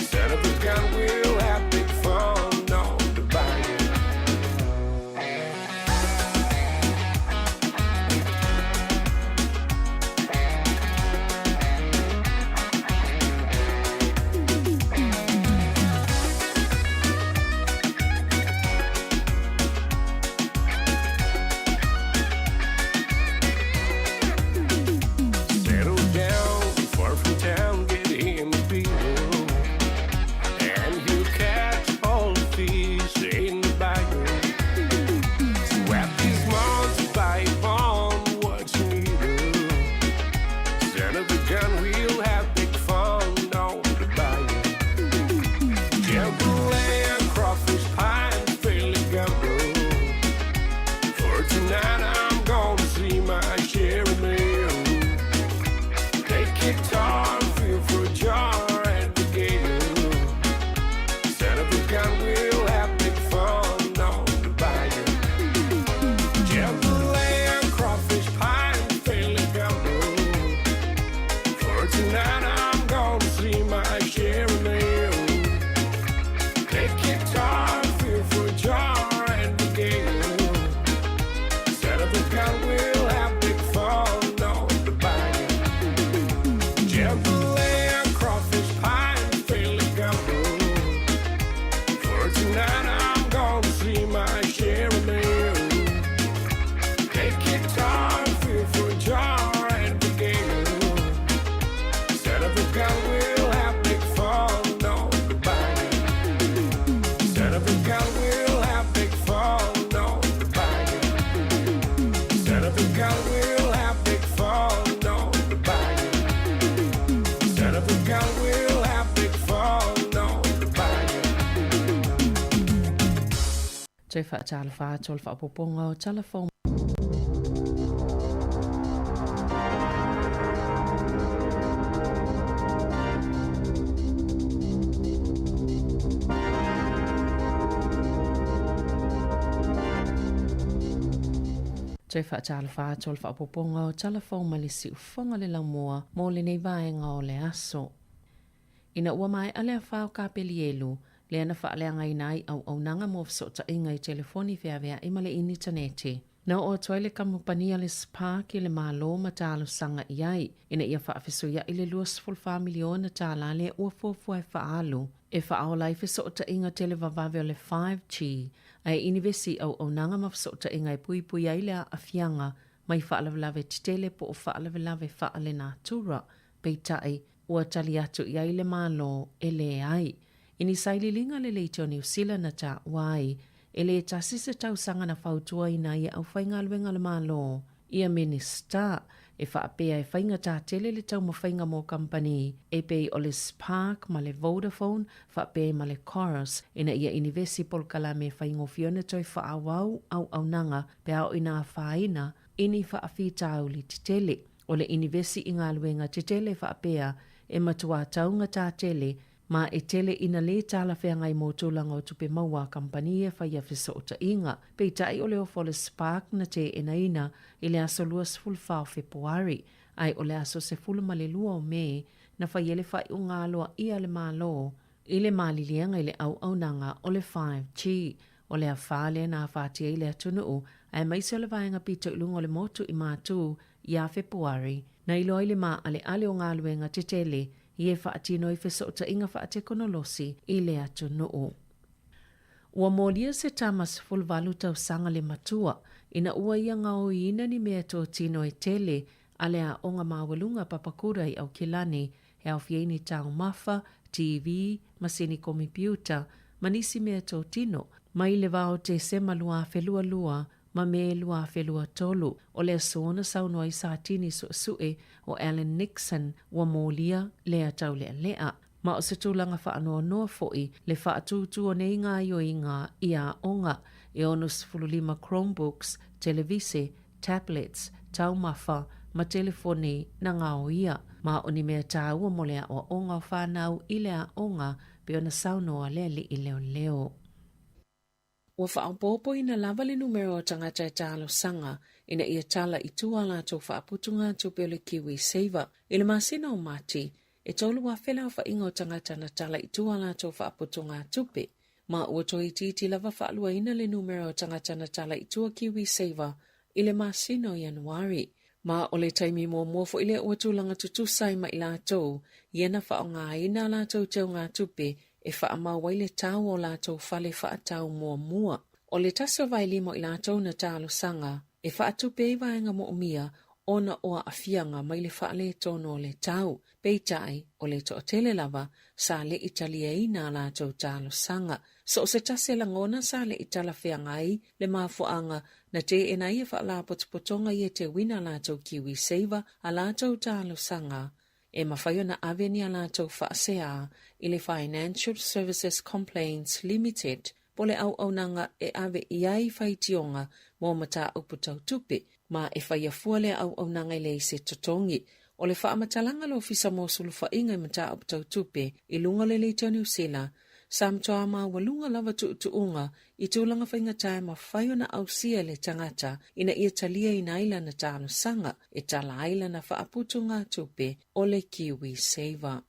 Son of a gun, we'll have big fun on the bayou. Settle down, far from town, get him a beer. And he'll catch all the fish in the bayou. Swap his mom to buy on what you need. Son of a gun, we'll have big fun on the bayou. Jambalaya, crawfish pie, and Philly gumbo. For tonight, I'm gonna see my share of meal. Take guitar, feel for a jar at the gale. Son of a gun, we'll have big fun on the bayou. Jambalaya, crawfish pie, and Philly gumbo. For tonight, I'm gonna see my share of meal. Take guitar, feel for a jar at the gale. Son of a gun, we'll have big fun on the bayou. Jambalaya, crawfish pie, and Philly gumbo. For tonight, I'm gonna see my share of meal. Take guitar, feel for a jar at the gale. Son of a gun, we'll have big fun on the bayou. Son of a gun, we'll have big fun on the bayou. Son of a gun, we'll have big fun on the bayou. Son of a gun, we'll have big fun on the bayou. Toe faatalofa atu o le faaopoopoga o tala fou. Toe faatalofa atu o le faaopoopoga o tala fou mai le siufofoga le laumua mo lenei vaega o le aso. Ina ua maea le afa o Kapelielu, lea na faaleagaina ai auaunaga mo fesootaiga i telefoni feavea'i ma le initaneti. Na oo atu ai le kamupani a le Spark i le Malo ma talosaga i ai, ina ia faafesuia'i le $24 miliona tālā lea ua fuafua e faaalu, e faaola ai fesootaiga televavave o le 5G, ae inivesi i auaunaga ma fesootaiga e puipui ai le aafiaga mai faalavelave tetele po o faalavelave faalenatura. Peitai, ua tali atu i ai le Malo e leai. I ni sailiiliga lelei o Niu Sila na taua ai, e lē tasi se tausaga na fautuaina ai e aufaigaluega a le Malo ia Minisita e faapea e faigata tele le taumafaiga mo kamupani e pei o le Spark ma le Vodafone faapea ai ma le Chorus ina ia inivesi polokalame e faigofie ona toe faaauau auaunaga pe a oo ina afaina i ni faafitauli tetele. O le inivesi i galuega tetele faapea e matuā taugatā tele ma e tele ina lē talafeagai mo tulaga o tupe maua a kamupani e faia fesootaiga. Peitai o le ofa o le Spark na teenaina i le aso 24 o Fepuari, ae o le aso 12 o Me na fai ai le faaiuga aloaia a le Malo i le maliliega i le auaunaga o le 5G. O le afa lea na afatia ai le atunuu, aemaise o le vaega pito i luga o le motu i Matū iā Fepuari, na iloa ai le maaleale o galuega tetele i e faatino ai fesootaiga faatekonolosi i le atunuu. Ua molia se tama 18 tausaga le matua ina ua ia gaoioiina ni meatotino e tele a le Aoga Maualuga Papakura i Aukilani e aofia ai ni taumafa, TV, masini komipiuta, ma nisi meatotino, mai le va o Tesema 2022 ma Me 2023. O le aso na saunoa ai Satini Suesue o Alan Nixon ua molia lea taulealea. Ma o se tulaga faanoanoa foi le faatūtū o nei gaoioiga i aoga e 65 Chromebooks, televise, tablets, taumafa, ma telefoni na gaoia. Ma o ni mea tāua mo le aoaoga o fanau i le aoga pei ona saunoa le alii leoleo. Ua faaopoopoina lava le numera o tagata e talosaga ina ia tala i tua a latou faaputugatupe o le KiwiSaver. I le masina o Mati, e 3,000 le aofaiga o tagata na tala i tua a latou faaputugatupe, ma ua toe itiiti lava faaluaina le numera o tagata na tala i tua KiwiSaver i le masina o Ianuari. Ma o le taimi muamua foi lea ua tulaga tutusa ai ma i latou ia na faaaogaina a latou teugatupe e faamau ai le tau o latou fale faatau muamua. O le tasi o vaelima o i latou na talosaga e faatupe ai vaega moomia ona o aafiaga mai le faaletonu o le tau. Peitai, o le toatele lava sa le i taliaina a latou talosaga. So o se tasi e lagona sa le i talafeagai le mafuaaga na teena ai e faalapotopotoga ia teuina a latou KiwiSaver a latou talosaga e mafai ona ave ni a latou faaseā i le Financial Services Complaints Limited po o le auaunaga e ave i ai faitioga mo mataupu tau tupe, ma e faia fua lea auaunaga e leai se totogi. O le faamatalaga a le Ofisa mo Sulufaiga i Mataupu Tau Tupe i luga o le Leitio Niu Sila, sa matua maualuga lava tuutuuga i tulaga faigata e mafai ona ausia e le tagata ina ia taliaina ai lana talosaga e tala ai lana faaputugatupe o le KiwiSaver.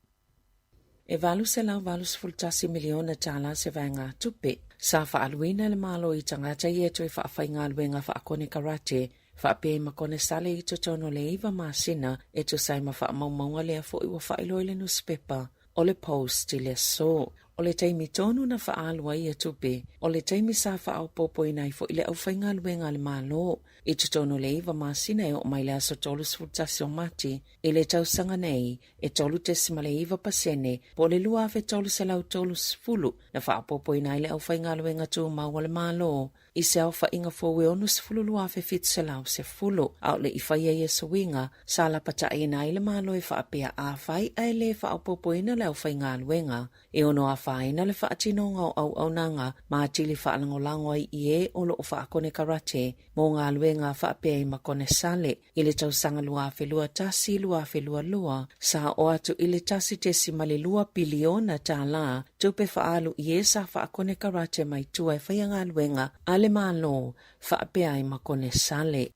E $881 miliona tālā se vaegatupe sa faaaluina e le Malo i tagata ia e toe faafaigaluega faakonekarate faapea i ma konesale i totonu o le iva masina e tusa ai ma faamaumauga lea foi ua faailoa i le nusipepa o le Post i le aso. O le taimi tonu na faaalu ai ia tupe, o le taimi sa faaopoopoina ai foi le aufaigaluega a le Malo i totonu o le iva masina e oo mai le aso 31 o Mati i le tausaga nei, e 3.9% po o le 2,330 na faaopoopoina ai le aufaigaluega tumau a le Malo i se aofaiga fou e 62,710. A o le i faia ia suiga, sa lapataiina ai le Malo e faapea afai ae le faaopoopoina le aufaigaluega e ono afaina le faatinoga o auaunaga ma atili faalagolago ai i e o lo o faakonekarate mo galuega faapea i ma konesale. I le tausaga 2021-2022, sa oo atu i le $1.2 piliona tālā tupe faaalu i e sa faakonekarate mai tua e faia galuega a le Malo faapea ai ma konesale.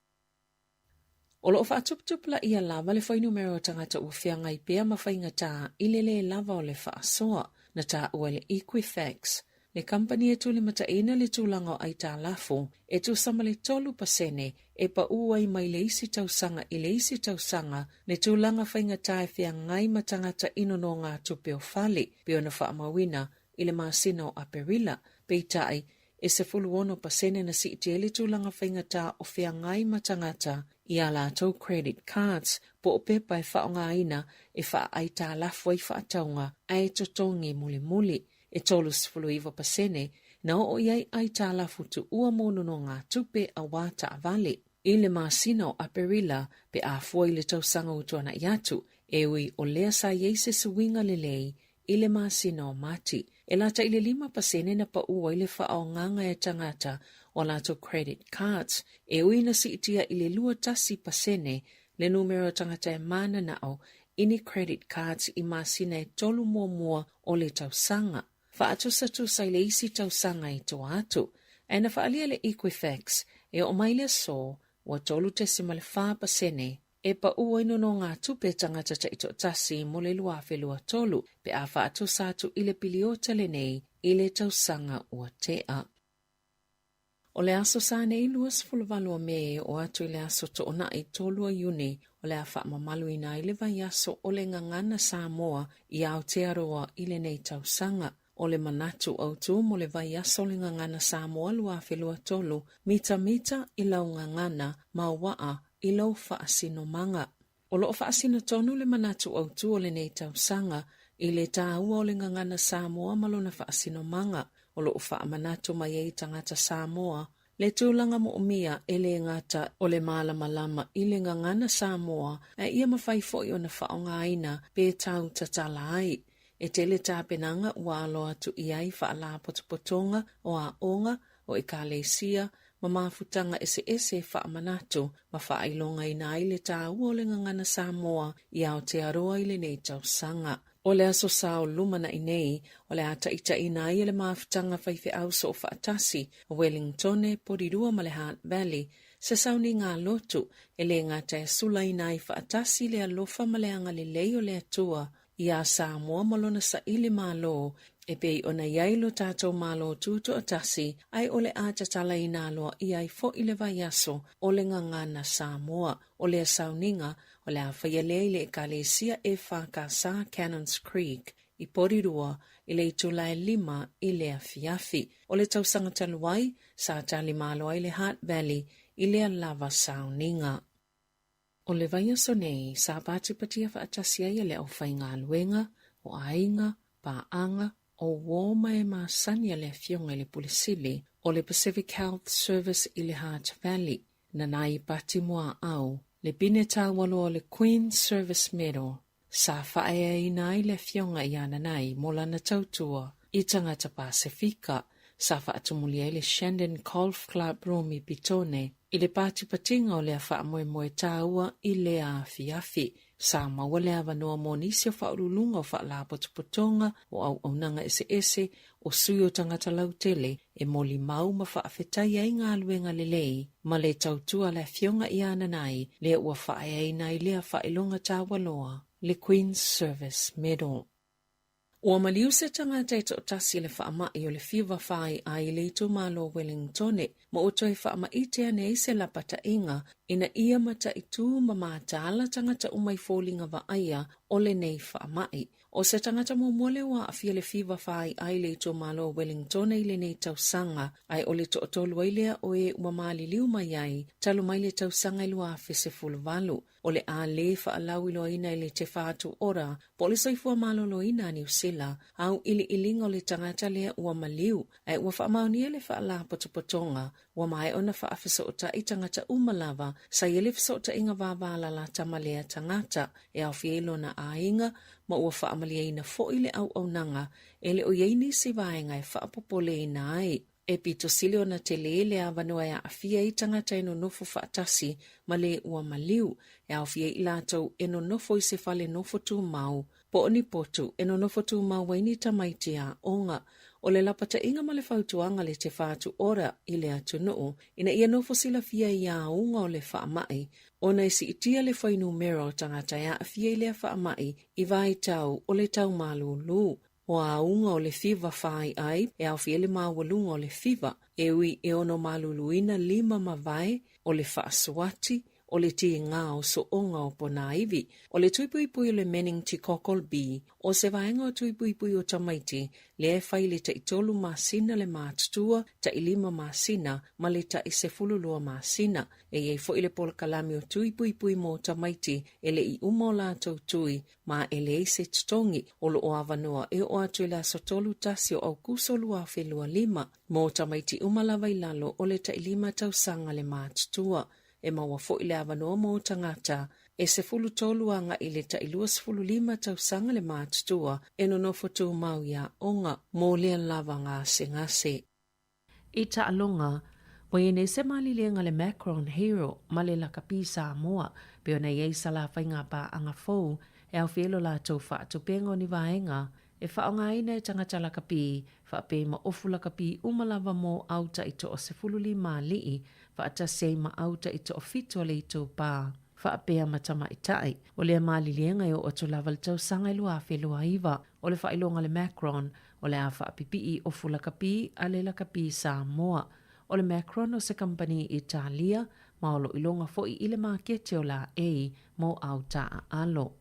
O lo o faatuputupulaia lava le fuainumera o tagata ua feagai pea ma faigata i le lē lava o le faasoa na taua e le Equifax le kamupani e tulimataina le tulaga o aitalafu e tusa ma le 3% e paū ai mai le isi tausaga i le isi tausaga le tulaga faigata e feagai ma tagata i nonogatupe o fale, pei ona faamauina i le masina o Aperila. Peitai, e 16% na siitia ai le tulaga faigata o feagai ma tagata i a latou credit cards po o pepa e faaaogaina e faaaitalafu ai faatauga ae totogi mulimuli. E 39% na oo i ai aitalafu tuua mo nonogatupe auā taavale i le masina o Aperila pe a fua i le tausaga ua tuanai atu, e ui o lea sa i ai se suiga lelei i le masina o Mati. E lata i le 5% na paū ai le faaaogaga e tagata o a latou credit cards, e ui na siitia i le 21% le numera o tagata e mananao i ni credit cards i masina e tolu muamua o le tausaga. Faatusatusa i le isi tausaga i tua atu, ae na faaalia le Equifax e oo mai le aso ua 3.4% e paū ai nonogatupe tagata taitoatasi mo le 2023 pe a faatusa atu i le piliota lenei i le tausaga ua tea. O le aso Sa nei 28 o Me e oo atu i le aso Toonai 3 o Iuni o le a faamamaluina ai le vaiaso o le Gagana Samoa i Aotearoa i lenei tausaga. O le manatu autu mo le vaiaso o le Gagana Samoa 2023, Mitamita i lau gagana ma waa i lou faasinomaga. O loo faasino tonu le manatu autu o lenei tausaga i le tāua o le gagana Samoa ma lona faasinomaga. O loo faamanatu mai ai tagata Samoa le tulaga moomia e le gata o le malamalama i le gagana Samoa ae ia mafai foi ona faaaogaina pe tau tatala ai. E tele tapenaga ua alo atu i ai faalapotopotoga o aoga, o ekalesia, ma mafutaga eseese e faamanatu ma faailogaina ai le tāua o le gagana Samoa i Aotearoa i lenei tausaga. O le Aso Sa o lumanai nei, o le a taitaiina ai e le mafutaga faifeau soofaatasi o Wellingtone, Porirua ma le Hutt Valley se sauniga lotu e le gata e sulaina ai faatasi le alofa ma le agalelei o le Atua iā Samoa ma lona saili Malo e pei ona i ai lo tatou Malo Tutoatasi ae o le a tatalaina aloaia ai foi le vaiaso o le Gagana Samoa. O lea sauniga, o le a faia lea i le Ekalesia EFKS Cannons Creek i Porirua i le itula e 5 i le afiafi. O le tausaga talu ai, sa tali malo ai le Hutt Valley i lea lava sauniga. O le vaiaso nei, sa patipatia faatasi ai e le aufaigaluega, o aiga, paaga, o uō ma e masani a le Afioga i le Pule Sili o le Pacific Health Service i le Hutt Valley, Nanai Pati Muaau, le pine taualoa o le Queen's Service Medal, sa faaeaina ai le Afioga iā Nanai mo lana tautua i tagata Pasefika, sa faatumulia ai le Shandon Golf Club Room i Petone i le patipatiga o lea faamoemoe tāua i lea afiafi. Sa maua le avanoa mo nisi o faauluuluga o faalapotopotoga o auaunaga eseese o sui o tagata lautele e molimau ma faafetai ai galuega lelei ma le tautua a le Afioga iā Nanai lea ua faaeaina ai lea faailoga taualoa, le Queen's Service Medal. Ua maliu se tagata e toatasi i le faamai o le fiva fāiʻa i le itumalo o Wellingtone ma ua toe faamaite ane ai se lapataiga ina ia mataitū ma mataala tagata uma i foliga vaaia o lenei faamai. O se tagata muamua lea ua aafia le fiva fāiʻa i le itumalo o Wellingtone i lenei tausaga, ae o le toatolu ai lea o e ua maliliu mai ai talu mai le tausaga e 2018. O le a lē faalauiloaina i le Te Whatu Ora po o le Soifua Maloloina a Niu Sila auiliiliga o le tagata lea ua maliu, ae ua faamaonia le faalapotopotoga ua maea ona faafesootai tagata uma lava sa i ai le fesootaiga vavalalata ma lea tagata e aofia ai lona aiga ma ua faamalieina foi le auaunaga e le o i ai nisi vaega e faapopoleina ai. E pito sili ona telē le avanoa e aafia ai tagata e nonofo faatasi ma le ua maliu, e aofia ai i latou e nonofo i se fale nofo tumau po o ni potu e nonofo tumau ai ni tamaiti aoga. O le lapataiga ma le fautuaga le Te Whatu Ora i le atunuu ina ia nofo silafia i auga o le faamai ona e siitia le fuainumera o tagata e aafia i lea faamai i vaitau o le tau malūlū. O auga o le fiva fāiʻai e aofia ai le maualuga o le fiva, e ui e ono maluluina lima ma vae, o le faasuati, o le tīgā o sooga o ponāiwi, o le tuipuipui o le meningococcal B, o se vaega o tuipuipui o tamaiti, lea e fai i le taitolu masina le matutua, tailima masina, ma le tai-12 masina. E i ai foi le polokalame o tuipuipui mo tamaiti e le i uma o latou tui, ma e leai se totogi o loo avanoa e oo atu i le aso 31 o Aokuso 2025 mo tamaiti uma lava i lalo o le tailima tausaga le matutua. E maua foi le avanoa mo tagata e 13 agai i le tai-25 tausaga le matutua e nonofo tumau i aoga mo lea lava gasegase. I taaloga, ua i ai nei se maliliega le Macron Hero ma le Lakapi Samoa, pei ona i ai Salafai ngā pāʻanga fou e aofia ai lo latou faatupenga o ni vaega e faaaogaina e tagata lakapi faapei ma ofu lakapi uma lava mo au taitoa 15 aliʻi faatasi ai ma au taitoafitu a le itupa faapea ma tamaitai. O lea maliliega e oo atu lava i le tausaga e 2029. O le faailoga a le Macron, o le a faapipii ofu lakapi a le Lakapi Samoa. O le Macron o se kamupani Italia ma o lo o iloga foi i le makete o Laei mo au taaalo.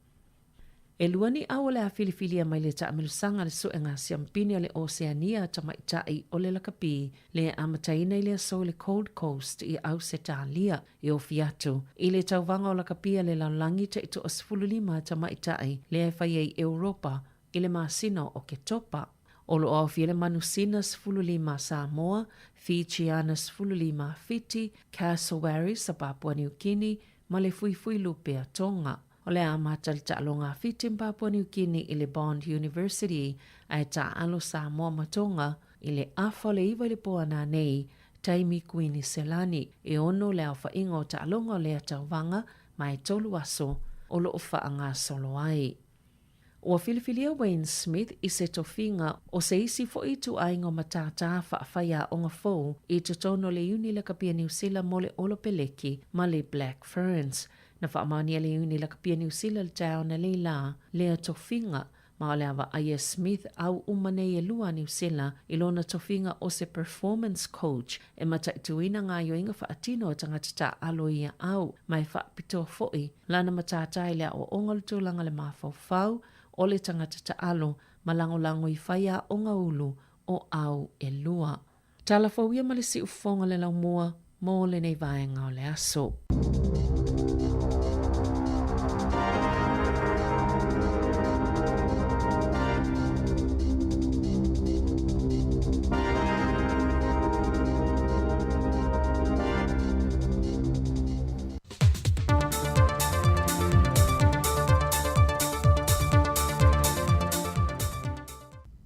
E lua ni au o le a filifilia mai le taamilosaga a le Suega Siamupini a le Oseania a Tamaitai o le Lakapi le e amataina i le aso i le Gold Coast i Ausetalia e ofi atu i le tauvaga o lakapi a le lalolagi taitoa-15 a tamaitai lea e fai ai Europa i le masina o Oketopa. O lo o aofia le manusina 15 Samoa, Fijiana 15 Fiti, Cassowaries a Papua New Guinea ma le fuifui lupe a Tonga. O le a amata le taaloga a Fiti ma Papua New Guinea i le Bond University ae taaalo Samoa ma Tonga i le afa o le 9 i le po a nanei, taimi Kuiniselani. E ono le aofaiga o taaloga o lea tauvaga ma e tolu aso o lo o faagasolo ai. Ua filifilia Wayne Smith i se tofiga o se isi foi ituaiga o matātā faafaiaoga fou i totonu o le Iuni Lakapia Niu Sila mo le Olopeleki ma le Black Ferns. Na faamaonia le Iuni Lakapia Niu Sila le taeao nei lā lea tofiga ma o le a vaaia Smith au uma nei e lua a Niu Sila i lona tofiga o se Performance Coach e mataituina gaoioiga faatino a tagata taaalo i ia au ma e faapitoa foi lana matātā i le aoaoga o le tulaga le mafaufau o le tagata taalo ma lagolago i faiaoga ulu o au e lua. Tala fou ia ma le siufofoga le laumua mo lenei vaega o le aso.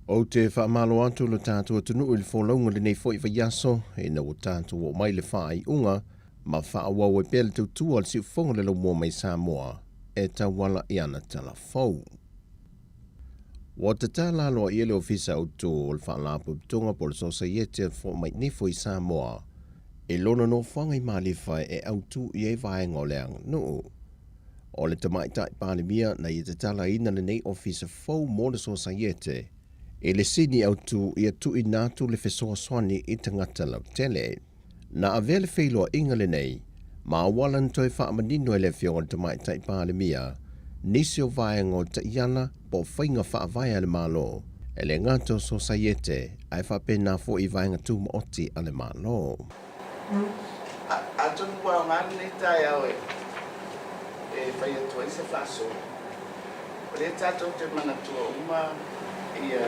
Ou te faamalo atu lo tatou atunuu i le folauga lenei foi vaiaso, ina ua tatou oo mai le faaiuga ma faaauau ai pea le tautua a le siufofoga o le laumua mai Samoa e tauala i ana tala fou. Ua tatala aloaia le Ofisa Autu o le Faalapotopotoga po o le Sosaiete a Fomainifo i Samoa i lona nofoaga i Malifa e autu i ai vaega o le aganuu. O le Tamaitai Palemia na ia tatalaina lenei ofisa fou mo le Sosaiete i le sini autu ia tuuina atu le fesoasoani i tagata lautele. Na avea le feiloaiga lenei ma auala na toe faamanino e le Afioga i le Tamaitai Palemia nisi o vaega o taiala po o faiga faavae a le Malo e le gata o Sosaiete ae faapena foi i vaega tumaoti a le Malo. Atonu ua aoga lenei taeao e fai atu ai se faasoa. O lea tatou te manatua uma ia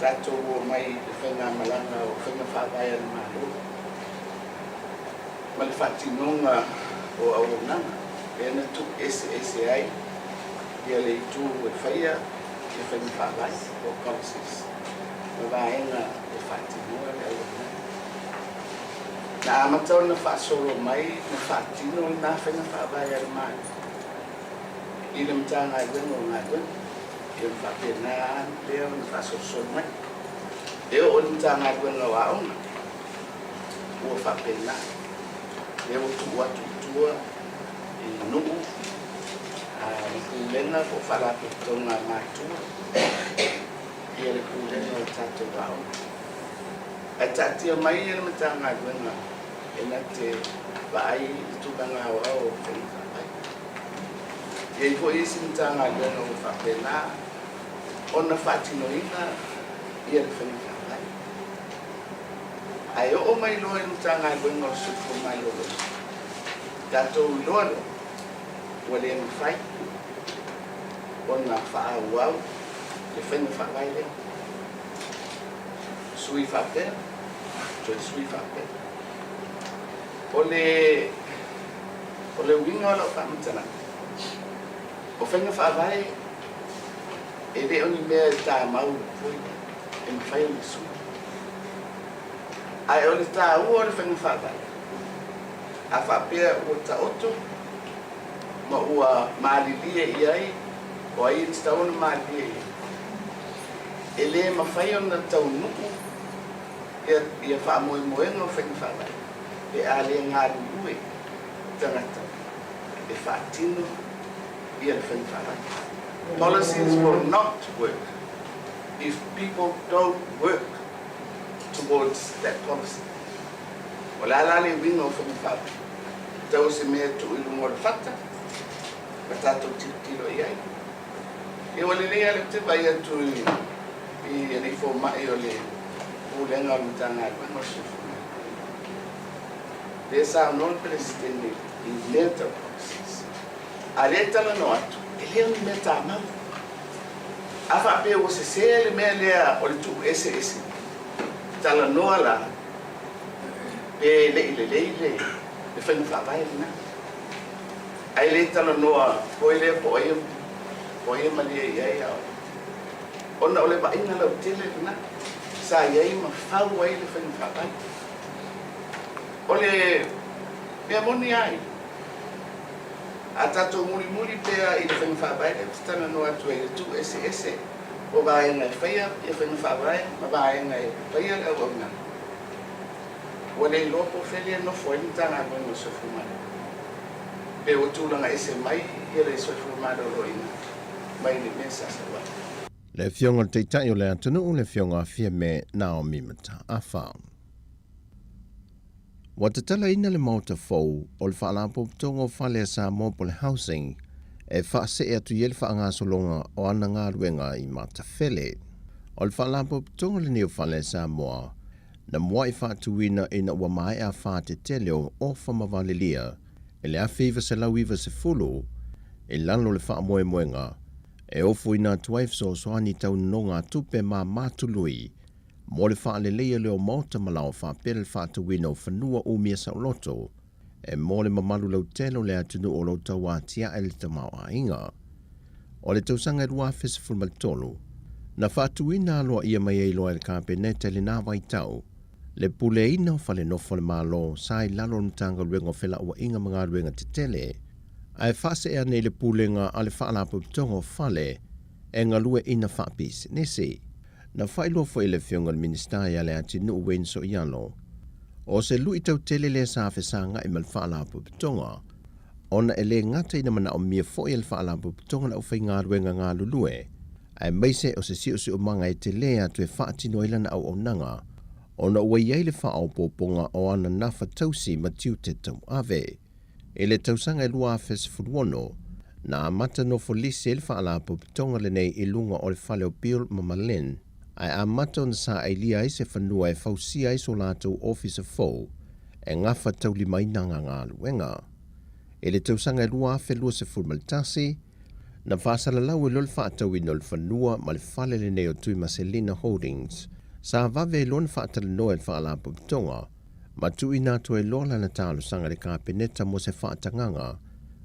tatou omai i le faigamalaga o faiga faavae a le Malo ma le faatinoga o auaunaga lea na tuu eseese ai ia le itu e faia ia faiga faavae po o policies ma vaega e faatinoa le auaunaga. Na amata ona faasolo mai ma faatino lena faiga faavae a le Malo i le Matagaluega o Galuega, ia ona faapena lea ona faasolosolo mai. E oo i le Matagaluega o Aoga, ua faapena, lea ua tuu atu i tua i nuu ma pulega po o faalapotopotoga a matua ia le pulega o tatou aoga. Ae taatia mai le Matagaluega e na te vaai i le tulaga aoao o faiga faavae. E i ai foi isi Matagaluega ua faapena ona faatinoina ia le faiga faavae. Ae oo mai loa i le Matagaluega o le Soifua Maloloina, tatou iloa loa ua le mafai ona faaauau le faiga faavae lea. Sui faapea, toe sui faapea. O le, o le uiga o lau faamatalaga, o faiga faavae e le o ni mea e tamau foi e mafai ona sui. Ae o le taua o le faiga faavae, a faapea ua taoto ma ua malilie i ai, o ai e tatau ona malilie i ai? E le mafai ona taunuu ia faamoemoega o faiga faavae pe a le galulue tagata e faatino ia le faiga faavae. Policies will not work if people don't work towards that policy. O le a la le uiga o faiga faavae? Tau o se mea e tuu i luga o le fata ma tatou tilotilo i ai. Ia ua lelei lava lea ou te vaai atu i i alii fomai o le Pulega o le Matagaluega o le Soifua Maloloina. Lea e saunoa le Peresetene i mea tau policies. A o lea e talanoa atu, e le o ni mea tamau. A faapea ua sese le mea lea o le tuu eseese, talanoa la pe le i lelei le faiga faavae lena. Ae le talanoa foi lea po o ai po o ai e malie i ai a o ona o le vaaiga lautele lena sa i ai ma fau ai le faiga faavae. O le mea moni lava ia, a tatou mulimuli pea i le faiga faavae lea ou te talanoa atu ai i le tuueseese o vaega e faia ia faiga faavae ma vaega e faia le auaunaga, ua le iloa po o fea lea e nofo ai le Matagaluega o le Soifua Maloloina, pe ua tulaga ese mai ia le Soifua Maloloina mai le mea sa sau ai. Le Afioga i le Taitai o le atunuu, le Afioga a Fiame Naomi Mataafa. Ua tatalaina le maota fou o le Faalapotopotoga o Fale a Samoa po o le Housing e faasee atu i ai le faagasologa o ana galuega i Matafele. O le Faalapotopotoga lenei o Fale a Samoa na muai faatuina ina ua maea faatetele o Ofa ma Valelia i le 1990 i lalo o le faamoemoega e ofoina atu ai fesoasoani tau nonogatupe ma matului mo le faaleleia lea o maota ma laoa faapea le faatauina o fanua umia saoloto e mo le mamalu lautele o le atunuu o lo o tauatiae le tamaoaiga. O le tausaga e 2013, na faatuina aloaia mai ai loa e le Kapeneta i lena vaitau le puleaina o falenofo a le Malo sa i lalo o le Matagaluega o Felauaiga ma Galuega Tetele, ae faasee ane i le Pulega a le Faalapotopotoga o Fale e galueaiina faapisinisi. Na faailoa foi e le Afioga i le Minisita ia Leatinuu Wayne Soialo, o se luitau tele lea sa fesagai ma le Faalapotopotoga, ona e le gata ina manaomia foi e le Faalapotopotoga le aufaigaluega galulue, aemaise o se siosiomaga e tele atu e faatino ai lana auaunaga, ona ua i ai le faaopoopoga o ana nafa tausi ma tiute tauave. I le tausaga e 2016, na amata nofo lisi ai le Faalapotopotoga lenei i luga o le fale o Bill ma Marlene, ae amata ona saailia ai se fanua e fausia ai so latou ofisa fou e gafataulimaina ana galuega. I le tausaga e 2021, na faasalalau ai loa le faatauina o le fanua ma le fale lenei o Tuimaselina Holdings. Sa vave ai loa ona faatalanoa e le Faalapotopotoga ma tuuina atu ai loa lana talosaga i le Kapeneta mo se faatagaga,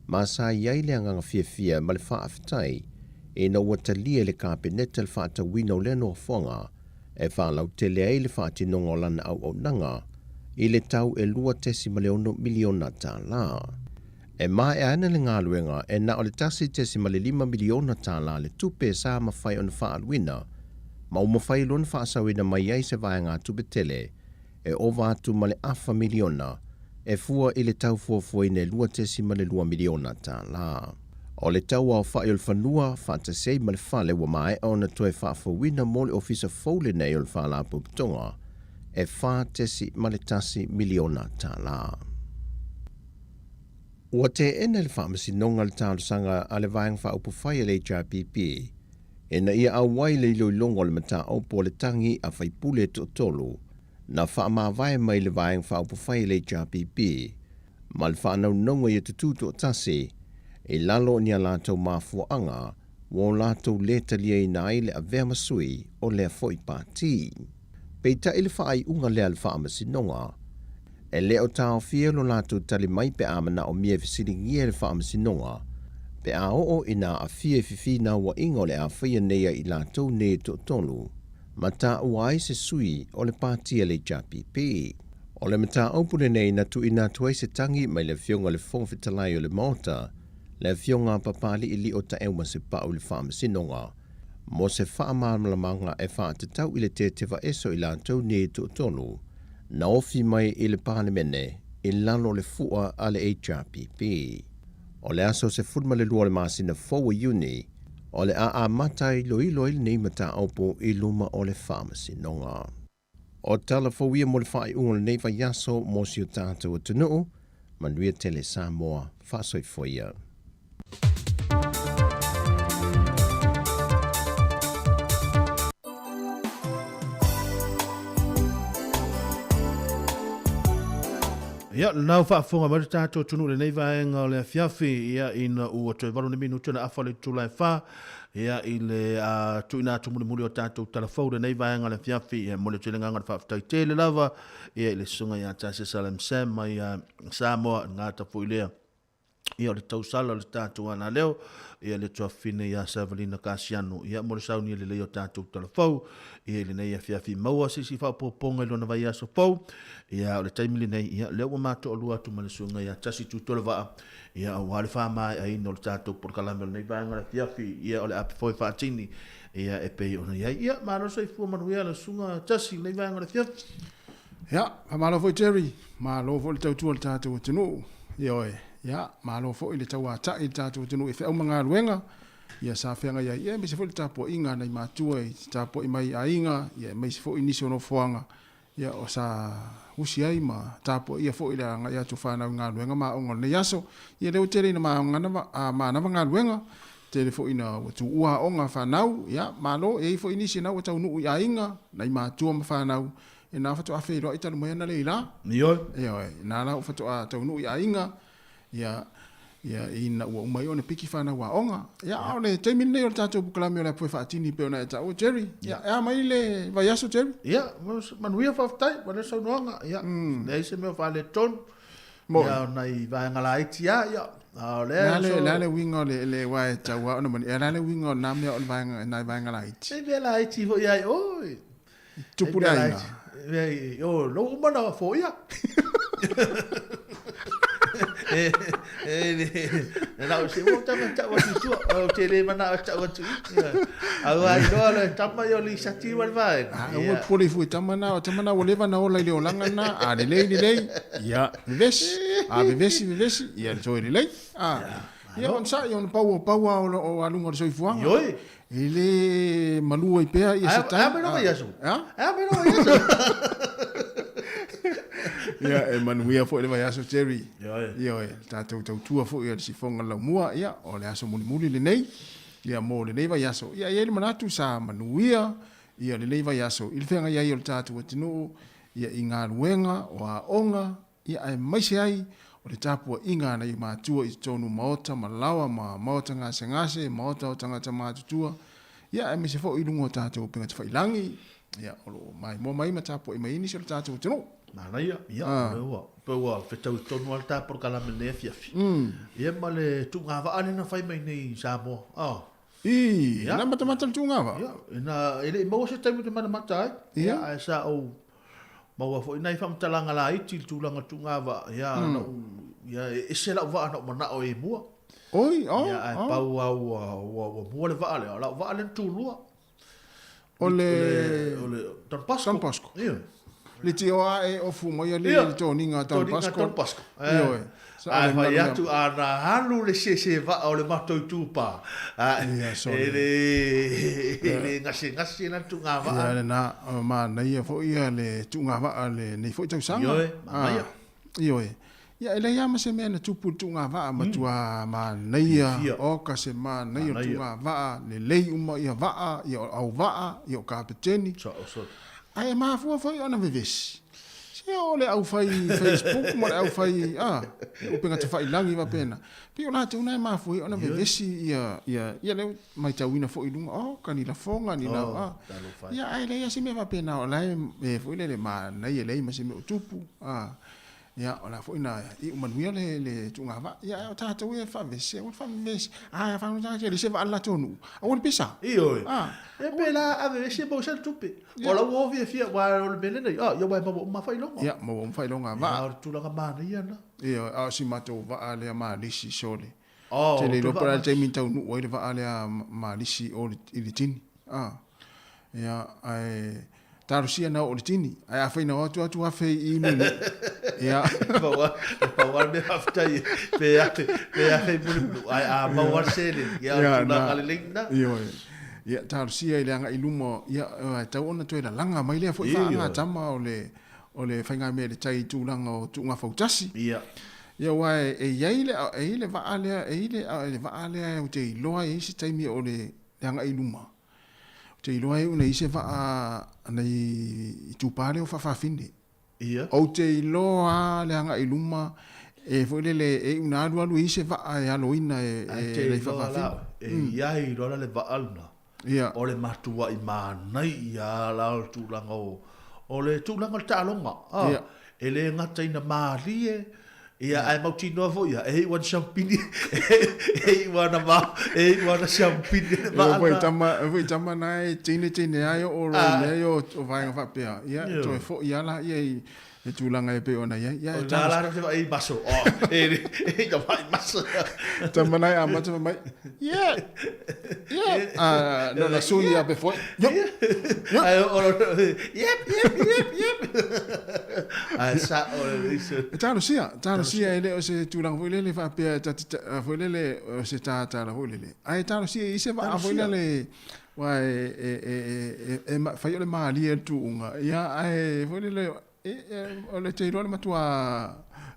ma sa i ai le agaga fiafia ma le faafetai ina ua talia e le Kapeneta le faatauina o lea nofoaga e faalautele ai le faatinoga o lana auaunaga i le tau e $2.6 miliona tala. E maea ana le galuega e na o le $1.5 miliona tala le tupe sa mafai ona faaaluina ma ua mafai loa ona faasaoina mai ai se vaegatupe tele e ova atu ma le afa miliona e fua i le tau fuafuaina e $2.2 miliona tala. O le tau aofai o le fanua faatasi ai ma le fale ua maea ona toe faafouina mo le ofisa fou lenei o le Faalapotopotoga e $4.1 miliona tala. Ua teena e le Faamasinoga le talosaga a le Vaega Faaupufai a le HRPP ina ia auai le iloiloga o le mataupu o le tagi a faipule e toatolu na faamavae mai le Vaega Faaupufai a le HRPP ma le faanaunauga ia tutū toatasi i lalo o ni a latou mafuaaga ua o latou lē taliaina ai le avea ma sui o lea foi pati. Peitai le faaiuga lea a le Faamasinoga, e le o taofia lo latou tali mai pe a manaomia e fesiligia e le Faamasinoga pe a oo ina aafia i fefinauaiga o le a faia nei ai i latou nei e toatolu ma taua ai se sui o le pati a le HRPP. O le mataupu lenei na tuuina atu ai se tagi mai le Afioga i le Fofoga Fetalai o le Maota, le Afioga a Papalii Lio Taeumasepau i le Faamasinoga mo se faamalamalamaga e faatatau i le tetevaese o i latou nei e toatolu na ofi mai i le Palemene i lalo o le fua a le HRPP. O le aso 12 o le masina fou o Iuni, o le a amata iloilo ai lenei mataupu i luma o le Faamasinoga. O tala fou ia mo le faaiuga o lenei vaiaso mo si o tatou atunuu. Manuia tele Samoa, faasoifua ia. Ia, lena ua faafofoga mai le tatou atunuu i lenei vaega o le afiafi, ia, ina ua toe 8 ni minute ona afa le itula e 4, ia, i le tuuina atu mulimuli o tatou tala fou i lenei vaega o le afiafi. Ia, e momoli atu ai le agaga o le faafetai tele lava, ia, i le susuga ia Tasi Salem Sam mai Samoa, e gata foi lea. Ia, o le tausala o le tatou alaleo, ia, le tuafafine ia Savalina Kasiano, ia, mo le saunia lelei o tatou talafou, ia, i lenei afiafi maua se isi faaopoopoga i lona vaiaso fou, ia, o le taimi lenei, ia, lea ua matoalua atu ma le susuga ia Tasi Tuitolovaa, ia, aua le faamaeaina o le tatou polokalame o lenei vaega o le afiafi, ia, o le a foe faatini, ia, e pei ona i ai. Ia, malo le soifua manuia le susuga Tasi i lenei vaega o le afiafi. Ia, faamalo foi Jerry, malo foi le tautua i le tatou atunuu. Ioe, ia, malo foi le tauatai i le tatou atunuu i feau ma galuega, ia sa feagai ai, ia aemaise foi le tapuaiga a nai matua i tapuai mai i aiga, ia aemaise foi nisi o nofoaga, ia o sa usi ai ma tapuaia foi le agai atu o fanau i galuega ma aoga o lenei aso. Ia lea ua tele ina manava galuega, tele foi ina ua tuua aoga a fanau, ia malo, e i ai foi nisi na ua taunuu i aiga, nai matua ma fanau, E na faatoa feiloai talu mai ana le la. Ioe. Ioe. Na la ua faatoa taunuu i aiga, ia, ia, ina ua uma ai ona piki fanau aoga. Ia, a o le taimi lenei o le tatou polokalame o le Apu e Faatini pei ona e taua, Jerry. Ia, e a mai le vaiaso, Jerry? Ia, manuia faafetai mo le saunoaga. Ia, leai se mea o faaletonu. Ia, o nai vaega laiti lava, ia, a o lea... O le a le uiga o le, le aua e tau lava ona mani, o le a le uiga o na mea o le vaega, nai vaega laiti? E mea laiti foi lava i o. Tupu le aiga. O, lou uma na foia. E, e, le, na o se o tama tau atu tua, o te le mana o tau atu i. Au ai loa le tama i o li sati wal vae. A ua pole fui tama na, o tama na ua leva na ola i le olaga na, a lelei lelei, ia vevesi, a vevesi vevesi, ia toe lelei. A, ia ona sa'i ona pau o pau a o aluga o le soifuaga. Ioe. E le malu ai pea ia se taimi. A mai lou vaiaso. A? A mai lou vaiaso. Ia, e manuia foi le vaiaso, Jerry. Ioe. Ioe, tatou tautua foi i le sifoga laumua, ia, o le aso mulimuli lenei, ia, mo lenei vaiaso. Ia, e i ai le manatu sa manuia, ia, lenei vaiaso i le feagai ai o le tatou atunuu, ia, i galuega, o aoga, Ia aemaise ai o le tapuaiga a nai matua i totonu maota ma laoa ma maota gasegase, maota o tagata matutua, ia aemaise foi i luga o tatou upega tafailangi, ia o lo o maimoa mai ma tapuai mai ai nisi o le tatou atunuu. Manaia, ia, o lea ua, pei ua fetau tonu lava le ta polokalame i lenei afiafi. Ia ma le tuugavaa lea na fai mai nei i Samoa. Oh. I, na matamata le tuugavaa? Ia, ina, e le i maua se taimi ou te matamata ai. Ia. Ae sa ou Maua foi nai faamatalaga laiti i le tulaga tuugavaa, ia, na ou, ia, e ese lau vaa na ou manao ai mua. Oi, oh, Ia, ae oh. pau lava ua, ua, ua mua le vaa lea. O lau vaa lea na tulua. O le... O le Don Bosco. Don Bosco. Ia. Le tio a e ofu mai a le Ia. toniga a Don Toniga a Bosco. Don Bosco. Ioe. Ae fai atu, a na alu le sese vaa o le matou itupa, a e le, e le gasegase la le tuugavaa. Ia lena, manaia foi ia le tuugavaa lenei foi tausaga. Ioe, manaia. Ioe. Ia e leai lava ma se mea na tupu i le tuugavaa, matua manaia, oka se manaia o le tuugavaa, lelei uma ia vaa, ia o auvaa, ia o kapeteni. Ae mafua foi ona vevesi. Se o le aufai Facebook ma le aufai a upega tafailagi faapena. Pei o latou na e mafua ai ona vevesi ia ia ia lea ua matauina foi i luga, oh ka ni lafoga ni la a. Ia ae leai lava se mea faapena o la e foi lele manaia e leai ma se mea o tupu a. Ia, o la foi na iu manuia le, le tuugavaa. Ia, ae o tatou ia e faavevesi, aua le faavevesi. A, e faanono tagata e leai se vaa a le latou nuu. Aua le pisa. Ioe. A. E pe la a vevesi e maua se tupe. O lau o fiafia, aua o le mea lenei, a, ia aua e maua uma lava faailoga. Ia, maua uma faailoga a vaa. Ia, o le tulaga manaia lena. Ioe, a o si matou vaa lea malisi sole. Oh, Te le iloa o po o le a le vaa taimi na taunuu ai le vaa lea malisi i o i Letini. A. Ia, ae talosia na oo i Letini. Ae afai na o atu atu afe i Mulinuu. Ia. Pau lava le mea faafetai pe afe, pe afe i Mulinuu, ae a maua le seleni, ia o le tulaga lelei lena. Ioe. Ia, talosia i le agai i luma, ia, e tatau ona toe lalaga mai lea foi faagatama o le, o le faigamea i le tai i tulaga o tuuga fautasi. Ia. Ia, aua e i ai le, e i ai le vaa lea, e i ai le vaa lea ou te iloa e i ai se taimi o le agai i luma. Ou te iloa e iu nei se vaa nei itupa lea o faafafine. Ia. Ou te iloa lava le agai i luma e foi lele e iu ina alualu i ai se vaa e aloina e Ae te le iloa la faafafine. oe, e i ai loa la le vaa lena, Ia. o le matuai manaia lava la o le tulaga o, o le tulaga o le taaloga, a, Ia. e le gata ina malie, ia, ae mautinoa foi ia, e iu lava ina siampini, e iu lava ina ma, e iu lava ina siampini le vaa E foi lena. tama, e foi tama na e teine teine ai o lo Ah. mea ia o vaega faapea. Ia, Ioe. toe foi lava laia i le tulaga e pei ona i ai. Ia, O e lena talo- la te vaai i maso, oh, e, e, e vaai maso. Tama na e amata fai mai, yeah, yeah. Ah, no, na sui ia pe foi. Yup, yup. Ai, o, yep, yep, yep, yep. Ai, sa, o, le, E talosia, talosia e le o se tulaga foi lele faapea ta te foi lele o se tatala foi lele. Ae talosia i se vaa foi lele aua e e e e e fai o le malie le tuuga. Ia ae foi lele e o le te iloa le matua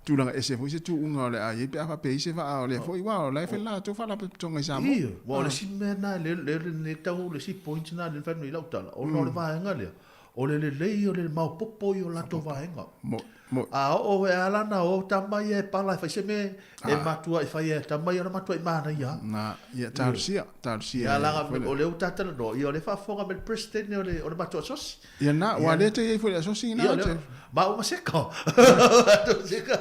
tulaga ese foi se tuuga o le a iai pe a faapea i se vaa o lea foi aua o la e fai le latou faalapotopotoga i Samoa. Ioe, aua o le isi mea lena le le le tau le isi point lena lea na fai atu nei i lau tala, ona o le vaega lea, o le lelei o le maopoopo i o latou vaega. Mo, mo. A oo e ala na o tama ia e pala e fai se mea e matua i fai e tama ia ona matua i manaia. Na, ia talosia, talosia. Ia laga foi lele. o lea ua talanoa, ia o lea faafofoga mai le president o le o le matou asosi. Ia na, ua lea te iai foi le asosi Ia na. o lea, ma uma seka. Matou seka.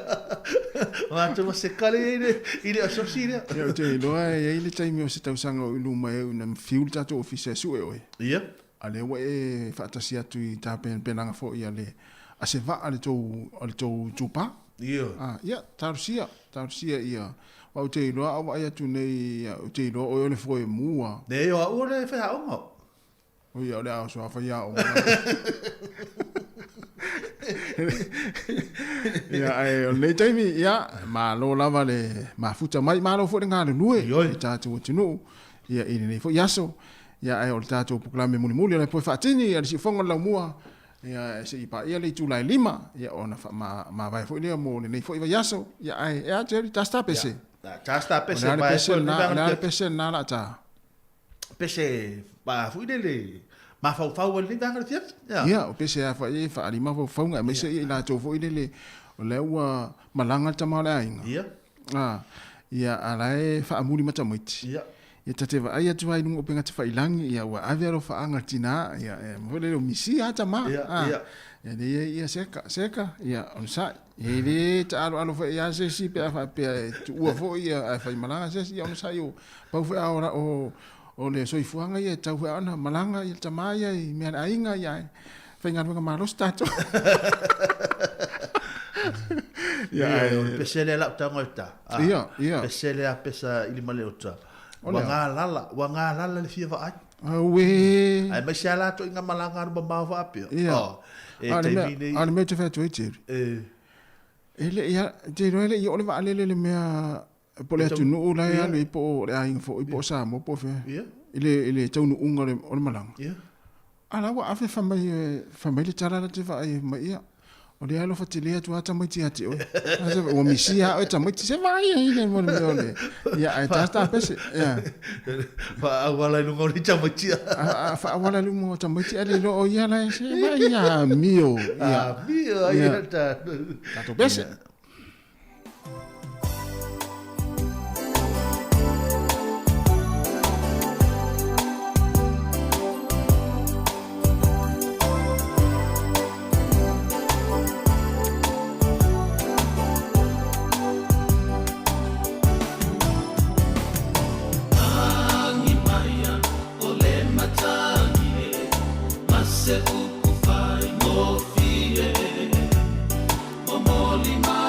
Matou ma seka le i le i le asosi lea. Ia, ou te iloa e iai le taimi o se tausaga o i luma e una fiu le tatou ofisa e sue oe. Ia. A lea ua e faatasi atu i tapenapenaga foi a le a se vaa a le tou a le tou itupa. Ia. Ah, ia, talosia, talosia ia. Aua ou te iloa a ou vaai atu nei, ia, ou te iloa oe o le foemua. Nei, o au o le faiaoga. O ia, o le a soa faiaoga. Ia, ae o lenei taimi, ia, malo lava le mafuta mai, malo foi le galulue i tatou atunuu, ia, i lenei foi aso. Ia, ae o le tatou polokalame mulimuli o le poe faatini a le siufofoga o le laumua, ia, se i paia le itula e 5, ia, ona faamavae foi lea mo lenei foi vaiaso. Ia, ae, e a Jerry, tasta pese. Ia, tasta pese, O le a le vae pese foi o lena, le o le a le vaega pese lena o le a ta. Pese, pa foi lele, mafaufau ai lenei vaega o le fiafi. Ia. Ia, o pese a foi e faaali mafaufauga, aemaise ia i latou foi lele, o lea ua malaga le tama o le aiga. Ia. Ah, ia, a la e faamuli ma tamaiti. Ia. Ia ta te vaai atu ai i luga o upega tafailangi, ia ua ave alofaaga i le tinā, ia, e foi lele o misi lava tamā. Ia, Ah, ia. ia lea ia, ia seka, seka, ia onosai. E le taaloalo foi ia se isi pe a faapea e tuua foi ia ae faimalaga se isi, ia onosai o pau foi a o, o, o le soifuaga ia e tau foi ona malaga ia le tamā ia i mea a le aiga, ia e faigaluega malosi tatou. Ia, Ia, o le ae- pese lea lau tago e ta. Ah, Ia, ia. Pese lea pesa i lima le uta. O Ua lea. galala, ua galala le fia vaai. Auē. Ae mai se ala atu i ngā malanga aru mamao faapea. Ia. Oh, e A o le mea, taimi nei. a o le mea ou te fai atu ai, Jerry. E. E le i a, te iloa e le i oo le vaalele i le mea po o le E tau- atunuu la e Ia. alu ai po o le aiga foi po o Samoa po o fea. Ia. I le, i le taunuuga o le, o le malaga. Ia. A la ua ave fai mai, fai mai le tala la te vaai mai ia. O lea alofa tele atu lava tamaiti ia te oe. A se ua misia lava oe tamaiti se vaai ai le mo le mea o le. Ia ae tata pese. Ia. Faaauala i luga o le tamaiti. A faaauala i luga o tamaiti a le iloa o ia la e se vaai ia amio. Ia. Amio ai Ia. ia tatou. Tatou pese. Lagi maia o le matagi e, ma se upu fai ngofie. Momoli mai.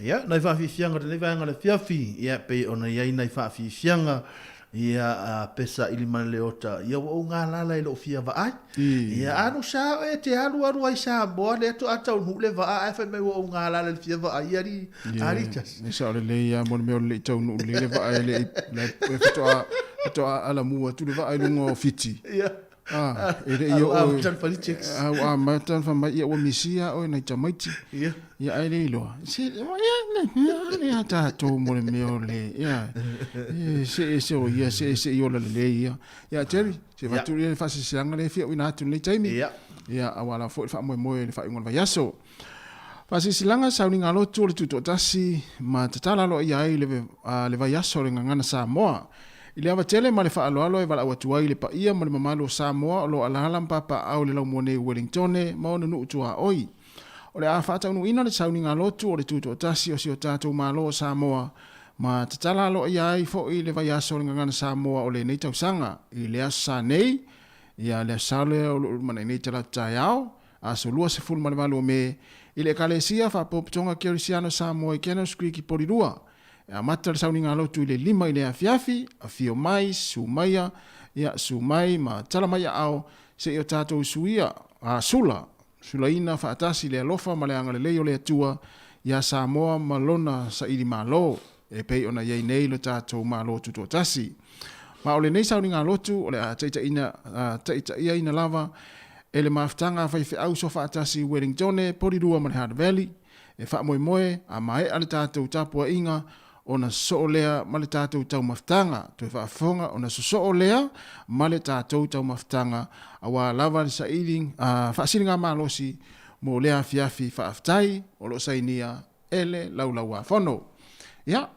Ia, nai faafiafiaga o lenei vaega o le afiafi, ia, pei ona i ai nai faafiafiaga, ia, a pesa ili ma le leota, ia, ua ou galala i lou fia vaai. Ia, anu sa oe e te alu alu ai Samoa, lea toa taunuu le vaa, ae fai mai ua ou galala i le fia vaai, ia, alii, alii tasi. Ia, sao lelei lava mo le mea o le le i taunuu lelei le vaa e le i, la e faatoa, faatoa alamua atu le vaa i luga o Fiti. Ia. Ah, e le i oo. Amata ona fai checks. Ah, ua amata ona fai mai, ia ua misia oe nai tamaiti. Ia. Ia ai le iloa. Se, ia, ia, le a tatou mo le mea o le, ia. Se ese o ia, se ese i ola lelei ia. Ia, Jerry, se vatu ia le faasilasilaga lea e fia uina atu i lenei taimi. Ia. Ia, aua lava foi le faamoemoe i le faaiuga o le vaiaso. Faasilasilaga, sauniga lotu o le Tutoatasi ma tatala aloaia ai le, le vaiaso o le Gagana Samoa. I le ava tele ma le faaaloalo e valaau atu ai i le paia ma le mamalu o Samoa o lo o alaala ma papaaao i le laumua nei i Wellingtone ma ona nuu tuaoi. O le a faataunuuina le sauniga lotu o le Tutoatasi o si o tatou Malo o Samoa ma tatala aloaia ai foi le vaiaso o le Gagana Samoa o lenei tausaga i le Aso Sa nei, ia le Aso Sa lea o lo o lumanai nei Talata taeao, Aso 28 o Me, i le Ekalesia Faapopotoga Kerisiano Samoa i Kennels Creek i Porirua. E amata le sauniga lotu i le 5 i le afiafi, afio mai, susu maia, ia, susu mai ma tala mai aao, se i o tatou suia, a, sula, sulaina faatasi le alofa ma le agalelei o le Atua iā Samoa ma lona saili malo, e pei ona i ai nei lo tatou Malo Tutoatasi. Ma o lenei sauniga lotu o le a taitaiina, a, taitaiaina lava e le mafutaga a faifeau soafaatasi i Wellingtone, Porirua ma le Hutt Valley, e faamoemoe a maea le tatou tapuaiga ona sosoo lea ma le tatou taumafataga, toe faafofoga ona sosoo lea ma le tatou taumafataga aua lava le saili, a, faasiligamalosi mo lea afiafi faafetai o lo o sainia e le Laulauafono. Ia,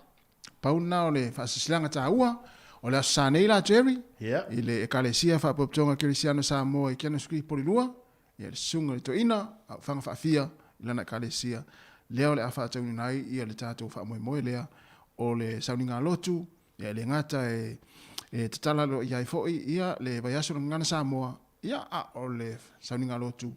pau lena o le faasilasilaga taua o le Aso Sa nei la Jerry, i le Ekalesia Faapotopotoga Kerisiano Samoa i Kennels Creek Porirua, ia le Susuga i le Toeaina a Ufaga Faafia i lana Ekalesia, lea o le a faataunuina ai ia le tatou faamoemoe lea o le sauniga lotu, ia e le gata e e tatala aloaia ai foi ia le vaiaso o le Gagana Samoa, ia a o le sauniga lotu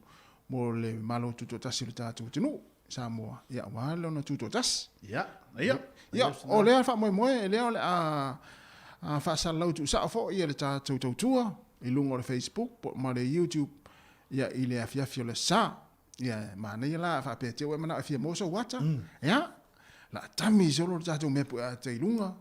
mo le Malo Tutoatasi o le tatou atunuu. Samoa, ia aua lona tutoatasi. Ia, ia. Ia, o lea faamoemoe, lea o le a faasalalau tuusao foi e le tatou tautua i luga o le Facebook po ma le YouTube ia i le afiafi o le aso Sa. Ia, e manaia la a faapea te ua e manao e fia maua sou ata. Ia, la tami solo le tatou mea pueata i luga,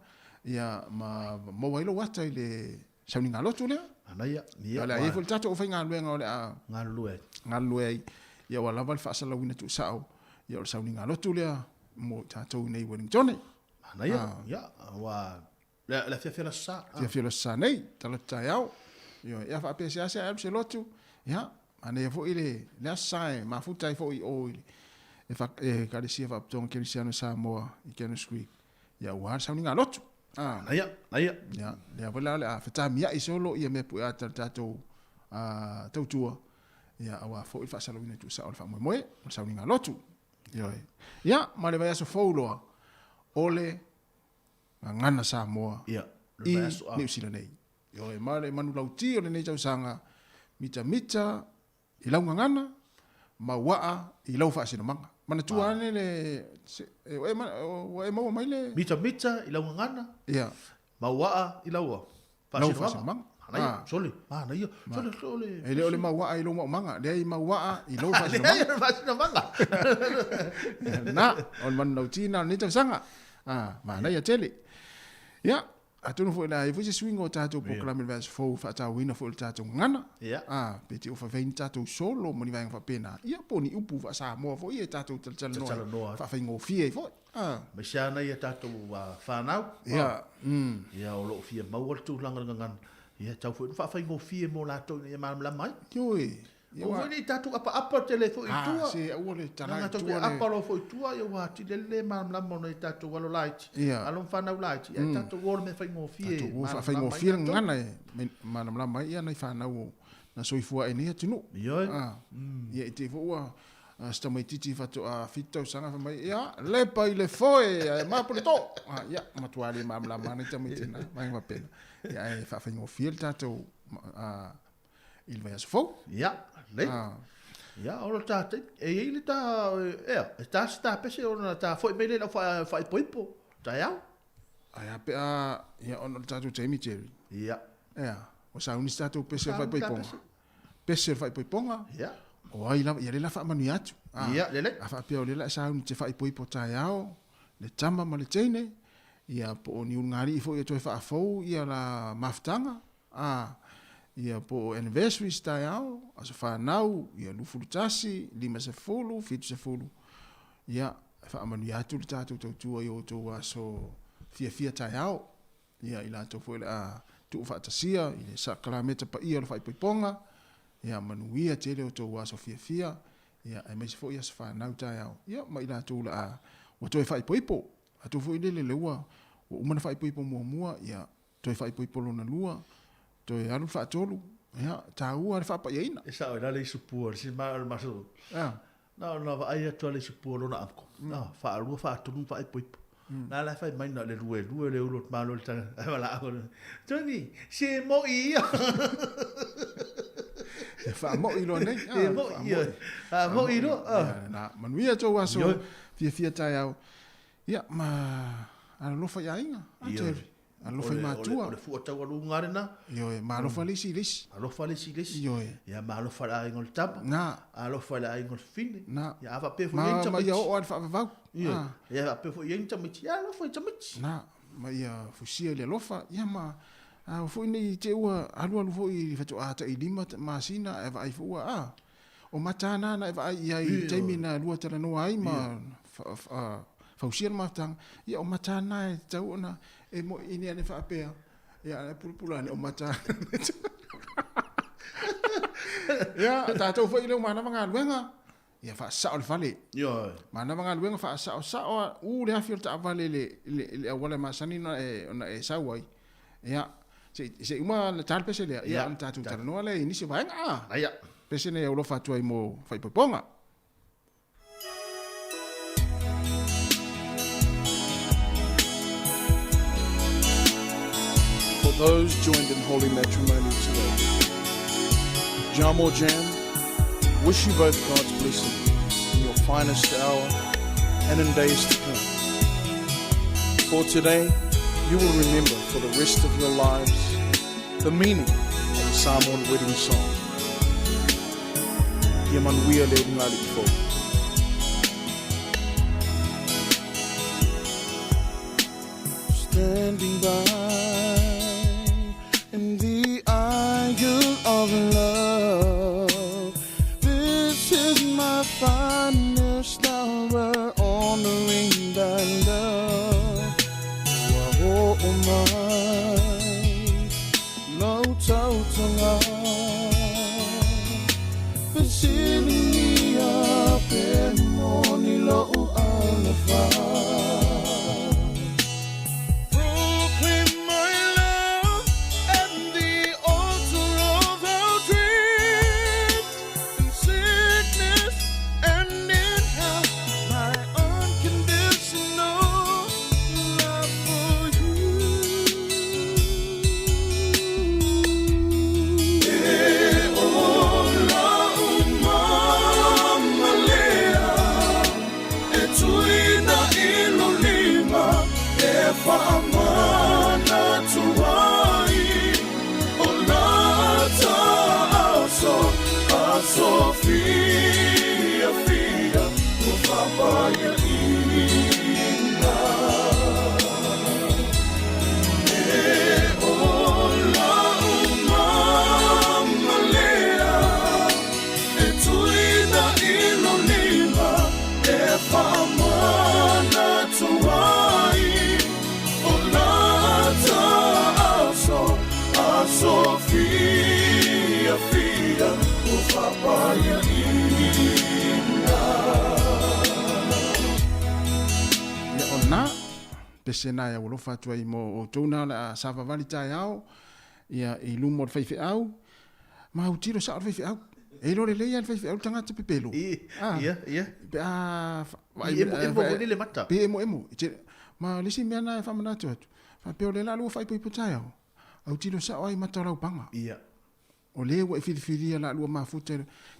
ia ma maua ai lou ata i le sauniga lotu lea. Manaia. Ia, o le a i ai foi le tatou aufaigaluega o le a galulue ai. Galulue ai. Ia ua lava le faasalalauina tuusao ia o le sauniga lotu lea mo i tatou i nei Wellingtone. Manaia. Ia, ua le afiafi o le Aso Sa. Afiafi o le Aso Sa nei, talatu taeao. Ioe, ia faapea seasea e alu se lotu. Ia, manaia foi le le Aso Sa e mafuta ai foi i o i le Ekalesia Faapotopotoga Kerisiano Samoa i Cannons Creek. Ia aua le sauniga lotu. Ah. Ia, ia. Ia, lea foi la o le a fetamiai solo ia mea pueata le tatou tautua. Ia, aua foi le faasalalauina tuusao o le faamoemoe o le sauniga lotu. Ioe. Ia, ma le vaiaso fou loa o le Gagana Samoa ia, i Niu Sila nei. Ioe, ma le manulauti o lenei tausaga, mitamita i lau gagana, ma uaa i lau faasinomaga. Manatua ane le, ua e maua mai le... Mitamita i lau gagana, Ia. ma uaa i lau Lau faasinomaga. Manaia, sole, manaia, sole, sole. E le o le mauaa i lou maumaga, leai mauaa i lou faasinomaga. Leai o le faasinomaga. Na, o le manulauti na o lenei tausaga. Ah, manaia tele. Ia, Atonu foi le a i ai foi se suiga o tatou polokalame i le vaiaso fou e faatauaina foi le tatou gagana. A, pe te i ua faifai ni tatou solo ma ni vaega faapena, ia po o ni upu faa-Samoa foi ia e tatou talatalanoa ai, faafaigofie ai foi. A. Aemaise lava nai a tatou fanau. Ia, Ia o lo o fia maua le tulaga o le gagana, ia e tatau foi ona faafaigofie mo latou ina ia malamalama ai. Ioe. Aua foi ne i tatou apaapa tele foi i tua. Ah, se aua le tala i tua le. Apa loa foi i tua, ia ua atili ai le le malamalama ona i tatou alo laiti, alo ma fanau laiti, ae tatou o i le mea faigofie. Tatou o faafaigofie le gagana e malamalama ai nai fanau na soifua ai nei atunuu. Ioe. Ia i te i foi ua se tamaitiiti faatoa 7 tausaga fai mai, ia, lepa i le foe ae mapu le too. Ia, matua le malamalama nai tamaiti na, vaega faapena. Ia ae faafaigofie le tatou i le vaiaso fou. Ia, lelei. Ah. Ia, o le ta taimi. E iai le ta, ea, e ta se ta pese ona ta fo'i mai lea i lau faaipoipo, taeao. Ae a pe a, ia, ona o le tatou taimi, Jerry. Ia. Ea, ua sauni se tatou pese o le faaipoipoga. Pese o le faaipoipoga. Ia. O ai lava, ia lea la faamanuia atu. Ia, lelei. A faapea o lea la e sauni te faaipoipo taeao, le tama ma le teine, ia po o ni ulugalii foi e toe faafou ia la mafutaga, a, ia po o anniversaries taeao, aso fanau, ia 21, 50, 70, ia e faamanuia atu le tatou tautua i o outou aso fiafia taeao, ia i latou foi o le a tuufaatasia i le sakalameta paia o le faaipoipoga, ia manuia tele o outou aso fiafia, ia aemaise foi aso fanau taeao, ia ma i latou o le a ua toe faaipoipo, latou foi lele lea ua uma ona faaipoipo muamua, ia toe faaipoipo lona lua, toe alu le faatolu, ia, taua le faapaiaina. E sao, e na le isu pua, le sima o le maso. Na ona vaai atu a le isu pua lona uncle. Na, faalua, faatolu, faaipoipo. Na la fai mai na le lue lue le ulo malo le tanga. Ai wala ako. Tony, se mo i ia. E whaamoi loa nei. E mo i ia. Whaamoi loa. Na, manuia tou aso fiafia taeao. Ia, ma alolofa i aiga, a Jerry. Alofa i matua. O le fua taualuga lena. Ioe, ma alofa le isi i le isi. Alofa le isi i le isi. Ioe. Ia, ma alofa le aiga o le tama. Na. Alofa le aiga o le fafine. Na. Ia, a faapea foi i ai ni Ma tamaiti. ia oo lava i le faavavau. Ioe. Ia, faapea foi i ai ni tamaiti. Ia, alofa i tamaiti. Na. Ma ia fusia i le alofa. Ia, ma a foi nei te ua alualu foi faatoa tai 5 masina ae vaai foi ua, a, o mata na na e vaai i ai i le taimi na lua talanoa ai ma fausia le mafutaga, ia o mata na e tatau ona e moi ine ane faapea, ia e pulapula ane o mata. Ia, tatou foi lea ua manava galuega, ia faasao le fale. Ioe. Manava galuega faasaosao a u le afi o le taavale i le auala e masani ona e sau ai. Ia, se i uma le ta le pese lea, ia ona tatou talanoa lea i nisi o vaega. A. Ia. Pese nei e alofa atu ai mo faaipoipoga. For those joined in holy matrimony today, Jamo Jam, wish you both God's blessing in your finest hour and in days to come. For today, you will remember for the rest of your lives the meaning of the Samoan wedding song. Ia manuia le ulugalii fou. Standing by in the aisle of love, this is my finest hour, honoring thy love. Ua oo mai lau tautoga, fesiligia pe moni lou alofa. Proclaim my love at the altar of our dreams, in sickness and in health, my unconditional love for you. E ola uma malea, e tuina i lo lima, e faamanatu ai o lata aso, aso fiafia ua faapaiaina. E ola uma malea, e tuina i lo lima, e faamanatu ai o lata aso, aso fiafia ua faapaiaina. Ia o na, pese na e aualofa atu ai mo outou na o le a savavali taeao, ia i luma o le faifeau, ma autilo sao le faifeau. E iloa lelei lava le faifeau le tagata pepelo. Ia, ia. Pe a I emo emo foi lele mata. Pe emo emo. Ma le isi mea na e faamanatu atu, faapea o lea la lua faaipoipo taeao, autilo sao ai mata o laupaga. Ia. O le ua e filifilia la lua mafuta.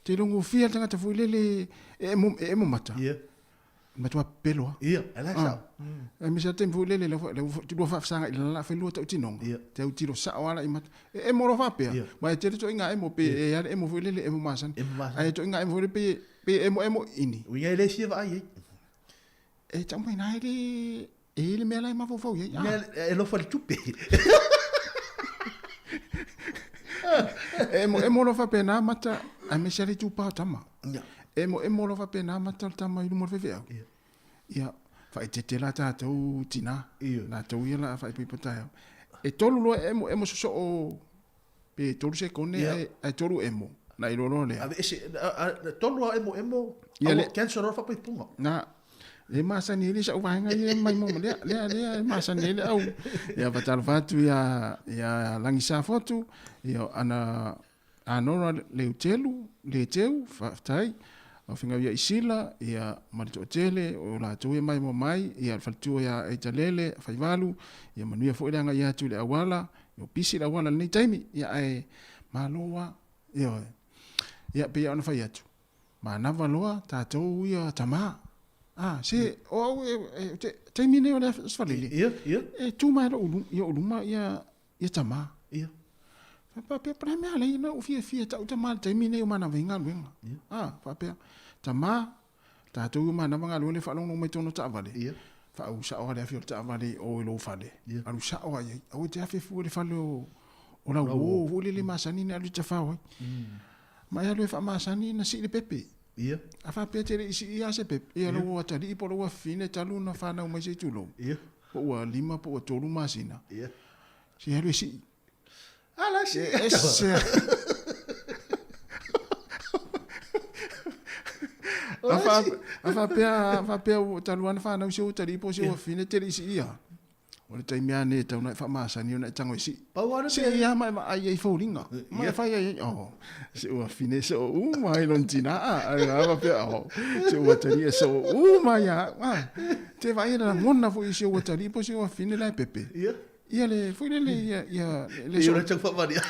Te longofia le tagata foi lele e emo, e emo mata. Ia. Matua pelo a. Ia, e la sao. E misa te foi lele la lua faafesaga i lala fai lua tautinoga. Te autilo sao ala i mata. E emo loa faapea. Ma e tele toaiga emo pe e ale emo foi lele emo masani. Ae toaiga emo foi lele pe pe emo emo ini. Uiga e le fia vaai ai. E tau mai na e le e le mea la e mafaufau i ai. Mea e lofa le tupe. E emo emo loa faapena mata aemaise lava le itupa o tama. E emo emo loa faapena mata o le tama i luma o le faifeau. Ia, faaeteete la tatou tina, latou ia la faaipoipo taeao. E tolu loa e emo emo sosoo pe tolu sekone ae ae tolu emo na iloa loa lea. Ave ese tolu lava emo emo Ia le cancel loa le faapaipoga. Na le masani ai le sa'u vaega ia mai mo lea lea lea e masani ai le au. Ia faatalofa atu ia ia Lagi Safotu, ia ana Anora Leutelu, Leteu, faafetai. O Fingau ia Isila, ia ma le toatele o latou ia maimoa mai, ia le faletua ia Aitalele, Faivalu, ia manuia foi le agai atu i le auala, ia pisi le auala i lenei taimi, ia ae malo lava, ioe. Ia pei lava ona fai atu, manava loa tatou ia tama. Ah, se o au e, te, taimi nei o le Aso Faraile, Ia, ia. e tu mai lou, i ou luma ia, ia tama. Ia. Faapea, po o le a mea alai na ou fiafia tau tama i le taimi nei o manava ai galuega. Ia. Ah, faapea, tama, tatou o manava galuega le faalogologo mai totonu o taavale. Ia. Faauu sao lava le afi o le taavale i o i lou fale. Ia. Alu sao lava i ai. Aua e te afe fua i le fale o, o lau uo foi lele masani na alu i tafao ai. Ma e alu e faamasani na sii le pepe. Ia. A faapea e te le i sii lava se pepe, ia lou atalii po o lou afafine talu ona fanau mai se i tulou. Ia. Po ua 5 po ua 3 masina. Ia. Se alu e sii. Ala sii. E ese. A faapea, faapea ua talu lava ona fanau si ou atalii po o si ou afafine e te le i siia. O le taimi lava lenei e tatau ona e faamasani ona e tago e sii. Pau lava le Sii lava ma e vaai ai i foliga. Ma e fai ai, oh, si ou afafine e soo uma ai lona tina. Ai a faapea, oh, si ou atalii e soo uma ia au. Ah, te vaai e lagona foi i si ou atalii po o si ou afafine la e pepe. Ia. Ia le foi lele ia ia le Ia le tau faavalia.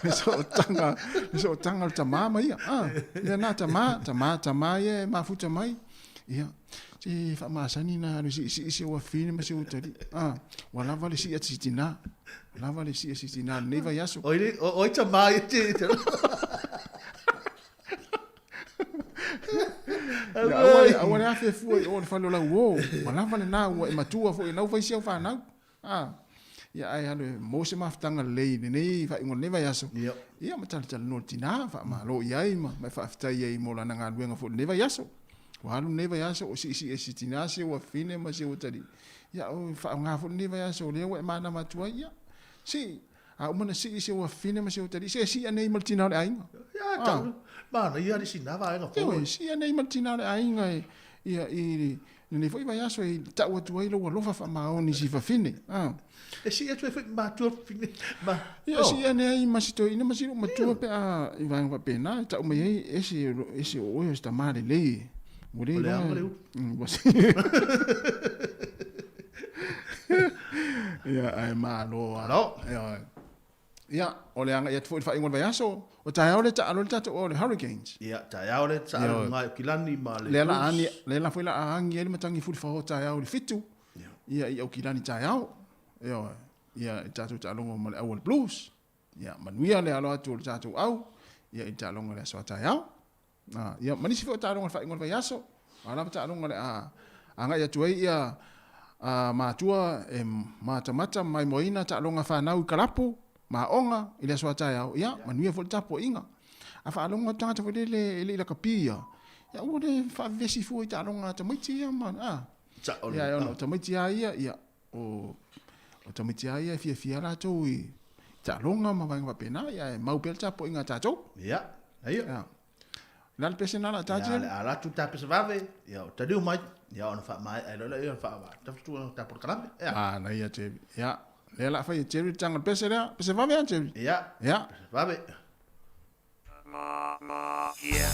Le sootaga, le sootaga o le tama ma ia. Ah, ia na tama, tama, tama ia e mafuta mai. Ia, se faamasani na alu siisii si ou afafine ma si ou atalii. Ah, ua lava le sii a si tina. Lava le sii a si tina i lenei vaiaso. Oi le oi tama ia te. Ia, aua le, aua le afe fua i o le fale o lau uo. Ua lava lena ua e matua foi lau fai si au fanau. Ah, ia ae alu e maua se mafutaga lelei i lenei faaiuga o lenei vaiaso. Ia. Ia ma talatalanoa le tina, faamalo i ai ma, ma e faafetai ai mo lana galuega foi i lenei vaiaso. Ua alu lenei vaiaso o siisii e si tina si ou afafine ma si ou atalii. Ia o faaaoga foi lenei vaiaso o lea ua e manava atu ai. Ia, sii, a uma ona sii si ou afafine ma si ou atalii, se sii anei ma le tina o le aiga. Ia, tau, manaia le sina vaega fou. Ioe, sii anei ma le tina o le aiga e, ia, i lenei foi vaiaso e tau atu ai lou alofa faamaoni i si fafine. A. E sii atu ai foi matua fafine ma. Ia, sii ane ai ma si toeaina ma si lou matua pe a i vaega faapena e tau mai ai ese, ese o oe o se tama lelei e. Ua le O le iloa. aga le upu. Ua Ia, ae malo lava. Malo. Ioe. Ia, o le agai atu foi i le faaiuga o le vaiaso, o taeao le taalo le tatou o le Hurricanes. Ia, taeao le taalo ngai o Kilani ma le Lea la Blues. ani, lea la foi la a agi ai le matagi fulifaoa taeao i le 7. Ia, i Aukilani taeao. Ioe. Ia, i tatou taaloga ma le au o le Blues. Ia, manuia le alo atu o le tatou au, ia i le taaloga i le aso a taeao. Ah, ia, ma nisi foi o taaloga o le faaiuga o le vaiaso, a lava taaloga o le a agai atu ai ia a matua e matamata ma maimoaina taaloga fanau i kalapu ma aoga i le aso a taeao, ia, manuia foi le tapuaiga. A faalogo atu tagata foi lele e le i lakapi ia, ia aua le faavevesi fua i taaloga a tamaiti ia ma, a. Ia, e ona o tamaiti lava ia, ia, o, o tamaiti lava ia e fiafia latou i taaloga ma vaega faapena, ia e mau pea le tapuaiga a tatou. Ia, ia. Ia. Le a le pese lena o le a ta Ia, Jerry? le a latu ta pese vave, ia o taliu mai, ia ona faamaea ai loa lea, ia ona faava, tafutua ta polokalame. Ia. Ah, na ia Jerry. Ia, lea o le a fai e Jerry le taga o le pese lea. Pese vave a Jerry? Ia. Ia. Pese vave. Yeah.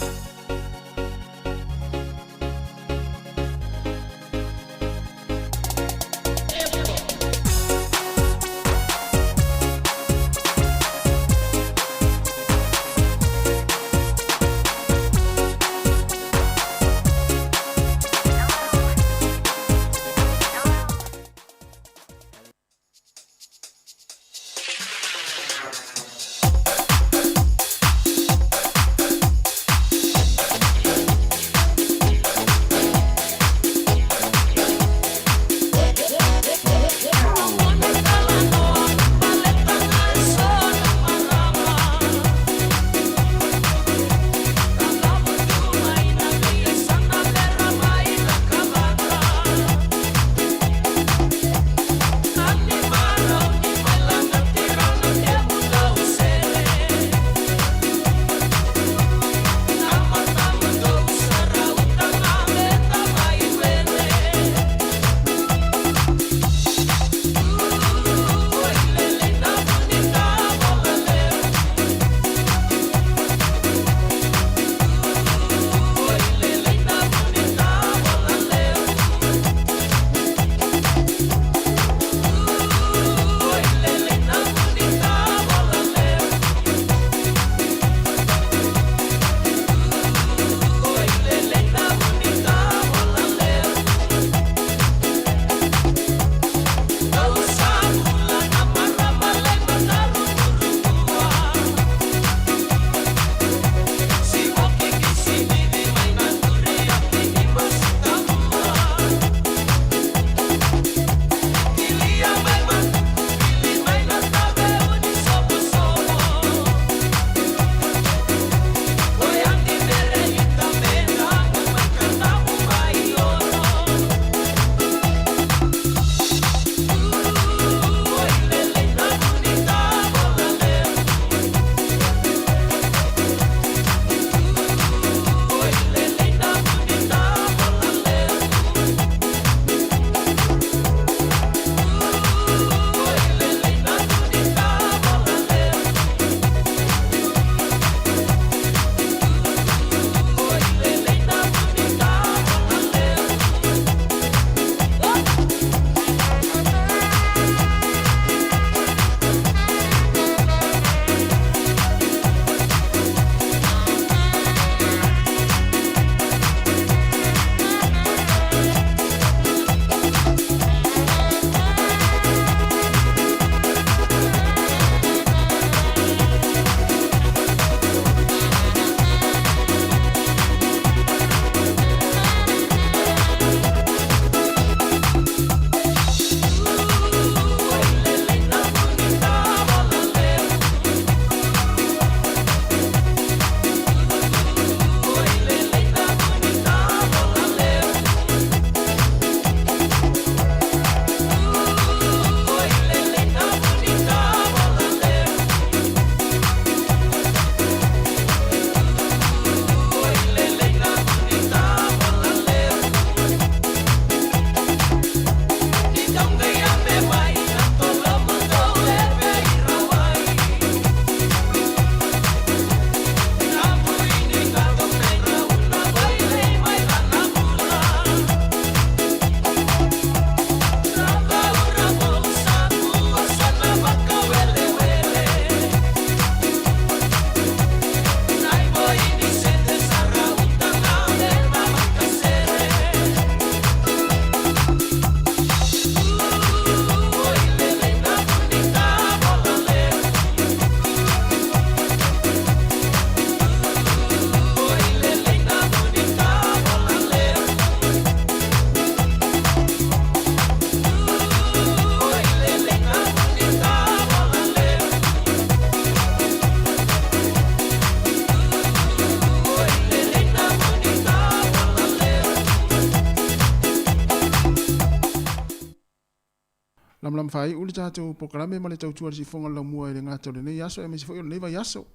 ma faaiu le tatou polokalame ma le tautua i le siufofoga o le laumua i le gata o lenei aso aemaise foi o lenei vaiaso.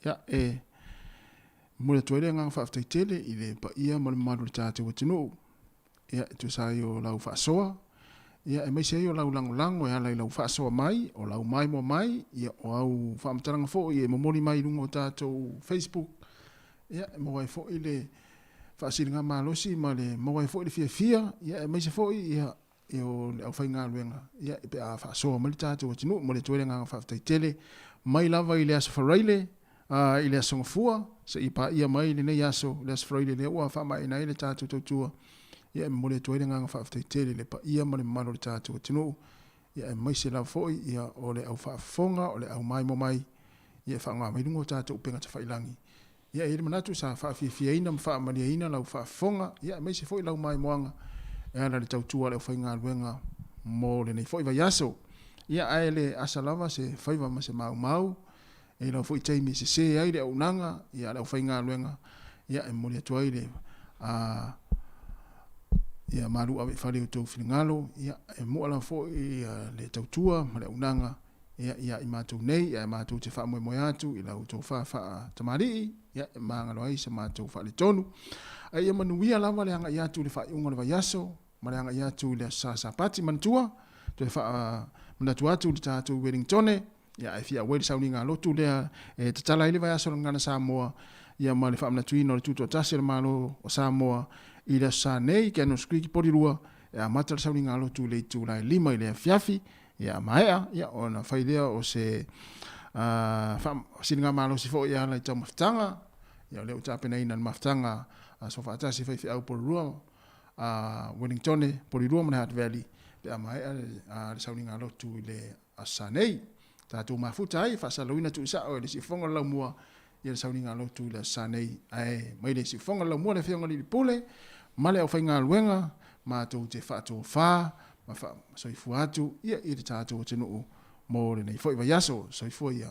Ia, e momoli atu ai le agaga faafetai tele i le paia ma le mamalu o le tatou atunuu, ia, e tusa ai o lau faasoa, ia, aemaise ai o lau lagolago e ala i lau faasoa mai, o lau maimoa mai, ia, o au faamatalaga foi e momoli mai i luga o tatou Facebook, ia, e maua ai foi le faasiligamalosi ma le maua ai foi le fiafia, ia, aemaise foi, ia, e o le aufaigaluega ia pe a faasoa mai le tatou atunuu. Momoli atu ai le agaga faafetai tele mai lava i le Aso Faraile a i le Aso Gafua seia paia mai lenei aso, le Aso Faraile lea ua faamaeaina ai le tatou tautua. Ia e momoli atu ai le agaga faafetai tele i le paia ma le mamalu o le tatou atunuu, ia aemaise lava foi ia o le au faafofoga, o le au maimoa mai ia e faaaoga mai luga o tatou upega tafailagi. Ia, e i ai le manatu sa faafiafiaina ma faamalieina lau faafofoga, ia aemaise foi lau maimoaga e ala i le tautua a le aufaigaluega mo lenei foi vaiaso. Ia, ae le asa lava se faiva ma se maumau, e i lau foi taimi e sese ai le auaunaga ia a le aufaigaluega, ia e momoli atu ai le a ia malu ave i fale i outou finagalo, ia e mua lava foi le tautua ma le auaunaga ia, ia i matou nei, ae matou te faamoemoe atu i la outou faatamalii, ia, e magalo ai sa matou faaletonu. A ia manuia lava le agai atu i le faaiuga o le vaiaso, ma le agai atu i le Aso Sa Sapati. Manatua, toe faamanatu atu i le tatou Wellingtone, ia, ae fia auai le sauniga lotu lea e tatala ai le vaiaso o le Gagana Samoa, ia ma le faamanatuina o le Tutoatasi o le Malo o Samoa i le Aso Sa nei, Cannons Creek, Porirua, e amata le sauniga lotu i le itula e 5 i le afiafi, Ia maea, ia, ona fai lea o se faasiligamalosi foi e ala i taumafataga. Ia, o lea ua tapenaina le mafutaga a Soofaatasi Faifeau Porirua, a Wellingtone Porirua ma le Hutt Valley, pe a maea le sauniga lotu i le Aso Sa nei. Tatou mafuta ai, faasalalauina tuusao e le siufofoga o le Laumua ia le sauniga lotu i le Aso Sa nei. Ae mai le siufofoga o le Laumua le Afioga i le Alii Pule ma le aufaigaluega, matou te faatofa ma faasoifua atu ia i le tatou atunuu mo lenei foi vaiaso. Soifua ia.